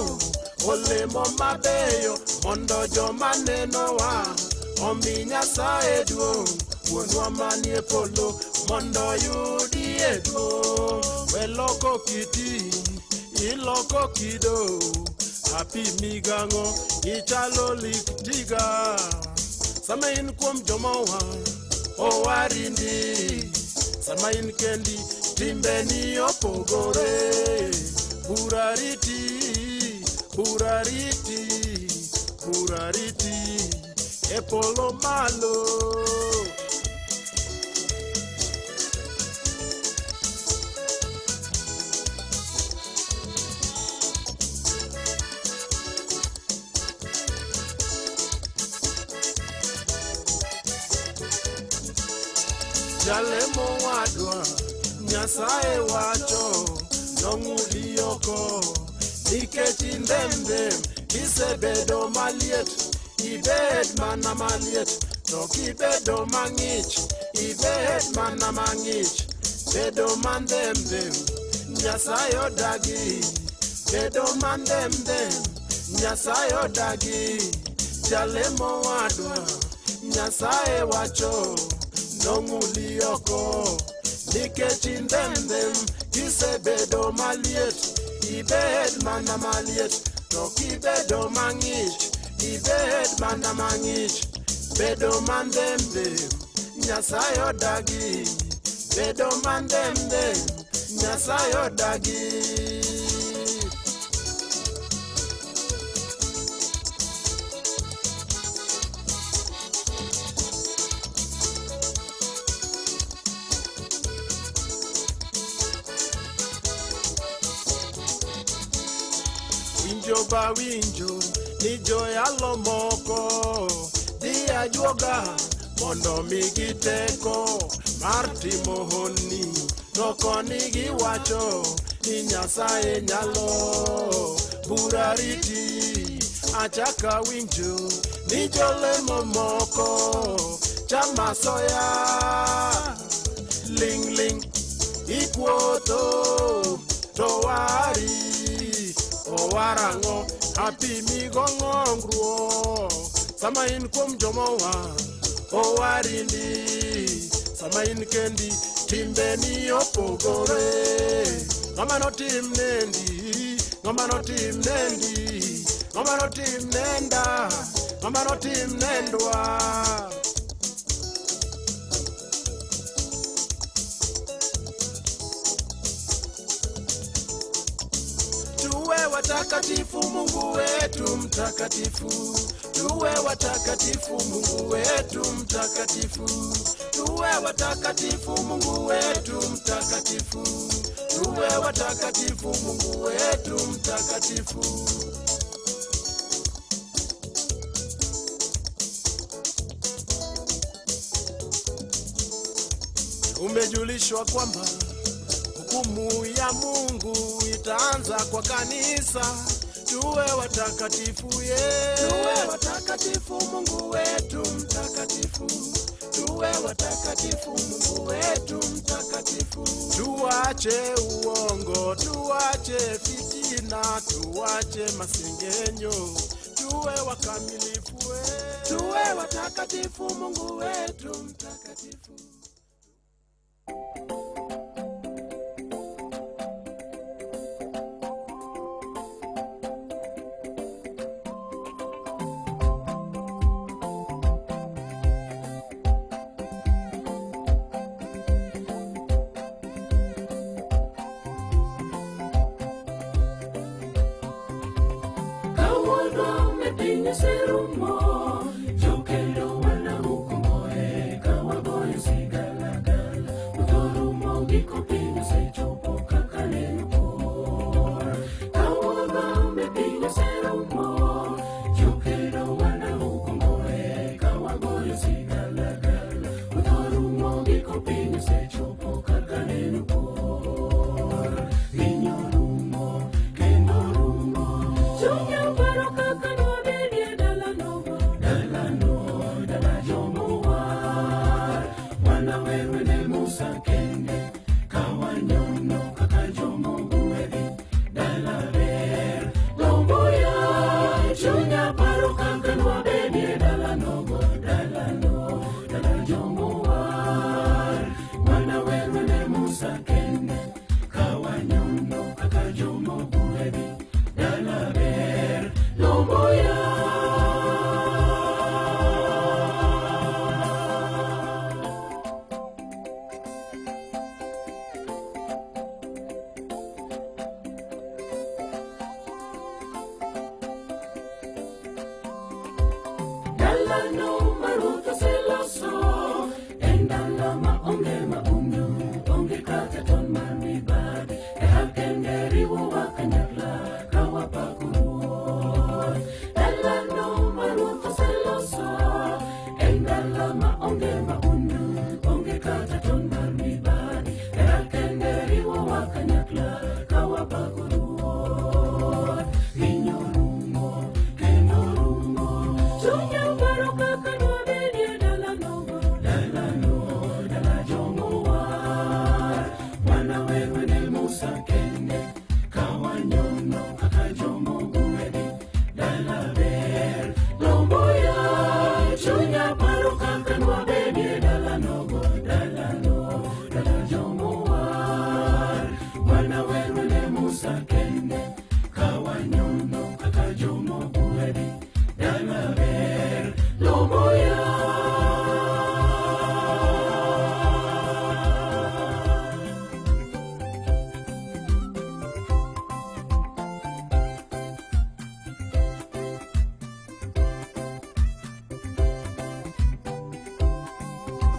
V: olemo mabeyo mondo joma nenowa omi Nyasaye duong' wuonwa manie polo mondo yudie duong'. We loko kiti iloko kido apimi gang'o ichalo lik tiga sama in kuom joma owar owarindi sama in kendi timbeni opogore burariti burariti burariti e polo malo. Jalemo wadwa, Nyasaye wacho, nong'udi oko. Nikech indemdem, isebedo maliet, ibed mana maliet, to kibedo mang'ich, ibed mana mang'ich. Bedo mandemdem, Nyasaye odagi. Bedo mandemdem, Nyasaye odagi. Jalemo wadwa, Nyasaye wacho, nong'uli oko. Nikech indemdem, kisebedo maliet, ibed mana maliet, to kibedo mang'ich, ibed mana mang'ich. Bedo mandemdem, Nyasaye odagi. Bedo mandemdem, Nyasaye odagi. Winjo ba winjo ni joyalo moko dhi ajuoga mondo migi teko mar timo honni, to koni giwacho ni Nyasaye nyalo bura riti. Achaka winjo ni jolemo moko chama soya ling ling ikuotho to wari owarang'o apimigo ng'ongruok sama in kuom jomowa owarindi sama in kendi timbeni opogore. Ng'ama notim nendi, ng'ama notim nendi, ng'ama notim nenda, ng'ama notim nendwa. Tuwe watakatifu, Mungu wetu mtakatifu. Tuwe watakatifu, Mungu wetu mtakatifu. Tuwe watakatifu, Mungu wetu mtakatifu. Tuwe watakatifu, Mungu wetu mtakatifu. Umejulishwa kwamba hukumu ya Mungu itaanza kwa kanisa. Tuwe watakatifu, ye. Tuwe watakatifu, Mungu wetu mtakatifu. Tuwe watakatifu, Mungu wetu mtakatifu. Tuache uongo, tuache fitina, tuache masengenyo, tuwe wakamilifu, tuwe watakatifu, Mungu wetu mtakatifu.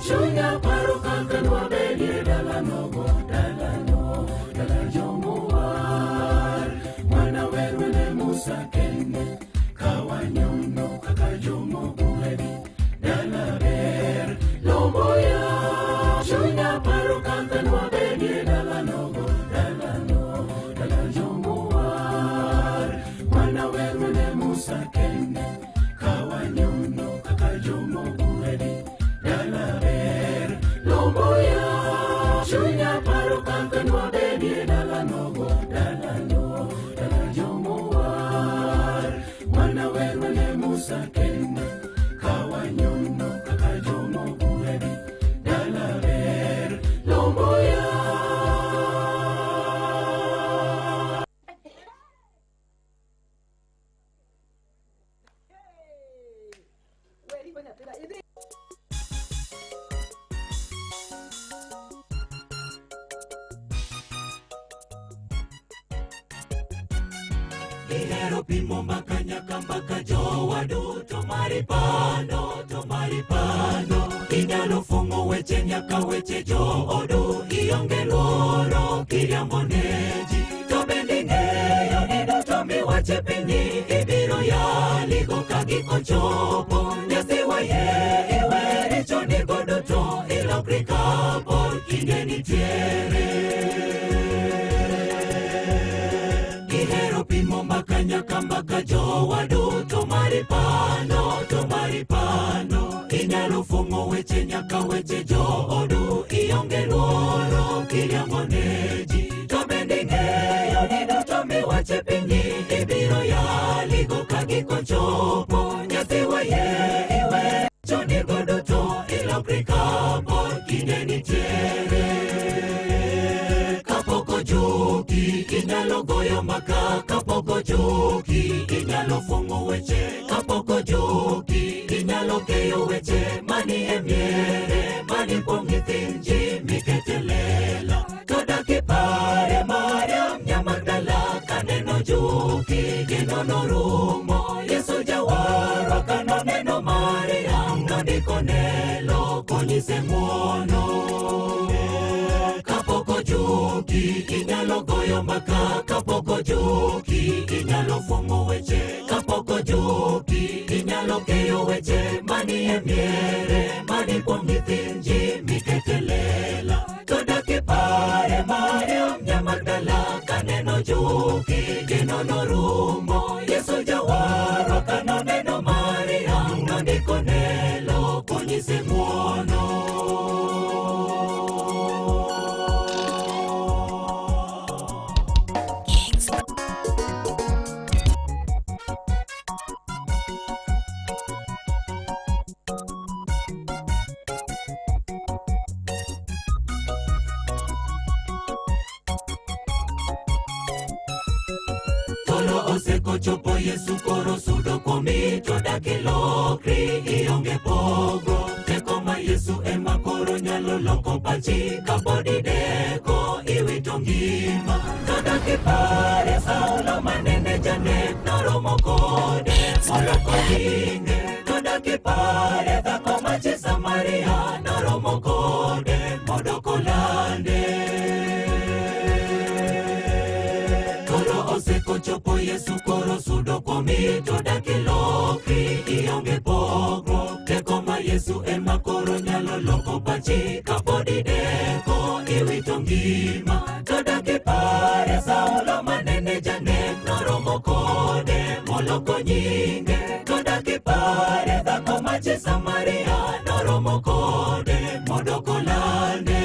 E: Chunya paro kaka nwabedie dalanogo, dalano, dala jomowar. Mwana werwene Musa kende, kawanyono kaka jomogwedhi. Dala ber, lomboya. Chunya paro kaka nwabedie dalanogo, dalano, dala jomowar. Mwana werwene Musa kende, kawanyono kaka jomogwedhi. Dala ber, lomboya. Chunya paro kaka nwabedie dalanogo, dalano, dala jomowar. Mwana werwene Musa kende, kawanyono kaka jomogwedhi. Dala ber, lomboya.
B: Ihero pimo mbaka nyaka mbaka jowadu to maripano to maripano inyalo fung'o weche nyaka weche joodu ionge luoro kiriambo ne ji to bende ing'eyo ni duto miwache pinyi ibiro yaligo ka giko chopo nyasi wayie iwe richo nigo duto ilokri kapod kinde nitiere. Ihero pimo mbaka nyaka mbaka jowadu to maripano to maripano inyalo fung'o weche nyaka weche joodu ionge luoro kiriambo ne ji to bende ing'eyo ni duto miwache pinyi ibiro yaligo ka giko chopo nyathi wayie iwe chonigo duto ilokri kapod kinde nitiere. Kapok ojuki inyalo goyo mbaka kapok ojuki inyalo fung'o weche kapok ojuki inyalo keyo weche mani e miere mani kuom nyithind ji mikete lela to dak ipare Mariam Nyamagdala kaneno juki geno norumo Yesu jawarwa kanoneno Mariam nondiko nelo konyise ng'wono. Kapok ojuki inyalo goyo mbaka kapok ojuki inyalo fung'o weche kapok ojuki inyalo keyo weche mani e miere mani kuom nyithind ji mikete lela to dak ipare Mariam Nyamagdala kaneno juki geno norumo Yesu jawarwa kanoneno Mariam nondiko nelo konyise ng'wono. Osekochopo Yesu koro sudo kuomi to dak ilokri ionge pogruok teko ma Yesu ema koro nyalo loko pachi kapod ideko iwito ngima to dak ipare Saulo manene janek noromo kode moloko nyinge to dak ipare dhako machi Samaria noromo kode modoko lande. Osekochopo Yesu koro sudo kuomi to dak ilokri ionge pogruok teko ma Yesu ema koro nyalo loko pachi kapod ideko iwito ngima to dak ipare Saulo manene janek noromo kode moloko nyinge to dak ipare dhako machi Samaria noromo kode modoko lande.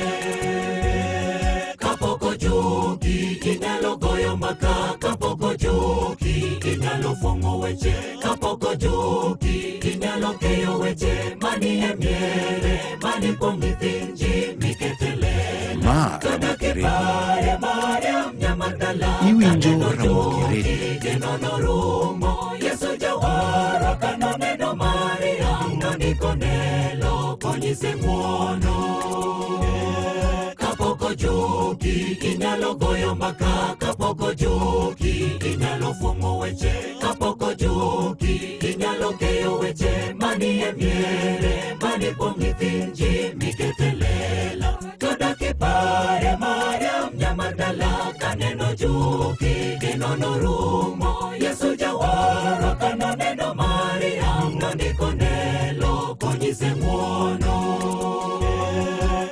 B: Kapok ojuki inyalo goyo mbaka kapok ojuki inyalo fung'o weche kapok ojuki inyalo keyo weche mani e miere mani kuom nyithind ji mikete lela
T: Ma
B: to dak
T: Ramogi Radio.
B: ipare Mariam Nyamagdala
T: Iwinjo
B: kaneno
T: Ramogi
B: juki
T: Radio.
B: geno norumo Yesu jawarwa kanoneno Mariam nondiko nelo konyise ng'wono. Kapok ojuki inyalo goyo mbaka kapok ojuki inyalo fung'o weche kapok ojuki ojuki inyalo keyo weche manie miere mani kuom nyithinji miketelela to dak ipare Mariam Nyamadala kaneno juki geno norumo Yesu jawaro kanoneno Mariam nondiko nelo konyise ng'wono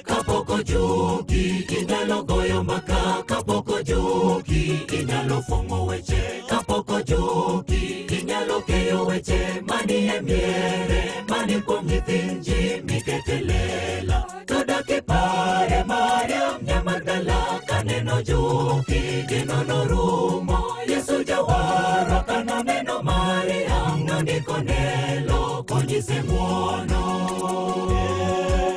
B: kapok ojuki inyalo goyo mbaka kapok ojuki inyalo fwang'o weche kapok ojuki inyalo keyo weche manie miere mani kuom nyithinji miketelela to dak ipare Mariam Nyamadala kaneno juki geno norumo Yesu jawaro kanoneno Mariam nondiko nelo konyise ng'wono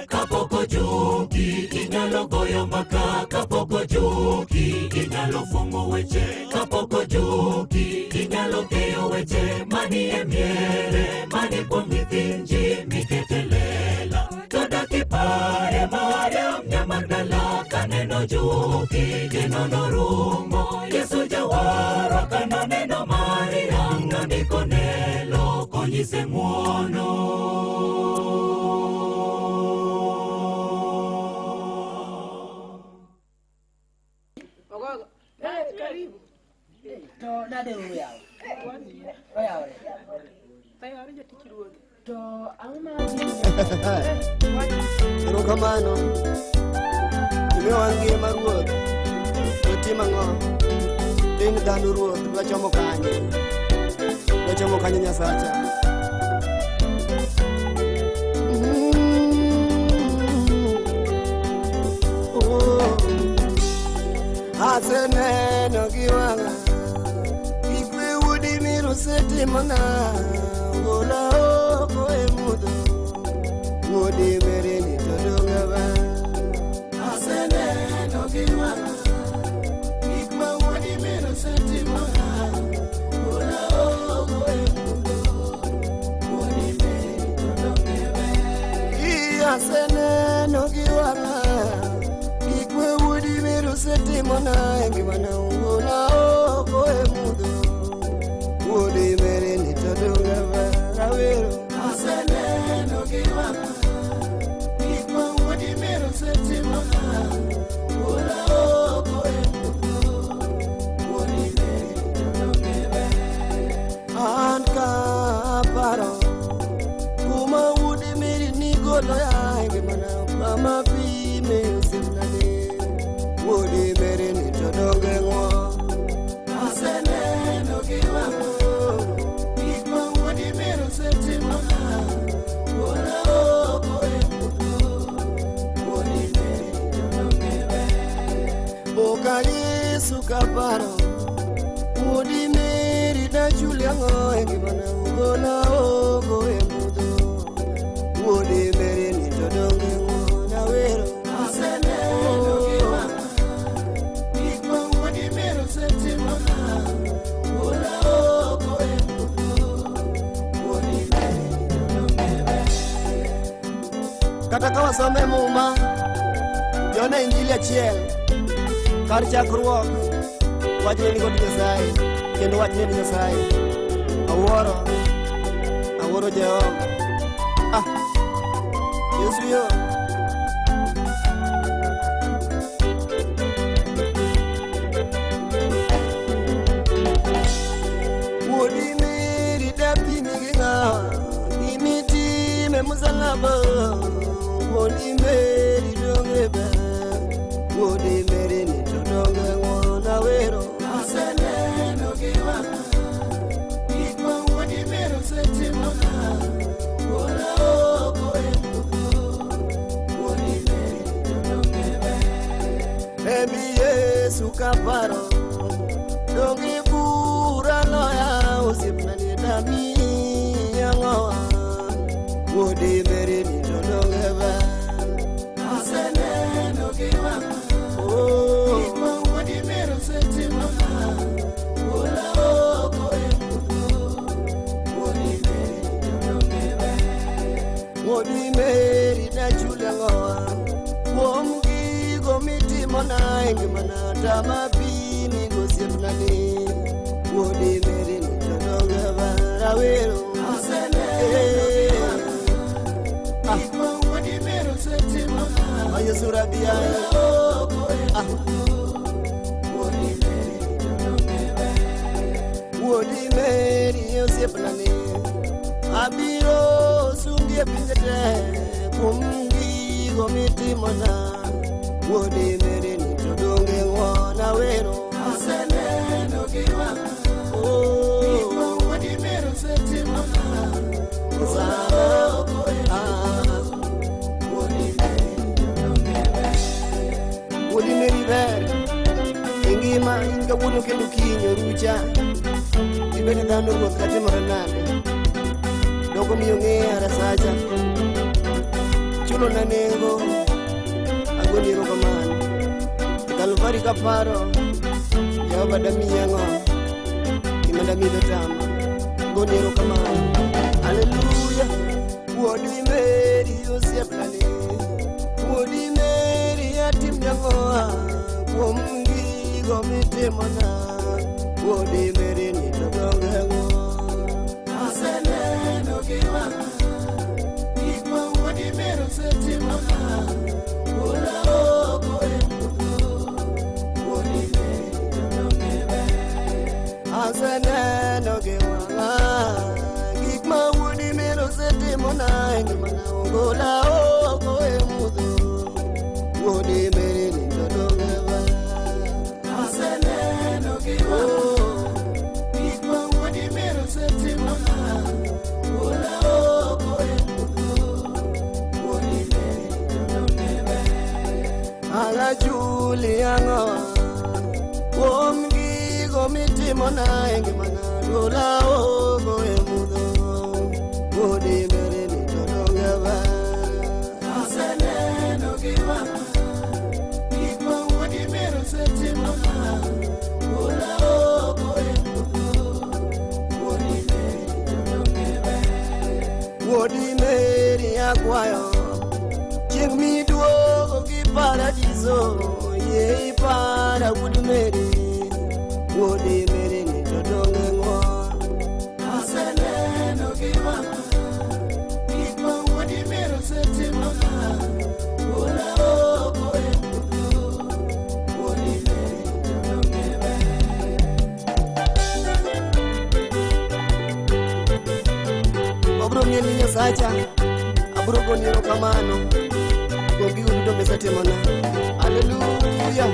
B: kapok ojuki inyalo goyo mbaka kapok ojuki inyalo fwang'o weche kapok ojuki inyalo keyo weche manie miere mani kuom nyithinji miketelela to dak ipare Mariam Nyamadala kaneno juki geno norumo Yesu jawaro kanoneno Mariam nondiko nelo konyise ng'wono.
P: Karibu. To nade uyawo? Oyawore. To ang'o ma
U: Erokamano. Imiyowa ngima Ruoth. Watim ang'o? Piny dhano Ruoth dwa chomo kanye? Dwa chomo kanye Nyasacha? Aseneno gi wang'a gik miwudi mirusetimona gola oko e mudho wuodi merini to donge ber. Aseneno gi wang'a gik ma wuodi mirusetimona gola oko e mudho wuodi merini to donge ber. Aseneno gi wang'a setimona ngimana gola oko e mudho wuodi merini to donge ber. Awero aseneno gi wang'a gik ma wuodi mero setimona gola oko e mudho wuodi merini to donge ber. An ka aparo kuma wuodi meri nigoloya ngimana mama pime osiepnane wuodi merini to donge ng'won. Aseneno gi wang'a gik ma wuodi mero setimona gola oko e mudho wuodi merini to donge ber. Boka Yesu kaparo wuodi meri dachuli ang'o e ngimana gola oko e mudho wuodi merini to donge ng'won. Awero aseneno gi wang'a setimona gola oko e mudho wuodi merini to donge ber. Kata ka wasome Muma Jona Injili achiel kar chakruok wach ne nikod Nyasaye kendo wach ne Nyasaye. Awuoro awuoro Jehova. Ah, Yesu yo. Wuodi meri dapimi gi ng'awa gimitime musalaba wuodi meri donge ber wuodi meri ni to donge ng'won. Awero aseneno gi wang'a gik ma wuodi meri osetimona gola oko e mudho wuodi meri to donge ber. Remb Yesu kaparo donge bura loya osiepna ni damiya ng'owa wuodi meri ni to donge ber. Aseneno gi wang'a gik ma wuodi meri osetimona gola oko e mudho wuodi meri ni to donge ber. Wuodi meri dachuli ang'owa kuom gigo mitimona e ngimana tama pimi gosiepnani wuodi meri ni to donge ber.
M: awero. Ah. Yesu rabia. Ah. Wuodi Meri osiepna ni abiro sungi e pinje te kuom gigo mitimona. Wuodi Meri ni to donge ng'won awero.
U: Aseneno gi wang'a gik ma wuodi Meri osetimona.
M: Wuodi Meri ber e ngima in kawuono kendo kiny orucha. Ibed dhano ruoth katimore nade. Doko miyo ng'eya rasacha. Chulo na nengo agoni erokamano. E Kalvari kaparo Jehova damiyi ang'o gima dami tama. Agoni erokamano. Haleluya. Wuodi Meri osiepna ni. Wuodi Meri atimni ang'o kuom gigo mitimona. Wuodi Meri ni to donge ng'won.
U: Aseneno gi wang'a gik ma wuodi Meri osetimona. Gola oko e mudho, wuodi Meri to donge ber.
M: Aseneno gi wang'a gik ma wuodi Meri osetimona e ngimana. Ogola oko e mudho. Wuodi Meri ni to donge ber.
U: Aseneno gi wang'a gik ma wuodi Meri osetimona. Gola oko e mudho, wuodi Meri to donge ber.
M: Agachuli ang'o kuom gigo mitimona e ngimana. Gola oko e mudho. Wuodi Meri ni to donge ber.
U: Aseneno gi wang'a gik ma wuodi Meri osetimona. Gola oko e mudho, wuodi Meri to donge ber.
M: Wuodi Meri akwayo chieng' miduogo gi paradiso yie ipara wuod Meri. Wuodi Meri ni to donge ng'won.
U: Aseneno gi wang'a gik ma wuodi Meri osetimona. Gola oko e mudho, wuodi Meri to donge ber.
M: Wabiro mieli Nyasacha, abiro goni erokamano kuom gigo duto misetimona. Haleluya.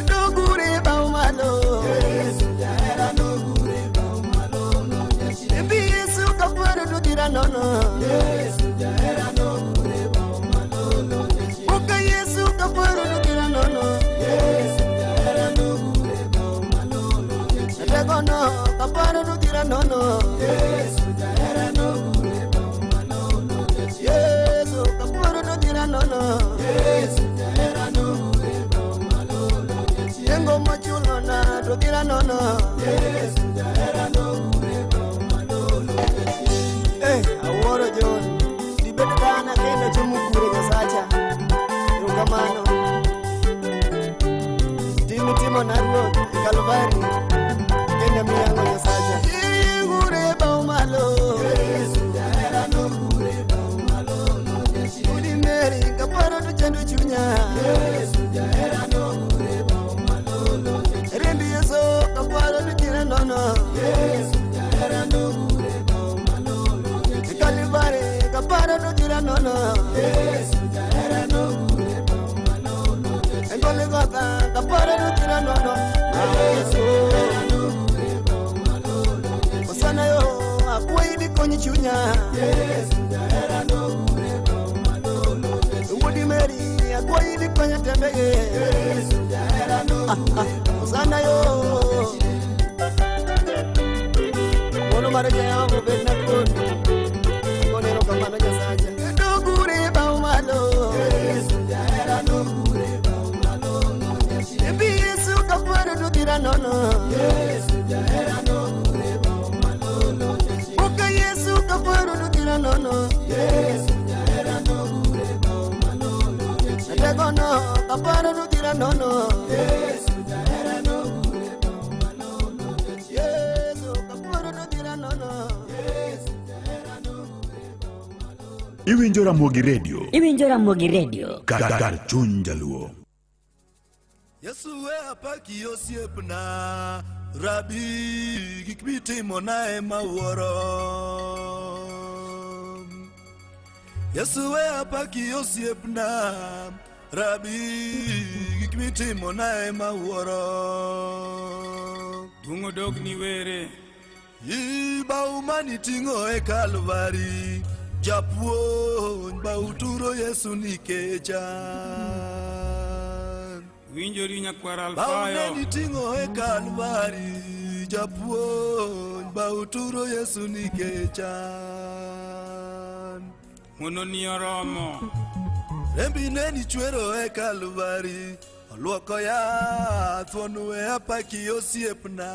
M: Nogure bao malo.
U: Yesu jahera nogure bao malo nonyachien.
M: Embi Yesu kaparo to dhira nono.
U: Yesu jahera nogure bao malo nonyachien.
M: Oka Yesu kaparo to dhira nono.
U: Yesu jahera nogure bao malo nonyachien.
M: Tegono kaparo to dhira nono.
U: Yesu jahera nogure bao malo nonyachien.
M: Yesu kaparo to dhira nono.
U: Yesu jahera nogure bao malo nonyachien.
M: Nengo mochulona to dhira nono.
U: Yesu jahera nogure bao malo nonyachien.
M: Awuoro John, dibed dhana kendo chomo kure Nyasacha. Erokamano. Tim itimona ruoth e Kalvari, kendo miyango Nyasacha. Igure bao malo.
U: Yesu jahera nogure bao malo nonyachien.
M: Wuodi Meri kaparo to chando chunya.
U: Yesu jahera nogure bao malo nonyachien.
M: Remb Yesu kaparo to dhira nono.
U: Yesu jahera nogure bao malo nonyachien.
M: E Kalvari kaparo to dhira nono.
U: Yesu jahera nogure bao malo nonyachien.
M: E Golgotha kaparo to dhira nono.
U: Yesu jahera nogure bao malo nonyachien.
M: Osana yo akwayi dikony chunya.
U: Yesu jahera nogure bao malo nonyachien.
M: Wuodi Meri akwayi dikonya tembege.
U: Yesu jahera nogure bao
M: Osana yo. Ng'wono mar Jehova obedna kodi. Agoni erokamano Nyasacha. Nogure bao malo.
U: Yesu jahera nogure bao malo nonyachien.
M: Embi Yesu kaparo to dhira nono.
U: Yesu jahera nogure bao malo nonyachien.
M: Oka Yesu kaparo to dhira nono.
U: Yesu jahera nogure bao malo nonyachien.
M: Tegono kaparo to dhira nono.
U: Yesu jahera nogure bao malo nonyachien.
M: Yesu kaparo to dhira nono.
J: Iwinjo Ramogi Radio.
P: Iwinjo Ramogi Radio.
J: Kar chuny jaluo.
B: Yesu we apaki osiepna, Rabi, gik mitimona ema wuoro. Yesu we apaki osiepna, Rabi, gik mitimona ema wuoro.
H: Duong' odog ni were.
B: Bau maniting'o e Kalvari, japuonj bau turo Yesu nikecha.
H: Winjori nyakwar
B: Bau ne
H: Alfayo.
B: niting'o e Kalvari, japuonj bau turo Yesu nikecha.
H: Ng'wono ni oromo.
B: Rembi ne nichwero e Kalvari, oluoko yath, thuon we apaki osiepna.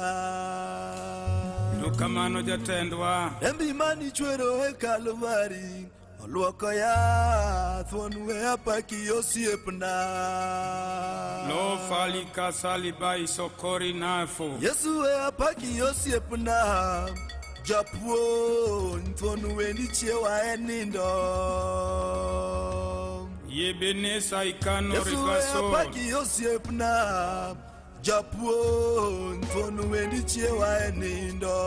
H: Erokamano jatendwa.
B: Rembi manichwero e Kalvari, oluoko yath, thuon we apaki osiepna.
H: Lo falika salibai sokori nafo.
B: Yesu we apaki osiepna, japuonj thuon we nichiewa e nindo.
H: Yebenesa ikano
B: Yesu we
H: rifaso.
B: apaki osiepna, japuonj thuon we nichiewa e nindo.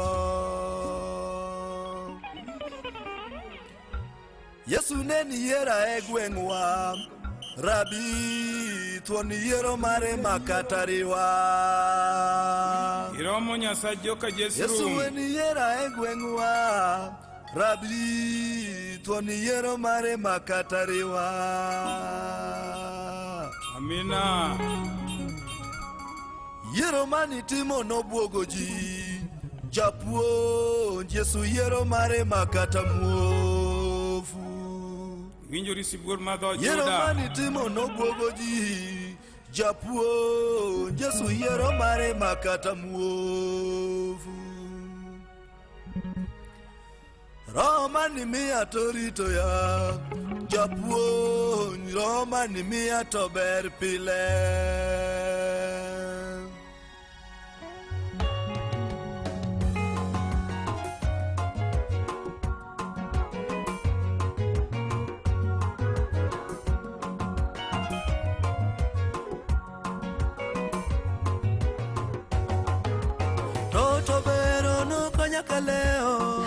B: Yesu ne niyiera e gweng'wa, Rabi thuon yiero mare makata riwa.
H: Iromo Nyasaye joka
B: Yesu
H: Jesrum.
B: we niyiera e gweng'wa, Rabi thuon yiero mare makata riwa.
H: Amina.
B: Yiero manitimo nobwogo ji, japuonj Yesu yiero mare makata muofu.
H: Winjori sibuor ma dho
B: Yiero
H: Juda.
B: manitimo nobwogo ji, japuonj Yesu yiero mare makata muofu. Roho manimiya to rito ya, japuonj roho manimiya to ber pile. Toto bero nokonya kaleo,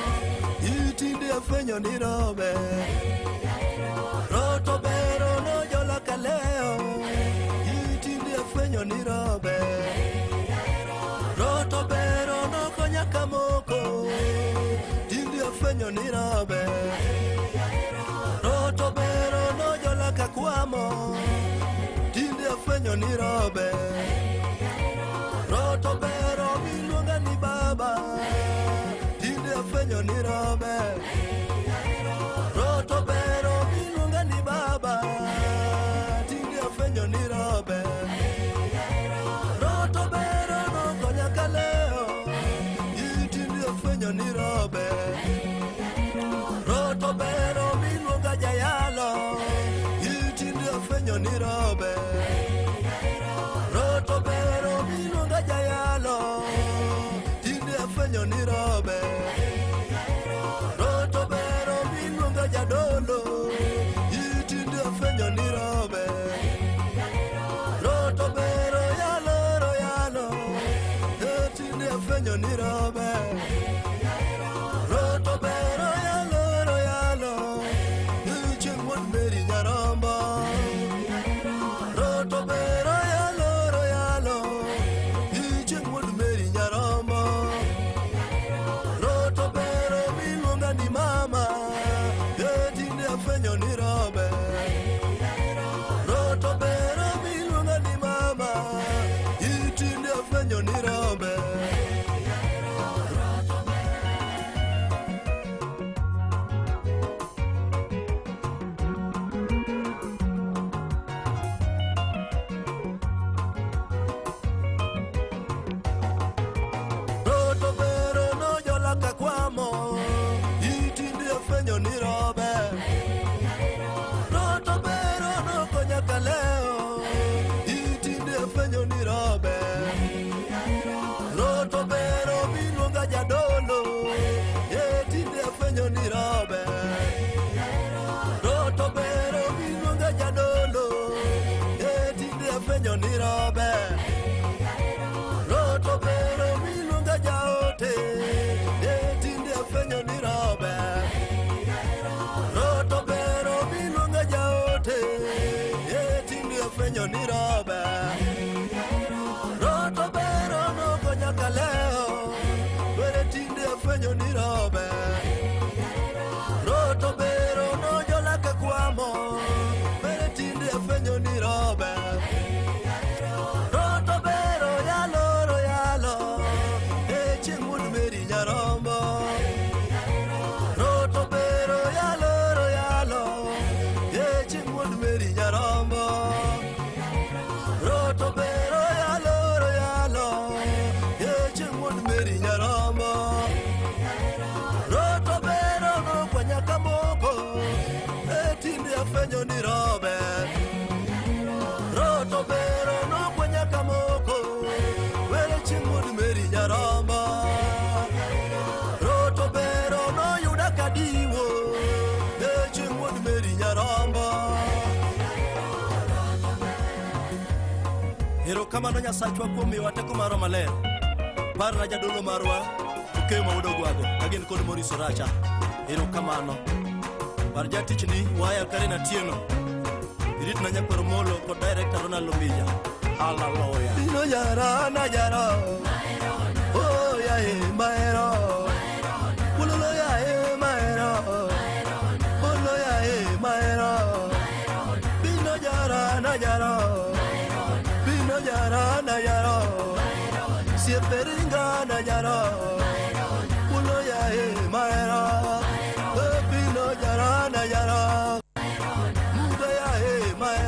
B: itinde afwenyo ni robe. Roto bero nojola kaleo, itinde afwenyo ni robe. Roto bero nokonya kamoko, tinde afwenyo ni robe. Roto bero nojola kakwamo, tinde afwenyo ni robe. Roto bero miluonga ni baba, tinde afwenyo ni robe. Roto bero miluonga ni baba, tinde afwenyo ni robe. Roto bero nokonya kaleo, tinde afwenyo ni robe. Roto bero miluonga jayalo, tinde afwenyo ni robe. Roto bero miluonga jayalo, tinde afwenyo ni robe. Roto bero miluonga jadolo, tinde afwenyo ni robe. Roto bero yalo ro yalo, tinde afwenyo ni robe. Roto bero yalo ro yalo, chieng' wuod Meri nyarombo. Roto
M: jadolo, e tinde afwenyo ni robe. Roto bero miluonga jaote, e tinde afwenyo ni robe. Roto bero miluonga jaote, e tinde afwenyo ni robe. Roto bero nokonya kaleo, were tinde afwenyo ni robe. Roto bero nojola kakwamo, were tinde afwenyo ni robe. Roto bero yalo ro yalo, e chieng' wuod Meri nyarombo. Roto bero yalo ro yalo, e chieng' wuod Meri nyarombo. Roto bero yalo ro yalo, e chieng' wuod Meri nyarombo. Roto bero nokwanya kamoko, e tinde afwenyo ni robe. Roto bero nokwanya kamoko, were chieng' wuod Meri nyarombo. Roto bero noyuda kadiwo, e chieng' wuod Meri nyarombo. Erokamano Nyasachwa kuom miyowa teko mar Roho Maler. Parna jadolo marwa Okeyo ma wuod Ogwago ka gin kod Maurice Oracha. Erokamano. Par jatichni Waya Karen Atieno. Iritna nyakwar Molo kod director Ronald Omija. Hallelujah. Bino jara na jara. Oh ya e maero. Ulolo ya e maero. Olo ya e maero. Bino jara na jara. Bino jara na jara. Sieperinga na jara. Ulo ya e maero. Oh, Bino jara na jara. Muda ya e maero.